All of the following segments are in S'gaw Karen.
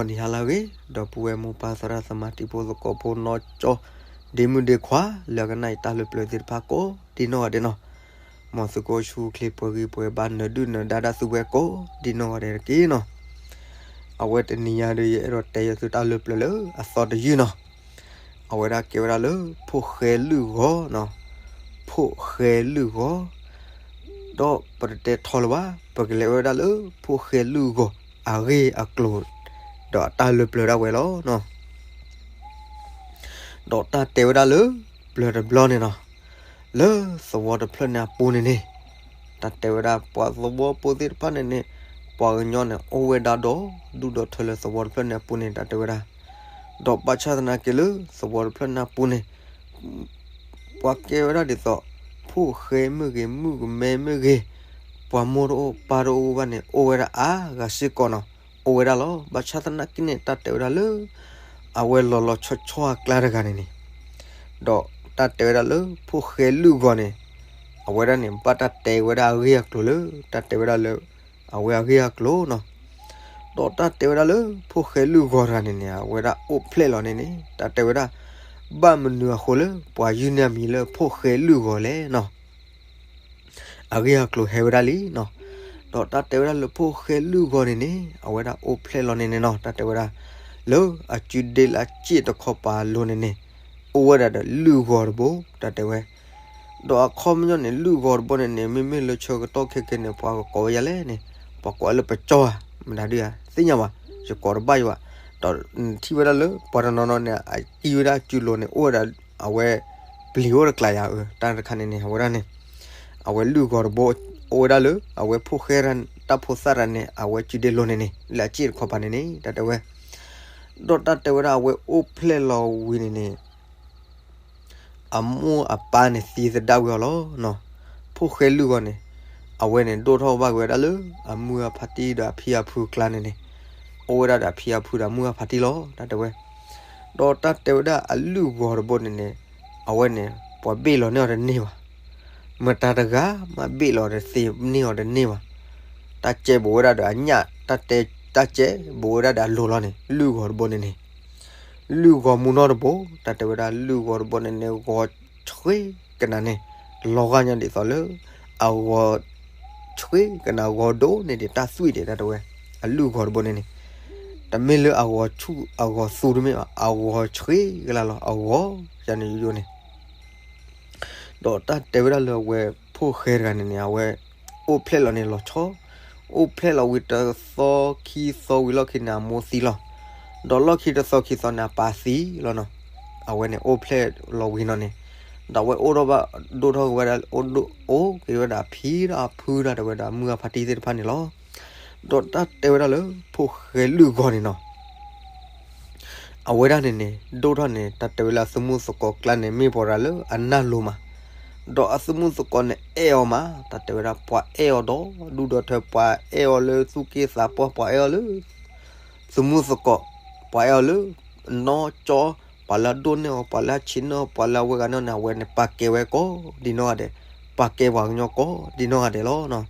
နံၤဟါလၢအဂ့ၤ ဒီပုၢ်ဝဲၢ်မိၢ်ပၢ်သရၣ်သမါတံၤဖိသကိးဖိနီၢ်ကၠီ ဒ့မုၣ်ဒ့ခွါ လၢအကနၣ်အံၤတၢ်လၢပျၢၤသ့ၣ်တဖၣ်ကိးဒ်နီၢ်ဂၤဒဲးနီၤ, မ်သုကအိၣ်ဆူၣ်အိၣ်ချ့ပှဲၤဂံၢ်ပှဲၤဘါနၢၤဒုၣ်နၢၤဒါဒၣ်သုဝဲကိးဒ်နီၢ်ဂၤဒဲးတက့ၢ်နီၤ. အဝဲတနံၤညါဒီး ယအဲၣ်ဒိးတဲယသုတၢ်လၢပျၢၤလၢအသီတယုၢ်နီၤ. အဝဲဒၣ်ကဲဝဲဒၣ်လၢ ဖိၣ်ဃဲလုၢ်ဂီၤနီၤ, ဖိၣ်ဃဲလုၢ်ဂီၤ ဒီးပတတဲထီလၢၤဘၣ်, ပကလဲၤဝဲဒၣ်လၢ ဖိၣ်ဃဲလုၢ်ဂီၤအဂ့ၢ်အကျိၤ ဒီးအတၢ်လၢပျၢၤဒၣ်ဝဲလီၤ. ဒီးတၢ်တဲဝဲဒၣ်လၢ ပျၢၤတဘျီန့ၣ်နီၤ, လၢသဝီတဖျၢၣ်န့ၣ်အပူၤန့ၣ်န့ၣ်, တၢ်တဲဝဲဒၣ် ပှၤသဝီဖိသ့ၣ်တဖၣ်န့ၣ်န့ၣ်, ပှၤကညီန့ၣ် အိၣ်ဝဲဒၣ်ဒီး ဒူၣ်ဒီးထၢလၢသဝီတဖျၢၣ်န့ၣ်အပူၤန့ၣ် တၢ်တဲဝဲဒၣ်, ဒီးဘၣ်ဆၣ်သနာ်က့လၢ သဝီတဖျၢၣ်န့ၣ်အပူၤန့ၣ် ပှၤကဲဝဲဒၣ်ဒ်သိး ဖိၣ်ဃဲမ့ၢ်ဂ့ၤ မုၣ်ကမဲမ့ၢ်ဂ့ၤ, ပှၤမိၢ်တအိၣ်ပၢ်တအိၣ်ဘၣ်န့ၣ် အိၣ်ဝဲဒၣ်အါဂၤစ့ၢ်ကီးနီၤ, အိၣ်ဝဲဒၣ်လီၤ. ဘၣ်ဆၣ်သနာ်က့န့ၣ် တၢ်တဲဝဲဒၣ်လၢ အဝဲလီၤလီၤဆီဆီအကျါတဂၤန့ၣ်န့ၣ်, ဒီးတၢ်တဲဝဲဒၣ်လၢ ဖိၣ်ဃဲလုၢ်ဂီၤန့ၣ်, အဝဲဒၣ်န့ၣ် ဘၣ်တၢ်တဲဝဲဒၣ်အဂ့ၢ်အကျိၤလၢ တၢ်တဲဝဲဒၣ်လၢ အဝဲအဂ့ၢ်အကျိၤနီၤ. ဒီးတၢ်တဲဝဲဒၣ်လၢ ဖိၣ်ဃဲလုၢ်ဂီၤတဂၤန့ၣ်န့ၣ် အဝဲဒၣ်အိၣ်ဖျဲၣ်လီၤန့ၣ်န့ၣ် တၢ်တဲဝဲဒၣ် ဘၣ်မနုၤအဃိလၢ ပှၤယုၢ်န့ၢ်အမံၤလၢ ဖိၣ်ဃဲလုၢ်ဂီၤလဲၣ်နီၤ. အဂ့ၢ်အကျိၤဟဲဝဲဒၣ်လံနီၤ. ဒီးတၢ်တဲဝဲဒၣ်လၢ ဖိၣ်ဃဲလုၢ်ဂီၤန့ၣ်န့ၣ် အဝဲဒၣ်အိၣ်ဖျဲၣ်လီၤန့ၣ်န့ၣ်နီၤ တၢ်တဲဝဲဒၣ်, လၢအစုဒ့လၢအစ့ၣ်တခီပၤအလိၤန့ၣ်န့ၣ်, အိၣ်ဝဲဒၣ်ဒီးလုၢ်ဂီၤတဘိ တၢ်တဲဝဲ ဒီးအခီပညီန့ၣ် လုၢ်ဂီၤတဘိန့ၣ်န့ၣ် မ့မ့ၢ်လၢဆၢကတီၢ်ခဲကဲန့ၣ် ပှၤကကိးဝဲယၤလဲၣ်န့ၣ်, ပှၤကိးဝဲလၢပကၠီဧါ, မတၤဒုဧါ, သ့ၣ်ညါဘၣ်, ယကိးတဘၣ်ယၤဘၣ်, ဒီးထံၣ်ဝဲဒၣ်လၢ ပှၤတနီၤနီၤန့ၣ် အကံၣ်ဝဲဒၣ်စုလိၤန့ၣ် အိၣ်ဝဲဒၣ် အဝဲ ပျံၤအိၣ်တကျါယၤဧၢ, တၢ်တခါန့ၣ်န့ၣ် အဝဲဒၣ်န့ၣ် အဝဲလုၢ်ဂီၤတဘိ အိၣ်ဝဲဒၣ်လၢ အဝဲဖိၣ်ဃဲတၢ်ဖိသၣ်တဂၤန့ၣ် အဝဲစုဒ့လိၤန့ၣ်န့ၣ် လၢအစ့ၣ်တခီပၤန့ၣ်န့ၣ် တၢ်တဲဝဲ ဒီးတၢ်တဲဝဲဒၣ်အဝဲအိၣ်ဖျဲၣ်လီၤဝံၤန့ၣ်န့ၣ် အမိၢ်အပၢ်န့ၣ်သံသဒၣ်ဝံၤအီၤလီၤ. ဖိၣ်ဃဲလုၢ်ဂီၤန့ၣ် အဝဲန့ၣ်ဒိၣ်ထီၣ်ဘၣ်က့ၤဝဲဒၣ်လၢ အမုၢ်အဖါတံၢ်ဒီးအဖံအဖုအကျါန့ၣ်န့ၣ်, အိၣ်ဝဲဒၣ်ဒီးအဖံအဖုဒီးအမုၢ်အဖါတံၢ်လီၤ တၢ်တဲဝဲ. ဒီးတၢ်တဲဝဲဒၣ်အလုၢ်ဂီၤတဘိန့ၣ်န့ၣ် အဝဲန့ၣ် ပှၤဘ့ၣ်လီၤန့ၢ်အီၤတန့ၢ်ဘၣ်. မတၤတဂၤမးဘ့ၣ်လီၤတသ့န့ၢ်အီၤတန့ၢ်ဘၣ်. တၢ်ကဲဘူးဝဲဒၣ်ဒီးအညၣ်, တၢ်တဲ, တၢ်ကဲဘူးဝဲဒၣ်ဒီးအလိၤလီၤန့ၣ် လုၢ်ဂီၤတဘိန့ၣ်န့ၣ် လုၢ်ဂီၤမူနီၢ်တဘိ, တၢ်တဲဝဲဒၣ်လုၢ်ဂီၤတဘိန့ၣ်န့ၣ် ဂီၤဆှ့ကနၤန့ၣ် လီၤဂာ်ညါဒ်သိးလၢ အဂီၤ ဆှ့ကနၤဂီၤဒိၣ်န့ၣ်ဒံးတၢ်သွံၣ်ဒံး တၢ်တဲဝဲ, အလုၢ်ဂီၤတဘိန့ၣ်န့ၣ် တမ့ၢ်လၢအဂီၤဆူၣ်အဂီၤသူတမ့ၢ်ဘၣ်, အဂီၤဆှ့ကလါလီၤ အဂီၤယၤန့ၣ်ယိယိန့ၣ် ဒီးတၢ်တဲဝဲဒၣ်လၢအဝဲဖိၣ်ဃဲတဂၤန့ၣ်န့ၣ် အဝဲအိၣ်ဖျဲၣ်လီၤန့ၣ်လီၤဆီ, အိၣ်ဖျဲၣ်လီၤဝံၤတသီခံသီဝံၤလီၢ်ခံန့ၣ် အမိၢ်သံလီၤ. ဒီးလီၢ်ခံတသီခံသီန့ၣ် အပၢ်သံလီၤနီၤ. အဝဲန့ၣ်အိၣ်ဖျဲၣ်လီၤဝံၤနီၤန့ၣ်, ဒီးအဝဲအိၣ်ထီၣ်ဘၣ်ဒိၣ်ထီၣ်က့ၤဝဲဒၣ် အိၣ်ဒိၣ်အိၣ်က့ၤဝဲဒၣ်ဖံဒီးဖုဒီး တၢ်တဲဝဲဒၣ်မုၢ်အဖါတံၢ်သ့ၣ်တဖၣ်န့ၣ်လီၤ. ဒီးတၢ်တဲဝဲဒၣ်လၢဖိၣ်ဃဲလုၢ်ဂီၤန့ၣ်နီၤ အဝဲဒၣ်န့ၣ်န့ၣ် ဒိၣ်ထီၣ်န့ၣ် တၢ်တဲဝဲလၢအသုးမုၢ်သကိးကျါန့ၣ် မ့ၢ်ပှၤတဂၤလၢအနၢ်လိၤမး, ဒီးအသုးမုၢ်သကိးန့ၣ်အဲၣ်အီၤမး, တၢ်တဲဝဲဒၣ်ပှၤအဲၣ်အီၤဒီး ဒူၣ်ဒီးထၢ ပှၤအဲၣ်အီၤလၢသူၣ်က့သးပှၢ် ပှၤအဲၣ်အီၤလၢ သုးမုၢ်သကိး, ပှၤအဲၣ်အီၤလၢ နီၢ်ကၠီ, ပှၤလၢအဒိၣ်န့ၢ်အီၤ ပှၤလၢအဆံးန့ၢ်အီၤ ပှၤလၢအဝဲဂၤန့ၣ်န့ၣ် အဝဲန့ၣ်ပာ်ကဲဝဲကိးဒ်နီၢ်ဂၤဒဲး, ပာ်ကဲပှၤကညီကိးဒ်နီၢ်ဂၤဒဲးလီၤ.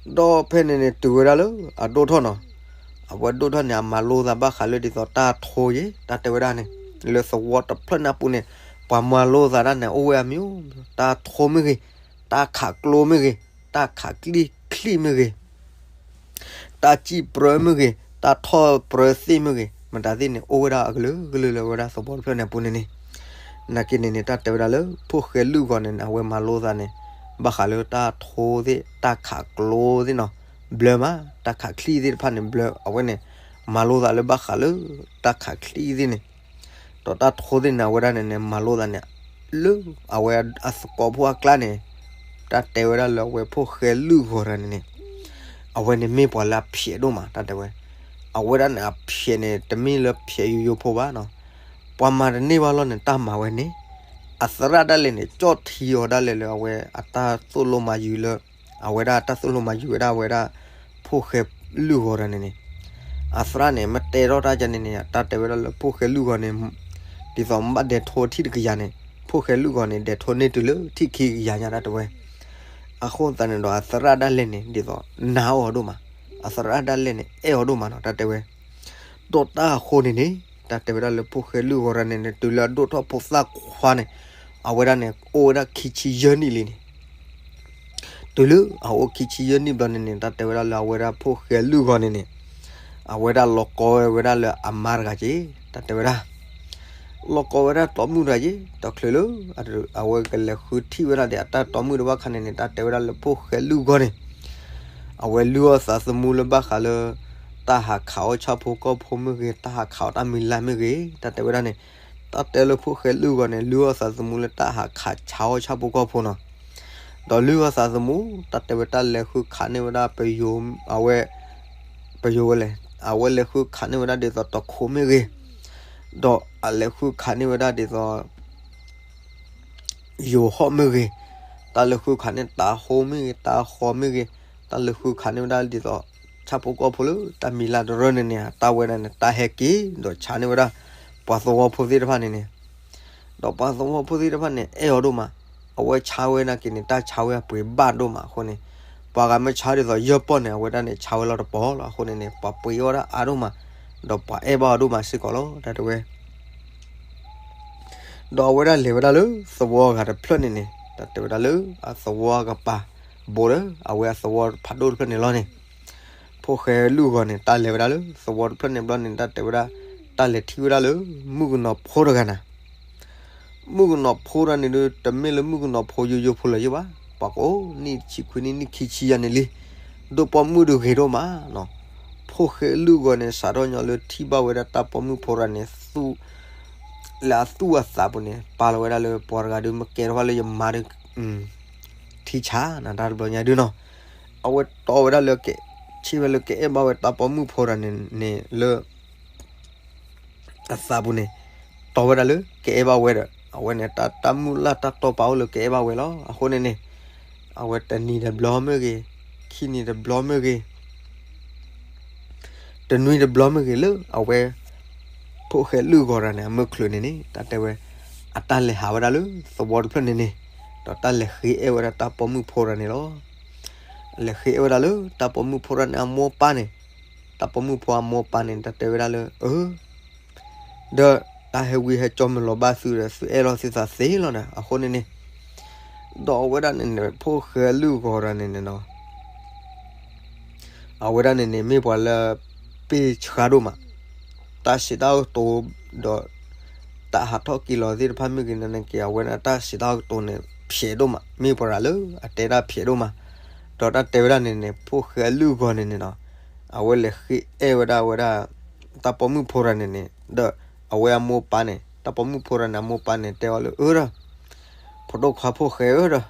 ဒီးဖဲန့ၣ်န့ၣ် တုၤဝဲဒၣ်လၢအဒိၣ်ထီၣ်နီၤ, အဝဲဒိၣ်ထီၣ်န့ၣ် အမၤလိသးဘၣ်ဃးလၢဒ်သိးတၢ်ထိယ့ၣ် တၢ်တဲဝဲဒၣ်န့ၣ်, လၢသဝီတဖျၢၣ်န့ၣ်အပူၤန့ၣ် ပှၤမၤလိသးဒၣ်န့ၣ် အိၣ်ဝဲအမျိုးမျိုး, တၢ်ထိမ့ၢ်ဂ့ၤ, တၢ်ခးကျိမ့ၢ်ဂ့ၤ, တၢ်ခးချံၣ်ချံၣ်မ့ၢ်ဂ့ၤ တၢ်စံၣ်ပြၢမ့ၢ်ဂ့ၤ, တၢ်ထီၣ်ပြၢသ့ၣ်မ့ၢ်ဂ့ၤ, မတၤသ့ၣ်န့ၣ် အိၣ်ဝဲဒၣ်အကလုာ်ကလုာ်လၢဝဲဒၣ်သဝီတဖျၢၣ်န့ၣ်အပူၤန့ၣ်န့ၣ်, နာ်က့န့ၣ်န့ၣ် တၢ်တဲဝဲဒၣ်လၢ ဖိၣ်ဃဲလုၢ်ဂီၤန့ၣ်န့ၣ် အဝဲမၤလိသးန့ၣ် ဘၣ်ဃးလၢတၢ်ထိသ့ၣ် တၢ်ခးကျိသ့ၣ်နီၤ, ဘျၢမး တၢ်ခးချံၣ်သ့ၣ်တဖၣ်န့ၣ် ဘျၢ အဝဲန့ၣ် မၤလိသးလၢဘၣ်ဃးလၢ တၢ်ခးချံၣ်သ့ၣ်န့ၣ် ဒီးတၢ်ထိသ့ၣ်န့ၣ် အဝဲဒၣ်န့ၣ်န့ၣ် မၤလိသးန့ၣ် လၢအဝဲအသကိးဖိအကျါန့ၣ်, တၢ်တဲဝဲဒၣ်လၢအဝဲဖိၣ်ဃဲလုၢ်ဂီၤတဂၤန့ၣ်န့ၣ်, အဝဲန့ၣ်မ့ၢ်ပှၤလၢအဖျဲးဒိၣ်မး တၢ်တဲဝဲ, အဝဲဒၣ်န့ၣ်အဖျဲးန့ၣ် တမ့ၢ်လၢဖျဲးယိယိဖိဘၣ်နီၤ, ပှၤမၤတန့ၢ်ဘၣ်လီၤန့ၣ် တၢ်မၤဝဲန့ၣ်, အသရၣ်ဒၣ်လဲာ်န့ၣ် ကၠီၣ်ထံအီၤဒၣ်လဲာ်လၢအဝဲအတၢ်သိၣ်လိမၤယုၤလၢ အဝဲဒၣ်တၢ်သိၣ်လိမၤယုၤဝဲဒၣ်အဝဲဒၣ် ဖိၣ်ဃဲလုၢ်ဂီၤတဂၤန့ၣ်န့ၣ်, အသရၣ်န့ၣ် မ့ၢ်တဲထီၣ်တၢ်ကန့ၣ်န့ၣ် တၢ်တဲဝဲဒၣ်လၢဖိၣ်ဃဲလုၢ်ဂီၤန့ၣ်, ဒ်သိးမ့ၢ်ဘၣ်ဒဲးထိထံၣ်တကယၤန့ၣ် ဖိၣ်ဃဲလုၢ်ဂီၤန့ၣ် ဒဲးထိန့ၢ်တုၤလၢထံၣ်ခံကယၤညါ တၢ်တဲဝဲ, အဃိသတးန့ၣ်ဒီးအသရၣ်ဒၣ်လဲာ်န့ၣ် ဒ်သိးနာ်အီၤဒိၣ်မး, အသရၣ်ဒၣ်လဲာ်န့ၣ် အဲၣ်အီၤဒိၣ်မးနီၤ တၢ်တဲဝဲ, ဒီးတၢ်အဃိန့ၣ်န့ၣ် တၢ်တဲဝဲဒၣ်လၢဖိၣ်ဃဲလုၢ်ဂီၤတဂၤန့ၣ်န့ၣ် တုၤလၢအဒိၣ်ထီၣ်ဖိသၣ်ခွါန့ၣ် အဝဲဒၣ်န့ၣ် အိၣ်ဝဲဒၣ်ခံဆံယဲၢ်နံၣ်လံန့ၣ် တုၤလၢအအိၣ်ခံဆံယဲၢ်နံၣ်ဘျီန့ၣ်န့ၣ် တၢ်တဲဝဲဒၣ်လၢအဝဲဒၣ်ဖိၣ်ဃဲလုၢ်ဂီၤန့ၣ်န့ၣ် အဝဲဒၣ်လီၤကီဝဲဒၣ်လၢအမါတဂၤက့ၤ တၢ်တဲဝဲဒၣ် လီၤကီဝဲဒၣ်တီမုၣ်တဂၤက့ၤ တချုးလၢ အဝဲကလဲၤဃုထံၣ်ဝဲဒၣ်ဒီးအတၢ်တီမုၣ်တဘၣ်ခါန့ၣ်န့ၣ် တၢ်တဲဝဲဒၣ်လၢဖိၣ်ဃဲလုၢ်ဂီၤန့ၣ် အဝဲလုၢ်အီၣ်သးသမူလၢဘၣ်ဃးလၢ တၢ်ဟးခးအီၣ်ဆၣ်ဖိကီၢ်ဖိမ့ၢ်ဂ့ၤ, တၢ်ဟးခးအီၣ်တၢ်မံၤလၢ်မ့ၢ်ဂ့ၤ, တၢ်တဲဝဲဒၣ်န့ၣ် တၢ်တဲလၢဖိၣ်ဃဲလုၢ်ဂီၤန့ၣ် လုၢ်အီၣ်သးသမူလၢတၢ်ဟးခးဆါအီၣ်ဆၣ်ဖိကီၢ်ဖိနီၤ. ဒီးလုၢ်အီၣ်သးသမူ တၢ်တဲဝဲတၢ်လဲၤဃုခးန့ၢ်ဝဲဒၣ်ပယိၤ အဝဲ ပယိၤဝဲလဲၣ်, အဝဲလဲၤဃုခးန့ၢ်ဝဲဒၣ်ဒ်သိးတခိးမ့ၢ်ဂ့ၤ, ဒီးအလဲၤဃုခးန့ၢ်ဝဲဒၣ်ဒ်သိး ယိၤဟီၣ်မ့ၢ်ဂ့ၤ, တၢ်လဲၤဃုခးန့ၢ်တၤဟိမ့ၢ်ဂ့ၤ, တၤဃီမ့ၢ်ဂ့ၤ, တၢ်လဲၤဃုခးန့ၢ်ဝဲဒၣ်ဒ်သိး ဆၣ်ဖိကီၢ်ဖိလၢတၢ်မံၤလၢ်တရၢၢ်န့ၣ်န့ၣ် တၢ်ဝဲဒၣ်န့ၣ် တၢ်ဟဲက့ၤဒီးဆါန့ၢ်ဝဲဒၣ် ပှၤသဝီဖိသ့ၣ်တဖၣ်န့ၣ်န့ၣ်, ဒီးပှၤသဝီဖိသ့ၣ်တဖၣ်န့ၣ် အဲၣ်အီၤဒိၣ်မး, အဝဲဆါဝဲနာ်က့န့ၣ် တၢ်ဆါဝဲအပှ့ၤဘၣ်ဒိၣ်မးအဃိန့ၣ်, ပှၤဂၤမ့ၢ်ဆါဒ်သိးယဲၢ်ပီၢ်န့ၣ် အဝဲဒၣ်န့ၣ်ဆါဝဲလီၤတပီၤလီၤ. အဃိန့ၣ်န့ၣ် ပှၤပှ့ၤအီၣ်ဒၣ်အါဒိၣ်မး, ဒီးပှၤအဲၣ်ဘၣ်အီၤဒိၣ်မးစ့ၢ်ကီးလီၤ. တၢ်တဲဝဲ ဒီးအဝဲဒၣ်လဲၤဝဲဒၣ်လၢသဝီအဂၤတဖျၢၣ်န့ၣ်န့ၣ် တၢ်တဲဝဲဒၣ်လၢအသဝီအကပၤ ဘူးဒီး အဝဲအသဝီဖးဒိၣ်တဖျၢၣ်န့ၣ်လီၤန့ၣ်, ဖိၣ်ဃဲလုၢ်ဂီၤန့ၣ် တၢ်လဲၤဝဲဒၣ်လၢသဝီတဖျၢၣ်န့ၣ်ဘျီန့ၣ် တၢ်တဲဝဲဒၣ် တၢ်လဲၤထံၣ်ဝဲဒၣ်လၢ မုၣ်ကနီၤဖိတဂၤန့ၣ် မုၣ်ကနီၤဖိတဂၤန့ၣ်ဒီး တမ့ၢ်လၢမုၣ်ကနီၤဖိယိယိဖိလၢၤယဲၢ်ဘၣ်, ပှၤကအိၣ်နံၣ်ဆံခွံနံၣ် နံၣ်ခံဆံယဲၢ်န့ၣ်လံ, ဒိၣ်ပိာ်မုၣ်ဒုးဂ့ၤဒိၣ်မးနီၤ. ဖိၣ်ဃဲလုၢ်ဂီၤန့ၣ် စးထီၣ်ညီလၢထံၣ်ဘၣ်ဝဲဒၣ်တၢ်ပိာ်မုၣ်ဖိတဂၤန့ၣ် သူၣ် လၢအသူၣ်အသးပူၤန့ၣ် ပာ်လီၤဝဲဒၣ်လၢပှၤတဂၤဒုးမ့ၢ်ကဲထီၣ်ဘၣ်လၢယမါဒုး ထံဆးနၤတၢ်တဘျီညါဒုးနီၤ, အဝဲတီဝဲဒၣ်လၢ ဆ့ၣ်ဝဲလၢကအဲၣ်ဘၣ်ဝဲတၢ်ပိာ်မုၣ်ဖိတဂၤန့ၣ်န့ၣ်လၢ အသးပူၤန့ၣ် တီဝဲဒၣ်လၢကအဲၣ်ဘၣ်ဝဲဒီး အဝဲန့ၣ် တၢ်မုၢ်လၢ်တၢ်တီပာ်အိၣ်လၢကအဲၣ်ဘၣ်ဝဲလီၤ. အဃိန့ၣ်န့ၣ် အဝဲတနံၤတဘျီမ့ၢ်ဂ့ၤ, ခံနံၤတဘျီမ့ၢ်ဂ့ၤ, တနွံတဘျီမ့ၢ်ဂ့ၤလၢအဝဲ ဖိၣ်ဃဲလုၢ်ဂီၤတဂၤန့ၣ် အမုၢ်ချုးန့ၣ်န့ၣ် တၢ်တဲဝဲ အတၢ်လဲၤဟးဝဲဒၣ်လၢသဝီတဖျၢၣ်န့ၣ်န့ၣ် ဒီးတၢ်လဲၤဃ့အဲၣ်ဝဲဒၣ်တၢ်ပိာ်မုၣ်ဖိတဂၤန့ၣ်လီၤ. လဲၤဃ့အဲၣ်ဝဲဒၣ်လၢတၢ်ပိာ်မုၣ်ဖိတဂၤန့ၣ် အမိၢ်ပၢ်န့ၣ်, တၢ်ပိာ်မုၣ်ဖိအမိၢ်ပၢ်န့ၣ် တၢ်တဲဝဲဒၣ်လၢ အၢ ဒီးတၢ်ဟဲဝံဟဲကၠီမုၢ်လီၤဘၣ်သုဒီး သုအဲၣ်လီၤသုသးသ့လီၤနၤ အဃိန့ၣ်န့ၣ်, ဒီးအဝဲဒၣ်န့ၣ်န့ၣ် ဖိၣ်ဃဲလုၢ်ဂီၤတဂၤန့ၣ်န့ၣ်နီၤ အဝဲဒၣ်န့ၣ်န့ၣ် မ့ၢ်ပှၤလၢ ပ့ၢ်ဆှါဒိၣ်မး, တၢ်စံးတၢ်ကတိၤဒီး တၢ်ဟးထီၣ်က့ၤလီၤသ့ၣ်တဖၣ်မ့ၢ်ဂ့ၤန့ၣ်က့ၤ အဝဲဒၣ်တၢ်စံးတၢ်ကတိၤန့ၣ် ဖျဲးဒိၣ်မး, မ့ၢ်ပှၤတဂၤလၢအတဲတၢ်ဖျဲးဒိၣ်မး, ဒီးတၢ်တဲဝဲဒၣ်န့ၣ်န့ၣ် ဖိၣ်ဃဲအလုၢ်အဂီၤန့ၣ်န့ၣ်နီၤ အဝဲလဲၤဃ့အဲၣ်ဝဲဒၣ်ဝဲဒၣ် တၢ်ပိာ်မုၣ်ဖိတဂၤန့ၣ်န့ၣ် ဒီးအဝဲအမိၢ်ပၢ်န့ၣ် တၢ်ပိာ်မုၣ်ဖိတဂၤန့ၣ် အမိၢ်ပၢ်န့ၣ် တဲအီၤလၢ အၢဒီး ဖိဒိၣ်ခွါဖိၣ်ဃဲဧၢဒီး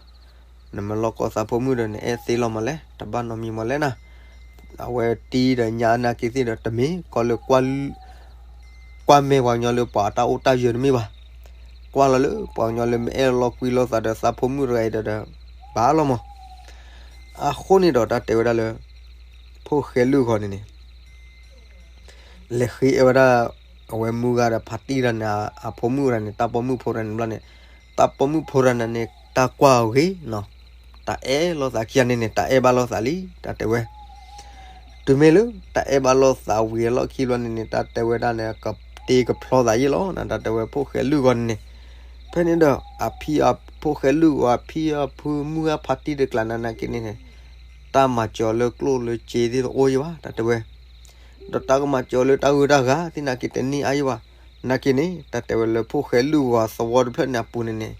နမ့ၢ်လီၤကီသးဖိမုၣ်ဒီး နအဲၣ်သ့လီၤမးလဲၣ်, တဘၣ်နီတမံၤမးလဲၣ်နၤ, အဝဲတံၤဒီးညါနာ်က့ၤသ့ၣ်ဒီး တမ့ၢ်ကီလၢ ကွၢ်မဲာ်ပှၤကညီလၢပှၤအတၢ်အိၣ်တၢ်ယၢၤတမ့ၢ်ဘၣ်, ကွၢ်လီၤလၢပှၤကညီလၢမ့ၢ်အဲၣ်လီၤကွံလိာ်သးဒီးသးဖိမုၣ်တဂၤအံၤဒီး ဘၣ်လီၤမး, အဃိန့ၣ်ဒီးတၢ်တဲဝဲဒၣ်လၢ ဖိၣ်ဃဲလုၢ်ဂီၤန့ၣ်န့ၣ် လဲၤဃ့အဲၣ်ဝဲဒၣ် အဝဲမုၢ်ဂၤဒီးဖါတံၢ်တဂၤန့ၣ် အဖိမုၣ်တဂၤန့ၣ် တၢ်ပိာ်မုၣ်ဖိတဂၤန့ၣ်ဘျီန့ၣ်, တၢ်ပိာ်မုၣ်ဖိတဂၤန့ၣ်န့ၣ် တၢ်ကွၢ်အီၤဂ့ၤနီၤ, တၢ်အဲၣ်လိာ်သးခံဂၤန့ၣ်န့ၣ် တၢ်အဲၣ်ဘၣ်လိာ်သးလံ တၢ်တဲဝဲ, တုၤမ့ၢ်လၢ တၢ်အဲၣ်ဘၣ်လိာ်သးဝံၤအလီၢ်ခံဘျီန့ၣ်န့ၣ် တၢ်တဲဝဲဒၣ်န့ၣ် ကတ့ကဖျီသးယ့ၢ်လီၤနၤ တၢ်တဲဝဲဖိၣ်ဃဲလုၢ်ဂီၤန့ၣ်န့ၣ်, ဖဲန့ၣ်ဒီး အဖံအ ဖိၣ်ဃဲလုၢ်ဂီၤအဖံအဖုမုၢ်ဂၤဖါတံၢ်တကျးနၤနာ်က့ၤန့ၣ်န့ၣ်, တၢ်မၤစၢၤလၢကျိၣ်လၢစ့သ့ၣ်တအိၣ်ယ့ၢ်ဘၣ် တၢ်တဲဝဲ ဒီးတၢ်ကမၤစၢၤလၢတၢ်ဂုၤတၢ်ဂၤသ့ၣ်နာ်က့ၤတန့ၢ်အါယ့ၢ်ဘၣ်, နာ်က့ၤန့ၣ် တၢ်တဲဝဲလၢဖိၣ်ဃဲလုၢ်ဂီၤသဝီတဖျၢၣ်န့ၣ်အပူၤန့ၣ်န့ၣ်,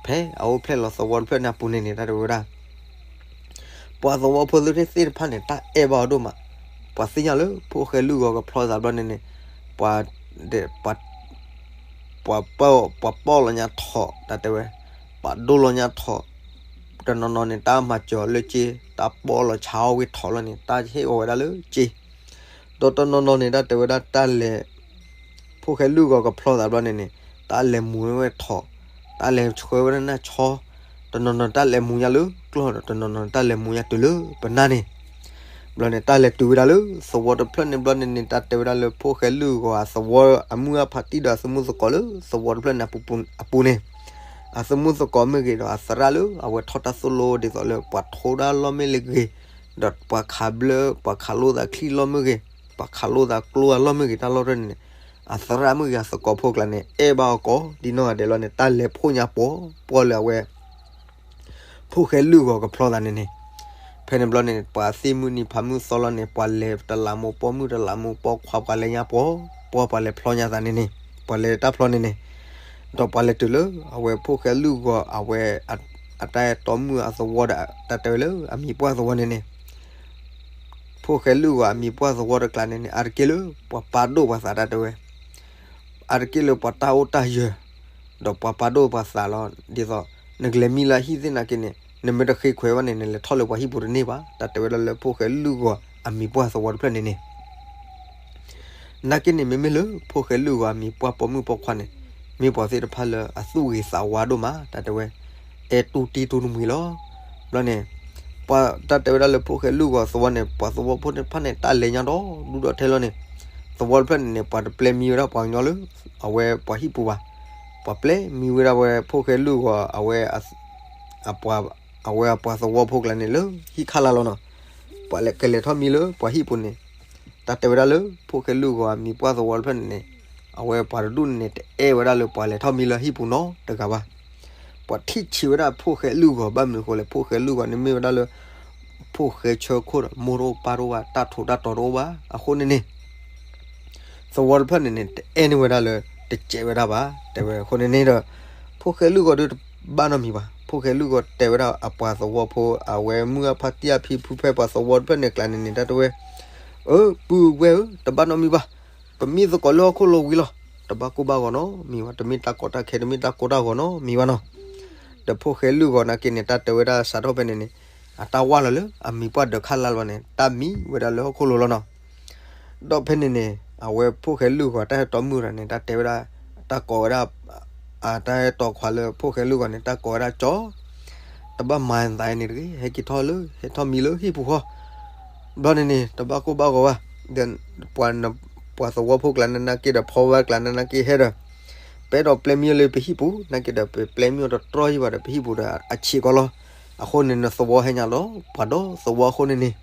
ဖဲအအိၣ်ဖျဲၣ်လီၤသဝီတဖျၢၣ်န့ၣ်အပူၤန့ၣ်န့ၣ် တၢ်တဲဝဲဒၣ် ပှၤသဝီဖိသ့ၣ်တဖၣ်န့ၣ် တၢ်အဲၣ်ဘၣ်အီၤဒိၣ်မး, ပှၤသ့ၣ်ညါလၢဖိၣ်ဃဲလုၢ်ဂီၤကဖျီသးဘျီန့ၣ်န့ၣ်, ပှၤ ပှၤပီၣ်လီၤညါထိး တၢ်တဲဝဲ, ပှၤဒိၣ်လီၤညါထိး, တနီၤနီၤန့ၣ် တၢ်မၤစၢၤလၢစ့ တၢ်ပီၣ်လီၤဆါအီၣ်ဝံၤထိးလီၤန့ၣ် တၢ်ဟ့ၣ်အီၤဝဲဒၣ်လၢစ့, ဒီးတနီၤနီၤန့ၣ် တၢ်တဲဝဲဒၣ်တၢ်လဲၤ ဖိၣ်ဃဲလုၢ်ဂီၤကဖျီသးဘျီန့ၣ်န့ၣ် တၢ်လဲၤမူဝဲထိး, တၢ်လဲၤဆှၢဝဲဒၣ်နၢ်ဆီ, တနီၤနီၤတၢ်လဲၤမူညါလၢကျီၢ်ဒီး တနီၤနီၤတၢ်လဲၤမူညါတုၤလၢပနၢ်န့ၣ်, ဘျီန့ၣ် တၢ်လဲၤတုၤဝဲဒၣ်လၢသဝီတဖျၢၣ်န့ၣ်ဘျီန့ၣ်န့ၣ် တၢ်တဲဝဲဒၣ်လၢဖိၣ်ဃဲလုၢ်ဂီၤအသဝီအမုၢ်ဂၤဖါတံၢ်ဒီးအသမူသကိးလၢသဝီတဖျၢၣ်န့ၣ်အပူၤန့ၣ်, အသမူသကိးမ့ၢ်ဂ့ၤဒီးအသရၣ်လၢအဝဲထီၣ်တၢ်သိၣ်လိဒ်သိးလၢပှၤထိးတၢ်လီၢ်မ့ၢ်လၢဂ့ၤ, ဒီးပှၤခးဘျၢ ပှၤခးလိာ်သးချံလီၢ်မ့ၢ်ဂ့ၤ ပှၤခးလိာ်သးကျိအလီၢ်မ့ၢ်ဂ့ၤ တၢ်လီၢ်တဖျၢၣ်န့ၣ်န့ၣ် အသရၣ်မ့ၢ်ဂ့ၤ အသကိးဖိကျါန့ၣ် အဲၣ်ဘၣ်အီၤကိးဒ်နီၢ်ဂၤဒဲးလီၤန့ၣ် တၢ်လဲၤဖှိၣ်ညါပှီၤပှီၢ်လၢအဝဲ ဖိၣ်ဃဲလုၢ်ဂီၤကဖျီသးန့ၣ်န့ၣ်, ဖဲန့ၣ်ဘျီန့ၣ် ပှၤသ့ၣ်မုၢ်နံၤဖးမုၢ်သီလီၤန့ၣ် ပှၤလဲၤတလးမူးပိာ်မုၣ်တလးမူးပိာ်ခွါ ပှၤလဲၤညါပှီၤပှီၢ် ပှၤလဲၤဖျီညါသးန့ၣ်န့ၣ်, ပှၤလဲၤတၢ်ဖျီန့ၣ်န့ၣ်, ဒီးပှၤလဲၤတုၤလၢ အဝဲဖိၣ်ဃဲလုၢ်ဂီၤ အဝဲ အတၢ်အဲၣ်တီမုၣ်အသဝီဒီး တၢ်တဲဝဲလၢအမံၤပှၢ်သဝီန့ၣ်န့ၣ် ဖိၣ်ဃဲလုၢ်ဂီၤအမံၤပှၢ်သဝီတကျါန့ၣ်န့ၣ် အါတက့ၢ်လၢပှၤပာ်ဒိၣ်ပှၤသး တၢ်တဲဝဲ အါတက့ၢ်လၢပှၤတၢ်အိၣ်တၢ်ယၢၤ, ဒီးပှၤပာ်ဒိၣ်ပှၤသးလီၤ. ဒ်သိး နကလဲၤမံလၢအဟံၣ်သ့ၣ်နာ်က့န့ၣ် နမ့ၢ်တဃ့ခွဲးဘၣ်န့ၣ် နလဲၤထီၣ်လၢပှၤဟံၣ်ပူၤတန့ၢ်ဘၣ် တၢ်တဲဝဲဒၣ်လၢဖိၣ်ဃဲလုၢ်ဂီၤအမံၤပှၢ်သဝီတဖျၢၣ်န့ၣ်န့ၣ် နာ်က့န့ၣ် မ့မ့ၢ်လၢဖိၣ်ဃဲလုၢ်ဂီၤအမံၤပှၢ်ပိာ်မုၣ်ပိာ်ခွါန့ၣ် မ့ၢ်ပှၤသ့ၣ်တဖၣ်လၢအသူၣ်ဂ့ၤသးဝါဒိၣ်မး တၢ်တဲဝဲ အဲၣ်တူၢ်တံၢ်တူၢ်တမှံၤလီၤ. ဘျီန့ၣ် ပှၤတၢ်တဲဝဲဒၣ်လၢဖိၣ်ဃဲလုၢ်ဂီၤသဝီန့ၣ် ပှၤသဝီဖိသ့ၣ်တဖၣ်န့ၣ် တၢ်လဲၤညါဒီးဒူၣ်ဒီးထဲလီၤန့ၣ် သဝီတဖျၢၣ်န့ၣ်န့ၣ် ပှၤတပျဲမံဝဲဒၣ်ပှၤကညီလၢ အဝဲပှၤဟံၣ်ပူၤဘၣ်. ပှၤပျဲမံဝဲဒၣ်ဝဲဖိၣ်ဃဲလုၢ်ဂီၤ အဝဲ အဝဲအပှၤသဝီဖိကျါန့ၣ်လၢဟံၣ်ခါလၢ်လီၤနီၤ. ပှၤလဲၤကလဲၤထီၣ်မံလၢပှၤဟံၣ်ပူၤန့ၣ် တၢ်တဲဝဲဒၣ်လၢဖိၣ်ဃဲလုၢ်ဂီၤအမံၤပှၢ်သဝီတဖျၢၣ်န့ၣ်န့ၣ် အဝဲပှၤတဒူၣ်န့ၣ်န့ၣ် တအဲၣ်ဝဲဒၣ်လၢပှၤလဲၤထီၣ်မံလၢဟံၣ်ပူၤနီတဂၤဘၣ်. ပှၤထံၣ်ဆံးဝဲဒၣ်ဖိၣ်ဃဲလုၢ်ဂီၤ ဘၣ်မနုၤအဃိလဲၣ် ဖိၣ်ဃဲလုၢ်ဂီၤန့ၣ်မ့ၢ်ဝဲဒၣ်လၢ ဖိၣ်ဃဲဆၢခိၣ်ဒီး မိၢ်တအိၣ်ပၢ်တအိၣ်ဘၣ် တၢ်ထိးတၢ်တီၤတအိၣ်ဘၣ် အဃိန့ၣ်န့ၣ် သဝီတဖျၢၣ်န့ၣ်န့ၣ် တအဲၣ်န့ၢ်ဝဲဒၣ်လၢ တစဲးဝဲဒၣ်ဘၣ် တဲဝဲအဃိန့ၣ်န့ၣ်ဒီး ဖိၣ်ဃဲလုၢ်ဂီၤဒုးတဘၣ်နီတမံၤဘၣ်. ဖိၣ်ဃဲလုၢ်ဂီၤတဲဝဲဒၣ်အပှၤသဝီဖိ အဝဲမုၢ်အဖါတံၢ်အဖံဖုဖဲပှၤသဝီတဖျၢၣ်န့ၣ်ကျါန့ၣ်န့ၣ် တၢ်တဲဝဲ အၢ ပုၢ်ဝဲၢ်ဧၢ တဘၣ်နီတမံၤဘၣ်. ပမ့ၢ်သကိးလၢဟီၣ်ခိၣ်လိၤဝံၤလီၤ. တဘၣ်ကိၢ်ဘၣ်ဂီၤနီတမံၤဘၣ်. တမ့ၢ်တၢ်ကီတၢ်ခဲ တမ့ၢ်တၢ်ကိၢ်တၢ်ဂီၤနီတမံၤဘၣ်နီၤ. ဒီးဖိၣ်ဃဲလုၢ်ဂီၤနာ်က့န့ၣ် တၢ်တဲဝဲဒၣ်စးထီၣ်ဖဲန့ၣ်န့ၣ် အတၢ်ဝၢ်လီၤလၢအမံၤပှၢ်ဒၢးခါလၢ်လီၤန့ၣ် တၢ်မံဝဲဒၣ်လၢဟီၣ်ခိၣ်လိၤလီၤနီၤ. ဒီးဖဲန့ၣ်န့ၣ် အဝဲဖိၣ်ဃဲလုၢ်ဂီၤတၢ်ဟဲတီမုၣ်တဂၤန့ၣ် တၢ်တဲဝဲဒၣ် တၢ်ကိးဝဲဒၣ် အတၢ်ဟဲတီခွါလၢဖိၣ်ဃဲလုၢ်ဂီၤန့ၣ် တၢ်ကိးဝဲဒၣ်ကၠီ တဘၣ်မၤသးအံၤန့ၣ်တဂ့ၤ ဟဲက့ၤထီၣ်လၢ ဟဲထီၣ်မံလၢဟံၣ်ပူၤဃီ ဘျီန့ၣ်န့ၣ် တဘၣ်ကိၢ်ဘၣ်ဂီၤဘၣ်. ဒီးပှၤသဝီဖိကျါန့ၣ်နာ်က့ဒီး ဖီဝဲကျါန့ၣ်နာ်က့ဟဲဒီး ပအဲၣ်ဒိးပျဲမံအီၤလၢပဟံၣ်ပူၤ နာ်က့ဒီး ပပျဲမံအီၤတတြီယံၤဘၣ်ဒီး ပဟံၣ်ပူၤဒီးအဆံးကီးလီၤ. အဃိန့ၣ် နသဝီဟဲညါလီၤ ပှၤဒီသဝီအဃိန့ၣ်န့ၣ်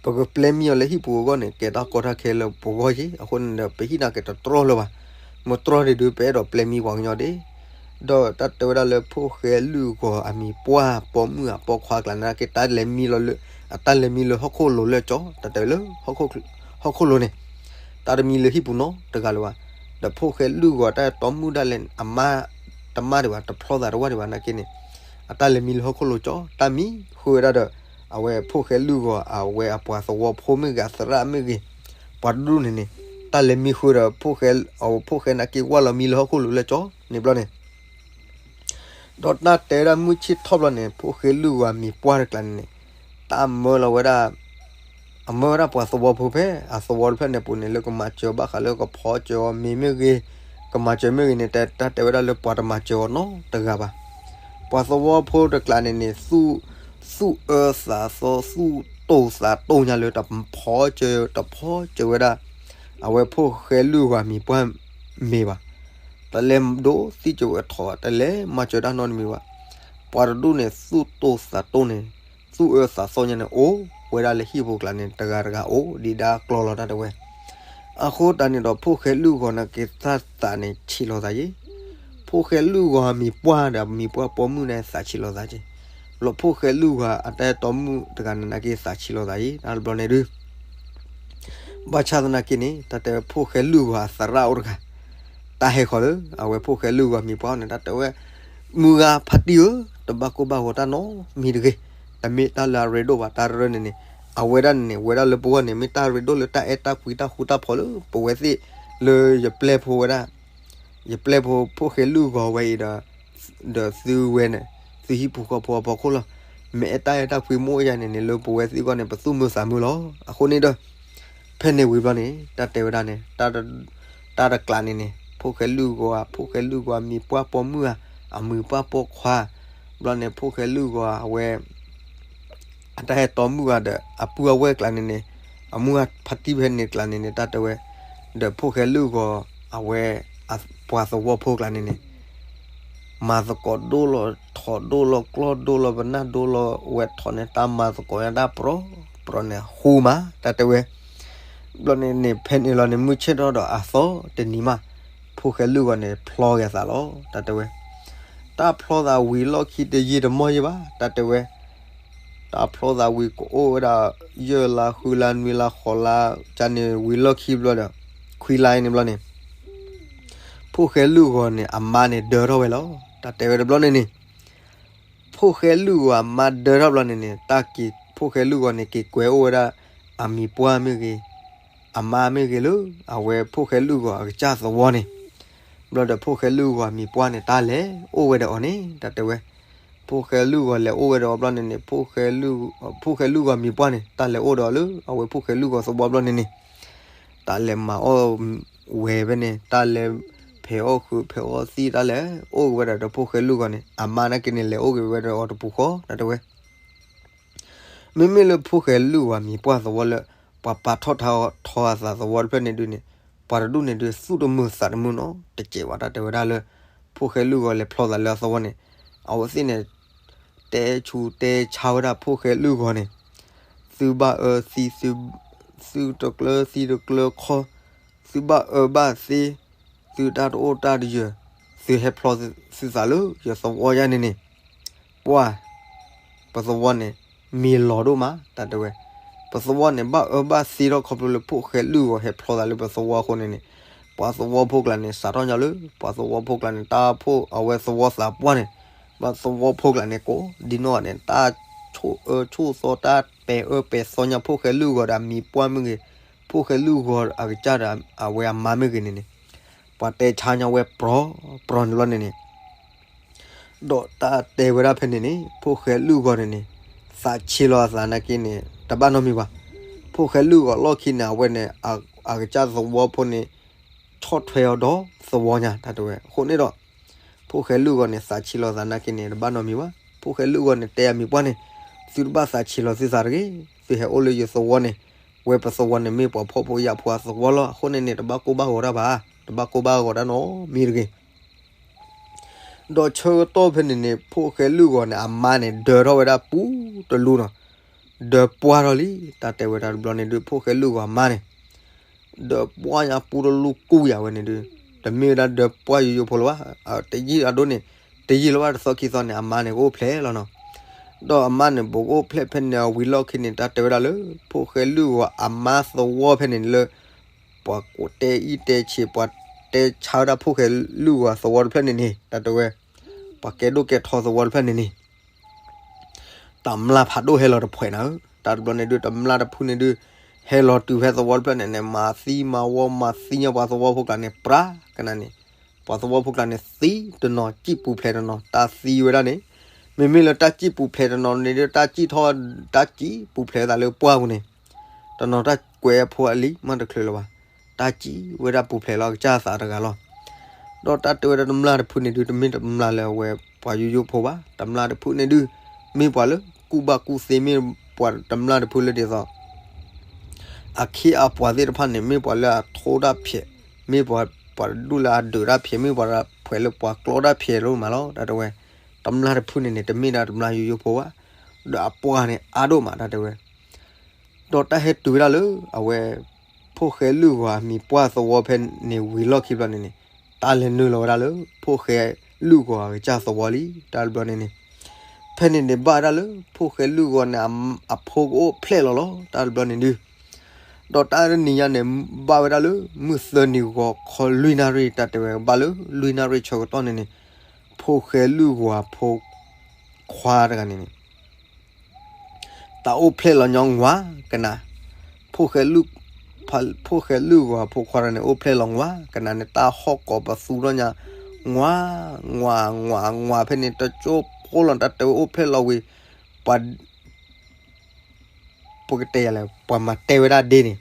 ပကပျဲမံအီၤလၢဟံၣ်ပူၤအဂီၢ်န့ၣ် ကဲတၢ်ကီတၢ်ခဲလၢပဂီၢ်ယ့ၣ် အဃိန့ၣ်ဒီး ပဟံၣ်နာ်က့တတြီလၢၤဘၣ်. မတြီဒံးဒုး ပအဲၣ်ဒိးပျဲမံပှၤကညီဒၣ် ဒီးတၢ်တဲဝဲဒၣ်လၢဖိၣ်ဃဲလုၢ်ဂီၤအမံၤပှၢ်ပိာ်မုၣ်အပိာ်ခွါကျါန့ၣ် က့တၢ်လဲၤမံလီၤလၢ အတၢ်လဲၤမံလၢဟီၣ်ခိၣ်လိၤလၢကၠီ တၢ်တဲလၢ ဟီၣ်ခိၣ်လိၤန့ၣ် တၢ်တမံလၢဟံၣ်ပူၤနီတဂၤလၢၤဘၣ်. ဒီးဖိၣ်ဃဲလုၢ်ဂီၤတၢ်တီမုၣ်ဒၣ်လဲာ် အမါ တမါဒံးဘၣ် တဖျီသးတဝၢ်ဒံးဘၣ်နာ်က့န့ၣ် အတၢ်လဲၤမံလၢဟီၣ်ခိၣ်လိၤကၠီ တၢ်မံဃုာ်ဝဲဒၣ်ဒီး အဝဲဖိၣ်ဃဲလုၢ်ဂီၤ အဝဲအပှၤသဝီဖိမ့ၢ်ဂ့ၤ အသရၣ်မ့ၢ်ဂ့ၤ ပှၤတဒူၣ်န့ၣ်န့ၣ် တၢ်လဲၤမံဃုာ်ဒီး ဖိၣ်ဃဲ အဝဲဖိၣ်ဃဲနာ်က့ဝၢ်လီၤမံလၢဟီၣ်ခိၣ်လိၤလၢကၠီန့ၣ်ဘျီန့ၣ် ဒီးတၢ်တဲဝဲဒၣ်မုၢ်ဆ့ၣ်ထီၣ်ဘျီန့ၣ် ဖိၣ်ဃဲလုၢ်ဂီၤအမံၤပှၢ်တကျါန့ၣ်န့ၣ် တၢ်မၢလီၤဝဲဒၣ် အမၢဝဲဒၣ်ပှၤသဝီဖိဖဲ အသဝီတဖျၢၣ်န့ၣ်ပူၤန့ၣ် လၢကမၤစၢၤဘၣ်ဃးလၢကဖီစၢၤအီၤမ့ၤမ့ၢ်ဂ့ၤ ကမၤစၢၤမ့ၢ်ဂ့ၤန့ၣ် တၢ်တဲဝဲဒၣ်လၢပှၤတမၤစၢၤအီၤနီတဂၤဘၣ်. ပှၤသဝီဖိတကျါန့ၣ်န့ၣ် သူၣ်အၢသးသီ သူၣ်တိာ်သးတိာ်ညါလၢ တဖီစၢၤ တဖီစၢၤဝဲဒၣ် အဝဲဖိၣ်ဃဲလုၢ်ဂီၤမံၤပှၢ်မ့ၤဘၣ်. တလဲၤဒိးသံစၢၤဝဲထီၣ်ဘၣ် တလဲၤမၤစၢၤတၢ်နီတမံၤဘၣ်. ပှၤတဒူၣ်န့ၣ် သူၣ်တိာ်သးတိာ်န့ၣ် သူၣ်အၢသးသီညါန့ၣ် အိၣ်ဝဲဒၣ်လၢဟံၣ်ပူၤကျါန့ၣ် တဂၤတဂၤအိၣ်ဒံးဒါကျီလီၤတၢ်တဲဝဲ. အဃိတၢ်န့ၣ်ဒီး ဖိၣ်ဃဲလုၢ်ဂီၤနာ်က့ တၢ်သးန့ၣ် ဆံးလိာ်သးယ့ၣ်. ဖိၣ်ဃဲလုၢ်ဂီၤမံၤပှၢ်ဒီး မံၤပှၢ်ပိာ်မုၣ်န့ၣ် သးဆံးလိာ်သးက့ၤ. ဘျီဖိၣ်ဃဲလုၢ်ဂီၤအတၢ်အဲၣ်တီမုၣ်တဂၤန့ၣ်နာ်က့ သးဆံးလိာ်သးယ့ၣ် တၢ်တဘျီန့ၣ်ဒုး ဘၣ်ဆၣ်သနာ်က့န့ၣ် တၢ်တဲဝဲဖိၣ်ဃဲလုၢ်ဂီၤအသရၣ်အိၣ်တဂၤ တၢ်ဟဲဃီၤလၢ အဝဲဖိၣ်ဃဲလုၢ်ဂီၤမံၤပှၢ်န့ၣ် တၢ်တဲဝဲ မုၢ်ဂၤဖါတံၢ်ဧၢ, တဘၣ်ကိၢ်ဘၣ်ဂီၤတၢ်နီတမံၤတဂ့ၤ. တမ့ၢ်တၢ်လၢအရ့ဒိၣ်ဘၣ် တၢ်ရၢန့ၣ်န့ၣ် အဝဲဒၣ်န့ၣ်န့ၣ် ဝဲဒၣ်လၢပဂီၢ်န့ၣ် မ့ၢ်တၢ်ရ့ဒိၣ်လၢတၢ်အဲၣ်တၢ်ကွံတၢ်ဃူတၢ်ဖိးလၢပဝဲသ့ၣ်လၢယပျဲၢ်ဖိဝဲဒၣ် ယပျဲၢ်ဖိ ဖိၣ်ဃဲလုၢ်ဂီၤဝဲအံၤဒီး ဒီးသုဝဲန့ၣ် သုဟံၣ်ဖိဃီဖိအဖီခိၣ်လီၤ. မ့ၢ်အဲၣ်တၢ်အဲၣ်တၢ်ကွံမိၢ်ယၤန့ၣ်န့ၣ် လၢပဝဲသ့ၣ်အဂီၢ်န့ၣ် ပသူၣ်မုာ်သးမုာ်လီၤ. အဃိန့ၣ်ဒီး ဖဲန့ၣ်ဝံၤဘျီန့ၣ် တၢ်တဲဝဲဒၣ်န့ၣ် တၢ်တကျးန့ၣ်န့ၣ် ဖိၣ်ဃဲလုၢ်ဂီၤဧါ ဖိၣ်ဃဲလုၢ်ဂီၤဧါ မံၤပှၢ်ပိာ်မုၣ်ဧါ အမံၤပှၢ်ပိာ်ခွါ ဘျီန့ၣ် ဖိၣ်ဃဲလုၢ်ဂီၤအဝဲ အတၢ်ဟဲတီမုၣ်ဂၤဒီး အပုၢ်အဝဲၢ်ကျါန့ၣ်န့ၣ် အမုၢ်ဂၤဖါတံၢ်ဖဲန့ၣ်ကျါန့ၣ်န့ၣ် တၢ်တဲဝဲ ဒီးဖိၣ်ဃဲလုၢ်ဂီၤ အဝဲ ပှၤသဝီဖိကျါန့ၣ်န့ၣ် မၤသကိးဒိၣ်လီၤ ထိးဒိၣ်လီၤ ကျီၢ်ဒိၣ်လီၤ ပနၢ်ဒိၣ်လီၤ ဝဲထိးန့ၣ် တၢ်မၤသကိးညါတၢ်ပြီပြီန့ၣ် ဟူမး တၢ်တဲဝဲ ဘျီန့ၣ်န့ၣ် ဖဲန့ၣ်လီၤန့ၣ် မုၢ်ဆ့ၣ်ထီၣ်ဒီးအသီတနံၤမး, ဖိၣ်ဃဲလုၢ်ဂီၤန့ၣ် ဖျီက့ၤအသးလီၤ တၢ်တဲဝဲ. တၢ်ဖျီသးဝံၤလီၢ်ခံတယံာ်တမီၢ်ယံာ်ဘၣ် တၢ်တဲဝဲ. တၢ်ဖျီသးဝံၤကအိၣ်ဝဲဒၣ် ယဲၢ်လါ ဃုလါ နွံလါ ဃိးလါ ကန့ၣ်ဝံၤလီၢ်ခံဘျီဒီး ခွံလါအံၤန့ၣ်ဘျီန့ၣ် ဖိၣ်ဃဲလုၢ်ဂီၤန့ၣ် အမါန့ၣ်ဒၢထီၣ်ဝဲလီၤ တၢ်တဲဝဲတဘျီန့ၣ်န့ၣ်. ဖိၣ်ဃဲလုၢ်ဂီၤအမါဒၢထီၣ်ဘျီန့ၣ်န့ၣ် တၢ်က့ၤ ဖိၣ်ဃဲလုၢ်ဂီၤန့ၣ် က့ၤကွဲးအိၣ်ဝဲဒၣ် အမံၤပှၢ်မ့ၢ်ဂ့ၤ, အမါမ့ၢ်ဂ့ၤလၢ အဝဲဖိၣ်ဃဲလုၢ်ဂီၤအကစၢ်သဝီန့ၣ်. ဘျီဒီးဖိၣ်ဃဲလုၢ်ဂီၤအမံၤပှၢ်န့ၣ် တၢ်လဲၤအိၣ်ဝဲဒီးအီၤန့ၣ် တၢ်တဲဝဲ. ဖိၣ်ဃဲလုၢ်ဂီၤလဲၤအိၣ်ဝဲဒီးအီၤဘျီန့ၣ်န့ၣ် ဖိၣ်ဃဲလုၢ်ဂီၤမံၤပှၢ်န့ၣ် တၢ်လဲၤအိၣ်ဒီးအီၤလၢ အဝဲဖိၣ်ဃဲလုၢ်ဂီၤသဝီဘျီန့ၣ်န့ၣ် တၢ်လဲၤမၤအီၣ်ဝဲဖဲန့ၣ် တၢ်လဲၤဖဲးအီၣ်ဃုာ်ဖဲးအီၣ်သံၣ် တၢ်လဲၤအိၣ်က့ၤဝဲဒၣ်ဒီးဖိၣ်ဃဲလုၢ်ဂီၤန့ၣ် အမါနာ်က့န့ၣ် လဲၤအိၣ်က့ၤဝဲဒီးအီၤတပူၤဃီ တၢ်တဲဝဲ. မ့မ့ၢ်လၢဖိၣ်ဃဲလုၢ်ဂီၤမံၤပှၢ်သဝီလၢ ပှၤပာ်ထီၣ်ထီအသးသဝီတဖျၢၣ်န့ၣ်ဒုန့ၣ် ပှၤတဒူၣ်န့ၣ်ဒု သူၣ်တမုာ်သးတမုာ်နီတစဲးဘၣ် တၢ်တဲဝဲဒၣ်လၢ ဖိၣ်ဃဲလုၢ်ဂီၤလဲၤဖျီသးလၢအသဝီန့ၣ် အဝဲသ့ၣ်န့ၣ် တဲဆူးတဲဆါဝဲဒၣ်ဖိၣ်ဃဲလုၢ်ဂီၤန့ၣ် သုဘၣ်အၢသံ သုတကျၢသံတကျၢခီ သုဘၣ်အၢဘၣ်သံ သုတၢ်တအိၣ်တၢ်တယၢၤ သုဟဲဖျီသုသးလၢယသဝီယါန့ၣ်န့ၣ် ပှၤ ပသဝီန့ၣ် မံၤလီၤဒိၣ်မး တၢ်တဲဝဲ. ပသဝီန့ၣ် ဘၣ်အၢဘၣ်သံထီၣ်ခီဖျိလၢဖိၣ်ဃဲလုၢ်ဂီၤဟဲဖျီသးလၢပသဝီအဃိန့ၣ်န့ၣ် ပှၤသဝီဖိကျါန့ၣ် စးထီၣ်ညီလၢ ပှၤသဝီဖိကျါန့ၣ် တၢ်ဖိအဝဲသဝီသးပှၢ်န့ၣ် ဘၣ်သဝီဖိကျါန့ၣ် ကိးဒ်နီၢ်န့ၣ် တၢ်ဆိၣ်အၢဆိၣ်သီ တၢ်ပဲာ်အၢပဲာ်သီညါဖိၣ်ဃဲလုၢ်ဂီၤဒီးအမံၤပှၢ်မ့ၢ်ဂ့ၤ, ဖိၣ်ဃဲလုၢ်ဂီၤအကစၢ်ဒီးအဝဲအမါမ့ၢ်ဂ့ၤန့ၣ်န့ၣ် ပှၤတဲဆါညါဝဲပြီပြီန့ၣ်ဘျီန့ၣ်န့ၣ် ဒီးတၢ်တဲဝဲဒၣ်ဖဲန့ၣ်န့ၣ် ဖိၣ်ဃဲလုၢ်ဂီၤန့ၣ်န့ၣ် သးဆံးလီၤအသးနာ်က့န့ၣ် တဘၣ်နီတမံၤဘၣ်. ဖိၣ်ဃဲလုၢ်ဂီၤလီၢ်ခံန့ၣ် အဝဲန့ၣ် အကစၢ်သဝီဖိန့ၣ် ဆီၣ်ထွဲအီၤဒီးသဝီညါ တၢ်တဲဝဲ. အဃိန့ၣ်ဒီး ဖိၣ်ဃဲလုၢ်ဂီၤန့ၣ် သးဆံးလီၤသးနာ်က့န့ၣ် တဘၣ်နီတမံၤဘၣ်. ဖိၣ်ဃဲလုၢ်ဂီၤန့ၣ်တဲအမံၤပှၢ်န့ၣ် သုတဘၣ်သးဆံးလီၤသုသးတဂ့ၤ, သုဟဲအိၣ်လၢယသဝီန့ၣ် ဝဲပသဝီန့ၣ်မ့ၢ်ပှၤဖှီၣ်ဖိယာ်ဖိအသဝီလီၤ. အဃိန့ၣ်န့ၣ် တဘၣ်ကိၢ်ဘၣ်ဂီၤတၢ်ဘၣ်, တဘၣ်ကိၢ်ဘၣ်ဂီၤတၢ်နီတမံၤတဂ့ၤ. ဒီးဆၢကတီၢ်ဖဲန့ၣ်န့ၣ် ဖိၣ်ဃဲလုၢ်ဂီၤန့ၣ် အမါန့ၣ် ဒၢထီၣ်ဝဲဒၣ်ပူတလူနီၤ, ဒၢပှၢ်ထီၣ်လံ တၢ်တဲဝဲဒၣ်တဘျီန့ၣ်ဒုး ဖိၣ်ဃဲလုၢ်ဂီၤအမါန့ၣ် ဒၢပှၢ်ညါပူတလူကူၣ်ယၤဝဲန့ၣ်ဒုး တမ့ၢ်ဝဲဒၣ်ဒၢပှၢ်ယိယိဖိလၢၤဘၣ်, တယံာ်အဒိန့ၣ် တယံာ်လၢၤဘၣ်တသီခံသီန့ၣ် အမါန့ၣ်ကအိၣ်ဖျဲၣ်လီၤနီၤ. ဒီးအမါန့ၣ် ဘူးကအိၣ်ဖျဲၣ်ဖဲန့ၣ်အဝံၤလီၢ်ခံန့ၣ် တၢ်တဲဝဲဒၣ်လၢ ဖိၣ်ဃဲလုၢ်ဂီၤအမါသဝီဖဲန့ၣ်လၢ ပှၤကိးတဲအံၣ်တဲဆံး ပှၤတဲဆါဝဲဒၣ်ဖိၣ်ဃဲလုၢ်ဂီၤသဝီတဖျၢၣ်န့ၣ်န့ၣ် တၢ်တဲဝဲ ပှၤကဲဒိၣ်ကဲထီသဝီတဖျၢၣ်န့ၣ်န့ၣ် တမျၢ်ဖးဒိၣ်ဟဲလီၤတဖှဲးနၤဧၢ, တၢ်တဘျီန့ၣ်ဒုး တမျၢ်တဖုန့ၣ်ဒုး ဟဲလီၤတုၤဖဲသဝီတဖျၢၣ်န့ၣ်န့ၣ် မၤသံမၤဝီမၤသံညါပှၤသဝီဖိကျါန့ၣ် ပြးကနၤန့ၣ် ပှၤသဝီဖိကျါန့ၣ် သံတနီၤ စံၣ်ပူၤဖျဲးတနီၤ တၢ်သံဝဲဒၣ်န့ၣ် မ့မ့ၢ်လၢတၢ်စံၣ်ပူၤဖျဲးတနီၤန့ၣ်ဒုး တၢ်စံၣ်ထီၣ် တၢ်စံၣ်ပူၤဖျဲးသးလၢပှၢ်ပူၤန့ၣ် တနီၤတၢ်ကွဲးအဖိအလံၤမးတချုးလၢၤဘၣ်, တၢ်စံၣ်ဝဲဒၣ်ပူၤဖျဲးလီၤအကစၢ်သးတဂၤလီၤ. ဒီးတၢ်တဲဝဲဒၣ်တမျၢ်တဖုန့ၣ်ဒုး တမ့ၢ်တမျၢ်လၢအဝဲပှၤယိယိဖိဘၣ်, တမျၢ်တဖုန့ၣ်ဒုး မ့ၢ်ပှၤလၢကူၣ်ဘၣ်ကူၣ်သ့ မ့ၢ်ပှၤတမျၢ်တဖုလၢဒ်သိး အခ့အပှၤသ့ၣ်တဖၣ်န့ၣ် မ့ၢ်ပှၤလၢအထိတၢ်ဖျဲး, မ့ၢ်ပှၤ ပှၤတဒူၣ်လၢအဒုးတၢ်ဖျဲး, မ့ၢ်ပှၤဖှဲးလၢပှၤကျီတၢ်ဖျဲးဒိၣ်မးလီၤ. တၢ်တဲဝဲ တမျၢ်တဖုန့ၣ်န့ၣ် တမ့ၢ်ဒၣ်တမျၢ်ယိယိဖိဘၣ်, ဒီးအပှၢ်န့ၣ်အါဒိၣ်မး တၢ်တဲဝဲ ဒီးတၢ်ဟဲတုၤဝဲဒၣ်လၢ အဝဲ ဖိၣ်ဃဲလုၢ်ဂီၤအမံၤပှၢ်သဝီဖဲန့ၣ်ဝံၤလီၢ်ခံဘျီန့ၣ်န့ၣ် တၢ်လဲၤနုာ်လီၤဝဲဒၣ်လၢ ဖိၣ်ဃဲလုၢ်ဂီၤအကစၢ်သဝီလံ တၢ်တဘျီန့ၣ်န့ၣ် ဖဲန့ၣ်န့ၣ်ဘၣ်ဝဲဒၣ်လၢ ဖိၣ်ဃဲလုၢ်ဂီၤန့ၣ် အဖိကအိၣ်ဖျဲၣ်လီၤလီၤ တၢ်တဘျီန့ၣ်ဒုး ဒီးတၢ်တနံၤညါန့ၣ် ဘၣ်ဝဲဒၣ်လၢ မုၢ်သၢနံၤဂီၤခီလွံၢ်နၣ်ရံၣ် တၢ်တဲဝဲဘၣ်လၢ လွံၢ်နၣ်ရံၣ်ဆၢကတီၢ်န့ၣ်န့ၣ် ဖိၣ်ဃဲလုၢ်ဂီၤအဖိခွါတဂၤန့ၣ်န့ၣ် တၢ်အိၣ်ဖျဲၣ်လီၤညီငွးကနၤ, ဖိၣ်ဃဲလုၢ် ဖိၣ်ဃဲလုၢ်ဂီၤအဖိခွါတဂၤန့ၣ် အိၣ်ဖျဲၣ်လီၤငွးကနၤန့ၣ် တၢ်ဟီၣ်ကိးပသူထီၣ်ညါ ငွး ငွး ငွး ငွး ဖဲန့ၣ် တကၠိဖိလီၤ တၢ်တဲဝဲအိၣ်ဖျဲၣ်လီၤဝံၤ ပှၤ ပကတဲယၤလဲၣ် ပှၤမၤတဲဝဲဒၣ်ဒ့န့ၣ်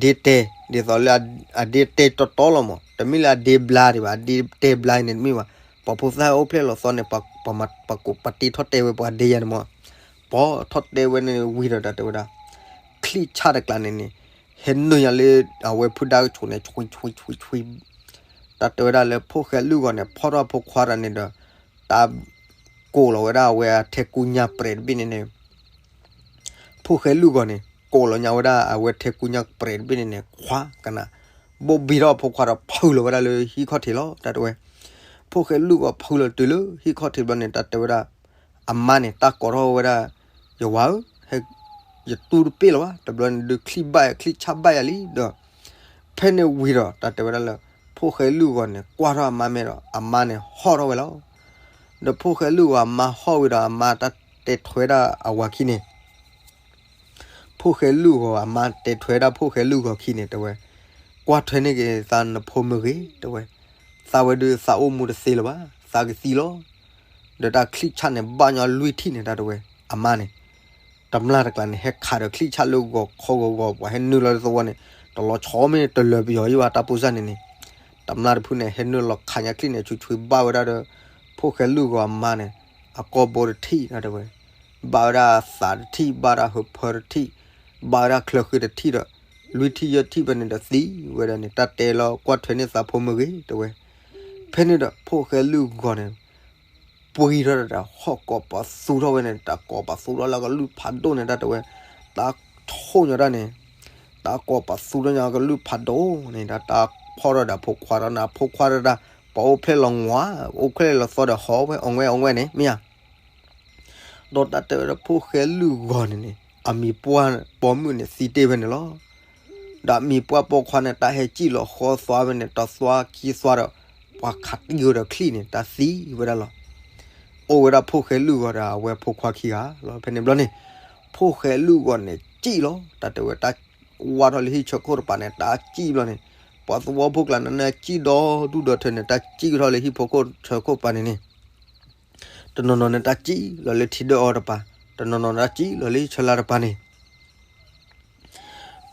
ဒ့တဲ ဒ်သိးလၢအဒ့တဲတီတီလီၤမး တမ့ၢ်လၢအဒ့ဘျါဒံးဘၣ် အဒ့တဲဘျါန့ၣ်တမ့ၢ်ဘၣ် ပှၤဖိသၣ်အိၣ်ဖျဲၣ်လီၤသီန့ၣ် ပှၤမၤပှၤကိးပှၤတ့ထီၣ်တဲဝဲပှၤဒ့ယၤန့ၣ်မး ပှၤထီၣ်တဲဝဲန့ၣ်ဝံၤဒီး တၢ်တဲဝဲဒၣ် ချံဆၣ်တကျါန့ၣ်န့ၣ် ဟဲနုာ်ညါလၢ အဝဲဖုဒါကဆိးန့ၣ် ဆွံဆွံဆွံဆွံ တၢ်တဲဝဲဒၣ်လၢ ဖိၣ်ဃဲလုၢ်ဂီၤန့ၣ် ဖီၣ်ထီၣ်ဖိခွါတဂၤန့ၣ်ဒီး တၢ်ကိးလီၤဝဲဒၣ်အဝဲအထဲကူညါပြဲးတဘ့ၣ်န့ၣ်န့ၣ် ဖိၣ်ဃဲလုၢ်ဂီၤန့ၣ် ကိးလီၤညါဝဲဒၣ်အဝဲထဲကူညါကပျဲၢ်တဘ့ၣ်န့ၣ်န့ၣ် ခွါကနၣ်, ဘိၣ်ဘံထီၣ်ဖိခွါဒီးဖုးလီၤဝဲဒၣ်လၢဟံၣ်ခီၣ်ထံးလီၤ တၢ်တဲဝဲ. ဖိၣ်ဃဲလုၢ်ဂီၤဖုးလီၤတုၤလၢဟံၣ်ခီၣ်ထံးဘျီန့ၣ် တၢ်တဲဝဲဒၣ် အမါန့ၣ် တၢ်ကိးထီၣ်ဝဲဒၣ် ယဝၤဧၢ, ဟဲ ယတူၢ်တပ့ၢ်လၢၤဘၣ်, တဘျီန့ၣ်ဒုးချံၣ်ဘၣ်ယၤ ချံၣ်ဆၣ်ဘၣ်ယၤလံဒီး ဖဲန့ၣ်ဝံၤဒီး တၢ်တဲဝဲဒၣ်လၢ ဖိၣ်ဃဲလုၢ်ဂီၤန့ၣ် ကွၢ်ထီၣ်အမါမဲာ်ဒီး အမါန့ၣ်ဟီၣ်ထီၣ်ဝဲလီၤ. ဒီးဖိၣ်ဃဲလုၢ်ဂီၤအမါဟီၣ်ဝံၤဒီး အမါတၢ်တဲထွဲဒၣ်အဝၤခံန့ၣ် ဖိၣ်ဃဲလုၢ်ဂီၤအမါတဲထွဲဒၣ်ဖိၣ်ဃဲလုၢ်ဂီၤခံန့ၣ် တဲဝဲ, ကွၢ်ထွဲန့ၢ်က့ၤသးနဖိမ့ၢ်ဂ့ၤ တဲဝဲ, သးဝဲဒုးသးအိၣ်မူတသ့လၢၤဘၣ်, သးကသံလီၤ. ဒီးတၢ်ချံၣ်ဆၣ်န့ၣ် ဘၣ်ညီလွံၢ်ထံၣ်န့ၣ် တၢ်တဲဝဲ, အမါန့ၣ် တမျၢ်တကျါန့ၣ် ဟဲခးဒီးချံၣ်ဆၣ်လၢဂီၤခီဂီၤဂီၤ ပှၤဟဲနုာ်လီၤလၢသဝီန့ၣ် တလီၤဆီမ့ၢ်တလၢၤပယီၤယံၤဘၣ် တၢ်ပူၤစၢ်န့ၣ်န့ၣ်, တမျၢ်တဖုန့ၣ် ဟဲနုာ်လီၤခးညါချံၣ်န့ၣ် ဆွံဆွံဘၣ်ဝဲဒၣ်ဒီး ဖိၣ်ဃဲလုၢ်ဂီၤအမါန့ၣ် အကိာ်ဘိတထံၣ် တၢ်တဲဝဲ, ဘၣ်ဝဲဒၣ်အသးတထံၣ် ဘၣ်ဒၣ်ဟၢဖၢတထံၣ် ဘၣ်ဝဲဒၣ်ချၢဃ့တထံၣ်ဒီး လွံၢ်ထံၣ်ယဲၢ်ထံၣ်ဖဲန့ၣ်ဒီးသံဝဲဒၣ်န့ၣ် တၢ်တဲလီၤကွၢ်ထွဲန့ၢ်သးဖိမ့ၢ်ဂ့ၤ တဲဝဲ. ဖဲန့ၣ်ဒီးဖိၣ်ဃဲလုၢ်ဂီၤန့ၣ် ပှံၤထီၣ်ဒီးတၢ်ဟီၣ်ကိးပသူထီၣ်ဝဲန့ၣ် တၢ်ကိးပသူထီၣ်လၢကလုၢ်ဖးဒိၣ်န့ၣ် တၢ်တဲဝဲ, တၢ်ဆိၣ်ညီတၢ်န့ၣ် တၢ်ကိးပသူထီၣ်ညီကလုၢ်ဖးဒိၣ်န့ၣ် တၢ်ဖီၣ်ထီၣ်ဒီးဖိခွါဒီးန့ၣ် ဖိခွါဒီးတၢ် ပှၤအိၣ်ဖျဲၣ်လီၤငွး အိၣ်ဖျဲၣ်လီၤသီဒီးဟီၣ်ဝဲအီၣ်ဝဲအီၣ်ဝဲန့ၣ် မ့ၢ်ဧါ. ဒီးတၢ်တဲဝဲဒၣ်ဖိၣ်ဃဲလုၢ်ဂီၤန့ၣ်န့ၣ် အမံၤပှၢ်ပိာ်မုၣ်န့ၣ်သံတ့ၢ်ဖဲန့ၣ်လီၤ. ဒီးအမံၤပှၢ်ပိာ်ခွါန့ၣ် တၢ်ဟဲစံၣ်လီၤဃီသွါဖဲန့ၣ် တသွါခံသွါဒီး ပှၤခးတံၢ်ဝဲဒီးချံၣ်န့ၣ် တၢ်သံဝဲဒၣ်လီၤ. အိၣ်ဝဲဒၣ်ဖိၣ်ဃဲလုၢ်ဂီၤဒီးအဝဲဖိခွါခံဂၤလီၤ. ဖဲန့ၣ်ဘျီန့ၣ် ဖိၣ်ဃဲလုၢ်ဂီၤန့ၣ်စံၣ်လီၤ. တၢ်တဲဝဲတၢ်ဝၢ်ထီၣ်လၢဟံၣ်ဆၢခိၣ်တပၤန့ၣ် တၢ်စံၣ်ဘျီန့ၣ် ပှၤသဝီဖိကျါန့ၣ် စံၣ်ဒီဒူၣ်ဒီထၢန့ၣ် တၢ်စံၣ်ထီၣ်လၢဟံၣ်ဖိခိၣ်ဆၢခိၣ်ပၤန့ၣ်န့ၣ် တနီၤနီၤန့ၣ် တၢ်စံၣ်လီၤလၢထံဒၢအီၤတပၤ, တနီၤနီၤတၢ်စံၣ်လီၤလၢဟံၣ်ဆၢလါတပၤန့ၣ်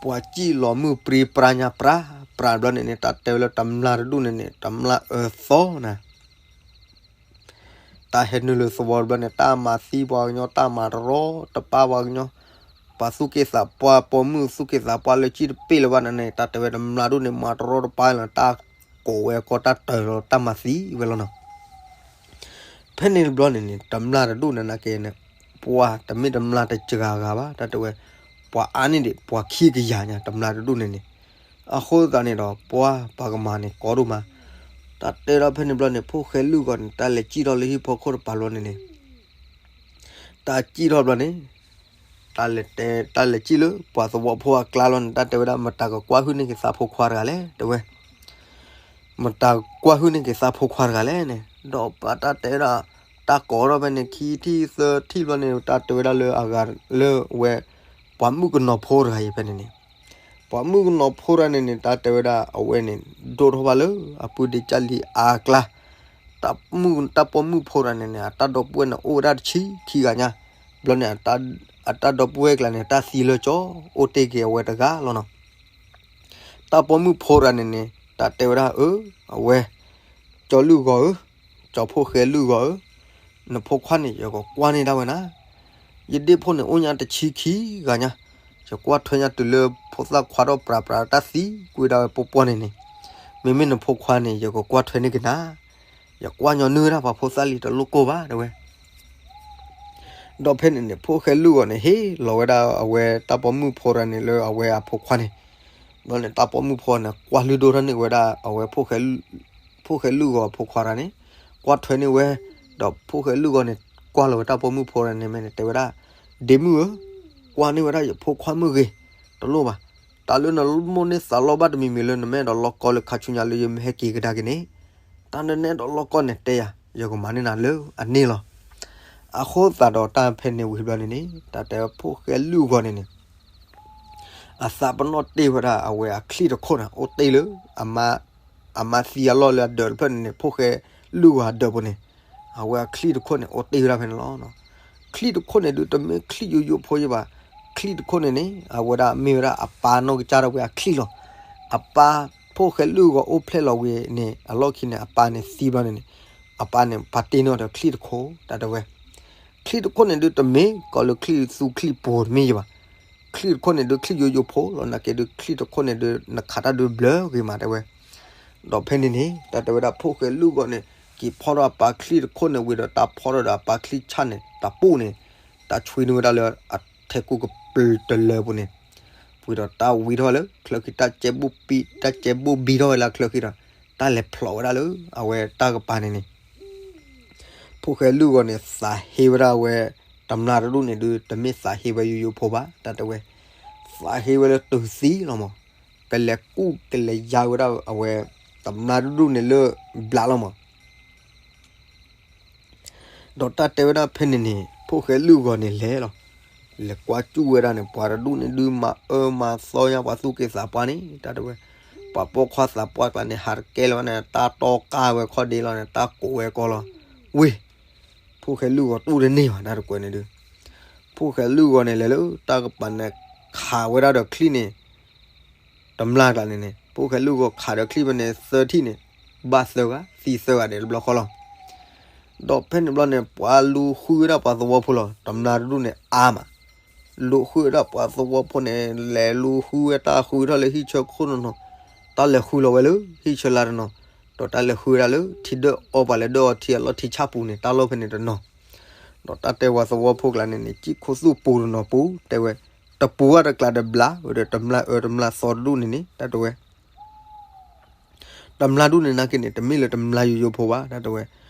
ပှၤစံၣ်လီၤမုၢ်ပြံပြါညါပြါ ပြါဘျီန့ၣ်န့ၣ် တၢ်တဲဝဲလၢတမျၢ်တဒူၣ်န့ၣ်န့ၣ် တမျၢ်အၢသီနၤ တၢ်ဟဲနုာ်လၢသဝီဘျီန့ၣ် တၢ်မၤသံပှၤကညီ တၢ်မၤတရီတပါပှၤကညီ, ပှၤသူၣ်က့သးပှၢ် ပိာ်မုၣ်သူၣ်က့သးပှၢ်လၢစံၣ်တပ့ၢ်လၢၤဘၣ်န့ၣ်န့ၣ် တၢ်တဲဝဲတမျၢ်ဒူၣ်န့ၣ် မၤတရီတပါလီၤ တၢ်ကိးဝဲကီၢ်တၢ်တၢၤလီၤ တၢ်မၤသံဝဲလီၤနီၤ. ဖဲန့ၣ်တဘျီန့ၣ်န့ၣ် တမျၢ်တဒူၣ်န့ၣ်နာ်က့န့ၣ် ပှၤတမ့ၢ်တမျၢ်တစှၤဂၤဘၣ် တၢ်တဲဝဲ, ပှၤအါန့ၢ်ဒံး ပှၤခံကယၤညါ တမျၢ်တဒူၣ်န့ၣ်န့ၣ်, အဃိသတးန့ၣ်ဒီး ပှၤပှၤကမၤန့ၣ်ကီဒိၣ်မး, တၢ်တဲဒီးဖဲန့ၣ်ဘျီန့ၣ် ဖိၣ်ဃဲလုၢ်ဂီၤန့ၣ် တၢ်လဲၤစံၣ်ထီၣ်လၢဟံၣ်ဖိခိၣ်တပၤဘျီန့ၣ်န့ၣ် တၢ်စံၣ်ထီၣ်ဘျီန့ၣ် တၢ်လဲၤတဲ တၢ်လဲၤစံၣ်လၢပှၤသဝီဖိအကျါလီၤန့ၣ် တၢ်တဲဝဲဒၣ် မတၤကကွၢ်ဟုၣ်န့ၢ်က့ၤသးဖိခွါတဂၤလဲၣ် တဲဝဲ, မတၤကကွၢ်ဟုၣ်န့ၢ်က့ၤသးဖိခွါတဂၤလဲၣ်န့ၣ် ဒီးပှၤတၢ်တဲဝဲဒၣ် တၢ်ကိးထီၣ်ဖဲန့ၣ် ခံထံၣ်သၢထံၣ်ဘျီန့ၣ် တၢ်တဲဝဲဒၣ်လၢအဂၤလၢဝဲ ပှၤမုၣ်ကနီၤဖိတဂၤအံၤဖဲန့ၣ်န့ၣ် ပှၤမုၣ်ကနီၤဖိတဂၤန့ၣ်န့ၣ် တၢ်တဲဝဲဒၣ်အဝဲန့ၣ် ဒိၣ်ထီၣ်ဘၣ်လၢအပုၢ်ဒ့ကၢ်လံအါကျါ, တၢ်မုၣ် တၢ်ပိာ်မုၣ်ဖိတဂၤန့ၣ်န့ၣ် အတၢ်ဒီပုၢ်ဝဲၢ်န့ၣ် အိၣ်ဝဲဒၣ်တဆံခံဂၤညါ, ဘျီန့ၣ် အတၢ်ဒီပုၢ်ဝဲၢ်ကျါန့ၣ် တၢ်သံလၢကၠီ အိၣ်တ့ၢ်က့ၤအဝဲတဂၤလီၤနီၤ. တၢ်ပိာ်မုၣ်ဖိတဂၤန့ၣ်န့ၣ် တၢ်တဲဝဲဒၣ်အၢ အဝဲ ကၠီလုၢ်ဂီၤဧၢ, ကၠီဖိၣ်ဃဲလုၢ်ဂီၤဧၢ, နဖိခွါန့ၣ် ယကကွၢ်န့ၢ်ဒၣ်ဝဲနၤ, ယဒ့ၣ်ဖိန့ၣ် အိၣ်ညါတဆံခံဂၤညါ, ယကွၢ်ထွဲညါတုၤလၢဖိသၣ်ခွါထီၣ်ပြးပြး တၢ်သံကွံာ်ဒၣ်ဝဲပှဲၤပှဲၤန့ၣ်န့ၣ်, မ့မ့ၢ်နဖိခွါန့ၣ် ယကကွၢ်ထွဲန့ၢ်က့ၤနၤ, ယကွၢ်ညီနုၢ်ဝဲဒၣ်ပှၤဖိသၣ်လံ တလိၣ်ကိၢ်ဘၣ် တဲဝဲ. ဒီးဖဲန့ၣ်န့ၣ် ဖိၣ်ဃဲလုၢ်ဂီၤန့ၣ် ဟ့ၣ်လီၤဝဲဒၣ်အဝဲတၢ်ပိာ်မုၣ်ဖိတဂၤန့ၣ်လၢအဝဲအဖိခွါန့ၣ်, ဘျီန့ၣ် တၢ်ပိာ်မုၣ်ဖိန့ၣ် ကွၢ်လုၢ်ဒိၣ်ထီၣ်န့ၢ်ဝဲဒၣ်အဝဲ ဖိၣ်ဃဲလုၢ်ဂီၤအဖိခွါတဂၤန့ၣ်, ကွၢ်ထွဲန့ၢ်ဝဲ, ဒီးဖိၣ်ဃဲလုၢ်ဂီၤန့ၣ် ကွၢ်လီၤဝဲတၢ်ပိာ်မုၣ်ဖိတဂၤန့ၣ်မ့ၢ်န့ၣ် တဲဝဲဒၣ်, ဒ့မုၣ်ဧၢ, ကွၢ်န့ၢ်ဝဲဒၣ်ယဖိခွါမ့ၢ်ဂ့ၤ, တလိၣ်ဘၣ်, တၢ်လၢနမိၣ်န့ၢ်သးလီဘၣ်တမံၤမံၤလၢနမ့ၢ်အဲၣ်ဒိးလီၢ်ကီလၢခါဆူညါလၢယမ့ၢ်ဟဲက့ၤကဒါက့ၤန့ၣ်, တၢ်နမ့ၢ်အဲၣ်ဒိးလီၢ်ကီန့ၣ်တဲယၤ, ယကမၤန့ၢ်နၤလၢအန့ၢ်လီၤ. အဃိသတးဒီးတၢ်ဖဲန့ၣ်ဝံၤဘျီန့ၣ်န့ၣ် တၢ်တဲဖိၣ်ဃဲလုၢ်ဂီၤန့ၣ်န့ၣ် အသးပနီၣ်တ့ၢ်ဝဲဒၣ်အဝဲအချံၣ်တခိၣ်န့ၣ် အိၣ်တ့ၢ်လၢ အမါသံအလီၢ်လၢအဒၢးတဖျၢၣ်န့ၣ်န့ၣ် ဖိၣ်ဃဲလုၢ်ဂီၤအဒၢးပူၤန့ၣ်, အဝဲအချံၣ်တခိၣ်န့ၣ် အိၣ်တ့ၢ်ဝဲဒၣ်ဖဲန့ၣ်လီၤ. ချံၣ်တခိၣ်န့ၣ်ဒုးတမ့ၢ်ချံၣ်ယိယိဖိယဲဘၣ်, ချံၣ်တခိၣ်န့ၣ်န့ၣ် အဝဲဒၣ်မ့ၢ်ဝဲဒၣ်အပၢ်နီၢ်ကစၢ်ဒၣ်ဝဲအချံၣ်လီၤ. အပၢ်ဖိၣ်ဃဲလုၢ်ဂီၤအိၣ်ဖျဲၣ်လီၤဝံၤန့ၣ် အလီၢ်ခံန့ၣ် အပၢ်န့ၣ်သံဘျီန့ၣ်န့ၣ်, အပၢ်န့ၣ်ပာ်တ့ၢ်န့ၢ်အီၤဒီးချံၣ်တခိၣ် တၢ်တဲဝဲ ချံၣ်တခိၣ်န့ၣ်ဒုးတမ့ၢ်ကီးလၢချံၣ်သူချံၣ်ပူၤတမ့ၢ်ယဲဘၣ်. ချံၣ်တခိၣ်န့ၣ်ဒုးချံၣ်ယိယိဖိလီၤ နာ်က့ဒုးချံၣ်တခိၣ်န့ၣ်ဒုး နခးတၢ်ဒုးဘျၢဂ့ၤမးတဲဝဲ. ဒီးဖဲန့ၣ်န့ၣ် တၢ်တဲဝဲဒၣ်ဖိၣ်ဃဲလုၢ်ဂီၤန့ၣ် က့ၤဖီၣ်ထီၣ်အပၢ်ချံၣ်တခိၣ်န့ၣ်ဝံၤဒီး တၢ်ဖီၣ်ထီၣ်ဒီးအပၢ်ချံၣ်ဆၣ်န့ၣ် တၢ်ပူၣ်န့ၣ် တၢ်ဆွံန့ၢ်ဝဲဒၣ်လၢအထဲကူကပျၢၤတလၢပူၤန့ၣ်, ဝံၤဒီးတၢ်ဝံထီၣ်လၢချၢဃံ တၢ်ကဲဘိၣ်ပံ တၢ်ကဲဘိၣ်ဘံထီၣ်ဝဲလၢချၢဃံဒီး တၢ်လဲၤဖျိးဝဲဒၣ်လၢအဝဲတၢ်ကပၤန့ၣ်န့ၣ် ဖိၣ်ဃဲလုၢ်ဂီၤန့ၣ် သးဟ့ဝဲဒၣ်အဝဲ တမျာ်တဒူၣ်န့ၣ်ဒုး တမ့ၢ်သးဟ့ဝဲယိယိဖိဘၣ် တၢ်တဲဝဲ, သးဟ့ဝဲလၢတုၤသံလီၤမး, ကလဲၤကူၣ်ကလဲၤယါဝဲဒၣ်အဝဲ တမျာ်တဒူၣ်န့ၣ်လၢဘျးလီၤမး. ဒီးတၢ်တဲဝဲဒၣ်ဖဲန့ၣ်န့ၣ် ဖိၣ်ဃဲလုၢ်ဂီၤန့ၣ်လဲၤလီၤ. လဲၤကွၢ်စူၣ်ဝဲဒၣ်န့ၣ် ပှၤတဒူၣ်န့ၣ်ဒုး မၤအၢမၤသီညါပှၤသူၣ်က့သးပှၢ်န့ၣ် တၢ်တဲဝဲ, ပှၤပိာ်ခွါသးပှၢ်ကျါန့ၣ် ဟးတကဲလၢၤဘၣ်န့ၣ် တၢ်တီကၢ်ဝဲခီၣ်ဒ့လီၤန့ၣ် တၢ်ကိးဝဲကီလီၤ. ဝ့ၢ် ဖိၣ်ဃဲလုၢ်ဂီၤတူၢ်တန့ၢ်ဘၣ် တၢ်တကွဲးန့ၣ်ဒုး, ဖိၣ်ဃဲလုၢ်ဂီၤန့ၣ်လဲၤလၢတၢ်ကပၤန့ၣ် ခးဝဲဒၣ်ဒီးချံၣ်န့ၣ် တမျာ်ကျါန့ၣ်န့ၣ် ဖိၣ်ဃဲလုၢ်ဂီၤခးဒီးချံၣ်ဖဲန့ၣ် သၢထံၣ်န့ၣ် ဘၣ်သၢဂၤ သံသၢဂၤဒဲးတဘျီဃီလီၤ. ဒီးဖဲန့ၣ်ဘျီန့ၣ် ပှၤလူၤဃုဝဲဒၣ်ပှၤသဝီဖိလီၤ. တမျာ်တဒူၣ်န့ၣ်အါမး, လူၤဃုဝဲဒၣ်ပှၤသဝီဖိန့ၣ် လဲၤလူၤဃုဝဲတၢ်ဃုထီၣ်လၢဟံၣ်ဆၢခိၣ်နီၢ်နီၢ်, တၢ်လဲၤဃုလီၤဝဲလၢဟံၣ်ဆၢလါတနီၤ, ဒီးတၢ်လဲၤဃုဝဲဒၣ်လၢထံဒၢၣ်အီပှၤလဲၤဒၢၣ်အီထံအလီၢ်ထံဆၣ်ပူၤန့ၣ် တၢ်လီၢ်ဖဲန့ၣ်တနီၤ, ဒီးတၢ်တဲပှၤသဝီဖိကျါန့ၣ်န့ၣ် စံၣ်ခိၣ်သူၣ်ပူၤတနီၤပူၤ တဲဝဲ, တပူၤဘၣ်တကျါဒီးဘျးဝဲဒီး တမျာ်အၢတမျာ်သီတဒူၣ်န့ၣ်န့ၣ် တၢ်တဲဝဲ တမျာ်ဒူၣ်န့ၣ်နာ်က့န့ၣ် တမ့ၢ်လၢတမျာ်ယိယိဖိဘၣ် တၢ်တဲဝဲ,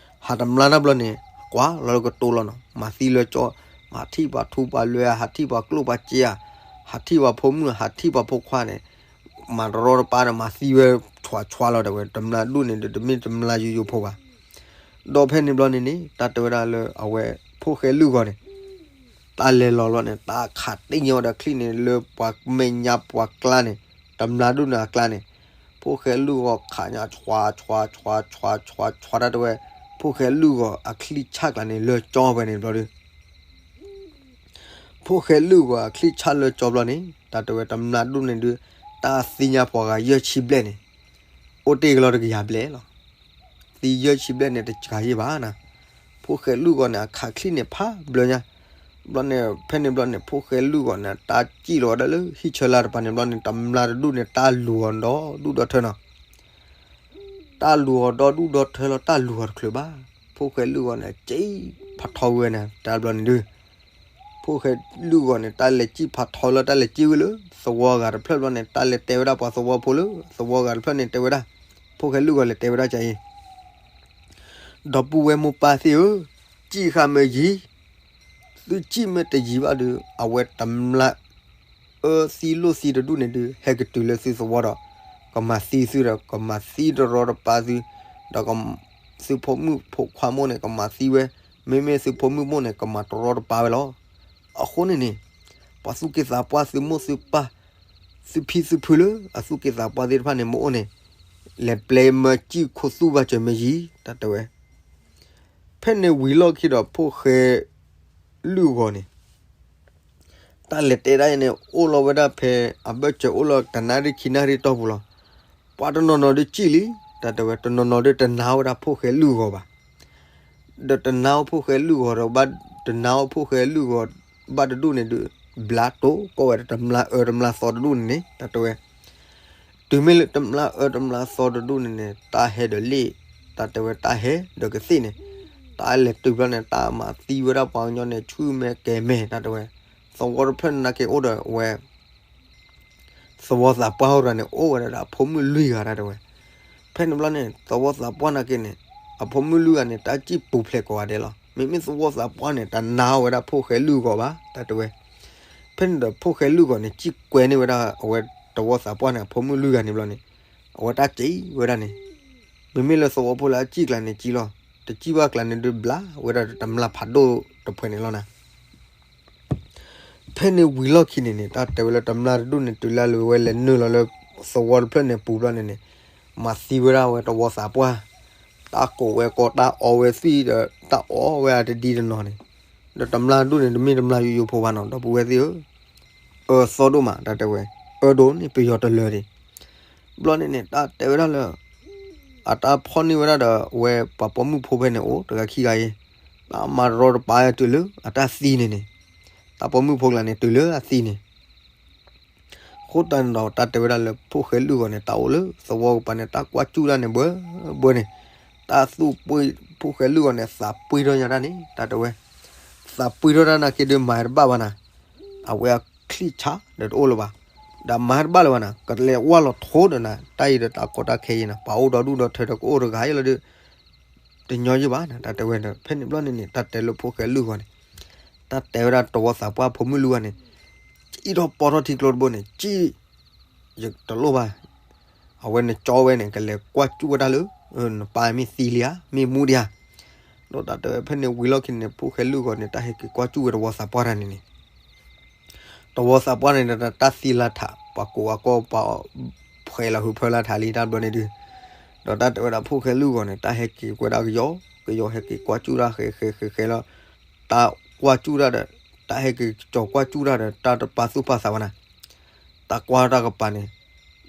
ဟးတမျာ်တဘျီန့ၣ် ကွၢ်လီၤလၢကတိၤလီၤနီၤ, မၤသံလၢကၠီ, မၤထံၣ်ပှၤထူပှၤလွဲၤဧါ, ဟးထံၣ်ပှၤကျိၣ်ပှၤစ့ဧါ, ဟးထံၣ်ပှၤဖိမုၣ် ဟးထံၣ်ပှၤဖိခွါန့ၣ်, မၤတရီတပါဒီး မၤသံဝဲဆွးဆွးလီၤ တဲဝဲ, တမျာ်ဒူၣ်န့ၣ်ဒီး တမ့ၢ်တမျာ်ယိယိဖိဘၣ်. ဒီးဖဲန့ၣ်ဘျီန့ၣ်န့ၣ် တၢ်တဲဝဲဒၣ်လၢအဝဲ ဖိၣ်ဃဲလုၢ်ဂီၤန့ၣ် တၢ်လဲၤလီၤလီၤန့ၣ် တၢ်ခးတ့ၢ်ညီဝဲဒီးချံၣ်န့ၣ် လၢပှၤမဲာ်ညါပှၤကျါန့ၣ်, တမျာ်ဒူၣ်န့ၣ်အကျါန့ၣ်, ဖိၣ်ဃဲလုၢ်ဂီၤခးညါ ဆွးဆွးဆွးဆွးဆွးဆွး တၢ်တဲဝဲ, ဖိၣ်ဃဲလုၢ်ဂီၤအချံၣ်ဆၣ်ကျါန့ၣ် လၢကၠီဖဲန့ၣ်ဘျီဒီး ဖိၣ်ဃဲလုၢ်ဂီၤအချံၣ်ဆၣ်လၢကၠီဘျီန့ၣ် တၢ်တဲဝဲ တမျာ်ဒူၣ်န့ၣ်ဒုး တၢ်သံညါပှၤဂၤယဲၢ်ဆံဘျဲၣ်န့ၣ်, အိၣ်တ့ၢ်ကလီၤတကယၤဘျဲၣ်လီၤ. သံယဲၢ်ဆံဘျဲၣ်န့ၣ် တကးယံၢ်ဘၣ်နၤ. ဖိၣ်ဃဲလုၢ်ဂီၤန့ၣ် အခးချံၣ်န့ၣ်ဖးဘျၢညါ. ဘျီန့ၣ် ဖဲန့ၣ်ဘျီန့ၣ် ဖိၣ်ဃဲလုၢ်ဂီၤန့ၣ် တၢ်စံၣ်လီၤဝဲဒၣ်လၢဟံၣ်ဆၢလါတပၤန့ၣ်ဘျီန့ၣ် တမျာ်တဒူၣ်န့ၣ် တၢ်လူၤအီၤဒီဒူၣ်ဒီထၢနီၤ. တၢ်လူၤအီၤဒီဒူၣ်ဒီထၢလီၤ တၢ်လူၤအီၤတချုးဘၣ်. ဖိၣ်ဃဲလုၢ်ဂီၤန့ၣ် စံၣ်ဖးထီဝဲန့ၣ် တၢ်ဘျီန့ၣ်ဒုး ဖိၣ်ဃဲလုၢ်ဂီၤန့ၣ် တၢ်လဲၤစံၣ်ဖးထီလီၤ တၢ်လဲၤစံၣ်ဝဲလၢ သဝီဂၤတဖျၢၣ်ဘျီန့ၣ် တၢ်လဲၤတဲဝဲဒၣ်ပှၤသဝီဖိလၢ သဝီဂၤတဖျၢၣ်န့ၣ် တဲဝဲဒၣ်, ဖိၣ်ဃဲလုၢ်ဂီၤလဲၤတဲဝဲဒၣ်ကအံၤ, ဒီပုၢ်ဝဲၢ်မိၢ်ပၢ်သ့ၣ်ဧၢ, စံၣ်ဃာ်မ့ၢ်ယံၤ, သုစံၣ်မ့ၢ်တယံၤဘၣ်ဒီး အဝဲတမျာ် အၢသံလိၣ်သံတဒူၣ်န့ၣ်ဒုး ဟဲကတုၤလၢသုသဝီဒီး ကမၤသံသုဒီး ကမၤသံတရီတပါသု, ဒီးသုဖိမုၣ်ဖိခွါမိၢ်န့ၣ် ကမၤသံဝဲ, မ့မ့ၢ်သုဖိမုၣ်မိၢ်န့ၣ် ကမၤတရီတပါဝဲလီၤ. အဃိန့ၣ်န့ၣ် ပှၤသူၣ်က့သးပှၢ်သုမိၢ်သုပၢ် သုဖံသုဖုလၢအသူၣ်က့သးပှၢ်သ့ၣ်တဖၣ်န့ၣ် မ့ၢ်အိၣ်န့ၣ် လဲၤပျဲမၢစံၣ်ခိၣ်သူၣ်ဘၣ်စၢၤမ့ၢ်ယံၤ တၢ်တဲဝဲ ဖဲန့ၣ်ဝံၤလီၢ်ခံဒီး ဖိၣ်ဃဲလုၢ်ဂီၤန့ၣ် တၢ်လဲၤတဲဒၣ်အံၤန့ၣ် အိၣ်လီၤဝဲဒၣ်ဖဲ အဘၢၣ်စၢၤအိၣ်လီၤတနၣ်ရံၣ်ခံနၣ်ရံၣ်တီၢ်ပူၤလီၤ. ပှၤတနီၤနီၤဒုးစံၣ်လံ, တၢ်တဲဝဲ တနီၤနီၤဒုးတနာ်ဝဲဒၣ်ဖိၣ်ဃဲလုၢ်ဂီၤဘၣ်. ဒီးတနာ်ဝဲဖိၣ်ဃဲလုၢ်ဂီၤဒီးဘၣ်, တနာ်ဝဲဖိၣ်ဃဲလုၢ်ဂီၤဘၣ်တဒူၣ်န့ၣ်ဒုး ဘျါတိၢ်ကီဝဲဒီးတမျာ်အၢတမျာ်သီတဒူၣ်န့ၣ်န့ၣ် တၢ်တဲဝဲ တုၤမ့ၢ်လၢတမျာ်အၢတမျာ်သီတဒူၣ်န့ၣ်န့ၣ် တၢ်ဟဲဒီးလ့ၣ်, တၢ်တဲဝဲတၢ်ဟဲဒီးကသ့ၣ်န့ၣ်, တၢ်လဲၤတုၤဘျီန့ၣ် တၢ်မၤသံဝဲဒၣ်ပှၤကညီန့ၣ် ဆူၣ်မဲာ်ကဲၤမဲာ် တၢ်တဲဝဲ, သဝီတဖျၢၣ်န့ၣ်နာ်က့အိၣ်ဒီးဝဲ သဝီသးပှၢ်အိၣ်ဒီးန့ၣ် အိၣ်ဝဲဒၣ်ဒီးအဖိမုၣ်လွံၢ်ဂၤ တၢ်တဲဝဲ. ဖဲန့ၣ်ဘျီန့ၣ် သဝီသးပှၢ်နာ်က့န့ၣ် အဖိမုၣ်လွံၢ်ဂၤန့ၣ် တၢ်စံၣ်ပူၤဖျဲးကိးဂၤဒဲးလီၤ. မ့မ့ၢ်သဝီသးပှၢ်န့ၣ် တနာ်ဝဲဒၣ်ဖိၣ်ဃဲလုၢ်ဂီၤဘၣ် တၢ်တဲဝဲ. ဖဲန့ၣ်ဒီးဖိၣ်ဃဲလုၢ်ဂီၤန့ၣ် စံၣ်ကွဲန့ၢ်ဝဲဒၣ်အဝဲသဝီသးပှၢ်န့ၣ် အဖိမုၣ်လွံၢ်ဂၤန့ၣ်ဘျီန့ၣ် အဝဲတၢ်စံၣ်ဝဲဒၣ်န့ၣ် မ့မ့ၢ်လၢသဝီဖိလၢအစံၣ်ကျါန့ၣ်စံၣ်လီၤ. တစံၣ်ဘၣ်ကျါန့ၣ်ဒုးဘျါဝဲဒၣ်ဒီး တမျာ်ဖးဒိၣ်တဖှဲးန့ၣ်လီၤနၤ. ဖဲန့ၣ်ဝံၤလီၢ်ခံန့ၣ်န့ၣ် တၢ်တဲဝဲလၢတမျာ်တဒူၣ်န့ၣ် တုၤလၢအဝဲလဲၤနုာ်လီၤလၢသဝီတဖျၢၣ်န့ၣ်ပူၤဘျီန့ၣ်န့ၣ် မၤသံဝဲဒၣ်ဝဲသဝီသးပှၢ်, တၢ်ကိးဝဲကီ တၢ်အီဝဲသွံၣ်ဒီး တၢ်အီဝဲအတဒံတနီၤန့ၣ်, ဒီးတမျာ်တဒူၣ်န့ၣ် တမ့ၢ်တမျာ်ယိယိဖိဘၣ်နီၤ ဒီပုၢ်ဝဲၢ်သ့ၣ်ဧၢ, အၢသီဒိၣ်မး တၢ်တဲဝဲ, အၢဒိၣ်န့ၣ်ပယီၤတလၢာ်ဒံး ဘျီန့ၣ်န့ၣ် တၢ်တဲဝဲဒၣ်လၢ အတၢ်ဖီၣ်န့ၢ်ဝဲဒၣ်ဒီး အဝဲပှၤပိာ်မုၣ်ဖိဖဲန့ၣ်အိၣ်တဂၤခံဂၤအံၤ, တၢ်မၤတရီတပါတုၤလၢအတၢ်သံန့ၣ်န့ၣ်, တၢ်ပိာ်မုၣ်ဖိကျါန့ၣ် တုၤလၢအသံန့ၣ်, အဃိသတးန့ၣ်ဒီး တၢ်တဲဝဲဒၣ်လၢဖိၣ်ဃဲလုၢ်ဂီၤန့ၣ် တၢ်အိၣ်လၢသဝီကပၤန့ၣ် တၢ်ကွၢ်စူၣ်တၢ်န့ၣ်ဘှဲဘှဲန့ၣ်, တၢ်သူၣ်ပှ့ၤ ဖိၣ်ဃဲလုၢ်ဂီၤန့ၣ် သးပှ့ၤထီၣ်ညါတၢ်န့ၣ် တၢ်တဲဝဲ, သးပှ့ၤထီၣ်တၢ်နာ်က့ဒုးမၤတဘၣ်ဘၣ်နၤ, အဝဲအချံၣ်ဆါဒီးတအိၣ်လၢၤဘၣ်. ဒီးမၤတဘၣ်လၢၤဘၣ်နၤ, ကလဲၤဝဲလီၤထိဒီးနၤ, တၢ်အံၤဒီးတၢ်ကီတၢ်ခဲအံၤနၤ, ပှၤအိၣ်ဒီဒူၣ်ဒီထၢဒီးကအိၣ်တဂၤအံၤလီၤဒီး တညီယဲၢ်ဘၣ်နၤ, တၢ်တဲဝဲဒီး ဖဲန့ၣ်ဘျီန့ၣ်န့ၣ် တၢ်တဲလၢဖိၣ်ဃဲလုၢ်ဂီၤန့ၣ်, တၢ်တဲဝဲဒၣ်တဝီသးပှၢ်ဖိမုၣ်လုၢ်ဂီၤန့ၣ်, စံၣ်ထီၣ်ပီထီၣ်ထံကျိတဘိန့ၣ်, စံၣ်, ယတလိၣ်ဘၣ်, အဝဲနကၠီဝဲန့ၣ် ကလဲၤကွၢ်စူၣ်ဝဲဒၣ်လၢ နပၢ်မ့ၢ်သံလံဧါ, မ့ၢ်မူဒံးဧါ. ဒီးတၢ်တဲဝဲဖဲန့ၣ်ဝံၤလီၢ်ခံန့ၣ် ဖိၣ်ဃဲလုၢ်ဂီၤန့ၣ် တၢ်ဟဲက့ၤကွၢ်စူၣ်ဝဲတဝီသးပှၢ်တဂၤန့ၣ်န့ၣ် တဝီသးပှၢ်န့ၣ်ဒီး တၢ်သံလၢထး ပှၤကိးအကီၢ်ပှၤဖှဲးလီၤဟုဖၢလၢထးလံတၢ်ဘျီန့ၣ်ဒုး, ဒီးတၢ်တဲဝဲဒၣ်ဖိၣ်ဃဲလုၢ်ဂီၤန့ၣ် တၢ်ဟဲက့ၤကွဲဒၣ်ကယီ, ကယီဟဲက့ၤကွၢ်စူၣ်တၢ်ဃဲဃဲဃဲဃဲလီၤ, တၢ်ကွၢ်စူၣ်တၢ်ဒီး, တၢ်ဟဲက့ၤကၠီၤကွၢ်စူၣ်တၢ်ဒီး တၢ်တပာ်သူၣ်ပာ်သးဝဲနၤ တၢ်ကွၢ်တၢ်ကပၤန့ၣ်,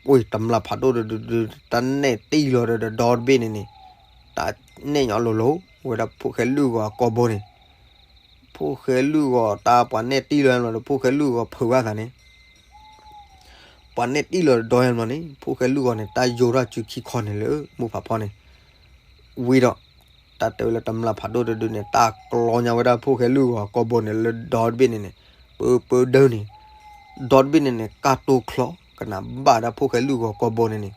ဝ့ၢ်တမျၢ်ဖးဒိၣ်တဒုဒု, တၢ်နဲၣ်တံၢ်လီၤဒီးဒီတဘ့ၣ်န့ၣ်န့ၣ်, တၢ်နဲၣ်ညီလိၤလိၤ, ဝဲဒၣ်ဖိၣ်ဃဲလုၢ်ဂီၤအကိာ်ဘိန့ၣ်, ဖိၣ်ဃဲလုၢ်ဂီၤတၢ်ပှၤနဲၣ်တံၢ်လီၤလီၤဒီး ဖိၣ်ဃဲလုၢ်ဂီၤဖုးဘၣ်သးန့ၣ် ပှၤနဲၣ်တံၢ်လီၤဒီယဲၢ်မလီၤန့ၣ် ဖိၣ်ဃဲလုၢ်ဂီၤန့ၣ် တၢ်ယိးထီၣ်စုခံခီန့ၣ်လၢမိၢ်ဖးဖီန့ၣ်, ဝံၤဒီး, တၢ်တဲဝဲလၢတမျၢ်ဖးဒိၣ်တဒုန့ၣ် တၢ်ကျီညါဝဲဒၣ်ဖိၣ်ဃဲလုၢ်ဂီၤအကိာ်ဘိန့ၣ်လၢဒီတဘ့ၣ်န့ၣ်န့ၣ်, ပၢပၢဒၢန့ၣ်, ဒီတဘ့ၣ်န့ၣ်န့ၣ် ကၢ်တိၢ်ချီ ကနၣ်ဘၣ်ဒၣ်ဖိၣ်ဃဲလုၢ်ဂီၤကိာ်ဘိန့ၣ်န့ၣ်,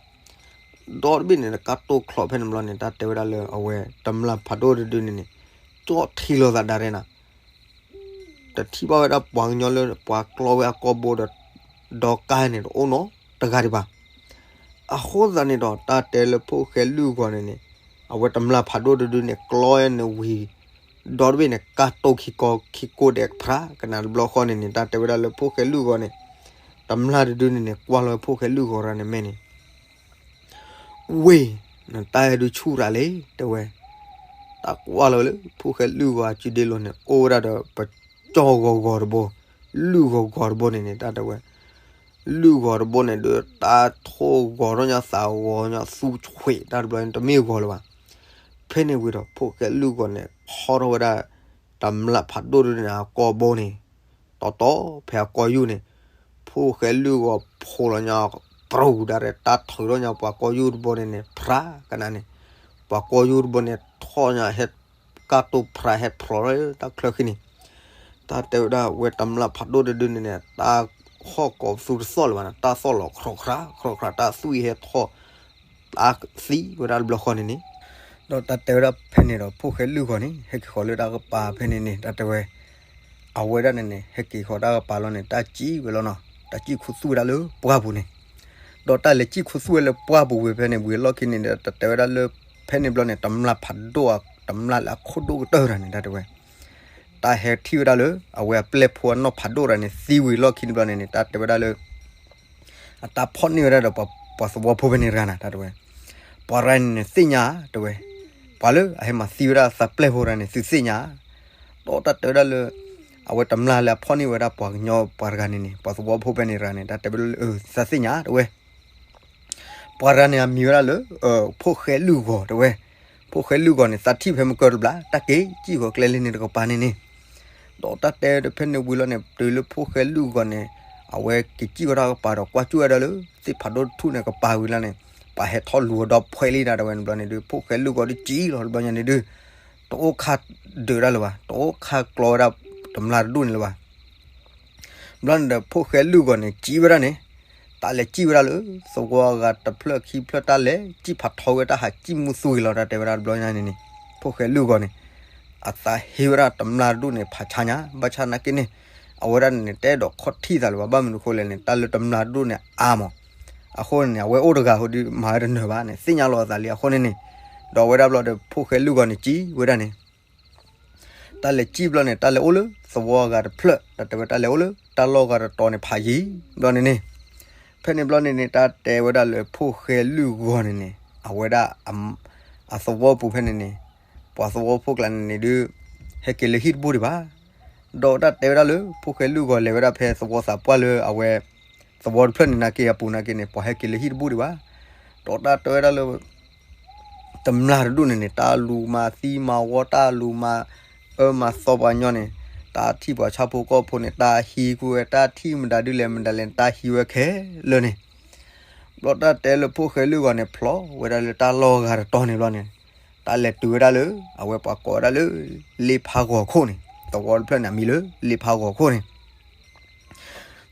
ဒီတဘ့ၣ်န့ၣ်န့ၣ် ကၢ်တိၢ်ချီဖဲန့ၣ်ဘျီန့ၣ် တၢ်တဲဝဲဒၣ်လၢအဝဲတမျၢ်ဖးဒိၣ်တဒုန့ၣ်န့ၣ်, ကၠီၣ်ထံလီၤသးဒါရဲနၤ တထံၣ်ဘၣ်ဝဲဒၣ်ပှၤကညီလၢပှၤကျီဝဲအကိာ်ဘိဒီး, ဒီကါန့ၣ်တအိၣ်နီတဂၤဒံးဘၣ်. အဃိသတးန့ၣ်ဒီး တၢ်တဲလၢဖိၣ်ဃဲလုၢ်ဂီၤန့ၣ်န့ၣ်, အဝဲတမျၢ်ဖးဒိၣ်တဒုန့ၣ် ကျီန့ၣ်ဝံၤ, ဒီတဘ့ၣ်န့ၣ် ကၢ်တိၢ်ခံကိးခံကိးဒဲးကဖျါ ကနၣ်တဘျီဃီန့ၣ်န့ၣ် တၢ်တဲဝဲဒၣ်လၢဖိၣ်ဃဲလုၢ်ဂီၤန့ၣ်, တမျၢ်တဒုန့ၣ်န့ၣ် ကွၢ်လီၤဖိၣ်ဃဲလုၢ်ဂီၤရၤန့ၣ်မဲာ်န့ၣ် ဝ့ၢ်, နတၢ်အဲၣ်ဒုးဆူၣ်ရၤလံ, တဲဝဲ. တၢ်ကွၢ်လီၤလၢဖိၣ်ဃဲလုၢ်ဂီၤအစုဒ့လိၤန့ၣ် အိၣ်ဝဲဒၣ်ဒီးပကၠီၣ်ဂီၤဂီၤတဘိ, လုၢ်ဂီၤဂီၤတဘိန့ၣ်န့ၣ် တၢ်တဲဝဲ, လုၢ်ဂီၤတဘိန့ၣ်ဒီး တၢ်ထိၣ်ဂီၤထီၣ်ညါသးဂီၤညါသူဆွံးတၢ်တဘျီန့ၣ် တမ့ၢ်ဂီၤလၢၤဘၣ်. ဖဲန့ၣ်ဝံၤဒီး ဖိၣ်ဃဲလုၢ်ဂီၤန့ၣ် ဟီထီၣ်ဝဲဒၣ် တမျၢ်ဖးဒိၣ်တဒုန့ၣ် အကိာ်ဘိန့ၣ် တီတီဖဲအကိာ်ယူၢ်န့ၣ်, ဖိၣ်ဃဲလုၢ်ဂီၤဖိးလီၤညါ, ပြူၤဒါရဲ တၢ်ထုးထီၣ်ညါပှၤကိာ်ယူၢ်တဘိန့ၣ်န့ၣ် ဖျါကနၣ်န့ၣ်, ပှၤကိာ်ယူၢ်တဘိန့ၣ် ထီၣ်ညါဟဲကၢ်တိၢ်ဖျါဟဲဖျိးလၢတၢ်ချၢဃံန့ၣ်, တၢ်တဲဝဲဒၣ်ဝဲတမျၢ်ဖးဒိၣ်တဒုန့ၣ်န့ၣ် တၢ်ဟီၣ်ကိးပသူတသီၣ်လၢၤဘၣ်န့ၣ် တၢ်သီၣ်လီၤခြီၣ်ခြး ခြီၣ်ခြး တၢ်သွံၣ်ဟဲထီၣ် တၢ်သံဝဲဒၣ်တဘျီဃီန့ၣ်န့ၣ်, ဒီးတၢ်တဲဝဲဒၣ်ဖဲန့ၣ်ဒီး ဖိၣ်ဃဲလုၢ်ဂီၤန့ၣ် ဟဲက့ၤဃီၤလၢတၢ်ကပၤဖဲန့ၣ်န့ၣ် တၢ်တဲဝဲ, အဝဲဒၣ်န့ၣ်န့ၣ် ဟဲက့ၤဃီၤတၢ်ကပၤလီၤန့ၣ် တၢ်စံၣ်ဝဲလီၤနီၤ, တၢ်စံၣ်ခူသူၣ်ဝဲဒၣ်လၢပှၢ်ပူၤန့ၣ်, ဒီးတၢ်လဲၤစံၣ်ခူသူၣ်ဝဲလၢပှၢ်ပူၤဝံၤဖဲန့ၣ် ဝံၤအလီၢ်ခံန့ၣ်ဒီး တၢ်တဲဝဲဒၣ်လၢ ဖဲန့ၣ်ဘျီန့ၣ် တမျၢ်ဖးဒိၣ် တမျၢ်လၢအခိၣ်ဒိၣ်ကတၢၢ်တဂၤန့ၣ် တၢ်တဲဝဲ တၢ်ဟဲထံၣ်ဝဲဒၣ်လၢ အဝဲအပျဲၢ်ဖိအနီၢ်ဖးဒိၣ်တဂၤန့ၣ် သံဝံၤလီၢ်ခံန့ၣ်ဘျီန့ၣ်န့ၣ် တၢ်တဲဝဲဒၣ်လၢ အတၢ်ဖီၣ်န့ၢ်ဝဲဒၣ်ဒီး ပှၤသဝီဖိဖဲန့ၣ်တဂၤန့ၣ် တၢ်တဲဝဲ, ပှၤတဂၤန့ၣ်န့ၣ် သ့ၣ်ညါ တဲဝဲ, ပှၤလၢအဟဲမၤသံဝဲဒၣ်သးပျဲၢ်ဖိတဂၤန့ၣ် သုသ့ၣ်ညါ, ဒီးတၢ်တဲဝဲဒၣ်လၢ အဝဲတမျၢ်လၢအဖီၣ်န့ၢ်ဝဲဒၣ်ပှၤကညီပှၤတဂၤန့ၣ်န့ၣ် ပှၤသဝီဖိဖဲန့ၣ်တဂၤန့ၣ် တၢ်တဲဝဲဒၣ်လၢ သးသ့ၣ်ညါ တဲဝဲ ပှၤတဂၤန့ၣ် အမံၤဝဲဒၣ်လၢ ဖိၣ်ဃဲလုၢ်ဂီၤ တဲဝဲ, ဖိၣ်ဃဲလုၢ်ဂီၤန့ၣ် သးထံၣ်ဖဲမုၢ်ကၢၢ်တဘျီ တၢ်က့ၤစံၣ်ဃီၤကျဲလၢန့ၣ်တကပၤန့ၣ်န့ၣ်, ဒီးတၢ်တဲဒီးဖဲန့ၣ်ဝံၤလီၤန့ၣ် တုၤလၢဖိၣ်ဃဲလုၢ်ဂီၤန့ၣ် အဝဲက့ၤစံၣ်ဃီၤတၢ်ကပၤဒီးကွၢ်စူၣ်ဝဲဒၣ်လၢ သ့ၣ်ဖးဒိၣ်တထူၣ်န့ၣ်ကပၤဝံၤလီၤန့ၣ် ပှၤဟဲထီၣ်လူၤအီၤဒီးဖှဲးလံတၢ်တဲဝဲန့ၣ်ဘျီန့ၣ်ဒုး ဖိၣ်ဃဲလုၢ်ဂီၤဒုးစံၣ်လီၤတဘျီညါန့ၣ်ဒုး တအိၣ်ခါဒုးဒၣ်လၢၤဘၣ် တအိၣ်ခါကျီဝဲဒၣ် တမျၢ်တဒူၣ်န့ၣ်လၢၤဘၣ် ဘျီန့ၣ်ဒီး ဖိၣ်ဃဲလုၢ်ဂီၤန့ၣ် စံၣ်ဝဲဒၣ်န့ၣ်, တၢ်လဲၤစံၣ်ဝဲဒၣ်လၢ သဝီအဂၤတဖျၢၣ်ခံဖျၢၣ် တၢ်လဲၤစံၣ်မူသွံၣ်လီၤ တၢ်တဲဝဲဒၣ်တဘျီညါန့ၣ်န့ၣ်, ဖိၣ်ဃဲလုၢ်ဂီၤန့ၣ် အသးဟ့ဝဲဒၣ်တမျၢ်တဒူၣ်န့ၣ် ဖးဆါညါ ဘၣ်ဆၣ်နာ်က့န့ၣ်, အဝဲဒၣ်န့ၣ် တအဲၣ်ဒိးခီၣ်ထံၣ်သးလၢၤဘၣ် ဘၣ်မနုၤအဃိလဲၣ်န့ၣ် တၢ်လၢတမျၢ်တဒူၣ်န့ၣ်အါမး, အဃိန့ၣ်န့ၣ် အဝဲအိၣ်တဂၤအဃိဒီး မၤဝဲတနၢၤဘၣ်န့ၣ် သ့ၣ်ညါလီၤအသးလံ အဃိန့ၣ်န့ၣ်, ဒီးအဝဲဒၣ်ဘျီဒီး ဖိၣ်ဃဲလုၢ်ဂီၤန့ၣ် စံၣ်ဝဲဒၣ်န့ၣ် တၢ်လဲၤစံၣ်ဘျီန့ၣ် တၢ်လဲၤအိၣ်လၢသဝီအဂၤတဖျၢၣ် တၢ်တဲဝဲတၢ်လဲၤအိၣ်လၢတၢ်လီၢ်ဂၤတတီၤန့ၣ်ဖးယံၤဘျီန့ၣ်န့ၣ်, ဖဲန့ၣ်ဘျီန့ၣ်န့ၣ် တၢ်တဲဝဲဒၣ်လၢဖိၣ်ဃဲလုၢ်ဂီၤန့ၣ်န့ၣ် အဝဲဒၣ် အသဝီပူၤဖဲန့ၣ်န့ၣ်, ပှၤသဝီဖိကျါန့ၣ်န့ၣ်ဒုး ဟဲက့ၤလၢဟံၣ်တဘူၣ်ဒံးဘၣ်, ဒီးတၢ်တဲဝဲဒၣ်လၢ ဖိၣ်ဃဲလုၢ်ဂီၤလဲၤဝဲဒၣ်ဖဲသဝီသးပှၢ်လၢအဝဲ သဝီတဖျၢၣ်န့ၣ်နာ်က့အပူၤနာ်က့န့ၣ် ပှၤဟဲက့ၤလၢဟံၣ်တဘူၣ်ဒံးဘၣ်, ဒီးတၢ်တဲဝဲဒၣ်လၢ တမျၢ်တဒူၣ်န့ၣ်န့ၣ် တၢ်လူၤမၤသံမၤဝီ တၢ်လူၤမၤအၢမၤသီပှၤကညီန့ၣ်, တၢ်ထံၣ်ပှၤဆၣ်ဖိကီၢ်ဖိန့ၣ် တၢ်ဟံးကွံာ်ဝဲ တၢ်ထံၣ်မတၤဒုလဲၣ်မတၤလဲၣ် တၢ်ဟံးဝဲခဲလၢာ်န့ၣ်, ဘျီတၢ်တဲလၢဖိၣ်ဃဲလုၢ်ဂီၤန့ၣ် ဖျိးဝဲဒၣ်လၢတၢ်လီၢ်ဂၤတတီၤန့ၣ်ဘျီန့ၣ်, တၢ်လဲၤတုၤဝဲဒၣ်လၢ အဝဲပှၤကိးဝဲဒၣ်လၢ လ့ဖးဂီၤခိၣ်န့ၣ်, သဝီတဖျၢၣ်န့ၣ် အမံၤလၢ လ့ဖးဂီၤခိၣ်န့ၣ်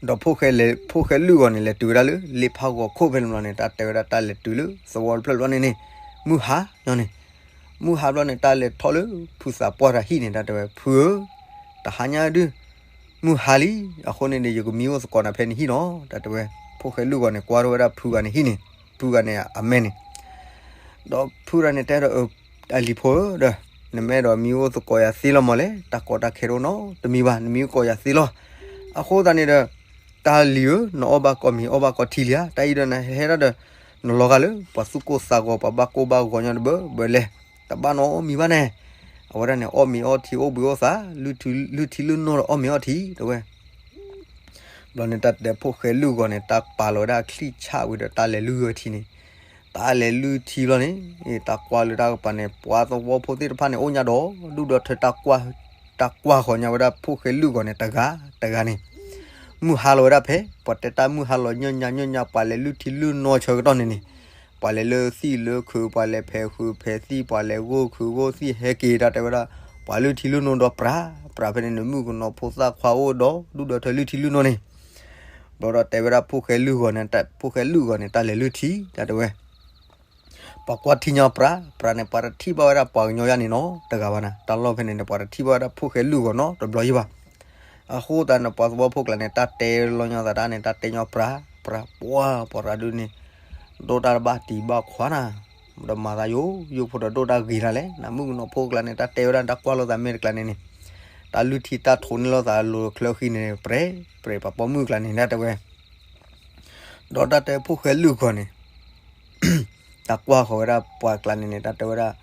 ဒီးဖိၣ်ဃဲလုၢ်ဂီၤန့ၣ် လဲၤတုၤဝဲဒၣ်လၢ လ့ဖးဂီၤခိၣ်ဖဲန့ၣ်ဘျီန့ၣ် တၢ်တဲဝဲဒၣ်တၢ်လဲၤတုၤလၢသဝီတဖျၢၣ်ဘျီန့ၣ်န့ၣ် မုၢ်ဟါညီန့ၣ်, မုၢ်ဟါဘျီန့ၣ် တၢ်လဲၤထီၣ်လၢဖုသးပှၢ်တၢ်ဟံၣ်န့ၣ် တၢ်တဲဝဲ ဖုဧၢ, တဟါညါဒုး မုၢ်ဟါလံ, အဃိန့ၣ်ဒီး ယကမံအိၣ်သကိးနၤဖဲနဟံၣ်နီၤ တၢ်တဲဝဲ. ဖိၣ်ဃဲလုၢ်ဂီၤန့ၣ် ကွၢ်ထီၣ်ဝဲဒၣ်ဖုဂၤန့ၣ်ဟံၣ်န့ၣ်, ဖုဂၤန့ၣ်အမဲန့ၣ် ဒီးဖုဂၤန့ၣ်တဲဒီး အလံၤဖိဧၢဒီး နမ့ၢ်အဲၣ်ဒိးမံအိၣ်သကိးယၤသ့လီၤမးလဲၣ်, တၢ်ကီတၢ်ခဲတအိၣ်နီတမံၤဘၣ်, နမံအိၣ်သကိးယၤသ့လီၤ. အဃိသတးန့ၣ်ဒီး တၢ်လံၤဧၢ, နအီၣ်ဘၣ်ကိးမံၤ အီၣ်ဘၣ်ကိးထံလံဧါ, တၢ်အံၤဒီးနဟဲဒၣ်ဒီး နလီၤဂာ်လၢ ပှၤသူၣ်ကိၢ်သးဂီၤ ပှၤဘၣ်ကိၢ်ဘၣ်ဂီၤညီတဘၢဘၢလဲၣ်, တဘၣ်နီတမံၤဘၣ်န့ၣ်. အဝဲဒၣ်န့ၣ် အီၣ်မ့ၤအီၣ်ထံ အိၣ်ဘှံးအိၣ်သါ, လုၢ်ထံလုၢ်နိဒီးအီၣ်မ့ၤအီၣ်ထံ တဲဝဲ ဘျီန့ၣ် တၢ်တဲဖိၣ်ဃဲလုၢ်ဂီၤန့ၣ် တၢ်ပာ်လီၤဝဲဒၣ်အချံၣ်ဆၣ်ဝံၤဒီး တၢ်လဲၤလုၢ်ဝဲထံန့ၣ်, တၢ်လဲၤလုၢ်ထံဘျီန့ၣ် တၢ်ကွၢ်လၢတၢ်ကပၤန့ၣ် ပှၤသဝီဖိသ့ၣ်တဖၣ်န့ၣ် အိၣ်ညါဒီး ဒူၣ်ဒီးထၢ တၢ်ကွၢ်ဃီၤညါဝဲဒၣ်ဖိၣ်ဃဲလုၢ်ဂီၤန့ၣ် တဂၤတဂၤန့ၣ်, မုၢ်ဟါလီၤဝဲဒၣ်ဖဲ ပှၤတဲတၢ်မုၢ်ဟါလီၤ ညၣ်ညၣ်ညၣ်ညၣ် ပှၤလဲၤလုၢ်ထံလုၢ်နိဆၢကတီၢ်န့ၣ်န့ၣ်, ပှၤလဲၤလၢသံၣ်လၢခုး ပှၤလဲၤဖဲးခုးဖဲးသံၣ် ပှၤလဲၤဂိၢ်ခုးဂိၢ်သံၣ် ဟဲက့ၤ တၢ်တဲဝဲဒၣ် ပှၤလုၢ်ထံလုၢ်နိဒီးပြးပြးဖဲန့ၣ်န့ၣ် မုၣ်ကနီၤဖိသၣ်ခွါအိၣ်ဒီး ဒူၣ်ဒီးထၢလုၢ်ထံလုၢ်နိန့ၣ်, ဘျီဒီးတဲဝဲဒၣ်ဖိၣ်ဃဲလုၢ်ဂီၤန့ၣ် ဖိၣ်ဃဲလုၢ်ဂီၤန့ၣ် တၢ်လဲၤလုၢ်ထံ တၢ်တဲဝဲ ပှၤကွၢ်ထံညီပြးပြးန့ၣ် ပှၤတထံၣ်ဘၣ်ဝဲဒၣ်ပှၤကညီယါန့ၣ်နီတဂၤဘၣ်နၤ, တၢ်လီၢ်ဖဲန့ၣ်န့ၣ် ပှၤတထံၣ်ဘၣ်ဝဲဒၣ်ဖိၣ်ဃဲလုၢ်ဂီၤနီတဘျီယံၤဘၣ်. အဃိသတးန့ၣ် ပှၤသဝီဖိကျါန့ၣ် တၢ်တဲလီၤညီသးတၢ်န့ၣ် တၢ်တဲညီပြးပြး ပှၤပှၤရၤဒုန့ၣ် ဒိၣ်တၢ်တဘၣ်တံၤဘၣ်ခွါနၤ, ဒီးမၤသးယိယိဖိဒီးဒိၣ်တၢ်ဂ့ၤတၢ်လဲၣ်, နမုၣ်ကနီၤဖိကျါန့ၣ် တၢ်တဲဝဲဒၣ် တၢ်ကွၢ်လိာ်သးမ့ၢ်တကျါန့ၣ်န့ၣ်, တၢ်လုၢ်ထံတၢ်ထိးန့ၢ်လိာ်သးလိၤချၢဃံန့ၣ် ပြဲးပြဲး ပှၤပိာ်မုၣ်ကျါန့ၣ် တၢ်တဲဝဲ ဒီးတၢ်တဲဖိၣ်ဃဲလုၢ်ဂီၤန့ၣ် တၢ်ကွၢ်ဃီၤဝဲဒၣ်ပှၤကျါန့ၣ်န့ၣ် တၢ်တဲဝဲဒၣ်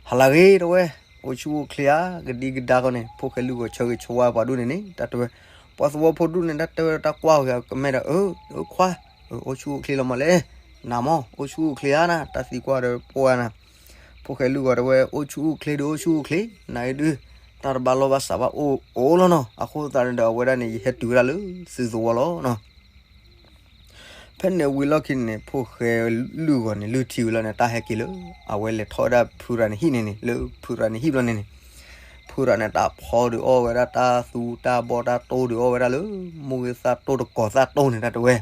ဟါလၢအဂ့ၤ တဲဝဲ, အိၣ်ဆူၣ်အိၣ်ချ့ဧါ, ကဒံကဒါဃီန့ၣ် ဖိၣ်ဃဲလုၢ်ဂီၤဆၢဂ့ၤဆၢဝါပှၤဒူၣ်န့ၣ်န့ၣ် တၢ်တဲဝဲ, ပှၤသဝီဖိဒူၣ်န့ၣ် တၢ်တဲဝဲဒၣ် တၢ်ကွၢ်ဃီၤကမဲဒီး အၢ အၢခွါ, အိၣ်ဆူၣ်အိၣ်ချ့လီၤမးလဲၣ်, နၤမး အိၣ်ဆူၣ်အိၣ်ချ့ဧါနၤ, တၢ်သံကွၢ်ဒီးပှၤနၤ, ဖိၣ်ဃဲလုၢ်ဂီၤတဲဝဲ အိၣ်ဆူၣ်အိၣ်ချ့ဒီးအိၣ်ဆူၣ်အိၣ်ချ့, နၤအံၤဒုး တၢ်တဘၣ်လီၢ်ဘၣ်စးဘၣ်အိၣ်အိၣ်လီၤနီၤ, အဃိသတးန့ၣ်ဒီး အဝဲဒၣ်န့ၣ် ယဟဲတုၤဝဲဒၣ်လၢသုသဝီလီၤနီၤ. ဖဲန့ၣ်ဝံၤလီၢ်ခံန့ၣ်န့ၣ် ဖိၣ်ဃဲလုၢ်ဂီၤန့ၣ် လုၢ်ထံဝံၤလီၤန့ၣ် တၢ်ဟဲက့ၤလၢ အဝဲလဲၤထီၣ်ဝဲဒၣ်ဖုရၤန့ၣ်ဟံၣ်န့ၣ်န့ၣ် လၢဖုရၤန့ၣ်ဟံၣ်ဘျီန့ၣ်န့ၣ်, ဖုရၤန့ၣ် တၢ်ဖီဒုးအီၣ်ဝဲဒၣ် တၢ်သူတၢ်ဘီၣ်တၢ်တိၢ်ဒုးအီၣ်ဝဲဒၣ်လၢ မိၢ်ဂ့ၤသၣ်တိၢ်တကီၤသၣ်တိၢ်န့ၣ် တၢ်တဲဝဲ,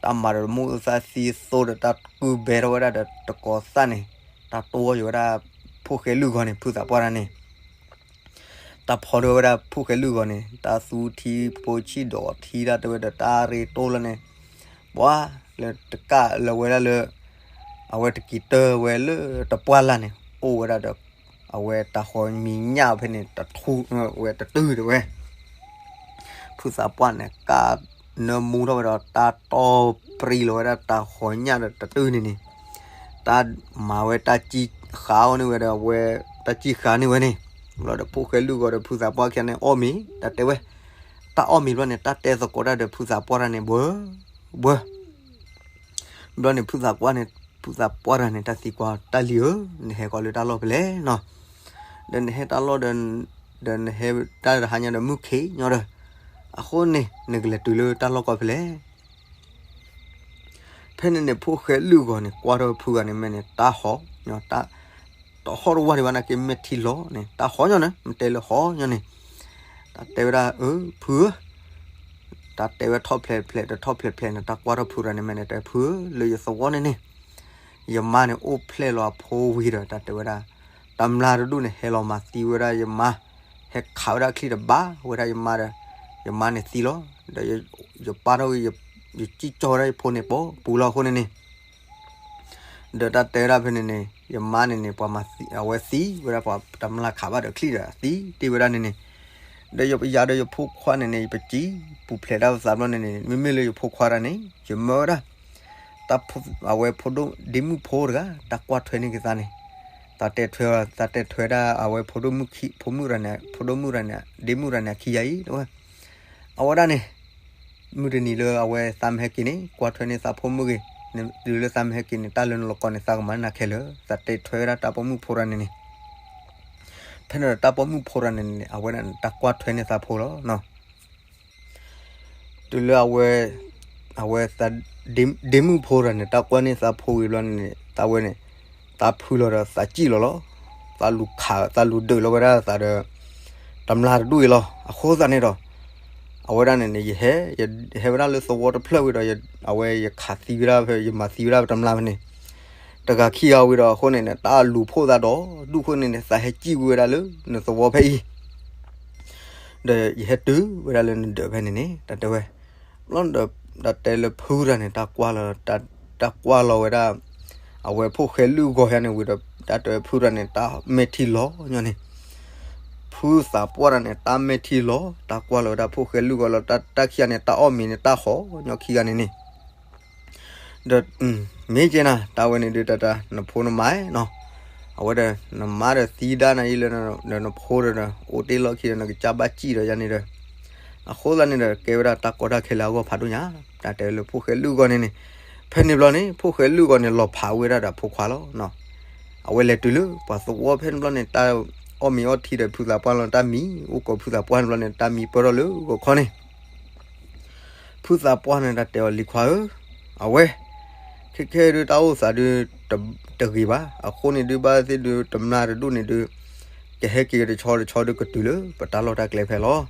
တၢ်မၤဒီးမိၢ်ဂ့ၤသၣ်သံသိဒီး တၢ်ကုဘဲထီၣ်ဝဲဒၣ်ဒီးတကီၤသၣ်န့ၣ်, တၢ်တိၢ်အီၣ်ယိာ်ဝဲဒၣ် ဖိၣ်ဃဲလုၢ်ဂီၤန့ၣ် ဖုသးပှၢ်တၢ်န့ၣ် တၢ်ဖီဒုးဝဲဒၣ်ဖိၣ်ဃဲလုၢ်ဂီၤန့ၣ် တၢ်သူထံဖိဆံၣ်ဒီးထံ တၢ်တဲဝဲဒီး တၢ်ရ့တိၢ်လီၤန့ၣ်, ပှၤလၢတကၣ်လၢဝဲဒၣ်လၢ အဝဲတက့ၤတၢၢ်ဝဲလၢတပှၢ်လၢ်န့ၣ် အိၣ်ဝဲဒၣ်ဒီး အဝဲတၢ်ဃီမံၤညၣ်ဖဲန့ၣ် တထူဝဲတတုၤတဲဝဲ ဖုသးပှၢ်န့ၣ် ကၣ်နၢမူထီၣ်ဝဲဒီး တၢ်တီၢ်ပြံလီၤဝဲဒၣ်တၢ်ဃီညၣ်ဒီးတတုၤန့ၣ်န့ၣ်, တၢ်မၤဝဲတၢ်စံၣ်ဃာ်အီၤန့ၢ်ဝဲဒီး အဝဲတၢ်စံၣ်ဃာ်န့ၢ်ဝဲန့ၣ်, ဘျီဒီးဖိၣ်ဃဲလုၢ်ဂီၤဒီးဖုသးပှၢ်ခံဂၤန့ၣ် အီၣ်မ့ၤ တၢ်တဲဝဲ, တၢ်အီၣ်မ့ၤဘျီန့ၣ် တၢ်တဲသကိးတၢ်ဒီးဖုသးပှၢ်တၢ်န့ၣ် ဘှၢ ဘှၢ ဘျီန့ၣ် ဖုသးပှၢ်န့ၣ် ဖုသးပှၢ်တၢ်န့ၣ် တၢ်သံကွၢ် တၢ်လံၤဧၢ, နဟဲဃီၤလၢတၢ်လီၢ်ဖဲလဲၣ်နီၤ, ဒီးနဟဲတၢ်လီၢ်ဒီး ဒီးနဟဲတၢ်တဟါညါဒီးမုၢ်ခ့ညီဒီး, အဃိန့ၣ် နကလဲၤတုၤလၢတၢ်လီၢ်ကီၢ်ဖဲလဲၣ်. ဖဲန့ၣ်န့ၣ် ဖိၣ်ဃဲလုၢ်ဂီၤန့ၣ် ကွၢ်ထီၣ်ဖုဂၤန့ၣ်မဲာ်န့ၣ် တၢ်ဟီညီ တၢ် တဟီၣ်တဝၢ်ဒံးဘၣ်နာ်က့ မဲာ်ထံလီၤန့ၣ် တၢ်ဟီညီန့ၣ် မ့ၢ်တဲလၢဟီညီန့ၣ်, တၢ်တဲဝဲဒၣ် အၢ ဖုဧၢ, တၢ်တဲဝဲထီၣ်ဖျဲးဖျဲးဒီးထီၣ်ဖျဲးဖျဲးန့ၣ် တၢ်ကွၢ်ထီၣ်ဖုရၤန့ၣ်မဲာ်န့ၣ် တဲဖုဧၢ လၢယသဝီန့ၣ်န့ၣ် ယမါန့ၣ်အိၣ်ဖျဲၣ်လီၤအဖိဝံၤဒီး တၢ်တဲဝဲဒၣ် တမျၢ်တဒူၣ်န့ၣ် ဟဲလီၤမၤသံဝဲဒၣ်ယမါ, ဟဲခးဝဲဒၣ်ချံၣ်တဘၣ်ဝဲဒၣ်ယမါဒီး ယမါန့ၣ်သံလီၤ. ဒီးယပၢ်ထီၣ်ဂ့ၤ ယစံၣ်ကၠီဝဲဒၣ်ယဖိန့ၣ်ပိာ်ပူၤလီၤအဃိန့ၣ်န့ၣ် ဒီးတၢ်တဲဝဲဒၣ်ဖဲန့ၣ်န့ၣ် ယမါန့ၣ်န့ၣ် ပှၤမၤသံ အဝဲသံဝဲဒၣ်ပှၤတမျၢ်ခးဘၣ်ဒီးချံၣ်ဒီးသံတ့ၢ်ဝဲဒၣ်န့ၣ်န့ၣ်, ဒီးယယၤဒီးယဖိခွါန့ၣ်န့ၣ် ယပစံၣ်ပူၤဖျဲးတၢ်ပသးဘျီန့ၣ်န့ၣ် မ့မ့ၢ်လၢယဖိခွါတၢ်န့ၣ် ယမၢဝဲဒၣ် တၢ်ဖိ အဝဲဖိဒိၣ် ဒ့မုၣ်ဖိတဂၤ တၢ်ကွၢ်ထွဲန့ၢ်က့ၤသးန့ၣ်, တၢ်တဲထွဲ တၢ်တဲထွဲဒၣ်အဝဲဖိဒိၣ်မုၣ်ခံ ဖိမုၣ်ရၤန့ၣ် ဖိဒိၣ်မုၣ်ရၤန့ၣ် ဒ့မုၣ်ရၤန့ၣ်အခံယၤအံၤ တဲဝဲ အဝဲဒၣ်န့ၣ် မုၢ်တနံၤလၢအဝဲသးမ့ၢ်ဟဲက့ၤန့ၣ် ကွၢ်ထွဲန့ၢ်သးဖိမုၣ်ဂ့ၤ, တုၤလၢသးမ့ၢ်ဟဲက့ၤန့ၣ် တၢ်လၢနလိၤကီၢ်န့ၣ် သးကမၤန့ၢ်နၤခဲလၢာ်, တၢ်တဲထွဲဝဲဒၣ်တၢ်ပိာ်မုၣ်ဖိတဂၤန့ၣ်န့ၣ်, ဖဲန့ၣ်ဒီးတၢ်ပိာ်မုၣ်ဖိတဂၤန့ၣ်န့ၣ် အဝဲဒၣ်န့ၣ် တၢ်ကွၢ်ထွဲန့ၢ်သးဖိလီၤ. တုၤလၢအဝဲ အဝဲ ဒ့မုၣ်ဖိတဂၤန့ၣ်တၢ်ကွၢ်န့ၢ်သးဖိဝံၤဘျီန့ၣ်န့ၣ် သးဝဲန့ၣ် သးဖုလီၤဒီးသးစံၣ်လီၤလီၤ, သးလူၤခး သးလူၤဒုးလီၤဝဲဒၣ်သးဒီး တမျၢ်တဒူၣ်အံၤလီၤ. အဃိသတးန့ၣ်ဒီး အဝဲဒၣ်န့ၣ်န့ၣ် ယဟဲ ယဟဲဝဲဒၣ်လၢသဝီတဖျၢၣ်ဝံၤဒီး အဝဲယခးသံဝဲဒၣ်ဖဲ ယမၤသံဝံၤဒၣ်ပတမျာ်ဖဲန့ၣ် တဂၤခံဂၤဝံၤဒီးအဃိန့ၣ်န့ၣ် တၢ်လူၤဖှိၣ်သးဒီဒူၣ်ဃိန့ၣ်န့ၣ် သးဟဲစံၣ်ကွံာ်ဝဲဒၣ်လၢနသဝီဖဲအံၤ ဒီးယဟဲတုၤဝဲဒၣ်လၢနဒၢးဖဲန့ၣ်န့ၣ် တၢ်တဲဝဲ ဘျီဒီး တၢ်တဲလၢဖုတၢ်န့ၣ် တၢ်ကွၢ်လီၤ တၢ်ကွၢ်လီၤဝဲဒၣ် အဝဲဖိၣ်ဃဲလုၢ်ဂီၤယါန့ၣ်ဝံၤဒီး တၢ်တဲဝဲဖုတၢ်န့ၣ် တၢ်မဲာ်ထံလီၤညီန့ၣ် ဖုသးပှၢ်တၢ်န့ၣ် တၢ်မဲာ်ထံလီၤ တၢ်ကွၢ်လီၤဝဲဒၣ်ဖိၣ်ဃဲလုၢ်ဂီၤလီၤ တၢ်ခံဂၤန့ၣ် တၢ်အီၣ်မ့ၤန့ၣ် တၢ်ဃီညီခံဂၤန့ၣ်န့ၣ် ဒီး မ့ၢ်ကဲနၤ တၢ်ဝဲန့ၣ်ဒုးတၢ်တၢ် နဖိနမါနီၤ အဝဲဒီး နမါဒီးသံဒၣ်နၤအံၤလၢ ဒီးနဖိဒီး အိၣ်တ့ၢ်လီၢ်ခံဒီး နကစၢ်ဘၣ်စံၣ်ဒီးယါန့ၣ်ဒီး အဃိသတးန့ၣ်ဒီး ကဲဝဲဒၣ်တၢ်ကီတၢ်ခဲလၢအဂီၢ်ဖးဒိၣ်ညါ တၢ်တဲလၢဖိၣ်ဃဲလုၢ်ဂီၤန့ၣ်န့ၣ် ဖဲန့ၣ်ဘျီန့ၣ် ဖိၣ်ဃဲလုၢ်ဂီၤန့ၣ် လီၤဖးဝဲဒၣ်ဒီးဖိခွါလီၤ အဝဲလဲၤတုၤလၢ ပှၤသဝီဖဲန့ၣ်ဘျီန့ၣ် တၢ်အီၣ်မ့ၤအီထံဒီးဖုသးပှၢ်လီၤ တၢ်မံ အိၣ်ကိးဖုသးပှၢ်န့ၣ်ဘျီန့ၣ် တၢ်မံပၢၢ်ထီၣ်လၢဂီၤခီန့ၣ် ဖုသးပှၢ်န့ၣ် တၢ်တဲအီၤလံၤခွါဧၢ, အဝဲ ခဲခဲဒုးတၢ်အိၣ်သးဒုး တဂ့ၤဘၣ်, အဃိန့ၣ်ဒုး ဘၣ်သ့ၣ်ဒုး တမျၢ်တဒူၣ်န့ၣ်ဒုး ကဟဲက့ၤတဆီတဆီဒုးကတုၤလၢ ပတၢ်လီၢ်တၢ်ကျဲဖဲလီၤ.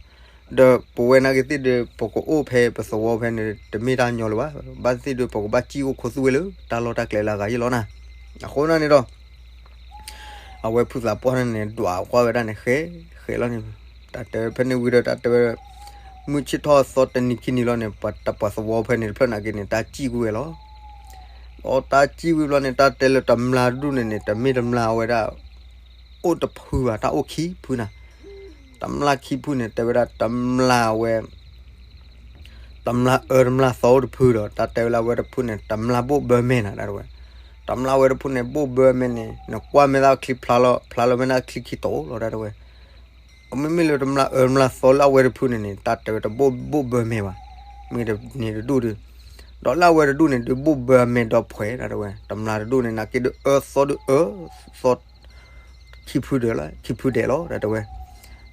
ဒီးပဝဲနာ်က့သ့ၣ်ဒုး ပကအိၣ်ဖဲပသဝီဖဲန့ၣ် တမ့ၢ်တၢ်ညီလၢၤဘၣ်, ဘၣ်သ့ၣ်ဒုး ပကဘၣ်စံၣ်အိၣ်ခိးသူၣ်ဝဲလၢ တၢ်လီၢ်တၢ်ကျဲလၢအဂၤယ့ၣ်လီၤနၤ. အဃိန့ၣ်န့ၣ်ဒီး အဝဲဖုသးပှၢ်န့ၣ်န့ၣ် ဒွးကွၢ်ဝဲဒၣ်န့ၣ် ဃဲ ဃဲလီၤန့ၣ်, တၢ်တဲဝဲဖဲန့ၣ်ဝံၤဒီး တၢ်တဲဝဲ မုၢ်ဆ့ၣ်ထီၣ်အသီတနံၤခံနံၤလီၤန့ၣ် ပှၤသဝီဖဲန့ၣ်တဖျၢၣ်နာ်က့န့ၣ် တၢ်စံၣ်ကွံာ်ဝဲလီၤ. ဒီးတၢ်စံၣ်ကွံာ်ဘျီန့ၣ် တၢ်တဲလၢတမျၢ်တဒူၣ်န့ၣ်န့ၣ် တမ့ၢ်တမျၢ်ဝဲဒၣ် အိၣ်တဖုဘၣ်, တၢ်အိၣ်ခံဖုနၤ. တမျၢ်ခံဖုန့ၣ် တဲဝဲဒၣ်တမျၢ်ဝဲ တမျၢ်အၢတမျၢ်သီအိၣ်တဖုဒီး တၢ်တဲဝဲလၢအဝဲတဖုန့ၣ် တမျၢ်ဘိၣ်ဘၢမဲာ်နၤ တၢ်တဲဝဲ. တမျၢ်ဝဲတဖုန့ၣ် ဘိၣ်ဘၢမဲာ်န့ၣ် နကွၢ်မဲာ်သၣ်ချံဖျါလီၤ ဖျါလီၤမဲာ်သၣ်ချံခံတီၤလီၤ တၢ်တဲဝဲ. မ့မ့ၢ်လၢတမျၢ်အၢတမျၢ်သီလၢအဝဲတဖုန့ၣ်န့ၣ် တၢ်တဲဝဲတဘိၣ်ဘိၣ်ဘၢမဲာ်ဘၣ်, မ့ၢ်တန့ၣ်တဒူၣ်ဒုး, ဒီးလၢအဝဲတဒူၣ်န့ၣ်ဒုး ဘိၣ်ဘၢအမဲာ်ဒီးဖှဲး တၢ်တဲဝဲ. တမျၢ်တဒူၣ်န့ၣ် နာ်က့ဒုးအၢသီဒုးအၢသီ ခံဖုဒဲးလီၤ ခံဖုဒဲးလီၤ တၢ်တဲဝဲ.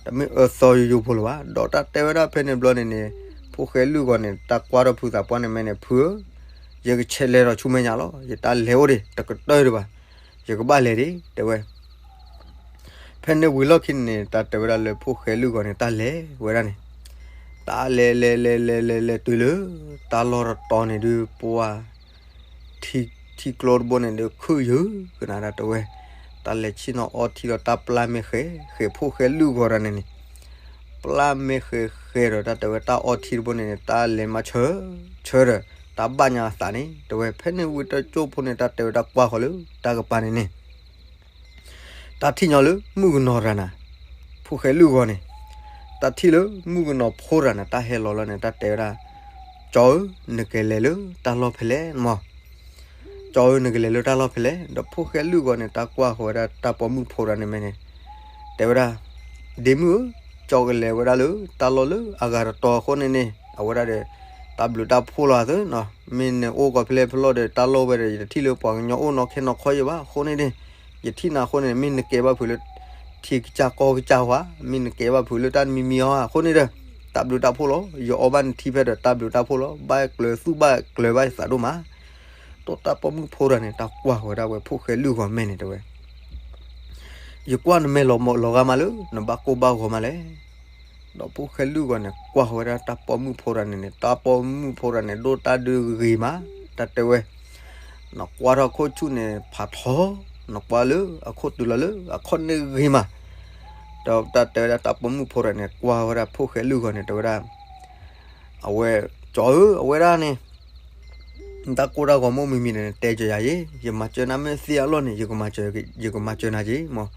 တမ့ၢ်အၢသီယိယိဖိလၢၤဘၣ်. ဒီးတၢ်တဲဝဲဒၣ်ဖဲန့ၣ်ဘျီန့ၣ်န့ၣ် ဖိၣ်ဃဲလုၢ်ဂီၤန့ၣ် တၢ်ကွၢ်ထီၣ်ဖုသးပှၢ်န့ၣ်မဲာ်န့ၣ် ဖုဧၢ, ယကဆဲးလဲၤထီၣ်ဆူမဲာ်ညါလီၤ. ယတၢ်လဲၤအိၣ်ဒံး တကတၢၢ်ဒံးဘၣ်, ယကဘၣ်လဲၤဒံး တဲဝဲ. ဖဲန့ၣ်ဝံၤလီၢ်ခံန့ၣ် တၢ်တဲဝဲဒၣ်လၢဖိၣ်ဃဲလုၢ်ဂီၤန့ၣ် တၢ်လဲၤဝဲဒၣ်န့ၣ်, တၢ်လဲၤလဲၤလဲၤလဲၤလဲၤလဲၤတုၤလၢ တၢ်လီၢ်တတီၤန့ၣ်ဒုး ပှၤ ထံကျိတဘိန့ၣ်ဒုး ခုၣ်ယုၢ်ကနၤ တၢ်တဲဝဲ. တၢ်လဲၤဆ့ၣ်နီၤအီထံဒီးတၢ်ပျၢ်မဲာ်ဃဲ ဃဲဖိၣ်ဃဲလုၢ်ဂီၤတၢ်န့ၣ်န့ၣ်, ပျၢ်မဲာ်ဃဲဃဲဒီး တၢ်တဲဝဲ တၢ်အီထံတဘိန့ၣ်န့ၣ် တၢ်လဲၤမၤဆၢ ဆၢဒီး တၢ်ဘၣ်ညါအသးန့ၣ် တဲဝဲ. ဖဲန့ၣ်ဝံၤတကၠိဖိန့ၣ် တၢ်တဲဝဲတၢ်ကွၢ်ဃီၤလၢတၢ်ကပၤန့ၣ်န့ၣ် တၢ်ထံၣ်ညီလၢမုၣ်ကနီၤတဂၤနၤ, ဖိၣ်ဃဲလုၢ်ဂီၤန့ၣ်, တၢ်ထံၣ်လၢမုၣ်ကနီၤဖိတဂၤန့ၣ် တၢ်ဟဲလီၤလီၤန့ၣ် တၢ်တဲဝဲဒၣ်, ကၠီဧၢ, နကလဲၤလၢတၢ်လီၢ်ဖဲလဲၣ်မး, ကၠီဧၢ နကလဲၤလၢတၢ်လီၢ်ဖဲလဲၣ်. ဒီးဖိၣ်ဃဲလုၢ်ဂီၤန့ၣ် တၢ်ကွၢ်ဃီၤဝဲဒၣ်တၢ်ပိာ်မုၣ်ဖိတဂၤန့ၣ်မဲာ်န့ၣ်, တဲဝဲဒၣ်, ဒ့မုၣ်ဧၢ, ကၠီကလဲၤဝဲဒၣ်လၢတၢ်လီၢ်လၢအဂၤတတီၤအဃိန့ၣ်န့ၣ် အဝဲဒၣ်ဒီး တၢ်ဘျုးတၢ်ဖှိၣ်လီၤသ့နီၤ, မ့ၢ်နအိၣ်ကီးဖဲလဲၣ်ဖဲလဲၣ်ဒီး တၢ်လီၢ်ဝဲဒီး ယတထံၣ်လၢပှၤကညီအိၣ်နီၢ်ခဲနီၢ်ခီယဲၢ်ဘၣ်အဃိန့ၣ်န့ၣ်, ယထံၣ်နၤအဃိန့ၣ် မ့ၢ်နကဲဘၣ်ဖုးလၢ ထံကစၢ်ကီၢ်ကစၢ်ဝါ, မ့ၢ်နကဲဘၣ်ဖုးလၢတၢ်တမံၤမံၤအီၤအဃိန့ၣ်ဒီး တၢ်ဘျုးတၢ်ဖှိၣ်လီၤ. ယအီဘၣ်နထံဖဲဒီးတၢ်ဘျုးတၢ်ဖှိၣ်လီၤ. ဘၣ်ကျၢၤသူၣ်ဘၣ်ကျၢၤဘၣ်ယသးဒိၣ်မး. ဒီးတၢ်ပိာ်မုၣ်ဖိတဂၤန့ၣ် တၢ်ကွၢ်ဃီၤဝဲဒၣ်ဝဲဖိၣ်ဃဲလုၢ်ဂီၤမဲာ်န့ၣ် တဲဝဲ, ယကွၢ်နမဲာ်လီၤဂာ်မးလၢ နဘၣ်ကိၢ်ဘၣ်ဂီၤမးလဲၣ်. ဒီးဖိၣ်ဃဲလုၢ်ဂီၤန့ၣ် ကွၢ်ဃီၤဝဲဒၣ်တၢ်ပိာ်မုၣ်ဖိတဂၤန့ၣ်န့ၣ် တၢ်ပိာ်မုၣ်ဖိတဂၤန့ၣ် ဒိၣ်တၢ်ဒုးဂ့ၤမး, တၢ်တဲဝဲ နကွၢ်ထီၣ်ခိၣ်ဆူၣ်န့ၣ် ဖးထီ, နကွၢ်လၢအခီၣ်တုၤလီၤလၢအခီၣ်န့ၣ်ဂ့ၤမး. ဒီးတၢ်တဲဝဲဒၣ်တၢ်ပိာ်မုၣ်ဖိတဂၤန့ၣ် ကွၢ်ဝဲဒၣ်ဖိၣ်ဃဲလုၢ်ဂီၤန့ၣ် တဲဝဲဒၣ်, အဝဲ, ကၠီဧၢ, အဝဲဒၣ်န့ၣ် နတၢ်ကိၢ်တၢ်ဂီၤမ့ၢ်မံၤမံၤန့ၣ် နတဲကၢၤယၤယ့ၣ်, ယမၤစၢၤနၤမ့ၢ်သ့အလီၢ်န့ၣ် ယကမၤစၢၤနၤက့ၤမး.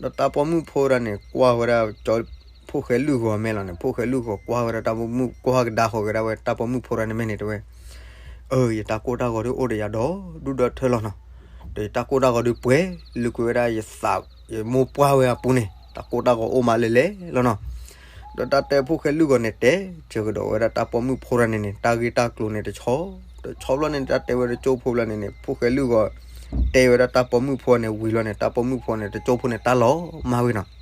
ဒီးတၢ်ပိာ်မုၣ်ဖိတဂၤန့ၣ် ကွၢ်ဝဲဒၣ်ကၠီ, ဖိၣ်ဃဲလုၢ်ဂီၤမဲာ်လီၤန့ၣ် ဖိၣ်ဃဲလုၢ်ဂီၤကွၢ်ဝဲဒၣ်တၢ်ပိာ်မုၣ်, ကွၢ်ကဒါဃီၤကဒါဝဲတၢ်ပိာ်မုၣ်ဖိတဂၤန့ၣ်မဲာ်န့ၣ် တဲဝဲ, အၢ ယတၢ်ကိၢ်တၢ်ဂီၤဒုးအိၣ်ဒီးယၤဒီးဒူၣ်ဒီးထၢလီၤနီၤ. ဒီးယတၢ်ကိၢ်တၢ်ဂီၤဒုးပှဲၤလုာ်ကွံာ်ဝဲဒၣ်ယသး, ယမိၢ်ပှၢ်ဝဲအပူၤန့ၣ် တၢ်ကိၢ်တၢ်ဂီၤအိၣ်မးလၢလဲၣ်လီၤနီၤ. ဒီးတၢ်တဲဖိၣ်ဃဲလုၢ်ဂီၤန့ၣ် တဲကၢၤကဒီးဝဲဒၣ်တၢ်ပိာ်မုၣ်ဖိတဂၤန့ၣ်န့ၣ် တၢ်ဂ့ၢ်တၢ်ကျိၤန့ၣ်တဆီ, တဆီဘျီန့ၣ် တၢ်တဲဝဲတကၠိဖိဘျီန့ၣ်န့ၣ် ဖိၣ်ဃဲလုၢ်ဂီၤ တဲဝဲဒၣ်တၢ်ပိာ်မုၣ်ဖိန့ၣ်ဝံၤလီၤန့ၣ် တၢ်ပိာ်မုၣ်ဖိန့ၣ် တကၠိဖိန့ၣ် တၢ်လီၤမၢ်ဝံၤနီၤ.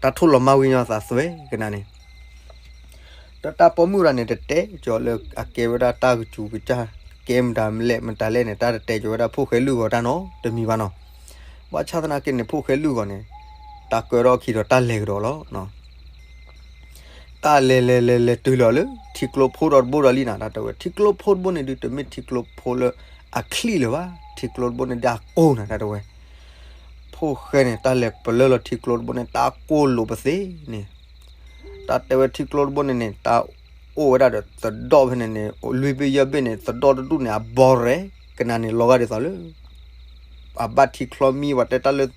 တၢ်ထိၣ်လီၤမၢ်ဝံၤညီသးသွဲကနၤန့ၣ် ဒီးတၢ်ပိာ်မုၣ်တဂၤန့ၣ် တတဲကၠီၤလၢအကဲဝဲဒၣ်တၢ်ကစူၤကစၢ်, ကဲမတၤလဲၣ်မတၤလဲၣ်န့ၣ် တၢ်တတဲကၠီၤဝဲဒၣ်ဖိၣ်ဃဲလုၢ်ဂီၤတၢ်နီတမံၤဘၣ်နီၤ. ဘၣ်ဆၣ်သနာ်က့န့ၣ် ဖိၣ်ဃဲလုၢ်ဂီၤန့ၣ် တၢ်ကၢထီၣ်အခံဒီးတၢ်လဲၤကဒီးလီၤ. တၢ်လဲၤလဲၤလဲၤလဲၤတုၤလီၤလၢ ထံကျိဖိဒီတဘိဒီးလံနၤ တၢ်တဲဝဲ. ထံကျိဖိတဘိန့ၣ်ဒုး တမ့ၢ်ထံကျိဖိလၢအချံၣ်လၢၤဘၣ်, ထံကျိတဘိန့ၣ်ဒၣ်ကိၢ်နၤ တၢ်တဲဝဲ. ဖိၣ်ဃဲန့ၣ် တၢ်လဲၤပလၢလီၤထံကျိတဘိန့ၣ် တၢ်ကိၢ်လိာ်ပသ့န့ၣ် တၢ်တဲဝဲထံကျိတဘိန့ၣ်န့ၣ် တၢ်အိၣ်ဝဲဒၣ်ဒီးသဒီၣ်ဖဲန့ၣ်န့ၣ် လွံၢ်ဘ့ၣ်ယဲၢ်ဘ့ၣ်န့ၣ် သဒီၣ်တဒူၣ်န့ၣ် အဘီရဲၣ်ကနၤန့ၣ် လီၤဂာ်ဒ်သိးလၢ အဘၣ်ထံချီမံဝဲ တဲတၢ်လၢ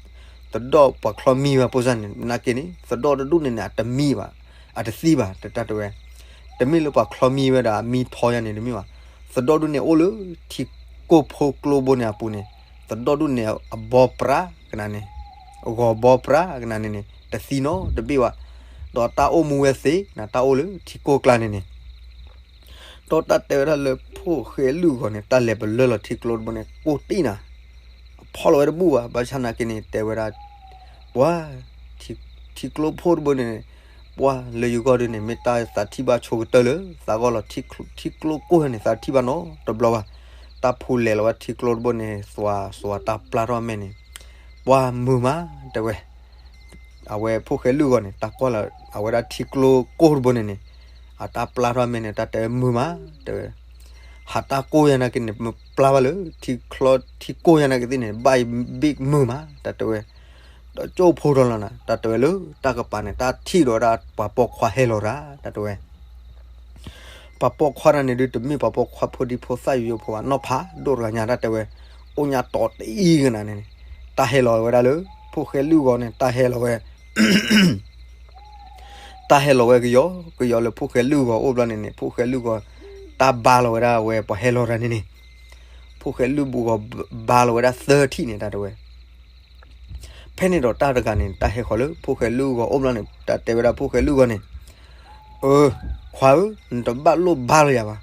သဒီၣ်ပှၤချီမံဝဲဖိစၢ်န့ၣ် နာ်က့န့ၣ် သဒီၣ်တဒူၣ်န့ၣ်န့ၣ် အတမံဘၣ်, အတသံဘၣ် တၢ်တဲဝဲ. တမ့ၢ်လၢပှၤချီမံဝဲဒီးအမံထီယါန့ၣ်တမ့ၢ်ဘၣ်. သဒီၣ်ဒူၣ်န့ၣ်အိၣ်လၢ ထံကိၢ်ဖိကျိဘိန့ၣ်အပူၤန့ၣ် သဒီၣ်ဒူၣ်န့ၣ် အဘီပြးကနၤန့ၣ် ဂီၤဘီပြးကနၤန့ၣ်န့ၣ် တသံနီတဘ့ၣ်ဘၣ်. ဒီးတၢ်အိၣ်မူဝဲသ့နၤ တၢ်အိၣ်လၢထံကိၢ်ကျါန့ၣ်န့ၣ် ဒီးတၢ်တဲဝဲဒၣ်လၢဖိၣ်ဃဲလုၢ်ဂီၤန့ၣ် တၢ်လဲၤပလၢလီၤထံကျိတဘိန့ၣ် ကိၢ်တံၢ်နၤ, အဖီၣ်လီၤဝဲတဘူၣ်ဘၣ်. ဘၣ်ဆၣ်နာ်က့န့ၣ် တဲဝဲဒၣ် ပှၤ ထံကျိဖိတဘိန့ၣ် ပှၤလၢယဂီၢ်ဒုးန့ၣ် မ့ၢ်တၢ်သးထံၣ်ဘၣ်ဆိကတၢၢ်လၢ သးဂီၢ်လီၤ ထံကျိကိၢ်န့ၣ် သးထံၣ်ဘၣ်နီတဘျီဘၣ်. တၢ်ဖိလဲၤလီၤဝဲထံကျိတဘိန့ၣ် သွၤသွၤတၢ်ပျၢ်ထီၣ်မဲာ်န့ၣ် ပှၤမုာ်မး တဲဝဲ အဝဲဖိၣ်ဃဲလုၢ်ဂီၤန့ၣ် တၢ်ကွၢ်လီၤ အဝဲဒၣ်ထံကျိကိၢ်တဘိန့ၣ်န့ၣ် အတၢ်ပျၢ်ထီၣ်မဲာ်န့ၣ် တၢ်တဲဝဲမုာ်မး တဲဝဲ. ဟးတၢ်ကိၢ်ယါနာ်က့န့ၣ် မပျၢ်ဘၣ်လၢ ထံကျိ ထံကိၢ်ယါနာ်က့သ့ၣ်န့ၣ် ဘၣ်ဘ့ၣ်မုာ်မး တၢ်တဲဝဲ. ဒီးကၠိဖိထီၣ်လီၤနၤ တၢ်တဲဝဲလၢ တၢ်ကပၤန့ၣ် တၢ်ထံၣ်ဒီးဝဲဒၣ်ပှၤပိာ်ခွါဟဲလီၤတၢ် တၢ်တဲဝဲ ပှၤပိာ်ခွါတၢ်န့ၣ်ဒုး တမ့ၢ်ပှၤပိာ်ခွါဖိဒံဖိသၣ်ယိယိဖိဘၣ် နီၢ်ဖးဒိၣ်တဂၤညါ တၢ်တဲဝဲ. အိၣ်ညါတီၤတအံၤကနၤန့ၣ်န့ၣ် တၢ်ဟဲလီၤဝဲဒၣ်လၢ ဖိၣ်ဃဲလုၢ်ဂီၤန့ၣ် တၢ်ဟဲလီၤဝဲ တၢ်ဟဲလီၤဝဲကယီကယီလၢဖိၣ်ဃဲလုၢ်ဂီၤအိၣ်ဘျီန့ၣ်န့ၣ် ဖိၣ်ဃဲလုၢ်ဂီၤ တၢ်ဘါလီၤဝဲဒၣ်ဝဲပှၤဟဲလီၤတၢ်န့ၣ်န့ၣ် ဖိၣ်ဃဲလုၢ်ဂီၤဘါလီၤဝဲဒၣ်သၢထံၣ်န့ၣ် တၢ်တဲဝဲ. ဖဲန့ၣ်ဒီးတၢ်တဂၤန့ၣ် တၢ်ဟဲဃီၤလၢဖိၣ်ဃဲလုၢ်ဂီၤအိၣ်ဘျီန့ၣ် တၢ်တဲဝဲဒၣ်ဖိၣ်ဃဲလုၢ်ဂီၤန့ၣ် အၢ ခွါဧၢ, နတဘၣ်လိၣ်ဘါလီၤယၤဘၣ်.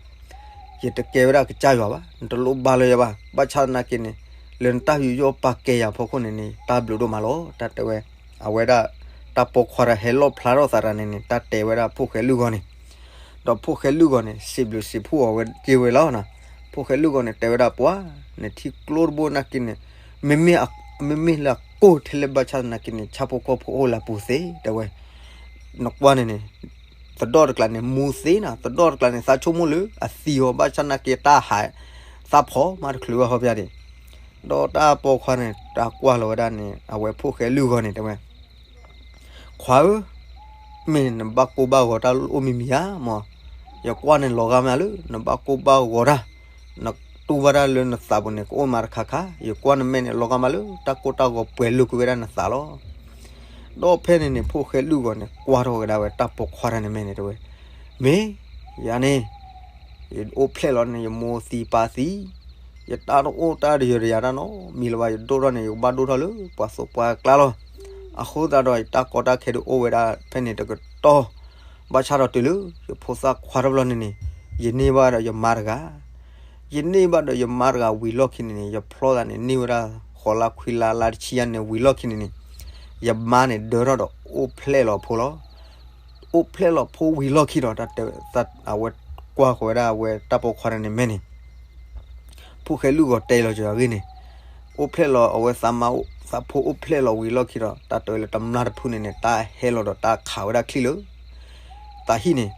ယတကဲဝဲဒၣ်ကစၢ်ယွၤဘၣ်, နတလိၣ်ဘါလီၤယၤဘၣ်. ဘၣ်ဆၣ်သနာ်က့န့ၣ် လၢနတၢ်ယူးယီၣ်ပာ်ကဲယၤအဖီခိၣ်န့ၣ်န့ၣ် တၢ်ဘျုးဒိၣ်မးလီၤ တၢ်တဲဝဲ. အဝဲဒၣ် တၢ်ပိာ်ခွါတၢ်ဟဲလီၣ်ဖျါထီၣ်သးတၢ်န့ၣ်န့ၣ် တၢ်တဲဝဲဒၣ်ဖိၣ်ဃဲလုၢ်ဂီၤန့ၣ် ဒီးဖိၣ်ဃဲလုၢ်ဂီၤန့ၣ် စံးဘျုးစံးဖှိၣ်အီၤဝဲက့ၤဝဲလီၤနၤ. ဖိၣ်ဃဲလုၢ်ဂီၤန့ၣ် တဲဝဲဒၣ်ပှၤ နထံကျိတဘိနာ်က့န့ၣ် မ့မ့ၢ်အ မ့မ့ၢ်လၢအကိၢ်ထဲလဲၣ်ဘၣ်ဆၣ်သနာ်က့န့ၣ် ဆၣ်ဖိကီၢ်ဖိအိၣ်လၢအပူၤသ့ တဲဝဲ. နကွၢ်န့ၣ်န့ၣ် သဒီၣ်တကျါန့ၣ် မူသ့နၤ, သဒီၣ်တကျါန့ၣ် သးဆိကမိၣ်လၢအသံအီၤ ဘၣ်ဆၣ်သနာ်က့တၢ်ဟး သးဖီမးတချုးဘၣ်ဟီပျၢ်ဒံး. ဒီးတၢ်ပိာ်ခွါန့ၣ် တၢ်ကွၢ်လီၤဝဲဒၣ်န့ၣ် အဝဲဖိၣ်ဃဲလုၢ်ဂီၤန့ၣ် တဲဝဲ ခွါဧၢ, မ့ၢ်နဘၣ်ကိၢ်ဘၣ်ဂီၤတၢ်အိၣ်မံၤမံၤဧါမး, ယကွၢ်န့ၣ်လီၤဂာ်မးလၢ နဘၣ်ကိၢ်ဘၣ်ဂီၤတၢ်, နတူၢ်ဘၣ်တၢ်လၢနသးပူၤန့ၣ် ကအိၣ်မးတခါခါ, ယကွၢ်နမဲာ်န့ၣ် လီၤဂာ်မးလၢ တၢ်ကိၢ်တၢ်ဂီၤပှဲၤလိာ်ကွံာ်ဝဲဒၣ်နသးလီၤ. ဒီးဖဲန့ၣ်န့ၣ် ဖိၣ်ဃဲလုၢ်ဂီၤန့ၣ် ကွၢ်ထီၣ်ဝဲဒၣ်ဝဲတၢ်ပိာ်ခွါတၢ်န့ၣ်မဲာ်န့ၣ် တဲဝဲ, မ့ၢ်ယၤန့ၣ် ယအိၣ်ဖျဲၣ်လီၤန့ၣ် ယမိၢ်သံပၢ်သံ ယတၢ်တအိၣ်တၢ်တယၢၤတယၤတၢ်နီတမံၤလၢၤဘၣ်, ယဒိၣ်ထီၣ်န့ၣ် ယကဘၣ်ဒိၣ်ထီၣ်လၢပှၤသိးပှၤကျါလီၤ. အဃိသတးဒီး ယတၢ်ကီတၢ်ခဲဒုးအိၣ်ဝဲဒၣ်ဖဲန့ၣ်တကတီၢ်, ဘၣ်ဆၣ်ဒီးတုၤလၢ ယဖိသၣ်ခွါထီၣ်ဘျီန့ၣ်န့ၣ် ယန့ၢ်ဘၣ်ဒီးယမါတဂၤ, ယန့ၢ်ဘၣ်ဒီးယမါတဂၤဝံၤလီၢ်ခံန့ၣ်န့ၣ် ယဖျီသးန့ၣ် န့ၢ်ဝဲဒၣ်ဃိးလါခွံလါလါတဆံယါန့ၣ် ဝံၤလီၢ်ခံန့ၣ်န့ၣ် ယမါန့ၣ်ဒၢထီၣ်ဒီးအိၣ်ဖျဲၣ်လီၤဖိလီၤ. အိၣ်ဖျဲၣ်လီၤဖိဝံၤလီၢ်ခံဒီး တၢ်တဲ အဝဲကွၢ်ဃီၤဝဲဒၣ်အဝဲတၢ်ပိာ်ခွါတၢ်န့ၣ်မဲာ်န့ၣ် ဖိၣ်ဃဲလုၢ်ဂီၤတဲလီၤက့ၤအဂ့ၢ်န့ၣ်, အိၣ်ဖျဲၣ်လီၤအဝဲသးမါ သးဖိအိၣ်ဖျဲၣ်လီၤဝံၤလီၢ်ခံဒီး တၢ်တဲဝဲလၢတမျၢ်တဖုန့ၣ်န့ၣ် တၢ်ဟဲလီၤဒီးတၢ်ခးဝဲဒၣ်ချံၣ်လၢ သးဟံၣ်န့ၣ်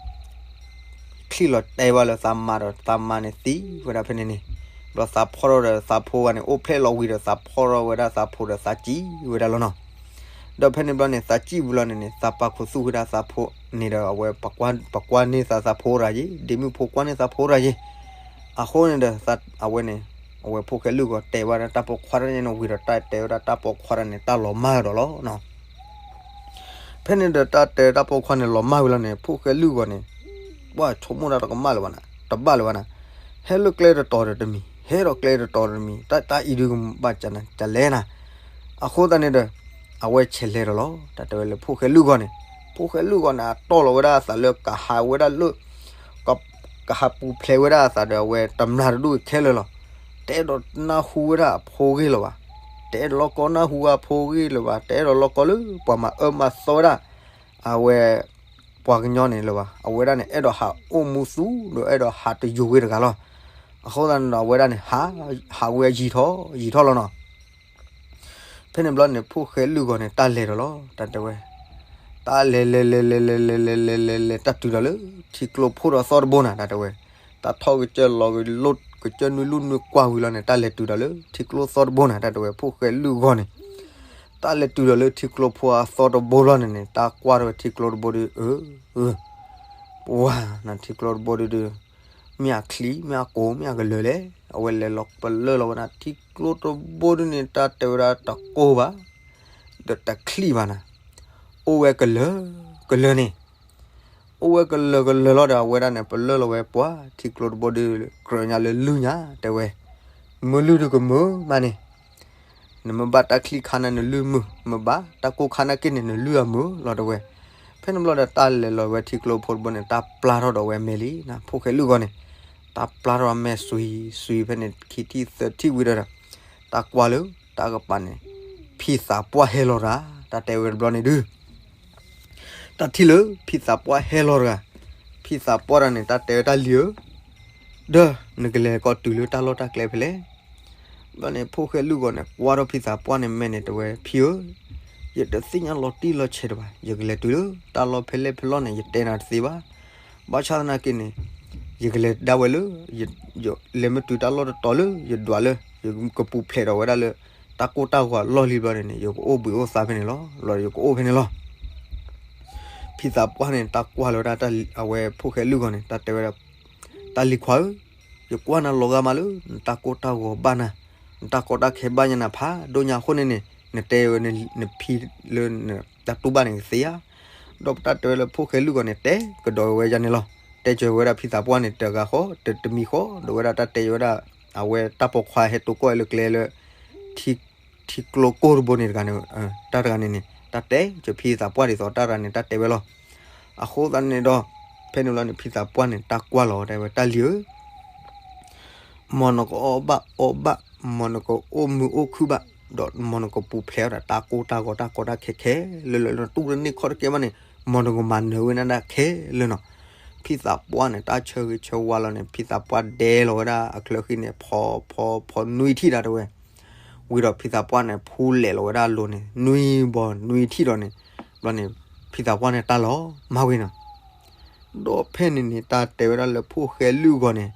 ချံၣ်လီၤတဲဘၣ်လၢသးမါဒီး သးမါန့ၣ်သံဝဲဒၣ်ဖဲန့ၣ်န့ၣ်, ဘျီသးဖီၣ်ထီၣ်ဒီးသးဖိဂၤန့ၣ် အိၣ်ဖျဲၣ်လီၤဝံၤဒီး သးဖီၣ်ထီၣ်ဝဲဒၣ်သးဖိဒီးသးစံၣ်ဝဲဒၣ်လီၤနီၤ. ဒီးဖဲန့ၣ်ဘျီန့ၣ် သးစံၣ်ဝံၤလီၤန့ၣ်န့ၣ် သးပာ်ခူသူၣ်ဝဲဒၣ်သးဖိန့ၣ်ဒီး အဝဲ ပကွၢ်န့ၢ်သးသးဖိရၤယ့ၤ, ဒ့မုၣ်ဖိကွၢ်န့ၢ်သးဖိရၤယ့ၤ. အဃိန့ၣ်ဒီး အဝဲန့ၣ် အဝဲဖိၣ်ဃဲလုၢ်ဂီၤတဲဘၣ်ဒၣ်တၢ်ပိာ်ခွါတၢ်န့ၣ်ဝံၤဒီး တၢ်တဲဝဲဒၣ်တၢ်ပိာ်ခွါတၢ်န့ၣ် တၢ်လီၤမၢ်ဒီးလီၤနီၤ. ဖဲန့ၣ်ဒီးတၢ်တဲတၢ်ပိာ်ခွါန့ၣ်လီၤမၢ်ဝံၤလီၤန့ၣ် ဖိၣ်ဃဲလုၢ်ဂီၤန့ၣ် ပှၢ်ဆိကမိၣ်တၢ်တကမၣ်လၢၤဘၣ်နၤ, တဘၣ်လၢၤဘၣ်နၤ, ဟဲလၢကျဲတတီၤဒီးတမံၤ, ဟဲဒီးကျဲတတီၤဒီးတမံၤ, တၢ်တၢ်အံၤဒုးကဘၣ်ကလဲၤနၤ. အဃိသတးန့ၣ်ဒီး အဝဲဆဲးလဲၤဒီးလီၤ. တၢ်တဲဝဲလၢဖိၣ်ဃဲလုၢ်ဂီၤန့ၣ်, ဖိၣ်ဃဲလုၢ်ဂီၤန့ၣ် အတီၢ်လီၤဝဲဒၣ်အသးလၢကဟးဝဲဒၣ်လၢ ကဟးပူၤဖျဲးဝဲဒၣ်အသးဒီးအဝဲတမျၢ်တဒူၣ်ခဲလၢာ်လီၤ. တအဲၣ်ဒိးနၢ်ဟူဝဲဒၣ်အဖိအဂ့ၢ်လၢၤဘၣ်, တအဲၣ်ဒိးလီၢ်ကီနၢ်ဟူဝဲအဖိအဂ့ၢ်လၢၤဘၣ်, တအဲၣ်ဒိးလီၢ်ကီလၢပှၤမၤအၢမၤသီဝဲဒၣ် အဝဲ ပှၤကညီန့ၣ်လၢၤဘၣ်. အဝဲဒၣ်န့ၣ် အဲၣ်ဒိးဟးအိၣ်မူသူဒီးအဲၣ်ဒိးဟးတယိၤဝ့တဂၤလီၤ. အဃိသတးန့ၣ်ဒီး အဝဲဒၣ်န့ၣ် ဟးဝဲယံာ်ထီၣ်ယံာ်ထီၣ်လီၤနီၤ. ဖဲန့ၣ်ဘျီန့ၣ် ဖိၣ်ဃဲလုၢ်ဂီၤန့ၣ် တၢ်လဲၤဒီးလီၤ. တၢ်တဲဝဲ တၢ်လဲၤလဲၤလဲၤလဲၤလဲၤလဲၤလဲၤလဲၤလဲၤလဲၤ တၢ်တုၤဒီးလၢ ထံကျိဖိဒီးသီတဘိနၤ တၢ်တဲဝဲ, တၢ်ထီၣ်ကစၢၢ်လီၤကလိၣ် ကစၢၢ်နွံလူၢ်နွံကွၢ်ဝံၤလီၤန့ၣ် တၢ်လဲၤတုၤဒီးလၢထံကျိသီတဘိနၤ တၢ်တဲဝဲ ဖိၣ်ဃဲလွံၢ်ဂီၤန့ၣ်, တၢ်လဲၤတုၤဒီးလၢထံကျိဖိအသီတဘိလီၤန့ၣ်န့ၣ် တၢ်ကွၢ်ထီၣ်ဝဲထံကျိတဘိဒီး အၢ ပှၤနၤ ထံကျိတဘိဒီး မ့ၢ်အချံ မ့ၢ်အကိာ် မ့ၢ်အကလၢၤလဲၣ်. အဝဲလဲၤလီၤပလၢၢ်လီၤဝဲဒၣ် ထံကျိတဘိဒုန့ၣ် တၢ်တဲဝဲဒၣ်တကိၢ်ဘၣ် ဒီးတချံၣ်ဘၣ်နၤ, အိၣ်ဝဲကလၢၤကလၢၤန့ၣ်, အိၣ်ဝဲကလၢၤကလၢၤလီၤဒီး အဝဲဒၣ်န့ၣ် ပလၢၢ်လီၤဝဲပှၤ ထံကျိတဘိဒု ကြၢးညါလၢလွံၢ်ညါ တဲဝဲ, မ့ၢ်လွံၢ်ဒုကမုာ်မးန့ၣ် နမ့ၢ်ဘၣ်တၢ်ချံၣ်ခါန့ၣ် နလွံၢ်မုာ်, မ့ၢ်ဘၣ်တၢ်ကိၢ်ခါနာ်က့န့ၣ် နလွံၢ်အမုာ်လီၤ တဲဝဲ. ဖဲန့ၣ်ဘျီဒီး တၢ်လဲၤလီၤဝဲထံကျိဖိတဘိန့ၣ် တၢ်ပျၢ်ထီၣ်ဒီးဝဲမဲာ်လံနၤ ဖိၣ်ဃဲလွံၢ်ဂီၤန့ၣ်, တၢ်ပျၢ်ထီၣ်အမဲာ်စွံစွံ ဖဲန့ၣ်ခံထံၣ်သၢထံၣ်ဝံၤဒီး တၢ်ကွၢ်လၢတၢ်ကပၤန့ၣ် ဖံသးပှၢ်ဟဲလီၤတၢ် တၢ်တဲဝဲတဘျီန့ၣ်ဒု တၢ်ထံၣ်လၢဖံသးပှၢ်ဟဲလီၤတဂၤ, ဖံသးပှၢ်တဂၤန့ၣ် တၢ်တဲဝဲ တၢ်လံၤဧၢ, ဒီးနကလဲၤကီးတုၤလၢတၢ်လီၢ်တၢ်ကျဲဖဲလဲၣ်. ဘျီန့ၣ် ဖိၣ်ဃဲလွံၢ်ဂီၤန့ၣ် ကွၢ်ထီၣ်ဖံသးပှၢ်န့ၣ်မဲာ်န့ၣ် တဲဝဲ ဖံဧၢ, ယတသ့ၣ်ညါလီၤတံၢ်လီၤဆဲးတဘၣ်, ယကလဲၤတုၤလၢတၢ်လီၢ်ဖဲလဲၣ်ဖဲလဲၣ်န့ၣ် ယတဲနၤတသ့ဘၣ်. ဘၣ်ဆၣ်သနာ်က့န့ၣ် ယကလဲၤဒၣ်ဝဲလၢ လဲၤမ့ၢ်တုၤတၢ်လီၢ်တတီၤလၢယဒွးလၢ ယကပူၤဖျဲးဒီးဝဲဒၣ်လၢ တၢ်ကိၢ်တၢ်ဂီၤအလီၢ်လံဘျီန့ၣ်န့ၣ် ယကအိၣ်ဘှံးအိၣ်သါဖဲန့ၣ်လီၤ. ဘျီယကအိၣ်ဖဲန့ၣ်လီၤ. ဖံသးပှၢ်န့ၣ် တၢ်ကွၢ်လီၤဝဲဒၣ် အဝဲဖိၣ်ဃဲလွံၢ်ဂီၤန့ၣ် တၢ်တဲဝဲဒၣ် တၢ်လံၤခွါဧၢ, ယကွၢ်နၤလီၤဂာ်မးလၢ နတၢ်ကိၢ်တၢ်ဂီၤဘၣ်နၤ, နတၢ်ကီတၢ်ခဲဘၣ်ညါနၤဖးဒိၣ်ညါအဃိန့ၣ်န့ၣ် နတဲဝဲနဖံလၢ တၢ်တူၢ်ဘၣ်န့ၣ်ကသ့ဧါ. ဒီးပတၢ်တဲဝဲလၢဖိၣ်ဃဲလွံၢ်ဂီၤန့ၣ် တဲကဒီးဝဲယါန့ၣ်လီၤ. တဲကၢၤဝဲဒၣ်ဖံသးပှၢ်န့ၣ် တဂၤဃီ တတမံၤဃီ ဒီးဝဲဒၣ်တၢ်တဲဝဲဒၣ် အဝဲတၢ်ပိာ်ခွါဟဲတိၤကွၢ်လၢကျဲလၢ ထံကျိကိၢ်တဘိန့ၣ်တဂၤန့ၣ် တၢ်တဂၤန့ၣ်န့ၣ် တၢ်တဲကၢၤဖံသးပှၢ်ဒ်သိးတၢ်တဂၤန့ၣ် တၢ်တဲဝဲလီၤ. အဃိသတးန့ၣ်ဒီး ဖဲန့ၣ်ဘျီန့ၣ် ဖံသးပှၢ်န့ၣ် တၢ်ကွၢ်လီၤတဲဝဲ တၢ်လံၤဧၢ မ်နကအီၣ်ဘၣ်အီဘၣ်, မ်နကအိၣ်မုာ်အိၣ်ခုၣ်ဘၣ်, ဒီးမ်နကပူၤဖျဲးအီၣ်ဒီးတၢ်ကိၢ်တၢ်ဂီၤတၢ်ကီတၢ်ခဲခဲလၢာ်လၢာ် နတူၢ်တန့ၢ်ခီၣ်တကဲဘၣ်န့ၣ် မ်နကမၤနၢၤဝဲနၤဒၣ်ခဲလၢာ်နီၤ. ဖံသးပှၢ်န့ၣ် တၢ်ဆၢဂ့ၤဆၢဝါလီၤန့ၣ် ဖံသးပှၢ်ဒဲလီၤဝဲဒၣ်အချၢဃံန့ၣ် ဖီဖီဖီနွံထံၣ်ဒၣ်တဲဝဲ ဝံၤဒီးဖံသးပှၢ်န့ၣ် ဖူလဲးလီၤဝဲဒၣ်အလိၤန့ၣ် နွံဘီနွံထံၣ်ဒီးန့ၣ် ဘျီန့ၣ် ဖံသးပှၢ်န့ၣ်တၢ်လီၤမၢ်ဝဲနီၤ. ဒီးဖဲန့ၣ်န့ၣ် တၢ်တဲဝဲဒၣ်လၢဖိၣ်ဃဲလွံၢ်ဂီၤန့ၣ်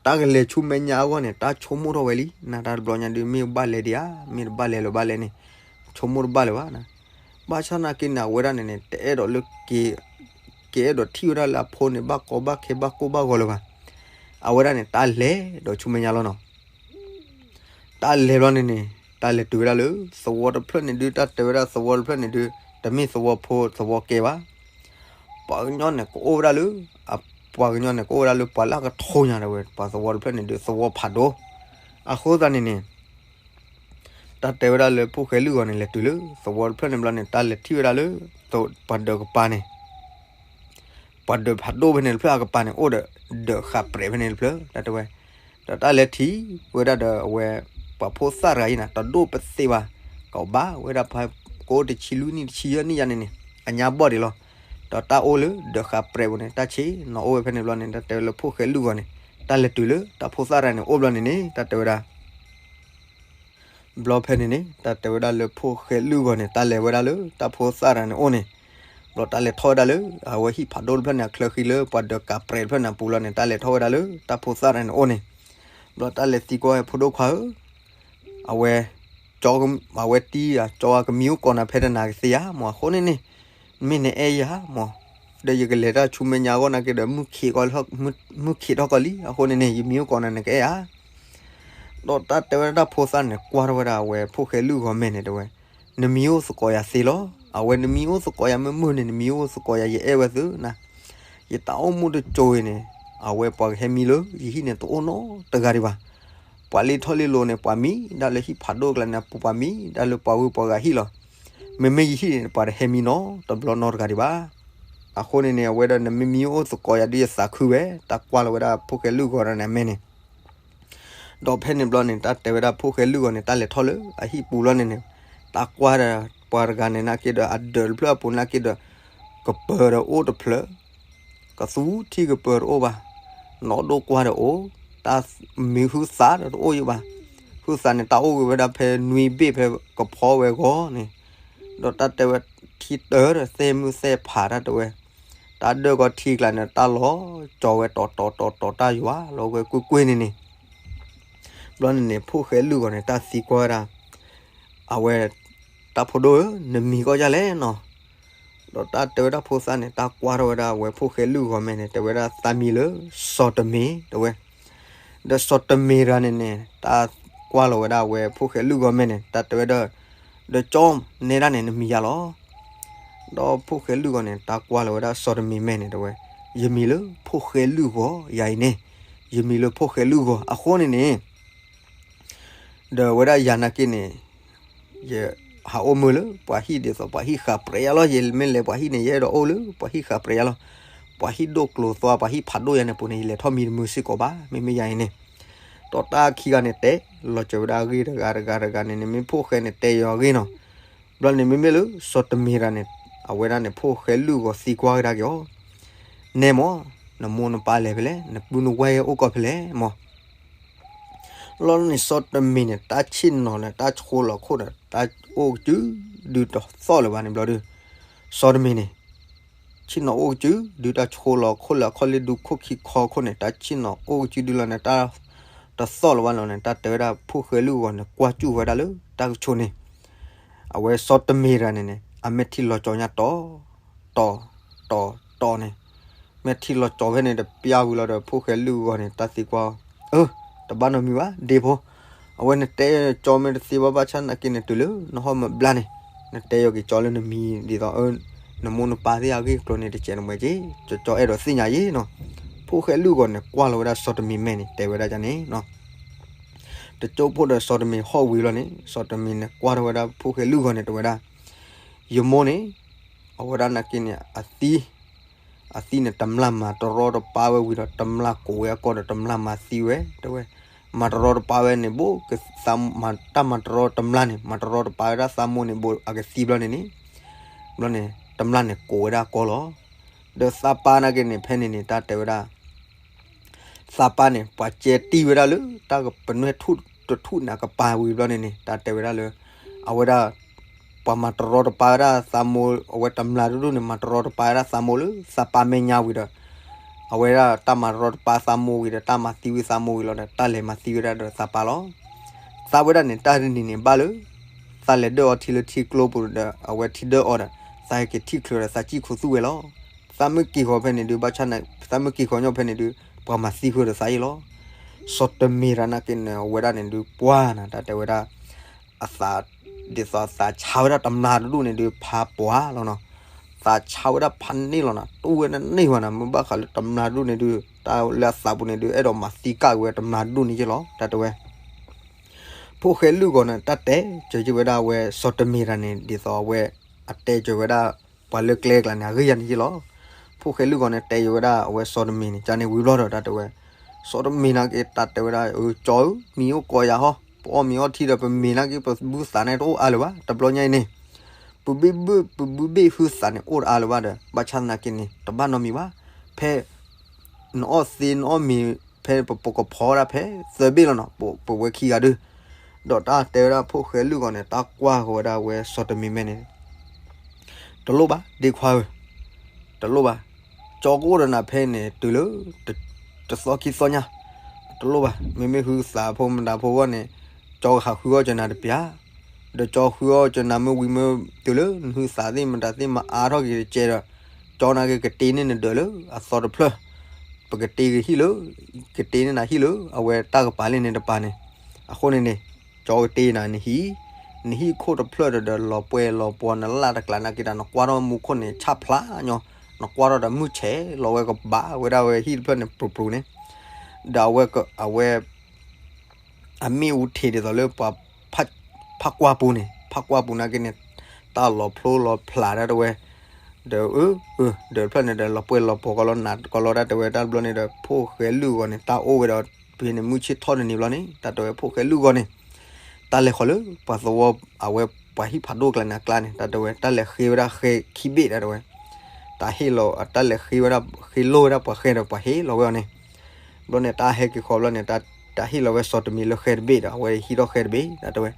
တၢ်ကလဲၤဆူမဲာ်ညါအဂီၢ်န့ၣ် တၢ်ဆိကမိၣ်ထီၣ်ဝဲလံ နၤတၢ်တဘျီညါဒုးမ့ၢ်ဘၣ်လဲၤဒံးဧါ မ့ၢ်တဘၣ်လဲၤလၢၤဘၣ်လဲၣ်န့ၣ် ဆိကမိၣ်တဘၣ်လၢၤဘၣ်. ဘၣ်ဆၣ်သနာ်က့န့ၣ် အဝဲဒၣ်န့ၣ်န့ၣ် တအဲၣ်ဒိးလၢ ကအဲၣ်ဒိးထံၣ်ဝဲဒၣ်လၢအဖိန့ၣ် ဘၣ်ကီဘၣ်ခဲဘၣ်ကိၢ်ဘၣ်ဂီၤလၢၤဘၣ်. အဝဲဒၣ်န့ၣ် တၢ်လဲၤဒီးဆူမဲာ်ညါလီၤနီၤ. တၢ်လဲၤဘျီန့ၣ်န့ၣ် တၢ်လဲၤတုၤဝဲဒၣ်လၢ သဝီတဖျၢၣ်န့ၣ်ဒုး တၢ်တဲဝဲဒၣ်သဝီတဖျၢၣ်န့ၣ်ဒုး တမ့ၢ်သဝီဖိသဝီကဲဘၣ်. ပှၤကညီန့ၣ်ကအိၣ်ဝဲဒၣ်လၢ ပှၤကညီန့ၣ်ကအိၣ်ဝဲဒၣ်လၢပှၤလၢအကထိညါတဲဝဲ ပှၤသဝီတဖျၢၣ်န့ၣ်ဒုး သဝီဖးဒိၣ်. အဃိသတးန့ၣ်န့ၣ် တၢ်တဲဝဲဒၣ်လၢဖိၣ်ဃဲလွံၢ်ဂီၤန့ၣ် လဲၤတုၤလၢသဝီတဖျၢၣ်န့ၣ်ဘျီန့ၣ် တၢ်လဲၤထံၣ်ဝဲဒၣ်လၢ ပှၤဒၢးကပၤန့ၣ် ပှၤဒၢးဖးဒိၣ်ဖဲန့ၣ်တဖျၢၣ်အကပၤန့ၣ် အိၣ်ဒီး ဒၢးဃာ်ပြဲးဖဲန့ၣ်တဖျၢၣ် တၢ်တဲဝဲ. ဒီးတၢ်လဲၤထံၣ်ဝဲဒၣ်ဒီးအဝဲ ပှၤဖိသၣ်တဂၤအံၤန့ၣ် တဒိၣ်ပသ့ၣ်ဘၣ်, ကဘၣ်ဝဲဒၣ်ဖဲ ကအိၣ်တဆံလွံၢ်နံၣ်တဆံယဲၢ်နံၣ်ယါန့ၣ်န့ၣ် အညါဘီၣ်ဒံးလီၤ. ဒီးတၢ်အိၣ်လၢဒၢးဃာ်ပြဲးပူၤန့ၣ် တၢ်ဆ့ၣ်နီၤအိၣ်ဝဲဖဲန့ၣ်ဘျီန့ၣ် တၢ်တဲဝဲလၢဖိၣ်ဃဲလွံၢ်ဂီၤန့ၣ် တၢ်လဲၤတုၤလၢတၢ်ဖိသၣ်တဂၤန့ၣ်အိၣ်ဘျီန့ၣ်န့ၣ် တၢ်တဲဝဲဒၣ် ဘျီဖဲန့ၣ်န့ၣ် တၢ်တဲဝဲဒၣ်လၢဖိၣ်ဃဲလွံၢ်ဂီၤန့ၣ် တၢ်လဲၤဝဲဒၣ်လၢတၢ်ဖိသၣ်တဂၤန့ၣ်အိၣ်န့ၣ်, ဘျီတၢ်လဲၤထီၣ်ဝဲဒၣ်လၢ အဝဲဟံၣ်ဖးဒိၣ်တဖျၢၣ်န့ၣ် အချၢဃံလၢပှၤဒၢးကးပြဲးတဖျၢၣ်န့ၣ်အပူၤလီၤန့ၣ် တၢ်လဲၤထီၣ်ဝဲဒၣ်လၢတၢ်ဖိသၣ်တဂၤန့ၣ်အိၣ်န့ၣ်, ဘျီတၢ်လဲၤသံကွၢ်ဝဲဖိဒိၣ်ခွါဧၢ အဝဲ ကၠီ အဝဲတံၤ ကၠီအကမံၤအိၣ်ကိးနၤဖဲတနၤကသ့ဧါမး အဃိန့ၣ်န့ၣ် မ့ၢ်နအဲၣ်ယၤမး ဒီးယကလဲၤတၢ်ဆူမဲာ်ညါအဂီၢ်နာ်က့ဒီး မုၢ်ခံးထီၣ်ကီးလံ အဃိန့ၣ်န့ၣ် ယမံၤအိၣ်ကိးနၤနကအဲၣ်ဧါ. ဒီးတၢ်တဲဝဲဒၣ်တၢ်ဖိသၣ်န့ၣ် ကွၢ်ထီၣ်ဝဲဒၣ်အဝဲဖိၣ်ဃဲလွံၢ်ဂီၤမဲာ်န့ၣ်တဲဝဲ, နမံၤအိၣ်သကိးယၤသ့လီၤ. အဝဲနမံၤအိၣ်သကိးယၤမ့ၢ်မုၢ်န့ၣ် နမံၤအိၣ်သကိးယၤ ယအဲၣ်ဝဲသုနၤ ယတၢ်အိၣ်မူတစိၤအံၤန့ၣ် အဝဲပှၤကဟဲမံလၢယဟံၣ်န့ၣ် တအိၣ်နီတဂၤဒံးဘၣ်. ပှၤလံထီၣ်လံလိၤန့ၣ် ပှၤမံဒၣ်လၢဟံၣ်ဖးဒိၣ်ကျါန့ၣ် ပှၤမံဒၣ်လၢပှၤဂုၤပှၤဂၤဟံၣ်လီၤ. မ့မ့ၢ်ယဟံၣ်န့ၣ် ပှၤတဟဲမံနီတဂၤဒံးဘၣ်. အဃိန့ၣ်န့ၣ် အဝဲဒၣ်နမ့ၢ်မံအိၣ်သကိးယၤဒ်ယသးခုဝဲ တၢ်ကွၢ်လီၤဝဲဒၣ်ဖိၣ်ဃဲလွံၢ်ဂီၤန့ၣ်အမဲာ်န့ၣ် ဒီးဖဲန့ၣ်ဘျီန့ၣ် တၢ်တဲဝဲဒၣ်ဖိၣ်ဃဲလွံၢ်ဂီၤန့ၣ် တၢ်လဲၤထီၣ်လၢအဟံၣ်ပူၤလီၤန့ၣ်န့ၣ်, တၢ်ကွၢ်ဒီးပှၤတဂၤန့ၣ်နာ်က့ဒီး အဒၢးတဖျၢၣ်အပူၤနာ်က့ဒီး ကပၢၤဒီးအိၣ်တဖျၢၣ်, ကသူထံကပၢၤတအိၣ်ဘၣ်, နီၣ်ဒိၣ်ကွၢ်ဒီးအိၣ်, တၢ်မံၤဟုသးဒီးတအိၣ်ယဘၣ်. ဟုသးန့ၣ် တၢ်အိၣ်ဂ့ၤဝဲဒၣ်ဖဲနွံဘ့ၣ်ဖဲကဖီဝဲဂီၤန့ၣ်, ဒီးတၢ်တဲဝဲ ထံတၢ်ဒီးသဲမုၢ်သဲဖးတၢ်တဲဝဲ, တၢ်ဒၢၣ်ကီထံကျါန့ၣ် တၢ်လီၤကၠီၤဝဲတီၤတီၤတီၤတီၤ တၢ်ယွၤလီၤဝဲကွ့ၢ်ကွ့ၢ်န့ၣ်န့ၣ်, ဘျီန့ၣ်န့ၣ် ဖိၣ်ဃဲလုၢ်ဂီၤန့ၣ် တၢ်သံကွၢ်ဝဲဒၣ်, အဝဲ, တၢ်ဖိဒိၣ်ဧၢ, နမံၤကီၢ်ဒ်လဲၣ်နီၤ, ဒီးတၢ်တဲဝဲဒၣ်ဖိသၣ်န့ၣ် တၢ်ကွၢ်ထီၣ်ဝဲဒၣ်အဝဲဖိၣ်ဃဲလုၢ်ဂီၤမဲာ်န့ၣ် တဲဝဲဒၣ်သးမံၤလၢ စီၤတမ့ၤ တဲဝဲ ဒီးစီၤတမ့ၤတဂၤန့ၣ်န့ၣ် တၢ်ကွၢ်လီၤဝဲဒၣ်အဝဲဖိၣ်ဃဲလုၢ်ဂီၤမဲာ်န့ၣ် တၢ်တဲဝဲဒၣ်, ဒီးကၠီနဲဒၣ်န့ၣ် နမံၤယၤလီၤ. ဒီးဖိၣ်ဃဲလုၢ်ဂီၤန့ၣ် တၢ်ကွၢ်လီၤဝဲဒၣ်စီၤတမ့ၤမဲာ်န့ၣ် တဲဝဲ, ယမံၤလၢဖိၣ်ဃဲလုၢ်ဂီၤယၤအံၤန့ၣ်, ယမံၤလၢဖိၣ်ဃဲလုၢ်ဂီၤအဃိန့ၣ်န့ၣ် ဒီးဝဲဒၣ်ယၤနာ်က့န့ၣ်, ယဟးအိၣ်မုာ်လၢပှၤဟံၣ်ဒ်သိးပှၤဟံၣ်ဃးပြဲးယၤလီၤ. ယမ့ၢ်လဲၤပှၤဟံၣ်န့ၣ် ယအဲၣ်ဒိးအိၣ်လၢပှၤဟံၣ်ဃးပြဲးယၤလီၤ. ပှၤဟံၣ်ဒိၣ်ကျိၤသွါ ပှၤဟံၣ်ဖးဒိၣ်ယၤန့ၣ်ပူၤန့ၣ် ယလဲၤထီၣ်မံတမုာ်စ့ၢ်ကီးဘၣ်. မ့မ့ၢ်ယၤအံၤန့ၣ်, ဒီးတၢ်ခံဂၤန့ၣ်တဲလီၤစၢၤဝဲဒၣ်အဂ့ၢ်တဂၤတဂၤတဂၤန့ၣ်န့ၣ် မ့ၢ်ဖိၣ်ဃဲန့ၣ်တဲယၤအဂ့ၢ်နီၤ. ဘျီန့ၣ်မ့မ့ၢ်လၢစီၤတမ့ၤတဂၤန့ၣ်, အဝဲဒၣ်န့ၣ် ဖိၣ်ဃဲလုၢ်ဂီၤသံကွၢ်ကဒါက့ၤအီၤ, နဲမၢ်, နမိၢ်နပၢ်လဲၤဖဲလဲၣ်, နပုၢ်နဝဲၢ်အိၣ်ကီၢ်ဖဲလဲၣ်မၢ်. လီၤန့ၣ်စီၤတမ့ၤန့ၣ် တၢ်ဆ့ၣ်နီၤလၢတၢ်ဆှိလီၤခိၣ်ဒီး တၢ်အိၣ်ကစုဒုတသီၣ်လၢၤဘၣ်န့ၣ်ဘျီဒီး, စီၤတမ့ၤန့ၣ် ဆ့ၣ်နီၤအိၣ်ကစုဒု တၢ်ဆှိလီၤခိၣ်လၢအခီၣ်လ့ၣ်ဒူခိၣ်ခံခီခိၣ်န့ၣ် တၢ်ဆ့ၣ်နီၤအိၣ်ကစုဒုလီၤန့ၣ် တၢ်တသီၣ်လၢၤဘၣ်လီၤန့ၣ် တၢ်တဲဝဲဒၣ်ဖိၣ်ဃဲလုၢ်ဂီၤန့ၣ် ကွၢ်စူၣ်ဝဲဒၣ်လၢတၢ်ကဆိးန့ၣ်, အဝဲစီၤတမ့ၤတဂၤန့ၣ်န့ၣ် အမဲာ်ထံလီၤကၠီညါတီၤ, တီၤ, တီၤ, တီၤန့ၣ်, မဲာ်ထံလီၤကၠီဖဲန့ၣ်တပျၢ်ဝံၤလီၤဒီး ဖိၣ်ဃဲလုၢ်ဂီၤန့ၣ် တၢ်သံကွၢ်, အၢ, တဘၣ်နီတမံၤဘၣ် ဒ့ဖိ, အဝဲနတဲကၠီမ့ၢ်တသ့ဘၣ်ဘၣ်ဆၣ်နာ်က့န့ၣ် တုၤလၢနဟီၣ်မၢဘျါန့ၣ်, နတဲယီၤက့ၤကၠီလၢနမံၤဒ်သိး နမိၢ်နပၢ်သ့ၣ်အဂ့ၢ်အကျိၤန့ၣ် တစဲးနမဲာ်က့ၤ, ကၠီအဲၣ်ဒိးသ့ၣ်ညါယ့ၣ်နီၤ. ဖိၣ်ဃဲလုၢ်ဂီၤန့ၣ် ကွၢ်လီၤဝဲဒၣ်စီၤတမ့ၤမဲာ်န့ၣ် တဲဝဲဒၣ်န့ၣ်, တကၠိဖိဒီးစီၤတမ့ၤဟီၣ်ဝံၤလီၤန့ၣ် စီၤတမ့ၤန့ၣ် ကွၢ်ထီၣ်ဝဲဒၣ်ဖိၣ်ဃဲလုၢ်ဂီၤန့ၣ် တဲဝဲဒၣ်, ယမိၢ်န့ၣ်, အဝဲဒၣ်နာ်က့န့ၣ် အသံ အသံန့ၣ် တမျာ်မၤတရီတပါဝဲဝံၤဒီး တမျာ်ကိးဝဲအကီၢ်ဒီး တမျာ်မၤသံဝဲ တဲဝဲ, မၤတရီတပါဝဲန့ၣ် ဘိ, တၢ်မၤတရီတမျာ်န့ၣ် မၤတရီတပါဝဲဒၣ်သးမိၢ်န့ၣ် ဘိအကသံဘျီန့ၣ်န့ၣ်, ဘျီန့ၣ် တမျာ်န့ၣ်ကိးဝဲဒၣ်အကီၢ်လီၤ. ဒီးသးပၢ်နာ်က့န့ၣ် ဖဲန့ၣ်န့ၣ် တၢ်တဲဝဲဒၣ် သးပၢ်န့ၣ် ပှၤကဲတံၢ်ဝဲဒၣ်လၢ တၢ်ကပနွဲၢ်ထူၣ်တထူၣ်န့ၣ် အကပၤဝံၤဘျီန့ၣ်န့ၣ် တၢ်တဲဝဲဒၣ်လၢ အဝဲဒၣ် ပှၤမၤတရီတပါဝဲဒၣ်သးမိၢ် အဝဲတမျာ်တဒူၣ်န့ၣ် မၤတရီတပါဝဲဒၣ်သးမိၢ်လၢ သးပၢ်မဲာ်ညါဝံၤဒီး အဝဲဒၣ်တၢ်မၤတရီတပါသးမိၢ်ဝံၤဒီး တၢ်မၤသံဝံၤသးမိၢ်ဝံၤလီၤဒီး တၢ်လဲၤမၤသံဝဲဒၣ်ဒီးသးပၢ်လီၤ. သးဝဲဒၣ်န့ၣ် တၢ်တနံၤန့ၣ်ဘၣ်လၢ သးလဲၤဒၢၣ်အီထံလၢထံကျိပူၤဒီး အဝဲထံဒၢၣ်အီဒီး သးဟဲက့ၤထံၣ်ချုးဒီး သးစံၣ်ခူသူၣ်ဝဲလီၤ. သးမ့ၢ်က့ၤဃီၤဖဲန့ၣ်ဒုး ဘၣ်ဆၣ် သးမ့ၢ်က့ၤဃီၤညီဖဲန့ၣ်ဒုး ပှၤမၤသံဃုာ်ဒီးသးအံၤလီၤ. စီၤတမ့ၤတဂၤနာ်က့န့ၣ် အဝဲဒၣ်န့ၣ်ဒုး ပှၤနၤ တၢ်တဲဝဲဒၣ် အသး ဒ်သိးသးဆါဝဲဒၣ်တမျာ်တဒူၣ်န့ၣ်ဒုး ဖးပှၤလီၤနီၤ. သးဆါဝဲဒၣ်ဖးန့ၢ်လီၤနၤ တူၢ်ဝဲဒၣ်န့ၢ်ဝဲနၤ မ့ၢ်ဘၣ်ဃးလၢတမျာ်တဒူၣ်န့ၣ်ဒုး တၢ်လၢအသးပူၤန့ၣ်ဒုး အဲၣ်ဒိးမၤသံကၣ်က့ၤဝဲတမျာ်တဒူၣ်န့ၣ်ယ့ၣ်လီၤ တၢ်တဲဝဲ ဖိၣ်ဃဲလုၢ်ဂီၤန့ၣ် တၢ်တဲစၢၤက့ၤဝဲဒၣ်အဝဲစီၤတမ့ၤတဂၤန့ၣ် ဒ်သိးအဝဲ အတဲစၢၤဝဲဒၣ် ပှၤလၢကျဲကျါန့ၣ် အဂ့ၢ်ယၤန့ၣ်ယ့ၣ်လီၤ. ဖိၣ်ဃဲလုၢ်ဂီၤန့ၣ် တဲယိၤဝဲဒၣ်အဝဲစီၤတမ့ၤန့ၣ် ကန့ၣ်ဝံၤဘျီဒီး တၢ်တဲဝဲ စီၤတမ့ၤနာ်က့ တၢ်တဲဝဲဒၣ် အၢ ကၠီဧၢ မံၤအိၣ်ကိးယၤဟီ ပအီၣ်မ့ၤအီထံဒီး ပမ့ၤနာ်က့ ပဘုသးန့ၣ်တအိၣ်အါလၢၤဘၣ် တဘျီညါအံၤန့ၣ် ပဘ့ၣ်ဘ့ၣ် ပဘုဘ့ၣ်ဟုသးန့ၣ် အိၣ်တအါလၢၤဘၣ်ဒီး ဘၣ်ဆၣ်သနာ်က့န့ၣ် တဘၣ်နီတမံၤဘၣ်. ဖဲ နအီၣ်သ့နအီၣ်မ့ၤ ဖဲပကဖီဒၣ်ဖဲသၢဘ့ၣ်လီၤနီၤ ပဝဲခံဂၤဒုး ဒီးတၢ်တဲဝဲဒၣ်ဖိၣ်ဃဲလုၢ်ဂီၤန့ၣ် တၢ်ကွၢ်ဃီၤဝဲဒၣ်ဝဲစီၤတမ့ၤမဲာ်န့ၣ် တလိၣ်ဘၣ် ဒ့ခွါဧၢ, တလိၣ်ဘၣ်. ကၠီကအိၣ်ဒီးနၤဖဲန့ၣ် တုၤလၢ တသီခံသီညါ တလိၣ်ဘၣ်. မ့မ့ၢ်ဟုသးဖိမတၤဖိအဂီၢ်န့ၣ် ကၠီကဟးဃုအီၣ်ကၢနၤတပျၢ် ဒီးကၠီဃုအီၣ်ကၢနၤမ့ၢ်ဝံၤမ့ၢ် တုၤလၢနဟုသးသ့ၣ်မတၤသ့ၣ်မအါထီၣ်က့ၤတကဲဒီး ကၠီနာ်က့ကတ့န့ၢ်နဒၢးလၢအသီတဖျၢၣ် ပကတ့ကဟံၣ်လၢ ကတ့န့ၢ်နၤဟံၣ်လၢ အဝဲတၢ်ကပၤလၢန့ၣ်တပၤန့ၣ် အဃိန့ၣ်န့ၣ် ကၠီကတ့နၤနဟံၣ် နဟံၣ်ခိၣ်တဖျၢၣ်ဒီး ဒီးလီၤပှဲၤလီၤပှီၤနလၢ်တကျါနာ်က့တၢ် နကွၢ်ထီၣ်မူခိၣ်န့ၣ် ဆၣ်ဖျါညီ နကွၢ်ထီၣ်ဒီးမုၢ်ဆဲးလီၤဝဲကဘၣ်ဝဲဒၣ်ဝဲဟံၣ်တဖျၢၣ်န့ၣ် ပြူၤပြူၤန့ၣ် ဒီးအဝဲ အဝဲ အမ့ၣ်အူထံးဒ်သိးလၢပှၤ ဖးကွၢ်ပူၤန့ၣ် ဖးကွၢ်ပူၤနာ်က့န့ၣ် တၢ်လီၤဖျိလီၤဖျးဒၣ်တဝဲ ဒီး အၢ အၢ ဒီးတဖျၢၣ်န့ၣ်ဒီး လီၤပှဲၤလီၤပှီၤကီလီၤနးကီလီၤဒၣ်တဝဲတၢ်တဘျီန့ၣ်ဒီး ဖိၣ်ဃဲလုၢ်ဂီၤန့ၣ် တၢ်အိၣ်ဝဲဒီး ဖဲန့ၣ်မုၢ်ဆ့ၣ်ထီၣ်တနံၤဘျီန့ၣ် တၢ်တဝဲဖိၣ်ဃဲလုၢ်ဂီၤန့ၣ် တၢ်လဲၤဃီၤလၢ ပှၤသဝီ အဝဲပှၤဟံၣ်ဖးဒိၣ်ကျါန့ၣ်အကျါန့ၣ် တၢ်တဝဲ တၢ်လဲၤဃ့ဝဲဒၣ်ဃဲခံဘ့ၣ်တၢ်တဝဲ တၢ်ဟ့ၣ်လီၤ တၢ်လဲၤဃ့ဝဲဒၣ် ဃ့လိၢ်ဝဲဒၣ်ပှၤဃဲဒီးပှၤဟ့ၣ်လီၤဝဲအီၤန့ၣ် ဘျီန့ၣ် တၢ်ဟဲက့ၤဃီၤဘျီန့ၣ် တၢ်ဟ့ၣ်လီၤဝဲစီၤတမံၤလၢဃဲတဘ့ၣ်ဒီး အဝဲဟံးထီၣ်ဃဲတဘ့ၣ် တၢ်တဲဝဲ,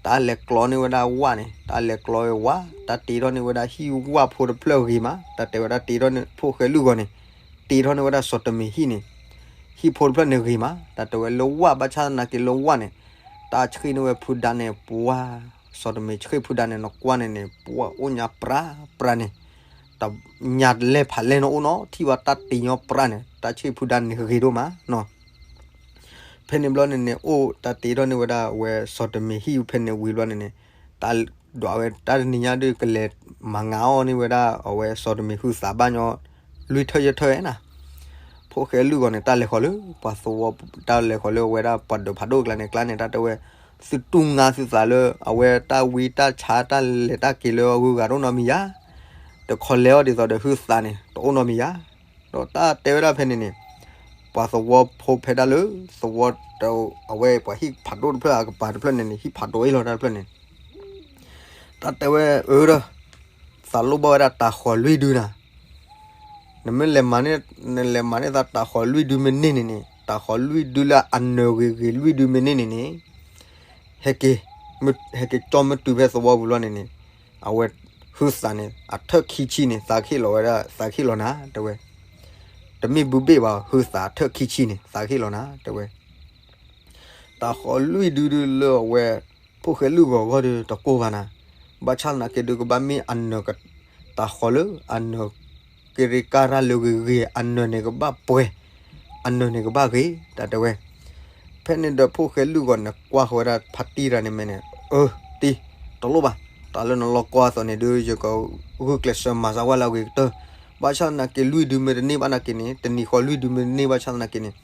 တၢ်လဲၤကျီန့ၢ်ဝဲဒၣ်ဝၣ်န့ၣ် တၢ်လဲၤကျီဝဲဝၣ် တၢ်တ့ထီၣ်န့ၢ်ဝဲဒၣ်ဟံၣ်ဝၣ်ဖိတဖျၢၣ်ဂ့ၤမး တၢ်တဲဝဲဒၣ်တ့ထီၣ်န့ၢ် ဖိၣ်ဃဲလုၢ်ဂီၤန့ၣ် တ့ထီၣ်န့ၢ်ဝဲဒၣ်စီၤတမ့ၤဟံၣ်န့ၣ် ဟံၣ်ဖိတဖျၢၣ်န့ၣ်ဂ့ၤမး တၢ်တဲဝဲလၢဝၣ် ဘၣ်ဆၣ်သနာ်က့လၢဝၣ်န့ၣ် တၢ်ဆှံၣ်န့ၢ်ဝဲဖုဒါန့ၣ် ပှၤ စီၤတမ့ၤဆှံၣ်ဖုဒါန့ၣ် နကွၢ်န့ၣ်န့ၣ် ပှၤအိၣ်ညါပြးပြးန့ၣ် တညါလဲၤဖးလဲၢ်န့ၣ်အိၣ်နီၤ ထံၣ်ဘၣ်တၢ်တ့ညီပြးန့ၣ် တၢ်ဆှံၣ်ဖုဒါန့ၣ်ဂ့ၤဒိၣ်မးနီၤ ဖဲန့ၣ်ဘျီန့ၣ်န့ၣ် အိၣ်တၢ်တ့ထီၣ်န့ၢ်ဝဲဒၣ်အဝဲစီၤတမ့ၤဟံၣ်ဖဲန့ၣ်ဝံၤဘျီန့ၣ်န့ၣ် တၢ်ဒွးဝဲတၢ်တနံၤညါဒုးကလဲၤမၤငါအီၣ်န့ၢ်ဝဲဒၣ်အဝဲစီၤတမ့ၤဟုသးဘၣ်ညီ လွံၢ်ထၢၣ်ယဲၢ်ထၢၣ်ဝဲနၤ ဖိၣ်ဃဲလုၢ်ဂီၤန့ၣ် တၢ်လဲၤဃီၤလၢ ပှၤသဝီ တၢ်လဲၤဃီၤလၢအဝဲဒၣ်ပှၤဒၢးဖးဒိၣ်အကျါန့ၣ် ကျါန့ၣ် တၢ်တဲဝဲ သုတူၢ်ငါသုသးလၢ အဝဲတၢ်ဝံတၢ်ဆါတၢ်လဲၤတၢ်က့ၤလၢအဂုၤအဂၤတအိၣ်နီတမံၤယါ တခီလဲၤအီၣ်ဒ်သိးဒီးဟုသးန့ၣ် တအိၣ်နီတမံၤယါ ဒီးတၢ်တဲဝဲဒၣ်ဖဲန့ၣ်န့ၣ် ပှၤသဝီဖိဖဲဒၣ်လၢ သဝီ အဝဲပှၤဟံၣ်ဖးဒိၣ်တဖျၢၣ်အကပၤတဖျၢၣ်န့ၣ်န့ၣ် ဟံၣ်ဖးဒိၣ်အ့ၣ်လီၤတၢ်တဖျၢၣ်န့ၣ် တၢ်တဲဝဲအၢဒီး သးလိၣ်ဘၣ်ဝဲဒၣ်တၤဃီၤလွံၢ်ဒုနၤ နမ့ၢ်လဲၤမၤန့ၢ် နလဲၤမၤန့ၢ်သးတၤဃီၤလွံၢ်ဒုမ့ၢ်န့ၢ်န့ၣ် တၤဃီၤလွံၢ်ဒုလၢအနၢၤဂ့ၤဂ့ၤလွံၢ်ဒုမ့ၢ်န့ၢ်န့ၣ်န့ၣ် ဟဲက့ၤ ဟဲက့ၤကၠီမ့ၢ်တုၤဖဲသဝီပူၤလီၤန့ၣ်န့ၣ် အဝဲဟုသးန့ၣ် အထၢၣ်ခံဆံန့ၣ် သးကဟ့ၣ်လီၤဝဲဒၣ် သးကဟ့ၣ်လီၤနၤ တဲဝဲ တမ့ၢ်ဘုဘ့ၣ်ဘၣ် ဟုသးအထၢၣ်ခံဆံန့ၣ် သးကဟ့ၣ်လီၤနၤ တဲဝဲ တၤဃီၤလွံၢ်ဒုဒုလၢအဝဲ ဖိၣ်ဃဲလုၢ်ဂီၤဂီၢ်ဒုတကိၢ်ဘၣ်နၤ, ဘၣ်ဆၣ်သနာ်က့ဒုကဘၣ်မ့ၢ်အနၢၤ တၤဃီၤလၢအနၢၤ က့ရ့ကါရၢ်လၢဂ့ၤဂ့ၤ အနၢၤန့ၣ်ကဘၣ်ပှဲၤ, အနၢၤန့ၣ်ကဘၣ်ဂ့ၤ တၢ်တဲဝဲ. ဖဲန့ၣ်ဒီးဖိၣ်ဃဲလုၢ်ဂီၤန့ၣ် ကွၢ်ဃီၤဝဲဒၣ်ဖါတံၢ်တဂၤန့ၣ်မဲာ်န့ၣ်, အၢ တံၢ်, တလိၣ်ဘၣ်, တၢ်လၢနလီၤကွၢ်အသိးန့ၣ်ဒု ယကဂုာ်ကျဲးစၢးမၤစၢၤဝဲလၢအဂ့ၤကတၢၢ်, ဘၣ်ဆၣ်သနာ်က့လွံၢ်ဒုမ့ၢ်တန့ၢ်ဘၣ်နာ်က့န့ၣ် တနံၤဃီလွံၢ်ဒုမ့ၢ်တန့ၢ်ဘၣ်ဆၣ်သနာ်က့န့ၣ်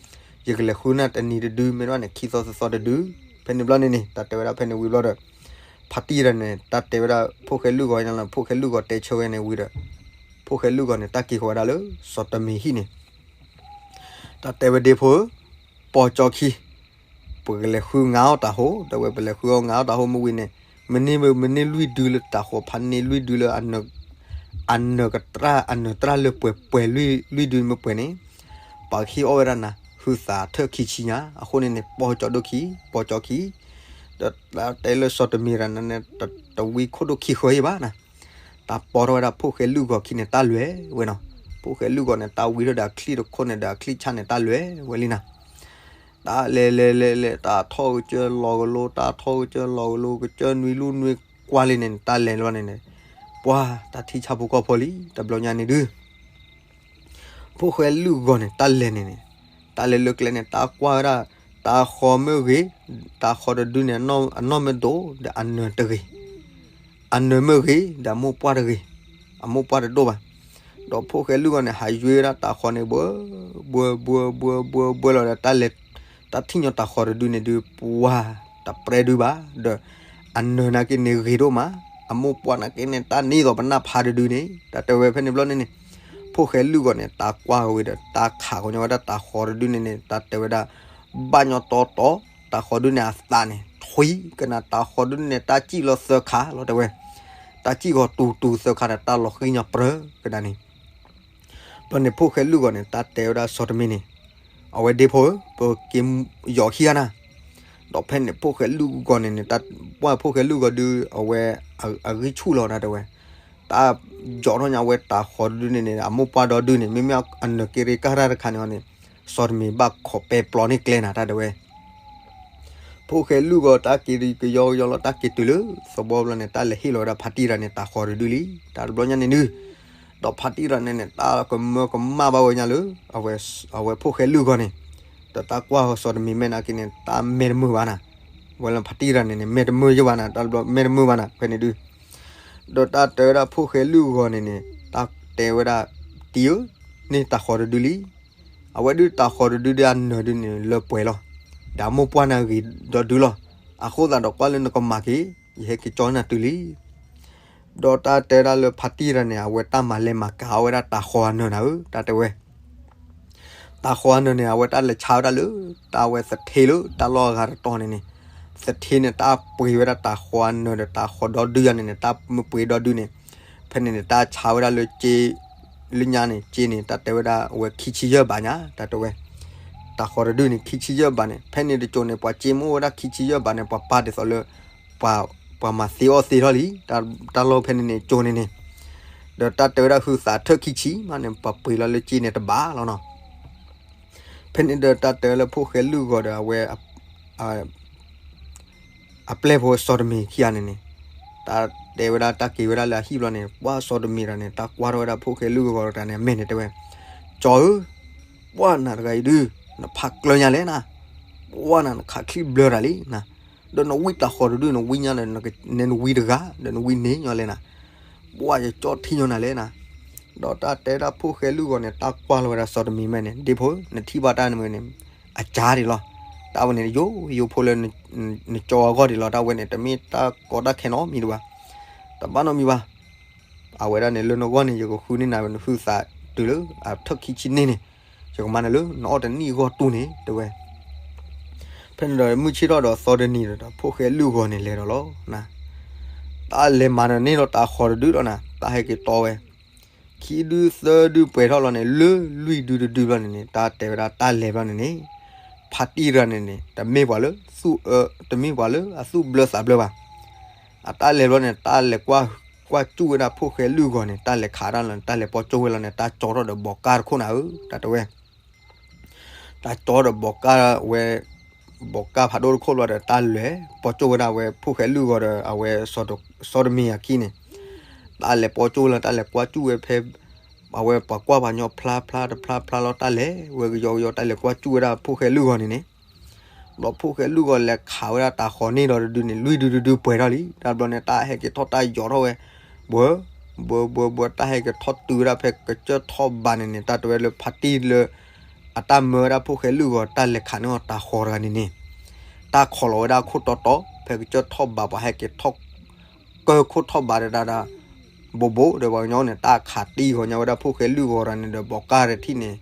ယကလဲၤဃုနၢ်တနံၤတဒု မ့ၢ်တဘၣ်န့ၣ် ခံသီသၢသီတဒု. ဖဲန့ၣ်ဘျီန့ၣ်န့ၣ် တၢ်တဲဝဲဒၣ်ဖဲန့ၣ်ဝံၤဘျီဒီး ဖါတံၢ်တဂၤန့ၣ် တၢ်တဲဝဲဒၣ်ဖိၣ်ဃဲလုၢ်ဂီၤန့ၣ်လီၤ. ဖိၣ်ဃဲလုၢ်ဂီၤတဲဆၢဝဲန့ၣ်ဝံၤဒီး ဖိၣ်ဃဲလုၢ်ဂီၤန့ၣ် တၢ်က့ၤဃီၤဝဲဒၣ်လၢ စီၤတမံၤဟံၣ်န့ၣ် တၢ်တဲဝဲဒၣ်ဖိဧၢ, ပိာ်ကၠီခံ, ပကလဲၤဃုငါအီၣ်တၤဟိ, တဲဝဲပလဲၤဃုအီၣ်ငါအီၣ်တၤဟိမ့ၢ်ဝံၤန့ၣ် မ့ၢ်န့ၢ်မ့ၢ်န့ၢ်လွံၢ်ဒုလၢတၤဃီၤဖးန့ၢ်လွံၢ်ဒုလၢ အနၢၤကတြၢ် အနၢၤတြၢ်လၢပှဲၤပှဲၤလွံၢ်ဒုမ့ၢ်ပှဲၤန့ၣ် ပှၤကဟ့ၣ်အီၣ်ဝဲဒၣ်နၤ ဟုသးထၢၣ်ခံဆံညါ, အဃိန့ၣ်န့ၣ် ပိာ်ကၠီဒိၣ်ခံ, ပိာ်ကၠီခံ, ဒီးတဲလၢစီၤတမံၤတဂၤန့ၣ် တဝံခိၣ်ဒိၣ်ခံဃၢအံၤဘၣ်နၤ, တၢ်ပိာ်ထီၣ်ဝဲဒၣ်ဖိၣ်ဃဲလုၢ်ဂီၤခံန့ၣ် တၢ်လဲၤဝဲနီၤ, ဖိၣ်ဃဲလုၢ်ဂီၤန့ၣ် တၢ်ဝံထီၣ်ဒီးအချံၣ်တခိၣ်န့ၣ်ဒီးအချံၣ်ဆၣ်န့ၣ် တၢ်လဲၤဝဲလံနၤ တၢ်လဲၤလဲၤလဲၤလဲၤ တၢ်ထီၣ်ကစၢၢ်လီၤကလိ တၢ်ထီၣ်ကစၢၢ်လီၤကလိ ကစၢၢ်နွံလူၢ်နွံကွၢ်လံန့ၣ် တၢ်လဲၤလီၤန့ၣ်န့ၣ် ပှၤတၢ်ထံဆၣ်ဖိကီၢ်ဖိလံ တဘျီညါန့ၣ်ဒု ဖိၣ်ဃဲလုၢ်ဂီၤန့ၣ် တၢ်လဲၤန့ၣ်န့ၣ် တၢ်လဲၤလၢကျဲန့ၣ် တၢ်ကွၢ်ဝဲဒၣ် တၤဃီၤမ့ၢ်ဂ့ၤ, တၤဃီၤတဒုန့ၣ် အနီၢ်မ့ၢ်ဒိၣ် ဒီးအနၢၤတဂ့ၤ, အနၢၤမ့ၢ်ဂ့ၤ ဒီးအမိၢ်ပှၢ်တဂ့ၤ, အမိၢ်ပှၢ်တဒိၣ်ဘၣ်. ဒီးဖိၣ်ဃဲလုၢ်ဂီၤန့ၣ် ဟးယွ့ဝဲဒၣ်တၤဃီၤန့ၣ် ဘှဲ ဘှဲ ဘှဲ ဘှဲ ဘှဲ ဘှဲလီၤဒီး တၢ်လဲၤ တၢ်ထံၣ်ညီတၤဃီၤတဒုန့ၣ်ဒု ပှၤတပြဲဒုဘၣ်, ဒီးအနၢၤနာ်က့န့ၣ်ဂ့ၤဒိၣ်မး, အမိၢ်ပှၢ်နာ်က့န့ၣ် တၢ်န့ၢ်သိးပနၢ်ဖးတဒုန့ၣ် တၢ်တဲဝဲဖဲန့ၣ်ဘျီန့ၣ်န့ၣ် ဖိၣ်ဃဲလုၢ်ဂီၤန့ၣ် တၢ်ကွၢ်ဝံၤဒီး တၢ်ခးဃီၤညီဝဲဒၣ်တၤဃီၤတဒုန့ၣ်န့ၣ် တၢ်တဲဝဲဒၣ် ဘၣ်ညီတီတီ, တၤဃီၤဒုန့ၣ်အသးန့ၣ် ထွံကနၤ တၤဃီၤဒုန့ၣ် တၢ်စံၣ်လီၤသၢခါလီၤတဲဝဲ, တၢ်စံၣ်ဂီၤတူၤတူၤသၢခါဒီး တၢ်လီၤဃံညီပြၢကနၤန့ၣ် ဘျီန့ၣ် ဖိၣ်ဃဲလုၢ်ဂီၤန့ၣ် တၢ်တဲဝဲဒၣ်စီၤတမံၤန့ၣ်, အဝဲဒ့ဖိဧၢ, ပက့ၤယီၤခံဂၤနၤ, ဒီးဖဲန့ၣ် ဖိၣ်ဃဲလုၢ်ဂီၤန့ၣ်န့ၣ် တၢ်ပှၢ်ဖိၣ်ဃဲလုၢ်ဂီၤဒု အဝဲ အဂံၢ်ဆူၣ်လီၤနၤတဲဝဲ, တၢ်ယီၤထီၣ်ညါဝဲတၤဃီၤတဒုန့ၣ်န့ၣ် အမိၢ်ပှၢ်ဒီဒုန့ၣ် မ့မ့ၢ်အနၢၤက့ရ့ကၢ်တၢ်တခါန့ၣ်အီၤန့ၣ် စီၤတမံၤဘၣ်ခိးပဲပျီန့ၢ်ကျဲနၤတၢ်တဲဝဲ ဖိၣ်ဃဲလုၢ်ဂီၤတၢ်က့ၤကယီကယီလီၤ တၢ်က့ၤတုၤလၢသဝီဘျီန့ၣ် တၢ်လဲၤဟ့ၣ်လီၤဝဲဒၣ်ဖါတံၢ်တဂၤန့ၣ် တၤဃီၤတဒုလံ, တၢ်တဘျီညါန့ၣ်ဒု, ဒီးဖါတံၢ်တဂၤန့ၣ်န့ၣ် တၢ်ကမၢကမၣ်ဘၣ်ဝဲညါလၢ အဝဲဖိၣ်ဃဲလုၢ်ဂီၤန့ၣ်, ဒီးတၢ်ကွၢ်စီၤတမံၤမဲာ်နာ်က့န့ၣ် တၢ်မဲာ်တမုာ်ဘၣ်နၤ, ဝဲလၢဖါတံၢ်တဂၤန့ၣ်န့ၣ် မဲာ်တမုာ်ယဘၣ်နၤ တၢ်တဘျီမဲာ်တမုာ်ဘၣ်နၤ ဖဲန့ၣ်ဒု, ဒီးတၢ်တဲဝဲဒၣ်ဖိၣ်ဃဲလုၢ်ဂီၤန့ၣ်န့ၣ် တၢ်တဲဝဲဒၣ် တံၢ်ဧၢ, န့ၢ်တၤဃီၤတဒုလံ အဝဲဒုတၤဃီၤတဒုဒုအနၢၤဒုန့ၣ်လၢပှဲၤလီၤ, ဒီးအမိၢ်ပှၢ်န့ၣ်ဂ့ၤဒီဒုလီၤ, အဃိသတးဒီးကွၢ်လၢနကမၤက့ၤ, ယဟဲက့ၤကၠီနၤတုၤလံ, ဒီးတၢ်တဲဒၣ်လၢဖါတံၢ်တဂၤန့ၣ် အဝဲတၢ်မၤလဲၤမၤကၤအီၣ်ဝဲဒၣ်တၤဃီၤအနၢၤနၤဧၢ, တၢ်တဲဝဲ တၤဃီၤအနၢၤန့ၣ် အဝဲတၢ်လဲၤဆါဝဲဒၣ်လၢ တၢ်ဝဲသထ့လၢတၢ်လီၢ်အဂၤတတီၤန့ၣ်န့ၣ်, သထ့န့ၣ် တၢ်ပှ့ၤဝဲဒၣ်တၤဃီၤအနၢၤဒီးတၤဃီၤဒီဒုယၤန့ၣ်န့ၣ် တၢ်မ့ၢ်ပှ့ၤဒီဒုန့ၣ်, ဖဲန့ၣ်န့ၣ် တၢ်ဆါဝဲဒၣ်လၢက့ လၢညါန့ၣ် က့န့ၣ် တၢ်တဲဝဲဒၣ်အဝဲခံဆံယဲၢ်ဘးညါ တၢ်တဲဝဲ, တၤဃီၤတဒုန့ၣ် ခံဆံယဲၢ်ဘးန့ၣ် ဖဲန့ၣ်တကၠိန့ၣ် ပှၤက့မ့ၢ်အိၣ်ဝဲဒၣ်ခံဆံယဲၢ်ဘးန့ၣ် ပှၤပာ်ဒ်သိးလၢ ဖ ပှၤမၤသ့အီၣ်သ့ထီၣ်လံ, တၢ်လီၢ်ဖဲန့ၣ်န့ၣ် ကၠိန့ၣ်န့ၣ်, ဒီးတၢ်တဲဝဲဒၣ်ဟုသးထၢၣ်ခံဆံမးန့ၣ် ပှၤပှ့ၤလီၤလၢကၠ့န့ၣ်တဘၣ်လီၤနီၤ. ဖဲန့ၣ်ဒီးတၢ်တဲလၢဖိၣ်ဃဲလုၢ်ဂီၤဒီးအဝဲ အပျဲၢ်ဖိစီၤတမံၤခံဂၤန့ၣ်န့ၣ်, တၢ်တဲဝဲဒၣ်တၢ်က့ၤဝဲဒၣ်လၢအဟံၣ်ဘျီန့ၣ် ပှၢ်စီၤတမံၤတဂၤန့ၣ် တၢ်ကွၢ်ထီၣ်ဝဲဒၣ်ဖိၣ်ဃဲလုၢ်ဂီၤတဂၤန့ၣ် အမဲာ်န့ၣ်တဲဝဲ, ကၠီဧၢ, ပှၢ်နၤတဂၤအံၤဒုး နဖးကျၢၤညါလဲၣ်နၤ, ပှၢ်နၤနခးချံဘျၢတၢ်လံနၤ, ဒီးနဝံတၢ်ဃီၤတဒု နဝံညါဒီး နဝံတဂၤ ဒီးနဝံန့ၢ်ညီလဲၣ်နၤ, ပှၢ်ယကၠီထံညီနၤလဲၣ်နၤ. ဒီးတၢ်တဲဒၣ်ဖိၣ်ဃဲလုၢ်ဂီၤန့ၣ် တၢ်ကွၢ်လီၤဝဲဒၣ်စီၤတမံၤမဲာ်န့ၣ် ဒ့ဖိဧၢ, နထံၣ်ဘၣ်တၢ်န့ၣ်မ့ၢ်န့ၣ် အကၢ်ဒံးလီၤ. တၢ်ဝဲန့ၣ် ယိယိဖိလၢ နကၠီအဂီၢ်ဒံးလီၤ. တၢ်ဝဲန့ၣ် တမ့ၢ်တၢ်ကီတၢ်ခဲနီတမံၤဒံးဘၣ်, တဘၣ်နီတမံၤဘၣ်. အဝဲဒၣ်န့ၣ် လၢနဂီၢ်န့ၣ် ယကဃုန့ၢ်နၤဝဲနဟုသးတုၤလၢအထၢၣ်ခံဆံန့ၣ်န့ၣ်, ယကမၤနၤလၢနအီၣ်တနံၣ်အဂီၢ်တူၢ်န့ၣ် တဲဝဲ. ဖဲန့ၣ်ဒီးမုၢ်ဆ့ၣ်ထီၣ်ဒီးစီၤတမံၤဒီး ဖိၣ်ဃဲလုၢ်ဂီၤန့ၣ်လဲၤဒီးလီၤ. တၢ်လဲၤမၤဒီးန့ၢ်လီၤတၢ်ဃီၤတဒုလီၤနၤ, တၢ်ဟဲက့ၤတီဝဲ ခံဒုသၢဒုပှဲၤထီၣ်လီၤန့ၣ် လၢလွံၢ်ဒုတဒုဘျီန့ၣ်န့ၣ် တၢ်တဲဝဲဒၣ်တၢ်လဲၤဘျီန့ၣ်န့ၣ်, ဖါတံၢ်တဂၤန့ၣ်န့ၣ် တမ့ၢ်ပှၤလၢသူၣ်အၢ တမ့ၢ်ပှၤလၢအသူၣ်ဘျၢသးဘျၢဘၣ်. အတၢ်လဲၤဘျီန့ၣ် တၢ်လဲၤကွၢ်ကွၢ်စူၣ်ဝဲဒၣ်ဖိၣ်ဃဲလုၢ်ဂီၤန့ၣ် တၢ်လဲၤခးဒၣ်လီၤန့ၣ် တၢ်လဲၤပီၢ်ကၠိၣ်ဝဲလီၤန့ၣ် တၢ်ကၠီထီၣ်ဒီးဘီးကၢ်တခိၣ်နၤဧၢ တၢ်တဲဝဲ တၢ်ကၠီဒီးဘီးကၢ်ဝဲ, ဘီးကၢ်ဖးဒိၣ်တခိၣ်ဘျီဒီး တၢ်လဲၤပီၢ်ကၠိၣ်ဝဲဒၣ်ဝဲဖိၣ်ဃဲလုၢ်ဂီၤဒီး အဝဲစီၤတမံၤအခံန့ၣ်, တၢ်လဲၤပီၢ်ကၠိၣ်ဝဲလီၤ တၢ်လဲၤကွၢ်စူၣ်ဝဲဖဲ အဝဲပှၤကွၢ်ပှၤညီဖျါဖျါတဖျါဖျါလီၤ တၢ်လဲၤဝဲကယီကယီ တၢ်လဲၤကွၢ်စူၣ်ဝဲဒၣ်ဖိၣ်ဃဲလုၢ်ဂီၤန့ၣ်န့ၣ် ဘျီဖိၣ်ဃဲလုၢ်ဂီၤလဲၤခးဝဲဒၣ်တၢ်ဃီၤန့ၢ်ဒီးတဒုန့ၣ် လွံၢ်ဒုတဒုပှဲၤထီၣ်လံ တၢ်ဘျီန့ၣ် တၢ်ဟဲက့ၤထီၣ်တၢ်ယီၤထီၣ်ဝဲ, ဘှၢ, ဘှၢဘှၢဘှၢ တၢ်ဟဲက့ၤထီၣ်တုၤဝဲဒၣ်ဖဲကစၢၢ်ထီၣ်ဘးန့ၣ်န့ၣ် တၢ်တဲဝဲလၢဖါတံၢ်လၢ အတၢ်မၢဝဲဒၣ်ဖိၣ်ဃဲလုၢ်ဂီၤ တၢ်လဲၤခးန့ၢ်အီၤတၢ်ဃီၤတဂၤန့ၣ်န့ၣ်, တၢ်ခိးလီၤဝဲဒၣ်အခိၣ်တီတီ ဖဲကစၢၢ်ထီၣ်ဘး ပှၤဟဲက့ၤထီၣ်ကၢၢ်ခိၣ်ထီၣ်ဘးဒီးဒၣ်ဒၣ်, ဘိးဘိးဒီးပှၤကညီန့ၣ် တၢ်ခးတံၢ်ဂီၤညါဝဲဒၣ်ဖိၣ်ဃဲလုၢ်ဂီၤတဂၤန့ၣ်ဒီး ဘီးကၢ်တထံၣ်န့ၣ်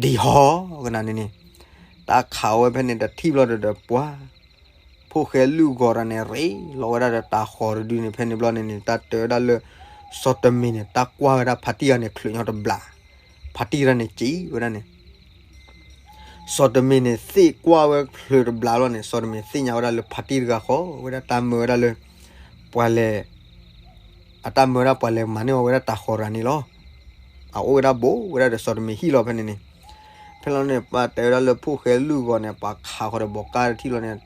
ဒံးဟီကနၤန့ၣ်န့ၣ်, တၢ်ခးဝဲဖဲန့ၣ်တထံၣ်ဘျီဒီး ပှၤ ဖိၣ်ဃဲလုၢ်ဂီၤတဂၤန့ၣ် ရ့လီၤဝဲဒၣ်ဒီးတၢ်ဃီၤတဒုန့ၣ် ဖဲန့ၣ်ဘျီန့ၣ်န့ၣ် တၢ်တဲဝဲဒၣ်လၢ စီၤတမံၤန့ၣ် တၢ်ကွၢ်ဝဲဒၣ်ဖါတံၢ်တဂၤန့ၣ် ချုးညီတဘျီ, ဖါတံၢ်တဂၤန့ၣ်စံးဝဲဒၣ်န့ၣ် စီၤတမံၤန့ၣ် သ့ၣ်ကွၢ်ဝဲချုးတဘျီလီၤန့ၣ် စီၤတမံၤသ့ၣ်ညါဝဲဒၣ်လၢဖါတံၢ်တဂၤဃီ ဝဲဒၣ်တၢ်မၢဝဲဒၣ်လၢ ပှၤလဲၤ အတၢ်မၢဝဲဒၣ်ပှၤလဲၤမၤန့ၢ်အီၤဝဲဒၣ်တၢ်ဃီၤတဂၤန့ၣ်လီၤ. အအိၣ်ဝဲဒၣ်ဘိးဝဲဒၣ်ဒီးစီၤတမံၤဟံၣ်လီၤဖဲန့ၣ်န့ၣ်, ဖဲလီၤန့ၣ် ပှၤတဲဝဲဒၣ်လၢဖိၣ်ဃဲလုၢ်ဂီၤန့ၣ် ပှၤခးဃီၤဒီးဘီးကၢ်တထံၣ်လီၤန့ၣ်,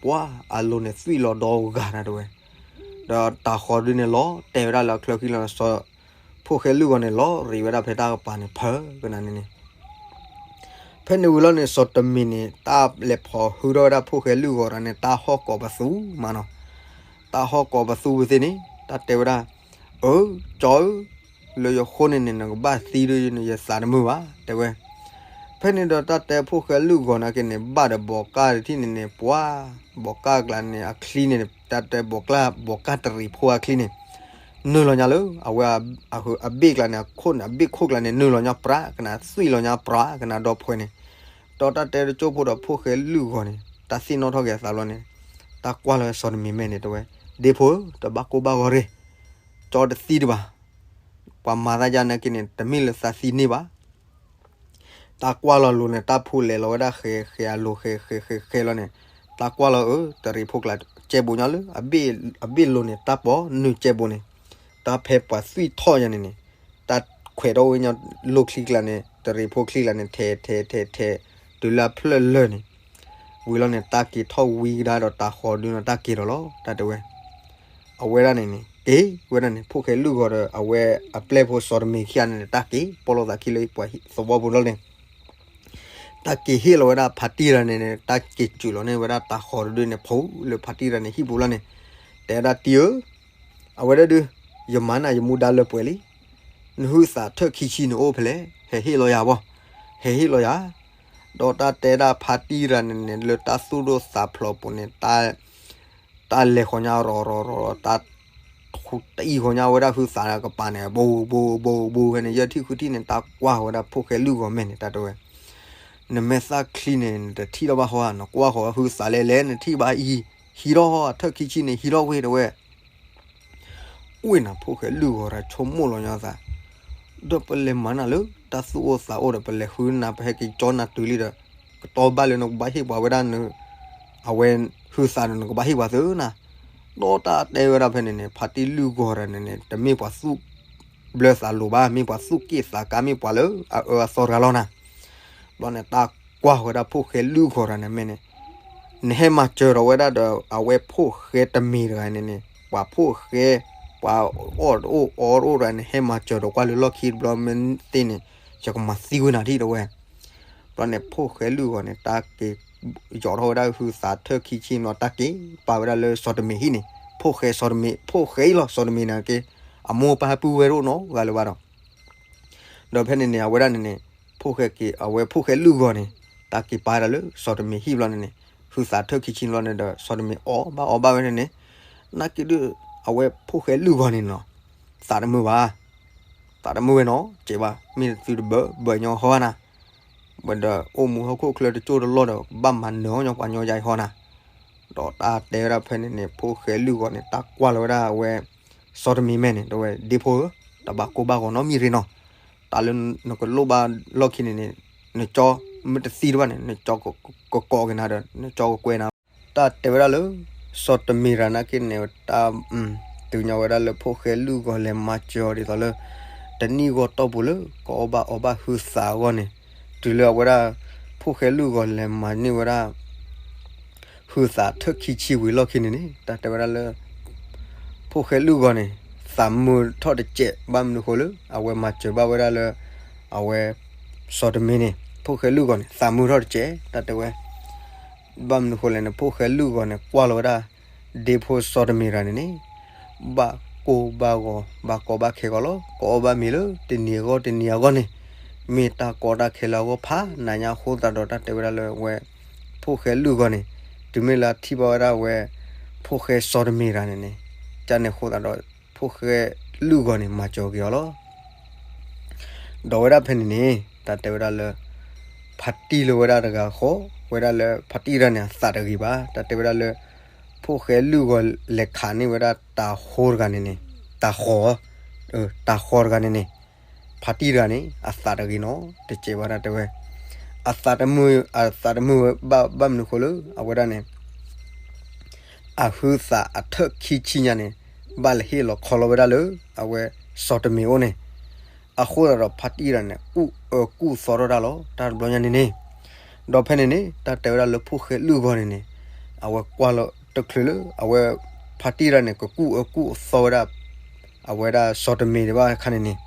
ပှၤအလိၤန့ၣ်သွံၣ်လီၤဒီဂၤနၤတဲဝဲ, ဒီးတၢ်ဃီၤတဒုန့ၣ်လီၤတဲာ်ဝဲဒၣ်လၢအချၢခံလီၤန့ၣ် ဖိၣ်ဃဲလုၢ်ဂီၤန့ၣ် လီၤရံးဝဲဒၣ်ဖဲတၢ်ကပၤန့ၣ် ဖၢကနၤန့ၣ်န့ၣ်, ဖဲန့ၣ်ဝံၤလီၤန့ၣ် စီၤတမံၤန့ၣ် တၢ်လဲၤဖိးဟုထီၣ်ဝဲဒၣ်ဖိၣ်ဃဲလုၢ်ဂီၤတဂၤန့ၣ် တၢ်ဟီၣ်ကိးပသူမးနီၤ, တၢ်ဟီၣ်ကိးပသူဝံၤသ့ၣ်န့ၣ် တၢ်တဲဝဲဒၣ်, အၢ, ကၠီဧၢ, လၢယဃိန့ၣ်န့ၣ် နကဘၣ်သံဒီးယသးတမုာ်ဘၣ် တဲဝဲ. ဖဲန့ၣ်ဒီးတၢ်တဲဖိၣ်ဃဲလုၢ်ဂီၤန့ၣ်က့န့ၣ် ဘၣ်ဒီးဘီးကၢ်တထံၣ်န့ၣ်န့ၣ် ပှၤ ဘီးကၢ်ကျါန့ၣ် အချံန့ၣ် တၢ်တဲဘီးကၢ် ဘီးကၢ်တရံးဖိအချံန့ၣ် နုာ်လီၤညါလၢ အဝဲ အဘ့ၣ်ကျါန့ၣ် အခိၣ်န့ၣ် အဘ့ၣ်ခိၣ်ကျါန့ၣ် နုာ်လီၤညါပြးကနၣ် သွံၣ်လီၤညါပြးကနၣ်ဒီဖှဲန့ၣ်, ဒီးတၢ်တဲတကၠိဖိဒီးဖိၣ်ဃဲလုၢ်ဂီၤန့ၣ် တၢ်သ့ၣ်နီၣ်ထီၣ်က့ၤအသးဘျီန့ၣ်, တၢ်ကွၢ်လီၤစီၤတမံၤမဲာ်န့ၣ်တဲဝဲ, ဒ့ဖိဧၢ, တဘၣ်ကိၢ်ဘၣ်ဂီၤရ့ၣ်, ကၠီတသံတဘၣ်, ပှၤမၤသးယါန့ၣ်က့န့ၣ် တမ့ၢ်လၢသးသံန့ၢ်ဘၣ် တၢ်ကွၢ်လီၤလိၤန့ၣ် တၢ်ဖိလဲၤလီၤဝဲဒၣ်ဃဲဃဲအလိၤဃဲဃဲဃဲဃဲလီၤန့ၣ်, တၢ်ကွၢ်လီၤအၢ တရံးဖိကျါ ကဲဘိးညါလၢ အဘ့ၣ်လိၤန့ၣ် တၢ်ပိာ်နုာ်ကဲဘိးန့ၣ်, တၢ်ဖဲပှၤသွံၣ်ထီၣ်ယါန့ၣ်န့ၣ်, တၢ်ခွဲးထီၣ်ဝဲညါလိၣ်ချံကျါန့ၣ် တရံးဖိချံကျါန့ၣ် ထဲထဲထဲထဲ တုၤလၢအဖျၢၣ်လၢာ်န့ၣ် ဝံၤလီၤန့ၣ် တၢ်က့ၤထီၣ်ဝံကဒါဒီးတၢ်ဃီၤဒုနီၤ တၢ်က့ၤဒီးလီၤ တၢ်တဲဝဲ အဝဲဒၣ်န့ၣ်န့ၣ် က့ၤဝဲဒၣ်န့ၣ် ဖိၣ်ဃဲလုၢ်ဂီၤဒီး အဝဲအပျဲၢ်ဖိစီၤတမံၤခံဂၤန့ၣ်န့ၣ် တၢ်က့ၤပီၢ်လိာ်သးခံလၢပှၤသဝီပူၤလီၤန့ၣ်, တၢ်က့ၤဟ့ၣ်လီၤဝဲဒၣ်ဖါတံၢ်တဂၤန့ၣ်န့ၣ် တၢ်က့ၤစူးလီၤန့ၢ်ဝဲဒၣ်တၢ်ဃီၤတဒုန့ၣ် ဖိလၢဖါတံၢ်တဂၤန့ၣ် ဟံၣ်ပူၤလီၤန့ၣ်, တဲဒၣ်တံၢ်ဧၢ အဝဲဒၣ်ဒုး ယမၤနၤယမူဒါလၢပှဲၤလံ, နဟုသးထၢၣ်ခံဆံန့ၣ်အိၣ်ဖဲလဲၣ်, ဟဲဟ့ၣ်လီၤယၤဘၣ်, ဟဲဟ့ၣ်လီၤယၤ, ဒီးတၢ်တဲဒၣ်ဖါတံၢ်တဂၤန့ၣ်န့ၣ် လၢတၢ်သူၣ်ဒိၣ်သးဖျိးပူၤန့ၣ် တၢ် တၢ်လဲၤဃီၤညါရီၤရီၤရီၤ တၢ် တအံၤဃီၤညါဝဲဒၣ်ဟုသးကပၤန့ၣ် ဘိဘိဘိဘိဖဲန့ၣ် ယဲၢ်ထံၣ်ဃုထံၣ်န့ၣ် တၢ်ကွၢ်ဝဲဒၣ်ဖိၣ်ဃဲလုၢ်ဂီၤမဲာ်န့ၣ် တၢ်တဲဝဲ, နမဲာ်သၣ်ချံန့ၣ် နတထံၣ်ထီၣ်ဘၣ်ဟီဧါ, နကွၢ်ဃီၤဟုသးလဲၣ်လဲၣ် နထံၣ်ဘၣ်အံၤ, ဟံးထီၣ်အထၢၣ်ခံဆံန့ၣ် ဟံးထီၣ်ဝဲတဲဝဲ အိၣ်နၤဖိၣ်ဃဲလုၢ်ဂီၤတဂၤဆိကမိၣ်လီၤညါသး, ဒီးပလဲၤမၤနၤလၢတၢ်သူၣ်အိၣ်သးအိၣ်ဒီး ပလဲၤဃုနၤ ပဟဲက့ၤကၠီနၤတုၤလံဒီး ကတီၢ်ဘၣ်လၢနကဘၣ်ဟ့ၣ်ပှၤဝဲဒၣ်န အဝဲဟုသးဒီးနကဘၣ်ဟ့ၣ်ပှၤသုနၤ, ဒီးတၢ်တဲဝဲဒၣ်ဖဲန့ၣ်န့ၣ် ဖါတံၢ်လုၢ်ဂီၤတဂၤန့ၣ်န့ၣ် တမ့ၢ်ပှၤသူၣ်ဘျၢသးလိၤဘၣ်, မ့ၢ်ပှၤသူၣ်က့ၣ်သးကါ မ့ၢ်ပှၤလၢအအၢအသီတဂၤလီၤနၤ. ဘျီန့ၣ် တၢ်ကွၢ်ဝဲဒၣ်ဖိၣ်ဃဲလုၢ်ဂီၤတဂၤန့ၣ်မ့ၢ်န့ၣ်, နဟဲမၤစၢၤဒီးဝဲဒၣ်ဒီး အဝဲဖိၣ်ဃဲတမံၤတဂၤန့ၣ်န့ၣ် ပှၤဖိၣ်ဃဲ ပှၤအီၣ်တအိၣ်အီတအိၣ်တဂၤ နဟဲမၤစၢၤဒီးကွၢ်လၢလီၢ်ခံတဘျီမ့ၢ်သ့န့ၣ် ယကမၤသံကွံာ်နၤဒံးတဲဝဲ. ဘျီန့ၣ် ဖိၣ်ဃဲလုၢ်ဂီၤန့ၣ် တၢ်က့ၤယီၤထီၣ်ဝဲဒ�'tဟုသးထၢၣ်ခံဆံဘျီ တၢ်က့ၤပာ်ဝဲဒၣ်လၢစီၤတမ့ၤဟံၣ်န့ၣ်, ဖိၣ်ဃဲစီၤတမ့ၤ, ဖိၣ်ဃဲအံၤလီၤ စီၤတမ့ၤန့ၣ်က့ၤ အမိၢ်အပၢ်ဟဲပုၢ်ဝဲတအိၣ်နီတဂၤလၢၤဘၣ်ဒီး ဒီးဖဲန့ၣ်န့ၣ် အဝဲဒၣ်န့ၣ်န့ၣ် ဖိၣ်ဃဲက့ၤ အဝဲဖိၣ်ဃဲလုၢ်ဂီၤန့ၣ် တၢ်က့ၤပာ်ဝဲဒၣ်လၢစီၤတမ့ၤဟံၣ်ဘျီန့ၣ်န့ၣ် ဟုသးထၢၣ်ခံဆံဘျီန့ၣ်ဒီး စီၤတမ့ၤအီၣ်ဘၣ်အီဘၣ်ဝဲန့ၣ်န့ၣ်, နာ်က့ၤဒုး အဝဲဖိၣ်ဃဲလုၢ်ဂီၤန့ၣ်နီၤ သးတမုာ်ဘၣ်, သးတမုာ်ဝဲနီၤ စဲးဘၣ် မ့ၢ်သုတဘၢဘၢညီဟီနၤ, ဝဲဒီးအိၣ်မူဟီၣ်ခိၣ်ချၢတကၠိၢ်တလီၢ်ဒီး ကဘၣ်မၤနၢၤညီပှၤညီယါအံၤဟီနၤ. ဒီးတၢ်တဲဝဲဒၣ်ဖဲန့ၣ်န့ၣ် ဖိၣ်ဃဲလုၢ်ဂီၤန့ၣ် တၢ်ကွၢ်လီၤဝဲဒၣ်အဝဲ စီၤတမ့ၤမဲာ်န့ၣ် တဲဝဲ ဒ့ဖိဧၢ, တဘၣ်ကိၢ်ဘၣ်ဂီၤနီတမံၤရ့နီၤ, တၢ်လၢနကလိၣ်ဘၣ်လီၢ်ခံန့ၣ်န့ၣ် နကၠီမ့ၢ်တသံတဘၣ်န့ၣ် နကၠီကကိးက့ၤနၤဒီး နကၠီကကွဲးနၤ, တၢ်တဲဝဲဒၣ်လၢ စီၤတမ့ၤတဂၤနာ်က့ၤန့ၣ် တၢ် တုၤညီဝဲဒၣ်လၢဖိၣ်ဃဲလုၢ်ဂီၤလဲၤမၤစၢၤအီၤဒ်သိးလၢ တနံၣ်အဂီၢ်တီၢ်ပူၤလၢ ကအီၣ်ဘၣ်အီဘၣ်ဟုသးအဂီၢ်န့ၣ်, တုၤလၢအဝဲဒၣ် ဖိၣ်ဃဲလုၢ်ဂီၤလဲၤမၤန့ၢ်ဝဲဒၣ် ဟုသးထၢၣ်ခံဆံဝံၤလီၢ်ခံန့ၣ်န့ၣ် တၢ်တဲဝဲဒၣ်လၢ ဖိၣ်ဃဲလုၢ်ဂီၤန့ၣ် သးမုာ်ထီၣ်တစဲး ဘၣ်မနုၤဃိလၢ အဝဲမၤစၢၤဘၣ်ဝဲဒၣ်လၢ အဝဲ စီၤတမ့ၤန့ၣ် ဖိၣ်ဃဲလုၢ်ဂီၤန့ၣ် သးမုာ်ထီၣ်တစဲး တၢ်တဲဝဲ ဘၣ်မနုၤဃိလဲၣ်န့ၣ် ဖိၣ်ဃဲလုၢ်ဂီၤန့ၣ် ကွၢ်လီၤဝဲဒၣ် ဒ့ဖိစီၤတမ့ၤတဂၤန့ၣ်န့ၣ် ဘၣ်ကိၢ်ဘၣ်ဂီၤ ဘၣ်ကီဘၣ်ခဲဂီၤလီၤ. ကအီၣ်ဘၣ်မ့ၤလၢတနံၤအဂီၢ်တနံၤအဂီၢ်န့ၣ် မ့ၢ်တၢ်ကီတၢ်ခဲလၢအဂီၢ်ဖးနးညါအဃိသတးဒီး တၢ်တဲဝဲဒၣ်လၢအဝဲ ဖိၣ်ဃဲလုၢ်ဂီၤန့ၣ် တုၤမ့ၢ်လၢအထံၣ်ဘၣ်ဝဲဒၣ်အဝဲ ဖိၣ်ဃဲစီၤတမ့ၤတဂၤန့ၣ်န့ၣ် ကန့ၣ်အဃိသတးဒီး ဖိၣ်ဃဲလုၢ်ဂီၤန့ၣ် မၤစၢၤက့ၤအီၤလီၤ. ဒီးဝဲဒၣ်ဖဲန့ၣ်န့ၣ် တၢ်တဲဝဲဒၣ်လၢ ဖါတံၢ်လၢဝဲဒၣ်တဂၤဃီ ဝဲဒၣ်လၢဖါတံၢ်တဂၤန့ၣ် အသးတဂ့ၤဘၣ်. တၢ်တဲဝဲဒၣ်လၢ ဖိၣ်ဃဲလုၢ်ဂီၤလဲၤခးန့ၢ်ဝဲဒၣ်တၤဃီတဂၤန့ၣ်န့ၣ် တၤဃီၤ တၤဃီၤတဂၤန့ၣ်န့ၣ် ဖါတံၢ်တဂၤန့ၣ် အသးတဂ့ၤနီၤ တစဲးဘၣ်တၢ်တဲဝဲ အသးတမုာ် အသးတမုာ်ဝဲဘၣ် ဘၣ်မနုၤဃိလၢ အဝဲဒၣ်န့ၣ် အဟုသးအထၢၣ်ခံဆံညါန့ၣ် ဘၣ်လဲၤဟ့ၣ်လီၤခီလီၤဝဲဒၣ်လၢ အဝဲစီၤတမ့ၤအိၣ်န့ၣ် အဃိသတးဒီးဖါတံၢ်တဂၤန့ၣ် ကူၣ်အၢကူၣ်သီထီၣ်တၢ်လီၤ တၢ်တဘျီညါန့ၣ်န့ၣ် ဒီးဖဲန့ၣ်န့ၣ် တၢ်တဲဝဲဒၣ်လၢဖိၣ်ဃဲလုၢ်ဂီၤန့ၣ်န့ၣ် အဝဲကွၢ်လီၤတချုးလၢ အဝဲဖါတံၢ်တဂၤန့ၣ် ကကူၣ်အၢကူၣ်သီဝဲဒၣ် အဝဲဒၣ်စီၤတမ့ၤဒံးဘၣ်အခါန့ၣ်န့ၣ်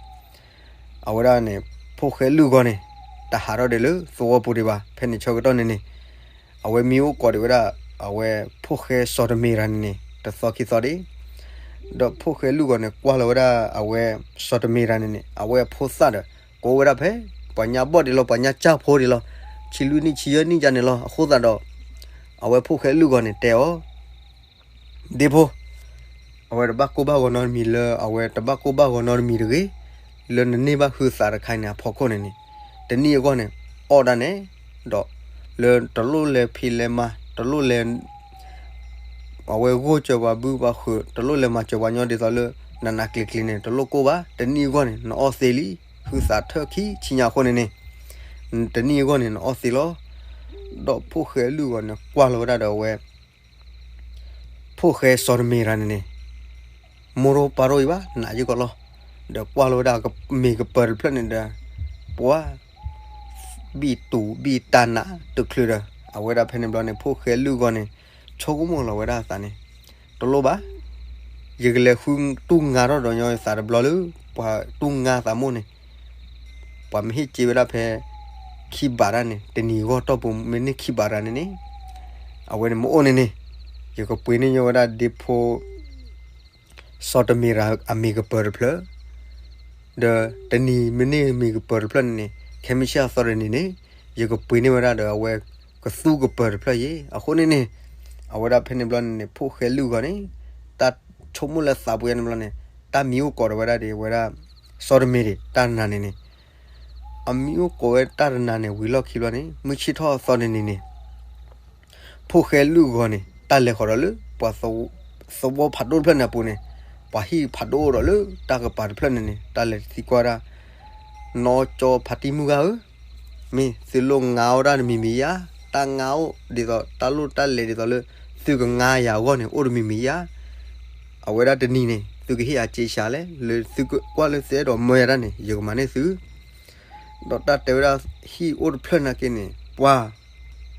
အဝဲဒၣ်န့ၣ် ဖိၣ်ဃဲလုၢ်ဂီၤန့ၣ် တဟးထီၣ်ဒံးလၢသဝီပူၤဒံးဘၣ် ဖဲန့ၣ်ဆၢကတီၢ်န့ၣ်န့ၣ် အဝဲမံအိၣ်ကိးဒံးဝဲဒၣ် အဝဲဖိၣ်ဃဲစီၤတမ့ၤတဂၤန့ၣ်န့ၣ် တသီခံသီဒံး ဒီးဖိၣ်ဃဲလုၢ်ဂီၤန့ၣ် ကွၢ်လီၤဝဲဒၣ်အဝဲစီၤတမ့ၤတဂၤန့ၣ်န့ၣ် အဝဲအဖိသၣ်ဒီး ကိးဝဲဒၣ်ဖဲ ပှၤညါဘီၣ်ဒံးလီၤ ပှၤညါကၢ်ဖိဒံးလီၤ ဆံလွံၢ်နံၣ်ဆံယဲၢ်နံၣ်ယါန့ၣ်လီၤ အဃိသတးဒီး အဝဲဖိၣ်ဃဲလုၢ်ဂီၤန့ၣ်တဲအီၤ ဒ့ဖိ အဝဲတဘၣ်ကိၢ်ဘၣ်ဂီၤနီတမံၤလၢ အဝဲတဘၣ်ကိၢ်ဘၣ်ဂီၤနီတမံၤတဂ့ၤ လၢနန့ၢ်ဘၣ်ဟုသးတခါအံၤန့ၣ် အဖီခိၣ်န့ၣ်န့ၣ် တနံၣ်အဂီၢ်န့ၣ် အီၣ်ဒၣ်နဲ ဒီး လၢတလိၣ်လဲၤဖံးလဲၤမၤ တလိၣ်လဲၤ အဝဲဂိၢ်စၢၤပှၤဘုပှၤဟုး တလိၣ်လဲၤမၤစၢၤပှၤညီဒ်သိးလၢ နးနးကျံၤကျံၤန့ၣ် တလိၣ်ကိၢ်ဘၣ် တနံၣ်အဂီၢ်န့ၣ် နအီၣ်သ့လံ ဟုသးထၢၣ်ခံဆံညါအဃိန့ၣ်န့ၣ် တနံၣ်အဂီၢ်န့ၣ် နအီၣ်သ့လီၤ ဒီးဖိၣ်ဃဲလုၢ်ဂီၤန့ၣ် ကွၢ်လီၤဝဲဒၣ်ဒီးအဝဲ ဖိၣ်ဃဲစီၤတမ့ၤတဂၤန့ၣ်န့ၣ် မိၢ်ရိပၢ်ရိအံၤဘၣ် နးယုၢ်ကီးလီၤ ဒီးကွၢ်လီၤဝဲဒၣ်မ့ၤကပၢၤတဖျၢၣ်န့ၣ်ဒီး ပှၤ ဘံၣ်တူာ်ဘံၣ်တၢ်နးတချုးဒီး အဝဲဒၣ်ဖဲန့ၣ်ဘျီန့ၣ် ဖိၣ်ဃဲလုၢ်ဂီၤန့ၣ် ဆိကမိၣ်လီၤဝဲဒၣ်အသးန့ၣ် တလိၣ်ဘၣ် ယကလဲၤဃုတူၢ်ငါထီၣ်ဒီးညီယသးတဘျီလၢ ပှၤတူၢ်ငါသးမိၣ်န့ၣ် ပှၤမ့ၢ်ဟ့ၣ်စ့ဝဲဒၣ်ဖဲ ခံဘးတၢ်န့ၣ် တနံၤဂီၢ်တီၢ်ပူၤမ့ၢ်န့ၢ်ခံဘးတၢ်န့ၣ်န့ၣ် အဝဲန့ၣ်မ့ၢ်အိၣ်န့ၣ်န့ၣ် ယကပှ့ၤန့ၢ်ညီဝဲဒၣ်ဒ့ဖိ စီၤတမ့ၤတဂၤအမ့ၤကပၢၤတဖျၢၣ် ဒီးတနံၤမ့ၢ်န့ၢ်မ့ၤကပၢၤတဖျၢၣ်န့ၣ်န့ၣ် ခဲမုၢ်ဆ့ၣ်အသီတနံၤန့ၣ် ယကပှ့ၤန့ၢ်ဝဲဒၣ်ဒီးအဝဲကသူကပၢၤတဖျၢၣ်ယဲ အဃိန့ၣ်န့ၣ် အဝဲဒၣ်ဖဲန့ၣ်ဘျီန့ၣ်န့ၣ် ဖိၣ်ဃဲလုၢ်ဂီၤန့ၣ် တၢ်ဆိကမိၣ်လၢသးပူၤန့ၣ်ဘျီန့ၣ် တၢ်မံၤအိၣ်ကိးဒီးဝဲဒၣ်ဒ်ဝဲဒၣ် စီၤတမ့ၤဒံး တၢ်တနၤန့ၣ်န့ၣ် အမံၤအိၣ်ကိးဝဲတၢ်တနၤန့ၣ် ဝံၤလီၢ်ခံဘျီန့ၣ် မုၢ်ဆ့ၣ်ထီၣ်အသီတနံၤန့ၣ်န့ၣ် ဖိၣ်ဃဲလုၢ်ဂီၤန့ၣ် တၢ်လဲၤဃီၤဒီးလၢ ပှၤသဝီဖးဒိၣ်တဖျၢၣ်န့ၣ်အပူၤန့ၣ် ပှၤဟံၣ်ဖးဒိၣ်ဒီးလၢတၢ်ကပၤတဖျၢၣ်န့ၣ်န့ၣ် တၢ်လဲၤသံကွၢ်ဒၣ် နီၢ်ကၠီဖါတံၢ်မုၢ်ဂၤဧၢ, မ့ၢ်သုလိၣ်ငါအီၣ်တၢ်တမံၤမံၤဧါ, တၢ်ငါအိၣ်ဒ်သိးတၢ်လိၣ်တၢ်လဲၤဒ်သိးလၢ သုကငါယၤအဂီၢ်န့ၣ် အိၣ်တမံၤမံၤဧါ. အဝဲဒၣ်တနံၤန့ၣ် သုကဟ့ၣ်ယၤစ့ဆါလဲၣ်, လၢသုကကွၢ်လၢသုအဲၣ်ဒိးမၢယၤတၢ်န့ၣ် ယကမၤန့ၢ်သု. ဒီးတၢ်တဲဝဲဒၣ် ဟံၣ်အိၣ်တဖျၢၣ်နာ်က့န့ၣ် ပှၢ်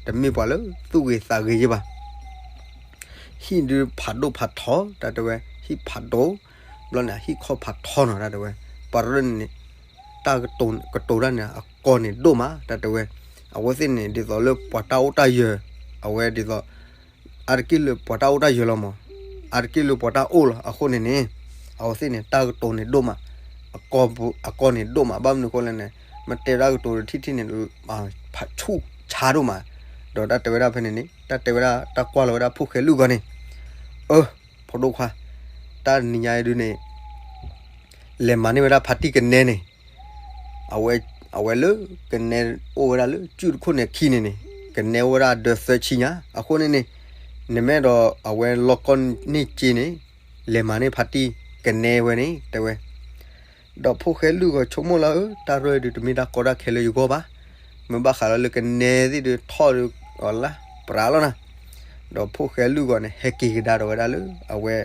တမ့ၢ်ပှၤလၢသူၣ်ဂ့ၤသးဂ့ၤယဲဘၣ်. ဟံၣ်ဒုးဖးဒိၣ်ဖးထီ တၢ်တဲဝဲ ဟံၣ်ဖးဒိၣ်, ဘျီန့ၣ် ဟံၣ်ခီၣ်ဖးထီနီၤ တၢ်တဲဝဲ, ပှၤရၢန့ၣ် တၢ်ကတိၤတၢ်န့ၣ် အကီၢ်န့ၣ်ဒိၣ်မး တၢ်တဲဝဲ, အဝဲသ့ၣ်န့ၣ် ဒ်သိးလၢပှၤတၢ်အိၣ်တၢ်ယၢၤ, အဝဲဒ်သိး အါတက့ၢ်လၢပှၤတၢ်အိၣ်တၢ်ယၢၤလီၤမး, အါတက့ၢ်လၢပှၤတၢ်အိၣ်လီၤ အဃိန့ၣ်န့ၣ်, အဝဲသ့ၣ်န့ၣ် တၢ်ကတိၤန့ၣ်ဒိၣ်မး, အကီၢ်န့ၣ်ဒိၣ်မး ဘၣ်မနုၤအဃိလဲၣ်န့ၣ်, မ့ၢ်တဲတၢ်ကတိၤတထံၣ်ထံၣ်န့ၣ် ဖးဆူၣ်ဆါဒိၣ်မး, ဒီးတၢ်တဲဝဲဒၣ်ဖဲန့ၣ်န့ၣ် တၢ်တဲဝဲဒၣ် တၢ်ကွၢ်လီၤဝဲဒၣ်ဖိၣ်ဃဲလုၢ်ဂီၤန့ၣ်, အၢ ဖိဒိၣ်ခွါ, တၢ်နံၤညါအံၤဒုးန့ၣ် လဲၤမၤန့ၢ်ဝဲဒၣ်ဖါတံၢ်ကနဲန့ၣ်, အဝဲလၢကနဲအိၣ်ဝဲဒၣ်လၢစုၣ်တခိၣ်န့ၣ်အခံန့ၣ်န့ၣ်, ကနဲအိၣ်ဝဲဒၣ်ဒၢသၢဆံညါ အဃိန့ၣ်န့ၣ်, နမ့ၢ်အဲၣ်ဒိးအဝဲလီၢ်ကီၢ်န့ၢ်စ့န့ၣ်, လဲၤမၤန့ၢ်ဖါတံၢ်ကနဲဝဲန့ၣ် တဲဝဲ ဒီးဖိၣ်ဃဲလုၢ်ဂီၤဆိကမိၣ်လၢ အၢ တၢ်ရၢဒုးတမ့ၢ်တၢ်ကီတၢ်ခဲလၢယဂီၢ်ဘၣ်, မ့ၢ်ဘၣ်ဃးလၢလၢကနဲသ့ၣ်ဒုးထီၣ်ဒုးအီၤလၢပြးလီၤနၤ, ဒီးဖိၣ်ဃဲလုၢ်ဂီၤန့ၣ် ဟဲက့ၤကဒါဒီးဝဲဒၣ်လၢအဝဲ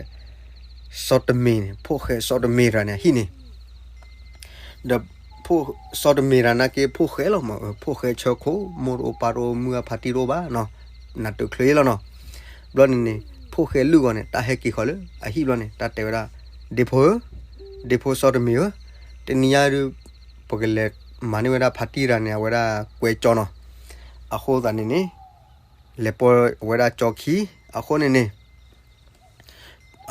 စီၤတမ့ၤန့ၣ်, ဖိၣ်ဃဲစီၤတမ့ၤတဂၤန့ၣ်အဟံၣ်န့ၣ် ဒီးစီၤတမ့ၤတဂၤနာ်က့ ဖိၣ်ဃဲလီၤမး, ဖိၣ်ဃဲဆၢခိၣ် မိၢ်တအိၣ်ပၢ်တအိၣ် မုၢ်အဖါတံၢ်တအိၣ်ဘၣ်နီၤ, နးတချုးလီၤနီၤ. ဘျီန့ၣ်န့ၣ် ဖိၣ်ဃဲလုၢ်ဂီၤန့ၣ် တၢ်ဟဲက့ၤဃီၤလၢအဟံၣ်ဘျီန့ၣ် တၢ်တဲဝဲဒၣ်, ဒ့ဖိဧၢ, ဒ့ဖိစီၤတမ့ၤဧၢ, တနံၤညါဒုး ပကလဲၤမၤန့ၢ်ဝဲဒၣ်ဖါတံၢ်တဂၤန့ၣ် အဝဲဒၣ်ကွဲးကၠီနီၤ. အဃိသတးန့ၣ်န့ၣ် လဲၤပိာ်ဝဲဒၣ်ကၠီခံ, အဃိန့ၣ်န့ၣ်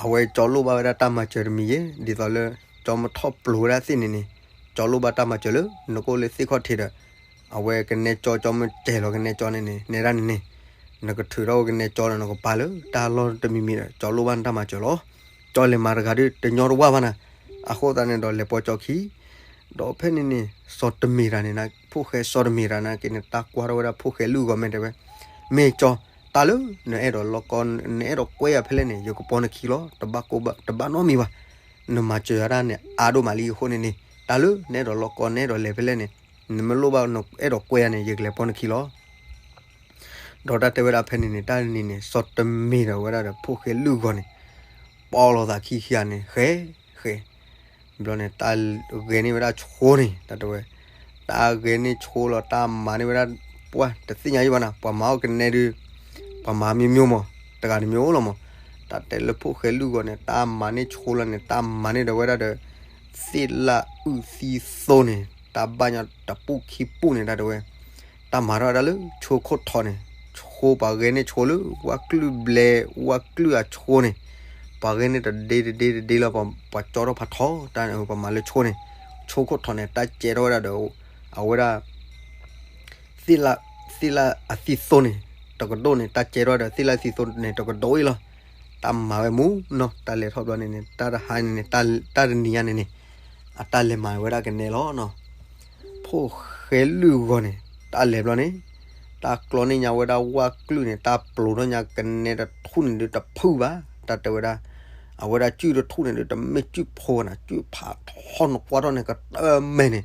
အဝဲကၠီလိၣ်ဘၣ်ဝဲဒၣ်တၢ်မၤစၢၤတမံၤယဲ, ဒ်သိးလၢ ကၠီမ့ၢ်ထီၣ်ပျိၤဝဲဒၣ်သ့ၣ်န့ၣ်န့ၣ်, ကၠီလိၣ်ဘၣ်တၢ်မၤစၢၤလၢ နကအိၣ်လၢသ့ၣ်ခီၣ်ထံးဒီး အဝဲကနဲကၠီ, ကၠီမ့ၢ်တဲလီၤကနဲကၠီန့ၣ်န့ၣ်, နဲဒၣ်န့ၣ်န့ၣ် နကထုးထီၣ်ကနဲကၠီဒီး နကပာ်လၢတၢ်လီၢ်တမံၤမံၤဒီး ကၠီလိၣ်ဘၣ်နတၢ်မၤစၢၤလီၤ. ကၠီလဲၤမၤတဂၤဒုး တညီတဝၢ်ဘၣ်နၤ. အဃိသတးန့ၣ်ဒီး လဲၤပိာ်ကၠီခံ, ဒီးဖဲန့ၣ်န့ၣ် စီၤတမ့ၤတဂၤန့ၣ် ဖိၣ်ဃဲစီၤတမ့ၤတဂၤနာ်က့န့ၣ် တၢ်ကွၢ်ထီၣ်ဝဲဒၣ်ဖိၣ်ဃဲလုၢ်ဂီၤမ့ၢ်တဲဝဲ, မ့ၢ်ကၠီ, တၢ်လၢ နအဲၣ်ဒိးလီၢ်ကီ, နအဲၣ်ဒိးကွဲယၤဖဲလဲၣ်န့ၣ် ယကပိာ်နခံလီၤ, တဘၣ်ကိၢ်ဘၣ်, တဘၣ်နီတမံၤဘၣ်. နမၤစၢၤယၤဒၣ်န့ၣ် အါဒိၣ်မးလံအဃိန့ၣ်န့ၣ်, တၢ်လၢ နအဲၣ်ဒိးလီၢ်ကီ နအဲၣ်ဒိးလဲၤဖဲလဲၣ်န့ၣ်, နမ့ၢ်လိၣ်ဘၣ် နအဲၣ်ဒိးကွဲယၤန့ၣ် ယကလဲၤပိာ်နခံလီၤ. ဒီးတၢ်တဲဝဲဒၣ်ဖဲန့ၣ်န့ၣ် တၢ်တနံၤန့ၣ် စီၤတမ့ၤဒီးဝဲဒၣ်ဒီး ဖိၣ်ဃဲလုၢ်ဂီၤန့ၣ် ပိာ်လိာ်သးခံခံဂၤန့ၣ် ဃဲ, ဃဲ, ဘျီန့ၣ် တၢ်ဂဲၤန့ၢ်ဝဲဒၣ်ဆိန့ၣ် တၢ်တဲဝဲ, တၢ်ဂဲၤန့ၢ်ဆိလီၤ တၢ်မၤန့ၢ်ဝဲဒၣ်, ပှၢ်တသ့ၣ်ညါယံဘၣ်နၤ, ပှၤမၤအီၣ်ကနဲဒုး ပှၤမၤမ့ၢ်မ့ၢ်မး, တဂၤတမ့ၢ်အိၣ်လီၤမး. တၢ်တဲလၢဖိၣ်ဃဲလုၢ်ဂီၤန့ၣ် တၢ်မၤန့ၢ်ဆိလီၤန့ၣ် တၢ်မၤန့ၢ်ဒီးဝဲဒၣ်ဒီး သ့ၣ်လၣ်အုၣ်သံသိန့ၣ် တၢ်ဘၣ်ညီတပူၣ်ခံပူၣ်န့ၣ် တၢ်တဲဝဲ, တၢ်မၤထီၣ်ဝဲဒၣ်လၢဆိခိၣ်ထိးန့ၣ်, ဆိပှၤဂဲၤန့ၢ်ဆိလၢ ဝၣ်ကျုၢ်ဘျဲး ဝၣ်ကျုၢ်အဆိန့ၣ်, ပှၤဂဲၤန့ၢ်တဒ့တဒ့တဒ့လီၤ, ပှၤကၠီထီၣ်ဖးထီ တၢ်န့ၣ် ပှၤမၤလၢဆိန့ၣ်, ဆိခိၣ်ထိးန့ၣ် တၢ်ကဲထီၣ်ဝဲဒၣ်ဒီး အဝဲဒၣ် သ့ၣ်လၣ်, သ့ၣ်လၣ်အသံသိန့ၣ် တကဒိၣ်န့ၣ် တၢ်ကဲထီၣ်ဒီး သ့ၣ်လၣ်အသံသိန့ၣ် တကဒိၣ်အံၤလီၤ. တၢ်မၤဝဲမူနီၤ, တၢ်လဲၤထီၣ်ဘျီန့ၣ်န့ၣ် တၢ်တဟါန့ၣ်န့ၣ် တၢ်တနံၤညါန့ၣ်န့ၣ် အတၢ်လဲၤမၤဝဲဒၣ်ကနဲလီၤနီၤ. ဖိၣ်ဃဲလုၢ်ဂီၤန့ၣ် တၢ်လဲၤဘျီန့ၣ် တၢ်ကျီန့ၢ်ညါဝဲဒၣ်ဝၣ်ကျုၢ်န့ၣ် တၢ်ပျိးထီၣ်ညါကနဲတထူၣ်န့ၣ်ဒုးတဖုၣ်ဘၣ်, တၢ်တဲဝဲဒၣ် အဝဲဒၣ်စုၣ်တထူၣ်န့ၣ်ဒုး တမ့ၢ်စုၣ်ဖိနၤ, စုၣ်ဖးထီနကွၢ်ထီၣ်န့ၣ် ကတၢၢ်မဲာ်န့ၣ်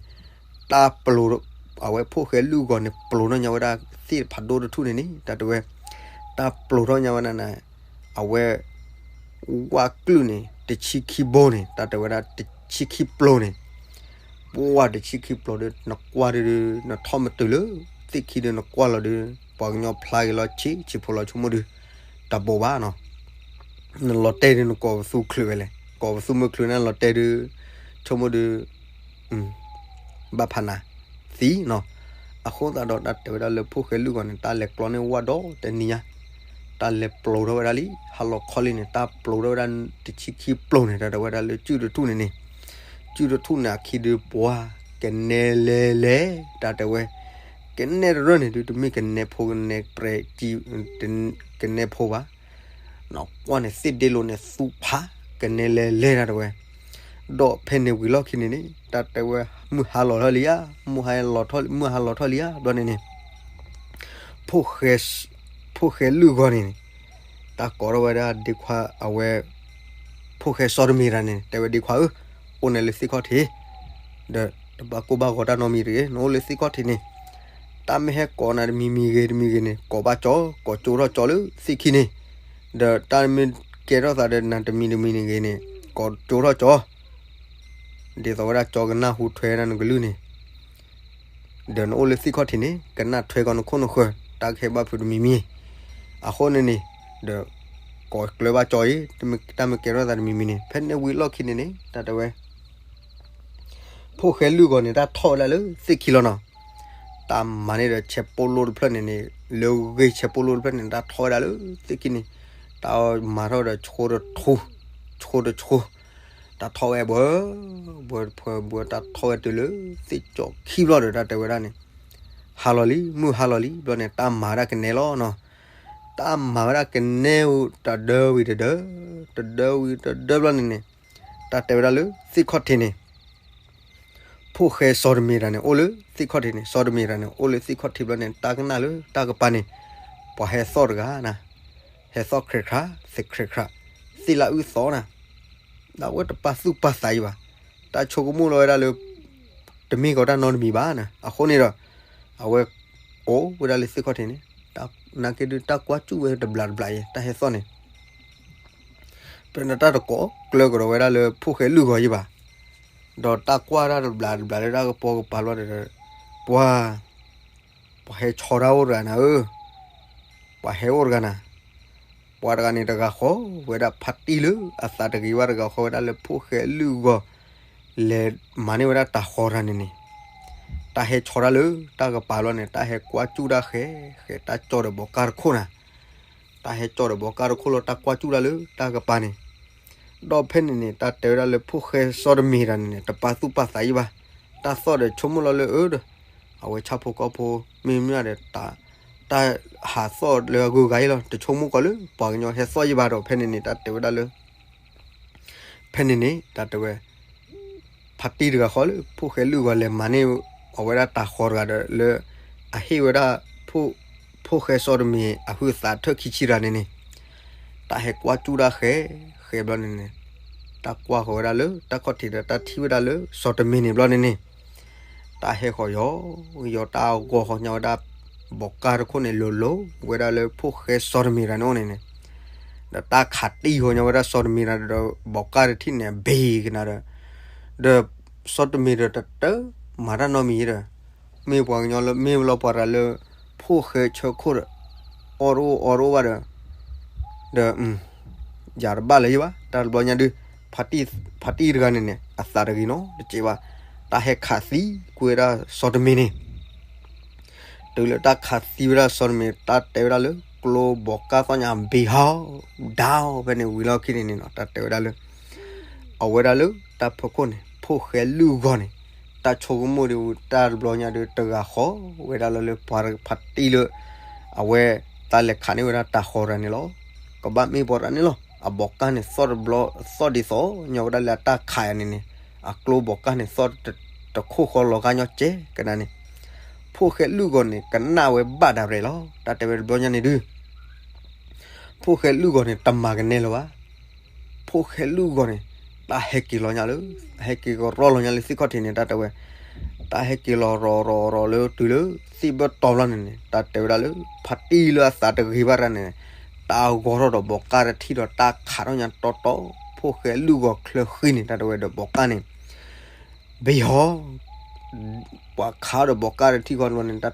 တၢ်ပျိး, အဝဲဖိၣ်ဃဲလုၢ်ဂီၤန့ၣ် ပျိးထီၣ်ညါဝဲဒၣ်သ့ၣ်ဖးဒိၣ်တထူၣ်န့ၣ်န့ၣ် တၢ်တဲဝဲ တၢ်ပျိးထီၣ်ညါဝဲဒၣ်န့ၣ် အဝဲ ဝၣ်ကျုၢ်န့ၣ် တဆံခံဘိန့ၣ် တၢ်တဲဝဲဒၣ်တဆံခံပျိၤန့ၣ်, ပှၢ်တဆံခံပျိၤဒီး နကွၢ်ဒုး နထီၣ်မတုၤလၢ သ့ၣ်ခံဒုး နကွၢ်လီၤဒုး ပှၤကညီဖျါက့ၤလီၤဆံးဆံးဖိလီၤ ဆိကမိၣ်ဒုး တဘိးဘၣ်နီၤ. နလီၤတဲာ်ဒုး နကိးပသူချုးဝဲလဲၣ်, ကိးပသူမုၢ်ချုးန့ၣ် လီၤတဲာ်ဒုး ဆိကမိၣ်ဒုး ဘၣ်ဖးနၤသံနီၤ. အဃိသတးဒီး တၢ်တဲဝဲဒၣ်လၢဖိၣ်ဃဲလုၢ်ဂီၤန့ၣ် တၢ်လဲၤကျီန့ၢ်ဝၣ်ဒီးတနံၤညါ တၢ်လဲၤပျိးထီၣ်ဝဲဒၣ်လံ ဟါလီၤခီလံန့ၣ် တၢ်ပျိးထီၣ်ဝဲဒၣ်တဆံခံပျိၤန့ၣ် တၢ်တဲဝဲဒၣ်လၢစုၣ်တထူၣ်န့ၣ်န့ၣ်, စုၣ်တထူၣ်န့ၣ်အခံဒုး ပှၤကနဲလဲၤလဲၤ တၢ်တဲဝဲ ကနဲတရၢၢ်န့ၣ်ဒုး တမ့ၢ်ကနဲဖိကနဲပြဲး ကနဲဖိဘၣ် နကွၢ်န့ၣ် သ့ၣ်ဒ့လိာ်န့ၣ်သူဖး ကနဲလဲၤလဲၤ တၢ်တဲဝဲ. ဒီးဖဲန့ၣ်ဝံၤလီၢ်ခံန့ၣ်န့ၣ် တၢ်တဲဝဲ မုၢ်ဟါလီၤထီၣ်လံဧါ, မုၢ်ဟါလီၤထီၣ်လံဧါ ဘျီန့ၣ်န့ၣ် ဖိၣ်ဃဲလုၢ်ဂီၤန့ၣ်န့ၣ် တၢ်ကိးထီၣ်ဝဲဒၣ်ဒ့ခွါအဝဲ ဖိၣ်ဃဲစီၤတမ့ၤတဂၤန့ၣ် တဲဝဲဒ့ခွါဧၢ, အိၣ်နၤလၢသ့ၣ်ခီၣ်ထံး ဒီးတဘၣ်ကိၢ်ဘၣ်ဂီၤတၢ်နီတမံၤတဂ့ၤ, နအိၣ်လၢသ့ၣ်ခီၣ်ထံးန့ၣ် တၢ်မ့ၢ်ဟဲကိးနၤတမံၤမံၤဂ့ၤတမံၤဂ့ၤန့ၣ် ကိးဘၣ်ကၠီ ကိးကၠိထီၣ်ကၠီလၢသ့ၣ်ခံန့ၣ်, ဒီးတၢ်မ့ၢ် ကဲထီၣ်သးဒီးနၤတမံၤတမံၤန့ၣ်ဂ့ၤန့ၣ် ကိးကၠိထီၣ်ကၠီ, ဒ်သိးဝဲဒၣ်ကၠီကနၢ်ဟူထွဲဒၣ်နကလုၢ်န့ၣ်, ဒီးနအိၣ်လၢသ့ၣ်ခီၣ်ထံးန့ၣ် ကနၣ်ထွဲကီးနခိၣ်နဃၢၤ တၢ်ကဟဲဘၣ်ဖုးတမံၤမံၤ, အဃိန့ၣ်န့ၣ်, ဒီးကိးကျၢၤဘၣ်ကၠီအံၤ တၢ်မ့ၢ်ကဲထီၣ်သးတမံၤမံၤန့ၣ် ဖဲန့ၣ်ဝံၤလီၢ်ခံန့ၣ်န့ၣ် တၢ်တဲဝဲ ဖိၣ်ဃဲလုၢ်ဂီၤန့ၣ် တၢ်ထီၣ်ဝဲဒၣ်လၢသ့ၣ်ခံလီၤနီၤ. တၢ်မၤန့ၢ်ဒီးဆဲးပိၢ်လိၣ်တဖျၢၣ်န့ၣ်န့ၣ် လၢဂ့ၤဆဲးပိၢ်လိၣ်တဖျၢၣ်န့ၣ် တၢ်ထီၣ်ဝဲဒၣ်လၢသ့ၣ်ခံန့ၣ်, တၢ်မၤထီၣ်ဒီးဆှိတဆှိ, ဆှိတဆှိ, တၢ်ထီၣ်ဝဲဘှီ, ဘှီတဖှီဘှီ တၢ်ထီၣ်ဝဲတုၤလၢသ့ၣ်ကၠီခံဘျီဒီး တၢ်တဲဝဲဒၣ်န့ၣ်, ဟါလီၤလံ မုၢ်ဟါလီၤလံဘျီန့ၣ် တၢ်မၤဝဲဒၣ်ကနဲလီၤနီၤ. တၢ်မၤဝဲဒၣ်ကနဲဧိၤ တဒၢဝံၤတဒၢ, တဒၢဝံၤတဒၢဘျီန့ၣ်န့ၣ်, တၢ်တဲဝဲဒၣ်လၢသ့ၣ်ခီၣ်ထံးန့ၣ် ဖိၣ်ဃဲစီၤတမ့ၤတဂၤန့ၣ် အိၣ်လၢသ့ၣ်ခီၣ်ထံးန့ၣ်, စီၤတမ့ၤတဂၤန့ၣ် အိၣ်လၢသ့ၣ်ခီၣ်ထံးဘျီန့ၣ် တၢ်ကနၣ်လၢတၢ်ကပၤန့ၣ်, ပှၤဟဲသီၣ်တဂၤနၤ, ဟဲသီၣ်ခြဲးခြး, သ့းခြဲးခြး, သ့ၣ်လၢအုၣ်သီနၤ, ဒီးအဝဲတပာ်သူၣ်ပာ်သးယံၤဘၣ်, တၢ်ဆိကမိၣ်လီၤဝဲဒၣ်လၢ တမ့ၢ်ကီးတၢ်နီတမံၤဘၣ်နၤ, အဃိန့ၣ်ဒီး အဝဲအိၣ်ဝဲဒၣ်လၢသ့ၣ်ခီၣ်ထံးန့ၣ်, နာ်က့ဒုးတၢ်ကွၢ်စူၣ်ဝဲတဘျးတဘျးအံၤ တၢ်ဟဲသီၣ်န့ၣ် ဖဲန့ၣ်တၢ်တကိးကျၢၤကဒီးဝဲဒၣ်လၢဖိၣ်ဃဲလုၢ်ဂီၤယံၤဘၣ်, ဒီးတၢ်ကွၢ်တၢ်တဘျးတဘျးလၢတၢ်ကပီၤကပၤလီၤဒီး, ပှၤ, ပှၤဟဲဆီတၢ်အိၣ်တဂၤနၤဧၢ, ပှၤဟဲအိၣ်တဂၤနၤ, ပှၤတဂၤန့ၣ်တဂၤဃီဝဲဒၣ်ဖါတံၢ်လၢအသးတဂ့ၤဘၣ်တဂၤဃီဝဲဒၣ်လၢဖိၣ်ဃဲလုၢ်ဂီၤ လဲၤမၤန့ၢ်ဝဲဒၣ်တၢ်ဃီတဂၤန့ၣ်န့ၣ်, တၢ်ဟဲဆီတၢ်လၢတၢ်ကပၤလီၤန့ၣ် တၢ်ဟဲကွၢ်စူၣ်တၢ်ဃဲ, ဃဲတၢ်ကၠီဒီးဘီကၢ်တခိၣ်နၤ, တၢ်ဟဲကၠီဒီးဘီကၢ်တခိၣ်လီၤ တၢ်ကွၢ်စူၣ်တၢ်လၢတၢ်ကပၤန့ၣ်, ဒီးဖဲန့ၣ်န့ၣ် တၢ်တဲဝဲဒၣ်လၢဖိၣ်ဃဲစီၤတမ့ၤတဂၤန့ၣ်န့ၣ် တပာ်သူၣ်ပာ်သးယံၤဘၣ်, တၢ်သီၣ်ဒီးဆိကမိၣ်လီၤလၢအၢဒီး, အဝဲဆၣ်ဖိကီၢ်ဖိ မ့မ့ၢ်ဒီး တၢ်ဟးသီၣ်လၢအဂုၤအဂၤအံၤလီၤ တဆိကမိၣ်ကီးလၢ ပှၤကညီဟဲသီၣ်ယံၤဘၣ်ဒီး ဖဲန့ၣ်န့ၣ် တၢ်တဲဝဲဒၣ်လၢ ဖဲန့ၣ်န့ၣ် တၢ်တဲဝဲ ဖါတံၢ်တဂၤဃီလၢ ဖိၣ်ဃဲလုၢ်ဂီၤလဲၤမၤန့ၢ်အဝဲဒၣ်တၢ်ဃီတဂၤဒီးလၢ အဟ့ၣ်ဝဲဒၣ် ဖိၣ်ဃဲစီၤတမ့ၤအဟုးအသးထၢၣ်ခံဆံတဂၤန့ၣ်န့ၣ်, တၢ်ဟဲကွၢ်စူၣ်တၢ်ဃဲ, ဃဲဘျီန့ၣ်န့ၣ်, တၢ်ကွၢ်ဃီၤဝဲဒၣ်လၢတၢ်ခီၣ်ထံးဒီး တၢ်ထံၣ်ဝဲဒၣ်လၢစီၤတမ့ၤန့ၣ်ဘျီန့ၣ်န့ၣ် တၢ်ဟဲဃီၤယီၤ, ယီၤတၢ်ဂီၤဃီၤညါဝဲဒၣ် ဘီးကၢ်တခိၣ်န့ၣ် လိၤလိၤဝဲဒၣ်လၢဖိၣ်ဃဲစီၤတမ့ၤတဂၤန့ၣ်အိၣ်န့ၣ်န့ၣ်, ဒီးတၢ်ခးတံၢ်ဃီၤညါဝဲဒၣ်စီၤတမ့ၤတဂၤဒီး ဘီးကၢ်တထံၣ်န့ၣ် အဘ့ၣ်ကနၤဒီး, ဒီးစီၤတမ့ၤဒီးတတၢ်မၤတၢ်နီတမံၤဒီး, မ့ၢ်ပှၤကညီလၢမ့ၢ်လီၤပှၤတဂၤလၢ ဖိၣ်ဃဲဆၢခိၣ်ဒီး အီၣ်တအိၣ်အီတအိၣ်ဘၣ်ဒီး, ဒီး ယၤတဘၣ်လၢၤယဘၣ် တၢ်တဘျီညါဒုး, ဖါတံၢ်တဂၤန့ၣ်န့ၣ် အသးတဂ့ၤနီတစဲးဘၣ်, တၢ်ဟဲခးသံကွံာ်ဝဲဒၣ်စီၤတမ့ၤန့ၣ်, တုၤလၢတၢ်ခးသံဝဲဒၣ်စီၤတမ့ၤ တၢ်တဲဝဲဒၣ်လၢ ကျိဘီးကၢ်သီၣ်ညါဘ့ၣ်ဟီ, ဒၣ်ဖဲန့ၣ်ဝံၤလီၢ်ခံန့ၣ်န့ၣ်နီၤ တၢ်တဲဝဲဒၣ်လၢ အဝဲဒၣ်လၢတၢ်ဖီခိၣ်န့ၣ် ဖိၣ်ဃဲလုၢ်ဂီၤန့ၣ် တၢ်ဆိကမိၣ်ဒ်ဝံၤ တၢ်တဘျီညါဒုး တဂၤဃီဝဲဒၣ်လၢလၢပှၤဖါတံၢ်လၢ အဝဲ တၢ်လဲၤခးန့ၢ်ဝဲဒၣ်တၢ်ဃီတဂၤန့ၣ်လီၤ. ကဘၣ်မ့ၢ်ပှၤတဂၤန့ၣ်လီၤ. အဘီးကၢ်န့ၣ်သီၣ်တဘျီ သီၣ်ဒ်သိးညီဝဲဒၣ်လၢအတၢ်ခးယၤန့ၣ်န့ၣ် အကျိဘီးကၢ်န့ၣ်သီၣ်တခိၣ်ဃီလီၤဂာ်ညီကဲကနၤန့ၣ် ဖိၣ်ဃဲလုၢ်ဂီၤန့ၣ် ကနၣ်ဝဲဘၣ်ဒၣ်ရဲၣ်လီၤ. တၢ်တဲဝဲတဘျီညါန့ၣ်ဒုး ဖိၣ်ဃဲလုၢ်ဂီၤန့ၣ် တမၤကနဲလၢၤဘၣ်. ဖိၣ်ဃဲလုၢ်ဂီၤန့ၣ် တၢ်ဟဲက့ၤလီၤညါလၢ ဟဲက့ၤကရီလီၤညါလၢသ့ၣ်ခီၣ်ထံးန့ၣ် တၢ်တဲဝဲ တၢ်ဟဲက့ၤလီၤရီၤရီၤရီၤလၢတုၤလၢသ့ၣ်ဘၢၣ်တီဘျီန့ၣ်န့ၣ် တၢ်တဲဝဲဒၣ်လၢ ဖါတံၢ်လၢအသးတဂ့ၤဘၣ်တဂၤန့ၣ် တၢ်ဂီၤထီၣ်ဒီးဘီးကၢ်တထံၣ်ဒီးတၢ်ခးထီၣ်ညါတီတီ ဖိၣ်ဃဲလုၢ်ဂီၤချၢဃံန့ၣ် တၢ်တဲဝဲဒီးဘီးကၢ်န့ၣ် ဘ့ၣ်ဟီ ပှၤခးဒီးဘီးကၢ်တထံၣ်ဃီတဘျီန့ၣ် တၢ်တဲဝဲဒၣ်လၢ ဖိၣ်ဃဲလုၢ်ဂီၤန့ၣ် အကုၢ်ဒ့တပျၢ်ဘျီန့ၣ် လီၤတဲာ်ဝဲဒၣ်လၢသ့ၣ်ခီၣ်ထံးလီၤနီၤ. လီၤတဲာ်လၢသ့ၣ်ခီၣ်ထံးလီၤန့ၣ်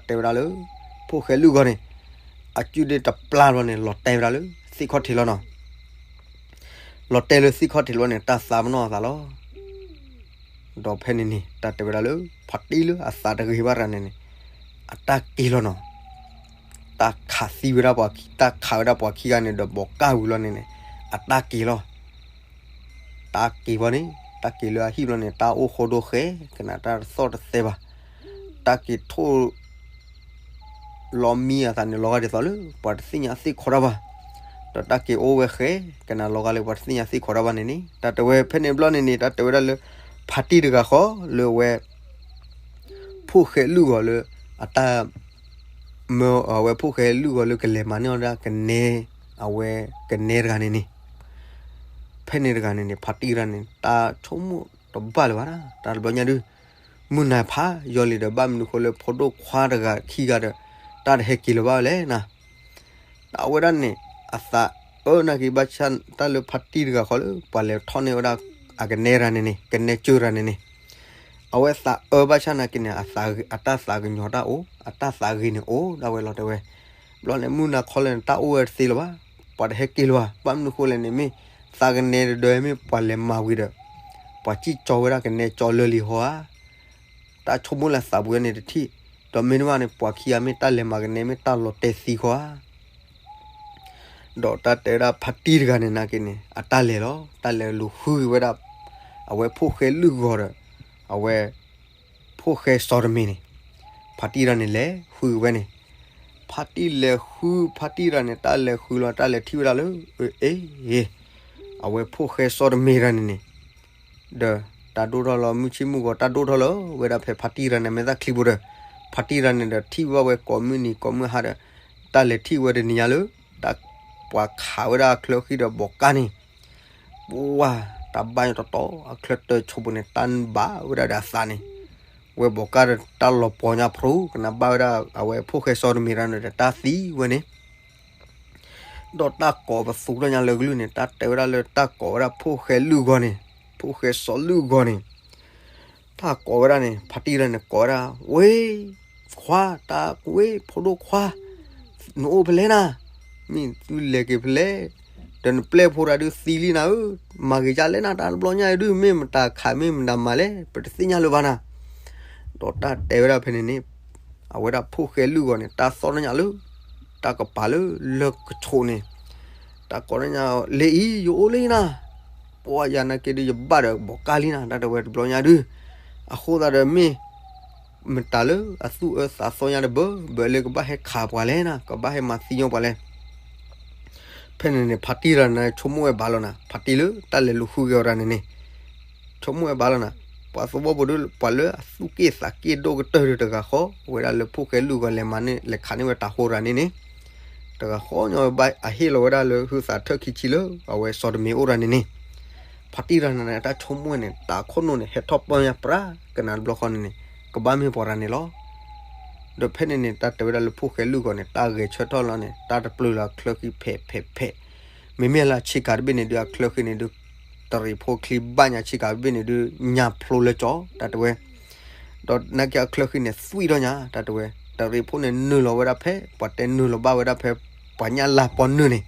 တၢ်သးပ့ၤနီၣ်အသးလီၤ. ဒီးဖဲန့ၣ်န့ၣ် တၢ်တဲဝဲဒၣ်လၢ ဖါတံၢ်လၢအသးတဂ့ၤဘၣ်တဂၤန့ၣ်န့ၣ် အတၢ်က့ၤလီၤနီၤ. တၢ်ခးသံဝဲဒၣ်ပှၤ တၢ်ခးဝဲဒၣ်ပှၤခံဂၤန့ၣ်ဒီးဘီးကၢ်ဝံၤလီၤန့ၣ်န့ၣ် အတၢ်က့ၤလီၤ. တၢ်က့ၤဘၣ်န့ၣ် တၢ်က့ၤလၢအဟံၣ်ဘျီန့ၣ် တၢ်အိၣ်ဃိဒိဃဲ ကနၣ်တၢ်တသီၣ်တသဲဘၣ်. တၢ်က့ၤထိၣ် လီၤမံအသးန့ၣ် လီၤဂာ်ဒ်သိးလၢ ပှၤတသ့ၣ်ညါသ့ၣ်ခီတၢ်ဘၣ်. ဒီးတၢ်က့ၤအိၣ်ဝဲဃဲ ကနၣ်လီၤဂာ်လၢပှၤတသ့ၣ်ညါသ့ၣ်ခီတၢ်ဘၣ်န့ၣ်န့ၣ် တၢ်တဲဝဲဖဲန့ၣ်ဘျီန့ၣ်န့ၣ် တၢ်တဲဝဲဒၣ်လၢ ဖါတံၢ်တဂၤဃီလၢအဝဲ ဖိၣ်ဃဲလုၢ်ဂီၤလၢ အတၢ် မၢအဝဲဖိၣ်ဃဲလုၢ်ဂီၤလၢကလဲၤမၤန့ၢ်အီၤဒၣ်ကနဲ အဝဲကနဲတဂၤန့ၣ်န့ၣ် ဖဲန့ၣ်တဂၤန့ၣ်န့ၣ် ဖါတံၢ်တဂၤန့ၣ် တၢ်ဆိကမိၣ်တဘၣ်လၢၤဘၣ် တၢ်တဘျီညါဒုး မုၢ်နၤဖးယီၤလံဒီး ဘၣ်မနုၤဃိလၢဖိဒိၣ်ခွါတဂၤခံဂၤဒီး တၢ်တဟဲက့ၤလၢၤဘၣ်ဝဲလဲၣ်နၤ. တၢ်အဝဲဒၣ်န့ၣ် အသး အဝဲသးအၢနာ်က့ၤဘၣ်ဆၣ်တၢ်လၢဖါတံၢ်တဂၤဃီလၢ ပှၤလဲၤထီၣ်န့ၢ်ဝဲဒၣ် အကနဲရၤန့ၣ်န့ၣ် ကနဲကၢရၤန့ၣ်န့ၣ်, အဝဲသးအၢဘၣ်ဆၣ်နာ်က့ၤန့ၣ် အတၢ်သးကညီၤတၢ်အိၣ် အတၢ်သးဂ့ၤန့ၣ်အိၣ်ဒၣ်ဝဲလီၤတဲဝဲ. ဘျီန့ၣ် မုၢ်နၤခီလဲၣ်န့ၣ် တၢ်အိၣ်ဝဲတသ့လၢၤဘၣ်, ပှၤတဟဲက့ၤလၢၤဘၣ်. ဘၣ်မနုၤဃိလဲၣ်န့ၣ် မ့ၢ်သးကနဲတဒၢမ့ၢ်ပှၤလဲၤမၤဝံၤဒီး ပှၤစံၣ်ကၠီဝဲဒၣ်ကနဲကၠီလၢလံဟီဧါ, တၢ်ဆိကမိၣ်လၢသးပူၤဝဲန့ၣ်တထံၣ်, ဒီးမ့ၢ်တဘၣ်န့ၣ် ပှၤခံဂၤမ့ၢ်တၢ်လဲၤမၤကနဲမ့ၢ်တၢ်လီၤတဲာ်သံဃီဧါ ဒီးတၢ်တဲဝဲဒၣ်ဖါတံၢ်တဂၤန့ၣ်နာ်က့ၤန့ၣ် အတၢ်လဲၤလီၤ. တၢ်လဲၤလူၤဃုက့ၤဝဲဒၣ် အဝဲဖိၣ်ဃဲလုၢ်ဂီၤဒီး အဝဲ ဖိၣ်ဃဲစီၤတမ့ၤန့ၣ်, ဖါတံၢ်တဂၤန့ၣ်လဲၤဃုက့ၤဝဲန့ၣ်, ဖါတံၢ်လဲၤဃု ဖါတံၢ်တဂၤန့ၣ် တၢ်လဲၤဃုလီၤ တၢ်လဲၤထံၣ်ဝဲဒၣ်လၢ အ့ အဝဲဖိၣ်ဃဲစီၤတမ့ၤတဂၤန့ၣ်န့ၣ် ဒီးတၢ်ဒိၣ်ထီၣ်လီၤ မုၢ်ဆ့ၣ်မုၢ်ဂီၤ တၢ်ဒိၣ်ထီၣ်လၢဝဲဒၣ်ဖဲဖါတံၢ်တဂၤန့ၣ် မဲာ်သၣ်ချံပူၤဒီး ဖါတံၢ်တဂၤန့ၣ်ဒီးထံၣ်ဘၣ်ဝဲကိးမုၢ်နံၤကိးမုၢ်ဟါဒီး တၢ်လဲၤထံၣ်ဝဲတနံၤညါလၢ တၢ်ပှၤခးဝဲဒၣ်အချၢဃံဒီးဘီးကါန့ၣ် ပှၤတၢ်ဘၣ်ညီတီတီ အချၢတၢ်ဆိပူၤန့ၣ် တၢ်ဘၣ်ဝဲဒၣ်ဒီးအသးန့ၣ်, ဝဲဘီးကါဒီးတၢ်လီၤပှီၤညါဖရူ ကနၣ်ဘၣ်ဝဲဒၣ်အဝဲဖိၣ်ဃဲစီၤတမ့ၤတဂၤန့ၣ်ဒီးတၢ်သံဝဲန့ၣ် ဒီးတၢ်ကိးပသူထီၣ်ညါလၢကလုၢ်န့ၣ် တၢ်တဲဝဲဒၣ်လၢတၢ်ကိးဝဲဒၣ်ဖိၣ်ဃဲလုၢ်ဂီၤန့ၣ်, ဖိၣ်ဃဲစီၤလုၢ်ဂီၤန့ၣ်, တၢ်ကိးဝဲဒၣ်န့ၣ် ဖါတံၢ်တဂၤန့ၣ်ကိးဝဲဒၣ် ဝ့ၢ် ခွါ တၢ်ဝ့ၢ် ဖိဒိၣ်ခွါ, နအိၣ်ဖဲလဲၣ်နၤ, မ့ၢ်သုလဲၤက့ၤဖဲလဲၣ်, ဒီးနပျဲၢ်ဖိတဂၤဒုးသံလံနၤဧၢ, မၤဂ့ၤဒ်လဲၣ်နၤ တၢ်တဘျီညါအံၤဒုး မ့ၢ်မတၤခးမ့ၢ်မတၤမၤလဲၣ် ပတသ့ၣ်ညါလၢၤဘၣ်နၤ ဒီးတၢ်တဲဝဲဒၣ်ဖဲန့ၣ်န့ၣ်, အဝဲဒၣ်ဖိၣ်ဃဲလုၢ်ဂီၤန့ၣ် တၢ်သီၣ်ထီၣ်ညါလၢ တၢ်ကပၤလၢလၢၢ်ကဆိးန့ၣ်, တၢ်ကိးထီၣ်ညါ လ့အံၤ ယအိၣ်လံနၤ, ပှၤယၤနာ်က့ဒုးယဘၣ်ဒီးဘီးကါလံနၤ တၢ်တဲဝဲတဘျီညါဒုး, အဃိသတးဒီးမ့ၢ် မတၤလၢအသူၣ်အၢသးသီညါတဘၢ ဘၢလၢကဘၣ်ဟဲခးပှၤလဲၣ်နၤ ကဘၣ်ဟဲမၤသံညီပှၤလဲၣ် ဖဲန့ၣ်န့ၣ် ဖါတံၢ်တဂၤန့ၣ် ဆိကမိၣ်ဝဲဘၣ်လီၤနၤ, ဖါတံၢ်လၢတၢ်လဲၤလူၤဃုက့ၤအီၤတဂၤန့ၣ်န့ၣ်, ဆိကမိၣ်ဝဲဘၣ်လီၤနၤ, ပှၤသဝီဖိဒီး ပှၤလၢအသူၣ်က့ၣ်သးက့ၣ်ဒိၣ်ကတၢၢ်ဒီးတဂၤဃီ ဝဲဒၣ်လၢဖိၣ်ဃဲလုၢ်ဂီၤလဲၤမၤန့ၢ် လဲၤခးန့ၢ်ဝဲတၤဟိတဂၤန့ၣ်န့ၣ်, တဂၤဃီညီဝဲဘၣ်အဟ့ၣ်လီၤဝဲဒၣ်လၢဟုသးထၢၣ်ခံဆံလၢ အဝဲစီၤတမ့ၤအိၣ်တဂၤန့ၣ်န့ၣ်, ဖါတံၢ်တဂၤန့ၣ် တၢ်ဆိကမိၣ်န့ၣ် တၢ်ခိၣ်နူာ်န့ၣ် ဟဲထီၣ်ပၢၢ်ညါပြၢ်ကနၤတဘျီဃီန့ၣ်န့ၣ်, ကဘၣ်မ့ၢ်ပှၤတဂၤန့ၣ်လီၤ ဒီးဖဲန့ၣ်န့ၣ် တၢ်တဲဝဲဒၣ်လၢဖိၣ်ဃဲလုၢ်ဂီၤန့ၣ် တၢ်ဂဲၤဆၢထၢၣ်လီၤန့ၣ် တၢ်တပျုာ်လီၤချၢဃံဖဲးဖဲးဖဲး, မ့မ့ၢ်လၢအဆ့ကၤတဘ့ၣ်န့ၣ်ဒုး အချၢဃံန့ၣ်ဒုး တရံးဖိချံဘၣ်ညါဆ့ကၤတဘ့ၣ်န့ၣ်ဒုး ညါဖျိလၢကၠီ တၢ်တဲဝဲ, ဒီးနာ်က့အချၢဃံန့ၣ် သွံၣ်ထီၣ်ညါ တၢ်တဲဝဲ, တရံးဖိန့ၣ်နုာ်လီၤဝဲဒၣ်ဖဲ ပှၤတဲနုာ်လီၤဘၣ်ဝဲဒၣ်ဖဲ ပှၤညၣ်လါပီနုာ်န့ၣ်,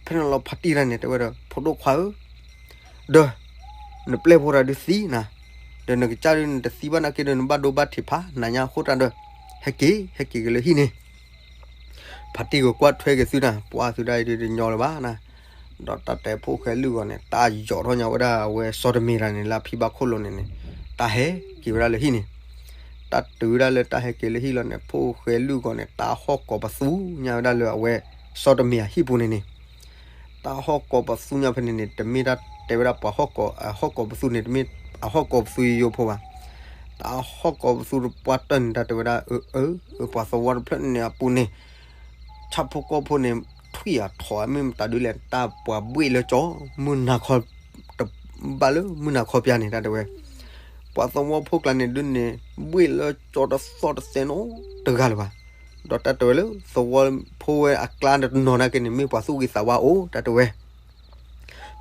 ဖဲန့ၣ်လီၤဖါတံၢ်တဂၤန့ၣ် တဲဝဲဒီး ဖိဒိၣ်ခွါဧၢ ဒီး နပျဲၢ်ဖိတဂၤဒုးသံနၤ, ဒီးနကစၢ်ဒုးနတသံဘၣ်နာ်က့ဒီး နဘၣ်ဒိဘၣ်ထံးဖးနးညါအဃိတၢ်ဒီး ဟဲက့ၤ ဟဲက့ၤက့ၤလၢဟံၣ်န့ၣ်, ဖါတံၢ်ကကွၢ်ထွဲက့ၤသုနၤ ပှၤသုဒၣ်အံၤဒုးတညီလၢၤဘၣ်နၤ, ဒီးတၢ်တဲဖိၣ်ဃဲလုၢ်ဂီၤန့ၣ် တၢ်ယီၤထီၣ်ညါဝဲဒၣ်အဝဲစီၤတမ့ၤတဂၤန့ၣ် လၢအဖံဘၣ်ခိၣ်လိၤန့ၣ်န့ၣ်, တၢ်ဟဲက့ၤဝဲဒၣ်လၢဟံၣ်န့ၣ် တၢ်တုၤဝဲဒၣ်လၢတၢ်ဟဲက့ၤလၢဟံၣ်လီၤန့ၣ် ဖိၣ်ဃဲလုၢ်ဂီၤန့ၣ် တၢ်ဟီၣ်ကိးပသူညါဝဲဒၣ်လၢအဝဲ စီၤတမ့ၤအဟံၣ်ပူၤန့ၣ်န့ၣ်, တၢ်ဟီၣ်ကိးပသူညါဖဲန့ၣ်န့ၣ် တမ့ၢ်တၢ်တဲဝဲဒၣ်ပှၤဟီၣ်ကိး အဟီၣ်ကိးပသူန့ၣ် တမ့ၢ်အဟီၣ်ကိးပသူယိယိဖိဘၣ်, တၢ်ဟီၣ်ကိးပသူတပှၢ်တၢၢ်န့ၣ် တၢ်တဲဝဲဒၣ် အၢ အၢ ပှၤသဝီတဖျၢၣ်န့ၣ်အပူၤန့ၣ် ဆၣ်ဖိကီၢ်ဖိန့ၣ် ထွံၣ်အထီၣ်မ့ၢ်မတၤဒုးလဲၣ် တၢ်ပှၤဘှ့ၣ်လၢကၠီ မုၢ်နၤခီ တဘၣ်လၢမုၢ်နၤခီပျၢ်န့ၣ် တၢ်တဲဝဲ, ပှၤသဝီဖိကျါန့ၣ်ဒုးန့ၣ် ဘှ့ၣ်လၢကၠီတသီၣ်တသဲနီတဂၤလၢၤဘၣ်, ဒီးတၢ်တဲဝဲလၢ သဝီဖိဝဲအကျါတနီၤနာ်က့န့ၣ် မ့ၢ်ပှၤသူၣ်ဂ့ၤသးဝါအိၣ် တၢ်တဲဝဲ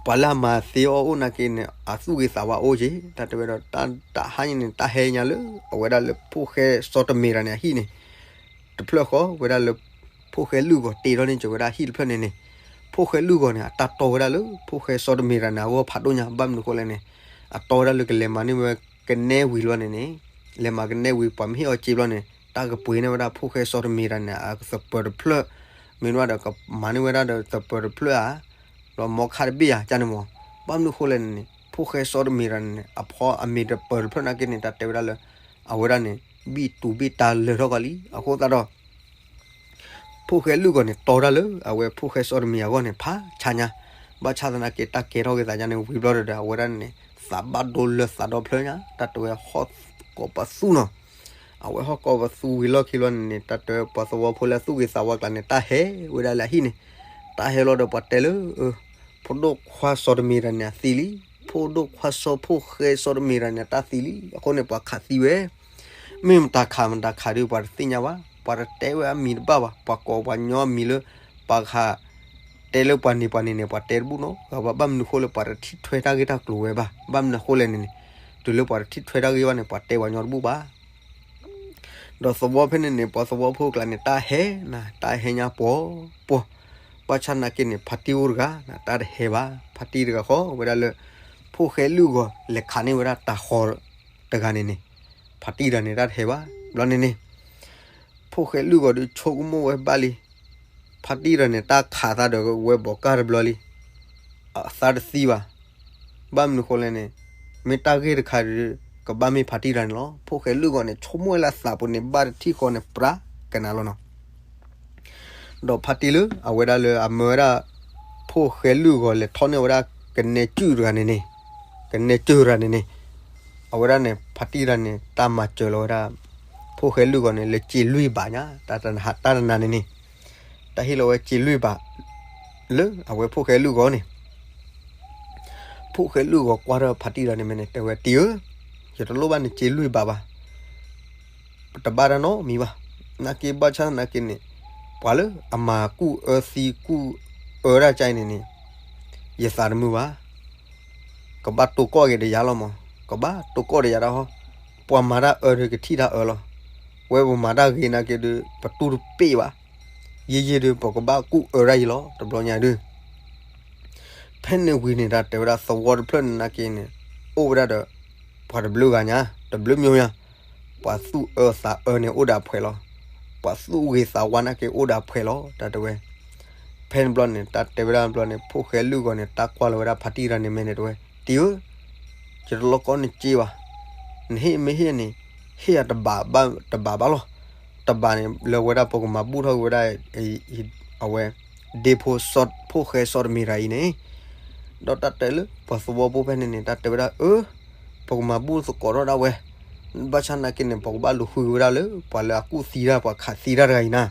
ပှၤလၢအမၤသ့အီၣ်အိၣ်နာ်က့န့ၣ် အသူၣ်ဂ့ၤသးဝါအိၣ်က့ၤ တၢ်တဲဝဲဒီး တၢ်တဟါညါန့ၣ် တၢ်ဟဲညါလၢ အဝဲဒၣ်လၢဖိၣ်ဃဲစီၤတမ့ၤတဂၤန့ၣ် အဟံၣ်န့ၣ် တဖျၢၣ်ဃီ ဝဲဒၣ်လၢ ဖိၣ်ဃဲလုၢ်ဂီၤတ့ထီၣ်န့ၢ်က့ၤဝဲဒၣ်ဟံၣ်တဖျၢၣ်န့ၣ်န့ၣ်, ဖိၣ်ဃဲလုၢ်ဂီၤန့ၣ် အတၢ်တီဝဲဒၣ်လၢ ဖိၣ်ဃဲစီၤတမ့ၤတဂၤန့ၣ် အဂီၢ်ဖးဒိၣ်ညါ ဘၣ်မနုၤဃိလဲၣ်န့ၣ်, အတီဝဲဒၣ်လၢကလဲၤမၤန့ၢ်ဝဲကနဲဝံၤလီၤန့ၣ်န့ၣ်, လဲၤမၤကနဲဝံၤ ပှၤမ့ၢ်ဟ့ၣ်အီၤစ့ဘျီန့ၣ် တၢ်ကပှ့ၤန့ၢ်ဝဲဒၣ်ဖိၣ်ဃဲစီၤတမ့ၤတဂၤန့ၣ် အသပၢၤတဖျၢၣ်, မ့ၢ်ဝဲဒီးကမၤန့ၢ်ဝဲဒၣ်ဒီးသပၢၤတဖျၢၣ်ဧါ ဒီးမီခါတဘ့ၣ်ဧါ ကန့ၣ်မး, ဘၣ်မနုၤဃိလဲၣ်န့ၣ်န့ၣ် ဖိၣ်ဃဲစီၤတမ့ၤတဂၤန့ၣ်န့ၣ် အဖီအမ့ၤတပၢၤတဖျၢၣ်နာ်က့န့ၣ် တၢ်တဲဝဲဒၣ်လၢ အဝဲဒၣ်န့ၣ် ဘံၣ်တူာ်ဘံၣ်တၢ်လၢာ်ထီၣ်ကီးလံ အဃိသတးဒီး ဖိၣ်ဃဲလုၢ်ဂီၤန့ၣ် တီဝဲဒၣ်လၢ အဝဲဖိၣ်ဃဲစီၤတမ့ၤအဂီၢ်န့ၣ် ဖးဆါညါ, ဘၣ်ဆၣ်သနာ်က့ တၢ်ကဲထီၣ်က့ၤသးညါန့ၣ် ဝံၤဘျီဒီး အဝဲဒၣ်န့ၣ် သးဘၣ်ဒိလၢသးဒီဖျၢၣ်ညါ တၢ်တဲဝဲဟီၣ်ကိးပသူနီၤ, အဝဲဟီၣ်ကိးပသူဝံၤလီၢ်ခံဘျီန့ၣ်န့ၣ် တၢ်တဲဝဲပှၤသဝီဖိလၢအသူၣ်ဂ့ၤသးဝါကျါန့ၣ် တၢ်ဟဲဝဲဒၣ်လၢအဟံၣ်န့ၣ်, တၢ်ဟဲလီၤဒီးပှၤတဲလၢ ဖိဒိၣ်ခွါစီၤတမ့ၤတဂၤန့ၣ် အသံလံ, ဖိဒိၣ်ခွါစီၤဖိၣ်ဃဲစီၤတမ့ၤတဂၤန့ၣ် အတၢ်သံလံ, အဃိန့ၣ် ပှၤခးသံဝဲ, မ့ၢ်မတၤခးမတၤခးဒီး ပှၤတသ့ၣ်ညါဘၣ်, ပှၤတတဲဝဲအမံၤတဘၣ်ဘၣ်, ပှၤကိးပှၤညီအမံၤလၢ ပှၤခး တ ပှၤတဲလၢပှၤန့ၣ်ပှၤန့ၣ်န့ၣ် ပှၤတဲတဘူၣ်နီတဂၤဘၣ်, ဘၣ်မနုၤဃိလၢပှၤတထံၣ်ထွဲတၢ်ဂ့ၢ်တၢ်ကျိၤဝဲဘၣ်. ဘၣ်မနုၤဃိလဲၣ်န့ၣ်န့ၣ်, တုၤလၢပှၤတထံၣ်ထွဲတၢ်ဂ့ၢ်ဘၣ်န့ၣ် ပှၤတဲပှၤညီတဘူၣ်ဘၣ်. ဒီးသဝီဖဲန့ၣ်န့ၣ် ပှၤသဝီဖိကျါန့ၣ် တၢ်ဟဲနၤ တၢ်ဟဲညါပှီၤပှီၤ, ဘၣ်ဆၣ်နာ်က့န့ၣ် ဖါတံၢ်အိၣ်တဂၤ တၢ်တဟဲဘၣ်. ဖါတံၢ်တဂၤဃီ ဝဲဒၣ်လၢ ဖိၣ်ဃဲလုၢ်ဂီၤ လဲၤခးန့ၢ်ဝဲဒၣ်တၤဃီၤတဂၤန့ၣ်န့ၣ်, ဖါတံၢ်တဂၤန့ၣ် တၢ်တဟဲဘၣ်. ဘျီန့ၣ်န့ၣ် ဖိၣ်ဃဲလုၢ်ဂီၤဒုးဆိကမိၣ်ဝဲဘၣ်လံ, ဖါတံၢ်တဂၤန့ၣ် တၢ်ခးသးဒီးဝဲဘီးကၢ်တဘျီလံ, အသးတသံဘၣ်. ဘၣ်မနုၤဃိလဲၣ်န့ၣ်, မ့ၢ်တၢ်ဂ့ၢ်တခါဒီး ကဘၣ်မ့ၢ်ဖါတံၢ်တဂၤန့ၣ်လီၤ. ဖိၣ်ဃဲလုၢ်ဂီၤန့ၣ် ဆိကမိၣ်ဝဲလၢအသးပူၤန့ၣ် ဘၣ်တထံၣ်ဃီန့ၣ် ပြးကနၤလီၤနီၤ. ဒီးဖါတံၢ်လၢအဝဲဒၣ်လၢအမၢဝဲဒၣ် ဖိၣ်ဃဲလုၢ်ဂီၤလဲၤထီၣ်န့ၢ်ဝဲဒၣ် ကနဲကုၢ်တဂၤန့ၣ်န့ၣ်, ကနဲကုၢ်တဂၤန့ၣ်န့ၣ်, အဝဲဒၣ်န့ၣ် ဖါတံၢ်တဂၤန့ၣ် တၢ်မၤစၢၤလီၤဝဲဒၣ် ဖိၣ်ဃဲလုၢ်ဂီၤန့ၣ် လၢစ့လွံၢ်ဘးညါ, တၢ်တနၤန့ၣ်န့ၣ်, တၢ်ဟ့ၣ်လီၤဝဲစ့လွံၢ်ဘး လၢအဝဲဖိၣ်ဃဲလုၢ်ဂီၤန့ၣ် ဖိၣ်ဃဲလုၢ်ဂီၤကွၢ်ထီၣ်ဖါတံၢ်တဂၤန့ၣ်မ့ၢ်န့ၣ် တဲဝဲ တံၢ်ဧၢ, ယတလိၣ်ဘၣ်နစ့လွံၢ်ဘးဘၣ်. တဘၣ်တၢ်နီတမံၤဘၣ်. နာ်က့ဘၣ်ဆၣ်နာ်က့န့ၣ်, ပှၤလၢအမၤကူၣ်အၢသံကူၣ်အၢတၢ်ကါအံၤန့ၣ်န့ၣ်, ယသးတမုာ်ဘၣ်. ကဘၣ်တိၢ်ကီၢ်က့ၤဒီးယၤလီၤမး, ကဘၣ်တိၢ်ကီၢ်ဒီးယၤဒၣ်ဟီ, ပှၤမၤတၢ်အၢဒီးကထံၣ်တၢ်အၢလီၤ. ဝဲပမၤတၢ်ဂ့ၤနာ်က့ဒီး ပတူၢ်တပ့ၢ်ဘၣ်. ယံာ်ယံာ်ဒီး ပကဘၣ်ကူၣ်အၢတၢ်အံၤလီၤ တဘျီညါဒုး ဖဲန့ၣ်ဝံၤန့ၣ် တၢ်တဲဝဲဒၣ်သဝီတဖျၢၣ်န့ၣ်နာ်က့န့ၣ်, အိၣ်ဝဲဒၣ်ဒီး ပှၤတဘျုးဂၤညါ, တဘျုးမံၤညါ, ပှၤသူၣ်အၢသးအၢန့ၣ်အိၣ်ဒီးအဖှဲးလီၤ. ပှၤသူၣ်ဂ့ၤသးဝါနာ်က့အိၣ်ဒီးအဖှဲးလီၤ တၢ်တဲဝဲ. ဖဲန့ၣ်ဘျီန့ၣ် တၢ်တဲဝဲဒၣ်ဘျီန့ၣ် ဖိၣ်ဃဲလုၢ်ဂီၤန့ၣ် တၢ်ကွၢ်လီၤဝဲဒၣ်ဖါတံၢ်တဂၤန့ၣ်မ့ၢ်န့ၣ်တဲဝဲ, တံၢ်ဧၢ, ယတလိၣ်ကီနစ့ဘၣ်. နဟ့ၣ်မ့ၢ်ဟ့ၣ်န့ၣ်, ဟ့ၣ်ယၤတဘးဘၣ်, တဘးဘၣ်လီၤ. တဘးန့ၣ် လၢဝဲဒၣ်ပကမၤဘူၣ်ထီၣ်က့ၤဝဲဒၣ် အဝဲ ဒ့ဖိ ဖိၣ်ဃဲစီၤတမံၤတဂၤအံၤန့ၣ်, ဒီးတၢ်တဲလၢပှၤသဝီဖိဖဲန့ၣ်န့ၣ် တၢ်တဲဝဲဒၣ် အၢ, ပကမၤဘူၣ်သကိးထီၣ်ဒၣ်ဝဲ, ဘၣ်ဆၣ်နာ်က့န့ၣ် ပကဘၣ်လူၤဃုဝဲဒၣ်လၢ ပှၤလၢအကူၣ်သံတၢ် ပှၤခးသံတၢ်တဂၤအံၤနၤ.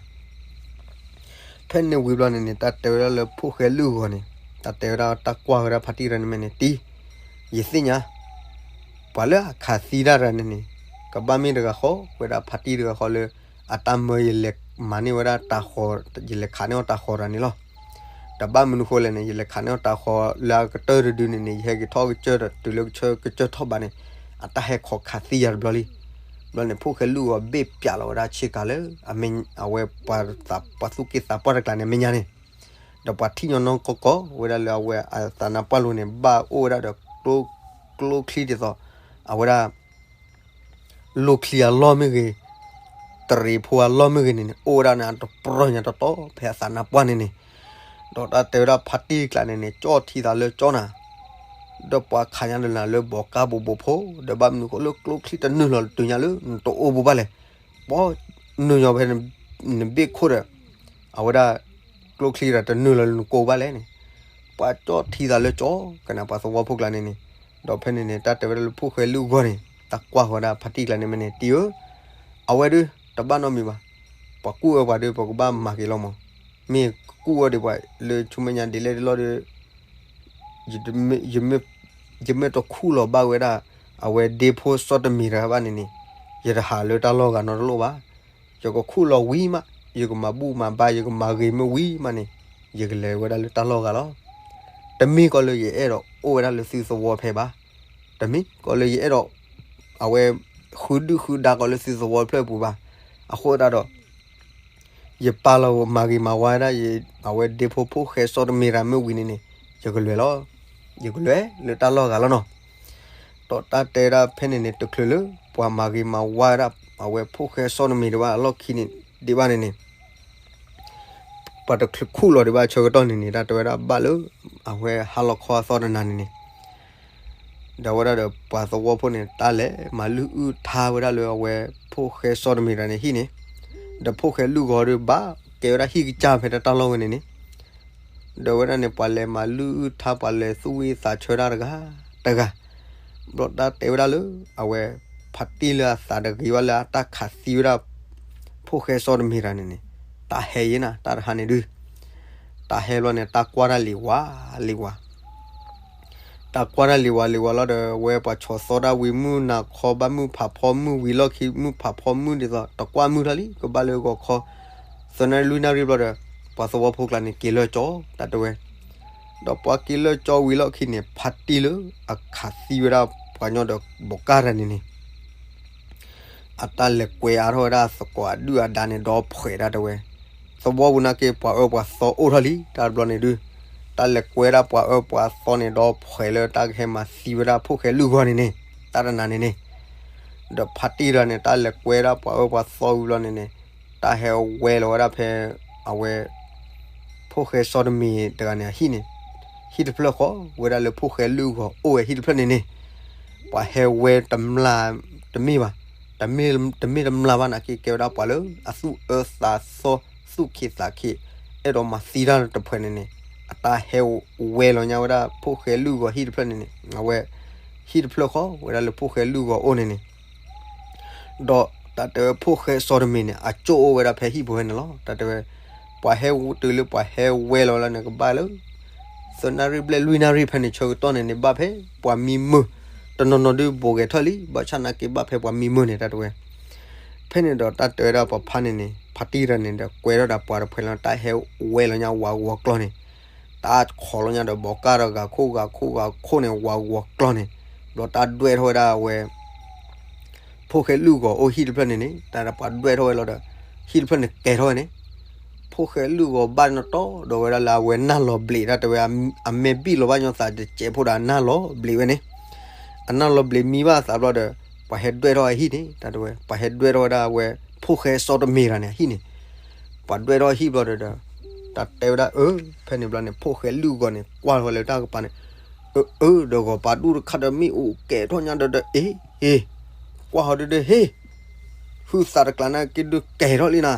ဖဲန့ၣ်ဝံၤဘျီန့ၣ်န့ၣ် တၢ်တဲဝဲဒၣ်လၢဖိၣ်ဃဲလုၢ်ဂီၤန့ၣ်, တၢ်တဲဝဲဒၣ်တၢ်ကွၢ်ဝဲဒၣ်ဖါတံၢ်တဂၤန့ၣ်မ့ၢ်န့ၣ် တံၢ်, ယသ့ၣ်ညါ ပှၤလၢအခးသံတၢ်တဂၤန့ၣ်န့ၣ်, ကဘၣ်မ့ၢ်တဂၤဃီ ဝဲဒၣ်ဖါတံၢ်တဂၤဃီလၢ အတၢ်မၢယလဲၤမၤန့ၢ်ဝဲဒၣ်တၤဃီၤ, ယလဲၤခးန့ၢ်အီၤတၤဃီၤတဂၤန့ၣ်လီၤ. တဘၣ်မနုၤဃိလဲၣ်န့ၣ် ယလဲၤခးန့ၢ်အီၤတၤဃီၤလၢအကတၢၢ်တဒုန့ၣ်န့ၣ် ယဟဲက့ၤထီၣ်ကစၢၢ်ဒီး တုၤလၢကစၢၢ်ကစၢၢ်ထီၣ်ဘးန့ၣ် အတၢ်ဟဲခိးခးသံယၤတဘျီလံ. ဘျီန့ၣ် ဖိၣ်ဃဲလုၢ်ဂီၤဘ့ၣ်ပၠးလီၤဝဲဒၣ်ဆ့ကၤလၢ အဝဲပှၤသူၣ်က့သးပှၢ်တကျါန့ၣ် အမဲာ်ညါန့ၣ်, ဒီးပှၤထံၣ်ညီနီၢ်ကီၢ်ကီၢ်ဝဲဒၣ်လၢအဝဲအသးနါပှၢ်လိၤန့ၣ် ဘၣ်အိၣ်ဝဲဒၣ်ဒီး ကျိချံဒ်သိး အဝဲဒၣ် လိၣ်ချံအလီၢ်မ့ၢ်ဂ့ၤ, တရံးဖိအလီၢ်မ့ၢ်ဂ့ၤန့ၣ်န့ၣ် အိၣ်ဝဲဒၣ်န့ၣ် အတပြီၢ်ညါတီတီ ဖဲအသးနါပှၢ်န့ၣ်န့ၣ်, ဒီးတၢ်တဲဝဲဒၣ်ဖါတံၢ်တကျါန့ၣ်န့ၣ် ကၠီၣ်ထံသးလၢကၠီနၤ, ဒီးပှၤခးညါလၢနၤလၢဘီကါဘိဘိဖိ ဒီးဘၣ်မနုၤဃိလၢကျိချံတနုာ်လီၤတုၤညါလၢနတအိၣ်ဘူးဘၣ်လဲၣ်. ပှၤနုာ်ညီဖဲနဘ့ၣ်ခိၣ်ဒီး အဝဲဒၣ် ကျိချံဒီးတနုာ်လီၤလၢနကိးဘၣ်လဲၣ်န့ၣ်, ပှၤကၠီၣ်ထံသးလၢကၠီ ကနၣ်ပှၤသဝီဖိကျါန့ၣ်န့ၣ်, ဒီးဖဲန့ၣ်န့ၣ် တၢ်တဲဝဲဒၣ်လၢဖိၣ်ဃဲလုၢ်ဂီၤန့ၣ် တၢ်ကွၢ်ဃီဒၣ်ဖါတံၢ်ကျါန့ၣ်မ့ၢ်န့ၣ် တံၢ်ဧၢ, အဝဲဒုး တဘၣ်နီတမံၤဘၣ်, ပှၤကူၣ်အၢပှၤဒုး ပကဘၣ်မၤက့ၤလီၤမး, မ့ၢ်ကူၣ်အၢဒံးပှၤလၢဆူမဲာ်ညါဒ်လဲၣ်ဒ်လဲၣ်ဒီး ယမ့ၢ်တခူၣ်လီၤဘၣ်ဝဲဒၣ် အဝဲဒ့ဖိစီတမံၤတဂၤဘၣ်န့ၣ်န့ၣ်, ယတဟးလၢတၢ်လီၢ်ဂၤနီတလိၣ်ဘၣ်. ယကခူၣ်လီၤဝံၤမး, ယကမၤဘူၣ်မၤဘါ ယကမၤဂ့ၤမ့ၢ်ဝံၤမးန့ၣ်, ယကလဲၤဝဲဒၣ်လၢတၢ်လီၢ်ဂၤလီၤ. တမ့ၢ်ကီးလၢယအဲၣ်ဒိးအိၣ်ဝဲဒၣ်လၢသုသဝီဖဲဘၣ်. တမ့ၢ်ကီးလၢယအဲၣ်ဒိး အဝဲ ဃုဒုၣ်ဃုဒါကီးလၢသုသဝီဖျၢၣ်ပူၤဘၣ်. အဃိသတးဒီး ယပာ်လီၤမၤဂ့ၤမၤဝါဝဲဒၣ် အဝဲဒ့ဖိဖိၣ်ဃဲစီတမံၤတဂၤမ့ၢ်ဝံၤန့ၣ်န့ၣ်, ယကလဲၤလီၤ. ယကလဲၤလၢတၢ်လီၢ်ဂၤလီၤနီၤ. ဒီးတၢ်တဲဒၣ်ဖဲန့ၣ်န့ၣ် တချုးလၢ ပှၤမၤဂ့ၤမၤဝါဝဲဒၣ် အဝဲဖိၣ်ဃဲစီတမံၤတဂၤအလီၢ်ခံန့ၣ်ဒံးဘၣ်န့ၣ်န့ၣ် ပှၤတချုးခူၣ်လီၤဒံးဘၣ်ဆၢကတီၢ်န့ၣ်န့ၣ် တၢ်တဲဝဲဒၣ်ဘၣ်လၢ အဝဲဟါလီၤခီအသီတနၤန့ၣ်န့ၣ် ဒီးဝဲဒၣ်ဒီးပှၤသဝီဖိန့ၣ် တၢ်လဲၤမၤလုၢ်အုၣ်ထါဝဲဒၣ်လၢအဝဲဖိၣ်ဃဲစီတမံၤတဂၤန့ၣ်ဟံၣ်န့ၣ်, ဒီးဖိၣ်ဃဲလုၢ်ဂီၤဒီးဘၣ်ကဲဝဲဒၣ်ဟံၣ်ကစၢ်ဖဲတၢ်လီၢ်ဝဲန့ၣ်န့ၣ်, ဒီးဝဲဒၣ်န့ၣ် ပှၤလဲၤမၤလုၢ်အုၣ်ထါ ပှၤလဲၤသူၣ်ဝံသးဆၢတၢ်တဂၤတဂၤ, ဘျီတၢ်တဲဝဲဒၣ်လၢ အဝဲဖါတံၢ်လၢအသးတဂ့ၤဘၣ်လၢအတၢ်ခးသံဝဲဒၣ် ဖိၣ်ဃဲစီတမံၤတဂၤန့ၣ်န့ၣ်, တၢ်ဟဲယဲနၤ တၢ်တဟါန့ၣ်ဒုး တၢ်ဟဲဘျီန့ၣ် တၢ်ကွၢ်တၢ်လံၤဝါလံၤဝါ တၢ်ကွၢ်တၢ်လံၤဝါလံၤဝါလီၤဒီး ဝဲပှၤဆီၣ်သီတၢ်ဝံၤ မုၢ်နၤခီဘၣ် မုၢ်ဖးဖီမုၢ်ဝံၤလီၢ်ခံ မုၢ်ဖးဖီမုၢ်ဒ်သိး တကွၢ်မုၢ်ထီၣ်လံ ကဘၣ်လၢဂီၤခီ သၢနၣ်ရံၣ်လွံၢ်နၣ်ရံၣ်ဘျီဒီး ပှၤသဝီဖိကျါန့ၣ် က့ၤလၢကၠီ တၢ်တဲဝဲ, ဒီးပှၤက့ၤလၢကၠီဝံၤလီၢ်ခံန့ၣ် ဖါတံၢ်လၢအခးသံဝဲဒၣ်ပှၤညီဒီးဘီးကၢ်တၢ်န့ၣ်န့ၣ် အတၢ်လဲၤကွဲအါထီၣ်ဝဲဒၣ်သကိးအဒုၣ်အဒါန့ၣ် ဒီဖှဲး တၢ်တဲဝဲ, သဝီပူၤနာ်က့ ပှၤအၢပှၤသီအိၣ်ထီၣ်လံ တၢ်တဘျီန့ၣ်ဒုး, တၢ်လဲၤကွဲဒၣ်ပှၤအၢပှၤသီန့ၣ် ဒီဖှဲးလၢတၢ်ကဟဲမၤသံဝဲဒၣ်ဖိၣ်ဃဲလုၢ်ဂီၤန့ၣ်န့ၣ်, တၢ်တနၤန့ၣ်န့ၣ်, ဒီးဖါတံၢ်တၢ်န့ၣ် တၢ်လဲၤကွဲဒၣ်ပှၤအၢပှၤသီဝံၤဘျီန့ၣ်န့ၣ်, တၢ်ဟဲဝဲလီၤဝဲဒၣ်ဖဲ အဝဲ ဖိၣ်ဃဲစီၤတမံၤတဂၤန့ၣ်အဟံၣ်န့ၣ်, ဟံၣ်တဖျၢၣ်ဃီ ဝဲဒၣ်လၢဖိၣ်ဃဲလုၢ်ဂီၤအိၣ်ဝဲဟံၣ်တဖျၢၣ်န့ၣ်န့ၣ်, ပှၤဟဲဝဲတမျၢ်တမ့ၢ်ဘၣ်, တမ့ၢ်တမျၢ်ဘၣ်နာ်က့ ကဲဝဲဒၣ်ပှၤလၢအသူၣ်အၢသးသီ သူၣ်ခ့သးခ့ အဲၣ်ဒိးမၤသံတၢ်တဖုန့ၣ်န့ၣ်, အတၢ်ဟဲဝဲလီၤညါဝဲဒၣ်ဖိၣ်ဃဲလုၢ်ဂီၤဟံၣ်တဖျၢၣ်န့ၣ်န့ၣ်, အဝဲ ဟံၣ်တဖျၢၣ်ဃီ ဝဲဒၣ်လၢဖိၣ်ဃဲလုၢ်ဂီၤအိၣ်န့ၣ်န့ၣ် ဒီးတၢ်တဲဝဲဖိၣ်ဃဲစီၤတမံၤန့ၣ် အကၠိၣ်အိၣ်ဝဲဒၣ်ဖဲဟံၣ်ပူၤဖဲန့ၣ်လီၤ. တၢ်တဲဝဲ ပှၤဟဲဝဲတုၤလၢပှၤဟဲဝဲလီၤဝဲလီၤန့ၣ် ကဘၣ်လၢ သၢနၣ်ရံၣ်ဘျဲၣ်လွံၢ်နၣ်ရံၣ်ဖဲန့ၣ် ဆၢကတီၢ်န့ၣ်န့ၣ် ဘၣ်ဖဲပှၤမံမုာ်, တနီၤနီၤဒုးဘိးဂဲၤထၢၣ်လံ ဘၣ်ဆၣ်နာ်က့ဘၣ်ဖဲပှၤမံမုာ်န့ၣ် တၢ်တဲဝဲ ဖဲန့ၣ်ဒီးတၢ်တဲဝဲဒၣ်ပှၤဖါန့ၣ်န့ၣ် ဖါတံၢ်တၢ်န့ၣ်ဒီးကွဲထီၣ်ဒီးပှၤတဖုလီၤ တၢ်ဟဲဝဲလီၤညါဝၤဂီၤကျီၢ်န့ၣ်, တၢ်ခိးလီၤညါဒီးဘီးကၢ်ဒီးဂၤခိၣ်ဂၤခိၣ်ဂၤခိၣ်န့ၣ် ဝၤဂီၤကျီၢ်န့ၣ်, ဘျီတၢ်ဒွဲၣ်ထီၣ်ဝဲဒၣ်အဝဲ ဖိၣ်ဃဲလုၢ်ဂီၤအိၣ်ဟံၣ်တဖျၢၣ်န့ၣ်န့ၣ် တၢ်ပှၤဒွဲၣ်ထီၣ်ဝဲလီၤဒီး ဟံၣ်တဖျၢၣ်န့ၣ်ကဲၤထီၣ်ဝဲန့ၣ်, ဖိၣ်ဃဲလုၢ်ဂီၤဘၣ်နီၣ်တီဒီးဝဲဒၣ်လၢအဝဲနၢ်လီၤဘျံး တၢ်တဲဝဲ အမဲာ်ဘံၣ်လီၤဘၣ်ညီသးတစဲးဖိဒီးအနၢ်လီၤဘျံးဝဲန့ၣ်, အနၢ်လီၤဘျံးမံဘၣ်သးဘျီဒီး ပှၤဟဲဒွဲၣ်ထီၣ်အဟံၣ်န့ၣ် တၢ်တဲဝဲ ပှၤဟဲဒွဲၣ်ထီၣ်ဝဲဒၣ်အဝဲ ဖိၣ်ဃဲစီၤတမံၤတၢ်န့ၣ်အဟံၣ်န့ၣ်, ပှၤဒွဲၣ်ထီၣ်ဟံၣ်ဘျီဒီး တၢ်တဲဝဲဒၣ်အၢ ဖဲန့ၣ်ဘျီန့ၣ် ဖိၣ်ဃဲလုၢ်ဂီၤန့ၣ် ကွၢ်ထီၣ်ဝဲလၢတၢ်ကပၤန့ၣ်, အၢ အၢ ဒီးဂီၤပၤဒူၣ်တခါဒီးမ့ၣ်အူကဲၤထီၣ်ညါဒီးဒီး အ့ ဟ့ ကွၢ်ဟီဒုဒု ဟ့ ဟုသးတကျးနာ်က့ဒုးကဲၤထီၣ်လံနၤ,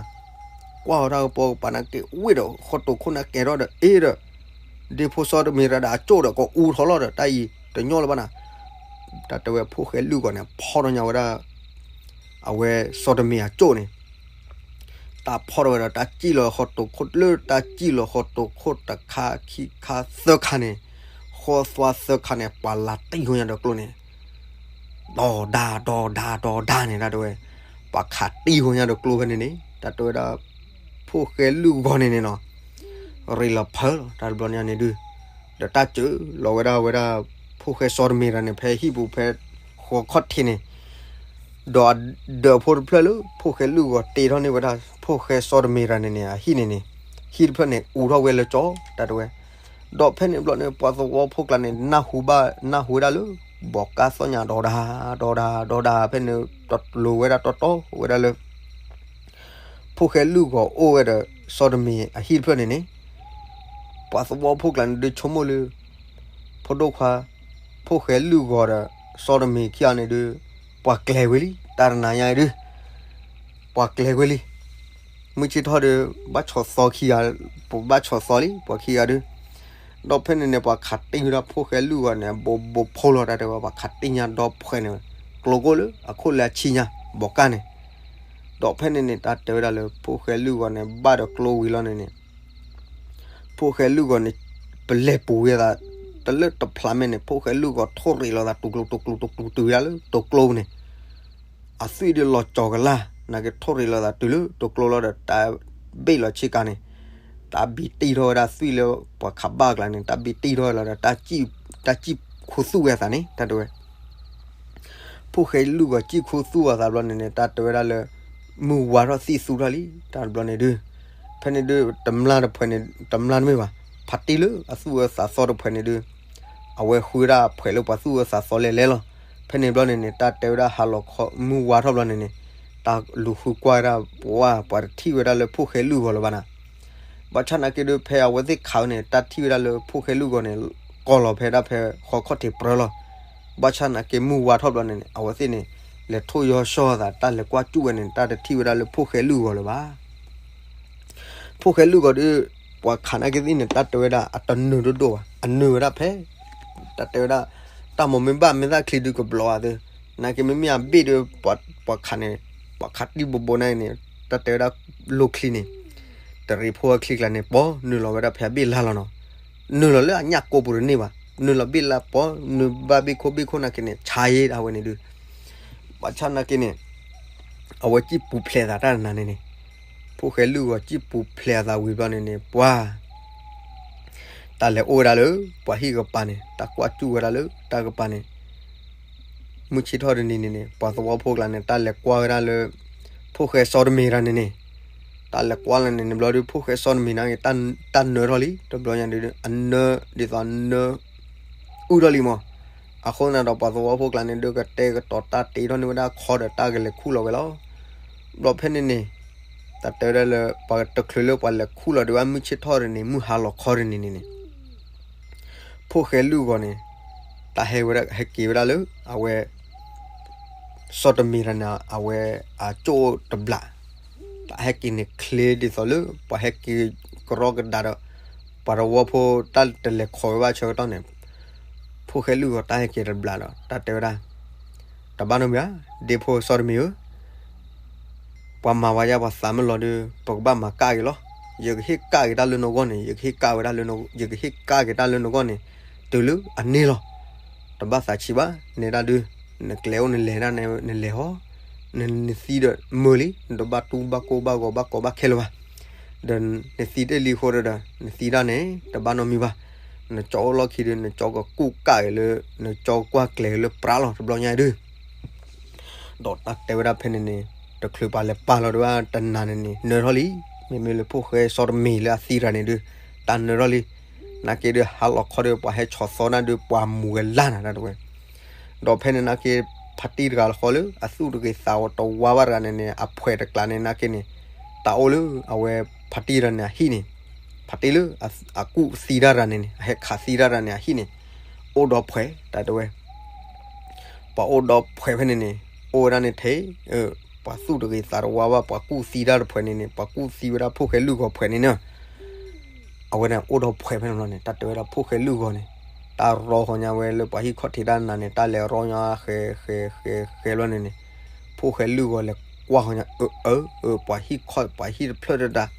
ကွၢ်ဟီတၢ်ကပီၤကပၤနာ်က့ ဝ့ၢ်ဒီးဃီတိာ်ခိၣ်နၢ်ကဲၤထီၣ်ဒီး အ့ဒီး ဒ့ဖိစီၤတမံၤတၢ်ဒီးအကၠိၣ်ဒီးကအူထီၣ်လီၤဒီး တၢ်အံၤတညီလၢၤဘၣ်နၤ, တၢ်တဲဝဲဖိၣ်ဃဲလုၢ်ဂီၤန့ၣ် ဖီၣ်ထီၣ်ညါဝဲဒၣ် အဝဲစီၤတမံၤအကၠိၣ်န့ၣ် တၢ်ဖီၣ်ထီၣ်ဝဲဒီး တၢ်စံၣ်လီၤဃီတိာ်ခိၣ် လၢတၢ်စံၣ်လီၤဃီတိာ်ခိၣ်တခါခံခါသၢခါန့ၣ်, ဃီသွါသၢခါန့ၣ် ပှၤလၤတံၢ်ဃီညါဒီးကျိန့ၣ်, ဒီဒါဒီဒါဒီဒါန့ၣ် တၢ်တဲဝဲ, ပှၤခးတံၢ်ဃီညါဒီးကျိဖဲန့ၣ်န့ၣ် တၢ်တဲဝဲဒၣ် ဖိၣ်ဃဲလုၢ်ဂီၤန့ၣ်န့ၣ်နီၤ ရ့းလီၤဖၢလီၤ တၢ်တဘျီညါန့ၣ်ဒုး, ဒီးတၢ်စၢလီၤဝဲဒၣ်ဝဲဒၣ် ဖိၣ်ဃဲစီၤတမံၤတၢ်န့ၣ် ဖဲဟံၣ်ပူၤဖဲဃီခီၣ်ထံးန့ၣ်, ဒီးအဒၢးဖိတဖျၢၣ်လၢ ဖိၣ်ဃဲလုၢ်ဂီၤတ့ထီၣ်န့ၢ်ဝဲဒၣ် ဖိၣ်ဃဲစီၤတမံၤတၢ်န့ၣ်န့ၣ် အဟံၣ်န့ၣ်န့ၣ်, ဟံၣ်တဖျၢၣ်န့ၣ် အူထီၣ်ဝဲလၢကၠီ တၢ်တဲဝဲ, ဒီးဖဲန့ၣ်ဘျီန့ၣ် ပှၤသဝီဖိကျါန့ၣ် နၢ်ဟူဘၣ် နၢ်ဟူဝဲဒၣ်လၢ ဘီးကၢ်သီၣ်ညါဒီဒါ ဒီဒါ ဒီဒါ ဖဲန့ၣ် တလိၤဝဲဒၣ်တီတီဝဲဒၣ်လၢ ဖိၣ်ဃဲလုၢ်ဂီၤအိၣ်ဝဲဒီး စီၤတမံၤအဟံၣ်တဖျၢၣ်န့ၣ်န့ၣ်, ပှၤသဝီဖိကျါန့ၣ်ဒုးဆိကမိၣ်လၢ ဖိဒိၣ်ခွါ ဖိၣ်ဃဲလုၢ်ဂီၤဒီး စီၤတမံၤခံဂၤန့ၣ်ဒုး ပှၤကျဲၤဝဲလံ တၢ်တနၤညါအံၤဒုး ပှၤကျဲၤဝဲလံ မုၢ်ဆ့ၣ်ထီၣ်ဒီး ဘၣ်ဆီၣ်သီခံဂၤ, ပဘၣ်ဆီၣ်သီလံ ပှၤခံဂၤဒုး, ဒီးဖဲန့ၣ်န့ၣ် ပှၤခးတံၢ်ဝဲဒၣ်ဖိၣ်ဃဲလုၢ်ဂီၤန့ၣ် အဘိဘိဖိလီၤ တၢ်တဲဝဲ ပှၤခးတံၢ်ညါဒီဖှဲန့ၣ် ကျိကိၣ်လၢအခိၣ်လၢအဆံညါ ဘီးကၢ်န့ၣ်, ဒီးဖဲန့ၣ်န့ၣ် တၢ်တဲဝဲဒၣ်လၢ ဖိၣ်ဃဲလုၢ်ဂီၤန့ၣ် ဘၣ်ဒီးကျိဝံၤလီၤန့ၣ်န့ၣ် ဖိၣ်ဃဲလုၢ်ဂီၤန့ၣ် ပလဲၤပူၤဝဲသး တလၢတဖျးမဲာ်န့ၣ် ဖိၣ်ဃဲလုၢ်ဂီၤထိၣ်ရံးလိာ်သး တူၤကျူၤ တူၤကျူၤ တူၤကျူၤ တုၤဝဲဒၣ်လၢတိာ်ကျိပူၤန့ၣ် အသွံၣ်ဒုးလီၤကၠီၤကလၢ် နာ်က့ထိၣ်ရံးလိာ်သးတုၤလၢတိာ်ကျိလီၤဒီး တၢ်ဘ့ၣ်လီၤဆ့ကၤန့ၣ် တၢ်ဘံတံၢ်ထီၣ်ဝဲဒၣ်သွံၣ်လၢပှၤခးဘၣ်အကျါန့ၣ် တၢ်ဘံတံၢ်ထီၣ်ဝဲလီၤဒီး တၢ်စံၣ်ခူသူၣ်ဝဲအသးန့ၣ် တၢ်တဲဝဲ ဖိၣ်ဃဲလုၢ်ဂီၤစံၣ်ခူသူၣ်အသးဘျီန့ၣ်န့ၣ် တၢ်တဲဝဲဒၣ်လၢ မုၢ်ဝါထီၣ်သံၣ်သူထီၣ်လံ တၢ်တဘျီန့ၣ်ဒုး ဖဲန့ၣ်ဒုး တမျၢ်တဖှဲးန့ၣ် တမျၢ်တမ့ၢ်ဘၣ် ဖါတံၢ်လၢအသူၣ်အၢသးသီတဖှဲးန့ၣ်ဒုး အဝဲဃုဝဲဒၣ်အဖှဲးလၢပှၤသူၣ်အၢသးသီလဲၤလဲၤလီၤ. ဖဲန့ၣ်ဘျီန့ၣ်န့ၣ် တၢ်တဲဝဲဒၣ်ဟါလီၤခီ မုၢ်ဝါထီၣ်ဘျီန့ၣ်န့ၣ် တၢ်လူၤဃုကွၢ်ဝဲဒၣ် ပှၤ ပှၤတထံၣ်ဝဲဒၣ်လၢဖိၣ်ဃဲလုၢ်ဂီၤလၢၤဘၣ်နၤ ဘၣ်ဆၣ်နာ်က့ဒုး ဖဲအဝဲသ့ၣ်ခးဝဲန့ၣ် တၢ်ထံၣ်ဝဲဒၣ်လၢဖိၣ်ဃဲလုၢ်ဂီၤန့ၣ် ကီၢ်လီၤဖဲဒၣ်ဖဲဃီခီၣ်ထံးပြၢလီၤ. ဘၣ်ဆၣ်နာ်က့မုၢ်ဝါထီၣ်ဘျီန့ၣ်န့ၣ် အဝဲသ့ၣ်န့ၣ် လဲၤထိၣ်ယီၤဆှီသး တၢ်လဲၤကွၢ်စူၣ်ဝဲန့ၣ် တၢ်တထံၣ်ဝဲဒၣ်လၢဖိၣ်ဃဲလုၢ်ဂီၤလၢၤဘၣ်. ဖိၣ်ဃဲလုၢ်ဂီၤဒုး ပှၤခးနာ်က့သ့ၣ်န့ၣ် တၢ်တဲဝဲဒၣ်အတနၢၤဒိၣ်ဒိၣ်ဘၣ် အနၢၤဝဲဒၣ်ဖဲ တၢ်တဲဝဲဒၣ် တၢ်မိၢ်မ့ၢ်ဘၣ်မ့ၢ်သၣ်ချံဒုးကဘျီအသး နာ်က့မ့မ့ၢ်အဘ့ၣ်ဒုး ပှၤခးန့ၣ် ပှၤခးတံၢ်ဘိဘိန့ၣ်န့ၣ် တၢ်တဲဝဲဒၣ်လိၣ်ချံန့ၣ် တရံးဖိအချံကျါန့ၣ် ပီနုာ်လီၤဝဲဒၣ်ဖဲအဘ့ၣ်လါလီၤနီၤ. နုာ်လီၤလၢအညၣ်ကိးပူၤတန့ၢ်ဘၣ် နုာ်လီၤဘ့ၣ်လါပီ နုာ်ဘၣ်ဘ့ၣ်ခိၣ်ဘ့ၣ်ခိၣ်နာ်က့န့ၣ် ဆါယ့ၢ်ဒၣ်ဝဲန့ၣ်ဒုး ဘၣ်ဆၣ်နာ်က့န့ၣ် အဝဲစံၣ်ပူၤဖျဲးသးတၢ်နၤန့ၣ်န့ၣ် ဖိၣ်ဃဲလုၢ်ဂီၤစံၣ်ပူၤဖျဲးအသးဝံၤဘျီန့ၣ်န့ၣ် ပှၤ တၢ်လဲၤအိၣ်ဝဲဒၣ်လၢ ပှၤဟံၣ်ကပၤန့ၣ် တၢ်ကွၢ်စူၣ်ဝဲဒၣ်လၢတၢ်ကပၤန့ၣ် မုၢ်ဆ့ၣ်ထီၣ်တနံၤန့ၣ်န့ၣ် ပှၤသဝီဖိကျါန့ၣ် တၢ်လဲၤကွၢ်ဝဲဒၣ်လၢ ဖိၣ်ဃဲစီၤတမ့ၤတၢ်န့ၣ်န့ၣ် တၢ်လဲၤကွၢ်လၢန့ၣ်န့ၣ် ဘျီဒုး ဖိၣ်ဃဲစီၤတမ့ၤန့ၣ်က့ၤ တၢ်နၢထီၣ်လံ တဘျီညါဒုး အနၢ ဒ်သိးအနၢ အုၣ်ထီၣ်လံမး. အဃိသတးဒီး ပှၤသဝီဖိကျါန့ၣ်ဒုး ကတဲာ်ကတီၤတၢ်တ့ထီၣ်န့ၢ်ဝဲဒၣ်ခီဒီး တၢ်ကလဲၤခူၣ်လီၤဝဲလီၤ. ဘျီဖဲန့ၣ်န့ၣ် တၢ်တဲဝဲဒၣ်လၢ ပှၤတချုးလၢပှၤလဲၤခူၣ်လီၤဒံးဘၣ် မုၢ်ဆ့ၣ်ထီၣ်တနံၤန့ၣ် မုၢ်ဟါလီၤခီတနံၤန့ၣ်န့ၣ် ဖိၣ်ဃဲလုၢ်ဂီၤန့ၣ် တၢ်ဟဲဝဲဒၣ် ဟဲက့ၤဝဲဒၣ်လၢ အဝဲ စီၤတမ့ၤတၢ်န့ၣ် အဝဲအကၠိၣ်တဘျး တၢ်ဟဲက့ၤန့ၣ်ချ့ဒ်သိးလၢ ပှၤဟဲက့ၤကရီကဒါဒီး ပှၤသဝီဖိတၢ်တလဲၤခိးဝဲဘၣ်ဆၢကတီၢ်န့ၣ် ဖိၣ်ဃဲလုၢ်ဂီၤတၢ်ဟဲက့ၤတဘျးဒီး တၢ်တဲဝဲဒၣ် တဘၣ်နီတမံၤဘၣ် ဒ့ဖိစီၤတမ့ၤဧၢ ပှၤမၤဝဲဒၣ်ပှၤသးမုၢ်လီၤဒုး ပကဘၣ်မၤကၣ်က့ၤလီၤ. ယကဟ့ၣ်ကၣ်က့ၤတၢ်လၢနဂီၢ်န့ၣ် ယကဟ့ၣ်ကၣ်ဝဲဒၣ်လၢနဂီၢ် ယကဟ့ၣ်ကၣ်က့ၤတၢ်လၢနဂီၢ်န့ၣ် တုၤလၢအန့ၢ်လီၤ. တဘၣ်သးဆံးဘၣ် နဲဒၣ်ဒုး နကျဲအိၣ်နလဲၤဒၣ်န့ၣ် နလဲၤဟီ န နသံဒီးမုာ်လံ နတဘၣ်တူၢ်ဘၣ်ကိၢ်ဘၣ်ဂီၤဘၣ်ကီဘၣ်ခဲလၢၤဘၣ်. ဒီးနသံတ့ၢ်လံအဃိဒီး နသံတၢ်န့ၣ် တဘၣ်နီတမံၤဘၣ်. နကၠီအိၣ်လီၢ်ခံဒီး နကၠီကကူၣ်ကၣ်က့ၤလၢ နကၠီကွၢ်ကျဲၤက့ၤလၢပြးလီၤ တဘျီညါဒုး ဒီးတၢ်တဲဝဲဒၣ်ဖဲန့ၣ်န့ၣ် တချုးပှၤလဲၤပာ်လီၤဒံးဘၣ်တနၤန့ၣ်န့ၣ် နၢထီၣ်လံ. မ့မ့ၢ်လၢဖိၣ်ဃဲစီၤတမ့ၤလၢအသံတၢ်န့ၣ်ဒုး တၢ်နၢထီၣ်လံ. နာ်က့ဒုး ဟါလီၤခီဒီး ပှၤဟဲဆီၣ်သီနၢ်ဒုး ပှၤမူၤဝဲလၢ်နၤတၢ်တဝဲ ဒီးဖဲန့ၣ်နာ်က့ ဖါတံၢ်တဂၤလၢဃီလၢ အသူၣ်တဂ့ၤသးတဝါဘၣ်တဂၤန့ၣ်န့ၣ် အဖှဲးတကျါန့ၣ်နာ်က့န့ၣ် တၢ်အိၣ်လၢအဝဲဖါတံၢ်တဂၤန့ၣ်အဟံၣ်န့ၣ် ဖါတံၢ်လၢ အကူၣ်သံတၢ်တဂၤန့ၣ်န့ၣ် အဟဲခးသံတၢ်တဂၤန့ၣ်အဟံၣ်န့ၣ် အိၣ်ဒီးဖှဲးတၢ်တဝဲ ပှၤအိၣ်ဒီးဖှဲးဖဲန့ၣ်န့ၣ် အိၣ်ဝဲဒၣ်န့ၣ်ထဲ ပှၤသူၣ်တဂ့ၤသးတဝါဘၣ် ပှၤကူၣ်သံတၢ်တဖှဲးန့ၣ်န့ၣ် ပှၤကူၣ်သံဝဲဒၣ်ဖိၣ်ဃဲလုၢ်ဂီၤဖှဲးန့ၣ်န့ၣ် အဝဲဒၣ်အိၣ်ဒီးဖှဲးဖဲန့ၣ်ဘျီန့ၣ် တၢ်တဲဝဲဒၣ်ဖိၣ်ဃဲလုၢ်ဂီၤန့ၣ် တၢ်ရီဃီညါဝဲလၢပှၤဟံၣ်ခီၣ်ထံးတၢ်နၤန့ၣ် တၢ်လဲၤရီညါဃဲဃဲဃဲဃဲဘျီန့ၣ်န့ၣ် ဖိၣ်ဃဲလုၢ်ဂီၤလဲၤကွၢ်ဃီညါ အၢ အၢ အၢ ပှၤဟံၣ်ခီၣ် ပှၤဟံၣ်တဖျၢၣ်တဒၣ်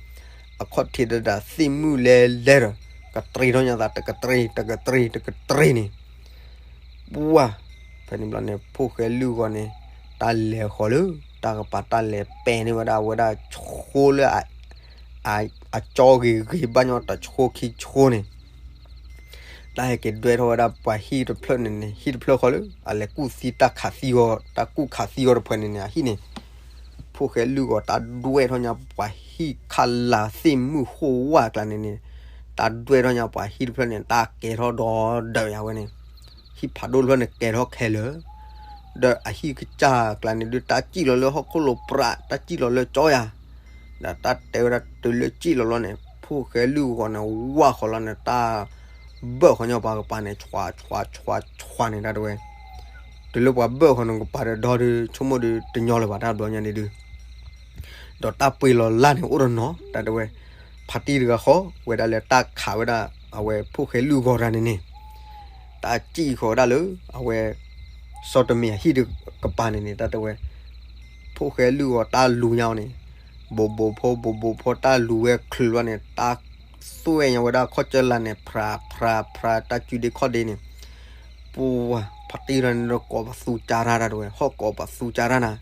အခီၣ်ထံးတဒၣ် သ့ၣ်မုၢ်လဲလဲဒီး ကတြ့ထီၣ်ညါသး တကတြ့ တကတြ့ တကတြ့န့ၣ် ပှၢ် ဖဲန့ၣ်ဘျီန့ၣ် ဖိၣ်ဃဲလုၢ်ဂီၤန့ၣ် တၢ်လဲၤဃီၤလၢ တၢ်ကပၤ တၢ်လဲၤပဲာ်န့ၢ်ဝဲဒၣ် အဝဲဒၣ်ဆှိလၢ အကၠီဂ့ၤဂ့ၤဘၣ်ညီ တဆှိခံဆှိန့ၣ် တၢ်ဟဲက့ၤဒွဲထီၣ်ဝဲဒၣ်ပှၤဟံၣ်တဖျၢၣ်န့ၣ်န့ၣ် ဟံၣ်တဖျၢၣ်ဃီလၢ အလဲၤကူၣ်သံတၢ်ခးသံဂီၤ တၢ်ကူၣ်ခးသံဂီၤတဖှဲးန့ၣ်န့ၣ် အဟံၣ်န့ၣ် ဖိၣ်ဃဲလုၢ်ဂီၤ တၢ်ဒွဲထီၣ်ညါပှၤဟံၣ်ခးလၤသ့ၣ်မုၢ်ဃိၣ်ဝၣ်ကျါန့ၣ်န့ၣ် တၢ်ဒွဲထီၣ်ညါပှၤဟံၣ်တဖျၢၣ်န့ၣ် တၢ်ကဲထီၣ်ဒီးဒၢးယၤဝဲန့ၣ် ဟံၣ်ဖးဒိၣ်တဖျၢၣ်န့ၣ် ကဲထီၣ်ခဲလၢာ် ဒီးအဟံၣ်ကစၢ်ကျါန့ၣ်ဒုး တၢ်စံၣ်လီၤလၢဟီၣ်ခိၣ်လိၤပြး တၢ်စံၣ်လီၤလၢကၠီယၤ ဒီးတၢ်တဲဝဲဒၣ်တုၤလၢစံၣ်လီၤလီၤန့ၣ် ဖိၣ်ဃဲလုၢ်ဂီၤန့ၣ် ဝၣ်ဃီလီၤန့ၣ် တၢ်ဘၢၣ်ဃီညီပှၤကပၤန့ၣ် ဆွးဆွးဆွးဆွးန့ၣ် တၢ်တဝဲ တုၤလၢပှၤဘၢၣ်ဃီန့ၣ် ကပၤဒီးဒီဒုး ဆိကမိၣ်ဒုးတညီလၢၤဘၣ် တၢ်ဘျီညါန့ၣ်ဒုး ဒီးတၢ်ပှ့ၤလီၤလၢ်န့ၣ် အိၣ်တနီၤ တၢ်တဝဲ ဖါတံၢ်တဂၤဃီ ဝဲဒၣ်လၢတၢ်ခးဝဲဒၣ် အဝဲဖိၣ်ဃဲလုၢ်ဂီၤတဂၤန့ၣ်န့ၣ် တၢ်စံၣ်ဃီၤဝဲဒၣ်လၢ အဝဲ စီၤတမ့ၤအဟံၣ်တကပၤန့ၣ်န့ၣ် တၢ်တဝဲ ဖိၣ်ဃဲလုၢ်ဂီၤတၢ်လူၤညါအီၤန့ၣ် ဘိးဘိးဖိ ဘိးဘိးဖိ တၢ်လူၤဝဲချုးဘျီန့ၣ် တၢ်သွဲၣ်ညါဝဲဒၣ်ခီၣ်စၢၢ်လၢ်န့ၣ် ဖြးဖြးဖြး တၢ်စုဒ့ခီၣ်ဒ့န့ၣ် ပှၤ ဖါတံၢ်တဂၤန့ၣ်ဒီး ကိးပသူကၢ်တၢ်တၢ်တဝဲ ဟီၣ်ကိးပသူကၢ်တၢ်နၤ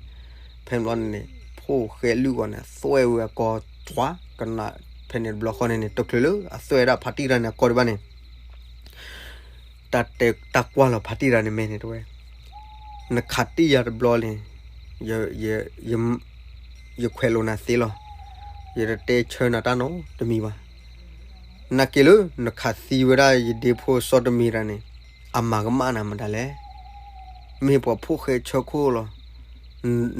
ဖဲန့ၣ်ဘျီန့ၣ်န့ၣ် ဖိၣ်ဃဲလုၢ်ဂီၤန့ၣ် သွဲၣ်ဝဲအကီၢ် ဆွးကနၣ် ဖဲန့ၣ်တဘျီဃီန့ၣ်န့ၣ် တချုးလၢအသွဲၣ်ဝဲဒၣ်ဖါတံၢ်တဂၤန့ၣ်အကီၢ်ဒံးဘၣ်န့ၣ် တၢ်တဲတၢ်ကွၢ်လီၤဖါတံၢ်တဂၤန့ၣ်မဲာ်န့ၣ်တဝဲ နခးတံၢ်ယၤတဘျီန့ၣ် ယ ယ ယခွဲးလိာ်နၤသ့လီၤ. ယတတဲဆၢနၤတၢ်နီတမံၤဘၣ်. နာ်က့လၢနခးသံဝဲဒၣ်ယဒ့ဖိစီၤတမ့ၤတဂၤန့ၣ် အမၤကမၣ်နၤမတၤလဲၣ်. မ့ၢ်ပှၤဖိၣ်ဃဲဆၢခိၣ်လီၤ.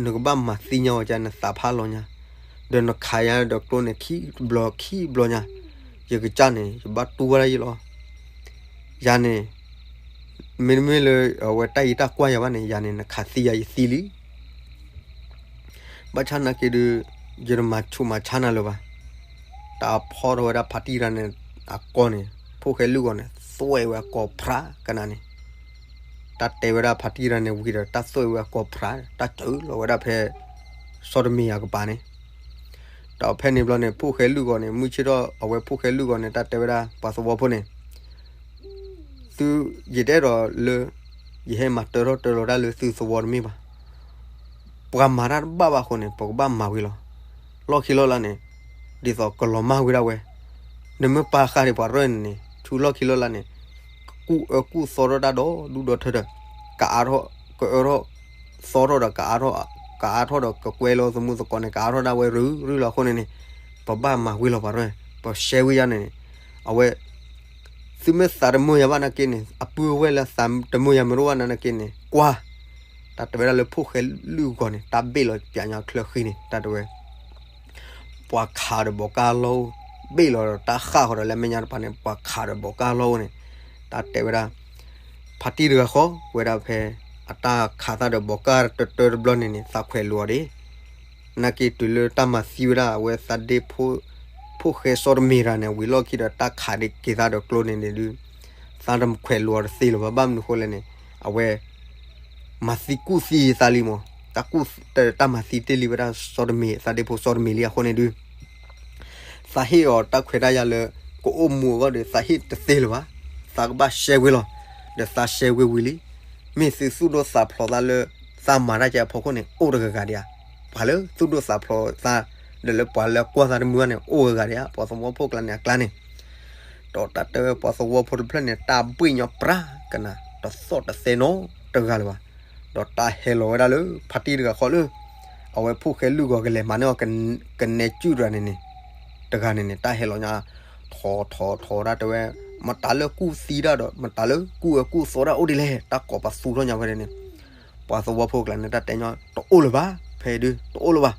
နကဘၣ်မၤသံညါအီၤကါ နသးဖးလီၤညါ, ဒီးနခးယၤဒီးကျိန့ၣ်ခံဘျီခံဘျီညါ, ယကစၢ်န့ၣ် ယဘၣ်တူၢ်ဝဲဒၣ်ယလီၤ. ယၤန့ၣ် မ့တမ့ၢ်လၢအဝဲတၢ်အံၤတၢ်ကွၢ်ယၤဘၣ်န့ၣ် ယၤန့ၣ် နခးသံယၤယသံလံ. ဘၣ်ဆၣ်နာ်က့ဒုး ယတမၤဆူးမၤဆါနၤလၢၤဘၣ်. တၢ်ဖီၣ်ထီၣ်ဝဲဒၣ်ဖါတံၢ်တဂၤန့ၣ် အကီၢ်န့ၣ် ဖိၣ်ဃဲလုၢ်ဂီၤန့ၣ် သွဲၣ်ဝဲအကီၢ်ဖြးကနၣ်န့ၣ်, တၢ်တဲဝဲဒၣ်ဖါတံၢ်တဂၤန့ၣ်ဝံၤဒီး တၢ်သွဲၣ်ဝဲအကီၢ်ဖြး တၢ်စၢလီၤဝဲဒၣ်ဖဲ စီၤတမ့ၤအကပၤန့ၣ် ဒီးဖဲန့ၣ်ဘျီန့ၣ် ဖိၣ်ဃဲလုၢ်ဂီၤန့ၣ် မုၢ်ဆ့ၣ်ထီၣ်အဝဲဖိၣ်ဃဲလုၢ်ဂီၤန့ၣ် တၢ်တဲဝဲဒၣ်ပှၤသဝီဖိန့ၣ် သု ယတအဲၣ်ဒိးလၢ ယဟဲမၤတၢထီၣ်တၢလီၤတၢ်လၢသုသဝီတမ့ၢ်ဘၣ်. ပှၤမၤတၢ်တဘၣ်ဘၣ်အဃိန့ၣ် ပကဘၣ်မၤဝံၤလီၤ. လီၢ်ခံလီၢ်လၢ်န့ၣ် ဒ်သိးကလီၤမၢ်ဝဲဒၣ်ဝဲ, နမ့ၢ်ပာ်ဃာ်ဒီးပှၤရဲၣ်န့ၣ်န့ၣ် ဆူလီၢ်ခံလီၢ်လၢ်န့ၣ် ကူၣ်အၢကူၣ်သီထီၣ်တၢ်ဒီးဒူၣ်ဒီထၢဒီး ကအါထီၣ် ကအၢထီၣ် သီထီၣ်ဒီးကအါထီၣ် ကအါထီၣ်ဒီးကကွဲလီၤသမူသကိးန့ၣ် ကအါထီၣ်ဒၣ်ဝဲရုၢ်ရုၢ်လီၤအဃိန့ၣ်န့ၣ် ပဘၣ်မၤဝံၤလီၤပှၤရဲၣ် ပရှဲဝံၤယါန့ၣ်န့ၣ် အဝဲ သုမ့ၢ်သးတမုာ်ယၤဘၣ်နာ်က့န့ၣ် အပုၢ်အဝဲၢ်လၢသးတမုာ်ယၤမ့ၢ်တအိၣ်ဘၣ်နာ်က့န့ၣ် ကွၢ် တၢ်တဲဝဲဒၣ်လၢဖိၣ်ဃဲလုၢ်ဂီၤန့ၣ် တၢ်ဘ့ၣ်လီၤပၠးညီချၢဃံန့ၣ် တၢ်တဲဝဲ ပှၤခးဒီးဘီကါလီၢ်အိၣ် ဘ့ၣ်လီၤဒီးတၢ်ဃၣ်ဃီဒီးလၢမဲာ်ညါတပၤန့ၣ် ပှၤခးဒီးဘီကါလီၢ်အိၣ်န့ၣ် တၢ်တဲဝဲဒၣ် ဖါတံၢ်တဂၤဃီ ဝဲဒၣ်ဖဲ အတၢ်ခးသၣ်ဒီးဘီကါတတၢတဘျီန့ၣ်န့ၣ် သးခွဲးလိာ်အီၤဒၣ် နာ်က့တုၤလၢတၢ်မၤသံဝဲဒၣ် အဝဲသးဒ့ဖိ ဖိၣ်ဃဲစီတမ့ၢ်တဂၤန့ၣ် ဝံၤလီၢ်ခံဒီးတၢ်ခးဒံးက့ၤသးဒီးကျိန့ၣ်န့ၣ်ဒုး သးတခွဲးလိာ်အီၤတသ့လၢၤဘၣ် ဘၣ်မနုၤဃိလဲၣ်န့ၣ် အဝဲ မၤသံကူၣ်သံသးလံမး တၢ်ကူၣ် တၢ်မၤသံတ့ၢ်လံဝဲဒၣ်စီတမ့ၢ် သးဒ့ဖိစီတမ့ၢ်လံအဃိန့ၣ်ဒုး သးဟ့ၣ်အီၤတၢ်ခွဲးတၢ်ယာ်လၢ ကအိၣ်မူအဂီၢ်ဒီး သးဟ့ၣ်တသ့လၢၤဘၣ်, သးကဘၣ်ရှဲဝဲလီၤ, ဒီးသးရှဲဝဲဝံၤလံ. မ့ၢ်သုသူၣ်ဒိၣ်သးဖျိးသးလၢ သးမၤတၢ်ကဲအဖီခိၣ်န့ၣ် အိၣ်တဂၤဂၤဒံးဧါ. ပှၤလၢသူၣ်ဒိၣ်သးဖျိးသး ဒီးလၢပှၤလၢကွၢ်သးတမုာ်ဘၣ်န့ၣ် အိၣ်ဂၤဂၤဒံးဧါ. ပှၤသဝီဖိကျါန့ၣ်အကျါန့ၣ် ဒီးတၢ်တဲပှၤသဝီဖိတဖျၢၣ်န့ၣ် တၢ်ဘှ့ၣ်ညီပြးကနၤ တသီၣ်တသဲနီတဂၤလၢၤဘၣ်. ဒီးတၢ်ဟဲလီၤဝဲဒၣ်လၢဖါတံၢ်တဂၤဃီလၢ အဝဲဖိၣ်ဃဲလုၢ်ဂီၤကလဲၤမၤန့ၢ်အီၤ ကနဲကုၢ်တဂၤန့ၣ်န့ၣ် တဂၤန့ၣ်န့ၣ် တၢ်ဟဲလီၤညါ ထီၣ်ထီၣ်ထီၣ်ဒၣ်တဲဝဲ မတၤလၢကူၣ်သံတၢ်ဒီး မတၤလၢကူၣ်အၢကူၣ်သီတၢ်အိၣ်ဒ်လဲၣ် တၢ်ကိးပသူထီၣ်ညါဝဲဒၣ်န့ၣ် ပှၤသဝီဖိကျါန့ၣ် တၢ်တဲညီတအိၣ်လၢၤဘၣ် ဖဲဒုးတအိၣ်လၢၤဘၣ်.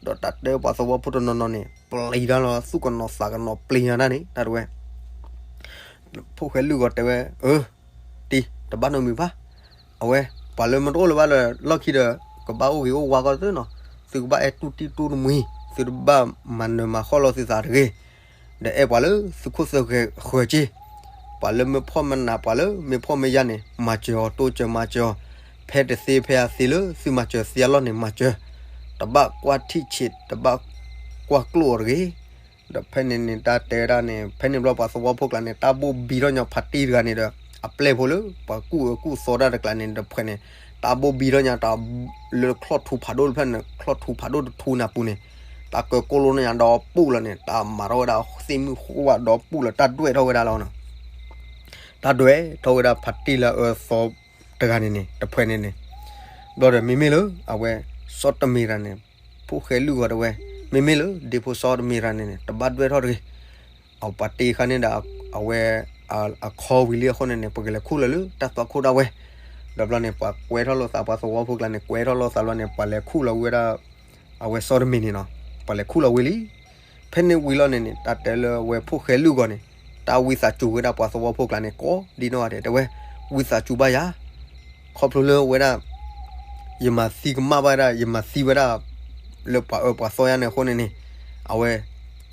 ဒီးတၢ်တဲပှၤသဝီဖိတနီၤနီၤန့ၣ် ပျံၤတၢ်လီၤ သူၣ်ကနိးသးကနိးပျံၤညါတၢ်န့ၣ် တၢ်တဝဲ ဖိၣ်ဃဲလုၢ်ဂီၤတဲဝဲ အၢ တံၤ တဘၣ်နီတမံၤဘၣ်. အဝဲ ပှၤလၢမတအိၣ်လၢၤဘၣ်လၢလီၢ်ခံဒီး ကဘၣ်အိၣ်ဂ့ၤအိၣ်ဝါကီၢ်သ့နီၤ. သုကဘၣ်အဲၣ်တူၢ်တံၢ်တူၢ်တမှံၤ သုတဘၣ်မၤနၢၤမၤဃီလီၤသုသးတဂ့ၤ. ဒီးအဲၣ်ပှၤလၢသုခိၣ်သုဃၢၤက့ၤ ပှၤလၢမ့ၢ်ဖှီၣ်မ့ၢ်နး ပှၤလၢမ့ၢ်ဖှီၣ်မ့ၢ်ယာ်န့ၣ် မၤစၢၤအီၤ တိစၢၤမၤစၢၤအီၤ ဖဲတသ့ဖဲအသ့လၢသုမၤစၢၤသ့အလီၢ်န့ၣ် မၤစၢၤ တဘၣ်ကွၢ်ထံၣ်ဆံး တဘၣ်ကွၢ်ကျိၣ်အီၤတဂ့ၤ. ဒီးဖဲန့ၣ်န့ၣ် တၢ်တဲဝဲဒၣ်န့ၣ် ဖဲန့ၣ်ဘျီပှၤသဝီဖိကျါန့ၣ် တၢ်ဘိၣ်ဘံထီၣ်ညါဖါတံၢ်တဂၤန့ၣ်ဒီး အပျဲၢ်ဖိလၢ ပှၤကူၣ်အၢကူၣ်သီတၢ်တကျါန့ၣ် တဖှဲးန့ၣ် တၢ်ဘိၣ်ဘံထီၣ်ညါတၢ် လၢချီၣ်ထူဖးဒိၣ်တဖျၢၣ်န့ၣ် ချီၣ်ထူဖးဒိၣ်တထူန့ၣ်အပူၤန့ၣ် တၢ်ကၢၢ်ကိၣ်လိန့ၣ်ညါဒီးပူၣ်လီၤန့ၣ် တၢ်မၤထီၣ်ဝဲဒၣ်သ့ၣ်မုၢ်ဃိဝဲဒီးပူၣ်လီၤ တၢ်ဒွဲၣ်ထီၣ်ဝဲဒၣ်လီၤနီၤ. တၢ်ဒွဲၣ်ထီၣ်ဝဲဒၣ်ဖါတံၢ်လၢအၢသီတဂၤန့ၣ်န့ၣ် တဖှဲးန့ၣ်န့ၣ် ဘျီဒီးမ့မ့ၢ်လၢ အဝဲ စီတမ့ၢ်တဂၤန့ၣ် ဖိၣ်ဃဲလုၢ်ဂီၤတဲဝဲ မ့မ့ၢ်လၢဒ့ဖိစီတမ့ၢ်တဂၤန့ၣ်န့ၣ် တဘၣ်ဒွဲၣ်ထီၣ်တဂ့ၤ. အပှၤတ့ခါန့ၣ်ဒီး အဝဲ အခီဝံၤလံအဃိန့ၣ်န့ၣ် ပကလဲၤခူၣ်လီၤလၢတၢ်သွၣ်ခိၣ်ဒၣ်ဝဲ. ဒီးဘျီန့ၣ် ပှၤကွဲထီၣ်လိာ်သး ပှၤသဝီဖိကျါန့ၣ် ကွဲထီၣ်လိာ်သးဘျီန့ၣ် ပှၤလဲၤခူၣ်လီၤဝဲဒၣ် အဝဲစီတမ့ၢ်န့ၣ်နီၤ ပှၤလဲၤခူၣ်လီၤဝံၤလံ. ဖဲန့ၣ်ဝံၤလီၤန့ၣ်န့ၣ် တၢ်တဲလၢအဝဲဖိၣ်ဃဲလုၢ်ဂီၤန့ၣ် တၢ်ဝံသးစူၤဝဲဒၣ်ပှၤသဝီဖိကျါန့ၣ် ကိးဒ်နီၢ်ဂၤဒဲး တဲဝဲ ဝံသးစူၤဘၣ်ယၤ ခီဖျိလၢဝဲဒၣ် ယမၤသံကမၣ်ဘၣ်ဒၣ် ယမၤသံဝဲဒၣ် လၢပှၤအၢပှၤသီယါန့ၣ်အဃိန့ၣ်န့ၣ် အဝဲ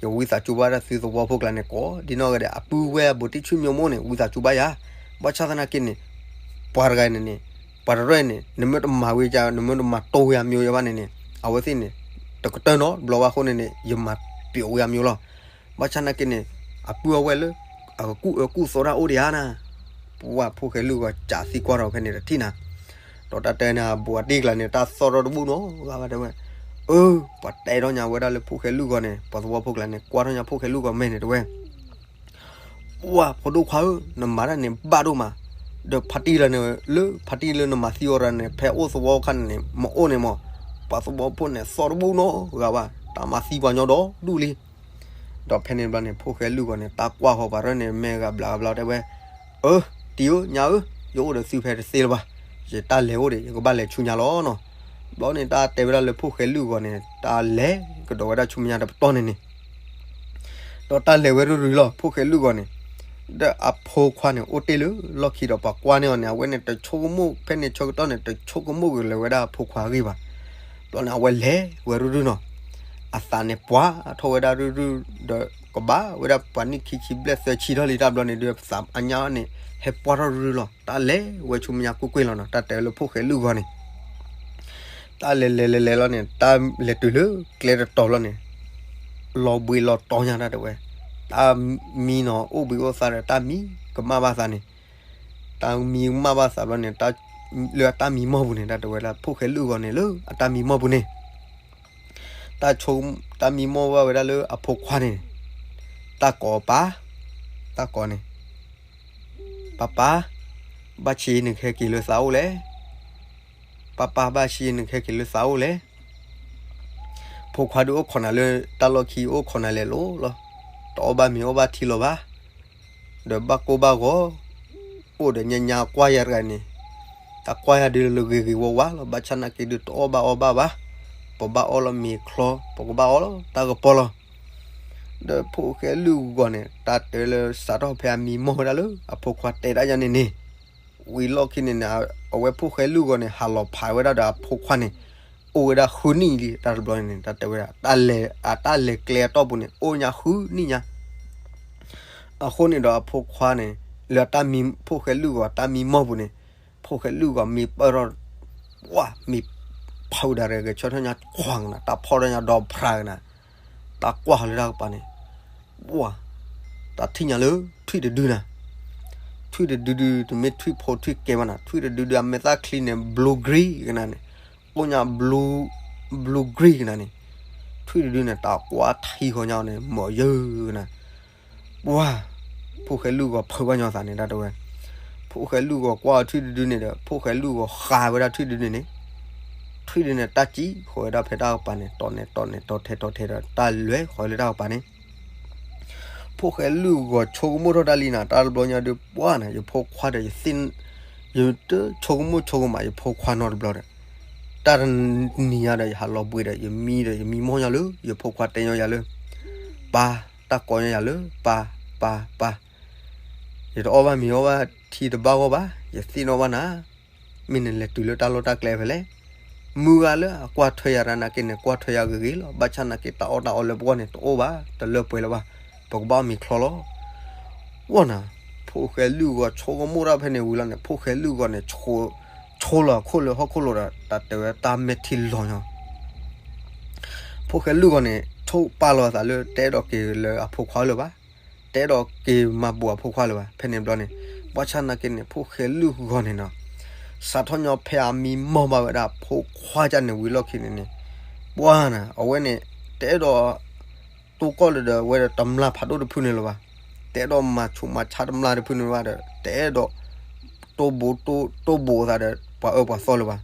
ယဝံသးစူၤဘၣ်ဒၣ်သုသဝီဖိကျါန့ၣ် ကိးဒ်နီၢ်ဂၤဒဲး အပုၢ်ဝဲၢ်အဘူးတံၢ်ဆူၣ်မၠိမိၢ်န့ၣ် ဝံသးစူၤဘၣ်ယၤ ဘၣ်ဆၣ်သနာ်က့န့ၣ် ပှၤတဂၤန့ၣ်န့ၣ် ပှၤတရဲၣ်န့ၣ် နမ့ၢ်တမၤဝဲယါ နမ့ၢ်တမၤတိၢ်ဝဲအမျိုးယါဘၣ်န့ၣ်န့ၣ် အဝဲသ့ၣ်န့ၣ် တကတၢၢ်နီတဘျီဘၣ်အဃိန့ၣ်န့ၣ် ယမၤပျီဝဲအမျိုးလီၤ. ဘၣ်ဆၣ်သနာ်က့န့ၣ် အပုၢ်အဝဲၢ်လၢ အကကူၣ်အၢကူၣ်သီတၢ်အိၣ်ဒံးဧါနၤ ပှၤဖိၣ်ဃဲလုၢ်ဂီၤစးသံကွၢ်ထီၣ်ဖဲန့ၣ်တထံၣ်နၤ ဒီးတၢ်တဲန့ၣ် ဘူးအတံၢ်ကျါန့ၣ် တၢ်သီၣ်ထီၣ်တဘူၣ်နီတဂၤဘၣ်တဲဝဲ အၢ ပှၤတဲထီၣ်ညါဝဲဒၣ်လၢဖိၣ်ဃဲလုၢ်ဂီၤန့ၣ် ပှၤသဝီဖိကျါန့ၣ် ကွၢ်ထီၣ်ညါဖိၣ်ဃဲလုၢ်ဂီၤမဲာ်န့ၣ်တဲဝဲ ပှၤဖိဒိၣ်ခွါဧၢ နမၤတၢ်န့ၣ်ဘၣ်ဒိၣ်မး ဒီးဖါတံၢ်လၢန့ၣ် လၢဖါတံၢ်လၢနမၤသံအီၤတဂၤန့ၣ် ဖဲအိၣ်သဝီခါန့ၣ်န့ၣ် မ့ၢ်အိၣ်န့ၣ်မး ပှၤသဝီဖိန့ၣ် သီၣ်တဘူၣ်နီတဂၤဘၣ် တၢ်မၤသံပှၤညီဒီဒူၣ်လံ ဒီးဖဲန့ၣ်ဘျီန့ၣ် ဖိၣ်ဃဲလုၢ်ဂီၤန့ၣ် တၢ်ကွၢ်ဃီၤပှၤရဲၣ်န့ၣ် မဲာ်ဂၤဘျးဂၤဘျါတဲဝဲ အၢ တံၤဧၢ ညါဧၢ ယအိၣ်ဒီးသုဖဲတသ့လၢၤဘၣ် ယတၢ်လဲၤအိၣ်ဒီး ယကဘၣ်လဲၤဆူညါလီၤနီၤ. ဘျီန့ၣ် တၢ်တဲဝဲဒၣ်လၢဖိၣ်ဃဲလုၢ်ဂီၤန့ၣ် တၢ်လဲၤကဒီးဝဲဒၣ်ဆူမဲာ်ညါတပတီၢ်န့ၣ်န့ၣ် ဒီးတၢ်လဲၤဝဲရုၢ်ရုၢ်လီၤ ဖိၣ်ဃဲလုၢ်ဂီၤန့ၣ် ဒီးအဖိခွါန့ၣ် အိၣ်တ့ၢ်လၢလီၢ်ခံဒီးပှၤကွၢ်န့ၢ်အီၤန့ၣ် အဝဲန့ၣ်တဆိကမိၣ် ဖဲန့ၣ်ဆၢကတီၢ်န့ၣ် တဆိကမိၣ်က့ၤလၢၤဝဲဒၣ်အဖိခွါအဂ့ၢ်ဘၣ်. ဘျီန့ၣ် အဝဲလဲၤဝဲရုၢ်ရုၢ်နီၤ အသးန့ၣ်ပှၤထီၣ်ဝဲဒၣ်ရုၢ်ရုၢ် ဒီးကဘၣ်ဝဲဒၣ်ပှၤနံၣ်ခံဆံဘျဲၣ်သၢဆံထီၣ်လံတၢ်ဘျီန့ၣ် ဒုးသးအညါန့ၣ် ဟဲပှၢ်ထီၣ်ရုၢ်ရုၢ်လီၤ တၢ်လဲၤဝဲဆူမဲာ်ညါကွ့ၢ်ကွ့ၢ်လီၤနီၤ တၢ်တဲလၢဖိၣ်ဃဲလုၢ်ဂီၤန့ၣ် တၢ်လဲၤလဲၤလဲၤလဲၤလီၤန့ၣ် တၢ်လဲၤတုၤလၢကျဲတတီၤလီၤန့ၣ် လီၤဘှံးလီၤတီၤညါတၢ်တဲဝဲ တၢ်မံနီၤ အိၣ်ဘှံးအိၣ်သါဒီးတၢ်မံကမၣ်ဘၣ်သးန့ၣ် တၢ်မံကမၣ်ဘၣ်သးဘျီန့ၣ် လၢအတၢ်မံမီၢ်ပူၤန့ၣ် တၢ်တဲဝဲဒၣ် ဖိၣ်ဃဲလုၢ်ဂီၤန့ၣ် လၢအတၢ်မံမီၢ်ပူၤန့ၣ် တၢ်ဆိ တၢ်မံမီၢ်ဘၣ်ဝဲဒၣ်လၢအဖိခွါန့ၣ်, တၢ်ကိးပၢ်, တၢ်ကိးန့ၣ်, ပၢ်ပၢ်, ဘၣ်ဆ့နကဟဲက့ၤလၢသးအိၣ်လဲၣ်. ပၢ်ပၢ်, ဘၣ်ဆ့နကဟဲက့ၤလၢသးအိၣ်လဲၣ်. ဖိခွါဒုးအိၣ်ခိးနၤလၢတၢ်လီၢ်ခံ အိၣ်ခိးနၤလဲၤလိၤလီၤ. တအီၣ်ဘၣ်မ့ၤအီၣ်ဘၣ်ထံလီၤဘၣ်. ဒီးဘၣ်ကိၢ်ဘၣ်ဂီၤ, အိၣ်ဒီးညါညါကွၢ်ယၤတဂၤန့ၣ်, တၢ်ကွၢ်ယၤဒုးလၢဂ့ၤဂ့ၤဝါဝါလီၤ. ဘၣ်ဆၣ်နာ်က့ဒုးတအီၣ်ဘၣ်အီဘၣ်ဘၣ်. ပဘၣ်အီၣ်လီၤမ့ၤချီ, ပကဘၣ်အီၣ်လီၤတၢ်ကပီၤလီၤ. ဒီးဖိၣ်ဃဲလုၢ်ဂီၤန့ၣ် တၢ်တဲလၢစးထီၣ်ဖဲအမံမီၢ်ဝဲဒၣ်လၢအဖိခွါတဲဒၣ်ယၤန့ၣ်န့ၣ်, ဝံၤလီၢ်ခံန့ၣ်န့ၣ်, အဝဲဖိၣ်ဃဲလုၢ်ဂီၤန့ၣ် ဟးလီၤဖးဝဲဒၣ်ဒီးအဖိခွါန့ၣ်, အိၣ်ဝဲဒၣ်ဃုနံၣ်လံ တၢ်တဘျီန့ၣ် တၢ်တဲဝဲဒၣ်, အတၢ်လဲၤကျဲအတီၢ်ပူၤန့ၣ် အိၣ်ညါဃုနံၣ်ညါ. အဃိန့ၣ်ဒီးအဖိခွါန့ၣ်, လၢတၢ်မံ, ဖိၣ်ဃဲလုၢ်ဂီၤတၢ်မံမီၢ်ပူၤန့ၣ်, ဖိၣ်ဃဲလုၢ်ဂီၤမံပၢၢ်ထီၣ်, ပှၢ်မံဖုးဒၣ်ရဲၣ်ဂဲၤဆၢထၢၣ်ညါခွါကနၤ, တၢ်ဖီၣ်ထီၣ်ညါဒီးဖြးကနၤ, တၢ်ကွၢ်ဃီၤလၢတၢ်ကပၤန့ၣ်, ပှၢ်, တၢ်ထံၣ်ညါလၢထွံၣ်တဒုနၤ, ထွံၣ်တဒုဒု တမ့ၢ်ထွံၣ်ဖိထွံၣ်ကဲဘၣ်နၤ, ထွံၣ်တဒုဒု အမဲာ်သၣ်ချံန့ၣ် blue green ကနၤန့ၣ်, အိၣ်ညါ blue, blue green ကနၤန့ၣ်, ထွံၣ်တဒုန့ၣ် တၢ်ကွၢ်ထံဃီၤညါအီၤန့ၣ် မ့ၢ်ယၢကနၤ, ပှၢ်, ဖိၣ်ဃဲလုၢ်ဂီၤဖုးဘၣ်ညီသးန့ၣ် တၢ်တဲဝဲ, ဖိၣ်ဃဲလုၢ်ဂီၤကွၢ်ထွံၣ်တဒုန့ၣ်ဒီး ဖိၣ်ဃဲလုၢ်ဂီၤဃးဝဲဒၣ်ထွံၣ်တဒုန့ၣ်န့ၣ်, ထွံၣ်ဒုန့ၣ် တၢ်စံၣ်ဃီၤဝဲဒၣ်ဖဲတၢ်ကပၤန့ၣ် တီၤန့ၣ်တီၤန့ၣ် တီၤထဲတီၤထဲဒီး တၢ်လဲၤဃီၤလၢတၢ်ကပၤန့ၣ်, ဖိၣ်ဃဲလုၢ်ဂီၤဆိကမိၣ်ထီၣ်တၢ်လံနၤ, တၢ်တဘျီညါဒုး ပှၢ်နၤ ယဖိခွါဒီးယသ့ၣ်, ယတဆိကမိၣ်ဆိကမး ယဖိခွါနီတဘျီဒီး, တၢ်တနံၤညါဒီး ယဟးလီၤဘှံးဒီး ယမံဒီး ယမံမီၢ်ညီလၢ ယဖိခွါတဲညီယၤလၢ, ပၢ်, တၢ်ကိးညီယၤလၢ ပၢ်, ပၢ်, ပၢ်, ယတအီၣ်ဘၣ်မ့ၤအီၣ်ဘၣ်ထံတဘၣ်ဂီၢ်ဘၣ်, ယသ့ၣ်နီၣ်ဘၣ်နၤ, မ့ၢ်နလဲၤတုၤလၢတၢ်လီၢ်တၢ်ကျဲဖဲလဲၣ်. မုၢ်ဂၤလၢအကွၢ်ထွဲယၤတၢ်နာ်က့န့ၣ် ကွၢ်ထွဲယၤဂ့ၤဂ့ၤလီၤ. ဘၣ်ဆၣ်နာ်က့ တၢ်အီၣ်တၢ်အီလၢပဂီၢ်န့ၣ် တအိၣ်ဘၣ်, တလၢပှဲၤလၢၤဘၣ်, ပကဘၣ်အီၣ်မ့ၤချီလီၤ. ဝဲနၤ, ဖိၣ်ဃဲလုၢ်ဂီၤဆိကမိၣ်တၢ်ဖဲန့ၣ်ဝံၤလီၤန့ၣ် ဖိၣ်ဃဲလုၢ်ဂီၤန့ၣ် ဆိလီၤအခိၣ်လၢဟီၣ်ခိၣ်လိၤဒီး တၢ်တဲဝဲတၢ်မဲာ်ထံလီၤညီ ဖိၣ်ဃဲလုၢ်ဂီၤန့ၣ် ဆိပာ်လီၤအသးလၢ တအဲၣ်ဒိးက့ၤလၢအဖိခွါလၢၤဘၣ်, တအဲၣ်ဒိးက့ၤမၤဘူးအဖိခွါလၢၤဘၣ်. ဖဲန့ၣ်ဘျီန့ၣ် ဘၣ်ဆၣ်နာ်က့န့ၣ် ဖိၣ်ဃဲလုၢ်ဂီၤန့ၣ်နီၤ, စးထီၣ်ညီဖဲအမံမီၢ်ဘၣ်ဝဲဒၣ်ဖိခွါကန့ၣ်ဝံၤလီၢ်ခံန့ၣ်န့ၣ်, ပှၢ်နၤ အဝဲန့ၣ် တအဲၣ်ဒိး တိၢ်ကီၢ်လၢၤဒီး အဝဲဒီးတမျၢ်ဖးဒိၣ်တဖုန့ၣ်လၢၤဘၣ်, တအဲၣ်ဒိးမၤဆူးမၤဆါတမျၢ်တဖုန့ၣ်ဘၣ်ဒီး တအဲၣ်ဒိး တိၢ်ဘူးတိၢ်ဘူးအသးဒီး ပှၤအၢပှၤသီလၢၤဘၣ်.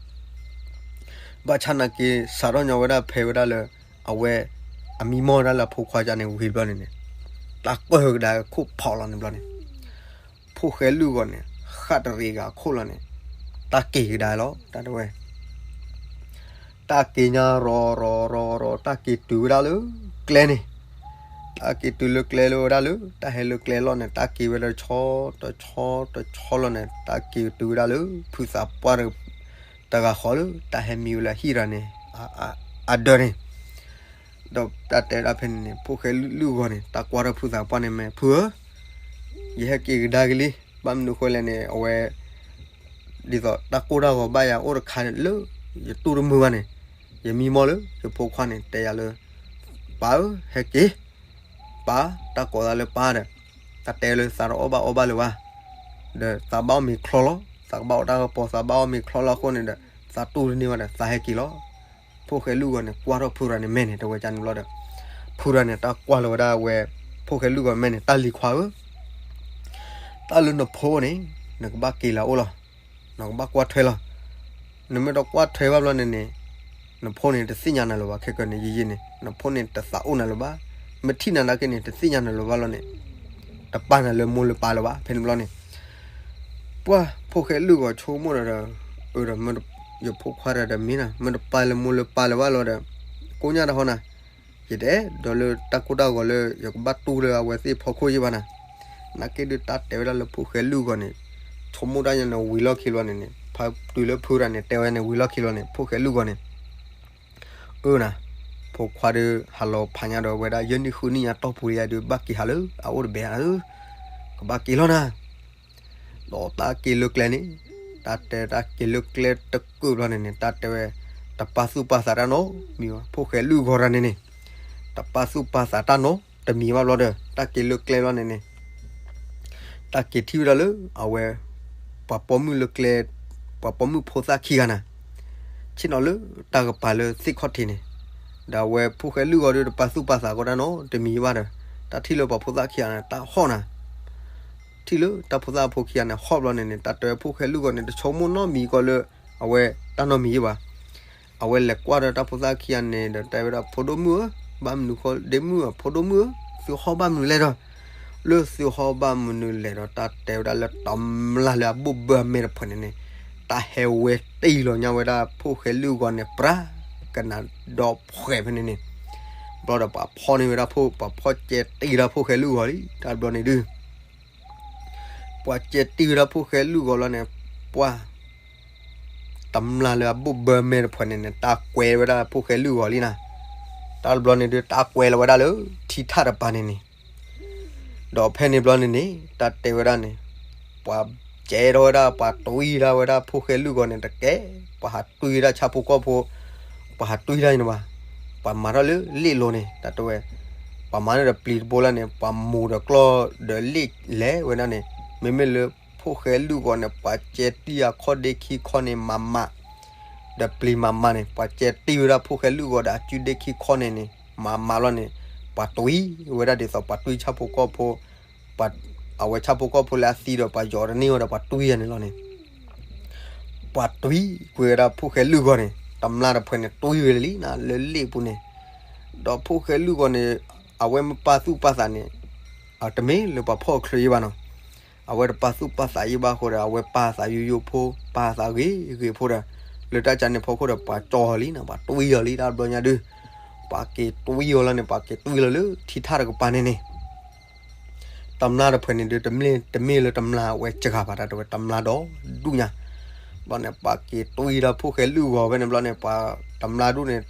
ဘၣ်ဆၣ်နာ်က့ စးထီၣ်ညီဝဲဒၣ်ဖဲဝဲဒၣ်လၢ အဝဲ အမံမီၢ်ဝဲဒၣ်လၢအဖိခွါကန့ၣ်ဝံၤဘျီန့ၣ်န့ၣ်, တၢ်ကၢၢ်ကဒါခိၣ်ဖီလီၤန့ၣ်ဘျီန့ၣ်, ဖိၣ်ဃဲလုၢ်ဂီၤန့ၣ် ဃၣ်တရံးဂၤခိၣ်လီၤန့ၣ်, တၢ်က့ၤကဒါလီၤ တၢ်တဲဝဲ တၢ်က့ၤညါရီၤရီၤရီၤရီၤ တၢ်က့ၤတုၤဝဲဒၣ်လၢကျဲန့ၣ်, တၢ်က့ၤတုၤလၢကျဲလၢဝဲဒၣ်လၢ တၢ်ဟဲလၢကျဲလီၤန့ၣ် တၢ်က့ၤဝဲဒၣ်ဆီတဆီတဆီလီၤန့ၣ် တၢ်က့ၤတုၤဝဲဒၣ်လၢ ဖုသးပှၢ် တဂၤဃီလၢ တၢ်ဟဲမံဝဲလၢဟံၣ်ရၤန့ၣ် အဒၢးန့ၣ်, ဒီးတၢ်တဲဝဲဒၣ်ဖဲန့ၣ်န့ၣ် ဖိၣ်ဃဲလုၢ်ဂီၤန့ၣ် တၢ်ကွၢ်ထီၣ်ဖုသးပှၢ်န့ၣ် မ့ၢ်ဖုဧၢ, ယဟဲက့ၤကဒါက့ၤလံ, ဘၣ်မနုၤဃိလဲၣ်န့ၣ် အဝဲ ဒ်သိးတၢ်ကိၢ်တၢ်ဂီၤဘၣ်ယၤအိၣ်တခါလၢ ယတူၢ်တမုာ်ဘၣ်န့ၣ်, ယမံမီၢ်လၢ ယဖိခွါန့ၣ် တဲယၤလၢ ပၢ်ဧၢ ဟဲက့ၤ, ပၢ် တၢ်ကိးသးလၢပၢ်ဒီး တၢ်တဲလၢသးတအီၣ်ဘၣ်အီဘၣ်လၢၤဘၣ်, ဒီးသးဘၣ်အီၣ်မ့ၤချီလီၤ, သးကဘၣ်အိၣ်တၢ်ကပီၤ သးဘၣ်အီၣ်မ့ၤချီလီၤအဃိန့ၣ်ဒီး သးတူၢ်တန့ၢ်ဘၣ်ဒီး သးဟဲက့ၤလီၤ. ဖိၣ်ဃဲလုၢ်ဂီၤန့ၣ် ကွၢ်ထီၣ်ဖုရၤန့ၣ်မဲာ်န့ၣ် တဲဝဲကန့ၣ်ဘျီဒီး ဖုရၤန့ၣ် တၢ်ကွၢ်လီၤဝဲဒၣ်ဝဲ ဖိၣ်ဃဲလုၢ်ဂီၤမဲာ်န့ၣ် တၢ်လံၤခွါဧၢ, တၢ်လၢနဖိန့ၣ် နကဘၣ်က့ၤလၢအအိၣ်လီၤ, နကဘၣ်ကွၢ်ထွဲလီၤ. နမ့ၢ်တကွၢ်ထွဲဘၣ်ဘျီန့ၣ်န့ၣ် နဖိန့ၣ်တသ့ၣ်ညါနၤလၢၤဘၣ်, ခဲကနံၣ်အံၤန့ၣ် နဖိန့ၣ်တသးအိၣ်နၤလၢၤဘၣ်, မ့ၢ်ထံၣ်နၤနာ်က့န့ၣ် တသ့ၣ်ညါနၤလၢၤဘၣ်လီၤန့ၣ်, တပာ်နၤလၢမိၢ်လၢပၢ်လၢၤဘၣ်. ဖဲန့ၣ်ဘျီန့ၣ် ပှၢ် ဖိၣ်ဃဲလုၢ်ဂီၤဆိကမိၣ်ဒီး အၢဒီး ယဖိခွါဒီးမ့ၢ်နၤ မ့ၢ်တပာ်လၢမိၢ်လၢပၢ်လၢၤဘၣ်လီၤဒီး ကိညၢ်တဟီနၤ, ယတအဲၣ်ဒိးလၢတၢ်ကိၢ်တၢ်ဂီၤလၢ ယကဘၣ်တူၢ်လၢအဝဲသ့ၣ်ဖီခိၣ်ယံၤဘၣ်နၤ. နာ်က့ဒုးတၢ်တဲဝဲဒၣ်လၢဖိၣ်ဃဲလုၢ်ဂီၤန့ၣ် ဆိကမိၣ်တၢ်ညါန့ၣ်ဝံၤလီၢ်ခံလီၤန့ၣ်န့ၣ် ဖဲတုၤလၢဖုရၤန့ၣ် တဲဝဲန့ၣ်ဝံၤလီၢ်ခံလီၤန့ၣ် ဖိၣ်ဃဲလုၢ်ဂီၤန့ၣ် အၢနၤ, ဖိခွါဒီးဟးလီၤဖးညါဒီးဝဲဒၣ် ယဲၢ်နံၣ်ဃုနံၣ်ညါတီၢ်ပူၤလံယၤဒုး ဘၣ်က့ၤဟးလၢအအိၣ်တဘဲဧါ, ကဘၣ်က့ၤလီၤနၤ. ဒီးတၢ်က့ၤလၢကျဲန့ၣ် တၢ်တဲတၢ်က့ၤလၢကျဲတကုာ်ဘျီန့ၣ်န့ၣ် တၢ်တဲဝဲ တပာ်သူၣ်ပာ်သးတၢ်နီတမံၤဘၣ်. ဖိၣ်ဃဲလုၢ်ဂီၤတဂၤန့ၣ်န့ၣ် တပာ်သူၣ်ပာ်သးတၢ်နီတမံၤဘၣ်ဘျီဒီး တၢ်က့ၤလၢကျဲဘျီန့ၣ်န့ၣ် တၢ်က့ၤထံၣ်ဝဲဒၣ်လၢအဝဲ ပှၤပိာ်မုၣ်လၢကျဲ, ပှၤပိာ်မုၣ်ဖိသၣ်ခံဂၤနၤ, ဆ့ၣ်နီၤလၢတၢ်ကပၤလၢသ့ၣ်ခီၣ်ထံးန့ၣ်, ဒီးအဝဲဖိၣ်ဃဲလုၢ်ဂီၤဒီးတပာ်သူၣ်ပာ်သးကီးတၢ်နီတမံၤဘၣ်ဒီး, တၢ်ထံၣ်လၢပှၤဖိသၣ်ခံဂၤန့ၣ် တၢ်ဟီၣ်နၤ, ထံၣ်လၢတၢ်ဖိသၣ်ဖိခံဂၤန့ၣ် ဟီၣ်ဘျီန့ၣ်န့ၣ် တၢ်တဲဝဲဖိၣ်ဃဲလုၢ်ဂီၤန့ၣ် တဆိကမိၣ်နီတမံၤကီးလၢ အဝဲတၢ်နီတမံၤဘၣ်. အဝဲလဲၤကွၢ်ဒီးတၢ်ဖိသၣ်ခံဂၤန့ၣ်ဒီး တဲဝဲဒၣ် ဖိဒိၣ်မုၣ်ဧၢ, ဘၣ်မနုၤဃိဒ့မုၣ်ဧၢ, ဖိဒိၣ်မုၣ်ဧၢ, သုဟီၣ်ဘၣ်မနုၤလဲၣ်ဒီး, လၢသုဟီၣ်ဘၣ်မနုၤလဲၣ်ဒီး တၢ်တဲဝဲဒၣ်လၢတမျၢ်လၢအဘိၣ်ဘၢအမဲာ်တဖၣ်န့ၣ်န့ၣ် တၢ်ဟဲဝဲတံၢ်လီၤညါဝဲဒၣ်ဖိၣ်ဃဲလုၢ်ဂီၤန့ၣ် ပြၢကနၤဒီဖှဲးဖဲန့ၣ်န့ၣ်, ဘျီဒီးပှၤဖီၣ်န့ၢ်ဝဲဒၣ်ဖိ, ပှၤဖီၣ်ကဲတံၢ်ဝဲဒၣ်ဖိၣ်ဃဲလုၢ်ဂီၤလံ တၢ်ဘျီန့ၣ်ဒုး ပှၤကဲတံၢ်ဝဲဒၣ်ဖိၣ်ဃဲလုၢ်ဂီၤလီၤန့ၣ်, ပှၤ တမျၢ်လၢအဘိၣ်ဘၢအမဲာ်တဖၣ်န့ၣ်န့ၣ် တၢ်ကွဲဝဲဒၣ်ဖိၣ်ဃဲလုၢ်ဂီၤလံနၤ, တၢ်တဘျီန့ၣ်ဒုး တၢ်ကွဲလီၤဝဲဒၣ်လၢထံထၣ်တပၤန့ၣ်န့ၣ်, ဒီးဖဲန့ၣ်ဘျီန့ၣ်န့ၣ် တၢ်တဲဝဲဒၣ်န့ၣ်, ပှၤကဲထီၣ်ဝဲဒၣ် ပှၤတွံၢ်ဒၣ်ဝဲဒၣ်ဖိၣ်ဃဲလုၢ်ဂီၤန့ၣ်တကဲ, ပှၤဟးတွံၢ်ဒၣ်ဆၣ်ဖိကီၢ်ဖိ, ပှၤဟးတွံၢ်ဒၣ်န့ၣ်ဘၣ်, ပှၤမၤထီၣ်လၢလ့ၣ်လိၤန့ၣ် တၢ်တဲဝဲ, ပှၤမၤန့ၢ်ဒီးပျံၤတဘိလၢန့ၣ် ပှၤမိၢ်ဒီးကျီၢ်ဒီးလ့ၣ်လဲၤဝဲဒၣ်န့ၣ်, မ့မ့ၢ်လၢဖိၣ်ဃဲလုၢ်ဂီၤန့ၣ် ပှၤကဲတံၢ်အခီၣ်ဒ့ခံခီန့ၣ်မးမး, ဒီးပျံၤမးမးန့ၣ် ပှၤကဲတံၢ်ဝဲဒၣ်ဖိၣ်ဃဲလုၢ်ဂီၤဒီးအကုၢ်ဒ့ခံခီန့ၣ်န့ၣ် မးမးလီၤန့ၣ်, ပှၤတွံၢ်ဝဲဒၣ်ဒ်သိးပှၤတွံၢ်ဆၣ်ဖိကီၢ်ဖိ, အဝဲဆၣ်ဖိကီၢ်ဖိလၢအသံဒီးပှၤယီၤတန့ၢ်ဝဲဒီးပှၤတွံၢ်ယၤန့ၣ်လီၤန့ၣ် ပှၤတွံၢ်ကွံာ်ဝဲဒၣ်ဖိၣ်ဃဲလုၢ်ဂီၤန့ၣ် တမျၢ်တဖၣ်န့ၣ် တွံၢ်ဝဲလံနၤ လၢလ့ၣ်ပူၤန့ၣ်, ဒီးဖိၣ်ဃဲလုၢ်ဂီၤန့ၣ် အဝဲမ့ၢ်ပာ်သူၣ်ပာ်သးန့ၣ်, တမ့ၢ်လၢပှၤဖီၣ်ချၢယံဘၣ်နီၤ, အဝဲတပာ်သူၣ်ပာ်သးယံဘၣ်အဃိဒီး အဝဲပာ်သးယိယိဖိ, ပာ်သးဂ့ၤဂ့ၤဖိဒီး, လၢတၢ်ကန့ၣ်ဖီခိၣ်ဒီး ပှၤကၠီအီၤလံနၤ, ပှၤတွံၢ်အီၤလံ တၢ်ဘျီညါဒုး, ပှၤက့ၤတွံၢ်အီၤလီၤန့ၣ် ပှၤက့ၤတွံၢ်လီၤလၢထံထၣ်တကပၤန့ၣ်န့ၣ် တမျၢ်တဖၣ်န့ၣ်ဒုး တမ့ၢ်လၢတမျၢ်အဝဲစှၤဘၣ် တၢ်တဲဝဲ တမျၢ်ဒီဒူၣ်ညါ, ဘျီန့ၣ် ပှၤက့ၤတွံၢ်ဒၣ်ဖိၣ်ဃဲလုၢ်ဂီၤဖဲန့ၣ်ဘျီန့ၣ် ပှၤတမျၢ်ဒူၣ်န့ၣ်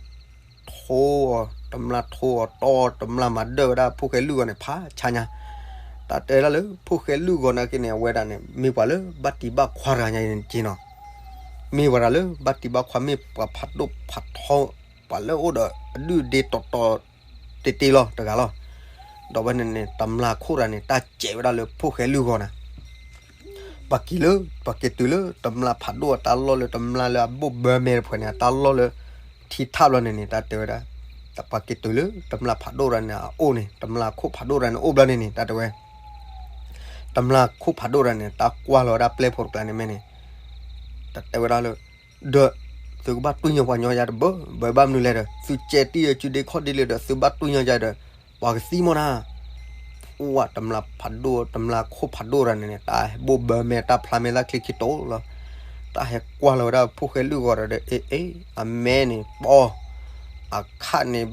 ထိအီၤ, တမျၢ်ထိအီၤတီအီၤ တမျၢ်မၤဒၢၣ်ဝဲဒၣ်ဖိၣ်ဃဲလုၢ်ဂီၤန့ၣ် ဖးဆါညါ, တၢ်တဲဒၣ်လၢဖိၣ်ဃဲလုၢ်ဂီၤနာ်က့န့ၣ် အဝဲဒၣ်န့ၣ် မ့ၢ်ပှၤလၢဘၣ်တံၢ်ဘၣ်ခွါတဂၤညါန့ၣ်က့နီၤ, မ့ၢ်ပှၤတၢ်လၢဘၣ်တံၢ်ဘၣ်ခွါ မ့ၢ်ပှၤဖးဒိၣ်ဖးထီ ပှၤလၢအိၣ်ဒီးအဒုၣ်ဒ့တီၤတီၤ တ့တ့လီၤတဂၤလီၤ. ဒီးဖဲန့ၣ်န့ၣ် တမျၢ်ခိၣ်တဂၤန့ၣ် တၢ်စဲးဝဲဒၣ်လၢဖိၣ်ဃဲလုၢ်ဂီၤနၤ, ပှၤက့ၤလၢ ပှၤက့ၤတုၤလၢတမျၢ်ဖးဒိၣ်အတၢ်လီၢ်လၢ တမျၢ်လၢအဘိၣ်ဘၢမဲာ်တဖၣ်န့ၣ် အတၢ်လီၢ်လၢ ထံထၣ်ဘျီန့ၣ်န့ၣ် တၢ်တဲဝဲဒၣ်, ပှၤက့ၤတုၤလၢတမျၢ်ဖးဒိၣ်တဂၤန့ၣ် အအိၣ်န့ၣ် တမျၢ်ခိၣ်ဖးဒိၣ်တဂၤန့ၣ် အိၣ်ဘျီန့ၣ်န့ၣ် တၢ်တဲဝဲ တမျၢ်ခိၣ်ဖးဒိၣ်တဂၤန့ၣ် တၢ်ကွၢ်လီၤဝဲဒၣ်ပျဲၢ်ဖိတကျါန့ၣ်မ့ၢ်န့ၣ်, တၢ်တဲဝဲဒၣ်လၢ ဒီး သုကဘၣ်တွံၢ်ညီပှၤညီယၤတဘၢဘၢ ဘၣ်မနုၤလဲၣ်ဒီး သုကဲတံၢ်အကုၢ်ဒ့ခီၣ်ဒ့လံဒီး သုဘၣ်တွံၢ်ညီယၤဒီး ပှၤကသံမီၢ်နၤ, အိၣ်ဝဲတမျၢ်ဖးဒိၣ် တမျၢ်ခိၣ်ဖးဒိၣ်တဂၤန့ၣ်န့ၣ် တၢ်ဟဲဘိၣ်ဘၢမဲာ် တၢ်ဖျါမဲာ်သၣ်ချံခံတိာ်လီၤ. တၢ်ဟဲကွၢ်လီၤဝဲဒၣ်ဖိၣ်ဃဲလုၢ်ဂီၤဒီး အ့ အ့ အမဲန့ၣ် ပီ အခၣ်န့ၣ်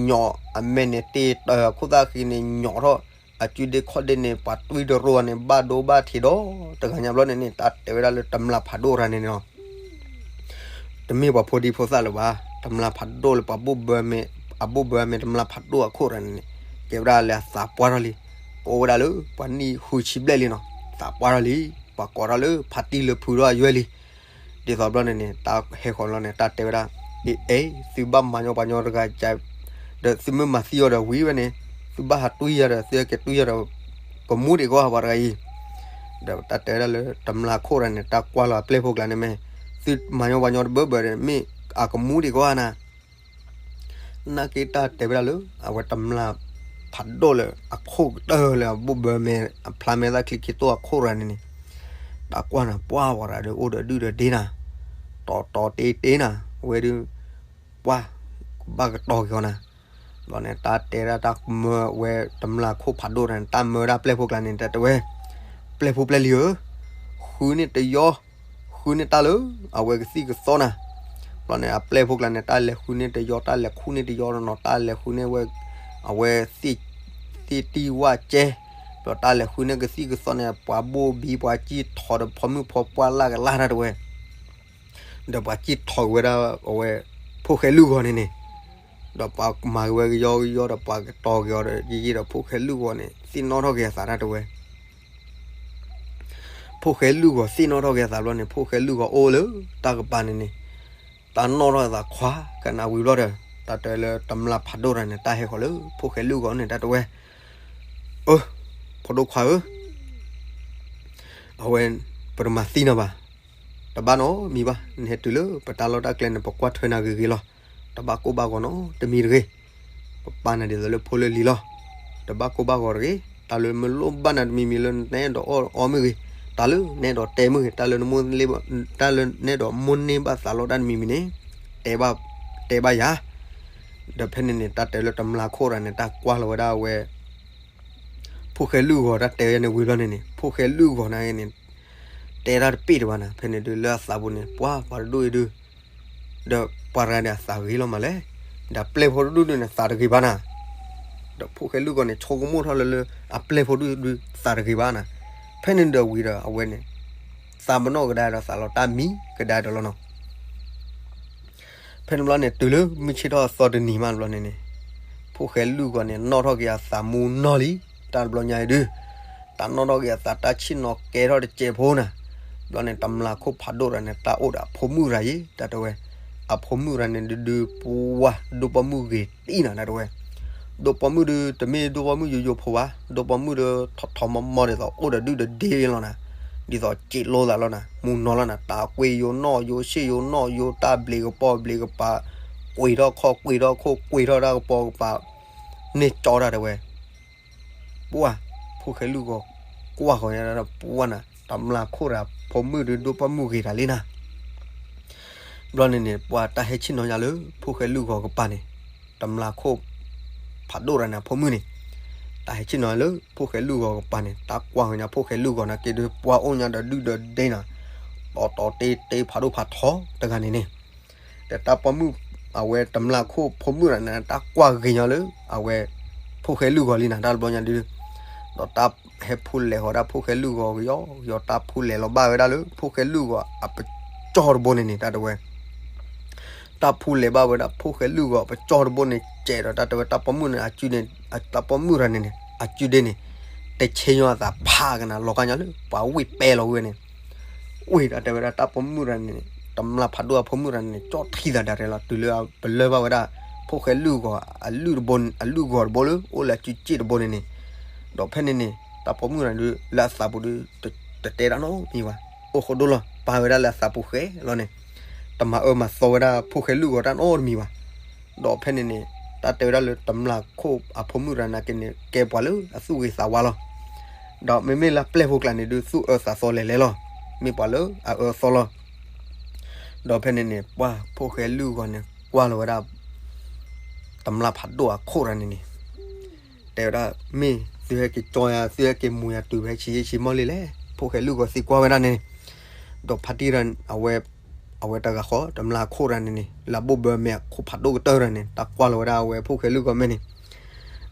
ညီၣ် အမဲန့ၣ်တ့ၢ်တၢ် ခိၣ်သၣ်ဃံန့ၣ် ညီၣ်ထီၣ် အကုၢ်ဒ့ခီၣ်ဒ့န့ၣ် ပှၤတွံၢ်တရိၤန့ၣ် ဘၣ်ဒိဘၣ်ထံးဒီး တဂၤညါဘျီန့ၣ်န့ၣ် တၢ်တဲဝဲဒၣ်လၢတမျၢ်ဖးဒိၣ်တဂၤန့ၣ်န့ၣ်လီၤ. တမ့ၢ်ပှၤဖိဒံဖိသၣ်လၢၤဘၣ်, တမျၢ်ဖးဒိၣ်လၢပှၤဘိၣ်ဘၢမဲာ်, အဘိၣ်ဘၢမဲာ်တမျၢ်ဖးဒိၣ်အခိၣ်တဂၤန့ၣ်န့ၣ် ကဲဝဲဒၣ်လၢအသးပှၢ်ထီၣ်လံ, ကအိၣ်ဝဲဒၣ်လၢပှၤနံၣ်ဃုဆံဘျဲၣ်လံနီၤ, သးပှၢ်ထီၣ်လံ, ပှၤကိးထီၣ်လၢဖါတံၢ်လၢဖုထီၣ်အယွဲၢ်လံ. ဒ်သိးဘျီန့ၣ်န့ၣ် တၢ်ဟဲဃီၤလီၤန့ၣ် တၢ်တဲဝဲဒၣ်, အ့ အ့ သုဘၣ်မၤညီပှၤညီတဂၤ ဒီးသုမ့ၢ်မၤသံအီၤဒီးဝံၤဝဲန့ၣ် သုဘၣ်ဟးတွံၢ်ယၤဒီး သုဟဲက့ၤတွံၢ်ယၤဒီး ကမူဒံးကီးပှၤတဂၤအံၤ, ဒီးတၢ်တဲဝဲဒၣ်လၢတမျၢ်ခိၣ်တဂၤန့ၣ် တၢ်ကွၢ်လီၤအပျဲၢ်ဖိကျါန့ၣ်မ့ၢ်, သုမၤညီပှၤညီတဘၢဘၢဒီး မ့ၢ်အကမူဒံးကီးနၤ နာ်က့တၢ်တဲဝဲဒၣ်လၢ အဝဲတမျၢ်ဖးဒိၣ်လၢအခိၣ်ကတၢၢ်လၢအဘိၣ်ဘၢမဲာ် အဖျါမဲာ်သၣ်ချံခံတိာ်အခိၣ်တဂၤန့ၣ်န့ၣ်, တၢ်ကွၢ်န့ၣ် ပှၢ်ဝဲဒၣ်ဒီးအိၣ်ဒီးဒုၣ်ဒီးဒ့နၤ, တီတီတ့တ့နၤ, ဝဲဒုး ပှၢ် ဘၣ်ကတီၤက့ၤအီၤနၤ, ဘျီန့ၣ် တၢ်တဲဒၣ်တၢ်မၢဝဲတမျၢ်ခိၣ်ဖးဒိၣ်တဂၤန့ၣ် တၢ်မၢဝဲဒၣ်ပျဲၢ်ဖိကျါန့ၣ် တၢ်တဲဝဲ, ပျဲၢ်ဖိပျဲၢ်လံဧၢ, ဃုန့ၢ်တယီ ဃုန့ၢ်တၢ်လၢ အဝဲကသံၣ်ကသီနၤ, ဘျီန့ၣ် အပျဲၢ်ဖိကျါန့ၣ် တၢ်လဲၤဃုန့ၢ်တယီ တၢ်လဲၤဃုန့ၢ်တယီနီၤ တၢ်လဲၤဃုန့ၢ်ဝဲ အဝဲ သ့ၣ်တံၢ်ဝၣ်ကဲ, ဒီးတၢ်လဲၤဃုန့ၢ်ကသံၣ်ကသီန့ၣ် ပှၤဘိၣ်ဘံ ပှၤစံၣ်ထီၣ်ဒီးဖိမုၣ်ဖိခွါလၢ်ကလၢ်တၢ်တဲဝဲ, ဒီးပှၤစံၣ်ထီၣ်က့ၤဝဲဒၣ်အဝဲ ဖိၣ်ဃဲလုၢ်ဂီၤန့ၣ်န့ၣ်, ဒီးပှၤမၤက့ၤဝဲကယီကယီဒီးပှၤကတီၤက့ၤအီၤဒီး ယံာ်ယံာ်ဒီးဖိၣ်ဃဲလုၢ်ဂီၤန့ၣ် သ့ၣ်နီၣ်ထီၣ်က့ၤအသးတၢ်တဲဝဲ ဖိၣ်ဃဲလုၢ်ဂီၤသ့ၣ်နီၣ်ထီၣ်က့ၤအသးဘျီန့ၣ် ဖိၣ်ဃဲလုၢ်ဂီၤအိၣ်လၢတၢ်ကပၤန့ၣ်န့ၣ်, တၢ်နီၣ်ထီၣ်အသးခွါကနၣ်ဝံၤဘျီဒီး တၢ်တဲလၢတမျၢ်ဖးဒိၣ်တဂၤန့ၣ် တၢ်ဟဲဃီၤလၢဖိၣ်ဃဲလုၢ်ဂီၤန့ၣ် တၢ်တဲဝဲ, အၢ, ဖိဒိၣ်ခွါဧၢ, အဝဲ ပတမၤသံနၤဘၣ်, တဘၣ်နီတမံၤဘၣ်, နဟဲတုၤလၢပတၢ်လီၢ်တၢ်ကျဲန့ၣ် ပကွၢ်ထွဲနၤဂ့ၤဂ့ၤလီၤ. တဘၣ်ကိၢ်ဘၣ်ဂီၤနီတမံၤတဂ့ၤ. ပပာ်နၤဒ်သိးလၢဖိလၢလံၤလီၤ. တဘၣ်ကိၢ်ဘၣ်ဂီၤတဂ့ၤ. တၢ်လၢမ့ၢ်လိၣ်ဘၣ်နၤတမံၤမံၤလၢနအဲၣ်ဒိးအီၣ်အီမ့ၢ်ဂ့ၤ, တၢ်လၢနအဲၣ်ဒိးတဲမ့ၢ်ဂ့ၤ, တၢ်လၢနမိၣ်, တၢ်လၢနအဲၣ်ဒိးမိၣ်န့ၢ်ဘၣ်သးလီတၢ်တမံၤမံၤန့ၣ်, တဲဘၣ်, တဲဘၣ်ယၤ. ဒီးဖဲန့ၣ်န့ၣ် တၢ်တဲလၢတမျၢ်ခိၣ်တဂၤန့ၣ် တၢ်ကွၢ်လီၤဝဲဒၣ်ဝဲ ဖိၣ်ဃဲလုၢ်ဂီၤတၢ်တဲဝဲန့ၣ်ဝံၤဘျီန့ၣ်န့ၣ် ဖိၣ်ဃဲလုၢ်ဂီၤန့ၣ်ဂ့ၤန့ၣ် တဲတၢ်တပ့ၢ်တဘၣ်နၤ. ဖဲန့ၣ်ဒုးလၢအသးပူၤန့ၣ် ပှၤပှၤတဒူၣ်အံၤဒုး ဒီးပှၤတဂၤန့ၣ်အသးဂ့ၤလီၤမးလဲၣ်. ဒီးပျဲၢ်ဖိတဒူၣ်ဒုးန့ၣ် သးတဂ့ၤဘၣ်နၤ. ဒီးဖိၣ်ဃဲလုၢ်ဂီၤန့ၣ် ဆိကမိၣ်ထီၣ်လၢလၢ အပျဲၢ်ဖိတဒူၣ်ဒုးသးတဂ့ၤဘၣ်နၤ. ဖဲန့ၣ်ဒီးဝံၤဒီးအဝဲန့ၣ် သးပနီၣ်ကဒါဒီးသးလီၤတၢ်မံကဒါဒီးလီၤနီၤ. ဖဲန့ၣ်ဘျီန့ၣ် တုၤလၢမုၢ်ဆ့ၣ်ထီၣ်အသီတနံၤမးဘျီန့ၣ်န့ၣ် ဖိၣ်ဃဲလုၢ်ဂီၤန့ၣ် နီၣ်ထီၣ်က့ၤအသးမူနီၢ်လံ. တၢ်တဘျီညါအံၤဒုး တၢ်နီၣ်ထီၣ်က့ၤအသးတၢ်ဆ့ၣ်နီၤကဲထီၣ်တစဲးဖိနၤ. ဘျီန့ၣ် တမျၢ်ခိၣ်ဖးဒိၣ်တဂၤန့ၣ် တၢ်အိၣ်ဒီးအဖိမုၣ်တဂၤယ့ၤ တၢ်တဲဝဲ. အဖိမုၣ်တဂၤန့ၣ်ဒုးဒုး ပှၤဒိၣ်ပိာ်မုၣ်ဂ့ၤတံၢ်နၤ တၢ်တဲဝဲ. ဒိၣ်ပိာ်မုၣ်ဒုး တမ့ၢ်ဒိၣ်ပိာ်မုၣ်ယိယိဖိဘၣ်. ဒိၣ်ပိာ်မုၣ်ဒီး ထီၣ်ထီၣ်မီမီဒ်သိးအိၣ်ဒီးဒုၣ်ဒီးဒ့လီၤနၤ. ဒ်သိးစံးလိသးလီၤနၤ. မူနီၢ်လီၤနၤ. တၢ်ကွ့ယိနီၣ် ယိဆ့ၣ်ယိနီၣ် ယိတၢ်ဘျံးကပီၤဘျံးကပၤ, ကွ့ထီၣ်ခီၣ်ကွ့ထီၣ်ခိၣ်ကွ့ထီၣ်တၢ်ကပီၤကပၤ န့ၢ်ကၠီတၢ်တဲဝဲ. ပှၤ ဖိၣ်ဃဲလုၢ်ဂီၤကွၢ်ဃီၤညါဒီး ပှၤနၤ တမျၢ်ခိၣ်တဂၤဖိမုၣ်ဒုးဒိၣ်ပိာ်မုၣ်ဂ့ၤတၢ်လံနၤ. ဘျီန့ၣ်န့ၣ် ပှၤတၢ်ဟဲဆ့ၣ်နီၤညါလၢ ဖိၣ်ဃဲလုၢ်ဂီၤကပၤန့ၣ်, တမျၢ်ခိၣ်ဖးဒိၣ်တဂၤန့ၣ် အဖိမုၣ်န့ၣ်, တၢ်ဟဲဆ့ၣ်နီၤလၢ ဖိၣ်ဃဲလုၢ်ဂီၤကပၤန့ၣ်, တၢ်ကွၢ်ဃီၤညါ ဖိၣ်ဃဲလုၢ်ဂီၤနာ်က့ဒီး ပှၤအိၣ်ညါဒီးဒုၣ်ဒီးဒ့နၤ, တီတီတ့တ့ဖးဒိၣ်ဖးထီတဂၤန့ၣ်န့ၣ်, ဒီးတၢ်ပိာ်မုၣ် အဝဲတမျၢ်ခိၣ်ဖိမုၣ်တဂၤန့ၣ် တၢ်ကွၢ်ဂ့ၤညီလၢ အဝဲ ဖိၣ်ဃဲလုၢ်ဂီၤလံနၤ တၢ်တဘျီညါဒုး, ဒီးတၢ်ဟဲဖူလဲၤဃီၤဒၣ်ဖိၣ်ဃဲလုၢ်ဂီၤကယီကယီ တၢ်ဖူလဲၤလီၤဘၣ်ဝဲဒၣ်လၢ ဖိၣ်ဃဲလုၢ်ဂီၤအပကၠီၣ်တဘိန့ၣ်န့ၣ် တၢ်တဲဝဲ တၢ်ဖူလဲၤဘၣ်ဝဲဒၣ် ဖိၣ်ဃဲလုၢ်ဂီၤပကၠီၣ်တဘိန့ၣ် စဲးဒီးတၢ်တဲဝဲ တၢ်ပိာ်မုၣ်န့ၣ် အစုန့ၣ်, တၢ်ပိာ်မုၣ်တဂၤန့ၣ်န့ၣ် အစုဒ့န့ၣ်, တဆ့ညီအသးဖးကနၤ လီၤဂာ်ညီလၢ ပှၤဝံၣ်ပဲလီၤဝဲန့ၣ်, ဝံၣ်တၢ်တဲဝဲဒၣ် တၢ်ပိာ်မုၣ်တဂၤန့ၣ်န့ၣ် တမျၢ်ဖးဒိၣ်အဖိမုၣ်တဂၤန့ၣ်န့ၣ် ကၠီၣ်ထံသးဒၣ်ရဲလီၤ တုၤလၢပလၢၢ်ဘၣ်ဝဲဒၣ် ဖိၣ်ဃဲလုၢ်ဂီၤအလုၢ်တဘိ အလုၢ်ဂီၤတဘိလၢအိၣ်လၢအစုစ့ၣ်တဘိန့ၣ်န့ၣ်, ဒီးဖဲန့ၣ်န့ၣ် တၢ်ပိာ်မုၣ်တဂၤဒုး လၢအသးပူၤဒုး တတဲတၢ်နီတမံၤဘၣ်, အိၣ်ဃိဒိၣ်လီၤ ပာ်ဝဲဒၣ်လၢအသးပူၤဃဲလီၤန့ၣ်, တမၤအၢမၤသီဝဲဒၣ်ဖိၣ်ဃဲလုၢ်ဂီၤတၢ်နီတမံၤဘၣ်, ဒီးဖဲန့ၣ်န့ၣ် တၢ်တဲဝဲဒၣ်လၢတမျၢ်ခိၣ်အဖိမုၣ်တဂၤနာ်က့န့ၣ် ကဲပှၤလၢအသူၣ်ဂ့ၤသးဝါလီၤ, ဒီးမ့မ့ၢ်လၢပျဲၢ်ဖိကျါန့ၣ်ဒုး သူၣ်အၢသးသီလဲၤလဲၤလီၤ, မ့ၢ်ပှၤလၢအအၢအသီလီၤ, ဒီးဖဲန့ၣ်န့ၣ် ပှၤဖိၣ်ဃဲလုၢ်ဂီၤန့ၣ် ကွၢ်လီၤဝဲဒၣ် တမျၢ်ဖးဒိၣ်အခိၣ်တဂၤန့ၣ်န့ၣ် တဲဝဲဒၣ် မ့ၢ်သုဟဲက့ၤကၠီယၤ သုဟဲက့ၤမူၤယၤတုၤဖဲဆံးယ့ဆံးမီၢ်လံလဲၣ်, ဖိၣ်ဃဲလုၢ်ဂီၤသံကွၢ်ဝဲဒၣ်န့ၣ်, ဒီးဖါတံၢ်ဒီး အဝဲတဂၤဃီ တမျၢ်ခိၣ်တဂၤန့ၣ်န့ၣ် လၢအဘိၣ်ဘၢမဲာ်အခိၣ်ဖးဒိၣ်ကတၢၢ်တဂၤန့ၣ် တၢ်ကွၢ်လီၤဝဲဒၣ်အဝဲဖိၣ်ဃဲလုၢ်ဂီၤမဲာ်န့ၣ်,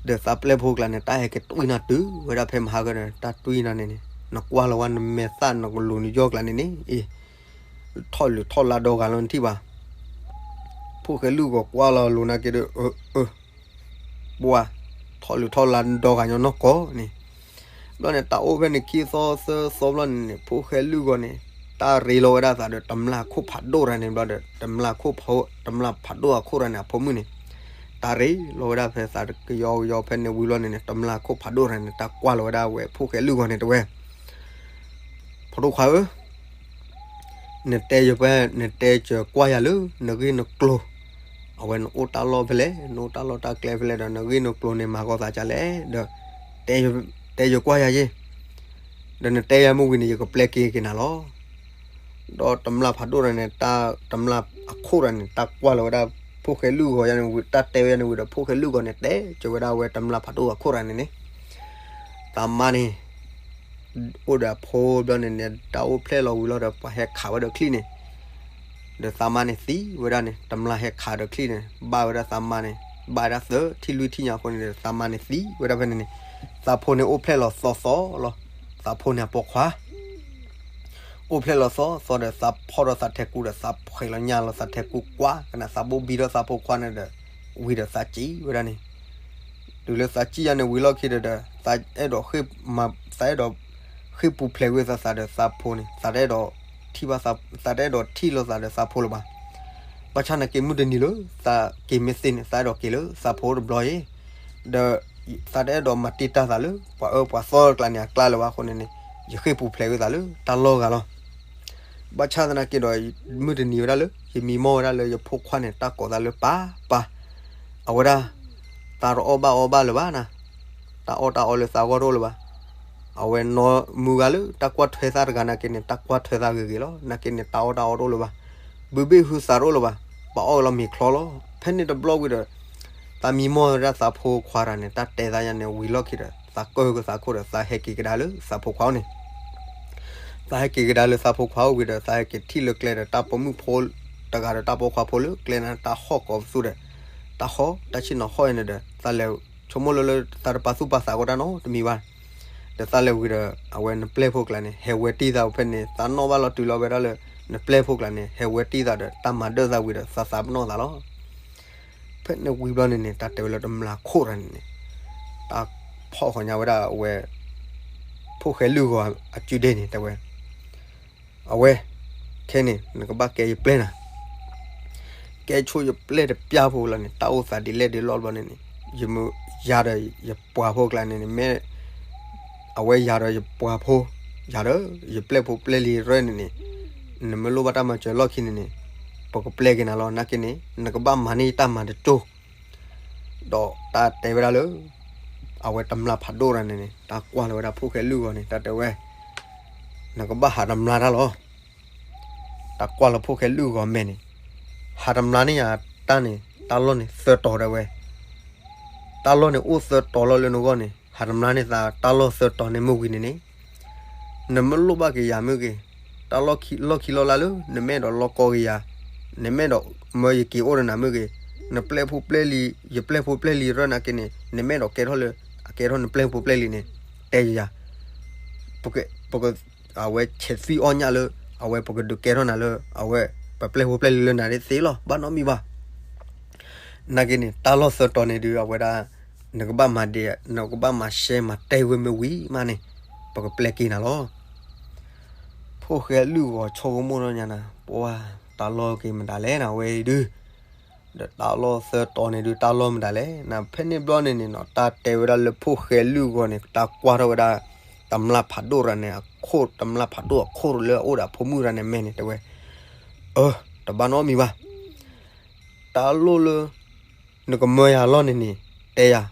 ဒီးသးပျဲၢ်ဖိကျါန့ၣ် တၢ်ဟဲက့ၤတွံၢ်နၤတုၤဝဲဒၣ်ဖဲမဟါဂီၤန့ၣ် တၢ်တွံၢ်နၤန့ၣ်န့ၣ် နကွၢ်လီၤဝဲနမဲာ်သၣ်နကလိၤနယီၢ်ကျါန့ၣ်န့ၣ် အ့ၣ် ထီၣ်လုၢ်ထီၣ်လါဒီဂၤလီၤနထံၣ်ဘၣ်, ဖိၣ်ဃဲလုၢ်ဂီၤကွၢ်လီၤလိၤနာ်က့ဒီး အၢ အၢ ပှၤ ထီၣ်လုၢ်ထီၣ်လါဒီဂၤညီနီၢ်ကီၢ်န့ၣ်, ဘျီန့ၣ် တၢ်အိၣ်ဖဲန့ၣ်ခံသီသၢသီဘျီန့ၣ်န့ၣ် ဖိၣ်ဃဲလုၢ်ဂီၤန့ၣ် တၢ်ရ့လိာ်ဝဲဒၣ်သးဒီး တမျၢ်ခိၣ်ဖးဒိၣ်တဂၤန့ၣ်ဘျီဒီး တမျၢ်ခိၣ်ဖး, တမျၢ်ဖးဒိၣ်အခိၣ်တဂၤန့ၣ် အဖိမုၣ်န့ၣ် တၢ်ရ့လိာ်ဝဲဒၣ်ဖဲသးကယီကယီဖဲန့ၣ်ဝံၤဘျီန့ၣ်န့ၣ် တမျၢ်ခိၣ်ဖးဒိၣ်တဂၤန့ၣ် တၢ်ကွၢ်လီၤဝဲဒၣ်ဝဲဖိၣ်ဃဲလုၢ်ဂီၤန့ၣ်တဲဝဲ ဖိဒိၣ်ခွါဧၢ, နတဲယၤဖဲ နတဲယၤကွၢ်ယၤလၢ နဂ့ၢ်နကျိၤ, အဝဲနအိၣ်တၢ်လီၢ်ဖဲလဲၣ်, နအိၣ်တၢ်လီၢ်တၢ်ကျဲဖဲလဲၣ်ဒီး နဂ့ၢ်နကျိၤန့ၣ်မၤကီၤသးဒ်လဲၣ်, ဒီး တဲယၤကွၢ်ယၤယ့ၢ်, ဒီးနတဲယၤမ့ၢ်ဝံၤန့ၣ် ယကပျဲက့ၤက့ၤနၤလီၤ. ဒီးတမျၢ်ဖးဒိၣ်တဂၤန့ၣ် တၢ်, တမျၢ်အခိၣ်တဂၤန့ၣ် တၢ်ကွၢ်လီၤဝဲဒၣ် ဖိၣ်ဃဲလုၢ်ဂီၤယၤန့ၣ်ဝံၤ တၢ်တဲဝဲယၤန့ၣ်ဝံၤဒီး ဖိၣ်ဃဲလုၢ်ဂီၤန့ၣ် တဲကၢၤဝဲဒၣ်ဝဲတမျၢ်ဖးဒိၣ်အခိၣ်တဂၤန့ၣ်န့ၣ် သးမါန့ၣ် အိၣ်ဒီးအဖိဘျီန့ၣ်န့ၣ် တၢ်အိၣ်ဖျဲၣ်လီၤဝံၤလီၤဒီး ပှၤဟဲခးဝဲဒီးချံၣ်န့ၣ်, ဒီးသးမါန့ၣ်သံဝဲဒၣ်န့ၣ် တမျၢ်ဟဲခးဒီးချံၣ်န့ၣ် ဘၣ်ဝဲဒၣ်သးမါန့ၣ် ဘၣ်ဝဲဒၣ်သၢထံၣ်လွံၢ်ထံၣ်ညါအဃိန့ၣ်ဒီး သးမါန့ၣ်သံဝဲဒၣ်ဖဲန့ၣ်န့ၣ်, သးဖိန့ၣ်အိၣ်ဖျဲၣ်လီၤသီသီလီၤ, သးဖိန့ၣ်အပိာ်ခွါ အိၣ်ဖျဲၣ်လီၤသီသီဒီး သးဖီၣ်ဒီးသးထဲကူဒီး သးဖှဲးလီၤညါလီၤသးထဲကူကွၢ်ကနၤ သးဘိၣ်ဘံထီၣ်သးဖိခွါန့ၣ်ဒီး ဝံၤဒီးသးစံၣ်ဝဲဒၣ်န့ၣ်, တုၤလၢသးစံၣ်ယၤန့ၣ်ဝံၤလီၢ်ခံဒီး သးအဲၣ်ဒိးဃ့ၢ်, သးအဲၣ်ဒိးဃ့ၢ်ပူၤဖျဲးဝဲသးသးဒီးသးဖိန့ၣ် သးတအဲၣ်ဒိးထံၣ်ဘၣ်, သးတအဲၣ်ဒိးထံၣ်လိာ်သးဒီးသးဖိလၢၤဘၣ်. ဘၣ်ဆၣ်နာ်က့မုၢ်တနံၤလၢ သးက့ၤမ့ၢ်သ့န့ၣ် သးအဲၣ်ဒိးက့ၤလၢသးဖိတဘျီအံၤ, ဒီး သးတအဲၣ်ဒိးမၤတံာ်တာ်သးလၢ ပှၤအၢပှၤသီတကျါန့ၣ် အကျါလၢၤဘၣ်အဃိန့ၣ်န့ၣ် ယဃ့ၢ်ပူၤဖျဲးဝဲသးလၢတၢ်လီၢ်ဂၤလီၤ. ဘၣ်ဆၣ်သနာ်က့ဒီး မုၢ်တနံၤဝဲဒၣ်လၢ ယမံမီၢ်ဝဲဒၣ်လၢယဖိခွါန့ၣ် တၢ်ကိးသးလၢပၢ်ပၢ်, အဝဲဒၣ် သးတအီၣ်ဘၣ်အီဘၣ်လၢၤဘၣ်နၤ, တၢ်အီၣ်တၢ်အီလၢသးဂီၢ်တအိၣ်လၢၤဘၣ်. အဝဲနီၢ်မုၢ်ဂၤလၢတၢ်ကွၢ်ထွဲသးတဂၤနာ်က့န့ၣ် တၢ်ကွၢ်ထွဲသးဂ့ၤဂ့ၤလီၤ. နာ်က့န့ၣ် တၢ်အီၣ်တၢ်အီတအိၣ်လၢၤဘၣ်. ဘုဘ့ၣ်ဟုသးတအိၣ်လၢၤဘၣ်. ပှၤအီၣ်လီၤမ့ၤချီလီၤ. ဖဲန့ၣ်တဘျီဝံၤဒီး သးမံမီၢ်ဝဲဒၣ်သးဖိခွါတဂၤန့ၣ် တၢ်တဲသးယါန့ၣ် ဝံၤလီၢ်ခံဒီး သးကၢၢ်ကသးခိၣ်ဒီး သးဟဲက့ၤကဒါလၢသးဖိခွါအိၣ်န့ၣ် သးဟဲက့ၤကဒါလၢသးဖိခွါအိၣ်ဝံၤဒီး သးဟဲက့ၤထံၣ်လၢကျဲဒီး တၢ်ပိာ်မုၣ်ဖိတဂၤဒီး တၢ်ပိာ်ခွါဖိလၢကျဲန့ၣ် တၢ်ဟီၣ်ကိးပသူဒီး တၢ်ဟီၣ် တၢ်ဆ့ၣ်နီၤဟီၣ်အံၤန့ၣ်ဒီး သးလဲၤဆိကမိၣ်လၢလၢ သးတပာ်သူၣ်ပာ်သးကီတၢ်နီတမံၤဘၣ်. ဒီးသးလဲၤဝံၤဒီး အဝဲနပျဲၢ်ဖိကျါန့ၣ် ဟဲဝဲတံၢ်သးဖဲန့ၣ် သးနီၣ်ဘၣ်လီၤတုၤလီၤဝဲဒၣ်လၢ နပျဲၢ်ဖိကျါန့ၣ် ဟဲဝဲတံၢ်သးဒီး တၢ်မၤဒၢၣ်သးဝံၤဒီး သးသးပနီၣ်သးလီၤ. ဖဲန့ၣ်ဝံၤဘျီန့ၣ်န့ၣ် တၢ်တဲဝဲလၢတမျာ်ခိၣ်တဂၤန့ၣ်န့ၣ် တၢ်ဖီၣ်ဃီညါဝဲဒၣ်အဝဲ ဖိၣ်ဃဲလုၢ်ဂီၤအစုဒ့န့ၣ် တဲဝဲ, အဝဲ, ခဲန့ၣ် နကဘၣ်ကဲယပျဲၢ်နၤ, ကဲဆိယပျဲၢ်တပျၢ်ဖိလီၤန့ၣ် တၢ်အိၣ်သးဒ်လဲၣ်ဒ်လဲၣ်ဘျီန့ၣ်န့ၣ် ယမ့ၢ်ယၤဒီးယပှၤဖိကျါန့ၣ်န့ၣ် မ့ၢ် အဝဲယၤဒီးယပှၤဖိ, ယၤဒီးယပျဲၢ်ဖိပျဲၢ်လံၤရဲၣ်န့ၣ်န့ၣ်, နမ့ၢ်လိၣ်ဘၣ်တၢ်မၤစၢၤလီၢ်ခံန့ၣ်န့ၣ်, ပကပျဲက့ၤနၤလီၤ. နာ်က့န့ၣ် နကဘၣ်မၤန့ၢ်တၢ်မၤတကၠိ, ဒီးတၢ်တဲဝဲဒၣ်လၢ အဝဲတမျာ်ဖးဒိၣ်တဂၤန့ၣ်န့ၣ် တၢ်ကွၢ်လီၤဝဲဒၣ်ဖိၣ်ဃဲလုၢ်ဂီၤန့ၣ် တၢ်တဲဝဲ, နကဘၣ်ဟးတမျာ်တၢ်လီၤ. တၢ်ကွၢ်လီၤဖိၣ်ဃဲလုၢ်ဂီၤမဲာ်န့ၣ်, ဟးတမျာ်န့ၢ်ယၤတၢ်န့ၣ် တၢ်လီၢ်န့ၣ်သၢတီၤတဲဝဲ, တၢ်လီၢ်န့ၣ်အိၣ်သၢတီၤလီၤလၢနဂီၢ်န့ၣ် ဟးတမျာ်န့ၢ်သးတၢ်လီၢ်သၢတီၤန့ၣ်မ့ၢ်ဝံၤန့ၣ်န့ၣ်, နမ့ၢ်လိၣ်ဘၣ်က့ၤယၤမ့ၢ်ဂ့ၤ, တၢ်လီၢ်ခံလီၢ်လၢ်လၢ နမ့ၢ်အဲၣ်ဒိးလီၢ်ကီက့ၤယၤ, နမ့ၢ်အဲၣ်ဒိးမၢယက့ၤအိၣ်ဒီးနၤမ့ၢ်ဂ့ၤ, နပျဲၢ်ဖိပျဲၢ်လံၤ, ယပျဲၢ်ဖိပျဲၢ်လံၤရဲၣ်နာ်က့န့ၣ် နမ့ၢ်အဲၣ်ဒိးကဲထီၣ်လၢ အကဲထီၣ်နပျဲၢ်ဖိပျဲၢ်လံၤန့ၣ်, တဲယၤ, ပက ပက အဝဲဆဲးသွံၣ်အီၣ်ညၣ်လၢ အဝဲပကဒုးကဲထီၣ်နၤလၢ အဝဲ ပပျဲၢ်ဖိပျဲၢ်လံၤလၢနၤသ့လီၤ ဘၣ်နီတမံၤဘၣ်. နာ်က့န့ၣ် တၢ်လီၢ်သၢတီၤန့ၣ်ဒုး အဝဲဒၣ် နကဘၣ်မၤဒဲး နကဘၣ်မၤရှဲမၤတဲဝဲမ့ၢ်ဝံၤမးန့ၣ် ပကပျဲက့ၤနၤလီၤ. ဖိၣ်ဃဲလုၢ်ဂီၤဆိကမိၣ်ထီၣ်ညါနၤ ပှၤ တၢ်လီၢ်က့ၤမတၤလဲၣ်နၤဝဲအံၤဒုး, ဒီးတၢ်လီၢ်သၢတီၤန့ၣ်ဒုး တၢ်လီၢ်မတၤလဲၣ်နၤ ဖဲန့ၣ်ဘျီန့ၣ်န့ၣ်နီၤ တၢ်တဲဝဲဒၣ်လၢဖိၣ်ဃဲလုၢ်ဂီၤန့ၣ် တၢ်ကွၢ်ထီၣ်ဝဲဒၣ် တမျာ်ဖးဒိၣ်တဂၤန့ၣ် အခိၣ် တမျာ်ဖးဒိၣ်အခိၣ်လၢအအိၣ်ဒီးအဖိမုၣ်တဂၤန့ၣ်မဲာ်န့ၣ် တဲဝဲ, အၢ တဘၣ်နီတမံၤဘၣ်. တၢ်လိၣ်လၢ နကမၢယၤလီၢ်န့ၣ်န့ၣ် တဲယၤ,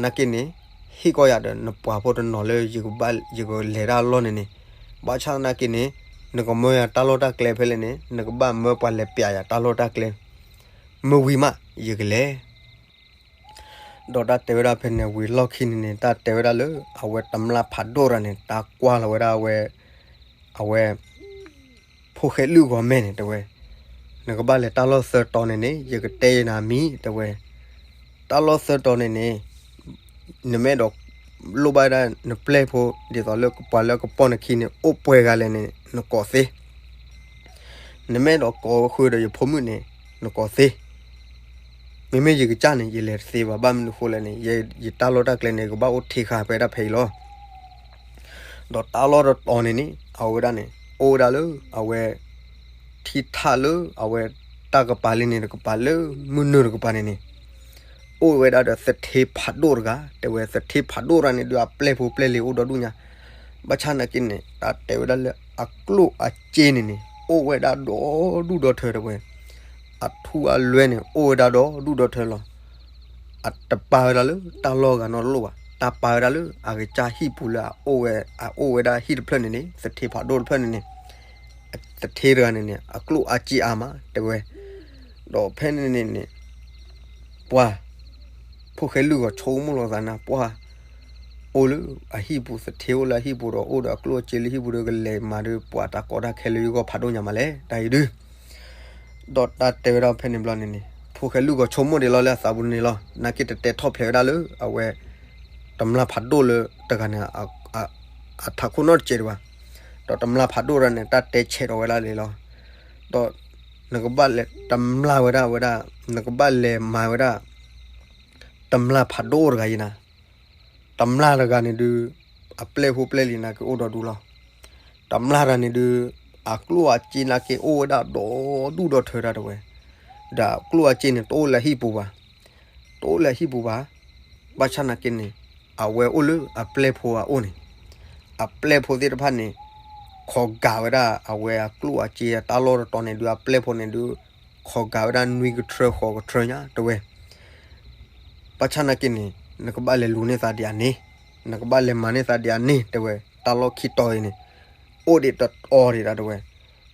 နာ်က့န့ၣ် ဟ့ၣ်ကီးယၤဒီးနပှၤဖိတနီၤလၢ ယကလဲၤတၢ်လီၢ်န့ၣ်န့ၣ်, ဘၣ်ဆၣ်နာ်က့န့ၣ် နကမၢယၤတၢ်လီၢ်တၢ်ကျဲဖဲလဲၣ်န့ၣ် နကဘၣ်မၢပှၤလဲၤပျးယၤတၢ်လီၢ်တၢ်ကျဲ မ့ၢ်ဝံၤမး ယကလဲၤ ဒီးတၢ်တဲဝဲဒၣ်ဖဲန့ၣ် ဝံၤလီၢ်ခံန့ၣ်န့ၣ် တၢ်တဲဝဲဒၣ်လၢ အဝဲတမျာ်ဖးဒိၣ်တဂၤန့ၣ် တၢ်ကွၢ်လီၤဝဲဒၣ်အဝဲ အဝဲ ဖိၣ်ဃဲလုၢ်ဂီၤမဲာ်န့ၣ် တဲဝဲ, နကဘၣ်လဲၤတၢ်လီၢ်သၢတီၤန့ၣ်န့ၣ် ယကတဲယနၤမံၤ တဲဝဲ, တၢ်လီၢ်သၢတီၤန့ၣ်န့ၣ် နမ့ၢ်အဲၣ်ဒိးလိၣ်ဘၣ်ဒၣ်နပျဲၢ်ဖိ ဒ်သိးလၢပှၤလၢအကပိာ်နခံန့ၣ် အိၣ်ပှဲၤဂၤလဲၣ်န့ၣ် နကိးသ့ နမ့ၢ်အဲၣ်ဒိးကိးဃုာ်ဒီးယဖိမုၣ်န့ၣ် နကိးသ့, မ့မ့ၢ်ယကစၢ်န့ၣ် ယလဲၤတသ့ဘၣ် ဘၣ်မနုၤဃိလဲၣ်န့ၣ် ယတၢ်လီၢ်တၢ်ကျဲန့ၣ် ကဘၣ်အိၣ်ထဲဃာ်ဖဲဒၣ်ဖဲအံၤလီၤ. ဒီးတၢ်လီၢ်တတီၤန့ၣ်န့ၣ် အဝဲဒၣ်န့ၣ် အိၣ်ဝဲဒၣ်လၢ အဝဲ ထံထၣ်လၢအဝဲ တၢ်ကပၤလံန့ၣ်တကပၤလၢ မုၢ်နုာ်တကပၤန့ၣ်န့ၣ် အိၣ်ဝဲဒၣ်ဒီးသထ့ဖးဒိၣ်တဂၤ တဲဝဲသထ့ဖးဒိၣ်တဂၤန့ၣ်ဒုး အပျဲၢ်ဖိပျဲၢ်လံၤအိၣ်ဒီဒူၣ်ညါ, ဘၣ်ဆၣ်နာ်က့န့ၣ် တၢ်တဲဝဲဒၣ်လၢအကျိၣ်အစ့န့ၣ်န့ၣ် အိၣ်ဝဲဒၣ်ဒီဒူၣ်ဒီထၢတဲဝဲ, အထူအလွဲန့ၣ် အိၣ်ဝဲဒၣ်ဒီဒူၣ်ဒီထၢလီၤ. အတပာ်ဝဲဒၣ်လၢတၢ်လီၢ်ဂၤနီတလိၣ်ဘၣ်, တၢ်ပာ်ဝဲဒၣ်လၢအကစၢ်ဟံၣ်ပူၤလၢအအိၣ်ဝဲ အအိၣ်ဝဲဒၣ်ဟံၣ်တဖျၢၣ်န့ၣ်န့ၣ် သထ့ဖးဒိၣ်တဖျၢၣ်န့ၣ်န့ၣ် သထ့တဂၤန့ၣ်န့ၣ် အကျိၣ်အစ့အါမး တဲဝဲ, ဒီးဖဲန့ၣ်န့ၣ်န့ၣ် ပှၤ ဖိၣ်ဃဲလုၢ်ဂီၤဆိကမိၣ်လီၤသးနၤ ပှၤ အိၣ်လၢအဟံၣ်ပူၤ သထ့အိၣ်လၢအဟံၣ်ပူၤဒီး အိၣ်ဒီးအကျိၣ်အစ့လၢဟံၣ်ပူၤဒီး ကလဲၤမၤဒီး ပှၤတၢ်ကီတၢ်ခဲလၢယဂီၢ်ဖးဒိၣ်ညါမးလဲၣ် တၢ်အံၤဒုး ဒီးတၢ်တဲဝဲဒၣ်ဖဲန့ၣ်ဘျီန့ၣ်န့ၣ် ဖိၣ်ဃဲလုၢ်ဂီၤဆိကမိၣ်ဒံးလီၤလၢအသးပူၤန့ၣ်လီၤ. နာ်က့တတဲထီၣ်ဖျဲးဝဲဒၣ်လၢအဝဲ တမျာ်ဖးဒိၣ်လၢတဂၤန့ၣ် အထးခိၣ်နီတစဲးဒံးဘၣ်. ဒီးတမျာ်ဖးဒိၣ်တဂၤန့ၣ် တၢ်တဲဆဲးထီၣ်ဝဲဒၣ်လံလီၤ. ဒီးနကဘၣ်လဲၤတမျာ်ဝဲဒၣ်ဝဲဒၣ် နကဘၣ်လဲၤမၤဝဲဒၣ် တမျာ်ဖးဒိၣ်တဂၤအံၤနၤ တမျာ်တဂၤန့ၣ်ဒုး အပျဲၢ်ဖိပျဲၢ်လံၤနာ်က့အိၣ်ဒီဒူၣ်လီၤ. တမျာ်တဂၤန့ၣ်ဒုး အကျိၣ်အစ့နာ်က့အိၣ်ဝဲဒၣ်ဒီဒူၣ်ဒီထၢတၢ်တဲဝဲ, ဒီးအကျိၣ်အစ့န့ၣ် တအိၣ်လၢဟံၣ်ပူၤဘၣ်, တအိၣ်လၢဟံၣ်ပူၤဘၣ်. ဘၣ်ဆၣ်နာ်က့န့ၣ် အဝဲအိၣ်လၢအပျဲၢ်ဖိအအိၣ်န့ၣ်, အပျဲၢ်ဖိသ့ၣ်တဖၣ်န့ၣ် ခိးကၤဝဲဒၣ်အဝဲအကျိၣ်အစ့အတၢ်လီၢ်တတီၤန့ၣ်ဒုး အပျဲၢ်ဖိန့ၣ်ဒုး ခိးကၤဝဲဒၣ်နွံကထြၢဃိးကထြၢညါတဲဝဲ. ဘၣ်ဆၣ်နာ်က့န့ၣ် နကဘၣ်လဲၤလူၤန့ၢ်သးဒံးအန့ၣ်, နကဘၣ်လဲၤမၤန့ၢ်သးဒံးအန့ၣ်တဲဝဲ, တၢ်လီၢ်ခံတီၤအံၤန့ၣ် အိၣ်ဒံးတတီၤဒံးဒၣ်တဲဝဲ.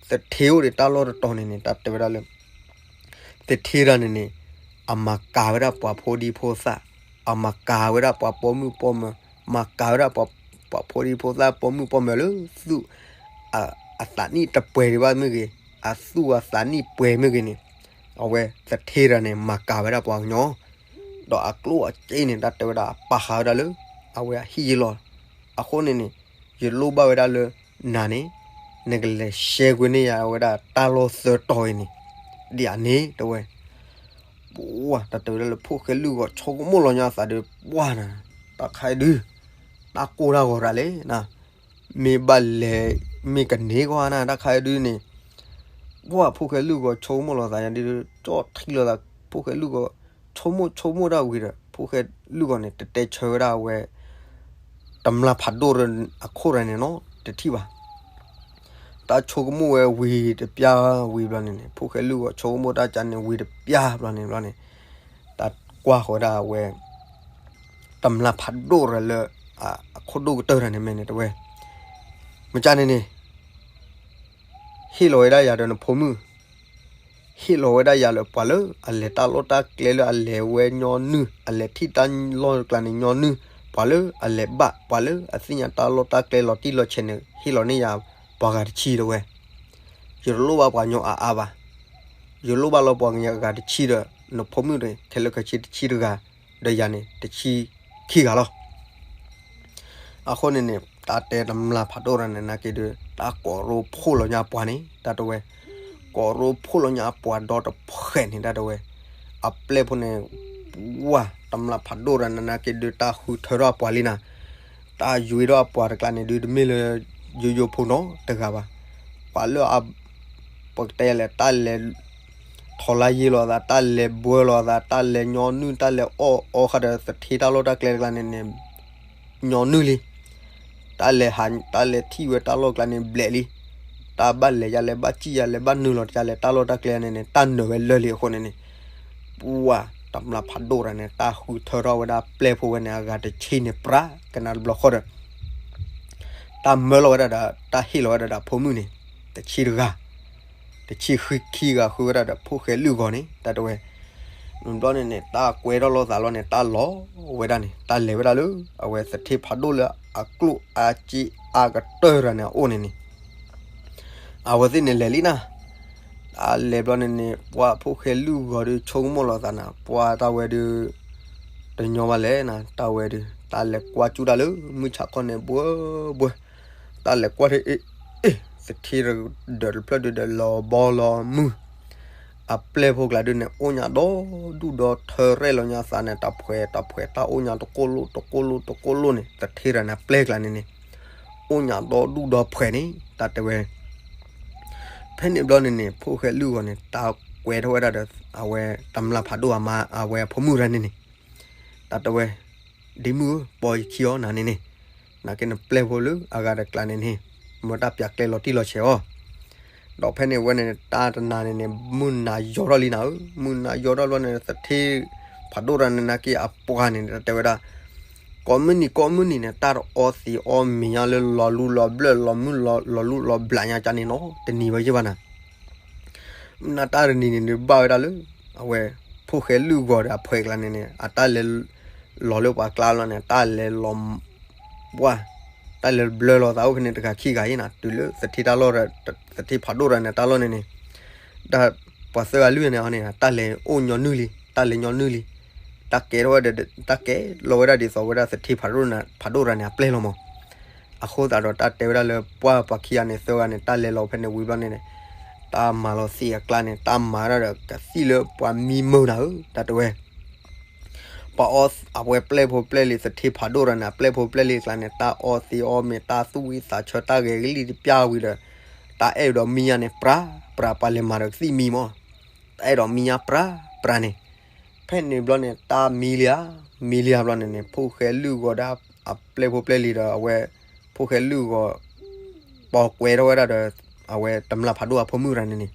သထ့အိၣ်ဒံးတၢ်လီၢ်တတီၤန့ၣ်န့ၣ် တၢ်တဲဝဲဒၣ်လၢ သထ့တဂၤန့ၣ်န့ၣ် အမၤကၤဝဲဒၣ်ပှၤဖိဒံဖိသၣ်, အမၤကၤဝဲဒၣ်ပှၤပိာ်မုၣ်ပိာ်မၢၤ, မၤကၤဝဲဒၣ်ပှၤ ပှၤဖိဒံဖိသၣ် ပိာ်မုၣ်ပိာ်မၢၤလၢသူၣ် အသးနံၣ်တပှဲၤဒံးဘၣ်မ့ၢ်ဂ့ၤ, အသူၣ်အသးနံၣ်ပှဲၤမ့ၢ်ဂ့ၤန့ၣ်, အဝဲသထ့တဂၤန့ၣ် မၤကၤဝဲဒၣ်ပှၤကညီ, ဒီးအကျိၣ်အစ့န့ၣ် တၢ်တဲဝဲဒၣ်အပာ်ဃာ်ဝဲဒၣ်လၢ အဝဲအဟံၣ်ယလီၤ. အဃိန့ၣ်န့ၣ် ယလိၣ်ဘၣ်ဝဲဒၣ်လၢ နၤန့ၣ် နကလဲၤရှဲကွံာ်န့ၢ်ယၤဝဲဒၣ်တၢ်လီၢ်သၢတီၤအံၤန့ၣ် ဒ်အန့ၣ်တဲဝဲ. ပှၢ် တၢ်တဲဝဲဒၣ်လၢဖိၣ်ဃဲလုၢ်ဂီၤဆိကမိၣ်လီၤညါအသးဒီး ပှၢ်နၤ, တၢ်ခါအံၤဒုး တၢ်ကိၢ်တၢ်ဂီၤရၤလဲၣ်နၤ, မ့ၢ်ဘၣ်လဲၤ မ့ၢ်ကန့ၢ်ကွၢ်နၤ တၢ်ခါအံၤဒုးန့ၣ်, ပှၢ် ဖိၣ်ဃဲလုၢ်ဂီၤဆိကမိၣ်လီၤသးညါဒုး ကၠီၣ်ထံလီၤသး, ဖိၣ်ဃဲလုၢ်ဂီၤ ဆိကမိၣ်ဆိကမိၣ်တၢ်ဝံၤဒီး ဖိၣ်ဃဲလုၢ်ဂီၤန့ၣ် တတဲဆၢဝဲဒၣ်ဝဲ တမျၢ်ဖးဒိၣ်အခိၣ်ရၤန့ၣ်နီတထံၣ်ဘၣ်. တၢ်ဆိကမိၣ်ဝဲဝံၤတပျၢ်ဝံၤဘျီန့ၣ်န့ၣ် ဖိၣ်ဃဲလုၢ်ဂီၤဆိကမိၣ်တၢ်ကန့ၣ်ဝံၤတပျၢ်ဘျီန့ၣ်ဘျီန့ၣ်, တၢ်ကွၢ်ဃီၤဝဲဒၣ်အဝဲ တမျၢ်ဖးဒိၣ်ရၤလၢ အခိၣ်ဒိၣ်ကတၢၢ်တဂၤန့ၣ်မ့ၢ်န့ၣ်တဲဝဲ, မ့ၢ်ကန့ၣ်န့ၣ် ဟ့ၣ်လီၤဝဲဒၣ်ယၤဒီးနဖိမုၣ်, ဟ့ၣ်လီၤဝဲဒၣ်ယၤလၢပှၤလၢအလဲၤတၢ်လီၢ်တၢ်ကျဲလၢအလဲၤဝဲညီနုၢ်, အလဲၤထံၣ်တၢ်လီၢ်တကျါန့ၣ်ညီနုၢ်, ပှၤလၢအလဲၤဘၣ်, ပှၤလၢအသ့ၣ်ညါတၢ်လီၢ်တၢ်ကျဲလီၤတံၢ်လီၤဆဲးန့ၣ် ဟ့ၣ်လီၤန့ၢ်ယၤပှၤဂၤတဆံတဲဝဲ. ယတလိၣ်ဘၣ်ပှၤကညီအါအါဘၣ်, ယလိၣ်ဘၣ်လီၤပှၤကညီအဂၤတဆံဒီး နဖိမုၣ်ဒီး ခဲလၢာ်ခဲဆ့တဆံတဂၤ, ဒီးယၤန့ၣ် တဆံခံဂၤလီၤ. အဃိန့ၣ်န့ၣ် တၢ်တဲတမျၢ်ဖးဒိၣ်ရၤန့ၣ်နာ်က့ဒုး တၢ်ကိးရိဖှိၣ်လီၤညါအပှၤန့ၣ် တၢ်တဲဝဲ, ကိးရိဖှိၣ်လီၤညါအပှၤဒီတဖှဲးန့ၣ် တၢ်တဲဝဲ, အပျဲၢ်ဖိန့ၣ် ဝၢ်တမျၢ်ဖးဒိၣ်ရၤန့ၣ်နာ်က့ဒုး တၢ်ဃုထၢထီၣ်အပှၤလံနၤ, တၢ်ယွ့ထီၣ်အပှၤတကျါန့ၣ်ဒုး တမ့ၢ်လၢယိယိဖိနီတဂၤဘၣ်, ပှၤလၢအ ပကတဲလဲၣ် တၢ်လဲၤ ထီၣ်လါယ့လိာ်သး, တၢ်လဲၤဘှၢလိာ်သး, တၢ်လဲၤညီနုၢ်, တၢ်လဲၤအီၣ်အီဃာ်ဒီးသထ့တၢ်လီၢ်တၢ်ကျဲတကျါန့ၣ်န့ၣ် ညီနုၢ်လံ. တၢ်လဲၤဟး တၢ်လဲၤထံၣ်ဝဲတၢ်လီၢ်ကျါန့ၣ်ဘျဲးလံ. တၢ်ဘၣ်လဲၤယါလဲၤဘၣ်စံၣ်ယါလဲၤဘၣ်နုာ်လီၤတယါလဲၤတၢ်လီၢ်တၢ်ကျဲန့ၣ်န့ၣ် တၢ်နၢၤဝဲလၢာ်လံအဃိန့ၣ်န့ၣ်, ပှၢ်တမျၢ်ဖးဒိၣ်ရၤန့ၣ် တၢ်ဃုထၢထီၣ်ဝဲဒၣ်ပျဲၢ်ဖိဝဲန့ၣ် အဂၤတဆံန့ၣ်ပြး ကနၣ်တဘျီဃီဒီး တၢ်မၢလီၤဝဲဒၣ်ဒီး တၢ်ဟ့ၣ်လီၤဝဲဒၣ်ဒီးဖိမုၣ်န့ၣ် တဆံတဂၤ, တဆံခံဂၤဃုဝဲဒၣ်ဒီးဖိၣ်ဃဲလုၢ်ဂီၤန့ၣ် တၢ်တဲဝဲ. ဘျီန့ၣ်န့ၣ် တၢ်ကွဲထီၣ်လိာ်သးလီၤန့ၣ် တၢ်လီၤဝဲဒၣ်န့ၣ် တၢ်လဲၤဝဲဒၣ်လၢ အဝဲသထ့ဖးဒိၣ်လၢအကျိၣ်အစ့အါကတၢၢ်တဂၤန့ၣ်အအိၣ်န့ၣ်န့ၣ် အဝဲသ့ၣ်န့ၣ်လဲၤလံနၤ. တၢ်လဲၤဘျီန့ၣ်န့ၣ် ပှၤဖိၣ်ဃဲလုၢ်ဂီၤဒီးဆိကမိၣ်လိာ်သးနၤ ပှၤတၢ်ဝဲဒုး တညီဘၣ်လဲၣ်နၤ တၢ်ဝဲဒုး တၢ်လဲၤကွၢ်ကၠူတၢ်လၢမုၢ်ဆါခီန့ၣ် ဘှၢဘှၢ တၢ်လဲၤကွၢ်ထံ အ့ အ့ သထ့ဒီးတဖျၢၣ်ဒုးဒီးလီၤဘီလီၤမုၢ် အပျဲၢ်ဖိကျါဒုးန့ၣ် အိၣ်ညါဒီဒူၣ်ဒီထၢရဲၣ်လီၤညါသးန့ၣ် တၢ်ဖှဲးတၢ်ဖှဲး တၢ်အိၣ်ညါတကိၢ်လိၣ်တကိၢ်လိၣ်တကိၢ်လိၣ်န့ၣ် သထ့တဂၤန့ၣ် အပျဲၢ်ကျါန့ၣ်န့ၣ် အိၣ်ညါဒီဒူၣ်ဒီဖှဲးန့ၣ် တၢ်တဲဝဲ. ဖဲန့ၣ်ဘျီန့ၣ်န့ၣ် ဖိၣ်ဃဲလုၢ်ဂီၤန့ၣ် တၢ်ကွဲထီၣ်ဝဲဒၣ်ဒီး အဝဲတမျၢ်ဖးဒိၣ်အမါ အဝဲအဖိမုၣ်တဂၤန့ၣ်န့ၣ် တၢ်တဲဝဲ ဒ့မုၣ်ဧၢ ပိာ်ယခံအီၤနၤန့ၣ်န့ၣ် နာ်က့နပျဲၢ်ဖိလၢအဂၤတကျါန့ၣ်န့ၣ် မ့ၢ်တၢ်ပျးကျဲလီၤတံၢ်လီၤဆဲးအီၤ ဒီးဖဲန့ၣ်ဝဲန့ၣ် တၢ်တနၤန့ၣ်န့ၣ် မုၢ်နၤယီၤထီၣ်လံနၤဧၢ, မုၢ်နၤယီၤထီၣ်ဘျီန့ၣ် သထ့ဖးဒိၣ်တဂၤန့ၣ်နာ်က့အပှၤန့ၣ် တၢ်တဲဝဲဒၣ် ကိးမုၢ်နံၤကိးမုၢ်နံၤန့ၣ် တၢ်တအီသံးအီမ့ၤညါလၢလီၤလူလီၤဘျၢၣ် လီၤမုၢ်လီၤလူလီၤဘျးညါကန့ၣ်နီတနံၤဝဲယဲၢ်ဘၣ်နၤ မုၢ်နၤတၢ်တနံၤန့ၣ်ဒုးဘၣ်ဝဲဒၣ်လၢ အဝဲ ဖိၣ်ဃဲလုၢ်ဂီၤဒီးအဖှဲးကျါန့ၣ်န့ၣ် အတၢ်လဲၤ လီၤလၢပှၤကျါလီၤန့ၣ် တၢ်လဲၤလီၤ ပှၢ် တၢ်လဲၤဘျၢလီၤသးအိၣ်ဖဲန့ၣ်တဂၤခံဂၤအံၤနၤ တုၤလၢသထ့တၢ်လီၢ် သထ့ဖးဒိၣ်တဂၤန့ၣ် တၢ်လီၢ်န့ၣ်န့ၣ် တၢ်ပှၤသၢဂၤလွံၢ်ဂၤန့ၣ်အီၤန့ၣ် တၢ်လဲၤအိၣ်ညီနုၢ်လံ တၢ်လဲၤညီနုၢ်လံ တၢ်ကဲထီၣ်ဝဲဒီး တၢ်ကဲလီၤဝဲဒၣ်ဒ်သိးဝဲဒၣ်သထ့ဖးဒိၣ်တဂၤန့ၣ် အပျဲၢ်လီၤမး အဃိသတးဒီးတၢ်တဲဝဲဒၣ်လၢပှၢ်ပှၤခံဂၤန့ၣ် သၢဂၤန့ၣ် တၢ်လဲၤလီၤဖဲန့ၣ်ဝံၤဘျီန့ၣ်န့ၣ် တၢ်မၤလီၤသံးအကျါန့ၣ် တၢ်မၤဝဲဒၣ်ဒီးကသံၣ်လၢပှၤမံမုၢ်နၤဧၢ တၢ်တဲဝဲ ပှၤအီအဝဲပျဲၢ်ဖိပျဲၢ်လံၤသထ့ဖးဒိၣ်တဂၤန့ၣ် အပျဲၢ်ဖိပျဲၢ်လံၤအကျါန့ၣ် တၢ်အီသံးအီမ့ၤ တၢ်သူၣ်ဝံသးဆၢ တၢ်ဂဲၤကလံၣ်တပျၢ်ဝံၤဒီး တၢ်အဲၣ်ဒိးမံညါန့ၣ် ပြး ပြး ပှၤလဲၤမၤဒီးကသံၣ်မံမး တၢ်အဲၣ်ဒိးမံညါပြး ပြးန့ၣ် ဖဲန့ၣ်ဘျီန့ၣ် တၢ်မံလံဧါ မံလံဧါဘျီန့ၣ်န့ၣ် ဖိၣ်ဃဲလုၢ်ဂီၤဒီးအပျဲၢ်ဖိပျဲၢ်လံၤဒီးအဝဲ ဖိၣ်ဃဲလုၢ်ဂီၤ ပိာ်ကွဲထီၣ်ဝဲဒၣ်ဒီး အဝဲတမျၢ်ဖးဒိၣ်အဖိမုၣ်တဂၤန့ၣ်န့ၣ်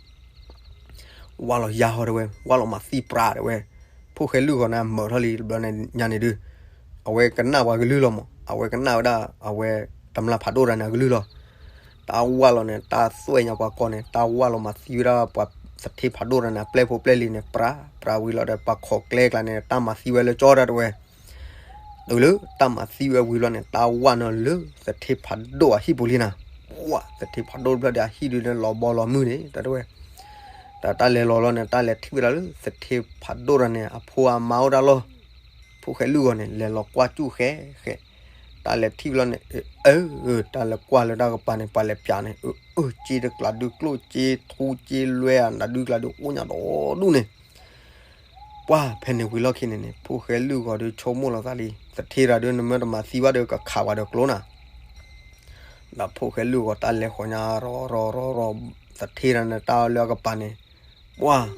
ဝၢ်လီၤယါဟီတဲဝဲ, ဝၢ်လီၤမၤသံပြးတဲဝဲ, ဖိၣ်ဃဲလုၢ်ဂီၤန့ၣ်မၢးထီၣ်လံတဘျီညါန့ၣ်ဒုး, အဝဲကနၣ်ပှၤကလုၢ်လီၤမး, အဝဲကနၣ်ဝဲဒၣ် အဝဲတမျၢ်ဖးဒိၣ်တဂၤန့ၣ်အကလုၢ်လီၤ. တၢ်ဝၢ်လီၤန့ၣ် တၢ်သွဲၣ်ညါပှၤကီၢ်န့ၣ် တၢ်ဝၢ်လီၤမၤသံဝဲဒၣ်ပှၤသထ့ဖးဒိၣ်တဂၤန့ၣ် အပျဲၢ်ဖိပျဲၢ်လံၤန့ၣ် ပြးပြးဝံၤလီၤဒီး ပှၤခိးကျဲကျါန့ၣ် တၢ်မၤသံဝဲလၢကၠီတၢ်တဲဝဲ တုၤလၢတၢ်မၤသံဝဲဝံၤလီၤန့ၣ် တၢ်ဝၢ်န့ၣ်လၢသထ့ဖးဒိၣ်အဟံၣ်ပူၤလံနၤ, ဝၢ် သထ့ဖးဒိၣ်တဖျၢၣ်ဒီးအဟံၣ်ဒုးန့ၣ်လီၤဘီလီၤမုၢ်န့ၣ် တၢ်တဲဝဲ, တၢ်တၢ်လဲၤလီၤလီၤန့ၣ် တၢ်လဲၤထံၣ်ဝဲဒၣ်လၢသထ့ဖးဒိၣ်တဂၤန့ၣ် အဖိအမါအိၣ်တၢ်လီၢ်, ဖိၣ်ဃဲလုၢ်ဂီၤန့ၣ် လဲၤလီၤကွၢ်ကၠူၣ်ဃဲဃဲ, တၢ်လဲၤထံၣ်ဝဲလီၤန့ၣ် အၢ တၢ်လဲၤကွၢ်လၢတၢ်ကပၤန့ၣ် ပှၤလဲၤပၠးန့ၣ် အၢ အၢ ကၠ့တကျးဒုး ကျိၣ်ကၠ့ထူကၠ့လွဲအနၤဒုး ကျးဒုးအိၣ်ညါဒီဒူၣ်န့ၣ် ပှၢ်ဖဲန့ၣ်ဝံၤလီၢ်ခံန့ၣ်န့ၣ် ဖိၣ်ဃဲလုၢ်ဂီၤဒုးဆိကမိၣ်လီၤသးလံ, သထ့တဂၤဒုး နမ့ၢ်တမၤသံဘၣ်ဒီး ကခးပှၤဒီးကျိနၤ, ဒီးဖိၣ်ဃဲလုၢ်ဂီၤတၢ်လဲၤဃီၤညါရီၤရီၤရီၤရီၤ, သထ့တဂၤန့ၣ် တၢ်အီၣ်လၢအကပၤန့ၣ် ပှၢ်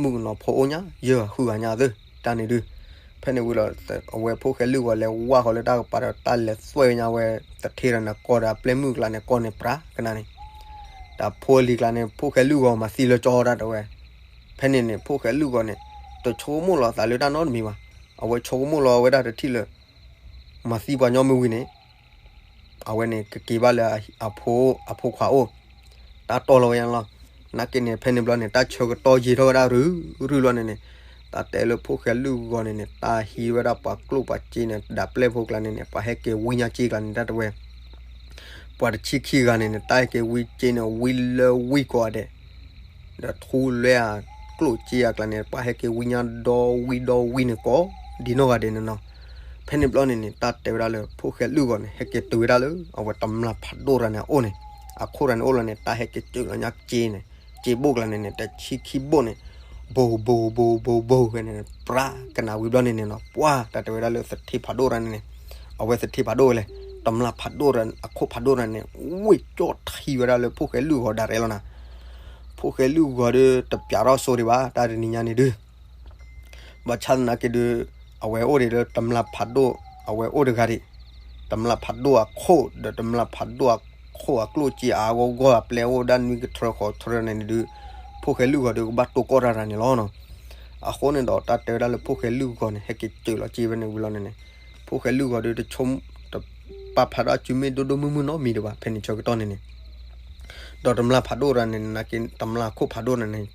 မုၣ်ကနီၤဖိအိၣ်ညါ ယဲၢ်ဂၤဃုဂၤညါသ့ၣ် တၢ်န့ၣ်ဒုး, ဖဲန့ၣ်ဝံၤလီၤ အဝဲဖိၣ်ဃဲလုၢ်ဂီၤလဲၤဝၢ်ဃီၤလၢတၢ်ကပၤဒီး တၢ်လဲၤသွဲၣ်ညါဝဲ သထ့တဂၤန့ၣ် ကီၢ်ဒီးအပျဲၢ်မုၣ်ကျါန့ၣ် ကီၢ်န့ၣ်ပြးကနၤန့ၣ်, တၢ်ဖိအလံၤကျါန့ၣ် ဖိၣ်ဃဲလုၢ်ဂီၤမၤသံလၢကၠီတၢ်တဲဝဲ, ဖဲန့ၣ်န့ၣ် ဖိၣ်ဃဲလုၢ်ဂီၤန့ၣ် တဆိကမိၣ်လီၤသးလၢတၢ်နီတမံၤဘၣ်, အဝဲဆိကမိၣ်လီၤဝဲဒၣ်တထံၣ်လၢ မၤသံပှၤညီမ့ၢ်ဝံၤန့ၣ် အဝဲန့ၣ်ကက့ၤဘၣ်လၢအဖိခွါအိၣ်, တၢ်တီၢ်လီၤဝဲညါလီၤ. နာ်က့န့ၣ် ဖဲန့ၣ်ဘျီန့ၣ် တၢ်ဆၢကတီၢ်ယံာ်ထီၣ်ဝဲဒၣ်ရုၢ်ရုၢ်လီၤန့ၣ်န့ၣ်, တၢ်တဲလၢဖိၣ်ဃဲလုၢ်ဂီၤန့ၣ်န့ၣ် တၢ်ဟံးဝဲဒၣ်ပှၤကျိၣ်ပှၤစ့န့ၣ် ဒၣ်ပျဲၢ်ဖိကျါန့ၣ်န့ၣ် ပှၤဟဲက့ၤဝံညါစ့ကျါန့ၣ် တၢ်တဲဝဲ ပှၤတဆံခံဂၤန့ၣ်န့ၣ် တၢ်ဟဲက့ၤဝံစ့န့ၣ် ဝံလၢဝံကိးဂၤဒဲး, ဒီးထူလၢအကျိၣ်စ့အကျါန့ၣ် ပှၤဟဲက့ၤဝံညါဒီဝံဒီဝံန့ၣ်ကိးဒ်နီၢ်ဂၤဒဲးန့ၣ်နီၤ. ဖဲန့ၣ်ဘျီန့ၣ်န့ၣ် တၢ်တဲဝဲဒၣ်လၢဖိၣ်ဃဲလုၢ်ဂီၤန့ၣ် ဟဲက့ၤတုၤဝဲဒၣ်လၢ အဝဲတမျၢ်ဖးဒိၣ်တဂၤန့ၣ်အအိၣ်န့ၣ်, အခိၣ်တဂၤန့ၣ်အိၣ်လီၤန့ၣ် တၢ်ဟဲက့ၤစၢၤလီၤညါစ့န့ၣ်, စ့ဘိၣ်ကျါန့ၣ်န့ၣ် တဆံခံဘိၣ်န့ၣ် ဘိဘိဘိဘိဘိဖဲန့ၣ် ပြးကနၤဝံၤဘျီန့ၣ်န့ၣ်နီၤ. ပှၢ်တၢ်တဲဝဲဒၣ်လၢသထ့ဖးဒိၣ်တဂၤန့ၣ်န့ၣ်, အဝဲသထ့ဖးဒိၣ်ဝဲလဲၣ်, တမျၢ်ဖးဒိၣ် အခိၣ်ဖးဒိၣ်တဂၤန့ၣ် ဝ့ၢ်ကၠီၣ်ထံဝဲဒၣ်လၢဖိၣ်ဃဲလုၢ်ဂီၤဒၣ်ရဲလီၤနၤ. ဖိၣ်ဃဲလုၢ်ဂီၤဒုးတပျးထီၣ်စိဒံးဘၣ် တၢ်တနံၤညါန့ၣ်ဒုး ဘၣ်ဆၣ်သနာ်က့ဒုး အဝဲအိၣ်ဒံးလၢတမျၢ်ဖးဒိၣ် အဝဲအိၣ်တဂၤဒံး, တမျၢ်ဖးဒိၣ်အခိၣ် ဒီးတမျၢ်ဖးဒိၣ်အခိၣ်အကျိၣ်စ့အါဂီၢ်ဂီၢ် အပျဲၢ်အိၣ်ဒၣ်နွံကထြၢဃိးထြၢန့ၣ်ဒုး ဖိၣ်ဃဲလုၢ်ဂီၤဒုးကဘၣ်တိၢ်ကီၢ်တၢ်တဂၤန့ၣ်လီၤနီၤ. အဃိန့ၣ်ဒီးတၢ်တဲဝဲဒၣ်လၢဖိၣ်ဃဲလုၢ်ဂီၤန့ၣ် ဟဲက့ၤစၢၤလီၤစ့ဖဲန့ၣ်ဝံၤလီၤန့ၣ်န့ၣ် ဖိၣ်ဃဲလုၢ်ဂီၤဒုးတဆိ တပာ်ဖးဒိၣ်အစုမ့ၢ်ဒိၣ်ဒိၣ်မုၢ်မုၢ်နီတမံၤဒံးဘၣ် ဖဲန့ၣ်ဆၢကတီၢ်န့ၣ်န့ၣ် ဒီးတမျၢ်ဖးဒိၣ်တဂၤန့ၣ် နာ်က့တမျၢ်ခိၣ်ဖးဒိၣ်တဂၤန့ၣ်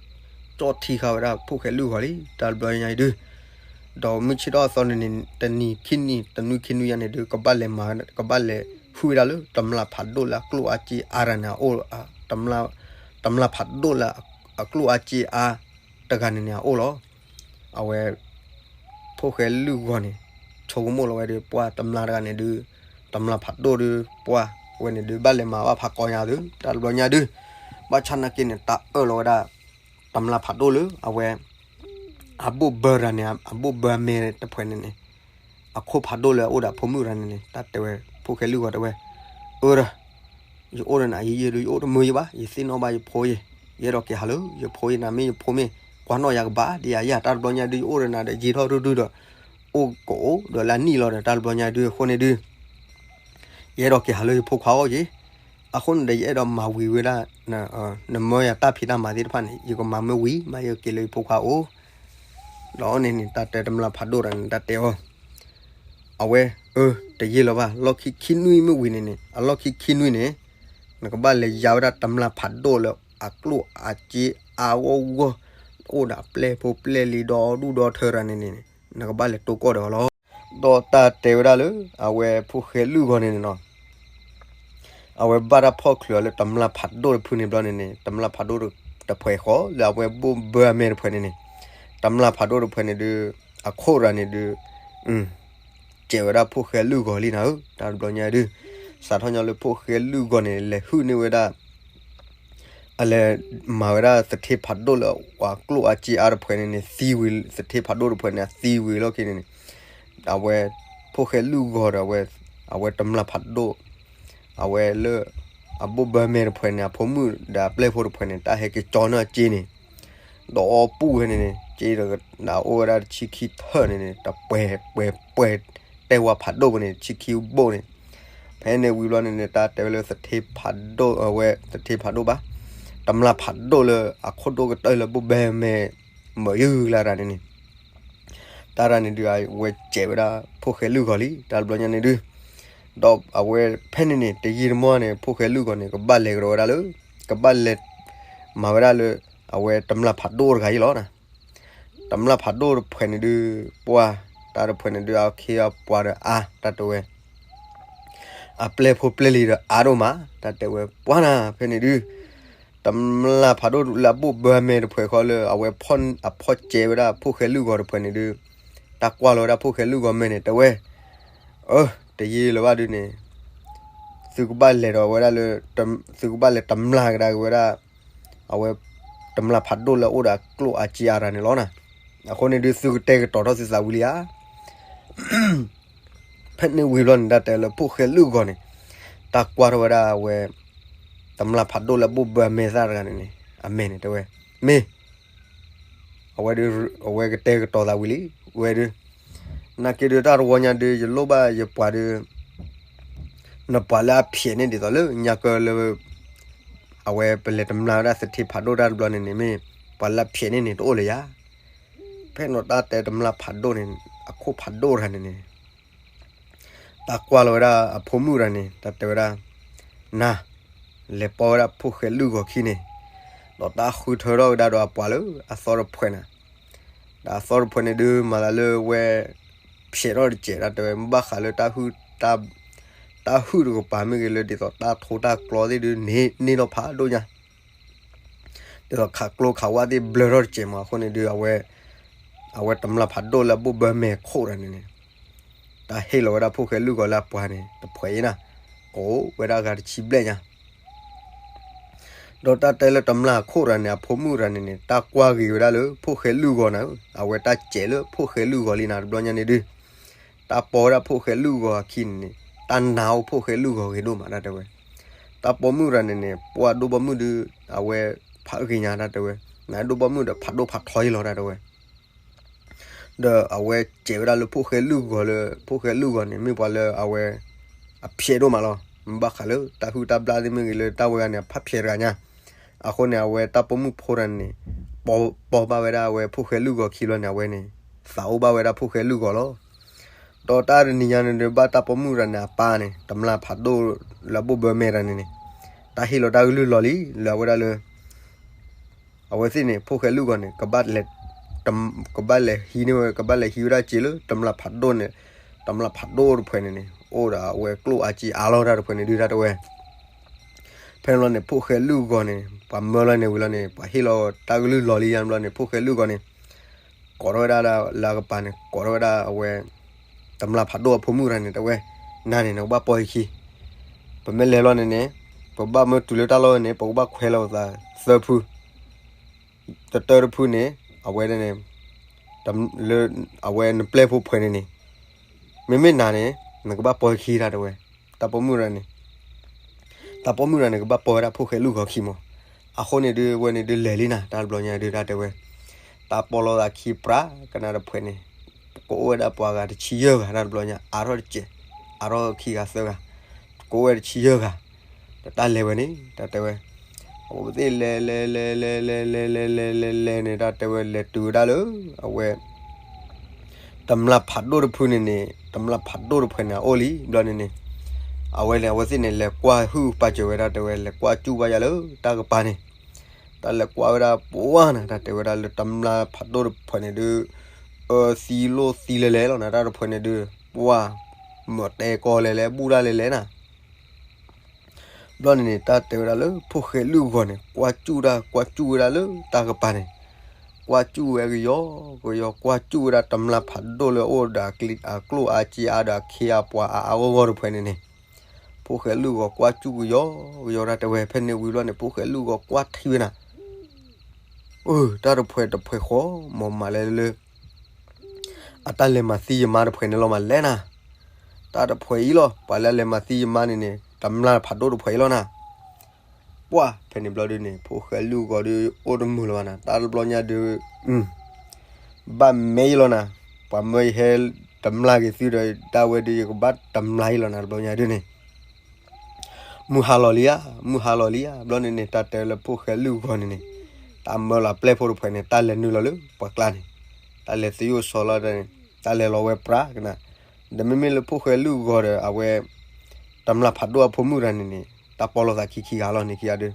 ကၠီၣ်ထံဃာ်ဝဲဒၣ်ဖိၣ်ဃဲလုၢ်ဂီၤလံ တၢ်တဘျီညါအံၤဒုး ဒီးမုၢ်ဆ့ၣ်ထီၣ်အသီန့ၣ်န့ၣ် တနံၤခံနံၤ တနွံခံနွံယါန့ၣ်ဒုး ကဘၣ်လဲၤမၤ ကဘၣ်လဲၤဟုၣ်ဝဲဒၣ်လၢ တမျၢ်ဖးဒိၣ်လၢအကျိၣ်အါစ့အါတဂၤန့ၣ်အအိၣ် တမျၢ် တမျၢ်ဖးဒိၣ်လၢအကျိၣ်အါစ့အါတဂၤန့ၣ်န့ၣ်အအိၣ်လီၤ. အဝဲ ဖိၣ်ဃဲလုၢ်ဂီၤန့ၣ် ဆိကမိၣ်လီၤဝဲဒုး ပှၢ်တမျၢ်တဂၤန့ၣ်ဒုး တမျၢ်ဖးဒိၣ်ဒုး ပှၢ်ဝဲန့ၣ်ဒုး ဘၣ်လဲၤမၤဘၣ်ဖးကီညါသု တၢ်တဘျီညါဒုး ဘၣ်ဆၣ်နာ်က့န့ၣ် တၢ်အၢၣ်လီၤဝဲဒၣ် တမျၢ်ဖးဒိၣ်လၢ အဝဲ အဘိၣ်ဘၢတဂၤန့ၣ် အဘိၣ်ဘၢအမဲာ်တဖှဲးန့ၣ်န့ၣ် အခိၣ်ဖးဒိၣ်လၢအအိၣ်ဒီးအဖိမုၣ်တဂၤန့ၣ်န့ၣ် တၢ်တဲဝဲ ဖိၣ်ဃဲလုၢ်ဂီၤတဲဝဲ အၢ ယအိၣ်ဒီးနၤယံာ်ယံာ်ဒီး ယအိၣ်တမုာ်ယဘၣ် ယသ့ၣ်နီၣ်ဘၣ်ယဖိယဲ ယအဲၣ်ဒိးက့ၤဟးလၢယဖိယဲ နမ့ၢ်ယဖိမ့ၢ် ကွၢ်နီၣ်ယၤကဘၣ်ဒ်ယၤ တၢ်တဘျီညါဒုး ယအိၣ်ဒီးနၤဒီး ယံာ်ထီၣ်ရုၢ်ရုၢ်ဒီး အိၣ်ကအိၣ်ဒီးလၢအနံၣ်လီၤဒီး တၢ်တဘျီညါဒုး အဃိန့ၣ်ဒုး ယအဲၣ်ဒိးက့ၤဟးလၢယဖိခွါအိၣ်က့ၤ အဃိန့ၣ်ဒီး ယအဲၣ်ဒိးမၤဝံၤဝဲဒၣ် နမၢယၤတၢ်ဖံးတၢ်မၤသ့ၣ်တဖၣ်န့ၣ် ယကမၤမ့ၢ်ဝံၤ မ့ၢ်ယက့ၤလၢယဖိခွါအိၣ် ဒီးန့ၣ်န့ၣ် တၢ်တဲတမျၢ်ဖးဒိၣ်တဂၤန့ၣ် တၢ်တဲအီၤ အဝဲ အၢ တယံာ်လီၤဘၣ် လီၢ်ခံခံနွံမ့ၢ်ဝံၤန့ၣ်န့ၣ် အလီၢ်ခံခံနွံန့ၣ် နကဘၣ်လဲၤယါဝဲဒၣ်တမျၢ်ဖးဒိၣ်လၢအကျိၣ်အစ့အါဂီၢ်ဂီၢ် အိၣ်ဒီးအပျဲၢ်ဖိပျဲၢ်လံၤဒီဒူၣ်ဒီထၢတဂၤန့ၣ်န့ၣ် နကဘၣ်လဲၤတိၢ်ကီၢ်ဒီးအီၤလီၤ. ဒီးတၢ်တဲဝဲဒၣ်လၢ အဝဲဖိၣ်ဃဲလုၢ်ဂီၤန့ၣ်န့ၣ်နီၤ အဝဲဘၣ်တၢ်ဖီၣ်ချုးအီၤလၢတမျၢ်ဖးဒိၣ်တဖုန့ၣ်ဘျီန့ၣ်န့ၣ် တမျၢ်ဖးဒိၣ်တဖုဃီလၢအဝဲဘိၣ်ဘၢအမဲာ်တဖှဲးန့ၣ်န့ၣ် တမျၢ်ဖးဒိၣ်တဖှဲးန့ၣ်ဒုး အခိၣ်ရၤန့ၣ်ဒုး အ ကဲးဝဲဒၣ်ဖိၣ်ဃဲလုၢ်ဂီၤလံနၤဧၢ တၢ်တဘျီညါဒုး စးထီၣ်ညီလၢဖိၣ်ဃဲလုၢ်ဂီၤန့ၣ် လဲၤဟုၣ်န့ၢ်ဝဲဒၣ် အလဲၤမၤဝဲဒၣ်သထ့ဖးဒိၣ်လၢအကျိၣ်အစ့အါတဖှဲးန့ၣ်န့ၣ် သံဝံၤ သထ့ဖးဒိၣ်တဖှဲးန့ၣ် အသံဝံၤလီၢ်ခံန့ၣ်န့ၣ် အဝဲ ဖိၣ်ဃဲလုၢ်ဂီၤဒီး အဝဲတမျၢ်ဖးဒိၣ် အဝဲလၢ အဘိၣ်ဘၢမဲာ်တဖှဲးန့ၣ် အဖိမုၣ်ဒီးအပျဲၢ်ဖိတဖှဲးန့ၣ် တၢ်ဟဲက့ၤကၠီန့ၢ်အစ့န့ၣ် ဒီးအီပူၣ်ဝဲန့ၣ်န့ၣ် စ့ဒီးအိၣ်ဝဲဒၣ်တဆံခံထၢၣ်န့ၣ်န့ၣ် တပှဲၤပှဲၤပှဲၤ တဲဝဲဖးဒိၣ်ပူၤန့ၣ် တဆံခံဘိၣ်န့ၣ် ဖဲန့ၣ်ဝံၤဘျီန့ၣ်န့ၣ် တၢ်တဲဝဲလၢသထ့ဖးဒိၣ် အဝဲသထ့ဖးဒိၣ်ဘၣ်, တမျၢ်ဖးဒိၣ်လၢအခိၣ်ဒိၣ်ကတၢၢ်လၢဘိၣ်ဘၢမဲာ် မၢယုၢ်လၢတၢ်န့ၣ်န့ၣ် တၢ်တၢ်န့ၣ်ဒုး အဝဲစဲးဝဲဒၣ်ဖိၣ်ဃဲလုၢ်ဂီၤလံ တၢ်တဘျီညါန့ၣ်ဒုး, ဒီးအဝဲဖဲန့ၣ်န့ၣ် တယံာ်တမီၢ်န့ၣ် ဖိၣ်ဃဲလုၢ်ဂီၤန့ၣ် ကဘၣ်လဲၤကဒီးဝဲဒၣ်လၢ ကဘၣ်လဲၤ မၤဝဲဒၣ်လၢ အဝဲတမျၢ်ဖးဒိၣ်တဂၤအံၤလီၤ. တမျၢ်ဖးဒိၣ်တဖှဲးန့ၣ်ဒုး ပှၢ် တၢ်တဖှဲးန့ၣ်ဒုး အခ့အပှၤဒီးအါ တၢ်တဲဝဲ အပျဲၢ်ဖိပျဲၢ်လံၤဒီးအါဒိၣ်မး တၢ်တဲဝဲ ပှၢ်နၤ ဖဲန့ၣ်ဒုး တမျၢ်ဖးဒိၣ်လၢအဘိၣ်ဘၢမဲာ်တဖှဲးဃီလၢ အဝဲဖီၣ် အဖီၣ်စဲးဝဲဒၣ်ဖိၣ်ဃဲလုၢ်ဂီၤတဖှဲးန့ၣ်ဒုး တၢ်ကွၢ်လီၤဝဲဒၣ်ဖိၣ်ဃဲလုၢ်ဂီၤမဲာ်န့ၣ် တဲဝဲ အၢ တယံာ်လၢၤဘၣ်ဒုးန့ၣ် သုကဘၣ်လဲၤဒီးဝဲဒၣ်လၢ သုကဘၣ်လဲၤတမျၢ်ကဒါက့ၤဝဲဒၣ် အဝဲ တမျၢ်ဖးဒိၣ်လၢအအိၣ်ဒီးအကျိၣ်အစ့အါတၢ်န့ၣ်လီၤနၤ. အဃိန့ၣ်ဒုး သုကတဲာ်ကတီၤထီၣ်သုသးဝံၤလံဧါ. ဖဲန့ၣ်ဝံၤဘျီန့ၣ် တၢ်တဲလၢဖိၣ်ဃဲလုၢ်ဂီၤန့ၣ် တၢ်ကွၢ်ထီၣ်ဝဲဒၣ်အဝဲ တမျၢ်ဖးဒိၣ်လၢအဘိၣ်ဘၢအမဲာ်သၣ်တဂၤန့ၣ်န့ၣ် အမဲာ်န့ၣ်တဲဝဲ မ့ၢ် အဝဲဒုး အဝဲကတဲာ်ကတီၤသးဝံၤလံ ဝဲဒုး နာ်က့ဒုး တၢ်တဝီညါဒုး ယလိၣ်ဘၣ်ယပှၤဒုး နပှၤလၢအဖျဲးန့ၢ်ဒ်သိးလၢညါကၢလၢ အဝဲပလဲၤတမျၢ်ဝဲဒၣ်သထ့ဖးဒိၣ်တၢ်တဘျီန့ၣ်န့ၣ် မ့ၢ်ပှၤလၢအဖျဲးန့ၢ်န့ၣ် တအိၣ်လၢၤယၤ. ဖဲန့ၣ်တၢ်တဲတမျၢ်ဖးဒိၣ်န့ၣ် အခိၣ်ဖးဒိၣ်တဂၤန့ၣ်န့ၣ် တၢ်ကွၢ်လီၤဝဲဒၣ်အဖိမုၣ်တဂၤန့ၣ် တၢ်တဲဝဲဒၣ် နၤ လဲၤပိာ်ဝဲဒၣ်ဖိၣ်ဃဲလုၢ်ဂီၤခံန့ၣ် ဒီးတၢ်ဃုထၢထီၣ်ကဒါဒီးအပှၤလၢအသီတဖှဲးနၤ ဒီးအသီတဖှဲးန့ၣ်ဒုး မၤသးလၢဝဲ ဖျဲးထီၣ်တစဲး တၢ်တဲဝဲ ဘၣ်ဃးလၢတၢ်ဟုၣ် တၢ်ဟုၣ်တကပၤမ့ၢ်ဂ့ၤ လၢဒ်သိးတၢ်ထိတၢ်ကျီသ့ၣ်ဒုးန့ၣ် န့ၢ်လီၤဖးဒိၣ်ညါ ဒ်သိးခးကျိခးဝါသ့ၣ်ဘျၢထီၣ်တစဲးမး အဃိန့ၣ်ဒုး အဝဲ အဝဲတမျၢ်ဖးဒိၣ်လၢအဘိၣ်ဘၢမဲာ်ခိၣ်တဂၤန့ၣ်န့ၣ် တၢ်ဟ့ၣ်လီၤဝဲဒၣ်ဖိၣ်ဃဲလုၢ်ဂီၤလၢအပှၤန့ၣ် တဖှဲးအံၤနၤ ကိးဝဲဒၣ်ဂၤတဆံဘျဲၣ်ညါ ဒီးတၢ်တဲလၢတမျၢ်ခိၣ်တဂၤန့ၣ် အဖိမုၣ်တဂၤန့ၣ်န့ၣ် တၢ်ကွၢ်ဂ့ၤဝဲဒၣ်လၢဖိၣ်ဃဲလုၢ်ဂီၤနၤဧၢ, အဝဲတၢ်စဲးလၢဖိၣ်ဃဲလုၢ်ဂီၤလံနၤ တဘျီညါန့ၣ်ဒုး, တၢ်ပိာ်ဝဲဒၣ်ဖိၣ်ဃဲလုၢ်ဂီၤအခံန့ၣ်န့ၣ် တၢ်နာ်အိၣ်ဖိၣ်ဃဲလုၢ်ဂီၤဂ့ၤဒိၣ်မး တၢ်တဲဝဲ. တၢ်ပိာ်မုၣ်တဂၤန့ၣ်န့ၣ် ပှၢ်ဒိၣ်ပိာ်မုၣ်ဒုး အဝဲဖးဂ့ၤညါ တၢ်တဲဝဲ, နဒိၣ်ပိာ်မုၣ်ဒီးဖးဒိၣ်ဖးထီအံၤလီၤ တၢ်တဲဝဲ. ဒီးအဝဲစဲးဝဲဒၣ်လၢဖိၣ်ဃဲလုၢ်ဂီၤလၢ ဖိၣ်ဃဲလုၢ်ဂီၤန့ၣ် မ့ၢ်ပှၤလၢအဝဲ အဖျဲးဒိၣ်မးလီၤ. ဘၣ်ဃးလၢတၢ်ဟုၣ်တၢ်ဘျၣ်သ့ၣ်မ့ၢ်ဂ့ၤ လၢတၢ်ဝဲဂၤန့ၣ် အဖးဖျဲးတဂၤညါ. အဃိန့ၣ် အဝဲတၢ်ပိာ်မုၣ်ဖိတဂၤန့ၣ် ပိာ်ဘၣ်ဝဲဒၣ်အဝဲဖိၣ်ဃဲလုၢ်ဂီၤခံဘျီန့ၣ် အဝဲန့ၣ် သးအိၣ်ဘၣ်ဝဲဒၣ်ဖိၣ်ဃဲလုၢ်ဂီၤလီၤ. ဒီးတၢ်တနံၤညါန့ၣ်ဒီး ဘၣ်တၢ်ပိာ်မုၣ်တဂၤန့ၣ် အပၢ်န့ၣ် တမျၢ်ဖးဒိၣ်လၢအဘိၣ်ဘၢမဲာ်တဂၤန့ၣ်န့ၣ် တၢ်ဟ့ၣ်လီၤတၢ်ကလုၢ်လီၤလံ လၢအဝဲဒၣ်လၢ အဝဲသ့ၣ်န့ၣ် ဖိၣ်ဃဲလုၢ်ဂီၤန့ၣ် ကဘၣ်လဲၤ ကဘၣ်လဲၤဟံးန့ၢ်ဝဲ ကဘၣ်လဲၤဟံးဝဲဒၣ်စ့လၢ တမျၢ်ဖးဒိၣ်န့ၣ် တမျၢ်ဖးဒိၣ်တဖှဲးန့ၣ်န့ၣ် အိၣ်ဒီးအဝဲကျိၣ်အစ့အါလီၤ တၢ်တဖှဲးန့ၣ်ဒုး တၢ်တဲဝဲ. ဖဲန့ၣ်ဘျီန့ၣ် ဖိၣ်ဃဲလုၢ်ဂီၤန့ၣ် ပှၤမၢလီၤန့ၣ်ဝံၤလီၤန့ၣ် ပှၤဟ့ၣ်လီၤတၢ်ကလုၢ်လီၤလံယါဘျီန့ၣ် ဖိၣ်ဃဲလုၢ်ဂီၤန့ၣ် ကိးထီၣ်ဝဲဒၣ်လၢအကပၤန့ၣ် ကိးထီၣ်ဝဲဒၣ်အဝဲ တမျၢ်ဖးဒိၣ်အဖိမုၣ်တဂၤန့ၣ် တဲဝဲ, နၤန့ၣ် နကဘၣ်ပိာ်ယခံ, ပမ့ၢ်လဲၤလီၤန့ၣ်န့ၣ် ပဘၣ်မၢတုၤလၢတၢ်လီၢ်န့ၣ် ပကဘၣ်ခွဲးလီၤသးသၢဖု တတၢတဖုန့ၣ် အဝဲန့ၣ် လၢ အဝဲနပျဲၢ်ဖိဖှဲးန့ၣ်န့ၣ် မ့မ့ၢ်နၤန့ၣ် နကဘၣ်ပိာ်ယခံ တၢ်တဲဝဲ. တၢ်ပိာ်မုၣ်တဂၤန့ၣ် တၢ်ပိာ်မုၣ်တဂၤန့ၣ် ကဘၣ်ပိာ်ဝဲဒၣ်ဖိၣ်ဃဲလုၢ်ဂီၤခံမး. အဃိန့ၣ်ဒုး အဝဲန့ၣ်ဒုးလဲၤလံနၤ တၢ်တဘျီညါဒုး တၢ်တဲဝဲ. တၢ်ပိာ်လီၤသးခံပြး ကနၣ်တဖှဲးန့ၣ် ကအိၣ်ဝဲဒၣ်ပှၤဂၤတဆံယဲၢ်ဂၤ တၢ်တဘျီညါ အါထီၣ်တစဲး အါထီၣ်ခံဂၤသၢဂၤ ကအိၣ်ဝဲတဆံယဲၢ်ဂၤ ဒီးတၢ်လဲၤဝဲန့ၣ် တၢ်တဲဝဲ. အဝဲသ့ၣ်လဲၤလဲၤလဲၤလဲၤလဲၤလဲၤလဲၤလဲၤလဲၤလဲၤန့ၣ် တၢ်တဲဝဲ လဲၤတုၤဝဲဒၣ်လၢ အဝဲ တမျၢ်ဖးဒိၣ်တဖုန့ၣ်န့ၣ် တမျၢ်ဖးဒိၣ်တဖှဲးန့ၣ် အအိၣ်လံ ဘျီန့ၣ်န့ၣ် အဝဲန့ၣ် အဝဲသ့ၣ်န့ၣ် လဲၤကွၢ်ဟုၣ်ပာ်စၢၤဝဲ တၢ်တဲဝဲ လဲၤကွၢ်စူၣ်ဘၣ်ယၤလၢတၢ်ကပၤန့ၣ် တၢ်လဲၤကွၢ်ဝဲဒၣ်ပှၢ်နၤ တၢ်တဲဝဲဒၣ်လၢတမျၢ်ဖးဒိၣ်တဖှဲးန့ၣ်ဒုး အၢသံလိၣ်သံလဲၤလဲၤလီၤနၤ တၢ်တဖှဲးန့ၣ်ဒုး ပှၢ် မၤတဲကီးလဲၤလဲၤ ဘူၣ်တၢ်လဲၤလဲၤနၤ ဘျီန့ၣ်န့ၣ် တၢ်တဲဝဲဒၣ်လၢဖိၣ်ဃဲလုၢ်ဂီၤန့ၣ် ကွၢ်စူၣ်တၢ် ကွၢ်စူၣ်ဝဲဒၣ်လၢတၢ်ကပၤန့ၣ် ကွၢ်စူၣ်ဝဲကယီကယီ ကွၢ်စူၣ်ဝဲဒၣ်တမျၢ်ဖးဒိၣ်လၢအအိၣ်ဒီးအကျိၣ်အစ့အါဒီးအခ့အပှၤအါအါဂီၢ်ဂီၢ်တဖှဲးန့ၣ်န့ၣ် ဖိၣ်ဃဲလုၢ်ဂီၤကွၢ်စူၣ်ကယီကယီ တၢ်တဲဝဲ ဖဲန့ၣ်ဝံၤဘျီန့ၣ် ဖိၣ်ဃဲလုၢ်ဂီၤကွၢ်ထံဝဲနၤ အၢ တၢ်တဖှဲးတဖှဲးဃီ မၤမၤလဲၤလၢ အတၢ်လဲၤမၤသံယမါတဖှဲးန့ၣ်လီၤမးလဲၣ်နၤ, တၢ်တဖှဲးအံၤလီၤ ပှၤလၢအလဲၤမၤသံယမါန့ၣ်န့ၣ် တမျၢ်ဖးဒိၣ်တဖှဲးအံၤလီၤနၤ, ပှၢ် ဖဲန့ၣ်ဘျီဒုးန့ၣ် ဖိၣ်ဃဲလုၢ်ဂီၤဒုးအိၣ်တမုာ်လၢၤဘၣ်နၤ တၢ်တဘျီညါဒုး ဘၣ်မဲအံၤလီၤနၤ, ပှၤမၢယဟဲတမျၢ်က့ၤသုဒီး တၢ်ဝဲဒုးယကဘၣ်တမျၢ်အံၤလီၤနၤ တဘျီညါဒုးန့ၣ် မုၢ်ဟါလီၤလံဧါ, မုၢ်ဟါလီၤလံဧါ, ဘျီန့ၣ်န့ၣ် တၢ်တဲလၢဖိၣ်ဃဲလုၢ်ဂီၤန့ၣ်န့ၣ်, တၢ်မၢလီၤအပျဲၢ်ဖိတဖုန့ၣ် တၢ်လဲၤနုာ်လီၤလၢပှၤကျါန့ၣ်, တၢ်လဲၤသယိၣ်စီလီၤန့ၣ်, တၢ်လဲၤလီၤဝဲပြးကနၤ, ဒီးမ့မ့ၢ်လၢဖိၣ်ဃဲလုၢ်ဂီၤဒီး အဝဲ တမျၢ်ဖးဒိၣ်အဖိမုၣ်တဂၤန့ၣ်န့ၣ် တၢ်ပီလိာ်သးခံခံဂၤလီၤန့ၣ်ခံဂၤဒီး,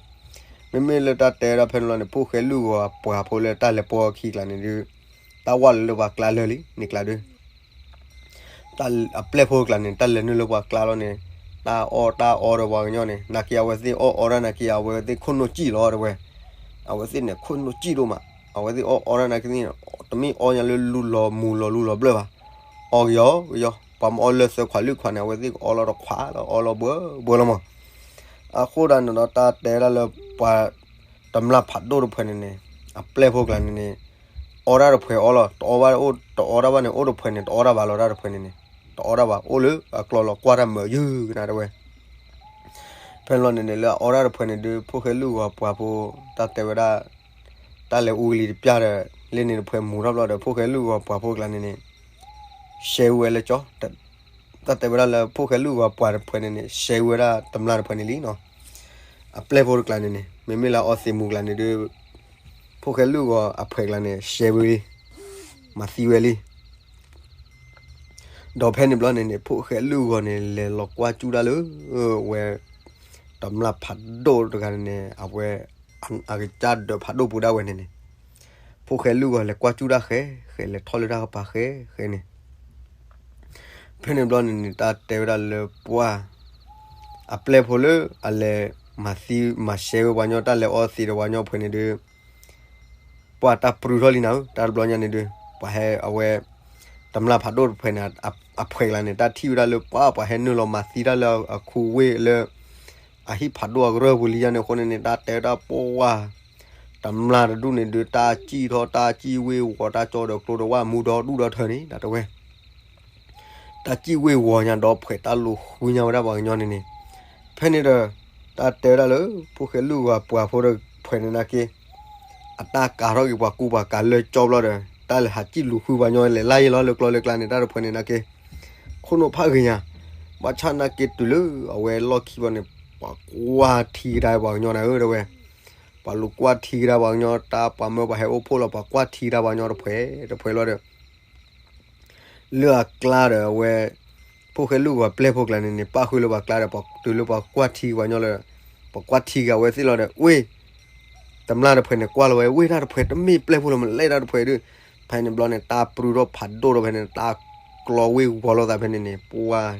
မ့မ့ၢ်လၢတၢ်တဲဒၣ်ဖဲန့ၣ်လီၤန့ၣ် ဖိၣ်ဃဲလုၢ်ဂီၤအပှၤဖိလၢတၢ်လဲၤပိာ်ခံကျါန့ၣ်ဒီး, တၢ်ဝဲလၢလၢပှၤကျါလၢာ်လံန့ၣ်ကျါဒီး အပျဲၢ်ဖိကျါန့ၣ် တၢ်လဲၤနုာ်လၢပှၤကျါလီၤန့ၣ်, တၢ်အီၣ်တၢ်အီဒီးပှၤကညီန့ၣ် နာ်က့အဝဲသ့ၣ်အီၣ်အီတၢ်နာ်က့ အဝဲသ့ၣ်ခိၣ်နူာ်စံၣ်လီၤတဲဝဲ, အဝဲသ့ၣ်န့ၣ်ခိၣ်နူာ်စံၣ်ဒိၣ်မး, အဝဲသ့ၣ်အီၣ်အီတၢ်နာ်က့သ့ၣ်န့ၣ် တမ့ၢ်အီၣ်ညါလၢလူလီၤမူလီၤလူလီၤဘျၢၣ်ဘၣ်, အီၣ်ကယီကယီ, ပှၤမ့ၢ်အီၣ်လၢသၢခွးလွံၢ်ခွးန့ၣ် အဝဲသ့ၣ်ကအီလီၤတခွးလီၤအီလီၤဘှီဘှီလီၤမး, အဃိဒၣ်န့ၣ်ဒီးတၢ်တဲဒၣ်လၢပှၤ တမျၢ်ဖးဒိၣ်တဖုန့ၣ်န့ၣ်, အပျဲၢ်ဖိကျါန့ၣ်န့ၣ်, အီတၢ်တဖုအီလီၤ, တအီဘၣ်အိၣ်တအီတၢ်ဘၣ်န့ၣ် အိၣ်တဖုန့ၣ် တအီတၢ်ဘၣ်လီၤတၢ်တဖုန့ၣ်န့ၣ်, တအီတၢ်ဘၣ်အိၣ်လၢအကျီလီၤကွၢ်တၢ်မၢယုၢ်ကနၤတဲဝဲ ဖဲန့ၣ်လီၤန့ၣ်န့ၣ် လၢအအီတၢ်တဖုန့ၣ်ဒီး ဖိၣ်ဃဲလုၢ်ဂီၤပှၤဖိ တၢ်တဲဝဲဒၣ်, တၢ်လဲၤအူကလံၤတပျၢ်ဒီး လၢန့ၣ်တဖုမူထီၣ်ဘျီဒီး ဖိၣ်ဃဲလုၢ်ဂီၤပှၤဖိကျါန့ၣ်န့ၣ်, ရှဲဝဲလၢကၠီ, တၢ်တဲဝဲဒၣ်လၢဖိၣ်ဃဲလုၢ်ဂီၤပှၤတဖုန့ၣ်န့ၣ် ရှဲဝဲဒၣ်တမျၢ်တဖုန့ၣ်လံနီၤ, အပျဲၢ်ဖိတကျါန့ၣ်န့ၣ် မ့မ့ၢ်လၢအအီသံးမူကျါန့ၣ်ဒီး ဖိၣ်ဃဲလုၢ်ဂီၤအဖုကျါန့ၣ် ရှဲဝဲလံ, မၤသံဝဲလံ ဒီးဖဲန့ၣ်ဘျီန့ၣ်န့ၣ် ဖိၣ်ဃဲလုၢ်ဂီၤန့ၣ် လဲၤလီၤကွၢ်စူၣ်တၢ်လၢ ဝဲ တမျၢ်ဖးဒိၣ်တဂၤန့ၣ်န့ၣ် အဝဲ အကစၢ်ဒၢးဖးဒိၣ်ပူၤဒၣ်ဝဲန့ၣ်န့ၣ်, ဖိၣ်ဃဲလုၢ်ဂီၤလဲၤကွၢ်စူၣ်တၢ်ဃဲဃဲ လဲၤထီၣ်လၢတၢ်ကပၤဃဲဃဲန့ၣ်, ဖဲန့ၣ်ဘျီန့ၣ်န့ၣ် တၢ်တဲဝဲဒၣ်လၢပှၢ် အပျဲၢ်ဖိလၢအလဲၤမၤသံမၤရှဲဝဲပှၤကညီ တၢ်လဲၤအီသံးဒီးပှၤကညီဖုန့ၣ်ဒီး ပှၢ်တၢ်ပြုၢ်ထီၣ်လံနၤဧၢ, တၢ်တဘျီညါန့ၣ်ဒီး ပှၤဟဲအဝဲ တမျၢ်ဖးဒိၣ်တဖုန့ၣ် အဖုကျါန့ၣ် တၢ်ထံၣ်ဝဲဒၣ်လၢပှၢ် ပှၤဟဲနုာ်လီၤမၤသံတၢ်လၢအခူဝ့ၢ်လၢ အဟံၣ်ဖးဒိၣ်အကရၢၢ်ပူၤလံယါန့ၣ်အဃိန့ၣ်န့ၣ် တၢ်တဲဝဲဒၣ်ပှၢ် တမျၢ်တဒူၣ်န့ၣ်ဒီး တၢ်စံၣ်ထီၣ်တၢ်စံၣ်ဝ့ၢ်ဝီၤ တၢ်ကၠီဒီးကျိဒီးဝၣ်မူဒီဒူၣ်ဒီထၢန့ၣ် တၢ်တဲဝဲ တၢ်စံၣ်ဝ့ၢ်ဝီၤညါဒီးဖှဲးတၢ်လူၤဃုညါဝဲဒၣ်ပှၤကညီန့ၣ်န့ၣ်, ဖဲန့ၣ်ဒီး တၢ်တဲဝဲဒၣ်လၢ ဖိၣ်ဃဲလုၢ်ဂီၤပှၤဖိဒီးဖှဲးန့ၣ်နာ်က့ အတၢ်ကၤထီၣ်က့ၤပှၤကူပှၤကၤလၢကၠီဘျီဒီး တၢ်လဲၤဟးစံၣ်လူၤဃုပှၤကညီလဲၤလၢယံၤလီၤလၢကျီလၢကျါန့ၣ် တၢ်တဖှဲးန့ၣ်နာ်က့ ခိၣ်နူာ်ဖးဂ့ၤညါ, ဘၣ်ဆၣ်နာ်က့တုၤလၢအဝဲလီၢ်ခံဘျီန့ၣ် ပှၤကွၢ်ထံကဒါပှၤကညီနၤဧၢ တဲဝဲ, ပှၤလူၤကွၢ်ထံကဒါပှၤကညီ တၢ်ပှၤမၢပှၤဟဲအိၣ်ဖှိၣ်လီၤ ပှၤကွၢ်ထံကဒါပှၤကညီတဖှဲးတဖှဲးလီၤဒီး လၢအကျါဒီးအဝဲ ဖိၣ်ဃဲလုၢ်ဂီၤပျဲၢ်ဖိကျါန့ၣ်န့ၣ် ပၣ်ဃုာ်လၢပှၤကျါဒီး တုၤလၢပှၤကွၢ်ထံပှၤကညီလၢ ပှၤကွၢ်ထံက့ၤအဝဲသ့ၣ်လီၤဒီး ဝ့ၢ် တမျၢ်တဖှဲးန့ၣ်ကွၢ်လီၤဝဲ ဝ့ၢ်တၢ်တဖှဲးတမ့ၢ်ပျဲၢ်ဖိလၢမလဲၣ်တၢ်တဖှဲးဒီး ဖဲန့ၣ်ဘျီန့ၣ် တၢ်ပြုၢ်ထီၣ်ဖးဒိၣ်ဒီးဖဲန့ၣ် တၢ်ကျီဝ့ၢ်ဝီၤလိာ်သးဖဲန့ၣ်န့ၣ် ပှၢ်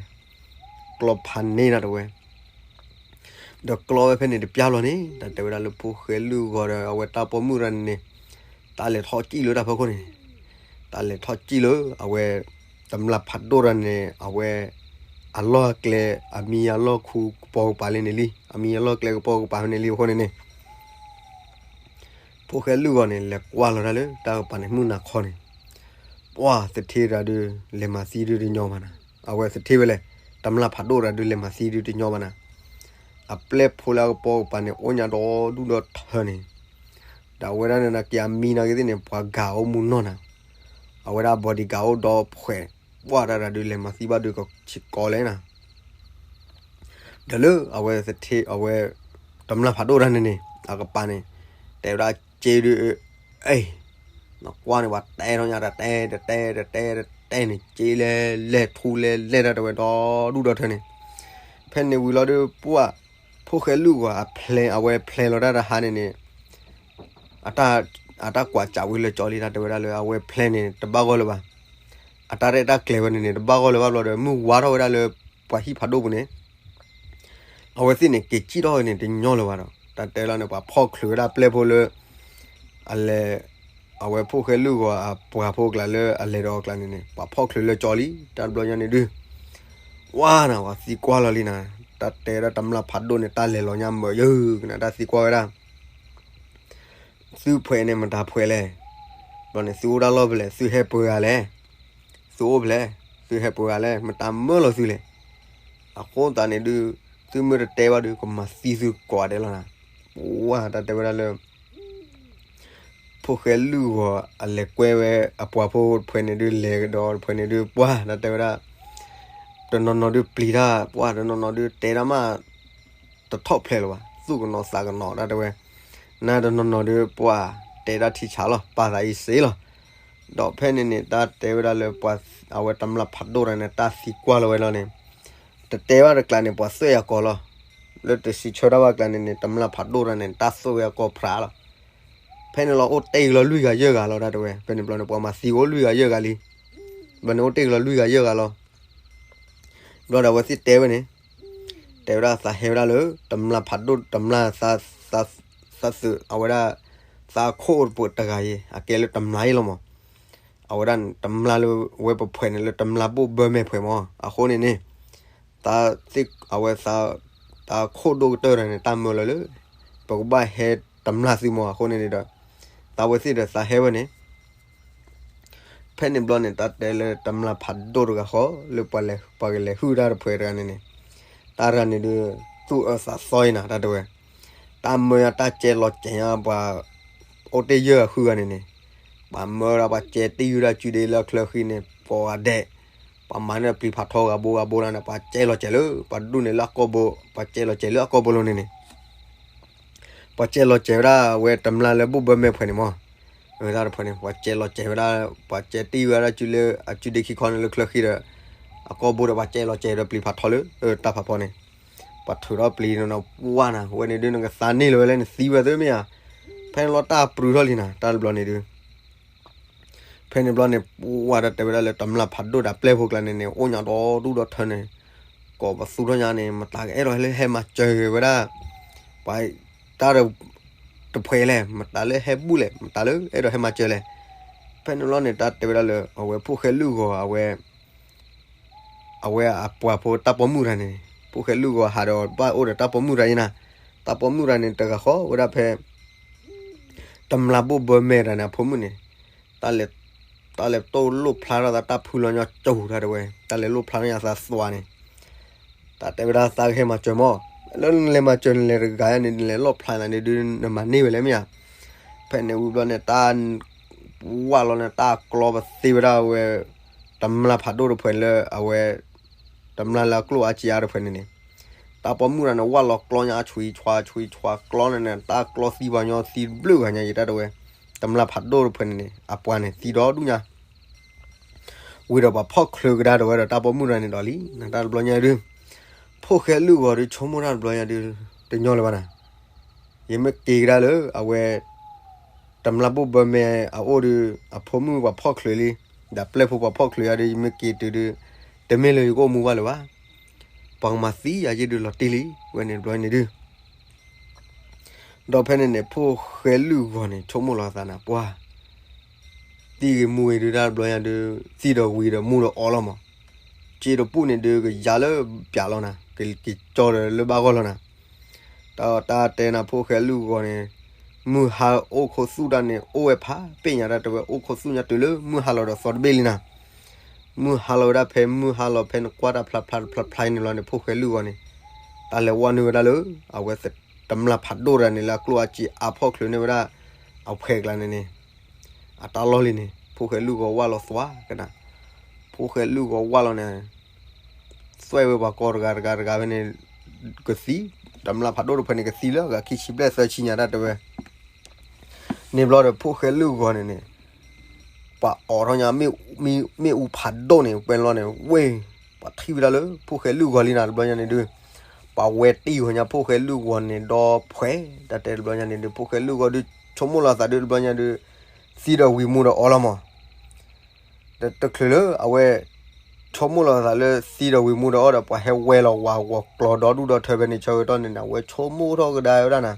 ကျီဖးန့ၢ်တၢ်တဲဝဲ ဒီးကျီဝဲဖဲန့ၣ်တပျၢ်လီၤန့ၣ် တၢ်တဲဝဲဒၣ်လၢဖိၣ်ဃဲလုၢ်ဂီၤဒီး အဝဲတၢ်ပိာ်မုၣ်တဂၤန့ၣ်န့ၣ် တၢ်လဲၤထီၣ်စံၣ်လၢတၢ်ဖီခိၣ်န့ၣ် တၢ်လဲၤထီၣ်စံၣ်လၢအဝဲ တမျၢ်ဖးဒိၣ်တဂၤန့ၣ် အဝဲ အလီၢ်အကျဲ အမံအလီၢ်ခူကပီၤကပၤလံန့ၣ်လံ အမံအလီၢ်ကျဲကပီၤကပၤဖဲန့ၣ်လံအဃိန့ၣ်န့ၣ် ဖိၣ်ဃဲလုၢ်ဂီၤန့ၣ် လဲၤကွၢ်လီၤတၢ်လၢတၢ်ကပၤန့ၣ် မုၢ်နၤခီန့ၣ် ပှၢ်သထ့တဂၤဒုး လဲၤမၤသံဒုးတညီဘၣ်နၤ အဝဲသထ့ဝဲလဲၣ် တမျၢ်ဖးဒိၣ်တဂၤဒုး လဲၤမၤသံဒုးတညီဘၣ်နၤ အပျဲၢ်ဖိလၢအကပီၤကပၤန့ၣ် အိၣ်ညါဒီဒူၣ်ဒီထၢန့ၣ် ဒီးအဝဲဒၣ်န့ၣ်နာ်က့အမံနာ်က့သ့ၣ်န့ၣ် ပှၤဂၤအိၣ်မူနီၢ်နၤ အဝဲဒၣ် bodyguard အိၣ်ဒီဖှဲး ပှၢ်တၢ်တဂၤဒုး လဲၤမၤသံဘၣ်ဒုးကဆံးကိးလဲၣ်နၤ ဒီးလၢအဝဲသထ့အဝဲ တမျၢ်ဖးဒိၣ်တဂၤန့ၣ်န့ၣ် အကပၤန့ၣ် တဲဝဲဒၣ်စ့ဒုး အ့ၣ် နကွၢ်န့ၣ် ပှၤတဲထီၣ်ညါတတဲတတဲတတဲတတဲန့ၣ် စ့လဲၤလဲၤထူလဲၤလဲၤတၢ်တဲဝဲဒီဒူၣ်ဒီထၢန့ၣ် ဖဲန့ၣ်ဝံၤလီၤဒုး ပှၢ် ဖိၣ်ဃဲလုၢ်ဂီၤအဖျဲး အဝဲဖျဲးလီၤတၢ်တဟါန့ၣ်န့ၣ် အတၢ် အတၢ်ကွၢ်စးဝံၤလၢကၠီလံ တၢ်တဲဝဲဒၣ်လၢအဝဲဖျဲးန့ၣ် တဘၣ်ဂီၢ်လၢၤဘၣ် အတၢ်ရဲၣ်တၢ်ကျဲၤဝဲန့ၣ်န့ၣ် တဘၣ်ဂီၢ်လၢၤဘၣ်ဘျီဒီး မုၢ်ဝါထီၣ်ဝဲဒၣ်လၢ ပှၤဟံၣ်ဖးဒိၣ်ပူၤန့ၣ် အဝဲသ့ၣ်န့ၣ် က့ၤစံၣ်ထီၣ်ဝဲန့ၣ် တညီလၢၤဘၣ်ဒီး တၢ်တဲလီၤန့ၣ် ပှၤဖီၣ်ချုးဝဲဒၣ်ပျဲၢ်ဖိလၢ အလဲၤ အဝဲဖိၣ်ဃဲလုၢ်ဂီၤအပှၤဖိကျါလၢအလဲၤဒီးအကျါန့ၣ်န့ၣ် ပှၤဖီၣ်ချုးလၢကၠီလံ တၢ်တဘျီညါန့ၣ်ဒုး ဝါနၤ ပှၤသံကွၢ်လီၤလံနၤ တၢ်တဲဒၣ်တမျၢ်ဖးဒိၣ်န့ၣ် တၢ်လဲၤလီၤညါမၢယုၢ်ကနၤ တၢ်သံကွၢ်ဝဲဒၣ် သုဖှဲးန့ၣ်မတၤဖှဲးလဲၣ်, ဘျီန့ၣ် သုအိၣ်တၢ်လီၢ်ဖဲလဲၣ်, သုဟဲပှဲၤဂၤလဲၣ်, သုအိၣ်ဖဲလဲၣ်, သုဟဲပှဲၤဂၤလဲၣ်, မတၤမၢလီၤသုလဲၣ်. အဃိသတးန့ၣ်ဒုး သုမ့ၢ်တတဲဘၣ်ဒုး ကမၤသံသုကိးဂၤဒဲးလီၤနၤ. ပှၢ်တၢ်တဲဝဲဒၣ်လၢ ဖိၣ်ဃဲလုၢ်ဂီၤအလဲၤကွဲဝဲအပှၤဖိတဖှဲးန့ၣ်ဒုး လဲၤကဒီးတဖှဲးန့ၣ်ဒုး ပှၢ်တၢ်တဲဝဲဒၣ် တနီၤနီၤဒုးပျံၤတၢ် ပှၢ်တနီၤနီၤဒုးတဲတၢ်မး တ တထီၣ်ဖျဲးလၢၤဘၣ်, သူၣ်ကနိးသးကနိး တၢ်တဲဝဲ, နတနီၤနီၤဒီးပှၤတဲတၢ်ထံဆးလီၤ, ပာ်သးအံၤစ့လီၤ. ဒီးဖဲန့ၣ်န့ၣ် တၢ်တဲဝဲဒၣ်လၢပှၤ အဝဲတမျၢ်ဖးဒိၣ်တဂၤန့ၣ် တၢ်သံကွၢ်လီၤဝဲလီၤန့ၣ်, တတဲဘၣ်တကျါန့ၣ် ပှၤသွဲၣ်အကီၢ်လီၤ. လၢတစံးဆၢတၢ်ဘၣ်ကျါန့ၣ်န့ၣ် တမျၢ်ဖးဒိၣ်တဂၤန့ၣ် တၢ်သွဲၣ်ဝဲအကီၢ်ဖြးလီၤ. ဖဲန့ၣ်လီၤ အိၣ်တ့ၢ်ကလီၤလွံၢ်ဂၤယဲၢ်ဂၤလီၤ တၢ်တဲဝဲ. ဖဲန့ၣ်ဘျီန့ၣ် ပှၤမၤသံအိၣ်လွံၢ်ဂၤယဲၢ်ဂၤလံ. ဘျီန့ၣ်အိၣ်တ့ၢ်ကလီၤလွံၢ်ဂၤယဲၢ်ဂၤလီၤ. ဘျီဒီးအဝဲသ့ၣ်တဲဝဲန့ၣ်, တဲဝဲဒၣ်သးဟဲဝဲဒၣ်လၢ တမျၢ်ဖးဒိၣ် တမျၢ်သး သး သးသုး အဝဲဒၣ် သးခိၣ်တပှဲၤတဂၤအံၤ အကဲလၢတမျၢ်အံၤလီၤမး. အဝဲဒၣ်တမျၢ်လၢဝဲပဖှဲးန့ၣ် လၢတမျၢ်ဘိၣ်ဘၢမဲာ်ဖှဲးမး. အဃိန့ၣ်န့ၣ် သးသ့ၣ် အဝဲသး သးခိၣ်ဒိၣ်ကတၢၢ်တဂၤန့ၣ် တၢ်မၢလီၤလၢ ပကဘၣ်ဟဲတမျၢ်သုမး. အဃိန့ၣ်န့ၣ်ဒီး သးဝဲသ့ၣ်ဒီးသးဟဲဝဲန့ၣ် ဖဲန့ၣ်ဘျီန့ၣ် တၢ်တဲလၢတမျၢ်ဖးဒိၣ်တဂၤဃီ လၢပှၤလဲၤ ပှၤကလဲၤဟုၣ်တၢ်တဖှဲးတဂၤန့ၣ်န့ၣ်, တၢ်တဂၤန့ၣ်ဒုး သူၣ်အၢသးသီအံၤနၤ တၢ်တဲဝဲ, တၢ်မၢယါတၢ်ကဲလီၤကဲၤညါပှၤ အိၣ်တ့ၢ်ယဲၢ်ဂၤဃုဂၤန့ၣ်န့ၣ်, ပှၤမၢဒီးပှၤကဲတံၢ်ယုၢ်ဒၣ်စုဒ့လၢချၢဃံန့ၣ် ပှၤဒဲး, ပှၤမၤန့ၢ်ပျံၤဖးထီဂၤဘိဂၤဘိလီၤန့ၣ် ပှၤကဲလီၤကဲၤလၢ ပှၤဒူၣ်န့ၣ်လၢအကီၢ်ဘိ, ပှၤကဲလီၤကဲၤလၢအကီၢ်ဘိလီၤန့ၣ်န့ၣ် ပှၤကဲလီၤစဲၤဝဲဒၣ်ဝဲတမျၢ်လၢဘိၣ်ဘၢမဲာ်ဖှဲးန့ၣ်မး, ဝဲတၢ်တဖှဲးန့ၣ် ပှၤကဲလီၤစဲၤဝဲဒၣ်, ပှၤကဲတံၢ်ဝဲဒၣ်စုလၢ အစုဒ့ခံခီန့ၣ်လၢချၢဃံဒီး အကီၢ်ဘိဒီး ပှၤကဲလီၤစဲၤဒီးပျံၤဖးထီလၢ တၢ်ဖးဖီန့ၣ်, ပှၤထုးထီၣ်ပျံၤနီၤနီၤ ပှၢ်နၤ ဝဲန့ၣ်ဒုး နကသးန့ၢ်လၢၤဝဲလဲၣ် နသံဝဲသ့မ့ၢ်ဧါ, ဖဲန့ၣ်လီၤတၢ်ပြူၤထီၣ်လံနၤ တၢ်တဘျီန့ၣ်ဒုး ဖဲန့ၣ်ဘျီန့ၣ် ပှၤတၢ်တဲဝဲဒၣ်လၢတမျၢ်ဖးဒိၣ်ဒီးပျဲၢ်ဖိကျါန့ၣ်န့ၣ် အိၣ်ညါဒီဒူၣ်ဒီထၢန့ၣ်, ကိးပသူထီၣ်ညါန့ၣ် မတၤကအဲၣ်ဒိးလၢဟဲမၤစၢၤဝဲဒၣ်, ပှၤတၢ်တဖှဲးလဲၣ်, မတၤလၢဟဲဘူၣ်လဲၣ်, မတၤလၢအဲၣ်ဒိးဟဲမၤစၢၤလဲၣ်. ဖဲန့ၣ်ဘျီန့ၣ် တၢ်တဲဝဲဒၣ်လၢ အဝဲဖိၣ်ဃဲလုၢ်ဂီၤ အဝဲ အဝဲအပှၤဖိတၢ်ပိာ်မုၣ်တဂၤန့ၣ်, ဖိၣ်ဃဲလုၢ်ဂီၤဟးဒီးဘၣ်အိၣ်ဒီးတၢ်ပိာ်မုၣ်တဂၤအံၤနၤ, တၢ်ပိာ်မုၣ်တဂၤန့ၣ် တဂၤဃီဝဲဒၣ်ဖဲ တမျၢ်ဘိၣ်ဘၢမဲာ်တဂၤန့ၣ် အဖိမုၣ်န့ၣ်, တၢ်လဲၤ, တၢ်လဲၤတိၢ်လိၣ်ဖျါထီၣ်သးတၢ်ဖုလီၤညီကၠိၤ တၢ်တဲဝဲ, တၢ်လဲၤလိၣ်ဖျါထီၣ်ညါသးသွါန့ၣ်, တၢ်တဲဝဲဒၣ်သးကဟဲမၤစၢၤမး, လၢနလဲၤမၤစၢၤနလဲၤတဂၤယါန့ၣ် နလဲၤလိၣ်ဖျါနၤန့ၣ်ဒုး နမၤန့ၢ်ဝဲလဲၣ်မ့ၢ်ဧါ. ဖဲန့ၣ်ဝံၤဘျီန့ၣ် တၢ် ဝၢ်လီၤန့ၣ် တၢ်ကျီပသ့ဝဲဒၣ်ဝဲ တမျၢ်ဖးဒိၣ်တဖှဲးလၢအဝဲ တမျၢ်လၢအကျိၣ်အါစ့အါတဖှဲးန့ၣ်န့ၣ်, တၢ်ပိာ်မုၣ်တဂၤန့ၣ် ဝၢ်လီၤကျီညါ ဆွံဆွါ ဆွံဆွါ ကျီန့ၣ်န့ၣ် တၢ်ကျီသံပှၤညီသံဘျုးဂၤညါ ယတၢ်တဲဝဲ, တမျၢ်ဖးဒိၣ်တဖှဲးန့ၣ်န့ၣ် အပှၤန့ၣ်သံဒီဒူၣ်ညါ ဝံၤဒီးပှၤဖီၣ်ချုးကဒါဒီးဝဲဒီးတၢ်ပိာ်မုၣ်တဂၤန့ၣ်ဒီးလံ, နတၢ်တဘျီညါဒုး ဖိၣ်ဃဲလုၢ်ဂီၤဒုး ဆိကမိၣ်တၢ်တဘျီညါဒုး တညီလၢၤဘၣ်နၤ, ယမ့ၢ်က့ၤကဒါလၢအဝဲ တမျၢ်ဘိၣ်ဘၢမဲာ်အအိၣ်ဒုး အဖိမုၣ်ပှၤဖီၣ်ချုးလံ, ဒီးပျဲၢ်ဖိပှၤဖီၣ်ချုးယါဒုး ယမ့ၢ်က့ၤတုၤဒုး တမ့ၢ်လၢယကအိၣ်မူဘၣ်လၢၤဘၣ်, ပှၤကမၤသံယၤယ့ၢ်ဒုးလီၤတံၢ်လံ, ဝဲန့ၣ်တဘျီန့ၣ်ဒုး ဒီးဖဲန့ၣ်န့ၣ် ဖိၣ်ဃဲလုၢ်ဂီၤန့ၣ် ဆိကမိၣ်လီၤအသးနၤ ပှၤ သံဂ့ၤမူဂ့ၤဒုး တၢ်တဘျီညါဒုး သံဒီးဝံၤဒီးမူဒီးအီလီၤမး, စ့တပူၣ်န့ၣ်ဒုး ကယါလၢပၠးလီၤနၤ, ကက့ၤကၠီဒီးလၢဘၣ်ဂီၢ်လီၤနၤ, တၢ်တၢ်တဲနၤ ဖိၣ်ဃဲလုၢ်ဂီၤန့ၣ် မုၢ်ဟါအိၣ်ခိၣ်သူၣ်တၢ်န့ၣ် အိၣ်ဝဲဖးပဲာ်ညါ တၢ်တဲဝဲ အိၣ်ခိၣ်သူၣ်ညါတုၤလၢမုၢ်ဟါလီၤဒီးသီတဘ့ၣ်လံနၤ, မုၢ်ဟါလီၤဝဲဒၣ်ဖဲမုၢ်ဟါလီၤဖဲနကွၢ်တၢ်ဖျါဖျါတဖျါဖျါအံၤန့ၣ်လီၤန့ၣ် ဖိၣ်ဃဲလုၢ်ဂီၤန့ၣ် တၢ်လဲၤဝဲနုာ်ဝဲဒၣ်လၢ အဝဲတမျၢ်ဖးဒိၣ်တဂၤန့ၣ် လၢအကျိၣ်အါစ့အါဖီၣ်ချုးန့ၢ်ဝဲဒၣ် အဖှဲးကျါန့ၣ်န့ၣ် အတၢ်လီၢ်လံန့ၣ် ဖိၣ်ဃဲလုၢ်ဂီၤဝၢ်လီၤသွါကနၤ, ဖိၣ်ဃဲလုၢ်ဂီၤဝၢ်လီၤန့ၣ် သွဲၣ်ဝဲပှၤကီၢ်တဂၤတဂၤတဂၤဖဲန့ၣ် ကသံ, တမျၢ်ဖးဒိၣ်တဖှဲးန့ၣ် ကသံလၢအဂၤခံဆံဘျဲၣ်သၢဆံညါ တၢ်တဲဝဲ န့ၣ်ဘျီဒီးဖိၣ်ဃဲလုၢ်ဂီၤန့ၣ်န့ၣ် ပှၤအိးထီၣ်ညါ မ့ၣ်အူဖးဒိၣ်န့ၣ် ပှဲၤလီၤန့ၣ် ဝ့ၢ် ပှၤထံၣ်ဝဲဒၣ်လၢ ဖိၣ်ဃဲလုၢ်ဂီၤလံနၤ တဘျီညါန့ၣ်ဒုး ပှၤဝဲတံၢ်ဂီၤညါ ဖိၣ်ဃဲလုၢ်ဂီၤန့ၣ် ဒီဖှဲး တၢ်တဲတဘျီညါန့ၣ်ဒုး ဖိၣ်ဃဲလုၢ်ဂီၤဒုး ဆိကမိၣ်လီၤသးဒုး တဘျီညါဒုး သံဒီးဝံၤမူဒီးအီလီၤမး တချုးလၢအဝဲ ဆိကမိၣ်လီၤသးလၢသံဒီးဝံၤမူဒီးအီဒီး ပှၤဟဲဝဲလီၤဝးဂီၤကျီဒီဒူၣ်ဒီထၢဖဲန့ၣ် ဆၢကတီၢ်န့ၣ်န့ၣ် အဝဲဆိကမိၣ်ထီၣ်ကဒါဝဲဒၣ်နၤ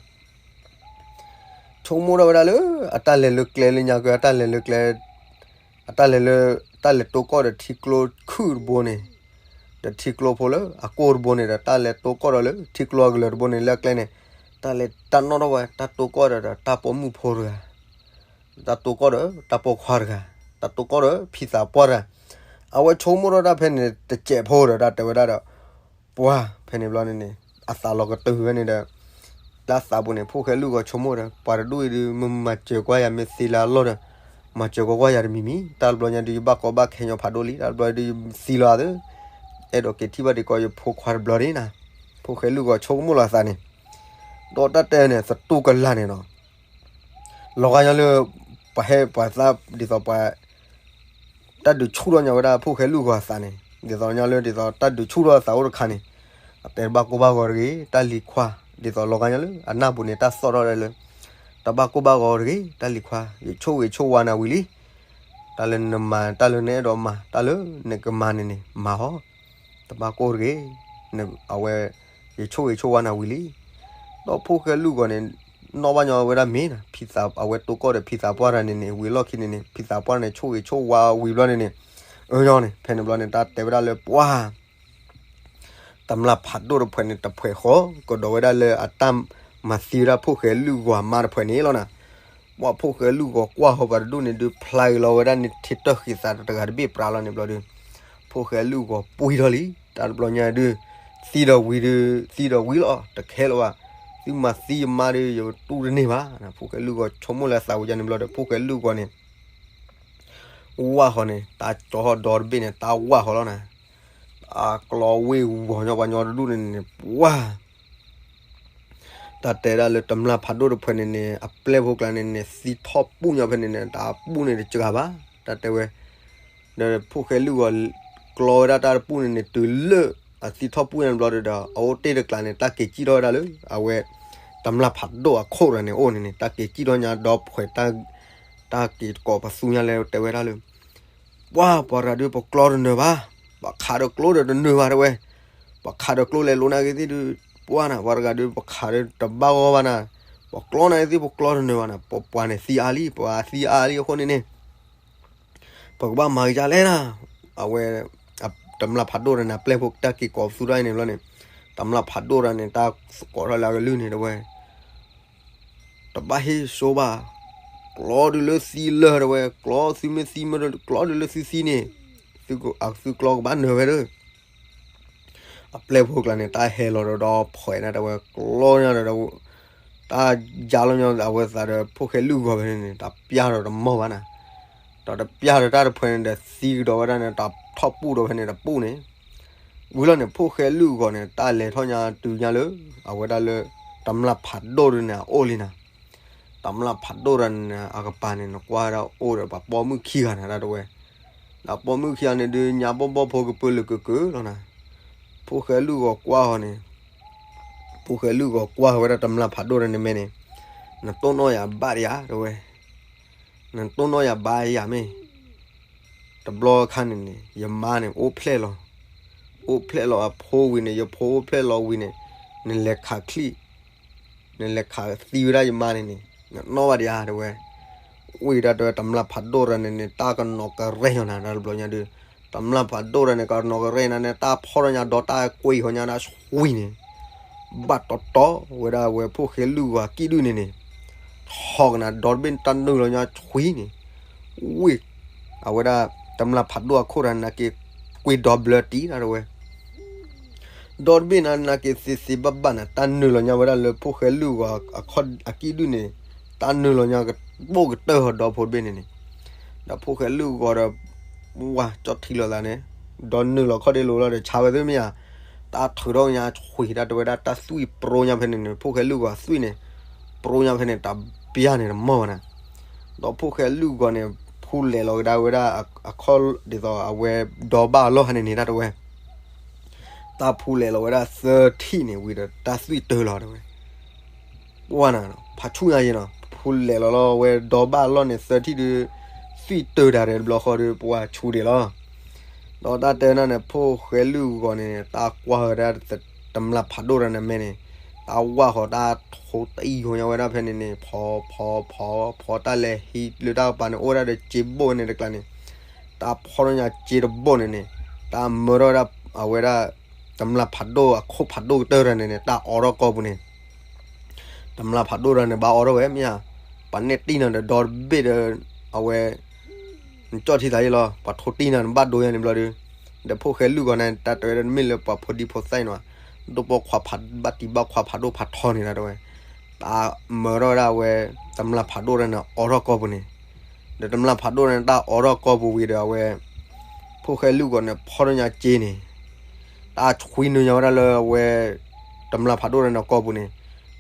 ဆိကမိၣ်ထီၣ်ဝဲဒၣ်လၢ အတၢ်လဲၤလၢကျဲလၢညါက့ အတၢ်လဲၤလၢကျဲ အတၢ်လဲၤလၢ တၢ်လဲၤတိၢ်ကီၢ်ဒီးထံကျိခုၣ်တဘိန့ၣ် ဒီးထံကျိဖိလၢအကိၢ်တဘိန့ၣ်ဒီး တၢ်လဲၤတိၢ်ကီၢ်ဒီးလၢထံကျိအကလၢၤတဘိန့ၣ် လၢအကျဲန့ၣ် တၢ်လဲၤတၢ်နီၣ်ထီၣ်ဝဲ တၢ်တိၢ်ကီၢ်ဒီး တၢ်ပိာ်မုၣ်ဖိတဂၤ တၢ်တိၢ်ကီၢ်ဒီးတၢ်ပိာ်ခွါတဂၤ တၢ်တိၢ်ကီၢ်ဒီးဖံသးပှၢ်တဂၤ အဝဲဆိကမိၣ်ထီၣ်တၢ်ဖဲန့ၣ် တစဲးဖိဒီး တၢ်တဲဝဲဒၣ်ဒီး ပှၤဖဲန့ၣ်ဘျီန့ၣ်န့ၣ် အသးလီၤကတုၤဖဲန့ၣ်ဒီး လၢအသးပူၤန့ၣ် ဖိၣ်ဃဲလုၢ်ဂီၤဆိကမိၣ်ဒီး ပှၤတဒူၣ်အံၤဒုး မ့ၢ်မၤစၢၤကွၢ်ယၤ မ့ၢ်သ့လၢအလီၢ်ဒီး မၤစၢၤကွၢ်ကွၢ်ယၤတမံၤမံၤ တၢ်တဘျီညါဒုး ယဘၣ်ကီဘၣ်ခဲညီဖးဒိၣ်လံ တၢ်တဘျီဒုး ယသံလီၤသၢ အဲၣ်ဒိးက့ၤထံၣ်ဘၣ်ဒံးကီးယဖိခွါတဘျီဒၣ်နၤ ဖိၣ်ဃဲလုၢ်ဂီၤဆိကမိၣ်လီၤအသးန့ၣ်, ဒီးတၢ်တဲန့ၣ် သတူၢ်ကလာ်န့ၣ်နီၤ, လီၤဂာ်ညီလၢ ပှၤဟဲပှၤသးဒ်သိးပှၤ တၢ်ဒုးဆူၣ်ထီၣ်ညီဝဲဒၣ်ဖိၣ်ဃဲလုၢ်ဂီၤအသးန့ၣ် ဒ်သိးညီလၢဒ်သိးတၢ်ဒုးဆူၣ်ထီၣ်အသးအိၣ်တခါန့ၣ်, အတဲတဘၣ်ကိၢ်ဘၣ်ဂီၤတဂ့ၤ, တၢ်လံၤခွါ ဒ်သိးလီၤဂာ်ညီလၢအနၢ်ပူၤန့ၣ် တၢ်သီၣ်ထီၣ်ဒၣ်လၢ တဘၣ်ကိၢ်ဘၣ်ဂီၤတဂ့ၤ, တၢ်လံၤခွါ ယဆိၣ်ဂ့ၤဆိၣ်ဝါနၤဝံၤလံ. တၢ်လၢနမၤ တၢ်လၢနအဲၣ်ဒိးမၤ တၢ်လၢနကမၤန့ၣ်န့ၣ် မၤအီၤ, တဘၣ်ကိၢ်တဂ့ၤ, အဝဲ ယဆိၣ်ဂ့ၤဆိၣ်ဝါနၤဝံၤလံ. ဒီးဖိၣ်ဃဲလုၢ်ဂီၤန့ၣ် နီၣ်ဘၣ်ညီဝဲဒၣ်မ့ၢ်နၤ, ဖံသး အဝဲတိၢ်ကီၢ်ဒီးဖံသးပှၢ်တဂၤန့ၣ်န့ၣ် ဝံၤလီၢ်ခံန့ၣ်န့ၣ် ဖံသးပှၢ်တဂၤန့ၣ်ဆိၣ်ဂ့ၤဆိၣ်ဝါဝံၤဘျီန့ၣ်န့ၣ်, အၢညီန့ၣ် ဖဲန့ၣ်ဘျီန့ၣ် တၢ်တဲဝဲဒၣ်လၢပှၤ တမျၢ်ဖးဒိၣ်တဖုန့ၣ် တဖုဃီ ကဒီးဝဲဒၣ်လၢအတၢ်မၤသံဝဲဒၣ်ဖိၣ်ဃဲလုၢ်ဂီၤအမါတဖုန့ၣ်လီၤနၤ. ပှၤဖိၣ်ဃဲလုၢ်ဂီၤကွၢ်ဃီၤပှၤတဒူၣ်န့ၣ်ဒုး ဖျါဂ့ၤလီၤဝဲဒၣ်န့ၣ် ထံတၢၢ်ဃံသးတဂၤတဘ့ၣ်ပြးလီၤန့ၣ်ဘျီဒီး ဖိၣ်ဃဲလုၢ်ဂီၤပှံၢ်ထီၣ်လံ. တၢ်တဘျီညါဒုး သံဒီးဝံၤဒုး သံဒီးဝံၤလီၤ တခဲလၢာ်ဘၣ်. သုမၤသံယမါဒီး ယတူၢ်တန့ၢ်ဘၣ်. ဖိၣ်ဃဲလုၢ်ဂီၤဆိကမိၣ်လၢအသးဝံၤန့ၣ်ဘျီဒီး ဖိၣ်ဃဲလုၢ်ဂီၤန့ၣ် ဝၢ်ဃီန့ၣ် တၢ်ကၠီဟီၣ်ဒီတဘ့ၣ်န့ၣ် တၢ်ဝၢ်ဃီလီၤနၤ. အကျီဝ့ၢ်ဝီၤညီပှၤညီတဒူၣ်န့ၣ်န့ၣ် ပှၤ တၢ်တဲဒၣ်လၢတမျၢ်ဖးဒိၣ်တဖုန့ၣ်န့ၣ် အပျဲၢ်ဖိကျါန့ၣ်န့ၣ် သံထီၣ်ပူၣ်ညီဖဲန့ၣ်န့ၣ် တၢ်ပူၣ်န့ၣ်တစှၤဘၣ် တၢ်တဲဝဲ. ဒီးဖိၣ်ဃဲလုၢ်ဂီၤ ကျီဝဲဒၣ်တၢ်တပူၣ်န့ၣ်န့ၣ် တုၤလၢအသံထီၣ်ပူၣ်ညါဘျီဒီး အအိၣ်တ့ၢ်တကျါန့ၣ် တၢ်က့ၤစံၣ်ထီၣ်ဝဲဒၣ်လၢ အဝဲ တမျၢ်ဖးဒိၣ်အခိၣ်တဂၤန့ၣ်အိၣ်န့ၣ်န့ၣ် တၢ်က့ၤစံၣ်ထီၣ်ညါဒီဖှဲး တၢ်က့ၤတကိးပသူညါလၢတဲဝဲဒၣ်လၢ ပှၤ ပှၤတဂၤဒုး ပကျီတနၢၤဘၣ်, ပှၤခးဒီးကျိဒီးတနၢၤဘၣ်တဲဝဲ, ပှၤခးဒီးကျိလဲၤလိၤနာ်က့ၤသ့ၣ်ဒုး ပှၤနၤ ပှၤတဂၤဒုး ပခးဒီးတဘၣ်ဂီၢ်ဘၣ်နၤ, ပကျီနာ်က့ၤသ့ၣ် ပကျီတနၢၤဘၣ်နၤ, ပပှၤန့ၣ်သံအါလံ, ပှၤသံအါလံအဃိန့ၣ်န့ၣ် ပကဘၣ်မၤကဒါလဲၣ်နၤ, အဝဲ တမျၢ်ဖးဒိၣ်တဂၤန့ၣ် အပျဲၢ်ဖိတၢ်က့ၤကိးပသူတၢ်အံၤန့ၣ်ဘျီန့ၣ်, တမျၢ်ဖးဒိၣ်တဂၤန့ၣ် တၢ်သကိးထီၣ်လၢအကလုၢ်န့ၣ်တဲဝဲ တဘၣ်ဟ့ၣ်စိဘၣ်, ကျီဒုးလၢသံလၢာ်တဲဝဲ, ကျီသုမ့ၢ်သံမ့ၢ် ကျီဒုးလၢသုသံန့ၣ်, သုကျီကဘၣ်နၢၤဝဲဒီး, အပျဲၢ်ဖိကျါန့ၣ် တၢ်ဟဲလီၤဒီးဒီဖှဲးနၤတဲဝဲ ကျီညါဒီး တၢ်ယါလီၤညီအဝဲသးဒီးဖိၣ်ဃဲလုၢ်ဂီၤဖဲန့ၣ်န့ၣ် တၢ်ပျၢ်ဒီးတမီၢ်ဘၣ်နၤ, ဒီးတပျၢ်ဒီးတၢ်တဖှဲးန့ၣ်ဒီးသံကဒီးဝဲဒၣ်န့ၣ် တၢ်ထီၣ်ပူၣ်ဒီးဖဲန့ၣ်တပူၣ်န့ၣ်, ဝံၤလီၤန့ၣ် ဖိၣ်ဃဲလုၢ်ဂီၤန့ၣ် တၢ်လဲၤထီၣ်ညါတုၤညါလၢ အဝဲဒၣ်လၢ တမျၢ်ဖးဒိၣ်ဒုန့ၣ် အအိၣ်လံနၤ, တမျၢ်ဖးဒိၣ်တဂၤန့ၣ် အကပၤန့ၣ် နကွၢ်ဝဲဒၣ်အိၣ်ဒီးပှၤပိာ်မုၣ်ခံဂၤနၤဒၣ်တဲဝဲ, ဒီးပိာ်မုၣ်ခံဂၤန့ၣ်ဒုး ညါဘီၣ်ဘီၣ်ဖိကပၢလၢကကၢလီၤနၤ, ဖိၣ်ဃဲလုၢ်ဂီၤကွၢ်ဃီန့ၣ် ဖိၣ်ဃဲလုၢ်ဂီၤကွၢ်ဃီဝဲဒၣ်တမျၢ်ဖးဒိၣ်တဂၤန့ၣ်မဲန့ၣ်, နတိၢ်နီၣ်ယၤဘၣ်ဒံးဧါတဲဝဲ, နတိၢ်နီၣ်ယၤဘၣ်ယၤမ့ၢ် တဘျီခါန့ၣ်န့ၣ် ယမါန့ၣ် အိၣ်ဖျဲၣ်လီၤ, အိၣ်ဖျဲၣ်လီၤအဖိဝံၤန့ၣ် ယဖိအိၣ်ဖျဲၣ်လီၤဝံၤန့ၣ်, နလဲၤခးချံၣ်, နလဲၤခးသံဝဲဒၣ်ယမါန့ၣ်န့ၣ် နတိၢ်နီၣ်ဘၣ်ဒံးဧါတဲဝဲ, ဝံၤဒၣ်တဲဝဲတမျၢ်ဖးဒိၣ်တဂၤန့ၣ်န့ၣ် တၢ်ကနီၤကရဲၣ်ညါနၤတဘျီညါဒုး, တမျၢ်ဖးဒိၣ်တဂၤန့ၣ် ကနီၤကရဲၣ်နၤန့ၣ် တၢ်ဖီၣ်ထီၣ်ညါဒီးတၢ်ကွံာ်ဃီညါဒၣ်ဆှံန့ၣ် ဘၣ်တီတီဝဲဒၣ်ဝဲဖိၣ်ဃဲလုၢ်ဂီၤအကံၣ်ဒုန့ၣ်န့ၣ်, ထီၣ်ကနၤဒီတဘ့ၣ်တၢ်နုာ်လီၤညါဆှံန့ၣ်, ဝ့ၢ်, အဝဲဒၣ် တမျၢ်ဖးဒိၣ်အခိၣ်တဂၤန့ၣ်က့ၤ ကွံာ်ဒီဘျၢတံၢ်နၤတဲဝဲ, ဒီတဘ့ၣ်နၤနာ်က့ၤသ့သ့ဘၣ်ဘၣ်နၤ တၢ်နုာ်လီၤညါဝဲဒၣ်လၢဖိၣ်ဃဲလုၢ်ဂီၤအကံၣ်ဒုန့ၣ်, တၢ်နုာ်လီၤညါကဘိၣ်ကတၢၢ်ဃီဒီဖိတဘ့ၣ်န့ၣ်န့ၣ်, ဒီးဖိၣ်ဃဲလုၢ်ဂီၤဒီး ဝၤကၠီၣ်ထံလီၤသးန့ၣ်, ဒီးနုာ်လီၤခီၣ်ဒ့လိၤလီၤဒီးဆါဝဲသ့ၣ်မ့ၢ်ဧါ, တၢ်ထုးထီၣ်ညါဆှံတၢ်တဲဝဲဒၣ်တၢ်သွံၣ်ပြိညါဖဲန့ၣ်န့ၣ် ဖိၣ်ဃဲလုၢ်ဂီၤသွံၣ်န့ၣ်, ပြိညါဖဲန့ၣ် တၢ်ပျၢ်န့ၣ်တမီၢ်ဘၣ်နၤ, ဒီးဖိၣ်ဃဲလုၢ်ဂီၤန့ၣ် ဖူလဲၤလီၤကဒါဝဲဒၣ်အခီၣ်ဒ်သိးအဝဲဒီဘၣ်အလီၢ်ခါန့ၣ်န့ၣ်တၢ်တဲဝဲ တၢ်ဖူလဲၤလီၤဝဲဒၣ်သၢထံၣ်န့ၣ်ဝံၤဒီး တၢ်သွံၣ်တၢၢ်လီၤတဲဝဲ, ပှၤနၤ ဖးဆူၣ်ညါယဲနီၤ ဖူလဲၤလီၤလီၤဝဲဒီဘၣ်အလီၢ်န့ၣ် သၢထံၣ်ဒုး သွံၣ်တၢၢ်တၢ်ဒီးတဘျီဃီဒီး ပှၤဆူၣ်ဒံးလီၤ. ဒီးတၢ်တဲနၤန့ၣ် ဖိၣ်ဃဲလုၢ်ဂီၤန့ၣ် တၢ်ကွၢ်ဝဲဒၣ်တမျၢ်ဖးဒိၣ်တဂၤန့ၣ်မဲန့ၣ်, တၢ်ဝၢ်ဃီၤတၢ်ထိတံၢ်ဃီညါဝဲဒၣ်ဖဲန့ၣ်န့ၣ် ဖီဖီဖီဖီတၢ်လဲၤဟံးလၢတၢ်ကပၤန့ၣ် အိၣ်ဝဲဒၣ်ဒီးစ့ဘိၣ်န့ၣ်တကျါန့ၣ်, တၢ်ဖီထီၣ်ညါစ့တဘိၣ်န့ၣ်န့ၣ်, တၢ်မၢထီၣ်ဝဲဒၣ် အဝဲဒၣ် တမျၢ်ဖးဒိၣ်အခိၣ်ဖးဒိၣ်ကတၢၢ်တဂၤန့ၣ်န့ၣ် တၢ်အိးထီၣ်ကီၢ်ပူၤန့ၣ်, တမျၢ်ဖးဒိၣ်တဂၤန့ၣ် ဘၣ်အိးထီၣ်ဝဲမ့ၢ်ဧါ, ပှၤနဲၣ်တံၢ်နၤဒီးဒီတဘ့ၣ်ဒီး အဝဲ နကၠီၣ်ထံသးယဲလီၤ ပှၤထိတံၢ်နၤနဘၣ်ဒိယါန့ၣ်ဘျီဒီး, ဒီးဖိၣ်ဃဲလုၢ်ဂီၤန့ၣ် တၢ်တဲဝဲဒၣ်မ့ၢ်လၢပှၤဖိဒံဖိသၣ်နီၤ, ဒိၣ်ပိာ်ခွါဖးဘၣ်တံၢ်ဘၣ်ခွါဖးဒိၣ်ဖးထီန့ၣ်တၢ်တဲဝဲ, တၢ်မၢထီၣ်ဝဲဒၣ်ဝဲ တမျၢ်ဖးဒိၣ်တဂၤန့ၣ် အိးထီၣ်ကီၢ်ပူၤန့ၣ်, ဒီးတမျၢ်ဖးဒိၣ်န့ၣ် တၢ်အိးထီၣ်ကီၢ်ပူၤဝံၤဒီးအဝဲ ဖိၣ်ဃဲလုၢ်ဂီၤန့ၣ် ဖီထီၣ်ညါစ့န့ၣ် တၢ်ဆှံနုာ်ညါဝဲဒၣ်လၢအဝဲ တမျၢ်ဖးဒိၣ်တဂၤန့ၣ်အကီၢ်ပူၤန့ၣ်,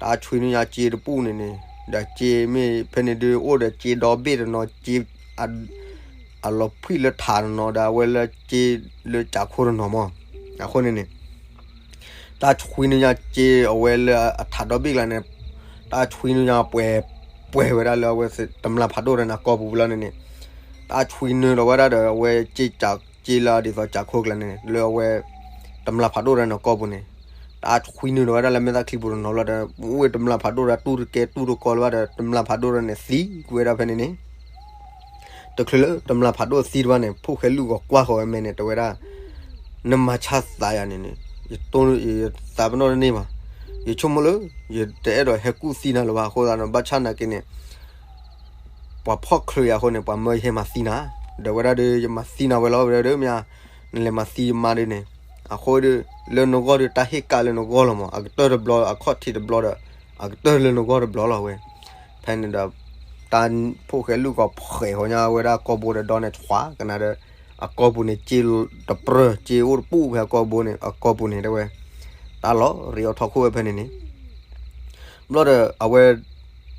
တၢ်ဆွံနုာ်ညါစ့တပူၤန့ၣ်န့ၣ်, ဒီးစ့မ့ၢ်ဖဲန့ၣ်ဒုးအိၣ်ဒီးစ့ဒီဘ့ၣ်တနီၤ, စ့ အလီၤဖှံၣ်လၢထးတနီၤဒီး အဝဲလၢစ့လၢကးခိၣ်တနီၤမး, အဃိန့ၣ်န့ၣ် တၢ်ဆွံနုာ်ညါစ့အဝဲလၢအထးဒီဘ့ၣ်ကျါန့ၣ်, တၢ်ဆွံနုာ်ညါပှဲၤ ပှဲၤဝဲဒၣ်လၢအဝဲတမျၢ်ဖးဒိၣ်တဂၤန့ၣ်အကီၢ်ပူၤလီၤန့ၣ်န့ၣ်, တၢ်ဆွံနုာ်ဒီးဝဲဒၣ်ဒီးအဝဲစ့ စ့လၢအဒ်သိးကးခိၣ်ကျါန့ၣ် လၢအဝဲ တမျၢ်ဖးဒိၣ်တဂၤန့ၣ်အကီၢ်ပူၤန့ၣ်, တၢ်ဆွံနုာ်ဒီးဝဲဒၣ်လၢမဲာ်သၣ်ချံပူၤတနီၤလီၤဒီး အိၣ်ဝဲတမျၢ်ဖးဒိၣ်တဂၤတူၢ်တကဲတူၢ်တကီလၢၤဘၣ်ဒီး တမျၢ်ဖးဒိၣ်တဂၤန့ၣ်သံကွံာ်ဝဲဒၣ်ဖဲန့ၣ်န့ၣ် တချုးလၢတမျၢ်ဖးဒိၣ်သံတဘၣ်န့ၣ် ဖိၣ်ဃဲလုၢ်ဂီၤကွၢ်ဃီၤဝဲမဲာ်န့ၣ် တဲဝဲဒၣ်, နမၤဆါသးယၤန့ၣ်န့ၣ်, ယတိၢ်ယသးပနီၣ်တန့ၢ်ဘၣ်, ယဆိကမိၣ်လၢ ယတအဲၣ်ဒိးဟဲကူၣ်သံနၤလၢၤဘၣ်အဃိသတးန့ၣ် ဘၣ်ဆၣ်နာ်က့န့ၣ် ပှၤဖီၣ်ချုးယၤအဃိန့ၣ် ပှၤမၢယဟဲမၤသံနၤ, ဒီးဝဲဒၣ်ဒီး ယမၤသံနၤဝဲလီၤဝဲဒၣ်ဒီးမ့ၢ်ဧါ, နလဲၤမၤသံယမါဒ်န့ၣ်, အဃိဒီး လၢနဂီၢ်ဒီးတၢ်ဟ့ၣ်ကၣ်လၢနဂီၢ်လီၤမး, အကတၢၢ်တဘျီ အခီၣ်ထံးတဘျီဒီး အကတၢၢ်လၢနဂီၢ်တဘျီလီၤဝဲ, ဖဲန့ၣ်ဒီး တၢ်ဖိၣ်ဃဲလုၢ်ဂီၤဖှဲးဃီၤညါဝဲဒၣ်ကီၢ်ဘိဒီးဒီးန့ၣ် ဆွးကနၤဒီး အကီၢ်ပူၤန့ၣ် စ့တပြၢၢ် စ့အိၣ်တပူၤဖဲအကီၢ်ဘိန့ၣ် အကီၢ်ပူၤန့ၣ် တဲဝဲ တၢ်လီၤရံးအီၤထီၣ်ခိၣ်ဝဲဖဲန့ၣ်န့ၣ် ဘျီဒီးအဝဲ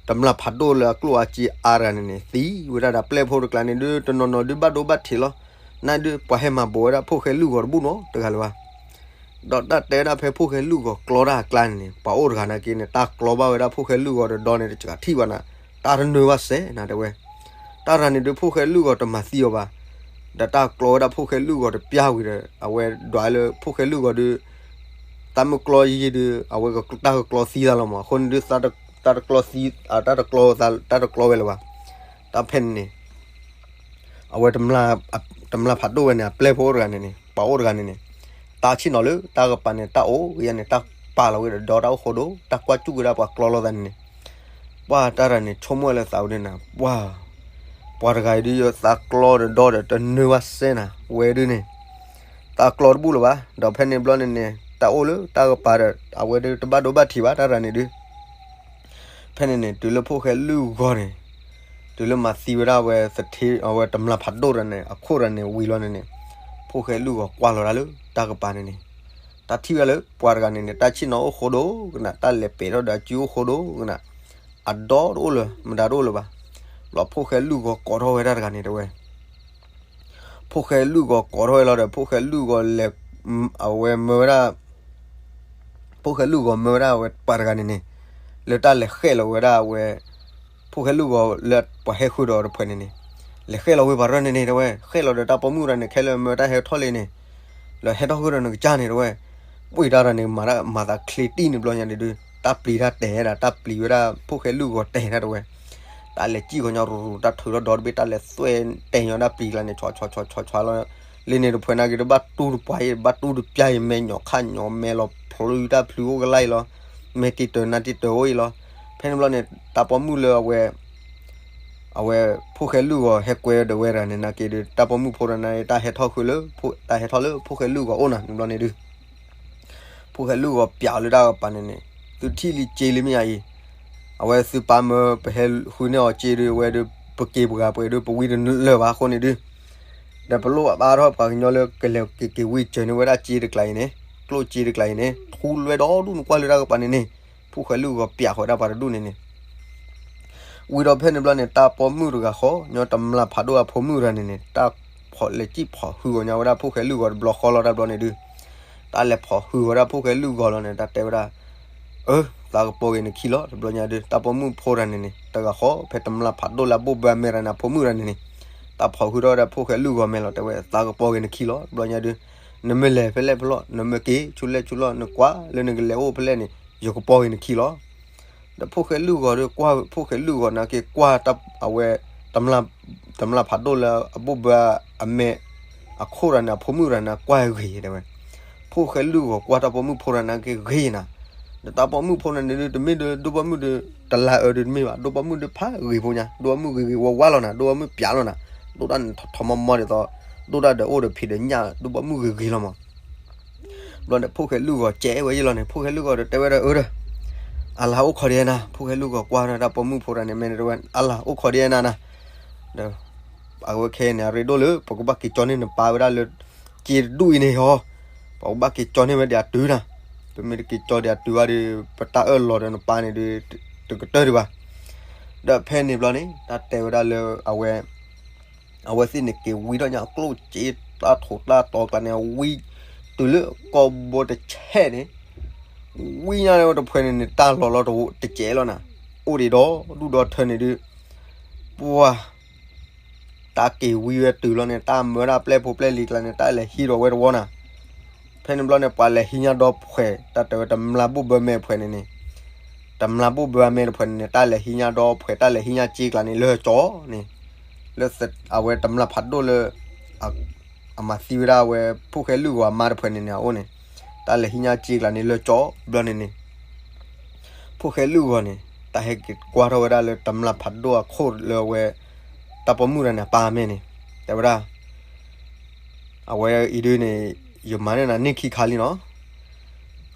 တမျၢ်ဖးဒိၣ်လၢအကျိၣ်အစ့အါတဂၤန့ၣ်န့ၣ် သံဝဲဒၣ်ဒီးပျဲၢ်ဖိတကျါန့ၣ်ဒုး တနီၤနီၤဒုးဘၣ်ဒိဘၣ်ထံးလီၤ, နဒုးပှၤဟဲမၤဘူးဝဲဒၣ်ဖိၣ်ဃဲလုၢ်ဂီၤတဘူၣ်နီတဂၤလၢၤဘၣ်, ဒီးတၢ်တဲဝဲဒၣ်ဖဲဖိၣ်ဃဲလုၢ်ဂီၤကျီတၢ်အကျါန့ၣ်န့ၣ် ပှၤအိၣ်တဂၤနာ်က့န့ၣ် တၢ်ကျီဘၣ်ဝဲဒၣ်ဖိၣ်ဃဲလုၢ်ဂီၤဒီးဒီးန့ၣ် တစှၤထံၣ်ဘၣ်နၤ, တၢ်တနၢၤဘၣ်စဲးနၤတဲဝဲ, တၢ်တဂၤန့ၣ်ဒုးဖိၣ်ဃဲလုၢ်ဂီၤတမၤသံအီၤဘၣ်, ဒီးတၢ်ကျီဝဲဒၣ်ဖိၣ်ဃဲလုၢ်ဂီၤတပျၢ်ဝံၤဒီး အဝဲဒွးလၢဖိၣ်ဃဲလုၢ်ဂီၤဒုး တၢ်မုၢ်ကျီယံာ်ယံာ်ဒုး အဝဲတၢ်ကကျီသံသးလီၤမး, အဃိန့ၣ်ဒုး တၢ်တကျီသံ တၢ်တကျီဝဲ တၢ်တကျီဝဲလၢၤဘၣ်, တၢ်ဖဲန့ၣ်န့ၣ် အဝဲ တမျၢ်ဖးဒိၣ်ဝဲန့ၣ် အပျဲၢ်ဖိအိၣ်တဂၤန့ၣ်န့ၣ် ပှၤအိၣ်တဂၤန့ၣ်န့ၣ် တၢ်ဆ့ၣ်နီၤလၢတၢ်ကပၤန့ၣ် တၢ်အိၣ်ဂ့ၤယါန့ၣ် တၢ်ပာ်လီၤဝဲဒီးဒီတၢ်အိၣ်ဃိဒိၣ် တၢ်ကွၢ်စူၣ်ဝဲဒၣ်ပှၤကျီလိာ်သးန့ၣ်န့ၣ်, ပှၢ်တၢ်တဂၤန့ၣ် ဆိကမိၣ်လၢသးဝဲဒၣ်နၤ ပှၢ် ပှၤတဂၤအံၤဒုးယသးကျီဒီးဒီဒီးတနၢၤဘၣ်စဲးနၤ ဝဲဒုးန့ၣ် တၢ်ကျီတဘူၣ်လၢၤဘၣ်, ဒီးဖဲန့ၣ်ဘျီန့ၣ်န့ၣ် တၢ်အိၣ်လၢတၢ်ကပၤဒီး အဝဲဒုးတဘၣ်ဒိဘၣ်ထံးဘၣ်တၢ်တဂၤန့ၣ်ဒုး ဖဲန့ၣ်န့ၣ် တုၤလၢဖိၣ်ဃဲလုၢ်ဂီၤန့ၣ် တုၤလၢမၤသံဝဲဒၣ်ဝဲသထ့ အဝဲတမျၢ်ဖးဒိၣ်တဂၤန့ၣ် အခိၣ်တဂၤန့ၣ်ဝံၤလီၤန့ၣ်န့ၣ် ဖိၣ်ဃဲလုၢ်ဂီၤကွၢ်လီၤဒၣ်လၢတၢ်ကပၤန့ၣ်န့ၣ် တၢ်ထံၣ်ဝဲဒၣ်လၢပှၤတဂၤန့ၣ်န့ၣ် တၢ်ဆ့ၣ်နီၤအိၣ်ဃိဒိၣ်ကနၤ တၢ်လဲၤပဲာ်ထီၣ်ဒီးအစုအိၣ်ဃိဒိၣ်ကနၤ အဒီတအိၣ်လၢၤ မတၤတအိၣ်လၢၤဘၣ်, ဘျီဖိၣ်ဃဲလုၢ်ဂီၤကိးထီၣ်ဝဲဒၣ်တဂၤန့ၣ်တဲဝဲ ဖိၣ်ဃဲလုၢ်ဂီၤကိးထီၣ်ဝဲလီၤဒီး ဖိၣ်ဃဲလုၢ်ဂီၤလဲၤ အဝဲမၢဝဲဒၣ် ဖိၣ်ဃဲလုၢ်ဂီၤမၢဝဲဒၣ်အဝဲပှၤတဂၤန့ၣ်န့ၣ် လၢတၢ်လဲၤဃဲၣ်လီၤဝဲဒၣ်အဝဲ ဖိၣ်ဃဲလုၢ်ဂီၤလၢပှၤဟဲဃုာ်ဒီးတဖုန့ၣ်န့ၣ် လဲၤဃဲၣ်လီၤဝဲပှၤရဲၣ်န့ၣ်န့ၣ်တဲဝဲ ဃဲၣ်လီၤဒီးတၢ်ပိာ်မုၣ်တဂၤန့ၣ် ခဲလၢာ်မၢတၢ်ဟဲထီၣ်လံန့ၣ် လၢဟဲထီၣ်ဃုာ်ဒီးနကစၢ်န့ၣ်တဲဝဲ ပှ့ၤတၢ်တဂၤန့ၣ် မၤသးချ့တံၢ်န့ၣ်ဘျီညါန့ၣ်ဒုး တၢ်ပျံၤတၢ်တဲာ်ဒၣ် တၢ်ပျံၤဝဲဒၣ်ဖိၣ်ဃဲလုၢ်ဂီၤတဲာ်ဒၣ်တဲဝဲ တၢ်လဲၤစံၣ်ဃီညီရူၤရူၤ တၢ်ထုးထီၣ်ဒီတဘ့ၣ် တၢ်လဲၤသွဲၣ်တဲာ်ညီဒၣ်ပျံၤကျါန့ၣ် ဆီဆီဆီဆီဆီလီၤ လၢန့ၣ်တဖုနာ်က့ၤတဘၣ်တူၢ်တပှၢ်အံၤ တဘၣ်တူၢ်တပျၢ်အံၤ မဲာ်ညိးခါညိး မဲာ်လီၤဖျုးတၢ်ဖျုးအိၣ်ကလါအံၤလီၤ မဲာ်တံၤတၢၤနါတံၤတၢၤအိၣ်အံၤလီၤ ဖဲန့ၣ်ဘျီန့ၣ် တၢ်ပိာ်မုၣ်လၢအဝဲ အဝဲ ဖိၣ်ဃဲလုၢ်ဂီၤဟဲကွဲဒီးဝဲတဂၤန့ၣ်နာ်က့ၤဒီး တၢ်ပိာ်မုၣ်ဖိတဂၤန့ၣ် တၢ်ဟဲထီၣ်ဃုာ်လၢ တၢ်ဟဲထီၣ်လၢဖိၣ်ဃဲလုၢ်ဂီၤအိၣ်နၤန့ၣ်ဘျီန့ၣ်ဒုး ဖိၣ်ဃဲလုၢ်ဂီၤပျးလၢတၢ်ကပၤန့ၣ်န့ၣ် သုထံၣ်လံစ့လံမ့ၢ်ယါအံၤ အဝဲသုပၢ်မၢပဟဲဃုန့ၢ်အီၤစ့ဒုး အဝဲဒုး ပက့ၤပဂၤပှဲၤဒုး ပဝံတလၢာ်ဘၣ်အဃိန့ၣ်ဒုး ဒီးပလိၣ်အါထီၣ်ပှၤကညီလၢကလဲၤက့ၤက့ၤဝံစၢၤန့ၢ်ဝဲဒၣ်စ့တကျါအံၤန့ၣ် ကျိၣ်စ့တကျါအံၤန့ၣ် ထူလွဲဒီဒူၣ်နကွၢ်လၢတၢ်ကပၤန့ၣ်န့ၣ် ဖိၣ်ဃဲလုၢ်ဂီၤပျးဃီဒၣ်ပှၤတဒူၣ်န့ၣ်န့ၣ် ဝံၤဒီးဖဲန့ၣ်ဘျီန့ၣ် တၢ်ပိာ်မုၣ်တဂၤဃီ ညီတမျၢ်ဖးဒိၣ်အဖိမုၣ်တဂၤန့ၣ်န့ၣ် တၢ်ဖီၣ်လဲၤစံၣ်ဖီၣ်ဟုၣ်ဂီၤညါဝဲဒၣ်ဖိၣ်ဃဲလုၢ်ဂီၤတဘျီဃီလီၤတၢ်ဘျီန့ၣ်ဒုး တၢ်လဲၤဖီၣ်ဟုၣ်ဝဲဒၣ်ဖိၣ်ဃဲလုၢ်ဂီၤလီၤန့ၣ် တၢ်တဲဝဲဒၣ် အၢ သးကပီၤက့ၤနခံလီၤ တဘျီညါဒုး တၢ်ပိာ်မုၣ်ဖိတဂၤန့ၣ်န့ၣ် တဂၤဃီ ဖဲတမျၢ်ဖးဒိၣ်လၢအဘိၣ်ဘၢအမဲာ်တဂၤန့ၣ် အဖိမုၣ်တဂၤန့ၣ်န့ၣ် တၢ်ဖီၣ်ဟုၣ်ထီၣ်ဝဲဒၣ်ဖိၣ်ဃဲလုၢ်ဂီၤမဲာ်လီၤ တဲဝဲ သးကပီၤက့ၤနခံလီၤ တဘျီညါဒုး နမ့ၢ်လဲၤဖဲလဲၣ်ဖဲလဲၣ် နမ့ၢ်က့ၤဆူလဲၣ်ဆူလီၢ် နကွၢ်လၢနကလဲၤအိၣ်ဖဲလဲၣ်န့ၣ် ယကပီၤက့ၤနခံလီၤ ဒီးဖိၣ်ဃဲလုၢ်ဂီၤဒီးကွၢ် ဖိၣ်ဃဲလုၢ်ဂီၤနာ်က့ၤကွၢ်တၢ်အဝဲ တမျၢ်ဖးဒိၣ်လၢအဘိၣ်ဘၢအမဲာ် အခိၣ်တဂၤန့ၣ် အဖိမုၣ်တဂၤန့ၣ် ကွၢ်ဂ့ၤတဲဝဲ ဖိၣ်ဃဲလုၢ်ဂီၤကွၢ်တၢ်ပိာ်မုၣ်ဖိတဂၤန့ၣ်က့ၤဂ့ၤနၤ ဒီးတၢ်ပိာ်မုၣ်ဖိတဂၤန့ၣ်ဒုး တမ့ၢ်ဒုး ဒိၣ်ပိာ်မုၣ်ဒုး တလါအၢဒုးတမ့ၢ်ဘၣ် ဒိၣ်ပိာ်မုၣ်ဒုးဖးဂ့ၤဖိညါ ဒိၣ်ပိာ်မုၣ်ဂ့ၤဂ့ၤဝါဝါလီၤနၤ ဒိၣ်ပိာ်မုၣ်ပျးလီၤနၤ ဒိၣ်တၢ်န့ၣ်ထီၣ်ထီၣ်မီၢ်မီၢ်ဒ်သိး ဒိၣ်တၢ်ဒီးအိၣ်ဒီးဖံးဒီးညၣ် ဒိၣ်ပိာ်မုၣ်ဂ့ၤဂ့ၤလီၤမး ဘျီန့ၣ် ဖိၣ်ဃဲလုၢ်ဂီၤကဲးဝဲယဲၢ်လီၤန့ၣ် ဖိၣ်ဃဲလုၢ်ဂီၤဒီးတဲဝဲဒၣ်အၢဒီး အလၤအိၣ်ခိးဒံးနၤ ဖိၣ်ဃဲလုၢ်ဂီၤကွၢ်ဒီးတၢ်ပိာ်မုၣ်ဖိတဂၤန့ၣ် မ့ၢ်န့ၣ်တဲဝဲ အလၤအိၣ်ခိးဒံးနၤနၤ ဒီး အဝဲခဲအံၤန့ၣ် အရ့ဒိၣ်လၢ ပကဘၣ်က့ၤကၠီန့ၢ်နပၢ်ဝဲဒၣ်လၢ စ့တဒူၣ်အံၤန့ၣ်ဟီ ပကဘၣ်က့ၤကၠီန့ၢ်ဝဲဒၣ်အတုၤနၤ ပမ့ၢ်တက့ၤကၠီဒံးအတုၤဘၣ်ဒီး ပတၢ်အၢၣ်လီၤဒီးနပၢ်န့ၣ်ဒီး တကတၢၢ်ဒံးဘၣ်. ဒီးဖဲန့ၣ်ဘျီန့ၣ် တၢ်တဲဝဲဒၣ်လၢအဝဲ အဝဲသ့ၣ်န့ၣ်က့ၤဝံထီၣ်ညါအကျိၣ်စ့တၢ်ထိးတၢ်တီအကျါန့ၣ် ဝံတုၤလၢကီၢ်ဘိတဆဲးန့ၣ် ဝံညါတဖှဲးန့ၣ်န့ၣ် တၢ်လီၤလီၤတစဲးလီၤနၤ, အိၣ်ဒံးဒီဒူၣ်ဒီထၢန့ၣ်ဒုး ပှၤ တၢ်က့ၤဝံဝဲတုၤလီၤန့ၣ် တၢ်မၢဒၣ်ပျဲၢ်ဖိပျဲၢ်လံၤကျါန့ၣ် တၢ်လဲၤဟံးဒီးဝဲတဝီနၤ. ဖဲန့ၣ်ဘျီန့ၣ် ပှၤလဲၤဟံးညါဒီဖှဲး တၢ်တဲဝဲတမျၢ်ဘိၣ်ဘၢမဲာ်ဖှဲးန့ၣ်န့ၣ် တမျၢ်ဘိၣ်ဘၢအမဲာ်တဖှဲးန့ၣ်န့ၣ် တၢ်လဲၤဟံးညါဒီဖှဲး တၢ်လဲၤဟံးညါစ့ကျါန့ၣ် လၢကၠီန့ၣ် လၢအဝဲတမျၢ်ဖးဒိၣ်လၢ အမၤသံဝဲဒၣ်အဝဲ ဖိၣ်ဃဲလုၢ်ဂီၤအမါတဖှဲးန့ၣ်န့ၣ် အအိၣ်န့ၣ် တၢ်လဲၤဟံးညါစ့ကျါန့ၣ် လၢကၠီဘျီန့ၣ်န့ၣ် ဖိၣ်ဃဲလုၢ်ဂီၤန့ၣ် တၢ်ဟဲက့ၤကွၢ်ထီၣ်ဝဲဒၣ်လၢတမျၢ်ဖးဒိၣ်အခိၣ်လၢအဝဲ တၢ်ပိာ်မုၣ်တဂၤန့ၣ် အပၢ်အမဲာ်န့ၣ် တဲဝဲဒၣ် အဝဲအံၤဒုးန့ၣ် ယမၤန့ၢ်နၤန့ၢ်ခံခါလံနီၤ.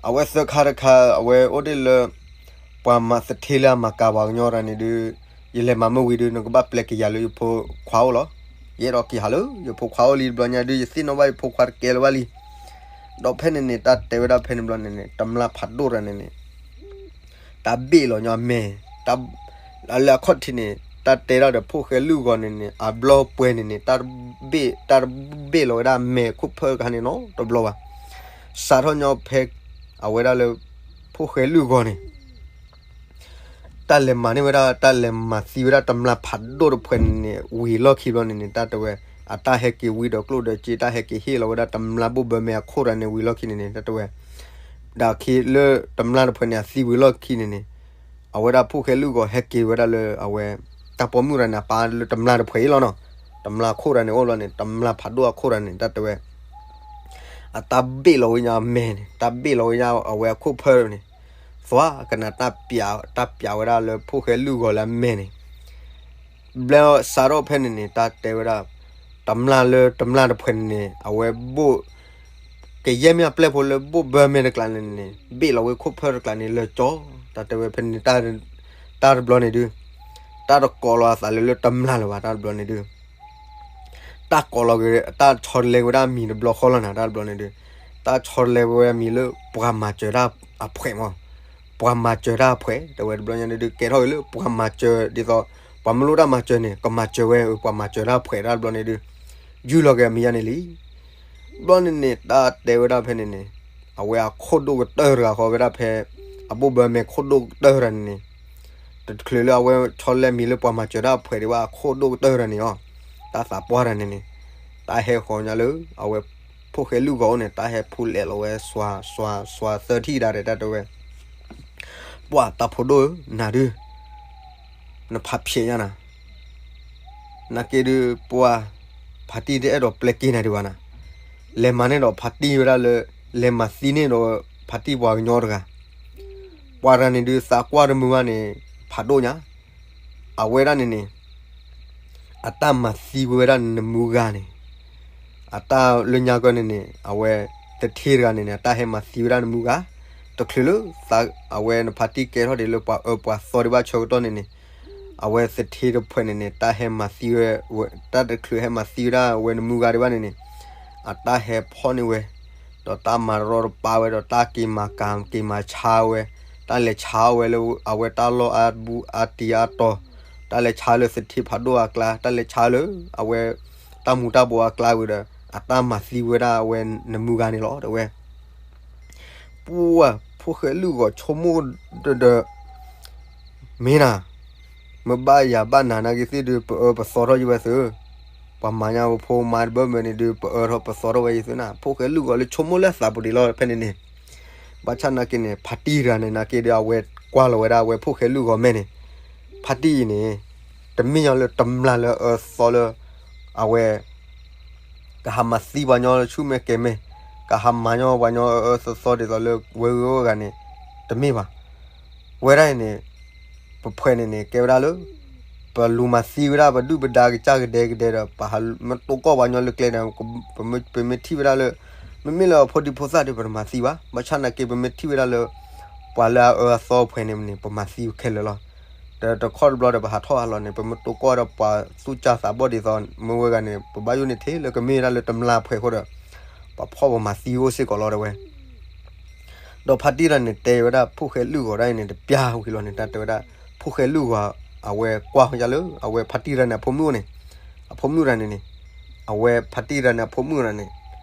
အဝဲသၢခါတခါ အဝဲအိၣ်ဒံးလၢ ပှၤမၤသထ့လၢအမၤကၤပှၤကညီတဂၤန့ၣ်ဒုး ယလဲၤမၤမုၢ်ဝံၤဒုး နကဘၣ်ပျဲက့ၤယၤလၢယဖိခွါအိၣ်လီၤ. ယအဲၣ်ဒိးက့ၤဟးလၢ ယဖိခွါအိၣ်လံတဘျီညါဒုး ယသ့ၣ်နီၣ်ဘၣ်ယဖိခွါတကဲလၢၤဘၣ်လံ. ဒီးဖဲန့ၣ်န့ၣ် တၢ်တဲဝဲဒၣ်ဖဲန့ၣ်ဘျီန့ၣ်န့ၣ် တမျၢ်ဖးဒိၣ်တဂၤန့ၣ်န့ၣ် တၢ်ဘ့ၣ်လီၤညီအမဲာ်, လၢအခီၣ်ထံးန့ၣ် တၢ်တဲဒၣ်ဒီးဖိၣ်ဃဲလုၢ်ဂီၤန့ၣ်န့ၣ် အဘျီပှဲၤန့ၣ်န့ၣ် တၢ်ဘ့ၣ် တၢ်တဘ့ၣ်လီၤဝဲဒၣ်အမဲာ်ခိၣ်ဖၢတခါန့ၣ်နီတဘျီဘၣ်. စးထီၣ်ညီဖဲ အဝဲဒၣ်လၢ ဖိၣ်ဃဲလုၢ်ဂီၤန့ၣ် တၢ်လဲၤမၤန့ၢ်ဝဲဒၣ် တၢ်လဲၤမၤသံဝဲဒၣ်တမျၢ်ဖးဒိၣ်တဖှဲးန့ၣ်န့ၣ် ဝံၤလီၢ်ခံဘျီန့ၣ်န့ၣ် တၢ်တဲဝဲ အတၢ်ဟဲက့ၤဝံဒီးကျိၣ်ဒီးစ့ တၢ်ဟဲက့ၤဟ့ၣ်လီၤဝဲဒၣ်တမျၢ်ဘိၣ်ဘၢမဲာ်အခိၣ်တဂၤန့ၣ် ဝံၤလီၢ်ခံန့ၣ်န့ၣ် တၢ်တဲဝဲ ဒၣ်ခံလၢတမျၢ်တဖှဲးန့ၣ် အသံဝံၤလီၢ်ခံန့ၣ်န့ၣ် အဝဲဒၣ်ဖိၣ်ဃဲလုၢ်ဂီၤဟဲက့ၤဝဲဒၣ်လၢအဝဲ တၢ်ပိာ်မုၣ်တဂၤန့ၣ် အပၢ်လၢတမျၢ်တဖှဲးအံၤလီၤနီၤ. တမျၢ်ခိၣ်တဂၤန့ၣ်အိၣ်လီၤန့ၣ် တမျၢ်ဖးဒိၣ်အခိၣ်တဂၤန့ၣ် တၢ်တဲဝဲ အတၢ်ဘ့ၣ်လီၤဝဲညါအမဲာ်န့ၣ် တၢ်ဘ့ၣ်လီၤဝဲညါအဝဲအခိၣ်ဖၢန့ၣ် သွါကနၣ်တၢ်ပျး တၢ်ပျးဝဲဒၣ်လၢဖိၣ်ဃဲလုၢ်ဂီၤလၢအမဲာ်န့ၣ် ဘျီစးထီၣ်ဖဲန့ၣ်န့ၣ် တၢ်တဲဝဲဒၣ် တမျၢ်လၢတမျၢ်တဖှဲးန့ၣ်န့ၣ် အဝဲဘိၣ် ကယဲၢ်မ့ၢ်အပျဲၢ်ဖိလၢဘိၣ်ဘၢမဲာ်တကျါန့ၣ်န့ၣ် ဘ့ၣ်လီၤဝဲခိၣ်ဖၢတကျါန့ၣ်လၢကၠီ တၢ်တဲဝဲဖဲန့ၣ် တၢ်တဘျီန့ၣ်ဒုး တၢ်တကိးလီၤအသးလၢလၢတမျၢ်လၢၤဘၣ် တၢ်တဘျီန့ၣ်ဒုး တၢ်ကိးလီၤက့ၤ တၢ်ဆီတလဲက့ၤဝဲဒၣ်အမံၤတဘျီဃီလီၤနၤ တၢ်တဘျီန့ၣ်ဒုး တၢ်ဆီတလဲက့ၤဝဲအမံၤလၢ ပှၤမၤစၢၤတၢ်အဖှဲးမး ပှၤမၤစၢၤတၢ်အဖှဲး တဲဝဲတဘျီညါန့ၣ်ဒုး ကဲထီၣ်က့ၤလၢပှၤမၤစၢၤဒ်သိး ပှၤမ့ၢ်လိၣ်တၢ်မၤစၢၤန့ၣ် ကမၤစၢၤဝဲ ပှၤမၤစၢၤတၢ်အဖှဲး တၢ်တဘျီန့ၣ်ဒုး ယုၢ်လီၤက့ၤအမံၤယါန့ၣ်လံ ဘျီန့ၣ်န့ၣ် တၢ်တဲဝဲဒၣ်ဖဲန့ၣ်န့ၣ် အဝဲအခိၣ်ဒိၣ်ကတၢၢ်တဂၤဃီဝဲဒၣ်ဖဲ အဘိၣ်ဘၢမဲာ်ခိၣ်ဒိၣ်ကတၢၢ်တဂၤန့ၣ်န့ၣ် တချုးလၢအဝဲဆီလဲမံၤလၢပှၤမၤစၢၤတၢ်အဖှဲးဒံးဘၣ် အခိၣ်ဒိၣ်ကတၢၢ်တဂၤန့ၣ်အီၤ တၢ်သးပှၢ်တဂၤန့ၣ်န့ၣ် တၢ်ဟဲဃီၤညါလၢ အဝဲဖိၣ်ဃဲလုၢ်ဂီၤအိၣ်န့ၣ် တၢ်ဟဲဖူလဲးလီၤဝဲ စွၤ စွၤ စွၤသၢထံၣ်ဒၣ်ဒီး တၢ်တဲဝဲ ပှၤတၢ်ဖိဒိၣ်ဧၢ နၤဒုး နဖးဖျဲးညါနၤ နာ်က့ဒုး ပှၤ ဖါတံၢ်တအဲၣ်ဒိးပျဲက့ၤနၤဒံးဘၣ်နၤ လဲၤမၤန့ၢ်ဒီးဖါတံၢ်ဝဲဒၣ်လၢ လဲၤမၤသံန့ၢ်ဒီးဖါတံၢ်ပှၤကညီတဂၤ ပှၤတဂၤန့ၣ်ဒုး သးကွၢ်တမုာ်ဘၣ်န့ၣ် ဖးဒိၣ်ညါ အဝဲဒၣ်န့ၣ်န့ၣ် အတၢ်မၤသံဝဲဒၣ်နမုၢ်ဂၤန့ၣ် အတၢ်လၢညါကီန့ၣ်န့ၣ် အဝဲ သထ့တဂၤန့ၣ်န့ၣ် အတၢ်ဟဲမၤသံဝဲဒၣ်နမုၢ်ဂၤ တချုးလၢ အဝဲနဖါတံၢ်ကဲထီၣ်ဒံးလၢပှၤအၢပှၤသီဒံးဘၣ်ဆၢကတီၢ်န့ၣ်န့ၣ် အဝဲသထ့တဖှဲးန့ၣ်န့ၣ် တၢ်ဟဲမၤသံဝဲ တၢ်တချုးဟဲမၤသံဝဲဒၣ်အဝဲနမုၢ်ဂၤဒံးဘၣ်န့ၣ်န့ၣ် အတၢ်ဟဲဖီၣ်န့ၢ်ဝဲ ဒီးတၢ်မၤတရီတပါဝဲ ဒီးတၢ်က့ၤမၤကၤက့ၤမၤဆါဝဲ တၢ်လဲၤဆါဝဲလၢ အဝဲတၢ်လီၢ်အါဘူးအါတံၤအါတီၤ တၢ်လဲၤဆါလၢသထ့ဖးဒိၣ်အကျါ တၢ်လဲၤဆါလၢ အဝဲ တၢ်မူၤတၢ်ဘှီးအကျါဝံၤဒီး အတၢ်မၤသံဝဲဒၣ်အဝဲနမုၢ်ဂၤန့ၣ်လီၤ တဲဝဲ ပှၤ ဖိၣ်ဃဲလုၢ်ဂီၤဆိကမိၣ်ဒီး မ့ၢ်နၤ မ့ၢ်ဘၣ်ယၤဘၣ်နၤနာ်က့သ့ၣ်ဒုး ပအၢပသီထီၣ်ယံၤဝဲသု ပှၤမၤညါပဖိမါတဘၢမၢန့ၣ်ဒုး ပအၢထီၣ်ပသီထီၣ်ဝဲယံၤသုနၤ ဖိၣ်ဃဲလုၢ်ဂီၤလၢဆိကမိၣ်လၢအသးပူၤဒံးလီၤ ဖဲန့ၣ်န့ၣ် ဘၣ်ဆၣ်နာ်က့န့ၣ် ဖါတံၢ်တဂၤန့ၣ် နာ်က့ဒီး အဝဲကွၢ်လီၤဝဲဒၣ်အဝဲဖိၣ်ဃဲလုၢ်ဂီၤမဲာ်န့ၣ် ဖါတံၢ်အံၤန့ၣ် တမ့ၢ်ညီလၢတမျၢ်လၢအအၢသီလၢ အဝဲ ကဟးမၤသံပှၤညီလၢဆူၣ်မဲာ်ကဲၤမဲာ်, ကဟးမၤညီပှၤညီအအၢသီသီဒ်သိးလၢဝဲဂ့ၤဝဲဂၤန့ၣ် တမ့ၢ်ဘၣ်. ဝဲဒၣ်အံၤန့ၣ် ပဖှဲးန့ၣ်န့ၣ် ကဲဝဲဒၣ်လၢ ပလူၤမၤသံဝဲဒၣ်ပဒုၣ်ပဒါကစၢ်ကဒဲကဒဲဒီး ပဟးမ့ၢ်တိၢ်ကီၢ်ပှၤညီလၢကျဲဒီး ပမ့ၢ်ထံၣ်ဝဲဒၣ်လၢ မ့မ့ၢ်လၢအဖိဒံဖိသၣ်ဒီး ပတမၤသံဘၣ်. ဘၣ်ဆၣ်နာ်က့ ပမ့ၢ်ထံၣ်ဝဲဒၣ်လၢ ပှၤလၢအအၢအသီဖှဲးန့ၣ်န့ၣ် ပမၤသံခဲလၢာ်လီၤ. ဒီးတခီတဘျီဒီး ပဟးထီၣ်ဟးလီၤန့ၣ် ပမ့ၢ်တိၢ်ကီၢ်ဒီးပှၤသူၣ်စၢ်သးဘီၣ်ဒ်သိးမ့ၢ်ဝဲဂၤန့ၣ် ပဘၣ်ယိၣ်န့ၢ်ထဲလၢကမ့ၢ်ဝဲဒၣ်လၢတမျၢ်ဖှဲးအဃိဒီး ပှၤဖီၣ်ပမၤသံအိၣ်စ့ၢ်ကီးလီၤ တဲဝဲ. ဒီးဖါတံၢ်တဂၤန့ၣ် တဲဝဲဒၣ်ဖိၣ်ဃဲလုၢ်ဂီၤဒၣ်အံၤန့ၣ် တပျၢ်ဝံၤလီၤန့ၣ် တၢ်တဲဝဲဒၣ် ဖိၣ်ဃဲလုၢ်ဂီၤ အဝဲကွၢ်ဃီၤလၢ အဝဲဖါတံၢ်တဂၤန့ၣ် အဖိမုၣ်အိၣ်န့ၣ်, အဖိမုၣ်တဂၤန့ၣ်န့ၣ်, အဝဲဖါတံၢ်တဂၤန့ၣ် အဖိမုၣ်တဂၤန့ၣ်,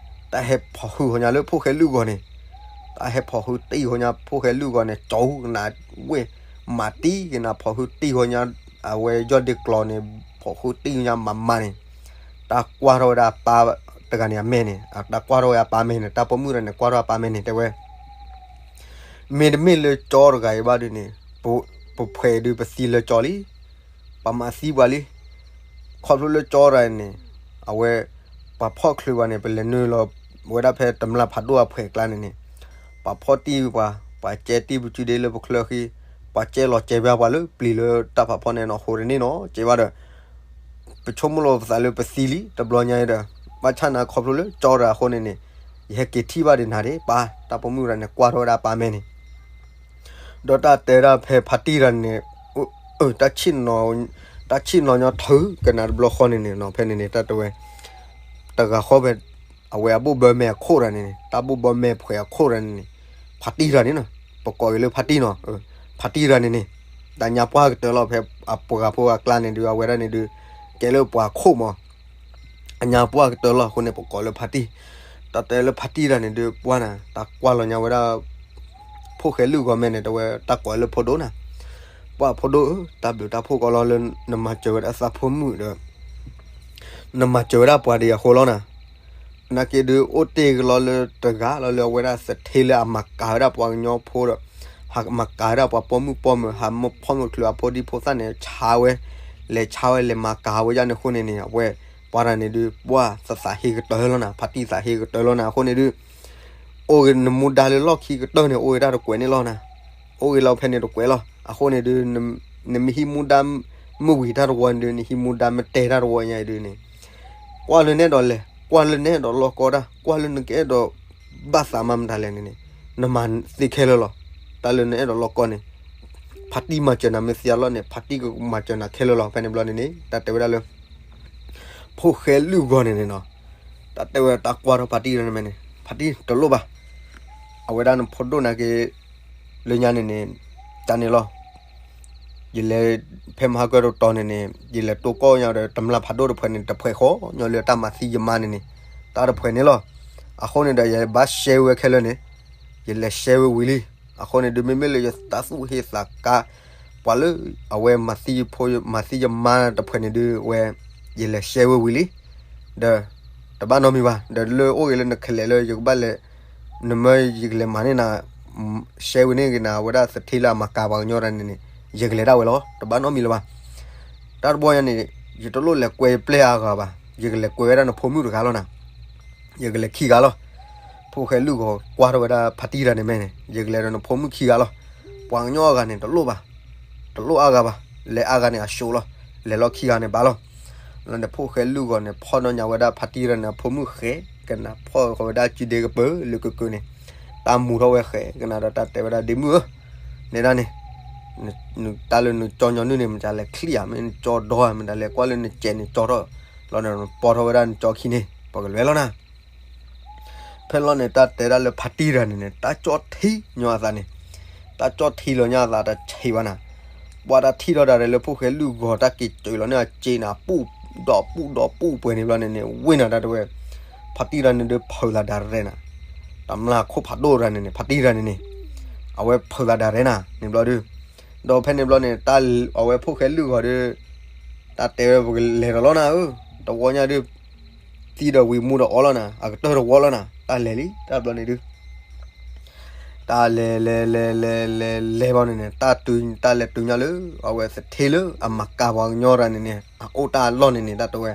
တၢ်ဟဲဖီၣ်ဟုဃီၤညါလၢဖိၣ်ဃဲလုၢ်ဂီၤန့ၣ်, တၢ်ဟဲဖီၣ်ဟုတံၢ်ဃီၤညါဖိၣ်ဃဲလုၢ်ဂီၤန့ၣ် ကၠီကနၣ်ဝဲ, မၤတံၢ်ကနၣ် ဖီၣ်ဟုတံၢ်ဃီၤညါ, အဝဲယီၢ်ဒ့ကျီၤန့ၣ်, ဖီၣ်ဟုတံၢ်ဃီၤညါမၤမၤန့ၣ်, တၢ်ကွၢ်ထီၣ်ဝဲဒၣ်အပၢ်တဂၤန့ၣ်အမဲာ်န့ၣ်, တၢ်ကွၢ်ထီၣ်ဝဲအပၢ်မဲာ်န့ၣ်, တၢ်ပိာ်မုၣ်တဂၤန့ၣ် ကွၢ်ထီၣ်အပၢ်မဲာ်န့ၣ် တဲဝဲ မ့တမ့ၢ်လၢကၠီတဂၤအံၤဘၣ်ဒုးန့ၣ်, ပဖှဲးဒုးပသံလၢကၠီလံ, ပမၤသံပှၤလံ, ခီဖျိလၢကၠီတဂၤန့ၣ်, အဝဲ, ပှၤဖီၣ်ချုးပှၤန့ၣ် ပလဲၤနုာ်လီၤဝဲဒၣ်ဖဲတမျၢ်ဖးဒိၣ်အဖှဲးအကျါန့ၣ်န့ၣ်, ပှၤဖီၣ်တံၢ်ပှၤ, ပှၤကဲတံၢ်ပစုဒ့လၢပချၢဃံ, ပှၤကဲလီၤစဲးဘၣ်ပှၤလၢပျံၤလၢတၢ်ဖးဖီၣ်န့ၣ်နီၤ အဃိတန့ၢ်နီၤ ကဲဘၣ်ဒီး ပဆိကမိၣ်လီၤပသးလၢပသံလံ တဘျီညါဒီး, ဘၣ်ဆၣ်နၤခီဖျိလၢကၠီတဂၤအဃိန့ၣ်န့ၣ်, ယဟဲက့ၤထံၣ်ဘၣ်ဒံးနၤဒံး ပၢ်, တၢ်ပိာ်မုၣ်တဂၤန့ၣ် ကွၢ်ထီၣ်ဝဲဒၣ်ပၢ်မဲာ်န့ၣ်, ဒီးတၢ်တဲဒၣ်ဖဲဖါတံၢ်တဂၤန့ၣ်, တၢ်ဆ့ၣ်နီၤညီထုးကနၤတဘျီဃီန့ၣ်န့ၣ်နီၤ ဖဲန့ၣ်န့ၣ် တၢ်တဲဝဲ, တဂၤဃီဖဲ အဝဲအဘိၣ်ဘၢမဲာ်အခိၣ်တဂၤန့ၣ်န့ၣ် တၢ်ဘိၣ်ဘၢမဲာ်ဖှဲးအခိၣ်တဂၤန့ၣ်န့ၣ်, ဖါတံၢ်တဂၤန့ၣ်နီၤ, ပကိးက့ၤလၢဖါတံၢ်နီၤ, ဖါတံၢ်တဂၤန့ၣ်န့ၣ်, တၢ်ညါပှၢ်ကတၢၢ်လီၤ ဖဲအပှၤဂၤဖိအကျါန့ၣ်ဒုး အဝဲဒၣ်န့ၣ်ဒုး, ကဲလၢပှၤခိၣ်မး အညါပှၢ်ကတၢၢ်လီၤ အဃိန့ၣ် ပကိးလၢဖါတံၢ်, တၢ်တဲလၢဖါတံၢ်တဂၤန့ၣ်ဒုး ပှၢ်နၤ တၢ်ကွၢ်လီၤညါဝဲဒၣ် ဖိၣ်ဃဲလုၢ်ဂီၤမဲာ်န့ၣ် တဲဝဲတၢ်ကိးလၢဖိဒိၣ်နၤ, ပှၢ်ဖိဒိၣ်ဧၢ တၢ်ဘျုးတၢ်ဖှိၣ်ကီးလီၤလၢနမၤစၢၤဝဲဒၣ်သးဖိမုၣ်ဒီး နမၤစၢၤဝဲဒၣ်ပှၤဒံးအဃိလီၤနၤ, နာ်က့ဒုး အိၣ်တ့ၢ်ကလီလၢတဂၤလီၤလၢအဝဲဒၣ်သထ့လၢအမၤကၤဝဲဒၣ်ပှၤကညီဖိဒီး, ဟးမၤကၤဝဲဒၣ်ပှၤပိာ်မုၣ်ပိာ်မၢၤ ဟးမၢဖီၣ်မၢချုးအဖိဒံဖိသၣ်န့ၣ် ဆါဝဲ, လဲၤဆါဝဲလဲၤမၤကၤဝဲဒၣ်န့ၣ်အဃိန့ၣ်န့ၣ် အဝဲ, ပှၤတဂၤန့ၣ်ဒုး ပှၢ်သးသးဟ့ကတၢၢ်လီၤနၤ ဖါတံၢ်သးဟ့ကတၢၢ်လီၤနၤ အဃိန့ၣ်ဒုး အိၣ်ဂ့ၤနမူဒါလၢလီၢ်ခံကတၢၢ်န့ၣ် အိၣ်ဂ့ၤတၢ်တကွဲးန့ၣ်လီၤနၤ, အိၣ်ဂ့ၤလီၤဖဲန့ၣ်တကွဲးလီၤ အဃိန့ၣ်ဒုး, နမ့ၢ်ဟံးမူဒါ, မုၢ်ဝံၤတၢ်တဝီန့ၣ်ဒုး နဟံးမူဒါမ့ၢ်တဲတၢ်တဝီညါအံၤဒုးန့ၣ်, ကွၢ်လၢနအဲၣ်ဒိးလဲၤ ကွၢ်လၢနအဲၣ်ဒိးလီၢ်ကီတၢ် ကွၢ်လၢနကအဲၣ်ဒိး, ဘၣ်သးမၤမတၤလဲၣ်န့ၣ်န့ၣ်, နမၤသ့ခဲလၢာ်လီၤ, တၢ်လၢနအဲၣ်ဒိးလီၢ်ကီန့ၣ်, ဖါတံၢ်မၤစၢၤနၤမ့ၢ်သ့အလီၢ်န့ၣ် ဖါတံၢ်ကမၤစၢၤနၤခဲလၢာ်လီၤ ဖဲန့ၣ်ဘျီန့ၣ်န့ၣ် တၢ်တဲဝဲဒၣ်လၢ ဖိၣ်ဃဲလုၢ်ဂီၤန့ၣ်န့ၣ်နီၤ, တၢ်တဲဝဲတၢ်ကွၢ်ထီၣ်ဖါတံၢ်တဂၤန့ၣ်မဲာ်န့ၣ် ဖါတံၢ်တလိၣ်ဘၣ်, အဝဲဒၣ်နဖိဒိၣ်နာ်က့, လၢညါန့ၣ်န့ၣ်, တၢ်န့ၣ်လီၤ, ယလဲၤ, ဖဲမဟါကၢတတီၤန့ၣ်န့ၣ် ယလဲၤတိၢ်ကီၢ်ညါဒီးတမျၢ်ဖးဒိၣ်တဖှဲးန့ၣ် တဖှဲးဃီညီလၢတၢ်မၤသံယမါန့ၣ်န့ၣ်, တၢ်တဖှဲးန့ၣ်လီၤ, အဃိန့ၣ်ဒီးယဘၣ်ရှဲဝဲခဲလၢာ်န့ၣ်, ယလဲၤရှဲဝဲဝံၤလံ, အဃိန့ၣ်ဒုးမ့မ့ၢ်လၢယတၢ်သူၣ်ဟ့သးကါ, ပှၤလၢ, အဝဲမၤသံယဖိမၤသံယမါတဖှဲးန့ၣ်ဒုးဝဲ, ယလဲၤရှဲဝဲဝံၤလံ, ဒီး, တဘၣ်နီတမံၤဘၣ် ဒီးလၢအိၣ်ဂ့ၤလၢနခဲလၢာ်လၢယကဘၣ်လဲၤ, နမၢယကလဲၤမၤန့ၢ်နၤ, ရှဲဝဲန့ၢ်က့ၤနၤဝဲဒၣ်သထ့လၢအမၤကၤပှၤကညီတဂၤန့ၣ်န့ၣ်, ယကလဲၤဒၣ်ဝဲလီၤ တဘၣ်နီတမံၤလၢၤဘၣ်, တၢ်တဘီညါန့ၣ်, ယတလိၣ်လဲၤကွဲပျဲၢ်အါဂၤဘၣ် ယကလဲၤကွဲဝဲဒၣ်နဖိမုၣ်တဂၤလီၤနၤ ယကလဲၤခံဂၤလီၤ, ဖိၣ်ဃဲလုၢ်ဂီၤကွၢ်ထီၣ်ဝဲဒၣ်ဖါတံၢ်တဂၤန့ၣ်မဲာ်န့ၣ် ယကလဲၤဒီးနဖိမုၣ်ခံဂၤလီၤ, ပှၤကညီအဂၤန့ၣ်တလိၣ်ဘၣ်, တလိၣ်အါဂၤဘၣ်, လဲၤအါဂၤန့ၣ်အၡိလီၤ, လဲၤလီၤခံဂၤန့ၣ်ဘၣ်လီၤ, လၢန့ၣ်ဖိၣ်ဃဲလုၢ်ဂီၤန့ၣ် ဖီၣ်နီၣ်ညါဝဲဒၣ်ဖါတံၢ်တဂၤန့ၣ်အဖိမုၣ်ဃဲ, ကနၣ်ဖီၣ်ဃီဝဲဒၣ်စုဒ့ကပၢၤလၢကကၢန့ၣ်, တၢ်မူထီၣ်ဝဲဃဲကနၣ်ဒီးတၢ်တဲဝဲဒၣ်ဒ့မုၣ်ဧၢ, နဲဒၣ်န့ၣ် တၢ်လၢနကၠီညီနုၢ်န့ၣ် မတၤလဲၤချံၣ်ဧါ မ့ၢ်နကၠီဒီဧါ မတၤလဲၤကွၢ်လၢနစဲးန့ၣ်ကၠီထီၣ်, လီၤဒီးနပီထီၣ်ဝဲဒၣ်နကၠီခံန့ၣ် ပကလဲၤလီၤနၤ, ဖဲလီၤန့ၣ် တၢ်တဲဒၣ်လၢဖါတံၢ်တဂၤန့ၣ်န့ၣ် တၢ်ကၠီထံညီအသးန့ၣ်, တၢ်ကၠီထံလီၤညီအသးတဆံးဘၣ်နၤ, ပှၤတၢ်ထံၣ်ထီၣ်ဒၣ်လဲာ်လၢဖိၣ်ဃဲလုၢ်ဂီၤတၢ်က့ၤစၢၤလီၤန့ၣ်အစ့နၤ ပူၣ်ဒီးပူၣ်ဒီးပူၣ်ပှဲၤန့ၣ်ဘျီန့ၣ်န့ၣ် ဝ့ၢ်နၤတၢ်တဲဝဲ, ဖါတံၢ်တဂၤန့ၣ်ဒုးဖုးသးဒၣ်ရဲၣ်နၤ, တမျၢ်ခိၣ်ဖးဒိၣ်တဂၤန့ၣ်န့ၣ် ဖါတံၢ်တဂၤန့ၣ်န့ၣ်, အဝဲဖုးသးဒၣ်ရဲၣ်နၤန့ၣ်ဘျီဒုး, ဒီးဖဲန့ၣ်ဘျီန့ၣ် တၢ်အဝဲဖိၣ်ဃဲလုၢ်ဂီၤဒီး, တၢ်တဲဝဲပကလဲၤဒီးလီၤနၤဧၢ, တဝီညါဒုး, သံဒီးဝံၤမူဒီးအီလီၤနၤ အကတၢၢ်တဝီလီၤနၤ တၢ်လဲၤလံ တၢ်ဘျီန့ၣ်ဒုး တၢ်လဲၤလဲၤလဲၤလဲၤလဲၤလဲၤဘၣ်န့ၣ်န့ၣ် တၢ်လဲၤတုၤညါလၢ အဝဲသထ့လၢအမၤကၤပှၤကညီတဂၤန့ၣ်န့ၣ် အအိၣ်တၢ်အလီၢ်န့ၣ်န့ၣ် တၢ်တဲဝဲ,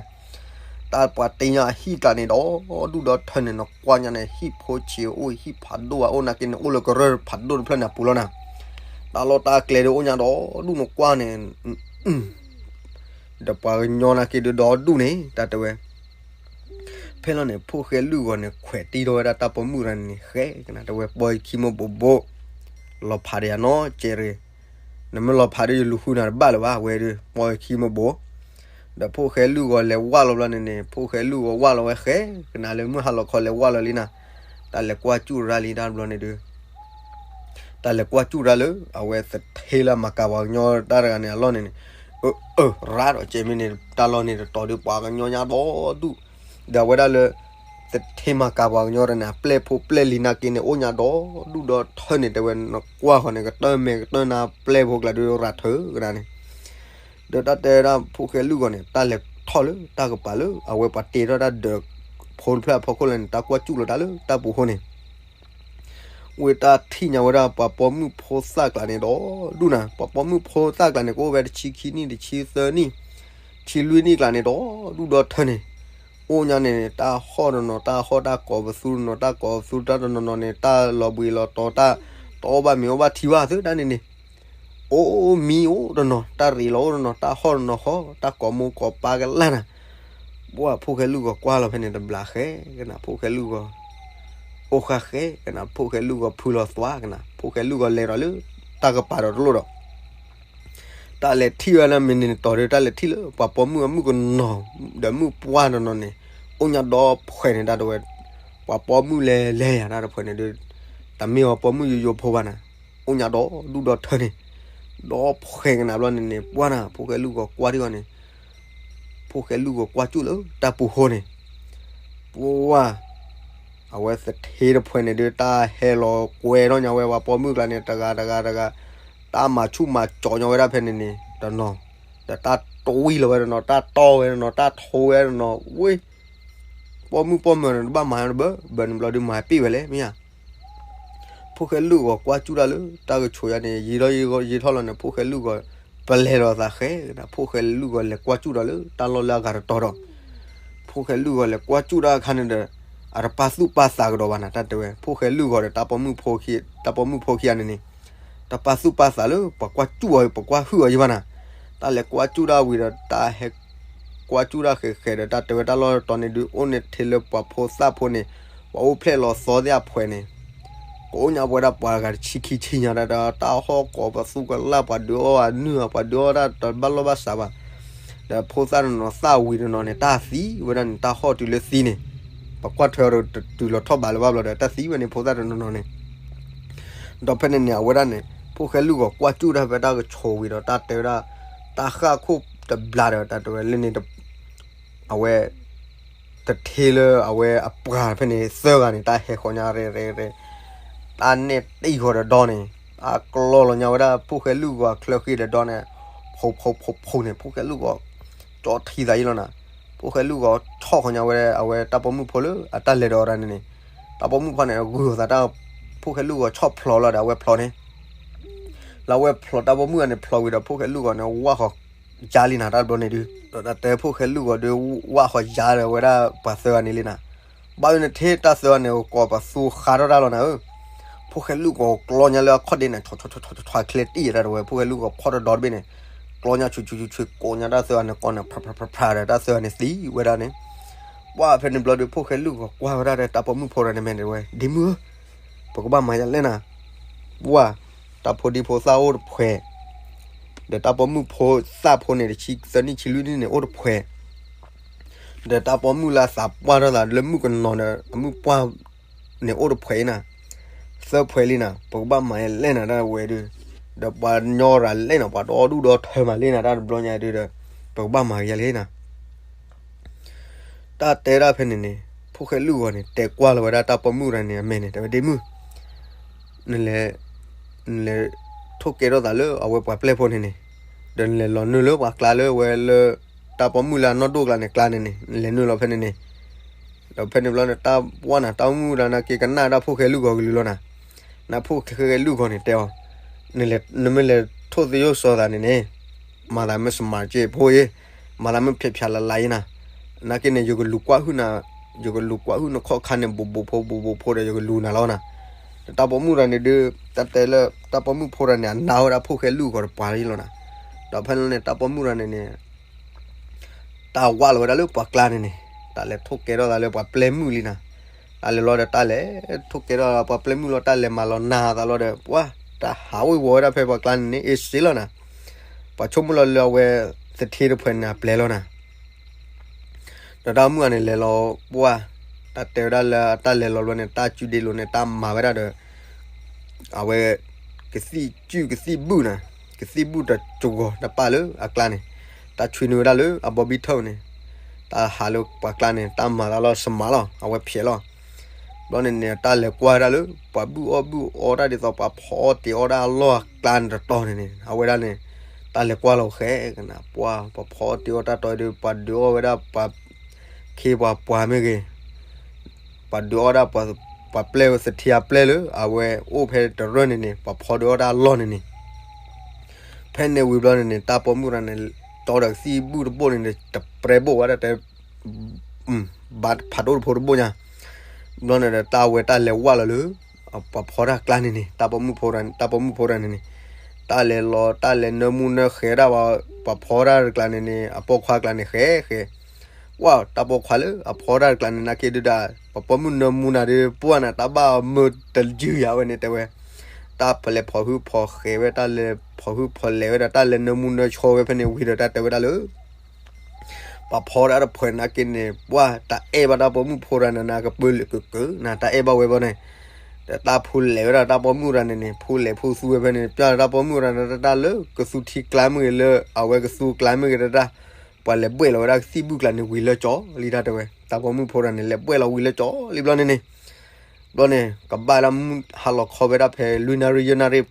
တၢ်ပှၤတ့ညါအဟံၣ်ကျါန့ၣ်ဒီးဒူၣ်ဒီးထၢန့ၣ် နကွၢ်ညါန့ၣ် ဟံၣ်ဖိဆံးအိၣ် ဟံၣ်ဖးဒိၣ်အအိၣ် နာ်က့န့ၣ်အိၣ်လၢကရၢၢ်ဖးဒိၣ်တဖျၢၣ်န့ၣ်အပူၤလီၤနၤ, တၢ်လီၢ်တၢ်ကျဲဒုးအိၣ်ညါဒီးဒူၣ်နကွၢ်န့ၣ် ဒီးပှၤကညီနာ်က့ဒုးဒီးဒူၣ်န့ၣ် တၢ်တဲဝဲ ဖဲလီၤန့ၣ် ဖိၣ်ဃဲလုၢ်ဂီၤန့ၣ် ခွဲးတံၢ်ထီၣ်ဝဲဒၣ်တၢ်ပိာ်မုၣ်တဂၤန့ၣ် ဃဲကနၣ်တဲဝဲ ပီခံမိၢ်ဘိးဘိး, လီၤဖးဒီးယၤနီတစဲးရ့ၣ်, နမ့ၢ်လီၤဖးဒီးယလူၤဃုနၤတဘၣ်လၢၤဘၣ် အဝဲဒုး ပီခံမိၢ်ဘိး, ဒီးဖိၣ်ဃဲလုၢ်ဂီၤလဲၤဝၢ်လီၤဘျီန့ၣ်န့ၣ် ဖိၣ်ဃဲလုၢ်ဂီၤဝၢ်လီၤဝဲဃဲ ကနၣ်လၢမုၢ်ဟါလီၤခီလဲၤဝၢ်လီၤလံနၤ, တၢ်လဲၤကွၢ်စူၣ်ရၤလံတၢ်ဘျီန့ၣ်ဒုး တၢ်လဲၤကွၢ်စူၣ်တၢ်လၢ အဝဲသထ့လၢအမၤကၤပှၤကညီတၢ်တဂၤန့ၣ် အလီၢ်န့ၣ်န့ၣ်, အၢ အၢ ရၤဒီးကဲမ့ၢ်န့ၣ် တၢ်လီၢ်န့ၣ်တတီၤဒီးပှၤကညီညါဒီဒူၣ်, ဒီးအဝဲဒၣ်လၢ သထ့မၤကၤပှၤကညီတဂၤန့ၣ် အပျဲၢ်ဖိပျဲၢ်လံၤနာ်က့န့ၣ် အိၣ်ညါဒီဒူၣ်ဒီထၢန့ၣ် တဲဝဲနကွၢ်ဃီန့ၣ် ကတၢၢ်မဲာ်ကတၢၢ်နါပျဲၢ်ဖိကျါဒုးရၤထၢကနၤန့ၣ် ဒီးတၢ်တဲဝဲဒၣ်ဖိၣ်ဃဲလုၢ်ဂီၤန့ၣ် တၢ်လဲၤထီၣ်လၢတၢ်ကပၤလၢ အဝဲပှၤတ့ထီၣ်တၢ်ဒၢးဖိတဖျၢၣ်အဖီခိၣ်လၢန့ၣ် တၢ်ကွၢ်စူၣ်လီၤတၢ်လၢတၢ်ပူၤဃိန့ၣ်, ဝံၤတၢ်ထံၣ်ညါဝဲဒၣ်ပှၤပိာ်မုၣ်ဖိသၣ်ကျါန့ၣ်ဒီဒူၣ်နၤ, ပှၤပိာ်မုၣ်ဖိသၣ်ကျါန့ၣ် ကအိၣ်ဝဲတဆံခံနံၣ် တဆံသၢနံၣ် ဆံလွံၢ်နံၣ်ကျါန့ၣ် ဒီဒူၣ်ဒီထၢန့ၣ်, အိၣ်ညါန့ၣ် တၢ်ဟီၣ်တနီၤ တၢ်ဟီၣ်တၢ်ကိးပသူတနီၤ တၢ်ကိးပသူတၢ်တနီၤနီၤန့ၣ် တၢ်လီၤဘှံးလီၤတီၤ တၢ်တအီၣ်ဘၣ်မ့ၤအီၣ်ဘၣ်ထံဘၣ်သုတၢ်န့ၣ်န့ၣ်, အိၣ်မံအိၣ်တနီၤ တၢ်ရ့းလီၤအိၣ်တနီၤ တၢ်ဟီၣ်တနီၤဃီ တၢ်ကိးမိၢ်ကိးပၢ်ကလၢ်နၤ, ပှၢ်ဖိၣ်ဃဲလုၢ်ဂီၤကွၢ်လီၤဖဲန့ၣ်တဘျးဃဲကနၤ ဖိၣ်ဃဲလုၢ်ဂီၤ အိၣ်ဃာ်ဃဲကနၤ ဖိၣ်ဃဲလုၢ်ဂီၤဖုလီၤသွါကနၤ ဖိၣ်ဃဲလုၢ်ဂီၤလဲၤဒီးလၢ တၢ်ကပၤဒီးတလိၣ်ဒီး တၢ်လဲၤထံၣ်ဝဲလၢမ့ၢ်န့ၣ်တီၤဒီး တၢ်လဲၤထံၣ်လၢပှၤပိာ်မုၣ်အမုၣ်ကနီၤ ဒီးမုၣ်ပှၢ်တနီၤန့ၣ် အိၣ်ညါဒီဖှဲးန့ၣ် တၢ်တဝဲ ပှၤပိာ်မုၣ်လဲၤလဲၤယၤတၢ်တဖှဲးန့ၣ်ဒီး တမ့ၢ်အီၤပိာ်မုၣ်ယိယိဖိဘၣ်နၤ, အိၣ်ညါဒီဒူၣ်ဒီထၢန့ၣ်, ဒီဖှဲးကနၤဘျီန့ၣ်န့ၣ် ပှၢ်နၤ ဖိၣ်ဃဲလုၢ်ဂီၤကွၢ်ထံဂီၤန့ၣ် ဖိၣ်ဃဲလုၢ်ဂီၤကွၢ်စူၣ်လၢတၢ်ပူၤဃိန့ၣ်, ပှၢ် အဝဲသထ့တဖှဲးန့ၣ်ဒီး တၢ်ဟဲလီၤကွဲထီၣ်ညါဝဲပှၤပိာ်မုၣ်ကျါန့ၣ် တဂၤတဂၤတဂၤ, တၢ်မၤဆူၣ်မၤကၠီၤညါဝဲဒၣ်ဖဲန့ၣ်န့ၣ် တနီၤ, ဒီးတၢ်တဝံၣ်လီၤဝဲတနီၤ တၢ်တီၢ်ဝဲတနီၤ တၢ်ထိဝဲတနီၤ ဝ့ၢ် ပိာ်မုၣ်ပိာ်မၢၤန့ၣ် တဘၣ်မၤတဘၢ ဘၢန့ၣ်ဘျီဒုးမၤပ့ၢ်ဝဲလဲၣ် မ့ၢ်ဧါ. ဖိၣ်ဃဲလုၢ်ဂီၤကွၢ်စူၣ်တၢ်လၢတၢ်ကဆိးယါန့ၣ် ယံာ်ထီၣ်ယံာ်ထီၣ်လီၤန့ၣ် ဖိၣ်ဃဲလုၢ်ဂီၤ ပလဲၤလီၤသးဃဲကနၤ ဖိၣ်ဃဲလုၢ်ဂီၤလဲၤကွၢ်စူၣ်ဒီးလၢတၢ်လီၢ်လၢအဂၤတတီၤဒီး ဖိၣ်ဃဲလုၢ်ဂီၤလဲၤကွၢ်စူၣ်တၢ်အခါန့ၣ်ဒီး အတပာ်သူၣ်ပာ်သးကဒီးဘၣ်နၤ တၢ်တဲဝဲ ဖိၣ်ဃဲလုၢ်ဂီၤဒီးတၢ်ပိာ်မုၣ်ဖိခံ တၢ်ပိာ်မုၣ်ဖိခံဂၤန့ၣ်န့ၣ် တပာ်သူၣ်ပာ်သးလၢပှၤကွၢ်စူၣ်အီၤ ပှၤကွၢ်ဟုၣ်အီၤယံၤဘၣ်နၤ, တၢ်လဲၤကွၢ်စူၣ်တၢ်ဝံၤဒီး တၢ်ဟဲ ကွၢ်စူၣ်တၢ်ဃဲးဃဲးဒီး တၢ်တဲဝဲတၢ်လီၢ်တတီၤန့ၣ်ဒုး အိၣ်န့ၣ်ထဲလၢပှၤဖိသၣ်ဖိန့ၣ် ပှၤအိၣ်ဖျဲၣ်လီၤသီသ့ၣ်အဖှဲးန့ၣ် ကအိၣ်ညါပဝဲဒၣ်ပှၤဂၤတဆံခံဆံညါ တၢ်တၢ်ဟီၣ်ကိးပသူကလၢ် ပှၤဒုးအီၣ်အနုၢ် ပှၤဒုးအီၣ်တၢ်တဘၣ်လိာ်ဘၣ်စးဘၣ်, ဒီးဖိသၣ်တနီၤသၣ်ဝံၤတနီၤန့ၣ် တၢ်သံဝဲဒၣ်န့ၣ် တၢ်ဟီၣ်တုၤလၢသံန့ၣ် ပှၤကွၢ်ထွဲအီၤဒီးတတုၤလီၤထီၣ်ဘးလၢၤဘၣ်ဘျီဒီး တၢ်သံဝဲန့ၣ် ဖိသၣ်တနီၤနီၤန့ၣ် ဒီးဖဲန့ၣ်န့ၣ် အဝဲဒၣ်န့ၣ် ဖိၣ်ဃဲလုၢ်ဂီၤကွၢ်စူၣ်တၢ်ဖဲတၢ်ကဆိးဝံၤဒီး တၢ်တဲဝဲဒၣ် တၢ်ဃၣ်ခိၣ်တဘျးဒီး တၢ်တဲဝဲလၢန့ၣ် အဝဲ တထ့လၢအဝဲအပှၤဖဲန့ၣ် သၢဂၤန့ၣ် တၢ်ဟဲဃီၤညါရဲၣ်ရဲၣ်ရဲၣ်, တၢ်နဲၣ်တံၢ်ဃီၤဒီးဒီန့ၣ် အကျီလီၤညါဝဲဒၣ် ဖိၣ်ဃဲလုၢ်ဂီၤအချၢဃံဒီးဒီန့ၣ် ဖိးဖိးဖိးဖိးန့ၣ် ဖိၣ်ဃဲလုၢ်ဂီၤ ကၠီထံသးယံလီၤနၤ, ဖိၣ်ဃဲလုၢ်ဂီၤဆီၣ်ဃီၤညါဝဲဒၣ် အဝဲတၢ်ပိာ်မုၣ်ဖိလၢအတၢ်လဲၤဒီးအီၤဒၣ်န့ၣ်န့ၣ်, တၢ်ပိာ်မုၣ်ဖိန့ၣ် ဂုာ်အသးတၢ် ဖိၣ်ဃဲလုၢ်ဂီၤဆီၣ်ဖျိးလီၤဒီး အဝဲဖျိးန့ၣ် လၢအဝဲဖျိးတၢ်ပိာ်မုၣ်ဂၤန့ၣ် ဖျိးဝံၤဒီး ဖိၣ်ဃဲလုၢ်ဂီၤန့ၣ် ဝၣ်ဃီၤယါလံနၤ တၢ်တဘျီန့ၣ်ဒုး, ဒီးတၢ်တဲဖိၣ်ဃဲလုၢ်ဂီၤဒုး ဝၣ်ဃီၤယါဒီးဝဲဒၣ်ပှၤသၢဂၤန့ၣ်လံနၤ, ဘၣ်ဝဲန့ၣ်ထဲတၢ်သၢဂၤန့ၣ် ကိးပသူဃါထီၣ်တၢ်လီၤနၤဧၢ, ဖိၣ်ဃဲလုၢ်ဂီၤကျီညါလၢအခီၣ်ဒ့န့ၣ် ဆီဆီဆီဆီဆီချဲတံၢ်ယတၢ်တဝဲ ဖိၣ်ဃဲလုၢ်ဂီၤဖီၣ်တဒီတဘ့ၣ်န့ၣ်, ကျီညါဆူဆူဆူဆူကိးညါတၢ်သၢဂၤန့ၣ် ကိးန့ၣ် ဖြးဖြးဖြးဖြးဒီး တၢ်သၢဂၤန့ၣ်သံဝဲဒၣ်န့ၣ်, ပှၢ်ဖဲန့ၣ်ဘျီဒုး ဖိၣ်ဃဲလုၢ်ဂီၤကွၢ်ဝဲဒၣ်ဒီးတၢ်ပိာ်မုၣ်ဖိဒီးန့ၣ်မဲာ်န့ၣ်ဝဲ ဒ့မုၣ်ဧၢ, ပကဘၣ်မၤယလဲၣ်နၤ, ပှၢ်, တၢ်ဖိဒံဖိသၣ်အိၣ်တဖှဲး, ဒီးတၢ်ပိာ်မုၣ်ဖိသၣ်ဖိန့ၣ် တဆံသၢနံၣ်ဆံလွံၢ်နံၣ်န့ၣ် အိၣ်တဖှဲး, ဒီးတၢ်ပိာ်မုၣ်လၢအသးပှၢ်ထီၣ်သးလၢမုၣ်ကနီၤဒီး အမုၣ်ပှၢ်န့ၣ်အိၣ်တဖှဲးအံၤနၤ, သၢဖှဲးလံနၤ, ပကဘၣ်မၤယလဲၣ်နၤ တၢ်ဝဲဒုး, ဒီးပှၤညီရၤလဲၣ်နၤ ပှၤဒီဒူၣ်ဒီထၢမးလံနၤ တၢ်တဘျီညါဒုးဒီး ပကဘၣ်မၤယလဲၣ်နၤ တၢ်တဲဒၣ်ဖဲန့ၣ်န့ၣ် ဖိၣ်ဃဲလုၢ်ဂီၤန့ၣ် တဲကွၢ်လီၤဝဲဒၣ်တၢ်ပိာ်မုၣ်တဂၤန့ၣ် အမဲာ်န့ၣ် တဲဝဲဒ့မုၣ်, နလဲၤ, နလဲၤထိၣ်ကဲထီၣ်သးလၢအဝဲပှၤပျဲၢ်ဖိန့ၣ်န့ၣ်, ဒီးနလဲၤလီၤနုာ်လၢပှၤကျါလၢဝဲလၢ တၢ်ပိာ်မုၣ်လၢအနီၢ်ဒိၣ်ကျါန့ၣ် ကျါန့ၣ်န့ၣ် နလဲၤနုာ်လီၤဖဲန့ၣ်န့ၣ်, ဒီးဖဲန့ၣ်ဘျီန့ၣ် တၢ်ဝဲနၤ တၢ်မုၣ်တဂၤန့ၣ်က့ၤကနၣ်ဒၣ်ဖိၣ်ဃဲလုၢ်ဂီၤကလုာ်လီၤနၤ, နဖိၣ်ဃဲလုၢ်ဂီၤန့ၣ်တဲအီၤ, နမ့ၢ်လဲၤထိၣ်သယိၣ်စီသးန့ၣ်န့ၣ် မၤသးမ့ၢ်စမၤက့ဖိအံၤ, မၤသးမ့ၢ်ဖျဲးဖျဲးလၤလၤအံၤနၤ, နာ်က့န့ၣ် ယကလူၤကွၢ်ဟုၣ်နၤ, ယကလူၤကွၢ်ဟုၣ်နခီၣ်ခါန့ၣ် ဘူးဘူးဖိဘူးဘူးဖိဒီး ယကလူၤနၤလီၤနၤ, ဒီးတၢ်ပိာ်မုၣ်တဂၤန့ၣ်ဒုး တၢ်တဲလၢ တၢ်ပိာ်မုၣ်ဖိတဂၤန့ၣ် အနာ်ဝဲဒၣ်ဖိၣ်ဃဲလုၢ်ဂီၤတပှၤလံလီၤနၤ, ဒီးဖဲန့ၣ်န့ၣ် တၢ်ပိာ်မုၣ်တဂၤန့ၣ်န့ၣ် တၢ်ဝးလီၤဝဲဒၣ်လၢပှၤကျါန့ၣ်န့ၣ်, တၢ်လဲၤထိၣ်ကဲထီၣ်သးလၢပှၤပျဲၢ်မုၣ်လံနၤ, တၢ်လဲၤလီၤဒီးတၢ်လဲၤထိၣ်ကဲထီၣ်ပှၤပျဲၢ်မုၣ်လီၤ တၢ်လဲၤမၤလီၤနၤသးလီၤဒီး ပှၢ် တၢ်ဟးဝ့ၤဝီၤဝဲဒၣ်ဖဲပှၤကျါန့ၣ်န့ၣ် အ့စ့လီၤနၤ, ပှၤဆိကမိၣ်လီၤလၢအဝဲသထ့တဖှဲးန့ၣ် အပျဲၢ်လီၤနၤ, ဒီးတၢ်မုၣ်ဂၤန့ၣ်လဲၤလီၤပှၢ်, တၢ်တဲဝဲဒၣ်လၢတၢ်လဲၤလီၤဘျီန့ၣ် တၢ်စုဒ့လိာ်န့ၣ် တၢ်မၤဝဲဒၣ်ဒီး အဝဲ ကသံၣ်စုၣ်ကသံၣ်ဘုၣ်နၤ, ကသံၣ်ဘုၣ်တစှီၤတပၣ်လၢအကျါန့ၣ်, တၢ်ဆွံနုာ်ဝဲဒၣ်လၢအဘီဘံထၢၣ်န့ၣ်, တၢ်ဟးလၢပှၤကျါန့ၣ် တၢ်မၤတၢ်လီၤစမးလီၤ အဝဲဖျဲးလီၤ. ဘျီန့ၣ်န့ၣ် တၢ်လဲၤကွၢ်ဝဲဒၣ်လၢ ပှၤဘုၣ်အီၣ်ဘုၣ်အီတၢ်ဒ်သိး ပှၤဖီအီၣ်တ့ၤအီၣ်တၢ်အလီၢ်အကျါန့ၣ်တတီၤန့ၣ်န့ၣ် အဝဲဒၣ်န့ၣ် တၢ်လဲၤကွၢ်လီၤဃဲကနၤ ပှၤ ပှၤဖီအီၣ်တ့ၤအီၣ်တၢ်တီၤဒီး ပှၤဒုးအီၣ်ဝဲဒၣ်ပှၤခ့ပှၤပှၤမ့ၢ်ဂ့ၤ ပှၤဒုးအီၣ်ဒၣ်ပှၤပျဲၢ်ဝဲသထ့အပျဲၢ်လၢ အဝဲအိၣ်ဖဲတရၢၢ်န့ၣ်န့ၣ် ပှၤဖီဒုးအီၣ်တၢ်အလီၢ်န့ၣ်န့ၣ်, ဖဲန့ၣ်ဝံၤဘျီန့ၣ်န့ၣ် တၢ်ပိာ်မုၣ်ရၤန့ၣ် တီဒီးကသံၣ်ဘုၣ်တဘိန့ၣ်န့ၣ် တပြဲဘိၣ်ဝဲဒၣ်တဲ ဘၣ်ဖးဒိၣ်တဖိတဘိညါ, ဘျီန့ၣ်ဒီး တၢ်ဝဲတၢ်လဲၤဝဲလီၤလၢ ပှၤဖီတၢ်ကျါန့ၣ်န့ၣ် တၢ်ပိာ်မုၣ်ဖိ တၢ်ပိာ်မုၣ်ဖိတၢ်န့ၣ်န့ၣ်, တၢ်လဲၤလီၤ တၢ်လဲၤနၢမူနၢဃဲၤဒၣ်ဝဲ ပှၤဖီတၢ်တကျါန့ၣ်န့ၣ် အပိာ်ခွါကျါန့ၣ်ဃဲၤဃဲၤ, ပှၤတၢ်ပိာ်ခွါလၢအဖီတၢ်တကျါန့ၣ် နာ်က့ဒုဒၣ် ပှၤပိာ်မုၣ်နၢမူနၤဒီး ပှၤနၤတၢ်ဘၣ်မုာ်တယုၢ်ယၤဝဲန့ၣ်တဲဝဲ, တၢ်ပလဲၤဖီၣ်ဟုၣ်ဖီၣ်ဃဲၤဝဲ တၢ်လဲၤဖီၣ်ဟုၣ်ဖီၣ်လဲၤဝဲဒီး တၢ်လဲၤနၢမူနၢဆှီဝဲဖဲန့ၣ်ဝံၤဒီး တၢ်တဲဝဲဒၣ်လၢ ပှၤဖီတၢ်တဖုနာ်က့န့ၣ် ပှၤတၢ်အဲၣ်ဘၣ်တၢ်ပိာ်မုၣ်ဖိတၢ်နၤနၤကပၢလၢကကၢနၤ တၢ်အဲၣ်ဘၣ်ဝဲဘီန့ၣ်, ဒီးတၢ်ဖိလဲၤဝဲဒၣ်တၢ်ပိာ်မုၣ်တၢ်န့ၣ်န့ၣ် ဖိလဲၤဖိသူဝဲဖဲန့ၣ် ပျၢ်ဒီးတၢ်ပိာ်မုၣ်တၢ်န့ၣ် တၢ်လၢကသူထံကျါမ့ၢ်ဂ့ၤ လၢအဝဲကသူကျါမ့ၢ်ဂ့ၤတၢ်, ပှၤလဲၤဘှဲၣ်လီၤဝဲဒၣ်ကသံၣ်ဘုၣ်ကျါန့ၣ်ဝံၤလၢကၠီလံတၢ်တဲဝဲ, တၢ်ပိာ်မုၣ်ဖိတၢ်န့ၣ် လဲၤဘှဲၣ်လီၤဝံၤလၢကၠီလံဘျီန့ၣ်န့ၣ်, ဘျီန့ၣ် ကဘၣ်လၢမုၢ်ဟါလီၤခီဝဲဒၣ်ဖဲလွံၢ်နၣ်ရံၣ်ယဲၢ်နၣ်ရံၣ်,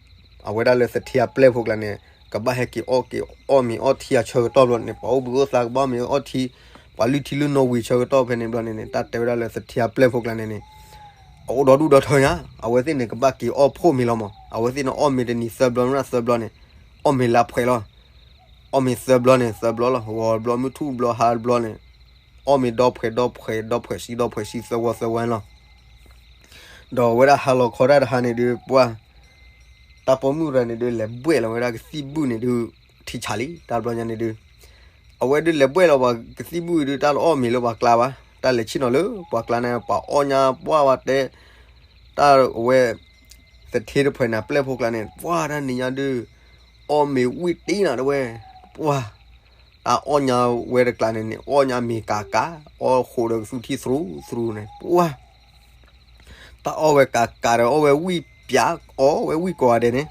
အဝဲဒၣ်လၢသထ့အပျဲၢ်ဖိကျါန့ၣ် ကဘၣ်ဟဲက့ၤအီၣ်က့ၤအီၣ်မ့ၤအီထံအဆၢကတီၢ်ဘျီန့ၣ် ပှၤအိၣ်ဘှံးအိၣ်သါကဘၣ်မ့ၤအီထံ, ပှၤလုၢ်ထံလုၢ်နီၣ်ဝံၤဆၢကတီၢ်ဖဲန့ၣ်ဘျီန့ၣ်န့ၣ် တၢ်တဲဝဲဒၣ်လၢသထ့အပျဲၢ်ဖိကျါန့ၣ်န့ၣ် အအိၣ်ဒီဒူၣ်ဒီထၢညါ, အဝဲသ့ၣ်န့ၣ် ကဘၣ်က့ၤအီၣ်ဖှိၣ်မ့ၤလီၤမး, အဝဲသ့ၣ်န့ၣ်အီၣ်မ့ၤတနံၤသၢဘျီမ့ၢ်သၢဘျီန့ၣ်, အီၣ်မ့ၤလၢဖှဲးလီၤ, အီၣ်မ့ၤသၢဘျီန့ၣ် သၢဘျီလီၤ, ဂီၤဘျီမုၢ်ထူၣ်ဘျီဟါဘျီန့ၣ်, အီၣ်မ့ၤဒီဖှဲးဒီဖှဲး ဒီဖှဲးဆံဒီဖှဲးဆံ သၢဝီသၢဝီလီၤ. ဒီးဝဲဒၣ်ဟါလီၤခီတၢ်တဟါန့ၣ်ဒုး ပှၤ တၢ်ပိာ်မုၣ်တဂၤန့ၣ်ဒုး လဲၤဘှဲၣ်လီၤဝဲဒၣ်ကသံၣ်ဘုၣ်န့ၣ်ဒုး ထံဆးလံ တၢ်ဘျီညါန့ၣ်ဒုး, အဝဲဒုးလဲၤဘှဲၣ်လီၤပှၤကသံၣ်ဘုၣ်ဒုး တၢ်လီၤအီၣ်မ့ၤလၢပှၤကျါဘၣ်, တၢ်လဲၤဆ့ၣ်နီၤလၢပှၤကျါန့ၣ် ပှၤအီၣ်ညါပှၢ်ဝဲတဲ, တၢ်အဝဲ သထ့တဖုန့ၣ် ပျဲၢ်ဖိကျါန့ၣ် ပှၤတၢ်နံၤညါဒုး အီၣ်မ့ၤဝံၣ်တံၢ်နၤတဝဲ, ပှၤ တၢ်အီၣ်ညါဝဲတကျါန့ၣ်န့ၣ် အီၣ်ညါမ့ၤကးကး, အီၣ်ဃိးဒီးကသူထံသရူးသရူးန့ၣ် ပှၤ တၢ်အီၣ်ဝဲကးကးဒီး အီၣ်ဝဲဝံၣ်ပၠး, အီၣ်ဝဲဝံၣ်ကိးဂၤဒဲးန့ၣ်,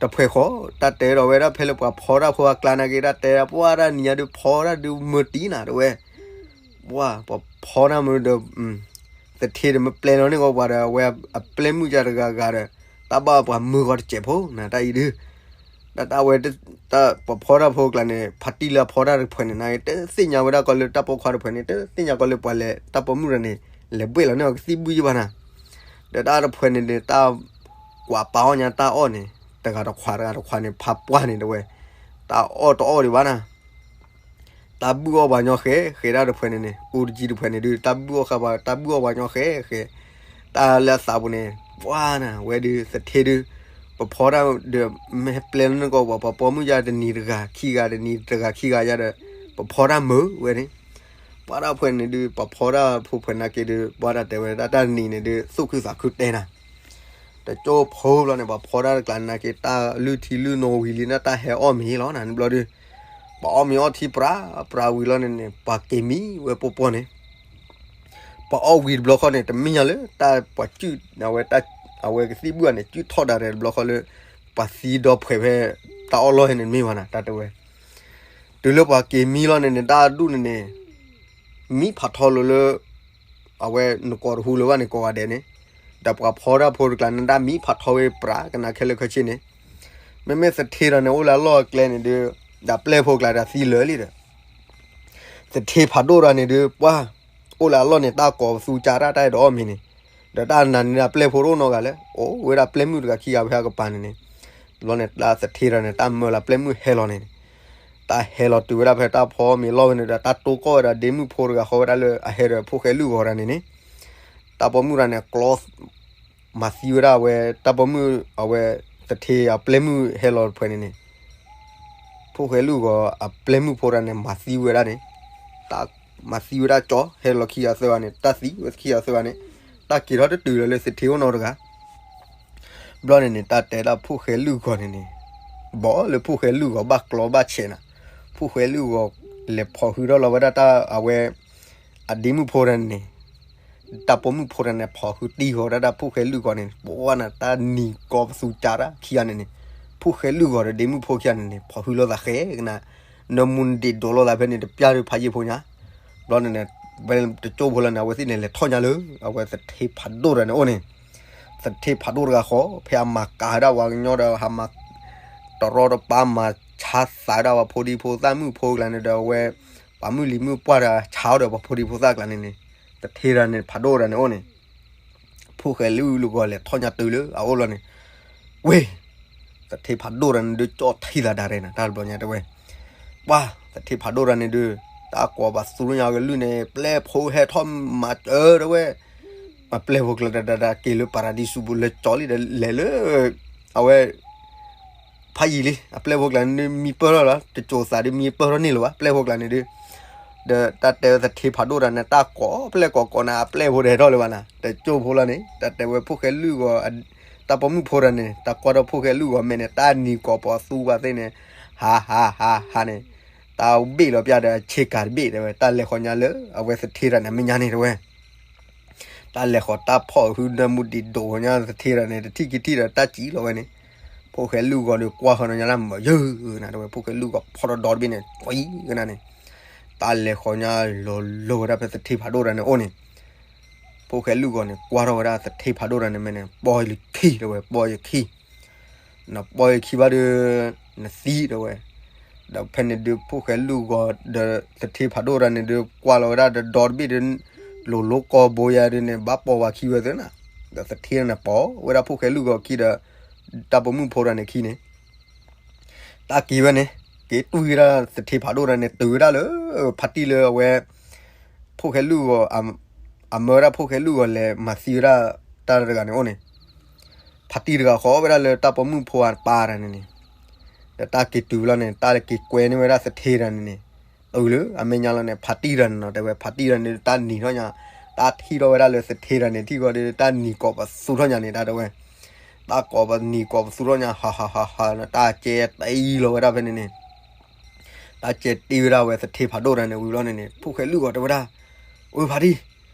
တဖုဃီ တၢ်တဲဒီးဝဲဒၣ်ဖဲလၢပှၤဖီတၢ်ဖိအကျါနာ်က့ တၢ်တဲ ပှၤတၢ်နံၤညါဒုး ဖီတၢ်ဒုးမုာ်တံၢ်နၤတဝဲ, ပှၤ ပှၤဖီတၢ်မုာ်ဒီး သထ့ဒီးမ့ၢ်ပျဲလီၤန့ၢ်ကီးပှၤဒီး အဝဲအပျဲၢ်မုၣ်ကတဂၤဂၤဒီး တၢ်ဘၣ်ပှၤမုာ်ကီးတစဲးဖိနၤ တၢ်အံၤဒုး တၢ်တၢ်ဝဲ တၢ်ပှၤဖီတၢ်ဖိကျါန့ၣ် ဖါတံၢ်လၢအဖီတၢ်တဖုန့ၣ် နာ်က့ တသ့ၣ်ညါဝဲဒၣ်ကီးလၢတၢ်ပိာ်ခွါတဖုန့ၣ် တသ့ၣ်ညါကီးလၢပှၤလဲၤ တၢ်ပိာ်မုၣ်တဂၤန့ၣ် လဲၤဘှဲၣ်လီၤန့ၢ်အီၤကသံၣ်ဘုၣ်ယံၢ်ဘၣ်နၤ, ဒီးတၢ်တဖုန့ၣ်န့ၣ် တၢ်ကွၢ်ပာ်အီၣ်ညါတၢ်အီၣ်န့ၣ် တဂၤတခွး တဂၤတခွးန့ၣ် ဖးပှၢ်န့ၣ်တဝဲ တၢ်အီၣ်တအီၣ်ဒံးဘၣ်နၤ တၢ်ဘုၣ်အီၣ်ပှၤညီဃဲ ဃဲဒၣ်တဖုန့ၣ်န့ၣ် အိၣ်တကံတဖုန့ၣ်ဒုး တၢ်ဘုၣ်အီၣ်ဃာ်ပှၤ တၢ်ဘုၣ်အီၣ်ပှၤညီဃဲဃဲ, တၢ်လၢအသးပူၤန့ၣ် ပှၤနၤ ဝဲဒုး သထ့ဒုး ပဖီတၢ်ဒီး မ့ၢ်ပျဲလီၤန့ၢ်ကီးပှၤ ပှၤပိာ်မုၣ်ယါတနံၤတဂၤခံဂၤ တနံၤတဂၤခံဂၤယါဒီး ပဖီတၢ်မုာ်ဝဲန့ၣ်, ပှၤတၢ်ဖုန့ၣ်ဒုး ပှၤဖီတၢ်ဖိဖုနာ်က့ဒုး ပှၤတၢ်တဲဝဲဒၣ်တၢ်တနံၤန့ၣ်ဒုး သူၣ်ခုသးခုတဲနၤ တကၠိဖိဘျီန့ၣ် ပှၤဖီတၢ်တကျါနာ်က့ တၢ်လုၢ်ထံလုၢ်နီၣ်ဝံၤလံန့ၣ် တၢ်ဟဲအီၣ်မ့ၤလီၤနၤ န့ၣ်ဘျီဒုး ပှၤအီၣ်မ့ၤအီၣ်ထံပြးပြးဝံၤလီၤန့ၣ်န့ၣ် ပှၤက့ၤမံဝဲပိာ်ပိာ်န့ၣ်, ပှၤအီၣ်ဝံၤတဘျီဃီန့ၣ် တမ့ၢ်ညါလၢ တၢ်ပှၤစုၣ် အဝဲ အဝဲကသံၣ်ဘုၣ်န့ၣ် စုၣ်ထီၣ်ဒၣ်ရဲၣ်တဘျီဃီလၢ ပှၤသံဒီဖှဲးဖဲ တၢ်အီၣ်လီၢ်ဟဲန့ၣ်တမ့ၢ်ဘၣ်နၤ တၢ်တဲဝဲ တုၤလၢပှၤက့ၤမံလီၤန့ၣ်န့ၣ် တၢ်ဒူၣ်န့ၣ်န့ၣ် မံဖးထီလိၤလၢ အဝဲနကိးတဟူလၢၤဘၣ်န့ၣ်ကိးဂၤဒဲးန့ၣ်, ဒီးပှၤဖီတၢ်ဖိတကျါန့ၣ် တၢ်မံဖးထီဝဲပြးကနၣ်ခဲလၢာ်ခဲဆ့န့ၣ်, မ့မ့ၢ်သထ့ဒီးန့ၣ် အိၣ်လၢအလီၢ်အကျဲန့ၣ်ဒုး ဒီးပျဲၢ်ဖိကျါဒီးသံလၢာ်လံဒီး သထ့ဖးဒိၣ်ဒီးန့ၣ်ဒုး ပှၤ အိၣ်လၢအလီၢ်န့ၣ် တၢ်ကိးပသူကၢ်တၢ်တၢ်အဲၣ်ဒိးအီၣ်မ့ၤန့ၣ်, ဒီးတၢ်နၤန့ၣ်ဒၣ်ပျဲၢ်ဖိတအိၣ်နီတဂၤလၢ အိၣ်ဝဲဒၣ်ပျဲၢ်မုၣ်တဂၤခံဂၤဝဲဟဲကပၤန့ၣ်န့ၣ်, ဘျီန့ၣ် တၢ်သထ့ဒီးန့ၣ် တၢ်မၢလီၤပျဲၢ်မုၣ်ဟဲလီၤန့ၣ်န့ၣ်, တၢ်ဟဲလီၤတုၤဝဲဒၣ်ဖဲတၢ်ဖီမ့ၤလီၢ်ဝဲန့ၣ်ဒီး တၢ်တိၢ်ကီၢ်ဝဲဒၣ်ဒ့မုၣ်ဖိတဂၤဃီဝဲဒၣ်လၢအဟဲဒီးဖိၣ်ဃဲလုၢ်ဂီၤတဂၤန့ၣ်န့ၣ်, တၢ်ပိာ်မုၣ်တဂၤန့ၣ် ကျီ မၤသံဝဲဒၣ်အဝဲ တၢ်ပိာ်မုၣ်အဝဲ သထ့အပျဲၢ်မုၣ်ဟဲလီၤတဖုန့ၣ်န့ၣ်, ဖိၣ်ဃဲလုၢ်ဂီၤအပျဲၢ်မုၣ်ဖိတဂၤန့ၣ် မၤသံဝဲဒၣ်န့ၣ်, တၢ်မၤသံဝဲဒၣ်ကၠီ ဟဲလီၤခံဂၤသၢဂၤန့ၣ် တၢ်သံဝဲခံဂၤသၢဂၤန့ၣ်, တၢ်က့ၤထီၣ်တတုၤလၢလၢသထ့အိၣ်နီတဂၤ ဘျီန့ၣ်န့ၣ် တၢ်တဲဒၣ်ဖိၣ်ဃဲလုၢ်ဂီၤန့ၣ်န့ၣ်, ဘီလၢဖိၣ်ဃဲလုၢ်ဂီၤဘၣ်ကျီဘၣ်ဆဲးနၤ, ဖိၣ်ဃဲလုၢ်ဂီၤ လဲၤဖီၣ်ဟုထီၣ်လီၤဝဲဒၣ်တၢ်အဝဲ အဒ့မုၣ်ဖိတဂၤန့ၣ်န့ၣ်, တၢ်ပိာ်မုၣ်ဖိတဂၤန့ၣ် ဖီၣ်ဃုာ်တံၢ်ဃီၤဒၣ်တၢ်ဖိၣ်ဃဲလုၢ်ဂီၤန့ၣ် ပဝဲနၤတၢ်နံၤကိးပသူကၢ်တၢ်ခံဂၤန့ၣ်န့ၣ်, ဖိၣ်ဃဲလုၢ်ဂီၤဒီးဒ့မုၣ်ဖိခံဂၤန့ၣ်န့ၣ် ဖီၣ်ဃုာ်လိာ်သးဃဲကနၤ, နၢမူနဒံးဒိးလိာ်သးဖဲန့ၣ် တပျၢ်ဒုးဖးယံာ်ဖိညါ, ဘျီန့ၣ်န့ၣ် ဝဲတကၠိဖိလၢန့ၣ် အဝဲသ့ၣ်န့ၣ် လဲၤထီၣ်ညါလၢ အဝဲသထ့ဖးဒိၣ်တဂၤန့ၣ်အိၣ်န့ၣ်, သထ့ဖးဒိၣ်တဂၤဃီ ဖဲအမၤကၤဝဲဒၣ်ပှၤကညီဒီး ဟးမၤ တရီတပါမၤဆါသးဝဲဒၣ်ပှၤဖိဒံဖိသၣ်မုၣ်ဖိကျါန့ၣ်ဒီး အဝဲ ပှၤမုၣ်လံၤမုၣ်ပှၢ်ဒီးဆါအီၤဒီးပှၤဖိဒံဖိသၣ်ကျါန့ၣ်န့ၣ်, သထ့တဂၤန့ၣ် ဖးဒိၣ်တဂၤန့ၣ်အိၣ်န့ၣ်, ဖိၣ်ဃဲလုၢ်ဂီၤလဲၤထီၣ်ညါတုၤလၢအအိၣ်လီၤန့ၣ်, ဝ့ၢ် သထ့ဖးဒိၣ်တဂၤန့ၣ်ဒုးကၠီၣ်ထံသးဒၣ်ရဲၣ်နၤ တၢ်တဘျီညါတဲဝဲ, ပှၤ သထ့ဖးဒိၣ်တဂၤန့ၣ်ဒုး တၢ်ကိးပသူထီၣ်ညါကလုၢ်န့ၣ် ပျဲၢ်ဖိဟဲထီၣ်မၤစၢၤတဲဝဲ, အပျဲၢ်ဖိကျါတဒၣ်က့ၤလၢပၤရဒံစူးပူၤလၢကၠီလံဒီးလဲၤလၢ အဝဲ ဖးယံာ်လံ အပျဲၢ်ဖိကျါန့ၣ်ဒုး မံပၢၢ်ထီၣ်လီၤ တစိၤသးဒုးမံပၢၢ်ထီၣ်န့ၢ်လၢၤဘၣ် ပျဲၢ်ဖိကျါန့ၣ်ဒုး, ဒီးတၢ်တဲဝဲသထ့ဖးဒိၣ်တဂၤန့ၣ် တၢ်ကိးပျဲၢ်ကိးကိးန့ၣ် အပျဲၢ်ဖိတဟဲထီၣ်လၢၤဘၣ်နၤ တကၠိဖိလီၤန့ၣ် တၢ်တဲဝဲဖိၣ်ဃဲလုၢ်ဂီၤ တၢ်ပိာ်မုၣ်ဖိတဂၤန့ၣ် တၢ်ကွၢ်ထီၣ်ဖိၣ်ဃဲလုၢ်ဂီၤမဲာ်န့ၣ် တၢ်နံၤကိးပသူပှၤသ့ၣ်န့ၣ်, ဟးဟးဟးဟးန့ၣ်, တၢ်ဘ့ၣ်လီၤပျၢ်ဒီးအဆ့ကၤတဘ့ၣ်တဲဝဲ တၢ်လဲၤဃီၤညါလၢ အဝဲသထ့တဂၤန့ၣ် အမဲာ်ညါန့ၣ်တဲဝဲ တၢ်လဲၤဃီၤတၢ်ဖီၣ်ဟုနၢမူဒံးဒိးညါသထ့တဂၤန့ၣ် တထံၣ်ကထံၣ်ဒီးတၢ်စံၣ်လီၤဝဲန့ၣ်, ဖိၣ်ဃဲလုၢ်ဂီၤဒီးကွၢ်ဃီၤညါလၢမၤယၢၤနၤတဲဝဲ ဖိၣ်ဃဲလုၢ်ဂီၤဖီၣ်ဒီးဒီတဘ့ၣ်န့ၣ် ကွံကနၤန့ၣ်, တၢ်လဲၤဃီၤညါလီၤလီၤဝဲဒၣ်ဖဲသထ့ဖးဒိၣ်တဂၤန့ၣ်အိၣ်န့ၣ်, ဖိၣ်ဃဲလုၢ်ဂီၤန့ၣ် ကွၢ်ထီၣ်ဝဲဒၣ်သထ့ဖးဒိၣ်တဂၤန့ၣ်မဲာ်န့ၣ် ပီၢ်ယခံတဲဝဲ ပီၢ်ယခံ နပီၢ်ယခံဘၣ်ဒီး နသံတဲဝဲ, ဒီးဖဲန့ၣ်ဒုး ဖိၣ်ဃဲလုၢ်ဂီၤဒီးသထ့ဖးဒိၣ်တဂၤန့ၣ်ဒုး ကွၢ်လီၤဝဲဒၣ်ဒီးဒီတဘ့ၣ်ဒီး လိၤလိၤကီဘိယၤဒုးန့ၣ် ဘၣ်ပိာ်ဝဲခံဝဲသ့နၤ, ဒီးသထ့န့ၣ်ပိာ်ဝဲဒၣ်ဖိၣ်ဃဲလုၢ်ဂီၤခံဒီး တၢ်ပိာ်မုၣ်ဖိတဂၤန့ၣ်ခံန့ၣ် တၢ်က့ၤဝဲန့ၣ် က့ၤတွံၢ်ဝဲဒၣ်သထ့ဖးဒိၣ်တဂၤန့ၣ် တုၤဝဲဒၣ်လၢ ဖါတံၢ်လၢအဝဲ ဖိၣ်ဃဲလုၢ်ဂီၤ အမၢဝဲဒၣ်ဖိၣ်ဃဲလုၢ်ဂီၤလဲၤမၤသံဝဲဒၣ်တၢ်တဂၤန့ၣ်အိၣ်န့ၣ်, ဖါတံၢ်တဂၤဃီဝဲဒၣ်လၢတၢ်ပိာ်မုၣ်ဖိအပၢ်တဂၤန့ၣ်န့ၣ်, ဒီးတၢ်က့ၤတုၤလီၤန့ၣ် တၢ်က့ၤကွဲန့ၢ်ဝဲဒၣ်သထ့တဂၤန့ၣ်န့ၣ်, တုၤလၢအမဲာ်ညါလီၤန့ၣ် ဖါတံၢ်တဂၤန့ၣ်နီၤ တဲဝဲ ဖါတံၢ်တဂၤန့ၣ် တၢ်နံၤထီၣ်ညါ, တၢ်ထံၣ်ထီၣ်ဝဲဒၣ်လၢသထ့တဂၤန့ၣ် ထံၣ်ဃီဒီး တၢ်နံၤကိးပသူထီၣ်ညါန့ၣ် တၢ်တဲဝဲ တၢ်ကိးပနံၤကိးပသူထီၣ်ညါ ဟးဟးဟးဟး တၢ်ကဲတ့လီၤဝဲဒၣ်ဖဲန့ၣ်န့ၣ်, တၢ်ကဲတ့ဝဲဒၣ်ဝဲသထ့ဖးဒိၣ်တဂၤန့ၣ် ဝံၤဘျီန့ၣ်န့ၣ် ဖိၣ်ဃဲလုၢ်ဂီၤတဲဝဲဒၣ်, အိ ဖါတံၢ်,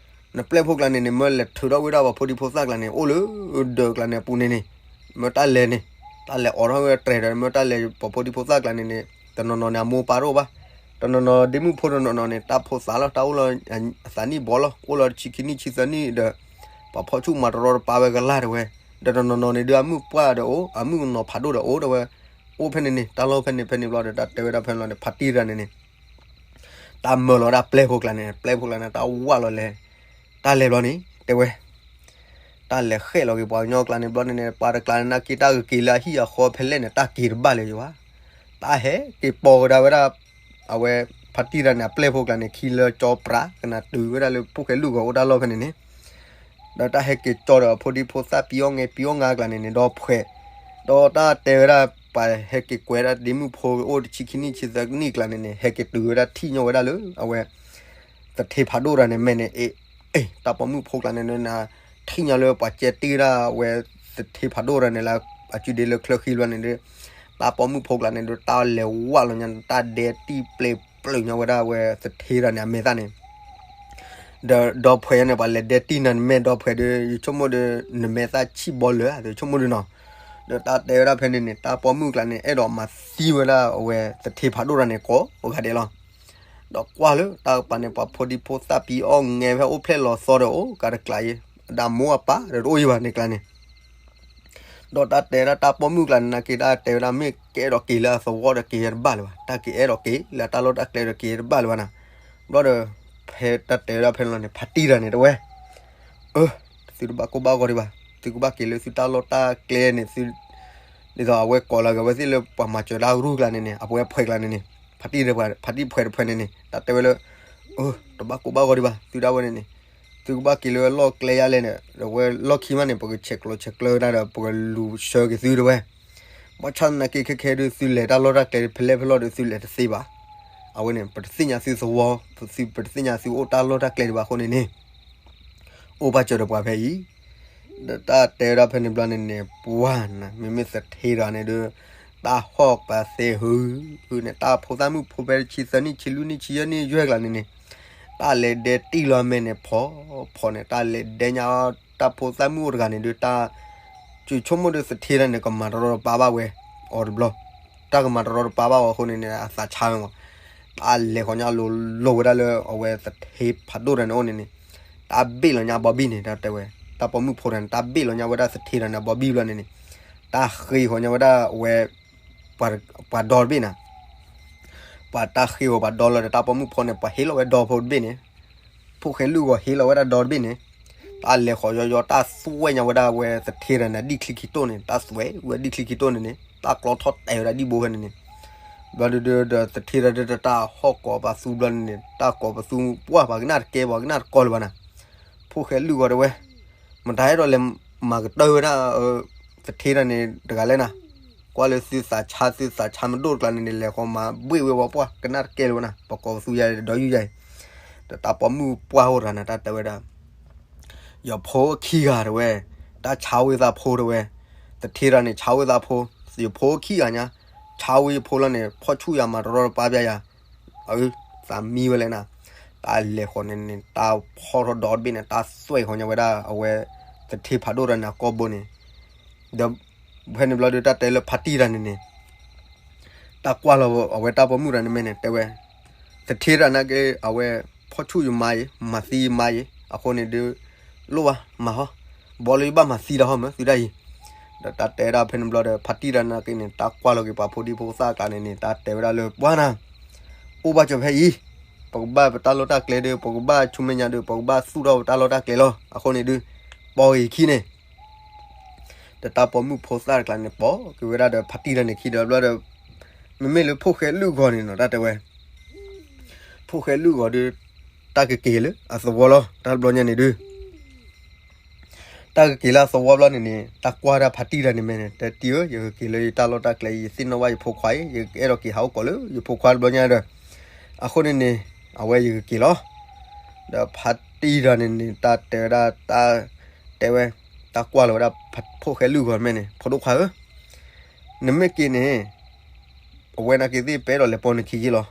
နပျဲၢ်ဖိကျါန့ၣ်န့ၣ် မၢလဲၤထုးထီၣ်ဝဲဒၣ်ပှၤဖိဒံဖိသၣ်ကျါန့ၣ် အိၣ်လၢဒၢးကျါန့ၣ်အပူၤန့ၣ်န့ၣ်, မၢတၢ်လဲၤန့ၣ်, တၢ်လဲၤအိးထီၣ်ဝဲတြဲၤဒီး မၢတၢ်လဲၤပှၤဖိဒံဖိသၣ်ကျါန့ၣ်န့ၣ် တနီၤနီၤန့ၣ် အမိၢ်ပၢ်တအိၣ်ဘၣ်, တနီၤနီၤဒ့မုၣ်ဖိတနီၤနီၤန့ၣ် တၢ်ဖိသၣ်လီၤ တၢ်အိၣ်လီၤ အသးနံၣ်ဘီလီၤ အိၣ်လီၤတဆံခံနံၣ်ဆံသၢနံၣ်ဒီး ပှၤဖီၣ်ဆူၣ်မၤတရီတပါဝဲကလၢ်တဲဝဲ, ဒီးတနီၤနီၤန့ၣ်ဒုး အမုၣ်ပှၢ်ဒီးအိၣ် အမုၣ်ကနီၤဖးဒိၣ်ဒီးအိၣ်တဲဝဲ, အိၣ်ဖဲန့ၣ်န့ၣ် တၢ်လီၢ်ဖဲန့ၣ်ဖဲန့ၣ်ဘျီဒီး တၢ်တဲဝဲဒၣ်ဖဲန့ၣ်လီၤန့ၣ် ဖါတံၢ်တဂၤန့ၣ်န့ၣ် တၢ်မၢလီၤဝဲဒၣ်ပျဲၢ်ဖိကျါန့ၣ် ပျဲၢ်ဖိကျါန့ၣ် တၢ်ဝးလီၤလဲၤ, တၢ်လဲၤဘျီန့ၣ် တဲဝဲ တၢ်လဲၤဃဲၣ်လီၤက့ၤပှၤကညီကျါန့ၣ်ဘျီန့ၣ်န့ၣ် ပှၤတကျါန့ၣ် နာ်က့တၢ်ကက့ၤလၢအဟံၣ်အဃီဖဲလဲၣ်န့ၣ် တၢ်က့ၤတဘၣ်လၢၤယဝဲ, တၢ်ဟဲက့ၤပိာ်ကဒါဝဲဒၣ် အဝဲ ဖါတံၢ်တဂၤန့ၣ် အပျဲၢ်ဖိကျါန့ၣ် ခံလၢကၠီပြး ကနၣ်တုၤဝဲဒၣ်လၢဖိၣ်ဃဲလုၢ်ဂီၤအိၣ်တၢ်လီၢ်ဖဲန့ၣ်န့ၣ် ဒီးတၢ်ဟဲက့ၤကၠီဒီးအဖိဒံဖိသၣ်ပံၤအီၣ်ငဲပံၤအီၣ်ငါကျါန့ၣ်န့ၣ် ဒီဖှဲး, ဒီးတၢ်တဲဝဲဒၣ် ပှၤဟဲက့ၤကွဲးဒၣ်ဒ့မုၣ်ဖိအိၣ်တဆံခံနံၣ်ဆံသၢနံၣ်ကျါန့ၣ်န့ၣ် ဟဲက့ၤတုၤဝဲဒၣ်ထံၣ်ညီဝဲဒၣ်လၢ အဝဲ သထ့ဖးဒိၣ်တဂၤန့ၣ် မဲာ်န့ၣ် အ့ အ့ တၢ်ပိာ်မုၣ်ဖိကျါန့ၣ် ထံၣ်ညီလၢပှၤကဲတ့ၢ်ဒၣ်ဝဲသထ့ဖးဒိၣ်တဂၤန့ၣ်လၢ အစုဒ့လၢချၢဃံဘျီန့ၣ်ဒီး တၢ်ပိာ်မုၣ်ဖိကျါန့ၣ်ဒီး တၢ်လဲၤဝးလီၤညါ တၢ်ဒဲတံၢ်ပျ့ၤပျုာ်ညီဝဲဒၣ်ဝဲသထ့တဂၤန့ၣ် အမဲာ်သၣ်န့ၣ် ဒီးဒီဖှဲးန့ၣ် ပှၤလဲၤဒဲတံၢ်နၤနမဲာ်ဒီဖှဲးဒီး ယဆိကမိၣ်ဒီး နမဲာ်သၣ်ဆံၣ်ဘီလၢာ် ယဆိကမိၣ်ဒီးနီၤ, ဒီးတၢ်တဲဝဲဒၣ်ဖဲန့ၣ်န့ၣ် တၢ်ပိာ်မုၣ်ကျါန့ၣ် အဲၣ်ဒိးမၤသံဝဲဒၣ်အဝဲသထ့ဖးဒိၣ်တဂၤန့ၣ် ကိးဂၤဒဲးလီၤ. ဒီးကွၢ်လၢတၢ်ကပၤန့ၣ် ပှၤဖိဒံဖိသၣ်ပံၤအီၣ်ငဲဖဲအိၣ်ဖျဲၣ်လီၤသီဒီးအိၣ်ကးတကျးအံၤ အဒၣ်မိၢ်အပၢ်ဒီးတအိၣ်ယံၤဘၣ်န့ၣ်ကျါန့ၣ် ဒီးတၢ်တဲဒၣ်တၢ်ပိာ်မုၣ်ကျါန့ၣ် နာ်က့တၢ်တဲဝဲဒၣ် မ့ၢ်ကအဲၣ်ဒိးက့ၤလၢအသဝီဒီးက့ၤတဘၣ်လၢၤဘၣ်, တၢ်က့ၤအဲၣ်ဒိးက့ၤလၢတၢ်လီၢ်တၢ်ကျဲဒီးက့ၤတဘၣ်လၢၤဘၣ်နၤ. ဘျီဒီး ဖဲတၢ်တဲဝဲဒၣ်ဖဲန့ၣ်လီၤန့ၣ် ဖါတံၢ်တဂၤန့ၣ်တဲဝဲ အၢ သုတဘၣ်ကိၢ်ဘၣ်ဂီၤဒံးဘၣ်, သုကဘၣ်က့ၤလၢသုတၢ်လီၢ်တၢ်ကျဲန့ၣ် သု ဒ်သိးအဝဲကိးလီၤက့ၤအဝဲသ့ၣ်လၢပှၤမၤစၢၤတၢ်ရူၢ်ကျါန့ၣ်န့ၣ် အဝဲဖှဲးကျါန့ၣ်န့ၣ် ဖါတံၢ်တဖှဲးတဖှဲးန့ၣ်န့ၣ် တၢ်တဲဝဲလၢ အၢ တဘၣ်ကိၢ်ဘၣ်ဂီၤဒံးဘၣ် သုဒၣ်ဝဲန့ၣ်န့ၣ် သုကဘၣ်က့ၤလၢလီၢ်ကျဲယါလဲၣ်န့ၣ် အဝဲလီၢ်ခံမးန့ၣ် ပကဆဲးကျိးဆဲးကျၢတၢ်ဒီး ပကလူၤဆှၢက့ၤသုတဲဝဲ ဘၣ်ဆၣ်သနာ်က့ခဲခဲဒုး သုလဲၤတၢ်လီၢ်တၢ်ကျဲဖဲလဲၣ်ဖဲလဲၣ်ဒီး သုလဲၤတသ့ဘၣ်. အဝဲန့ၣ် ပတသ့ၣ်ညါသုသဝီ, ပတသ့ၣ်ညါသုအိၣ်တၢ်လီၢ်တၢ်ကျဲဒံးဘၣ်အဃိန့ၣ်န့ၣ် အိၣ်ဘၣ်စၢၤဒီးပှၤဖဲအံၤ, ဒီးတၢ်တဲဝဲဒၣ်ဖဲန့ၣ်ဘျီန့ၣ်န့ၣ် ပှၤနၤ မ့မ့ၢ်သထ့တဂၤန့ၣ်ဒီး တၢ်ဟီၣ်ပာ်သ့ဟု ဟုန့ၣ် တၢ်ဖိသၣ်မုၣ်ဖိဖဲဆံသၢနံၣ် ဆံလွံၢ်နံၣ် ဆံယဲၢ်နံၣ်ယဲၢ်ကျါန့ၣ်န့ၣ် တၢ်လဲၤဒဲတံၢ်လီၤမဲာ်န့ၣ် ဖီဖီန့ၣ် တၢ်လဲၤဒဲညါ တၢ်ဖိသၣ်မုၣ်အိၣ်တဂၤန့ၣ်ဒုး တၢ် စူးဆိကမိၣ်ဒီးသထ့တၢ်န့ၣ် ကမၤတရီတပါဘၣ်ဝဲ အီၤတဘျီ, တၢ်ကမၤတရီတပါဘၣ်ဝဲအဃိန့ၣ်န့ၣ် အသးဆါဝဲမး, တၢ်လဲၤဃီၤညါလိၤလိၤဝဲဒၣ်လၢအဝဲသထ့ဖးဒိၣ်တၢ်န့ၣ်အိၣ်န့ၣ်န့ၣ်, တၢ်ဘ့ၣ်လီၤညါအဘီဘံၣ်န့ၣ် တၢ်တဲဝဲ, တၢ်ပိာ်မုၣ်ဖိတၢ်န့ၣ် တၢ်ဘ့ၣ်လီၤညါဝဲဒၣ်သထ့တၢ်န့ၣ် အဘီဘံၣ်ဘျီန့ၣ်န့ၣ်, တၢ်ဃ့ဃီၤညါဝဲဒၣ်အဝဲ ပှၤဒီတဘ့ၣ်န့ၣ် ပှၤတၢ်ဃ့ဝဲပှၤဒီလီၤဒီး တၢ်ပိာ်မုၣ်ဖိန့ၣ် ပှၤဟ့လီၤဝဲဒီဖိတဘ့ၣ်န့ၣ်, ဖိၣ်ဃဲလုၢ်ဂီၤဟ့လီၤဝဲဒၣ်ဒီတဘ့ၣ်န့ၣ်, တၢ်လဲၤဃီၤယီယီ တၢ်သွဲၣ်ညါဝဲဒၣ်ဝဲသထ့တၢ်န့ၣ် ဒံၣ်ချံခံတိၢ်န့ၣ် တၢ်သွဲၣ်ဝဲဒံၣ်ချံခံတိၢ်န့ၣ်န့ၣ် တၢ်ကျီထီၣ်တဲာ်ဝဲဒၣ်ဒံၣ်ဘိဖဲန့ၣ်န့ၣ်, ဘျီဒုးဒီးသထ့တၢ်ဒုးတၢ်ဟီၣ်ကိးပသူဘျီန့ၣ်န့ၣ် တၢ်ကိးပသူပှၢ်ပှၤကနၣ်တကဲပှၤကနၣ်တကီလၢၤဘၣ်နၤ, ဖိၣ်ဃဲလုၢ်ဂီၤတဲဝဲ မတၤအဲၣ်ဒိးလဲၤမၤကတၢၢ်ဝဲဒၣ် သထ့တၢ်န့ၣ်တဂၤလဲၣ်နၤ, ကွၢ်လၢသုသးဆါသုသးဆါမဒိၣ်တကျါန့ၣ်န့ၣ် လဲၤဃီၤမၤဘှ့ၣ်ဝဲဝဲပှၢ်ကနၣ်တကဲလၢၤဝဲနၤ, ပကိးပသူယၤဒီးယုၢ်ယၤအံၤ, ဒီးတၢ်ပိာ်မုၣ်ပှၢ်အိၣ်တဂၤန့ၣ် တၢ်တဲဝဲဒၣ် ယဖိခံဂၤတဲဝဲ, တၢ်ဆါဝံသးဖိတဲဝဲ, သထ့တၢ်န့ၣ်ဆါဝံသးဖိ, ယဖိခံဂၤညါ, ဆါဝံယဖိလီၤန့ၣ် ဖီၣ်ဆူၣ်ယၤမၤတရီတပါပျၢ်ယၤ, အသးမံဝဲလဲၣ်နၤ, တၢ်လဲၤဃီၤန့ၣ်န့ၣ် တၢ်ဖီၣ်ထီၣ်ဒီတဘ့ၣ်န့ၣ် တၢ်သွဲၣ်ဃီၤညါဝဲဒၣ်အဝဲ သထ့ဖးဒိၣ်တၢ်န့ၣ်အကိာ်ဘိန့ၣ်, ဒီးဖဲန့ၣ်ဘျီဒုးတၢ်တဲလၢဖါတံၢ်တၢ်န့ၣ်န့ၣ် တၢ်ကွၢ်လီၤအဝဲတၢ်ပိာ်မုၣ်တၢ်န့ၣ်မ့ၢ်န့ၣ် တဲဝဲ, သထ့တၢ်နာ်က့ အဝဲ ဖီၣ်ဆူၣ်ယမါအံၤ မၤသံယမါအံၤ အဃိန့ၣ်ဒုး လိၣ်ဘၣ်မၤဟီ, ဘီလၢယဘၣ်မၤသံတၢ်ဟီမး သုဒၣ်အံၤ, ဒီးတၢ်တဲဒၣ်ဖဲန့ၣ်ဘျီဒီး ဖါတံၢ်တၢ်နာ်က့န့ၣ် တၢ်ကွၢ်လီၤက့ၤပှၤဖိဒံဖိသၣ်အကျါန့ၣ်န့ၣ် တၢ်တဲဝဲဒၣ်လၢပှၢ်နၤ, အိၣ်ဘၣ်စၢၤဖဲအံၤ, ပကဘၣ်ပတၢ်လီၢ်တၢ်ကျဲဒီး ပကဘၣ်ဆူမဲာ်ညါဒီး ပကဘၣ်သူၣ်ထီၣ်ပတၢ်လီၢ်တၢ်ကျဲလီၤ. အဃိန့ၣ်ဒုး ပိာ်ဂ့ၤခံန့ၣ် ဒီးတၢ်ပိာ်မုၣ်ဖိသၣ်တကျါန့ၣ် ပိာ်က့ၤဝဲဒၣ်ဒီးဖါတံၢ်တၢ်န့ၣ်ခံဒီးဘျီဒီး, မ့မ့ၢ်လၢဖိၣ်ဃဲလုၢ်ဂီၤန့ၣ်နီၤ တၢ်တဲဝဲ, ဖိၣ်ဃဲလုၢ်ဂီၤဒီး တၢ်ကက့ၤလၢအသဝီလီၤ တၢ်တဘျီညါန့ၣ်ဒုး တၢ်ကက့ၤလၢအသဝီဘျီန့ၣ်န့ၣ် တၢ်ကွၢ်တၢ်ဖါတံၢ်တၢ်န့ၣ်မ့ၢ်န့ၣ် တဲတံၢ်ဧၢ ယကက့ၤလၢယတၢ်လီၢ်တၢ်ကျဲ ယသ့ၣ်နီၣ်ဘၣ်ယဖိခွါအံၤ ယအဲၣ်ဒိးက့ၤဟးအိၣ်ကိးလၢယဖိခွါတဘျီညါဒီး, အဃိန့ၣ်န့ၣ် အဝဲယကက့ၤလီၤ. ဒီးဖါတံၢ်တၢ်န့ၣ်န့ၣ် တၢ်တဲဝဲဒၣ် တၢ်တဲဝဲ, တၢ်ကွၢ်လီၤဝဲဒၣ် ဖိၣ်ဃဲလုၢ်ဂီၤမ့ၢ်န့ၣ် ဖိဒိၣ်ခွါဧၢ, နမ့ၢ်က့ၤန့ၣ် အဝဲနာ်က့သ့ၣ် ပအဲၣ်ဒိးလဲၤပိာ်နခံယ့ၢ်လီၤ.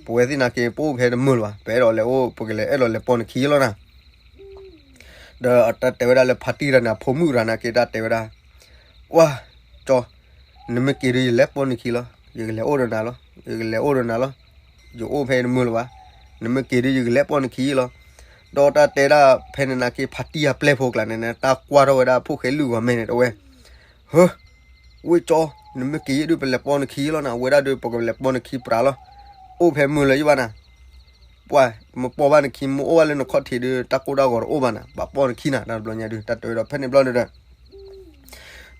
ပဝဲသ့ၣ်နာ်က့ ပအိၣ်ဖဲတမုာ်လၢၤဘၣ် ပအဲၣ်ဒိးလဲၤအိၣ် ပကလဲၤအဲၣ်ဒိးလဲၤပိာ်နခံယ့ၢ်လီၤနၤ. ဒီးတၢ်တဲဝဲဒၣ်လၢဖါတံၢ်တၢ်န့ၣ် အဖိမုၣ်တဂၤနာ်က့ တၢ်တဲဝဲဒၣ်, ကွၢ်ကၠီ, နမ့ၢ်က့ၤဒီး ယလဲၤပိာ်နခံလီၤ. ယကလဲၤအိၣ်ဒီးနၤလီၤ. ယကလဲၤအိၣ်ဒီးနၤလီၤ. ယအိၣ်ဖဲတမုာ်လၢၤဘၣ်. နမ့ၢ်က့ၤဒီး ယကလဲၤပိာ်နခံယ့ၢ်လီၤ. ဒီးတၢ်တဲဒၣ်ဖဲန့ၣ်နာ်က့ ဖါတံၢ်အပျဲၢ်ဖိကျါန့ၣ်န့ၣ် တၢ်ကွၢ်ထီၣ်ဝဲဒၣ်ဖိၣ်ဃဲလုၢ်ဂီၤမ့ၢ်န့ၣ် တဲဝဲ, ဟၢ, ဝ့ၢ်ကၠီ, နမ့ၢ်က့ၤယ့ၢ်ဒုး ပလဲၤပိာ်နခံယ့ၢ်လီၤနၤ. အဝဲဒၣ်ဒီး ပကလဲၤပိာ်နခံပြးလီၤ. အိၣ်ဖဲမုာ်လၢၤယဘၣ်နၤ. ပှၤမ့ၢ်ပိာ်ဘၣ်နခံ မ့ၢ်အိၣ်ဘၣ်လၢနခီၣ်ထံးဒီး တၢ်ကိၢ်တၢ်ဂီၤတအိၣ်ဘၣ်နၤ. ဘၣ်ပိာ်နခံနၤ တၢ်တဘျီညါဒုး တၢ်တဲဝဲဒီးဖဲန့ၣ်ဘျီန့ၣ်ဒီး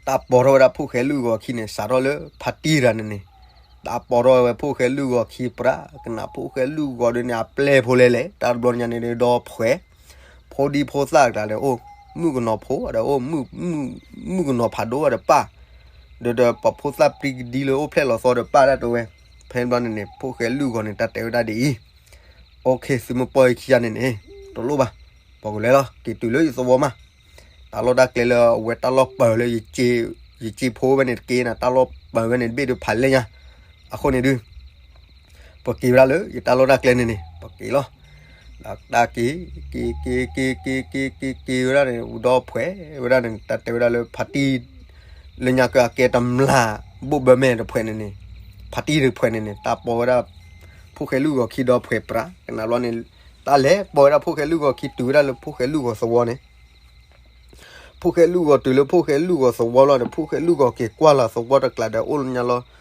တၢ်ပိာ်ထီၣ်ဝဲဒၣ်ဖိၣ်ဃဲလုၢ်ဂီၤခံန့ၣ် စးထီၣ်လၢဖါတံၢ်တၢ်န့ၣ်န့ၣ်, တၢ်ပိာ်ထီၣ်ဝဲဖိၣ်ဃဲလုၢ်ဂီၤခံပြး ကနၣ်ဖိၣ်ဃဲလုၢ်ဂီၤဒုးန့ၣ် အပျဲၢ်ဖိလဲၣ်လဲၣ် တၢ်တဘျီညါန့ၣ်ဒီး ဒီဖှဲး ဖိဒံဖိသၣ်တကျါဒီး အိၣ်မုၣ်ကနီၤဖိဒီး အိၣ်မုၣ်ကနီၤဖးဒိၣ်ဒီးပၢ်, ဒီးဒီးပှၤဖိသၣ်ပြံကဒံလၢအိၣ်ဖျဲၣ်လီၤသီဒီးပၢ်ဒၣ်တဲဝဲ, ဖဲန့ၣ်ဘျီန့ၣ်န့ၣ် ဖိၣ်ဃဲလုၢ်ဂီၤန့ၣ် တၢ်တဲဝဲဒၣ်ဒ်အံၤ, အိၣ်ခ့ သုမ့ၢ်ပိာ်ယခံဂၤန့ၣ်န့ၣ် တလိၣ်ဘၣ်, ပှၤကလဲၤလီၤ က့ၤတုၤလၢယသဝီမး, တၢ်လီၢ်တၢ်ကျဲလၢအဝဲတၢ်လီၢ်ပၢၤလၢ ယစ့ဖိဝဲန့ၣ်တက့ၢ်နၤ တၢ်လီၢ်ပၢၤဝဲန့ၣ်တဘ့ၣ်ဒီးဖးလဲၢ်ညါ, အဃိန့ၣ်ဒုး ပက့ၤဝဲဒၣ်လၢယတၢ်လီၢ်တၢ်ကျဲန့ၣ်န့ၣ် ပက့ၤလီၤ. ဒီးတၢ်က့ၤ က့ၤ က့ၤ က့ၤ က့ၤ က့ၤ က့ၤ က့ၤဝဲဒၣ်န့ၣ် ဒီဖှဲးဝဲဒၣ်န့ၣ် တၢ်တဲဝဲဒၣ်လၢဖါတံၢ် လၢညါကအကဲတမျၢ်ဘိၣ်ဘၢမဲာ်တဖှဲးန့ၣ်န့ၣ်, ဖါတံၢ်တဖှဲးန့ၣ်န့ၣ် တၢ်ပိာ်ဝဲဒၣ် ဖိၣ်ဃဲလုၢ်ဂီၤခံဒီဖှဲးပြး ကနၣ်ဘျီန့ၣ် တၢ်လဲၤပိာ်ဝဲဒၣ်ဖိၣ်ဃဲလုၢ်ဂီၤခံတုၤဝဲဒၣ်လၢဖိၣ်ဃဲလုၢ်ဂီၤသဝီန့ၣ် ဖိၣ်ဃဲလုၢ်ဂီၤတုၤလၢဖိၣ်ဃဲလုၢ်ဂီၤသဝီလီၤန့ၣ် ဖိၣ်ဃဲလုၢ်ဂီၤက့ၤကွၢ်လီၤသဝီတကျါဒီး အိၣ်လၢညါလီၤ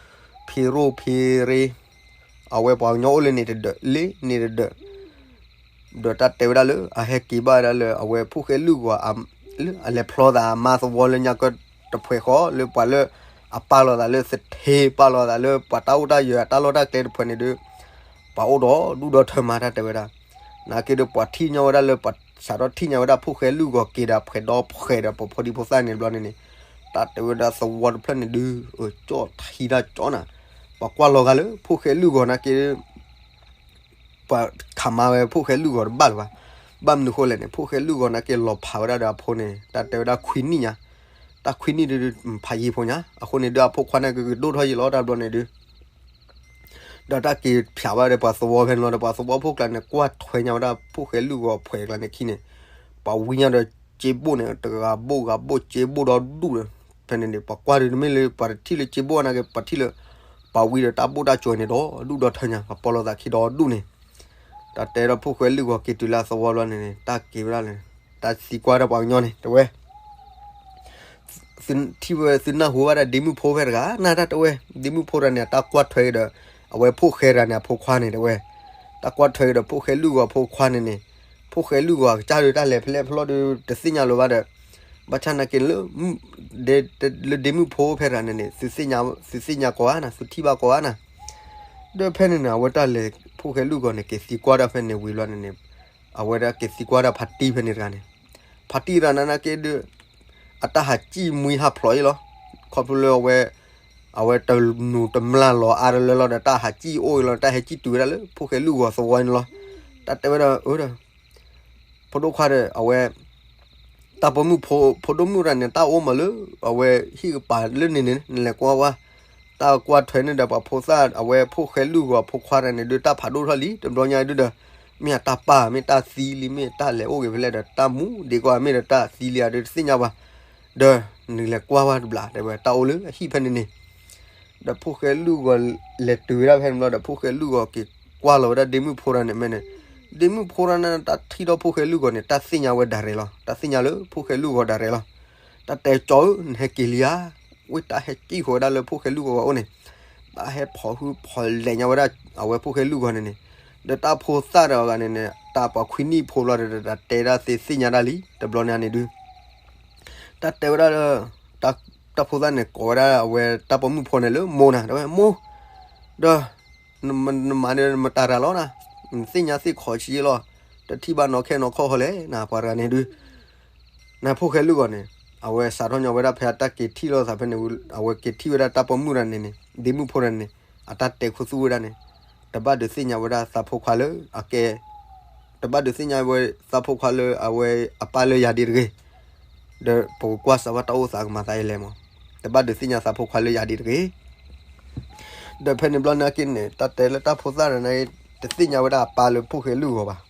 ဖံရိၣ်ဖံရ့ အဝဲပှၤကညီအိၣ်လၢန့ၣ်တဒၢး လၢန့ၣ်တဒၢး ဒီးတၢ်တဲဝဲဒၣ်လၢ အဟဲက့ၤဘၣ်ဝဲဒၣ်လၢ အဝဲဖိၣ်ဃဲလုၢ်ဂီၤ အလဲၤဖျီသးအမါသဝီလၢညါကတဖှဲးဃီ လၢပှၤလၢ အပာ်လီၤသးလၢသထ့ ပာ်လီၤသးလၢပှၤတၢ်အိၣ်တၢ်ယၢၤအတၢ်လီၢ်တၢ်ကျဲတဖှဲးန့ၣ်ဒီး ပှၤအိၣ်ဒီးဒူၣ်ဒီးထၢမၤတၢ်တဲဝဲဒၣ်. နာ်က့ဒီးပှၤထံၣ်ညီဝဲဒၣ်လၢ ပှၤစးထီၣ်ထံၣ်ညါဝဲဒၣ်ဖိၣ်ဃဲလုၢ်ဂီၤက့ၤဒီးဖှဲးဒီဖှဲးဒီးပှၤဖိဒံဖိသၣ်န့ၣ်တဘျီန့ၣ်န့ၣ် တၢ်တဲဝဲဒၣ်သဝီတဖျၢၣ်န့ၣ်ဒုး ကၠီၣ်ထံတၢ်ကၠီနၤ, ပှၤကွၢ်လီၤဂာ်လၢဖိၣ်ဃဲလုၢ်ဂီၤနာ်က့ ပှၤခးမၤဝဲဖိၣ်ဃဲလုၢ်ဂီၤတဘၣ်လၢၤဘၣ်. ဘၣ်မနုၤဃိလဲၣ်န့ၣ် ဖိၣ်ဃဲလုၢ်ဂီၤနာ်က့လီၤဖးဝဲဒၣ်ဒီးအဖိန့ၣ် တၢ်တဲဝဲဒၣ်ခွံနံၣ်ညါ, တၢ်ခွံနံၣ်ဒုး ဖးယံာ်ဖိညါ အဃိန့ၣ်ဒုးအဖိခွါန့ၣ်ကကဒိၣ်ထီၣ်ယံာ်လီၤတၢ်ဘျီန့ၣ်ဒုး ဒီးတၢ်က့ၤဖျးဘၣ်ဒီးပှၤသဝီဖဲန့ၣ်လီၤ. ဒီးပှၤသဝီဖိကျါန့ၣ် ကွၢ်ထွဲညါဝဲဒၣ်ဖိၣ်ဃဲလုၢ်ဂီၤဖှဲးကျါန့ၣ်ခံန့ၣ်, ပှၤဝံညါဒီးစ့ဘိၣ်န့ၣ် တဂၤဘိၣ်ဂၤဘိၣ် စ့ဘိၣ်ဒီဒူၣ်ဒီး, ဖဲန့ၣ်န့ၣ် ပှၤကွၢ်ဒီးတမ့ၢ်လၢပှၤတထံၣ်လၢစ့ဘိၣ်နာ်က့ ပှၤထံၣ်လၢ ပှၤဝံဒီးတၢ်ဘိၣ်တၢ်စှဲၤန့ၣ်ဒီဒူၣ်ဒီထၢညါ ပှၤပီလိာ်သးခံဒီဒူၣ်န့ၣ်. တၢ်တဲဒီးဖိၣ်ဃဲလုၢ်ဂီၤက့ၤတုၤလၢအသဝီဘျီန့ၣ်န့ၣ် တၢ်က့ၤဝဲဒၣ်လဲၣ်, တၢ်သံကွၢ်ဒီးပှၤကညီန့ၣ် တဲဝဲ ထံၣ်ဝဲသုနၢ်ဟူဘၣ်ဒၣ်ဒ့မုၣ်ဖိဖဲတဂၤ နတၢ်တဲဝဲ, ဒ့မုၣ်ဖိတဂၤန့ၣ် အတၢ်ကွၢ်ထွဲက့ၤဒီး အဝဲဖိၣ်ဃဲတဂၤန့ၣ် အဖိခွါန့ၣ်တဲဝဲ, တၢ်ကွၢ်ထွဲက့ၤဒီးဖိၣ်ဃဲလုၢ်ဂီၤဖိခွါန့ၣ်န့ၣ်, ဖိၣ်ဃဲလုၢ်ဂီၤအကစၢ်ဒီးတၢ်လဲၤဖဲလဲၣ်ဖဲလဲၣ်ဒီး တသ့ၣ်ညါလၢၤဘၣ်ဒီး, ဘၣ်ဆၣ်နာ်က့လၢ လၢဒ့မုၣ်ဖိဖဲတဂၤန့ၣ်န့ၣ် သုသ့ၣ်ညါကိးဂၤနၤ, သုထံၣ်ဘၣ်ကိးဂၤနၤ. ဒီးဖဲန့ၣ်န့ၣ် အဝဲတၢ်လဲၤဖိၣ်ဃဲလုၢ်ဂီၤန့ၣ် က့ၤသံကွၢ်တၢ်ဖဲန့ၣ်ဝံၤဘျီန့ၣ်န့ၣ်, အဝဲဒၣ်က့ၤသံကွၢ်တၢ်ဖါတံၢ်ဖဲန့ၣ်တဂၤန့ၣ်, ဖါတံၢ်တဂၤန့ၣ်နာ်က့ဒီး အတၢ်ဟးစံၣ်မှံဟးဖျိးအံၤလီၤ. ခီဖျိလၢအဝဲ အဝဲတနူၤတမျၢ်လီၤအါတလၢလီၤဒီး တၢ်ဟးစံၣ်အိၣ်အံၤလီၤ, တၢ်ဟဲစံၣ်တုၤဝဲဒၣ်လၢဖိၣ်ဃဲလုၢ်ဂီၤသဝီန့ၣ်လီၤ. တၢ်တဲဝဲဒၣ် အၢ ဒီး ဖိဒိၣ်ခွါဒီး အဝဲ တၢ်ပိာ်မုၣ်ဖိ ဖိဒိၣ်မုၣ်တဂၤန့ၣ် တၢ်အိၣ်မးလၢ အဝဲဟံၣ်ကပၤလၢန့ၣ်န့ၣ် နလဲၤကွၢ်ဝဲ, တၢ်ကွၢ်ထွဲန့ၣ်ဒီးပှၤဖိသၣ် အဝဲဖိၣ်ဃဲလုၢ်ဂီၤဖိခွါတဂၤန့ၣ်ဒုး တၢ်ဖးဒိၣ်ထီၣ်လံ တဘျီညါဒုးဒီး မ့ၢ်အတၢ်ပၢ် မ့ၢ်တၢ်သံလံ မ့ၢ်တၢ်လဲၤအိၣ်ဂ့ၤဖဲလဲၣ်ဒီး တၢ်မူဒံးကွၢ် မ့ၢ်ဒီးတၢ်သံလံဧါဒီးတသ့ၣ်ညါဘၣ်, ဒီးနလဲၤကွၢ်ဝဲတဘျီ တဲဝဲ တၢ်အိၣ်လၢအဟံၣ်ဖဲန့ၣ်န့ၣ်. ဒီးဖိၣ်ဃဲလုၢ်ဂီၤလဲၤတုၤဝဲဒၣ်ဖဲန့ၣ်ဘျီဒီး ဖိၣ်ဃဲလုၢ်ဂီၤက့ၤကွၢ်လီၤဝဲဒၣ်ဒ့မုၣ်ဖိတဂၤန့ၣ် မ့ၢ်န့ၣ်, ဒ့မုၣ်ဖိတဂၤန့ၣ် တၢ်ထံၣ်ထီၣ်ဖိၣ်ဃဲလုၢ်ဂီၤန့ၣ် တၢ်သ့ၣ်ညါဝဲဒၣ်ရဲၣ်လီၤ, တၢ်သ့ၣ်ညါလၢဖိၣ်ဃဲလုၢ်ဂီၤဒၣ်ရဲၣ်လီၤ. တၢ်တဲကၠီဧၢ နဟဲက့ၤလံဧါ, ဝဲတၢ်ဟဲစံၣ်ဃီၤဝဲဒၣ်လၢဖိၣ်ဃဲလုၢ်ဂီၤအအိၣ်န့ၣ်, တၢ်ဟဲဖီၣ်ဟုဖီၣ်လဲၢ်ညါဝဲဒၣ် အဝဲဖိၣ်ဃဲလုၢ်ဂီၤန့ၣ်န့ၣ်, ဒီးတၢ်ဖိသၣ်တဂၤန့ၣ်န့ၣ် တၢ်ပှၤခွံနံၣ်ဖိဘျီဒီး တၢ်တဲဒၣ်သ့ၣ်သ့ၣ်ညါဒၣ်လံ တဘျီန့ၣ်န့ၣ်ဒုး တၢ်တဲဝဲဒၣ်လၢ တၢ်ဖိသၣ်န့ၣ် ကိးဝဲဒၣ်အဝဲတၢ်ပိာ်မုၣ်ဖိန့ၣ်လၢမိၢ်နၤ တဲဝဲမိၢ်, ဒီး နမၤန့ၣ်မတၤတဂၤလီၤနၤ, နသ့ၣ်ညါသ့ၣ်ခီဆံးလီၤ, တထံၣ်ဘၣ်နီၢ်ခဲနီၢ်ခီၣ်ဃီလဲၣ် နပှၤတဂၤန့ၣ်ဒုး နဖိၣ်ဃဲလုၢ်ဂီၤန့ၣ် အဝဲစးထီၣ်ညီဝဲဒၣ်ဖဲအတၢ်က့ၤထံၣ်လိာ်သးဖဲန့ၣ်ဝံၤ အဝဲက့ၤထံၣ်ဝဲဒၣ်တၢ်ပိာ်မုၣ်တဂၤန့ၣ်န့ၣ် ဒ့မုၣ်ဖိတဂၤန့ၣ် အတၢ်တဲခူသူၣ်ဝဲဒၣ်န့ၣ် တဘၣ်ဒုးသ့ၣ်ညါဝဲဒၣ်သးဖိခွါလၢအကဲ တဘၣ်ဒုးသ့ၣ်ညါဝဲသးဖိခွါလၢအဝဲအပၢ်လၢယၤဒ်တဂ့ၤ, ဒီးပကကွၢ်စးဝဲတၢ်အိၣ်သးကမၤသးယလဲၣ်မး, တဘၣ်ဒုးသ့ၣ်ညါသးဖိခွါလၢယၤဒ်တဂ့ၤ. ဒီးဖဲန့ၣ်ဘျီနာ်က့န့ၣ် တၢ်တဲလၢတၢ်ဖိသၣ်န့ၣ် တသ့ၣ်ညါဝဲဒၣ်အပၢ်လၢဖိၣ်ဃဲလုၢ်ဂီၤဘၣ်.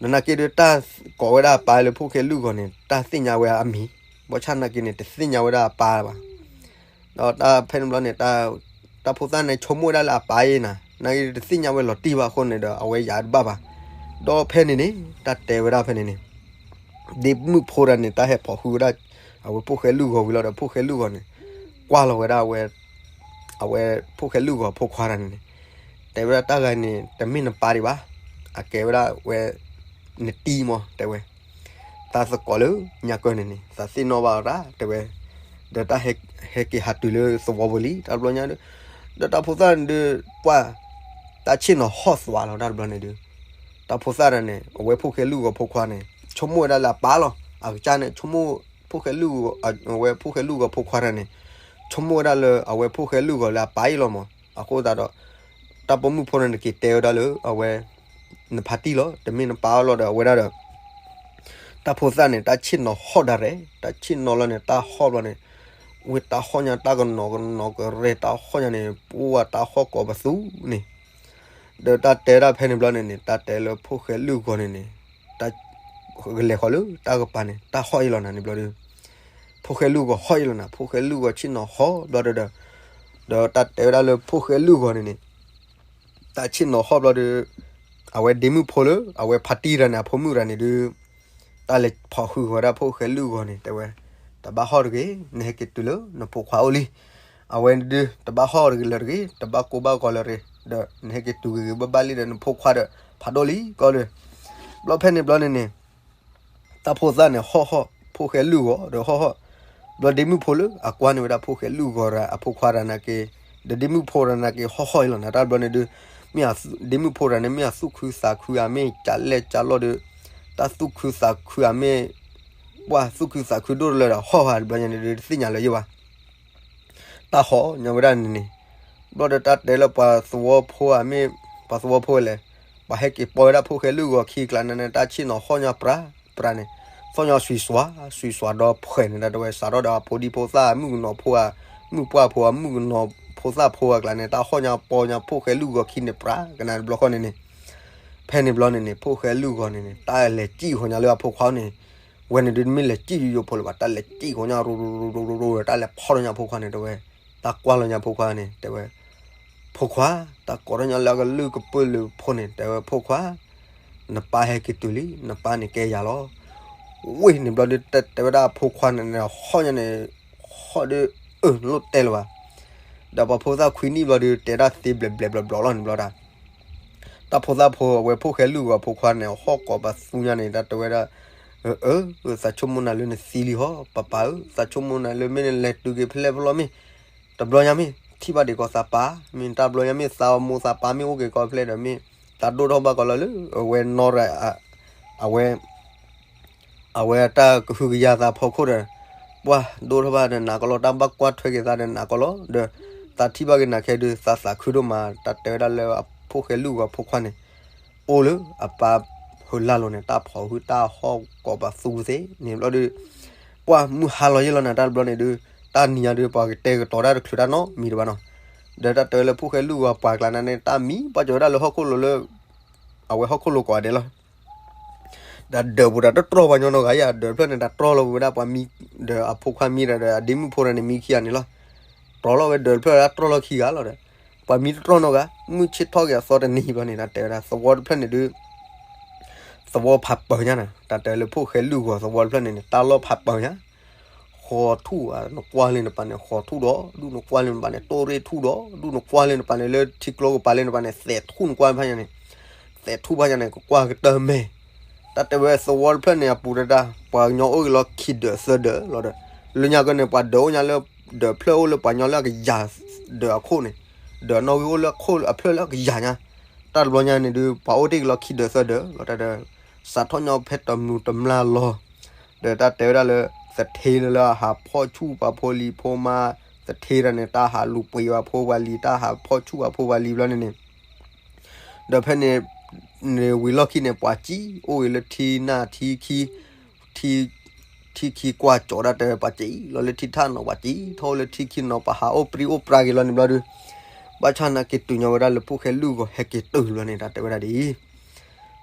ဒီးနာ်က့ဒီးတၢ်ကိးဝဲဒၣ်အပၢ်လၢဖိၣ်ဃဲလုၢ်ဂီၤန့ၣ် တၢ်သ့ၣ်ညါဝဲအမံၤ, ဘၣ်ဆၣ်နာ်က့န့ၣ် တသ့ၣ်ညါဝဲဒၣ်အပၢ်ဘၣ်. ဒီးတၢ်ဖဲန့ၣ်ဘျီန့ၣ် တၢ်ဖိသၣ်န့ၣ်ဆိကမိၣ်ဝဲဒၣ်လၢအပၢ်အံၤနၤ, နာ်က့တသ့ၣ်ညါဝဲလီၤတံၢ်ဘၣ်အဃိန့ၣ်ဒီး အဝဲယၤတဘၣ်ဘၣ်. ဒီးဖဲန့ၣ်န့ၣ် တၢ်တဲဝဲဒၣ်ဖဲန့ၣ်န့ၣ် ဒ့မုၣ်ဖိတဂၤန့ၣ် တၢ်ဟဲဖီၣ်ဃုာ်ဝဲဒၣ် အဝဲဖိၣ်ဃဲလုၢ်ဂီၤဝံၤလီၤဒီး ဖိၣ်ဃဲလုၢ်ဂီၤန့ၣ် ကွၢ်လီၤဝဲဒၣ်အဝဲ အဝဲဖိၣ်ဃဲလုၢ်ဂီၤဖိခွါတဂၤန့ၣ်န့ၣ် တဲဝဲဒၣ်တၢ်ဂၤန့ၣ် တမ့ၢ်နပၢ်ဒံးဘၣ်, အကဲဝဲဒၣ်ဝဲ နတံၤမး တဲဝဲ သးသကိးလၢညါကၢန့ၣ်န့ၣ် သးသ့ၣ်နီၣ်ဘၣ်တၢ် တဲဝဲ, ဒီးတၢ်ဟဲက့ၤဟးတုၤလၢသဝီပူၤလံ တၢ်တဘျီညါဒီး, ဒီးတၢ်ဖိသၣ်န့ၣ်ဒုး ပှၢ် တၢ်ဆ့ၣ်နီၤဟီၣ်သွးလီၤ တၢ်တဘျီန့ၣ်ဒုး, တၢ်ဖိသၣ်တဂၤန့ၣ် အဝဲဖိၣ်ဃဲလုၢ်ဂီၤဖိခွါန့ၣ် ဆိကမိၣ်ဝဲဒၣ်လၢအပၢ်လီၤ. အကစၢ်န့ၣ် ဆိကမိၣ် ဖိၣ်ဃဲလုၢ်ဂီၤ အဝဲဖိၣ်ဃဲလုၢ်ဂီၤဖိခွါတဂၤန့ၣ် ဆိကမိၣ်ဝဲဒၣ်လၢအဝဲဖိၣ်ဃဲလုၢ်ဂီၤလၢအပၢ်အံၤလီၤမး. အဃိသတးဒီး တၢ်ပိာ်မုၣ်ဖိန့ၣ် နက့ၤတဲဝဲဒၣ်လၢအဝဲ နဖါတံၢ်လီၤ, တမ့ၢ်နပၢ်အီၤလီၤဒီး အဝဲဒၣ်ဒီး တၢ်ဖိသၣ်န့ၣ် တၢ်ဆ့ၣ်နီၤဟီၣ်ဒၣ်ရဲၣ်, တၢ်ဆ့ၣ်နီၤလီၤန့ၣ် တၢ်ဟီၣ်ဘျီန့ၣ် ဝဲတၢ်ဟီၣ်ညါ တၢ်ကနီၤကနီၤကရဲၣ် တၢ်ဟီၣ်ညါန့ၣ် ပှၢ်တၢ်ဟီၣ်ကိးပသူန့ၣ်, ဒီးတၢ်တဲဒၣ်ဖဲန့ၣ်ဘျီန့ၣ်န့ၣ် တၢ်တဲလၢဖိၣ်ဃဲလုၢ်ဂီၤန့ၣ်န့ၣ် တၢ်ကလဲၤဃီၤလၢတၢ်ကပၤန့ၣ် တၢ်ဟီၣ်အံၤလီၤနၤန့ၣ်ဘျီဒီး ဖိၣ်ဃဲလုၢ်ဂီၤဟီၣ်အံၤလီၤနၤ, ဖိၣ်ဃဲလုၢ်ဂီၤဆ့ၣ်နီၤဟီၣ်ဘျီဒီး ဒီးတၢ်တဲဝဲဒၣ်လၢဖိၣ်ဃဲလုၢ်ဂီၤန့ၣ်န့ၣ် တၢ်ဆ့ၣ်နီၤဟီၣ်ဘျီဒီး အဝဲဒ့မုၣ်ဖိလၢ အဝဲဖါတံၢ်တဂၤန့ၣ် အဖိမုၣ်တဂၤန့ၣ်ဒုး တၢ်လဲၤဖီၣ်ဃုာ်ဃီၤဝဲဒၣ်ဖိၣ်ဃဲလုၢ်ဂီၤန့ၣ် တဲဝဲ တဘၣ်ဟီၣ်တဂ့ၤ, နဟဲက့ၤတုၤလၢနဖိခွါအိၣ်လံ. အဝဲဒုး တဘၣ်ဟီၣ်တဂ့ၤလၢၤတဂ့ၤ, တဘၣ်ကိၢ်ဘၣ်ဂီၤလၢၤတဂ့ၤ, ဒီးနဟဲက့ၤတုၤဂ့ၤဂ့ၤဘၣ်ဘၣ်လံဒီး နဖိခွါဒီးဖးဒိၣ်လံကီးဒီး ဘျီဖဲန့ၣ်ဘျီန့ၣ်န့ၣ် တၢ်ဖိသၣ်န့ၣ် ဟီၣ်ဟီၣ် ဖိၣ်ဃဲလုၢ်ဂီၤဒီးဟီၣ်ဟီၣ်, ဘျီဒ့မုၣ်ဖိလၢအကွၢ်န့ၢ်ဝဲဒၣ်ဖိၣ်ဃဲလုၢ်ဂီၤဒီးအဖိခွါတဂၤနာ်က့, ဒီးဒ့မုၣ်ဖိတဂၤနာ်က့ဟီၣ်ဟီၣ်အံၤလီၤနၤ တၢ်တဘျီန့ၣ်ဒုး မ့ၢ်ဒ့မုၣ်ဖိတဂၤန့ၣ် မ့ၢ်အသူၣ်ခုသးခုဧါ မ့ၢ်ကလဲၣ်ကလီၢ်ဒီး တၢ်သူၣ်ခုသးခုဧါ မ့ၢ် ပှၢ်သူၣ်ခုသးခုဒိၣ်တလၢဒီး ဟီၣ်ဟီၣ်တဘျီန့ၣ်ဒုး တသ့ၣ်ညါလၢၤယဲဘၣ် တၢ်ဟီၣ်ညါဝဲဒၣ်န့ၣ်န့ၣ်, ဘျီဒီးတၢ်တဲလၢပှၤသဝီဖိဧါ မ့ၢ်ပှၤသဝီဖိလဲၣ်, ပှၤဟဲက့ၤပိာ်ဝဲဒၣ်ဖိၣ်ဃဲလုၢ်ဂီၤခံကျါန့ၣ်န့ၣ် တၢ်ဆ့ၣ်နီၤဟီၣ်ညါပြးပြးန့ၣ်, သီၣ်ညီစွံစွး စွံစွးဒီးဖှဲးန့ၣ် တၢ်တဲဝဲ စးထီၣ်ဒီးအဖိဒံဖိသၣ် မုၣ်ကနီၤဖိဧါ မုၣ်ပှၢ်ဖိဧါ မုၣ်ကနီၤ ဖိသၣ်ဖိအကျါန့ၣ် တၢ်ဟီၣ်ညါပီညါ ဖိၣ်ဃဲလုၢ်ဂီၤခံန့ၣ် ပြးကနၣ်တဘျီဃီန့ၣ်န့ၣ်, ဖဲန့ၣ်ဘျီန့ၣ်န့ၣ် ဖိၣ်ဃဲလုၢ်ဂီၤန့ၣ်န့ၣ် တၢ်လဲၤစံၣ်ဃီၤညါလၢအဖိခွါန့ၣ်, ဝဲန့ၣ်ဒုး တမ့ၢ်လဲၤစံၣ်ယိယိဖိလၢၤဘၣ်, တၢ်လဲၤစံၣ်ဃီၤညါ ရိရိရိရိ တၢ်လဲၤဖီၣ်ထီၣ်ညါအဖိခွါန့ၣ် တဲဝဲ, တၢ်ကွၢ်လီၤညါအဖိခွါန့ၣ် တဲဝဲ, ဖိခွါ, တၢ်ကိးထီၣ်ညါလၢအကလုၢ်ကပၢၢ်လၢဖိန့ၣ် တဲဝဲ, ဖိခွါ, နပၢ်ဟဲက့ၤတုၤလံ, နပၢ်န့ၣ်ကဲယၤလီၤ. ဝ့ၢ်န့ၣ်ဘျီဒုး တဲဝဲဒၣ်အဖိခွါန့ၣ် ဟီၣ်ညါန့ၣ်, ဟီၣ်ဒုး, အၢၣ် လိၣ်တဲလၢၤဘၣ်. ဒီးပှၤဖိသၣ်ခွံနံၣ်ဘျီဒုး တဲဒၣ်သ့ဘျဲးဘျဲးဘျီဘျီလီၤန့ၣ်ဘျီဒၣ်, တၢ်ဖိသၣ်ဖိ အဝဲဖိၣ်ဃဲလုၢ်ဂီၤအဖိခွါန့ၣ် ဟီၣ်ကိးပသူညါန့ၣ် တၢ်တဲဝဲဒၣ်, အၢ, သးဆိကမိၣ်နၤလၢနသံလံဟီ, ပၢ်ပၢ်ဧၢ, သးဆိကမိၣ်နၤလၢမ့ၢ်နလဲၤတုၤက့ၤဖဲလဲၣ်ဖဲလဲၣ်မ့ၢ်, တဘျီညါမ့ၢ် ထံၣ်ဘၣ်ဒံးကီးသးပၢ်, မ့ၢ်တၢ်ဘျီညါမ့ၢ် သးမိၢ်သးပၢ်မ့ၢ်အိၣ်က့ၤကီးဖဲလဲၣ်ဒီးမ့ၢ်, သးဒိၣ်ထီၣ်ဘၣ်ကီးလီၤလၢ အဝဲနီၢ်ရၤ, အဝဲ အဝဲတၢ်ကဟုကယာ်သးဖီခိၣ်ဒီး, ပှၢ်ဒိၣ်ထီၣ်ဘၣ်ဒီးနၤကီးလီၤ, တၢ်ဘၣ်ကွၢ်ထွဲက့ၤသးဒီးနၤကီးလီၤ, ဒီး သးထံၣ်ဘၣ်က့ၤနၤခဲဒုး သးသးခုဒိၣ်မး, တၢ်တဲဝဲဒၣ်လၢအဖိၣ်ဃဲလုၢ်ဂီၤဖိခွါန့ၣ်, အိၣ်လၢအပၢ်ဟၢလၢ်လီၤန့ၣ် တၢ်ဖိးဟုတၢ်ဟီၣ်ကိးပသူသ့န့ၣ်ဘျီဒုး, ပှၢ်မုၢ်ဟါလီၤယဲၢ်လီၤနၤတၢ်တဘျီန့ၣ်ဒုး, တၢ်နံၤညါဒုး ပှၤကတဲာ်ကတီၤတၢ်တချုးတၢ်နီတမံၤတဘၣ်နီၤ, ဒီးတၢ်တဲဝဲလၢဖိၣ်ဃဲလုၢ်ဂီၤပှၤကျါန့ၣ်န့ၣ် တၢ်မံဘၣ်ကီးဝဲဒၣ်လၢဟီၣ်ခိၣ်လိၤလၢ အဝဲဟီၣ်ခိၣ်လိၤကိးဂၤဒဲးလီၤ. ဒီးဒၢးပူၤဒီးတတြီၢ်ပှၤညီနီတဂၤယါ, ဒၢးတဖျၢၣ်န့ၣ် တၢ်တြီၢ်လီၤဝဲဒၣ်ပှၤမံ, ဒီးအဖိခွါမံဒီး ဒီးအဒ့မုၣ်ဖိဒီးန့ၣ် မံခံဂၤန့ၣ်လီၤ. တြီၢ်လီၤဝဲဒၢးတဖျၢၣ် တၢ်တြီၢ်လီၤခံဂၤလီၤဒီး, ပှၤမံတတြီၢ်နီတဂၤ, မုၢ်ဆ့ၣ်ထီၣ်က့ၤအသီတနံၤဘျီန့ၣ် တၢ်တဲဝဲဒၣ် သဝီတဖျၢၣ်န့ၣ်ဒုး သဝီဖးပၢၤညါန့ၣ်, တၢ်တဲလၢဖိၣ်ဃဲလုၢ်ဂီၤသဝီတဖျၢၣ်န့ၣ်န့ၣ် တၢ်လီၢ်ဖးပၢၤညါ, ဃီၤထူၣ်ဧါ, နကွၢ်လၢနပၤန့ၣ် ဃီၤထူၣ်ဒီးဒူၣ်, နကွၢ်လၢနပၤန့ၣ် တိၢ်ရ့ၣ်ထူၣ်ဒီးဒူၣ်, နကွၢ်လၢနပၤန့ၣ် လၢထံကျိကပၤလၢနပၤန့ၣ် သဲးထူၣ်, နကွၢ်ဖးညါန့ၣ် သဲးထူၣ်ဖးညါန့ၣ် ကကွၢ်ကတၢၢ်မဲာ်, တၢ်တဲဝဲသဝီတဖျၢၣ်န့ၣ် အပူၤတဒၣ် ပှၤကညီအိၣ်က့ၤလီၤခံဒၢးသၢဒၢးလီၤဒီး, လၢညါကီန့ၣ် ပှၤဒၢးအိၣ်ညါလၢ, ဒၢးဖျၢၣ်အိၣ်လၢပှၤကညီလၢအကယၤဒၢးအခိၣ်န့ၣ်, ဒၢးနီၣ်ဂံၢ်အိၣ်လၢအဖျၢၣ်လၢအကယၤညါ, တၢ်တဘျီညါန့ၣ်ဒုး ပှၤအိၣ်တ့ၢ်က့ၤလီၤခံဒၢးသၢဒၢးလီၤ, တၢ်ဒီး စးထီၣ်ညီဖဲတမုာ်တမျၢ်လီၤ, ဒီးတၢ်တဲဝဲဒၣ်လၢ သထ့လၢလၢအဟးဖီၣ်ဆူၣ်ပှၤဖိလံၤဖိမါ, သထ့တၢ်န့ၣ် တၢ်ဟးလူၤပှ့ၤပှၤဖိပှၤလံၤ, တၢ်ဟးဖီၣ်ဆူၣ်ပှၤဖိပှၤလံၤဘျီန့ၣ်န့ၣ်, ဒီးဖဲန့ၣ် န့ၣ်ဝံၤလီၢ်ခံန့ၣ် ပှၤစံၣ်အိၣ်ဂ့ၤလၢထံနၢ်ထံခံ, ထံ, ထံခံကွၢ်ကၠီၤဒၣ်တဲ ပှၤစံၣ်လီၤလၢထံထၣ်နီၤ, ပှၤစံၣ်ထီၣ်လၢထံခံနီၤ, ပှၤဟးအိၣ်ပြံအိၣ်ပြါက့ၤလီၤန့ၣ်ဘျီဒုး, ဘၣ်ဆၣ်နာ်က့ၤတုၤညီဝဲဒၣ်လၢဖိၣ်ဃဲလုၢ်ဂီၤဟဲက့ၤတုၤဘျီန့ၣ် တၢ်တဲဝဲဒၣ်ဒ်အံၤ,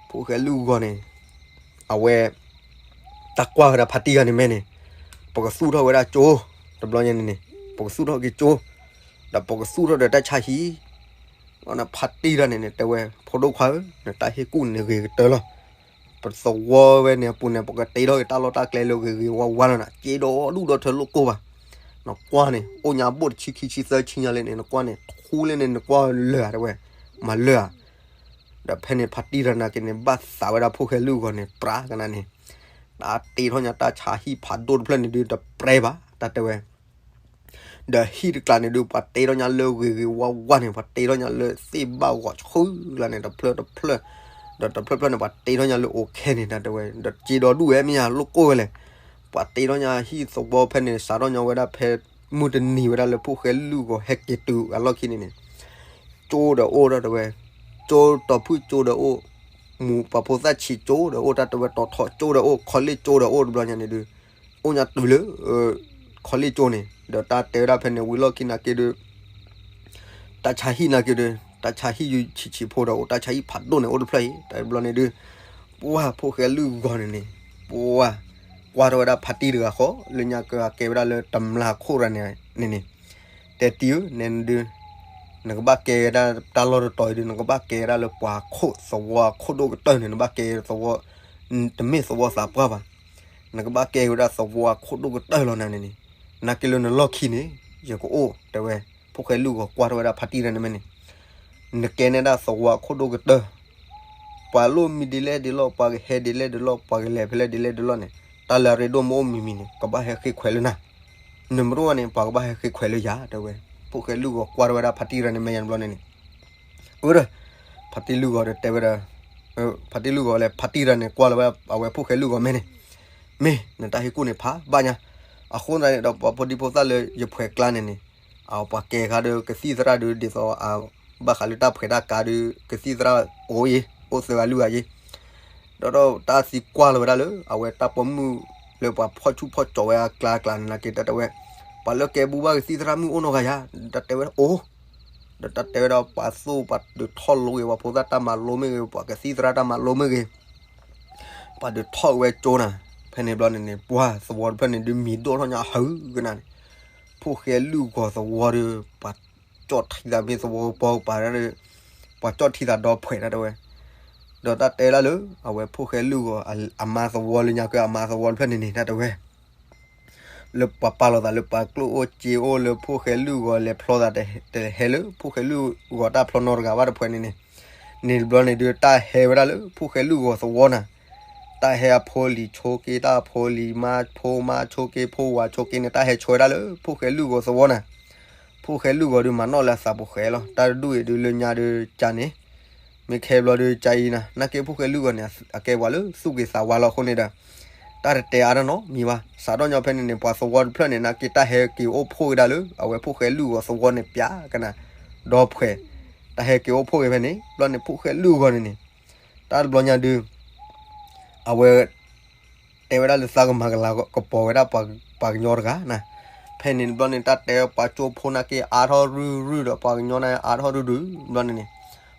ဖိၣ်ဃဲလုၢ်ဂီၤန့ၣ် အဝဲ တၢ်ကွၢ်ဝဲဒၣ်ဖါတံၢ်တဂၤန့ၣ်မ့ၢ်န့ၣ်, ပကသူၣ်ထီၣ်ဝဲဒၣ်ကၠိ, တဘျီညါန့ၣ်န့ၣ် ပကသူၣ်ထီၣ်က့ၤကၠိ, ဒီးပကသူၣ်ထီၣ်ဒီးတၢ်ဆါဟံၣ်, ဖါတံၢ်တဂၤန့ၣ်န့ၣ် တဲဝဲ ဖိဒိၣ်ခွါဧၢ, နတၢ်ဟ့ၣ်ကူၣ်န့ၣ်ဂ့ၤကတၢၢ်လီၤ, ပသဝီဝဲန့ၣ်အပူၤန့ၣ် ပကတ့ထီၣ်က့ၤတၢ်လီၢ်တၢ်ကျဲလၢဂ့ၤဂ့ၤဝါဝါလီၤနၤ, က့ဒီးဒူၣ်ဒီးထၢလိၣ်ကိၢ်ဘၣ်, နကွၢ်န့ၣ် အိၣ်ညါဘိၣ်တဆံခံဆံသၢဆံညါလၢန့ၣ် နကွၢ်န့ၣ် ထူလၢန့ၣ် နကွၢ်လၢာ်ဧါ တဲဝဲ, မၤလၢာ်ဧါ ဒီးဖဲန့ၣ် ဖါတံၢ်တဂၤနာ်က့န့ၣ် ဘၣ်သးဝဲဒၣ်ဖိၣ်ဃဲလုၢ်ဂီၤန့ၣ် ပြးကနၣ်န့ၣ်, တၢ်တ့ထီၣ်ညါတၢ်ဆါဟံၣ်ဖးဒိၣ်တဖျၢၣ်န့ၣ်ဒုး တပြဲဘၣ် တၢ်တဲဝဲ, ဒီးဟံၣ်တကျါန့ၣ်ဒုး ပှၤတ့ထီၣ်ညါလၢဂ့ၤဂ့ၤဝါဝါန့ၣ် ပှၤတ့ထီၣ်ညါလၢသ့ၣ်ဘၣ်ဂီၤဆှုလၢန့ၣ် တဖျၢၣ်တဖျၢၣ်, ဒီးတဖျၢၣ်ဖျၢၣ်န့ၣ် ပှၤတ့ထီၣ်ညါလၢအိၣ်ခဲန့ၣ် တၢ်တဲဝဲ, ဒီးက့ဒီးဒူၣ်ဝဲမ့ၢ်ညါလိၣ်ကိၢ်ဝဲလဲၣ်, ပှၤတ့ထီၣ်ညါဟံၣ်သဝီဖဲန့ၣ် စးထီၣ်ညါဝဲဒၣ်ဖဲမုၢ်တနံၤဝဲဒၣ်လၢဖိၣ်ဃဲလုၢ်ဂီၤဟဲက့ၤတုၤအလီၢ်ခံန့ၣ်န့ၣ် ကၠိဒီးအိၣ် တၢ်တဲဝဲ, ကၠိတီၤဖုၣ်ကၠိဒီးအိၣ်, မူးပှၤဖိသၣ်ဆံးကၠိဒီးအိၣ် တၢ်တဲဝဲ, တီၤထီကၠိဒီးအိၣ်, ခီလ့ၣ်ကၠိဒီးအိၣ် တဘျီညါန့ၣ်ဒုး အိၣ်ညါတုၤလၢ ခီလ့ၣ်ကၠိန့ၣ် ဒီးတၢ်တဲဝဲဒၣ်ဖဲန့ၣ် ဝံၤလီၢ်ခံနာ်က့ဒုး တၢ်ဆါဟံၣ်နာ်က့ဒုး တၢ်ဆါဟံၣ်ယုဆံးဆံးဖိဒီးအိၣ်, တၢ်ဆါဟံၣ်ဖးဒိၣ်န့ၣ်အိၣ်တဖျၢၣ်အံၤ တဘျီန့ၣ်ဒုး ပှၢ်ဖိၣ်ဃဲလုၢ်ဂီၤန့ၣ်န့ၣ် ပှၢ်ကွၢ်ထီၣ်ဝဲဒၣ်ဖါတံၢ်တဂၤဃီ လၢညါကကဲဝဲဒၣ်လၢတမျၢ်ခိၣ်တဂၤန့ၣ်န့ၣ် တဲတံၤဧၢ နဲဒုး နကဘၣ်ကဲဝဲဒၣ်တၢ်လီၢ်တတီၤအံၤဒုး နကဘၣ်ကဲဝဲဒၣ်လၢပှၤခိၣ်သဝီအခိၣ်ဒိၣ်ကတၢၢ်န့ၣ် နဘၣ်ကဲသဝီ တမ့ၢ်သဝီသးပှၢ်ဘၣ်. နကဘၣ်ကဲဝဲဒၣ်သဝီအခိၣ်ဒိၣ်ကတၢၢ်လီၤနၤန့ၣ်န့ၣ်, နာ်က့လၢနလီၢ်ခံန့ၣ် ယကအိၣ် တဲဝဲ. ဖိၣ်ဃဲလုၢ်ဂီၤကွၢ်ထီၣ်ဝဲဒၣ်ဖါတံၢ်တဂၤန့ၣ်မ့ၢ်န့ၣ်, နကဲန့ၢ်ဒၣ်သဝီအခိၣ်ဒိၣ်ကတၢၢ်, ပှၤလိၣ်မံဒ်လဲၣ်ဒ်လဲၣ်, ပှၤကဟဲဒ်လဲၣ်ဒ်လဲၣ်, ပှၤကလဲၤဖဲလဲၣ်ဒ်လဲၣ်ဒ်လဲၣ်န့ၣ်, တၢ်လၢအရ့ဒိၣ်မ့ၢ်အိၣ်မံၤမံၤန့ၣ် ကဘၣ်ဟဲဃ့ခွဲးလၢနၤ. နမ့ၢ်တအိၣ်ဘၣ်န့ၣ် ပှၤကဘၣ်ဟဲဃ့ခွဲးလၢယၤ တဲဝဲ. ဖိၣ်ဃဲလုၢ်ဂီၤကွၢ်ထီၣ်ဝဲဒၣ်ဖါတံၢ်တဂၤန့ၣ်မ့ၢ်ယါန့ၣ်ဘျီန့ၣ်န့ၣ်, အၢ ဒီး ဖါတံၢ်လုၢ်ဂီၤဒီးတဲဝဲဒီး, ဖါတံၢ်လုၢ်ဂီၤလဲၣ် ဖါတံၢ်တဂၤန့ၣ် ကွၢ်လီၤဝဲအဝဲဖိၣ်ဃဲလုၢ်ဂီၤမ့ၢ်န့ၣ်, မ့ၢ်နတၢ်ဟ့ၣ်ကူၣ်န့ၣ်ဖးဘၣ်ညါ. အဃိသတးန့ၣ်ဒီး ပှၤဖိဒံဖိသၣ်လၢယဖှဲးကျါန့ၣ်န့ၣ်, အပှၤကဲခါဒီးကသံၣ်သရၣ်ဒုး ဒ်သိးအဘၣ်ဃးလၢတၢ်ဖှဲးတၢ်ကါဒုး ကသံၣ်သရၣ်အိၣ်အံၤ အိၣ်သၢဂၤလွံၢ်ဂၤအံၤ ဒီးတၢ်သံကွၢ်လီၤဝဲဒၣ်လၢ အဝဲတၢ်ပိာ်မုၣ်လၢပှၤဖီၣ်ဆူၣ်ဖီၣ်ကၠီၤဝဲအကျါအကျါန့ၣ်နာ်က့ တၢ်တဲဝဲ, ပှၤလၢကဲဘူးဘၣ်ကသံၣ်သရၣ်မုၣ်အိၣ်နီတဂၤဧါ, တၢ်တဲဝဲအိၣ်, ဒီးတၢ်တဲဝဲဒၣ်ပှၤသိၣ်ပှၤဒုးထီၣ်လိဂ့ၤ ပှၤဖိသၣ်တၢ်မၤလိမ့ၢ်ဂ့ၤ ပှၤကသံၣ်သရၣ်တၢ်မၤလိမ့ၢ်ဂ့ၤ ပှၤဒုးထီၣ်ဝဲကၠိနၤ, ဖဲန့ၣ်ဘျီန့ၣ်န့ၣ် ပှၤသဝီတဖျၢၣ်န့ၣ်ဒုးမံၤဒိၣ်ထီၣ်ညါဟးဂၤနၤန့ၣ်, ဖိၣ်ဃဲလုၢ်ဂီၤသဝီဒီး ပှၤကၠီၣ်ထံသးမ့ၢ်သဝီပီကပၤဒီး ပှၤကၠီၣ်ထံသးဒီဖှဲးတၢ်တဲဝဲ, ဒီးတၢ်တဲဒၣ်လၢ အဝဲဖိၣ်ဃဲလုၢ်ဂီၤအမါသဝီလၢညါက့ၤအမါသဝီတဖျၢၣ်န့ၣ်န့ၣ် တၢ်တဲဝဲ လၢပှၤပာ်လီၤသးလၢပှၤကျိၣ်အိၣ်စ့အိၣ်လၢဖိၣ်ဃဲလုၢ်ဂီၤလဲၤဖျီသးတဟဲလၢ ဖိၣ်ဃဲလုၢ်ဂီၤတၢ်ဖျီနီတဂၤဘၣ်တဖှဲးန့ၣ်န့ၣ်, န့ၣ်တဘျီန့ၣ်ဒုးတၢ်ဟဲဝဲဒၣ်လၢဖိၣ်ဃဲလုၢ်ဂီၤသဝီနၤ, တၢ်ဟဲအဖိလံၤဆိက့ တၢ်အဖိလံၤမါဖိမါဆိက့ ဖိဝၤဆိက့န့ၣ် တၢ်ဟဲဆိဝဲဒၣ်လၢဖိၣ်ဃဲလုၢ်ဂီၤသဝီနၤ, ဖိၣ်ဃဲလုၢ်ဂီၤဒုးမၤနီၣ်လၢအသးပှဲၤဃဲလီၤ တၢ်တဒူၣ်အံၤဒုးလၢညါဒုးကန့ၣ် မ့ၢ်ခဲဘျီဒုးကအံၤနၤ နာ်က့ဖိၣ်ဃဲလုၢ်ဂီၤန့ၣ် အကဲပှၤလၢသူၣ်က့ၤသးဝါလီၤအဃိန့ၣ်ဒီး တၢ်တတဲအါတၢ်နီတမံၤဘၣ် စးထီၣ်ညီဖဲန့ၣ်န့ၣ် ပှၤသဝီတဖျၢၣ်န့ၣ် နာ်က့တၢ်ဟဲက့ၤအိၣ်ဖှိၣ်က့ၤဒၣ်လၢ အဝဲဖိၣ်ဃဲလုၢ်ဂီၤသဝီန့ၣ်ပျးကနၤ ဒီဖှဲး တၢ်ဟဲက့ၤအိၣ်ဖှိၣ်က့ၤဖဲန့ၣ် ဘျီန့ၣ်ဖိၣ်ဃဲလုၢ်ဂီၤန့ၣ်န့ၣ် တၢ်တဘျီညါဒုး အဝဲ တဲဝဲဒၣ်လၢသးကမၤကလၤကပီၤဝဲဒၣ်ပှၤကညီတဂၤနၤ, ဖဲန့ၣ်ဘျီန့ၣ် တၢ်တဲပှၤကၠိဖိနာ်က့အါထီၣ်ရုၢ်ရုၢ်ဒီး ပှၤကညီန့ၣ်အါထီၣ်ရုၢ်ရုၢ် ဘျီန့ၣ်န့ၣ်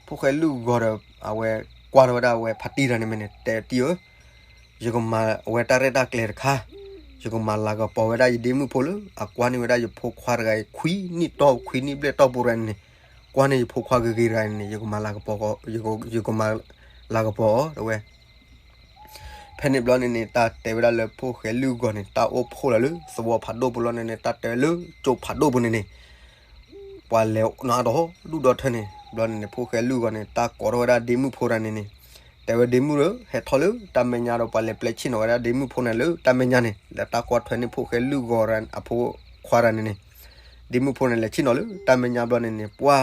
ဖိၣ်ဃဲလုၢ်ဂီၤဒီး အဝဲကွၢ်ထီၣ်ဝဲဒၣ်အဝဲဖါတံၢ်တၢ်န့ၣ်မ့ၢ်န့ၣ် တဲတံၢ်ဧၢ, ယကမၤအဝဲတၢ်ရဲၣ်တၢ်ကျဲၤတခါ, ယကမၤလၤကပီၤဝဲဒၣ်ယဒ့မုၣ်ဖိလၢ အကွၢ်န့ၢ်ဝဲဒၣ်ယဖိခွါတဂၤအံၤ ခွံနံၣ်တီၢ်ခွံနံၣ်ဘျဲၣ်တီၢ်ပူၤတဂၤန့ၣ်န့ၣ်, ကွၢ်န့ၢ်ယဖိခွါဂ့ၤဂ့ၤတဂၤန့ၣ်န့ၣ် ယကမၤလၤကပီၤ, ယကမၤလၤကပီၤအီၤ တဲဝဲ ဖဲန့ၣ်ဘျီန့ၣ်န့ၣ် တၢ်တဲဝဲဒၣ်လၢဖိၣ်ဃဲလုၢ်ဂီၤန့ၣ် တၢ်အိၣ်ဖှိၣ်လီၤလၢသဝီဖးဒိၣ်ပူၤလီၤန့ၣ်န့ၣ် တၢ်တဲလၢကၠိဖးဒိၣ်ပူၤန့ၣ်န့ၣ် ပှၤလဲၤနၤဒီးဒူၣ်ဒီထၢန့ၣ် ဘျီန့ၣ်န့ၣ် ဖိၣ်ဃဲလုၢ်ဂီၤန့ၣ် တၢ်ကိးထီၣ်ဝဲဒၣ်ဒ့မုၣ်ဖိတဂၤန့ၣ်န့ၣ်, တဲဝဲဒ့မုၣ်ဧၢ ဟဲထီၣ်လၢတၢ်မဲာ်ညါဒီး ပှၤလဲၤပျဲဆ့ၣ်နီၤဝဲဒၣ်ဒ့မုၣ်ဖိန့ၣ်လၢတၢ်မဲာ်ညါန့ၣ် လၢတၢ်ကွၢ်ထွဲန့ၢ်ဖိၣ်ဃဲလုၢ်ဂီၤအဖိခွါတဂၤန့ၣ်န့ၣ်, ဒ့မုၣ်ဖိန့ၣ်လဲၤဆ့ၣ်နီၤလၢတၢ်မဲာ်ညါဘျီန့ၣ်န့ၣ် ပှၤ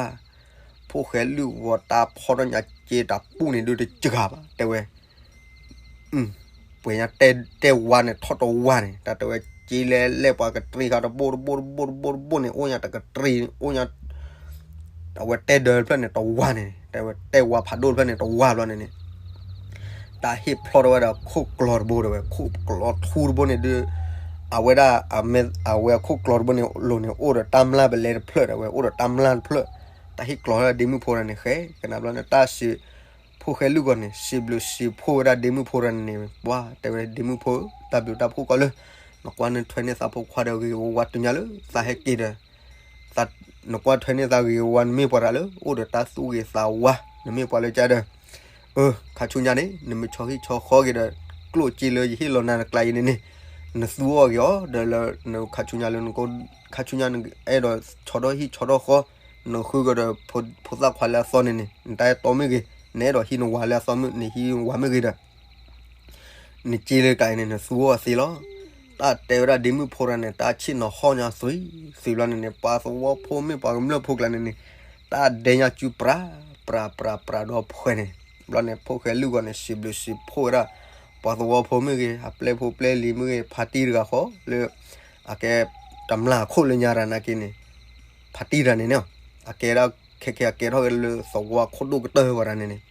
ဖိၣ်ဃဲလုၢ်ဂီၤတၢ်ဖီၣ်ထီၣ်ညါစ့တပူၣ်န့ၣ်ဒုးတစှၤဘၣ် တဲဝဲ ပှဲၤညါတဲဝါန့ၣ်ထီၣ်တဝါန့ၣ် တၢ်တဲဝဲစ့လဲၤလဲၣ်ပှၤကတြံဃာ်တဘိတဘိတဘိတဘိတဘိန့ၣ် အိၣ်ညါတကတြံ အိၣ်ညါ အဝဲတဲဒၢးတဖျၢၣ်န့ၣ်တဝါန့ၣ် တဲဝဲတဲဝါဖးဒိၣ်တဖျၢၣ်န့ၣ်တဝါဘျီန့ၣ်န့ၣ် တၢ်ဟ့ၣ်ဖျီၣ်ထီၣ်ဝဲဒၣ်ခိၣ်ကျီတဘိတဲဝဲ ခိၣ်ကျီထူတဘိန့ၣ်ဒုး အဝဲဒၣ် အဝဲအခိၣ်ကျီတဘိန့ၣ်လိၤန့ၣ် အိၣ်ဒီးတၢ်မျၢ်ပလဲတဖျၢၣ်တဲဝဲ အိၣ်ဒီးတၢ်မျၢ်တဖျၢၣ် တၢ်ဟ့ၣ်ကျီဝဲဒၣ်ဒ့မုၣ်ဖိတဂၤန့ၣ် ဃဲကနၣ်ဘျီန့ၣ် တၢ်စံး ဖိၣ်ဃဲလုၢ်ဂီၤန့ၣ် စံးဘျုးစံးဖှိၣ်ဝဲဒၣ်ဒ့မုၣ်ဖိတဂၤန့ၣ်န့ၣ် ပှၤတဲဝဲဒ့မုၣ်ဖိ တၢ်ဘျုးတၢ်ဖှိၣ်ကီးလၢ နကွၢ်နထွဲန့ၢ်သးဖိခွါဒီးဂ့ၤဂ့ၤဝါဝါတုၤညါလၢ သးဟဲက့ၤဒီး နကွၢ်ထွဲန့ၢ်သးဂ့ၤဂ့ၤဝါဝါ နမ့ၢ်ပှၤတဂၤလၢ အိၣ်ဒီးတၢ်သူၣ်ဂ့ၤသးဝါ နမ့ၢ်ပှၤလၢကဒီး အၢ ခါဆူညါန့ၣ် နမ့ၢ်ဆီဟံၣ်ဆီဃီက့ၤဒီး ကျိၣ်စ့လၢယဟ့ၣ်လီၤနၤတကျါအံၤန့ၣ်န့ၣ် နသူအီၤက့ၤအီၤ ဒီးလၢနခါဆူညါလၢ ခါဆူညါနအဲၣ်ဒိးဆီထီၣ်ဟံၣ်ဆီထီၣ်ဃီ နဃုကဒီးဖိသၣ်ခွါလၢအသီန့ၣ်န့ၣ် နတၢ်အဲၣ်တီမ့ၢ်ဂ့ၤ နအဲၣ်ဒိးဟံးနဝၤလၢအသီမ့ၢ် နဟံးနဝၤမ့ၢ်ဂ့ၤဒီး နစ့လၢကျါအံၤန့ၣ် နသူအီၤသ့လီၤ. တၢ်တဲဝဲဒၣ်ဒ့မုၣ်ဖိတဂၤန့ၣ် တၢ်ဆ့ၣ်နီၤဟီၣ်ညါသွံၣ်သွံၣ်ဘျီန့ၣ်န့ၣ် ပှၤသဝီဖိမ့ၢ်ပှၤကမျၢၢ်ဖိကျါန့ၣ်န့ၣ် တၢ်ဒဲညါစုပြး ပြးပြးပြးဒီဖှဲန့ၣ် ဘျီန့ၣ် ဖိၣ်ဃဲလုၢ်ဂီၤန့ၣ် စံးဘျုးစံးဖှိၣ်ဝဲဒၣ် ပှၤသဝီဖိမ့ၢ်ဂ့ၤ အပျဲၢ်ဖိပျဲၢ်လံၤမ့ၢ်ဂ့ၤ ဖါတံၢ်တဂၤဃီ လၢ အကဲ တမျၢ်အခိၣ်လၢညါတဂၤနာ်က့န့ၣ် ဖါတံၢ်တဂၤန့ၣ်န့ၣ် အကဲဒၣ်ခဲခဲအကဲထီၣ်က့ၤလၢသဝီခိၣ်ဒိၣ်ကတၢၢ်ဝဲဒၣ်န့ၣ်န့ၣ်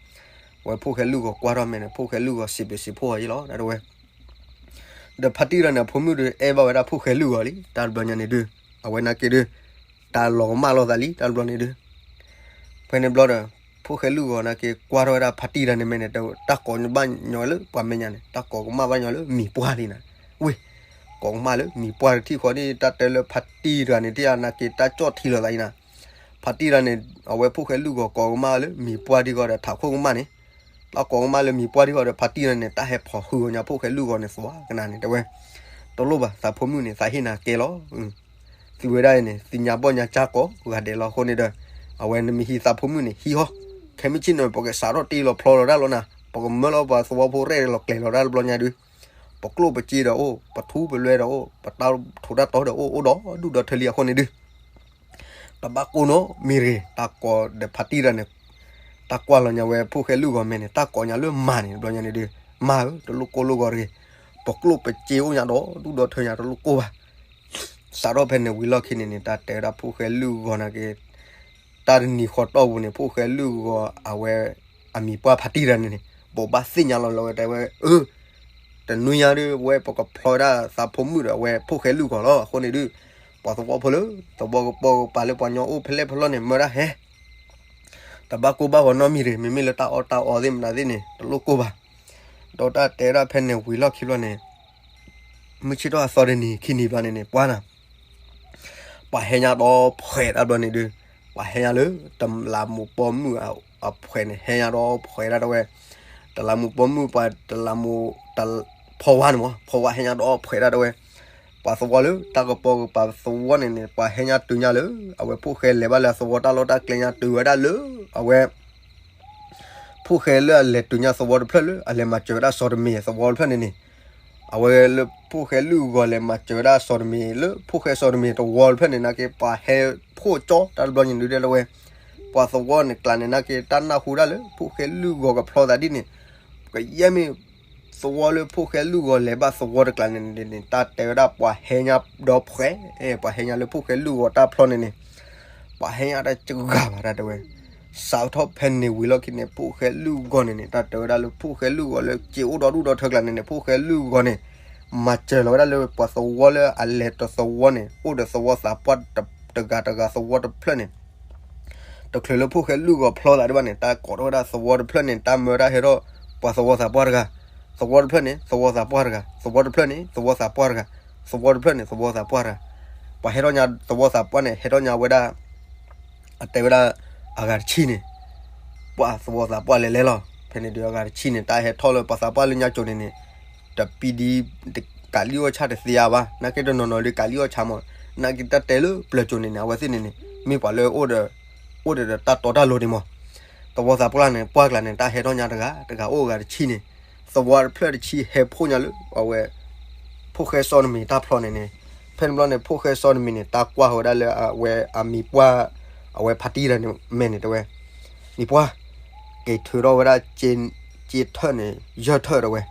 ဝဲဖိၣ်ဃဲလုၢ်ဂီၤကွၢ်ထီၣ်မဲာ်န့ၣ် ဖိၣ်ဃဲလုၢ်ဂီၤစံးဘျုးစံးဖှိၣ်အီၤယံလီၤ ဒၣ်တဝဲ ဒီးဖါတံၢ်တဂၤန့ၣ် အဖိမုၣ်ဒုးအဲၣ်ဘၣ်ဝဲဒၣ်ဖိၣ်ဃဲလုၢ်ဂီၤလံ တၢ်တဘျီညါန့ၣ်ဒုး အဝဲနာ်က့ဒုး တၢ်လီၤကမၣ်လိာ်သးလံ တၢ်တဘျီန့ၣ်ဒုး ဖဲန့ၣ်ဘျီဒီး ဖိၣ်ဃဲလုၢ်ဂီၤနာ်က့ကွၢ်ထီၣ်ဝဲဒၣ်ဖါတံၢ်တဂၤန့ၣ်မဲာ်န့ၣ် တၢ်ကိးဘၣ်ညီလၢပှၤမဲာ်ညါန့ၣ် တၢ်ကိးကမၣ်ဘၣ်ညီလၢမံၤပှၢ်လံနၤ ဝ့ၢ် ကိးကမၣ်လၢမံၤပှၢ်တထံၣ်ဃီန့ၣ် တၢ်တဲလၢဖါတံၢ်တဂၤန့ၣ် တၢ်နာ်က့တၢ်ကၠီၣ်ထံလိာ်သးအံၤနၤ ဖါတံၢ်တဂၤန့ၣ် အဝဲဖိၣ်ဃဲလုၢ်ဂီၤကိးကမၣ်လၢမံၤပှၢ်ထံၣ်ဃီဒီးထးခိၣ်ကမၣ်န့ၣ် တၢ်ကိးကမၣ်လၢမံၤပှၢ်ထံၣ်ဃီဒီးဖါတံၢ်တဂၤန့ၣ် တၢ်ဟဲဖိးဟုအီၤညါဖိၣ်ဃဲလုၢ်ဂီၤန့ၣ်သွါကနၤန့ၣ် တဲဝဲ တလိၣ်ဘၣ်သးဖိမုၣ်န့ၣ် သးဟ့ၣ်နၤကဲလီၤ သုဝဲဒၣ်အံၤန့ၣ် သုညါဘီၣ်ညါကၠၢ်ကိးဂၤဒဲးလီၤအဃိန့ၣ်ဒီး အဝဲနမ့ၢ်ဟံးသးဖိမုၣ်န့ၣ် ဟံးဟီ ခဲမုၢ်ဆ့ၣ်နီၤ ပကစးထီၣ်တ့လီၤဖျီလီၤတၢ်လီၤနၤ ပကမၢလီၤပှၤသဝီဖိရဲၣ်လီၤကျဲၤလီၤတၢ်တဘျီညါဒုး ပကျိၣ်ပစ့ဒီးအိၣ် ပထူပလွဲဒီးအိၣ် ပတၢ်ထူးတၢ်တီၤဒီးအိၣ် အိၣ်ဒီးဒူၣ်ဒီးထၢလံအဃိန့ၣ်ဒုး တဘၣ်ကိၢ်နီတမံၤတဂ့ၤ တၢ်ကိးဒီးဖါတံၢ်တဂၤန့ၣ် တၢ်ကွၢ်လီၤညါဝဲဖိၣ်ဃဲလုၢ်ဂီၤမဲာ်န့ၣ် တၢ်ကိးညါလၢမၤန့ၣ် တဘျီညါန့ၣ်ဒုး မၤဧၢ တလိၣ်ကိၢ်လိၢ်ဂီၤတဂ့ၤ ပကျိၣ်ပစ့အိၣ်ညါဒီးဒူၣ်ဒီးထၢညါတလိၣ်ကိၢ်ဘၣ် စးထီၣ်ဖဲန့ၣ်ဝံၤလီၢ်ခံန့ၣ်န့ၣ် တၢ်တဲဝဲဒၣ်ဖိၣ်ဃဲလုၢ်ဂီၤနာ်က့ တၢ်တနံၤဃီတီၢ်ပူၤန့ၣ် ဖိၣ်ဃဲလုၢ်ဂီၤအဝဲ အမံၤပှၢ်ဖါတံၢ်တဂၤန့ၣ်န့ၣ် ဘိးဘၣ်သ့ၣ်ညါလီၤလၢဝဲတဲဝဲ အၢ တနွံညါဒုး ဝဲပကဖျီဝဲဒၣ်သးဖိမုၣ်ဒီးအဝဲဖိၣ်ဃဲလုၢ်ဂီၤလီၤ အဃိန့ၣ်ဒုး ပှၤသဝီဖိလၢ သဝီကပိာ်ကပၤလၢပှၤကညီအိၣ်ဖဲလဲၣ်ဖဲလဲၣ်န့ၣ် မၢဒၣ်ဟဲ တဘၣ်ကိၢ်ဘၣ်ဂီၤနီတမံၤတဂ့ၤ, မ့မ့ၢ်လၢတၢ်အီၣ်တၢ်အီသ့ၣ်မနုၤသ့ၣ်န့ၣ် တလိၣ်ကိၢ်ဘၣ်. ဒီးတၢ်တဲဝဲဒၣ်ဖဲန့ၣ်ဝံၤလီၢ်ခံဘျီန့ၣ် မုၢ်ဆ့ၣ်ထီၣ်အသီတနံၤခံနံၤဘျီန့ၣ်န့ၣ် ပှၤနၤ ပှၤဟဲညါဒီးဖှဲးတၢ်ဘျီန့ၣ်ဒီး ပှၤဟဲညါလၢ တလးမူးပိာ်မုၣ်အဖှဲးန့ၣ် ဟဲညါဒီးဖှဲးဒၣ်တဲဝဲ, တလးမူးပိာ်မုၣ်ပှၤတလးမူး ဖီဝါန့ၣ်မး ဖီဝါဟဲညါဒီးဖှဲးဒၣ်တဲဝဲ, ပှၤသဝီလၢတၢ်ကပိာ်ကပၤသဝီန့ၣ်န့ၣ် ပှၤဟဲညါတုၤညါလၢ အဝဲဖိၣ်ဃဲလဲၤဘၣ်လၢအသဝီတၢ်လီၢ်တၢ်ကျဲညါတုၤဝဲဒၣ်လၢ အဝဲ ဖိၣ်ဃဲလၢအလဲၤတုၤညါသဝီတဖျၢၣ်လၢ အလဲၤမၤစၢၤဝဲဒၣ်စီၤတမံၤသဝီတဖျၢၣ်န့ၣ်န့ၣ်, အဝဲလၢဖိၣ်ဃဲလုၢ်ဂီၤလဲၤမၤစၢၤဝဲဒၣ်စီၤတမံၤလၢ ဖိၣ်ဃဲစီၤတမံၤသဝီတဖျၢၣ်န့ၣ် နာ်က့ပှၤဟဲဖှိၣ်ကၠီတၢ်တဘျီညါဒုးဒဲလၢဝဲ, ပှၤသဝီန့ၣ်ကျါန့ၣ် နာ်က့တၢ်နၢ်ဟူဒၣ်လၢ ဖိၣ်ဃဲလုၢ်ဂီၤကဖျီသးဒ်န့ၣ်, ကယဲၢ်မ့ၢ် သဝီလၢဖိၣ်ဃဲလုၢ်ဂီၤလဲၤဘၣ်သဝီတကျါန့ၣ်န့ၣ် တၢ်တဲဝဲဒၣ်ပှၤဟဲညါဒီးဖှဲး, ပှၤဟဲညါလၢဖိၣ်ဃဲလုၢ်ဂီၤတၢ်ဖျီန့ၣ်န့ၣ်, ပှၤဟဲညါတၢ်စှၤဘၣ်တၢ်တဲဝဲ, စးထီၣ်ဖဲန့ၣ်ဝံၤလီၢ်ခံန့ၣ် ဖိၣ်ဃဲလုၢ်ဂီၤန့ၣ်န့ၣ် တၢ်တဲဝဲဒၣ်လၢ ဖိၣ်ဃဲလုၢ်ဂီၤလၢစ့အိၣ်ဒီဒူၣ်ဒီထၢကျါန့ၣ်န့ၣ် ဖိၣ်ဃဲလုၢ်ဂီၤန့ၣ် မၤစၢၤလီၤဝဲဒၣ်လၢပှၤသဝီလၢအလဲၤတသဝီန့ၣ် အိၣ်ဒီးသဝီသးပှၢ်တဂၤတဂၤသဝီတဖျၢၣ်န့ၣ် တချုးလၢဖိၣ်ဃဲလုၢ်ဂီၤဖျီသးဒံးဘၣ်န့ၣ် တၢ်ကိးထီၣ်ဝဲဒၣ်သဝီတဖျၢၣ်န့ၣ် တၢ်မၢဝဲဒၣ်ဟဲထီၣ် ပှၤသဝီသးပှၢ်တဂၤ, သဝီတဖျၢၣ်န့ၣ် သဝီသးပှၢ်တဂၤ, သဝီတဖျၢၣ်န့ၣ် သဝီသးပှၢ်တဂၤ, သဝီတဖျၢၣ်န့ၣ် သဝီသးပှၢ်တဂၤ, ပှၤဟဲထီၣ်ညါသဝီသးပှၢ်န့ၣ် ဟဲထီၣ်ညါဝဲဒၣ် အတဲဝဲဒၣ် အဂၤတဆံန့ၣ် ပှၤသဝီသးပှၢ်လဲၤလဲၤလီၤ. ဖဲန့ၣ်ဒုးအဂၤတဆံန့ၣ် တၢ်ဟဲထီၣ်လၢပှၤသးပှၢ်လၢညါကိၤန့ၣ်န့ၣ် တပံဒံ ကးလံၣ်အီၣ်ဆၣ်တသ့ဧါဘၣ်, နာ်က့တနီၤနီၤဒုးကးလံၣ်အီၣ်ဆၣ်မး, နာ်က့တၢ်တဲလၢပျၢၤကိၤန့ၣ်န့ၣ် အဝဲသ့ၣ်န့ၣ်န့ၣ် မ့ၢ်ပှၤလၢအိၣ်ဒီးတၢ်တီတၢ်လိၤဒံးမး, သဝီသးပှၢ်န့ၣ် ပှၢ်ကျါန့ၣ် တၢ်ဟဲထီၣ်ညါတဂၤ တဂၤအိၣ်အဂၤတဆံန့ၣ်, သဝီတဖျၢၣ်တဆံဟဲဖှိၣ်ညါလၢ အဝဲ ဖိၣ်ဃဲစီၤနမံၤတၢ်ဖျီန့ၣ်န့ၣ်, ဖဲန့ၣ်ဘျီန့ၣ် ဖိၣ်ဃဲစီၤနမံၤန့ၣ် တၢ်ကွၢ်ဝဲဒၣ်လၢအဝဲအမံၤပှၢ် အဝဲဖါတံၢ်တဂၤန့ၣ် မဲာ်န့ၣ်တဲဝဲ, မံၤပှၢ် က့ၤထုးထီၣ်ဝဲဒၣ် စ့ထၢၣ်န့ၣ် ယဲၢ်ထၢၣ်တဲဝဲ,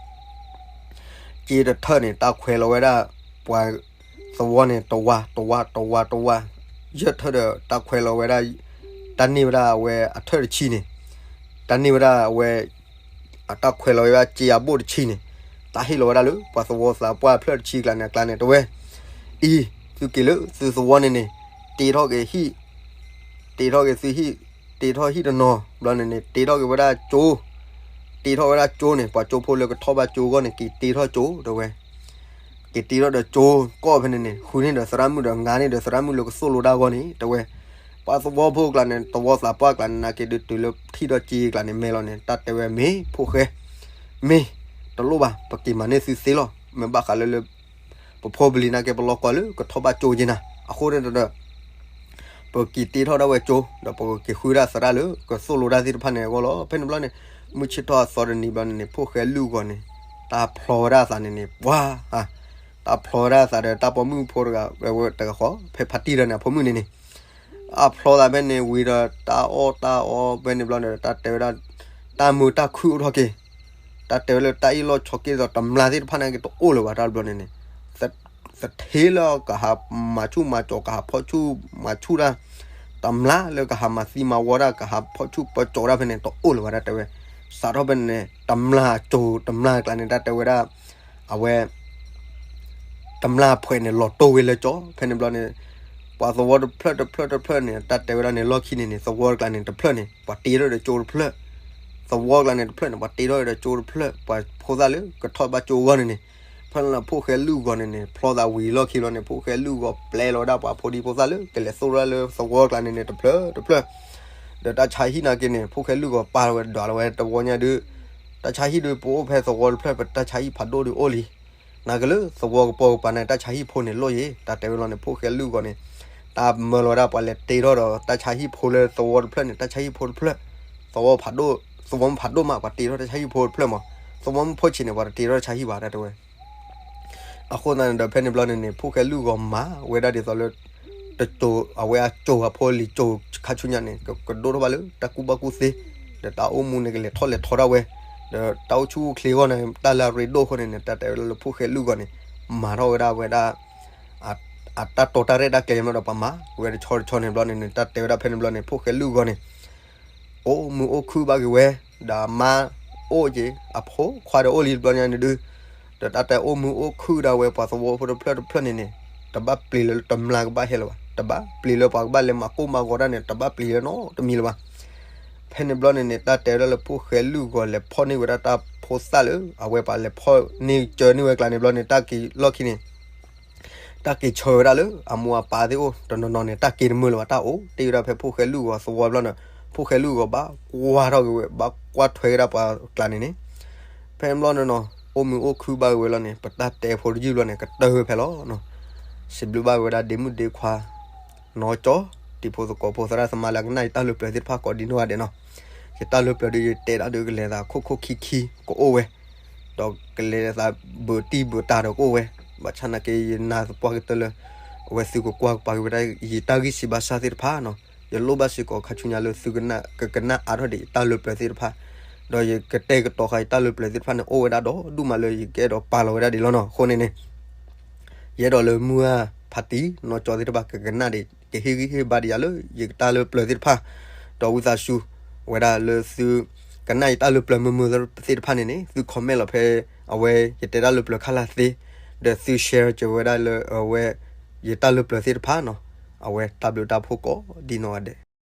စ့တထၢၣ်န့ၣ် တၢ်ခွဲးလီၤဝဲဒၣ် ပှၤသဝီန့ၣ် တဝါ တဝါ တဝါ တဝါ, ယဲၢ်ထၢၣ်ဒီး တၢ်ခွဲးလီၤဝဲဒၣ် တၢ်န့ၢ်ဝဲဒၣ်အဝဲအထၢၣ်တဆံန့ၣ်, တၢ်န့ၢ်ဝဲဒၣ်အဝဲ အတၢ်ခွဲးလီၤဝဲဒၣ် စ့အဘိၣ်တဆံန့ၣ်, တၢ်ဟ့ၣ်လီၤဝဲဒၣ်လၢ ပှၤသဝီသးပှၢ်ဖျၢၣ်တဆံကျါန့ၣ် အကျါန့ၣ် တဲဝဲ, အံၤ သုက့ၤလၢသုသဝီန့ၣ်န့ၣ် တ့ထီၣ်က့ၤဟံၣ်, တ့ထီၣ်က့ၤသုဟံၣ်, တ့ထီၣ်ဟံၣ်တနီၤ ဘျီန့ၣ်န့ၣ် တ့ထီၣ်က့ၤဝဲဒၣ်ကၠိ, တ့ထီၣ်ဝဲဒၣ်ကၠိန့ၣ် ပှၤကၠိဖိလၢကထီၣ်ဘၣ်ကၠိအဂီၢ်န့ၣ် က့ၤတ့ထီၣ်ကၠိတဲဝဲ က့ၤတ့ထီၣ်ဒီးကၠိကီၢ်ဖဲန့ၣ်န့ၣ် ဃုန့ၢ်ဒီးသရၣ်မုၣ်ဒီးငါန့ၢ်ဒီးသရၣ်မုၣ်လၢကသိၣ်လိဒၣ်အဂီၢ်န့ၣ် တဲဝဲ, ပှၤသဝီဖိကျါန့ၣ် သဝီသးပှၢ်ကျါန့ၣ် နာ်က့ဒုးတုၤလၢထံၣ်ဒီးစ့ကျါန့ၣ် မဲာ်လီၤန့ၣ် တၢ်တဲဝဲမ့ၢ်ဖိၣ်ဃဲ, မ့ၢ် တလိၣ်ဘၣ် ပက့ၤမၤန့ၢ်သုသ့လီၤ. မ့ၢ်ဘၣ်ဃးလၢလၢ ပဖိပလံၤနာ်က့ ပလီၢ်ကွၢ်လၢကထီၣ်ဘၣ်ကၠိက့ၤနၤ အဃိန့ၣ်ဒီး ပက့ၤတ့ထီၣ်ဒၣ်ဝဲကၠိ ဒီးပက့ၤဃုဒၣ်သရၣ်လၢကသိၣ်လိဒၣ်သ့ၣ်တဖၣ်န့ၣ်အဂီၢ်လီၤ. ဖဲန့ၣ်ဘျီန့ၣ် မုၢ်ဆ့ၣ်ထီၣ်အသီတနံၤဘျီန့ၣ်န့ၣ် ဖိၣ်ဃဲလုၢ်ဂီၤန့ၣ် တၢ်ဖျီဝဲဒၣ်အသးန့ၣ်န့ၣ် ပှၤ တၢ်ဖျီဝဲဒၣ်အသးဒီးတၢ်ပိာ်မုၣ်ဖိတဂၤဝဲတဂၤဃီ ဖဲဖါတံၢ်ဒီးန့ၣ် အဖိမုၣ်န့ၣ်န့ၣ် အဖျီသးဖဲန့ၣ်ဝံၤဒီး တၢ်အီၣ်တၢ်အီဖဲန့ၣ်ဘျီန့ၣ် တၢ်တဲဝဲဒၣ် တၢ်မုာ်တၢ်ခုအိၣ်ထီၣ်က့ၤ တၢ်တဲဝဲလၢတၢ်အ့ၣ်လိာ်ဆိးက့ဒီးတမျါသ့ၣ်တဖၣ်န့ၣ်က့ၤတအိၣ်လၢၤဘၣ်တၢ်ဘျီန့ၣ်န့ၣ် သထ့လၢကဟးမၤဆူၣ်မၤစီၤ ကဟးဖီၣ်ဆူၣ်မၤဆူၣ်တၢ် တမျါလၢကဟးမၤသံမၤဝီတၢ် ကဟးဖီၣ်ဆူၣ်ပၢၤကၠီၤတၢ်ဖဲန့ၣ် တအိၣ်လၢၤဘၣ်တၢ်တဲဝဲ စးထီၣ်ဖဲန့ၣ်န့ၣ် တမျါကၠိ တမျါကျါန့ၣ် တၢ်တဲဝဲဒၣ် အဝဲ တမျါဖှဲးန့ၣ် လီၤတိၢ်ဝဲလၢကၠီ ဖဲန့ၣ်ဘျီန့ၣ် ပှၤသဝီတဖျၢၣ်တဖျၢၣ်တဖျၢၣ်န့ၣ် တၢ်တဲဝဲဒၣ်န့ၣ် လီၢ်ခံန့ၣ်န့ၣ် သဝီတကျါန့ၣ် တဖျၢၣ်န့ၣ် ပှၤတ့ထီၣ်ဒီးကၠိတဖျၢၣ် သဝီကျါန့ၣ်တဖျၢၣ်န့ၣ် ပှၤတ့ထီၣ်ဒီးကၠိတဖျၢၣ် ပှၤဖိသၣ်လၢကထီၣ်ဘၣ်ကၠိအဂီၢ်န့ၣ်န့ၣ် ဖဲန့ၣ်လီၤ ဖိၣ်ဃဲလုၢ်ဂီၤန့ၣ်န့ၣ် ဖျီသးဝံၤလီၢ်ခံဘျီန့ၣ် ဖိၣ်ဃဲလုၢ်ဂီၤပျဲလီၤဝဲဒၣ်ပှၤဖိဒံဖိသၣ်လၢ ကလဲၤသိၣ်ဝဲဒၣ်လၢသဝီကျါန့ၣ်န့ၣ် တဖျၢၣ်တဖျၢၣ် ဒီးတၢ်ဆါဟံၣ်နာ်က့န့ၣ် ဖိၣ်ဃဲလုၢ်ဂီၤပာ်လီၤဝဲဒွးလီၤဝဲတဝီညါဒုး တၢ်ဆါဟံၣ်ဒုး ပအိၣ်ဖဲသဝီတဖျၢၣ် ပတၢ်ဆါဟံၣ်ဖးဒိၣ်ဒုးအိၣ်လံ နာ်က့လၢသဝီကပိာ်ကပၤန့ၣ် တၢ်ဆါဟံၣ်ဖိန့ၣ်လိၣ်ယံၤ တၢ်တဲဝဲလီၤန့ၣ် ဖိၣ်ဃဲလုၢ်ဂီၤန့ၣ် တၢ်မၢလီၤဝဲဒၣ်ပှၤလဲၤတ့ထီၣ်ဒီး တၢ်ဆါဟံၣ်ဖိလၢသဝီတဖျၢၣ်န့ၣ် တၢ်ဆါဟံၣ်ဖိတဖျၢၣ် သဝီဖးဒိၣ် သဝီမုၢ်ဖးဒိၣ်မး ပှၤတ့ထီၣ်တၢ်ဆါဟံၣ်ဖိတဖျၢၣ်မး သဝီမုၢ်ဖိဆံးန့ၣ် ပှၤတတ့ထီၣ်တၢ်ဆါဟံၣ်ဘၣ် တၢ်တဲဝဲ အဃိသတးန့ၣ်ဒီး ဖဲန့ၣ်ဘျီန့ၣ်န့ၣ် ဖိၣ်ဃဲလုၢ်ဂီၤမၤဝဲဒၣ်ဒ်သိးလၢ တကၠိ အဝဲအကၠိအဖိလံၤကၠိခါဆူညါန့ၣ် ကဒိၣ်ထီၣ်ဘၣ်လၢတၢ်ကူၣ်ဘၣ်ကူၣ်သ့ ဒီးတၢ်အိၣ်မူန့ၣ် ကလဲၤထီၣ်လဲၤထီဒၣ်ဝဲ ဒီးတၢ်အိၣ်ဆူၣ်အိၣ်ချ့အဂီၢ်န့ၣ် တၢ်လၢအရ့ဒိၣ်အဃိန့ၣ်န့ၣ် တၢ်တဲဝဲဒၣ်လၢဖိၣ်ဃဲလုၢ်ဂီၤန့ၣ် မၤထီၣ်ဝဲဒၣ်ဝဲဒၣ် အတၢ်တီတၢ်ရဲၣ်တၢ်ကျဲၤမးဒီးပှၤမၤဝဲတဆီတဆီန့ၣ်ဘျီန့ၣ်န့ၣ် တၢ်တဲဝဲဒၣ်ဖဲန့ၣ်ဘျီန့ၣ် ဖိၣ်ဃဲလုၢ်ဂီၤန့ၣ် အိၣ်မုာ်အိၣ်ခုၣ်ဘၣ်က့ၤဝဲ ဒီးအမါအိၣ်က့ၤ အဖိခွါဒီးအိၣ်လံတဘျီညါန့ၣ်ဒုး ဒီးတၢ်တဲအိၣ်မုာ်အိၣ်ခုၣ်ဒၣ်ဝဲပှၤသဝီဖိတဖျၢၣ်တဖျၢၣ်န့ၣ်န့ၣ် တဘၣ်ပျံၤလၢတမျၢ်ကဘၣ်ဟဲလၢၤဘၣ်, တဘၣ်ပျံၤလၢပှၤကဘၣ်လဲၤမၤကိၢ်မၤဂီၤတၢ်န့ၣ် တဘၣ်ပျံၤလၢနီတမံၤလၢၤဘၣ်. ဖဲန့ၣ်ဘျီန့ၣ်န့ၣ် တၢ်တဲဝဲဒၣ်လၢဖိၣ်ဃဲလွံၢ်ဂီၤလဲၤဖီၣ်န့ၢ်ဝဲဒၣ်တၢ်ဖိသၣ်လၢ အဝဲပှၤလဲၤဖီၣ်န့ၢ်ကၢန့ၢ်ဝဲကျါန့ၣ်ဘျီန့ၣ် တၢ်က့ၤလီၢ်ခံန့ၣ် တၢ်က့ၤဆၢဝဲဒၣ်လၢအမိၢ်အပၢ်သ့ၣ်အိၣ်တနီၤနီၤန့ၣ် တၢ်က့ၤတမုာ်လၢၤဘၣ်တၢ်အိၣ် တ့ၢ်ဝဲဒၣ်ဖဲဖိၣ်ဃဲလွံၢ်ဂီၤသဝီဘျီန့ၣ် ဖိၣ်ဃဲလွံၢ်ဂီၤဘၣ်ကွၢ်ထီၣ်က့ၤဝဲ ဘၣ်ကွၢ်ထွဲက့ၤဒၣ်ပှၤကျါန့ၣ်န့ၣ် ဖဲန့ၣ်ဘျီန့ၣ်နီၤ အိၣ်မုာ်အိၣ်ခုဘၣ်က့ၤဝဲလီၤန့ၣ် ပတၢ်တဲဖိတယုၢ်ဘျီန့ၣ် ကတၢၢ်ဝဲဖဲလီၤ. စံးဘျုးဘၣ်က့ၤဝဲဒၣ်ဒ့မုၣ်ဒ့ခွါ နီၢ်ကၠီ တံၤဖိသကိးဖိသရၣ်သမါလၢအကနၣ်ယတၢ်လၢပျၢၤသ့ၣ်တဖၣ်ကိးဒံနီၢ်ဂၤဒဲးနီၤ. ယတၢ်လၢပျၢၤဒီး ယတဲဒၣ်ဒီးကလဲၤသးခိၣ်ခိၣ်ခံခံကအိၣ်ဝဲ, ဒီးကလဲၤသးဘုးတံၢ်ဘုးတာ်ဒီးကအိၣ်ဝဲ, ဘၣ်ဆၣ်နာ်က့ ယနာ်သပှၢ်ကတၢၢ်လၢ အဝဲသုကကွၢ်ကပၤက့ၤဝဲဒၣ် ယတၢ်ဂံၢ်စၢ်ဘါစၢ်သ့ၣ်တဖၣ်နီၤ. ယလိၣ်ဘၣ်စ့ၢ်ကီးခါဆူညါလၢသုကနၣ် ကကနၣ်အါထီၣ်ဒံးယတၢ်လၢပျၢၤသ့ၣ်တဖၣ်, ဒီးယကတဲာ်ကတီၤဃာ်ယတၢ်လၢပျၢၤသ့ၣ်တဖၣ်န့ၣ် အိၣ်ဝဲဒၣ်ဒီးဒူၣ်မးလၢယကအဲၣ်ဒိးပာ်လီၤဝဲဒၣ်ဒံးလီၤနီၤ. အဃိန့ၣ်န့ၣ် ယအဲၣ်ဒိးလၢမုၢ်ဂၢ်ဖးတံၢ်နီၢ်ကၠီသ့ၣ်တဖၣ် ကကနၣ်ဒံး ကဟ့ၣ်ဂံၢ်ဟ့ၣ်ဘါဒံးယၤလၢယတၢ်လၢပျၢၤသ့ၣ်တဖၣ်, ဒီးဝံသးစူၤ ဝဲဒၣ်လၢသု ကနၣ်ယတၢ်လၢပျၢၤမုာ်မုာ်သ့ၣ်တဖၣ်န့ၣ်န့ၣ် သု comment လီၤဖဲ အဝဲယတဲတၢ်လၢပျၢၤခါလၢသ့, ဒီးသု share စၢၤဝဲဒၣ်လၢအဝဲ ယတၢ်လၢပျၢၤသ့ၣ်တဖၣ်နီၤ. အဝဲတၢ်ဘျုးတၢ်ဖှိၣ်ကိးဒံနီၢ်ဂၤဒဲး.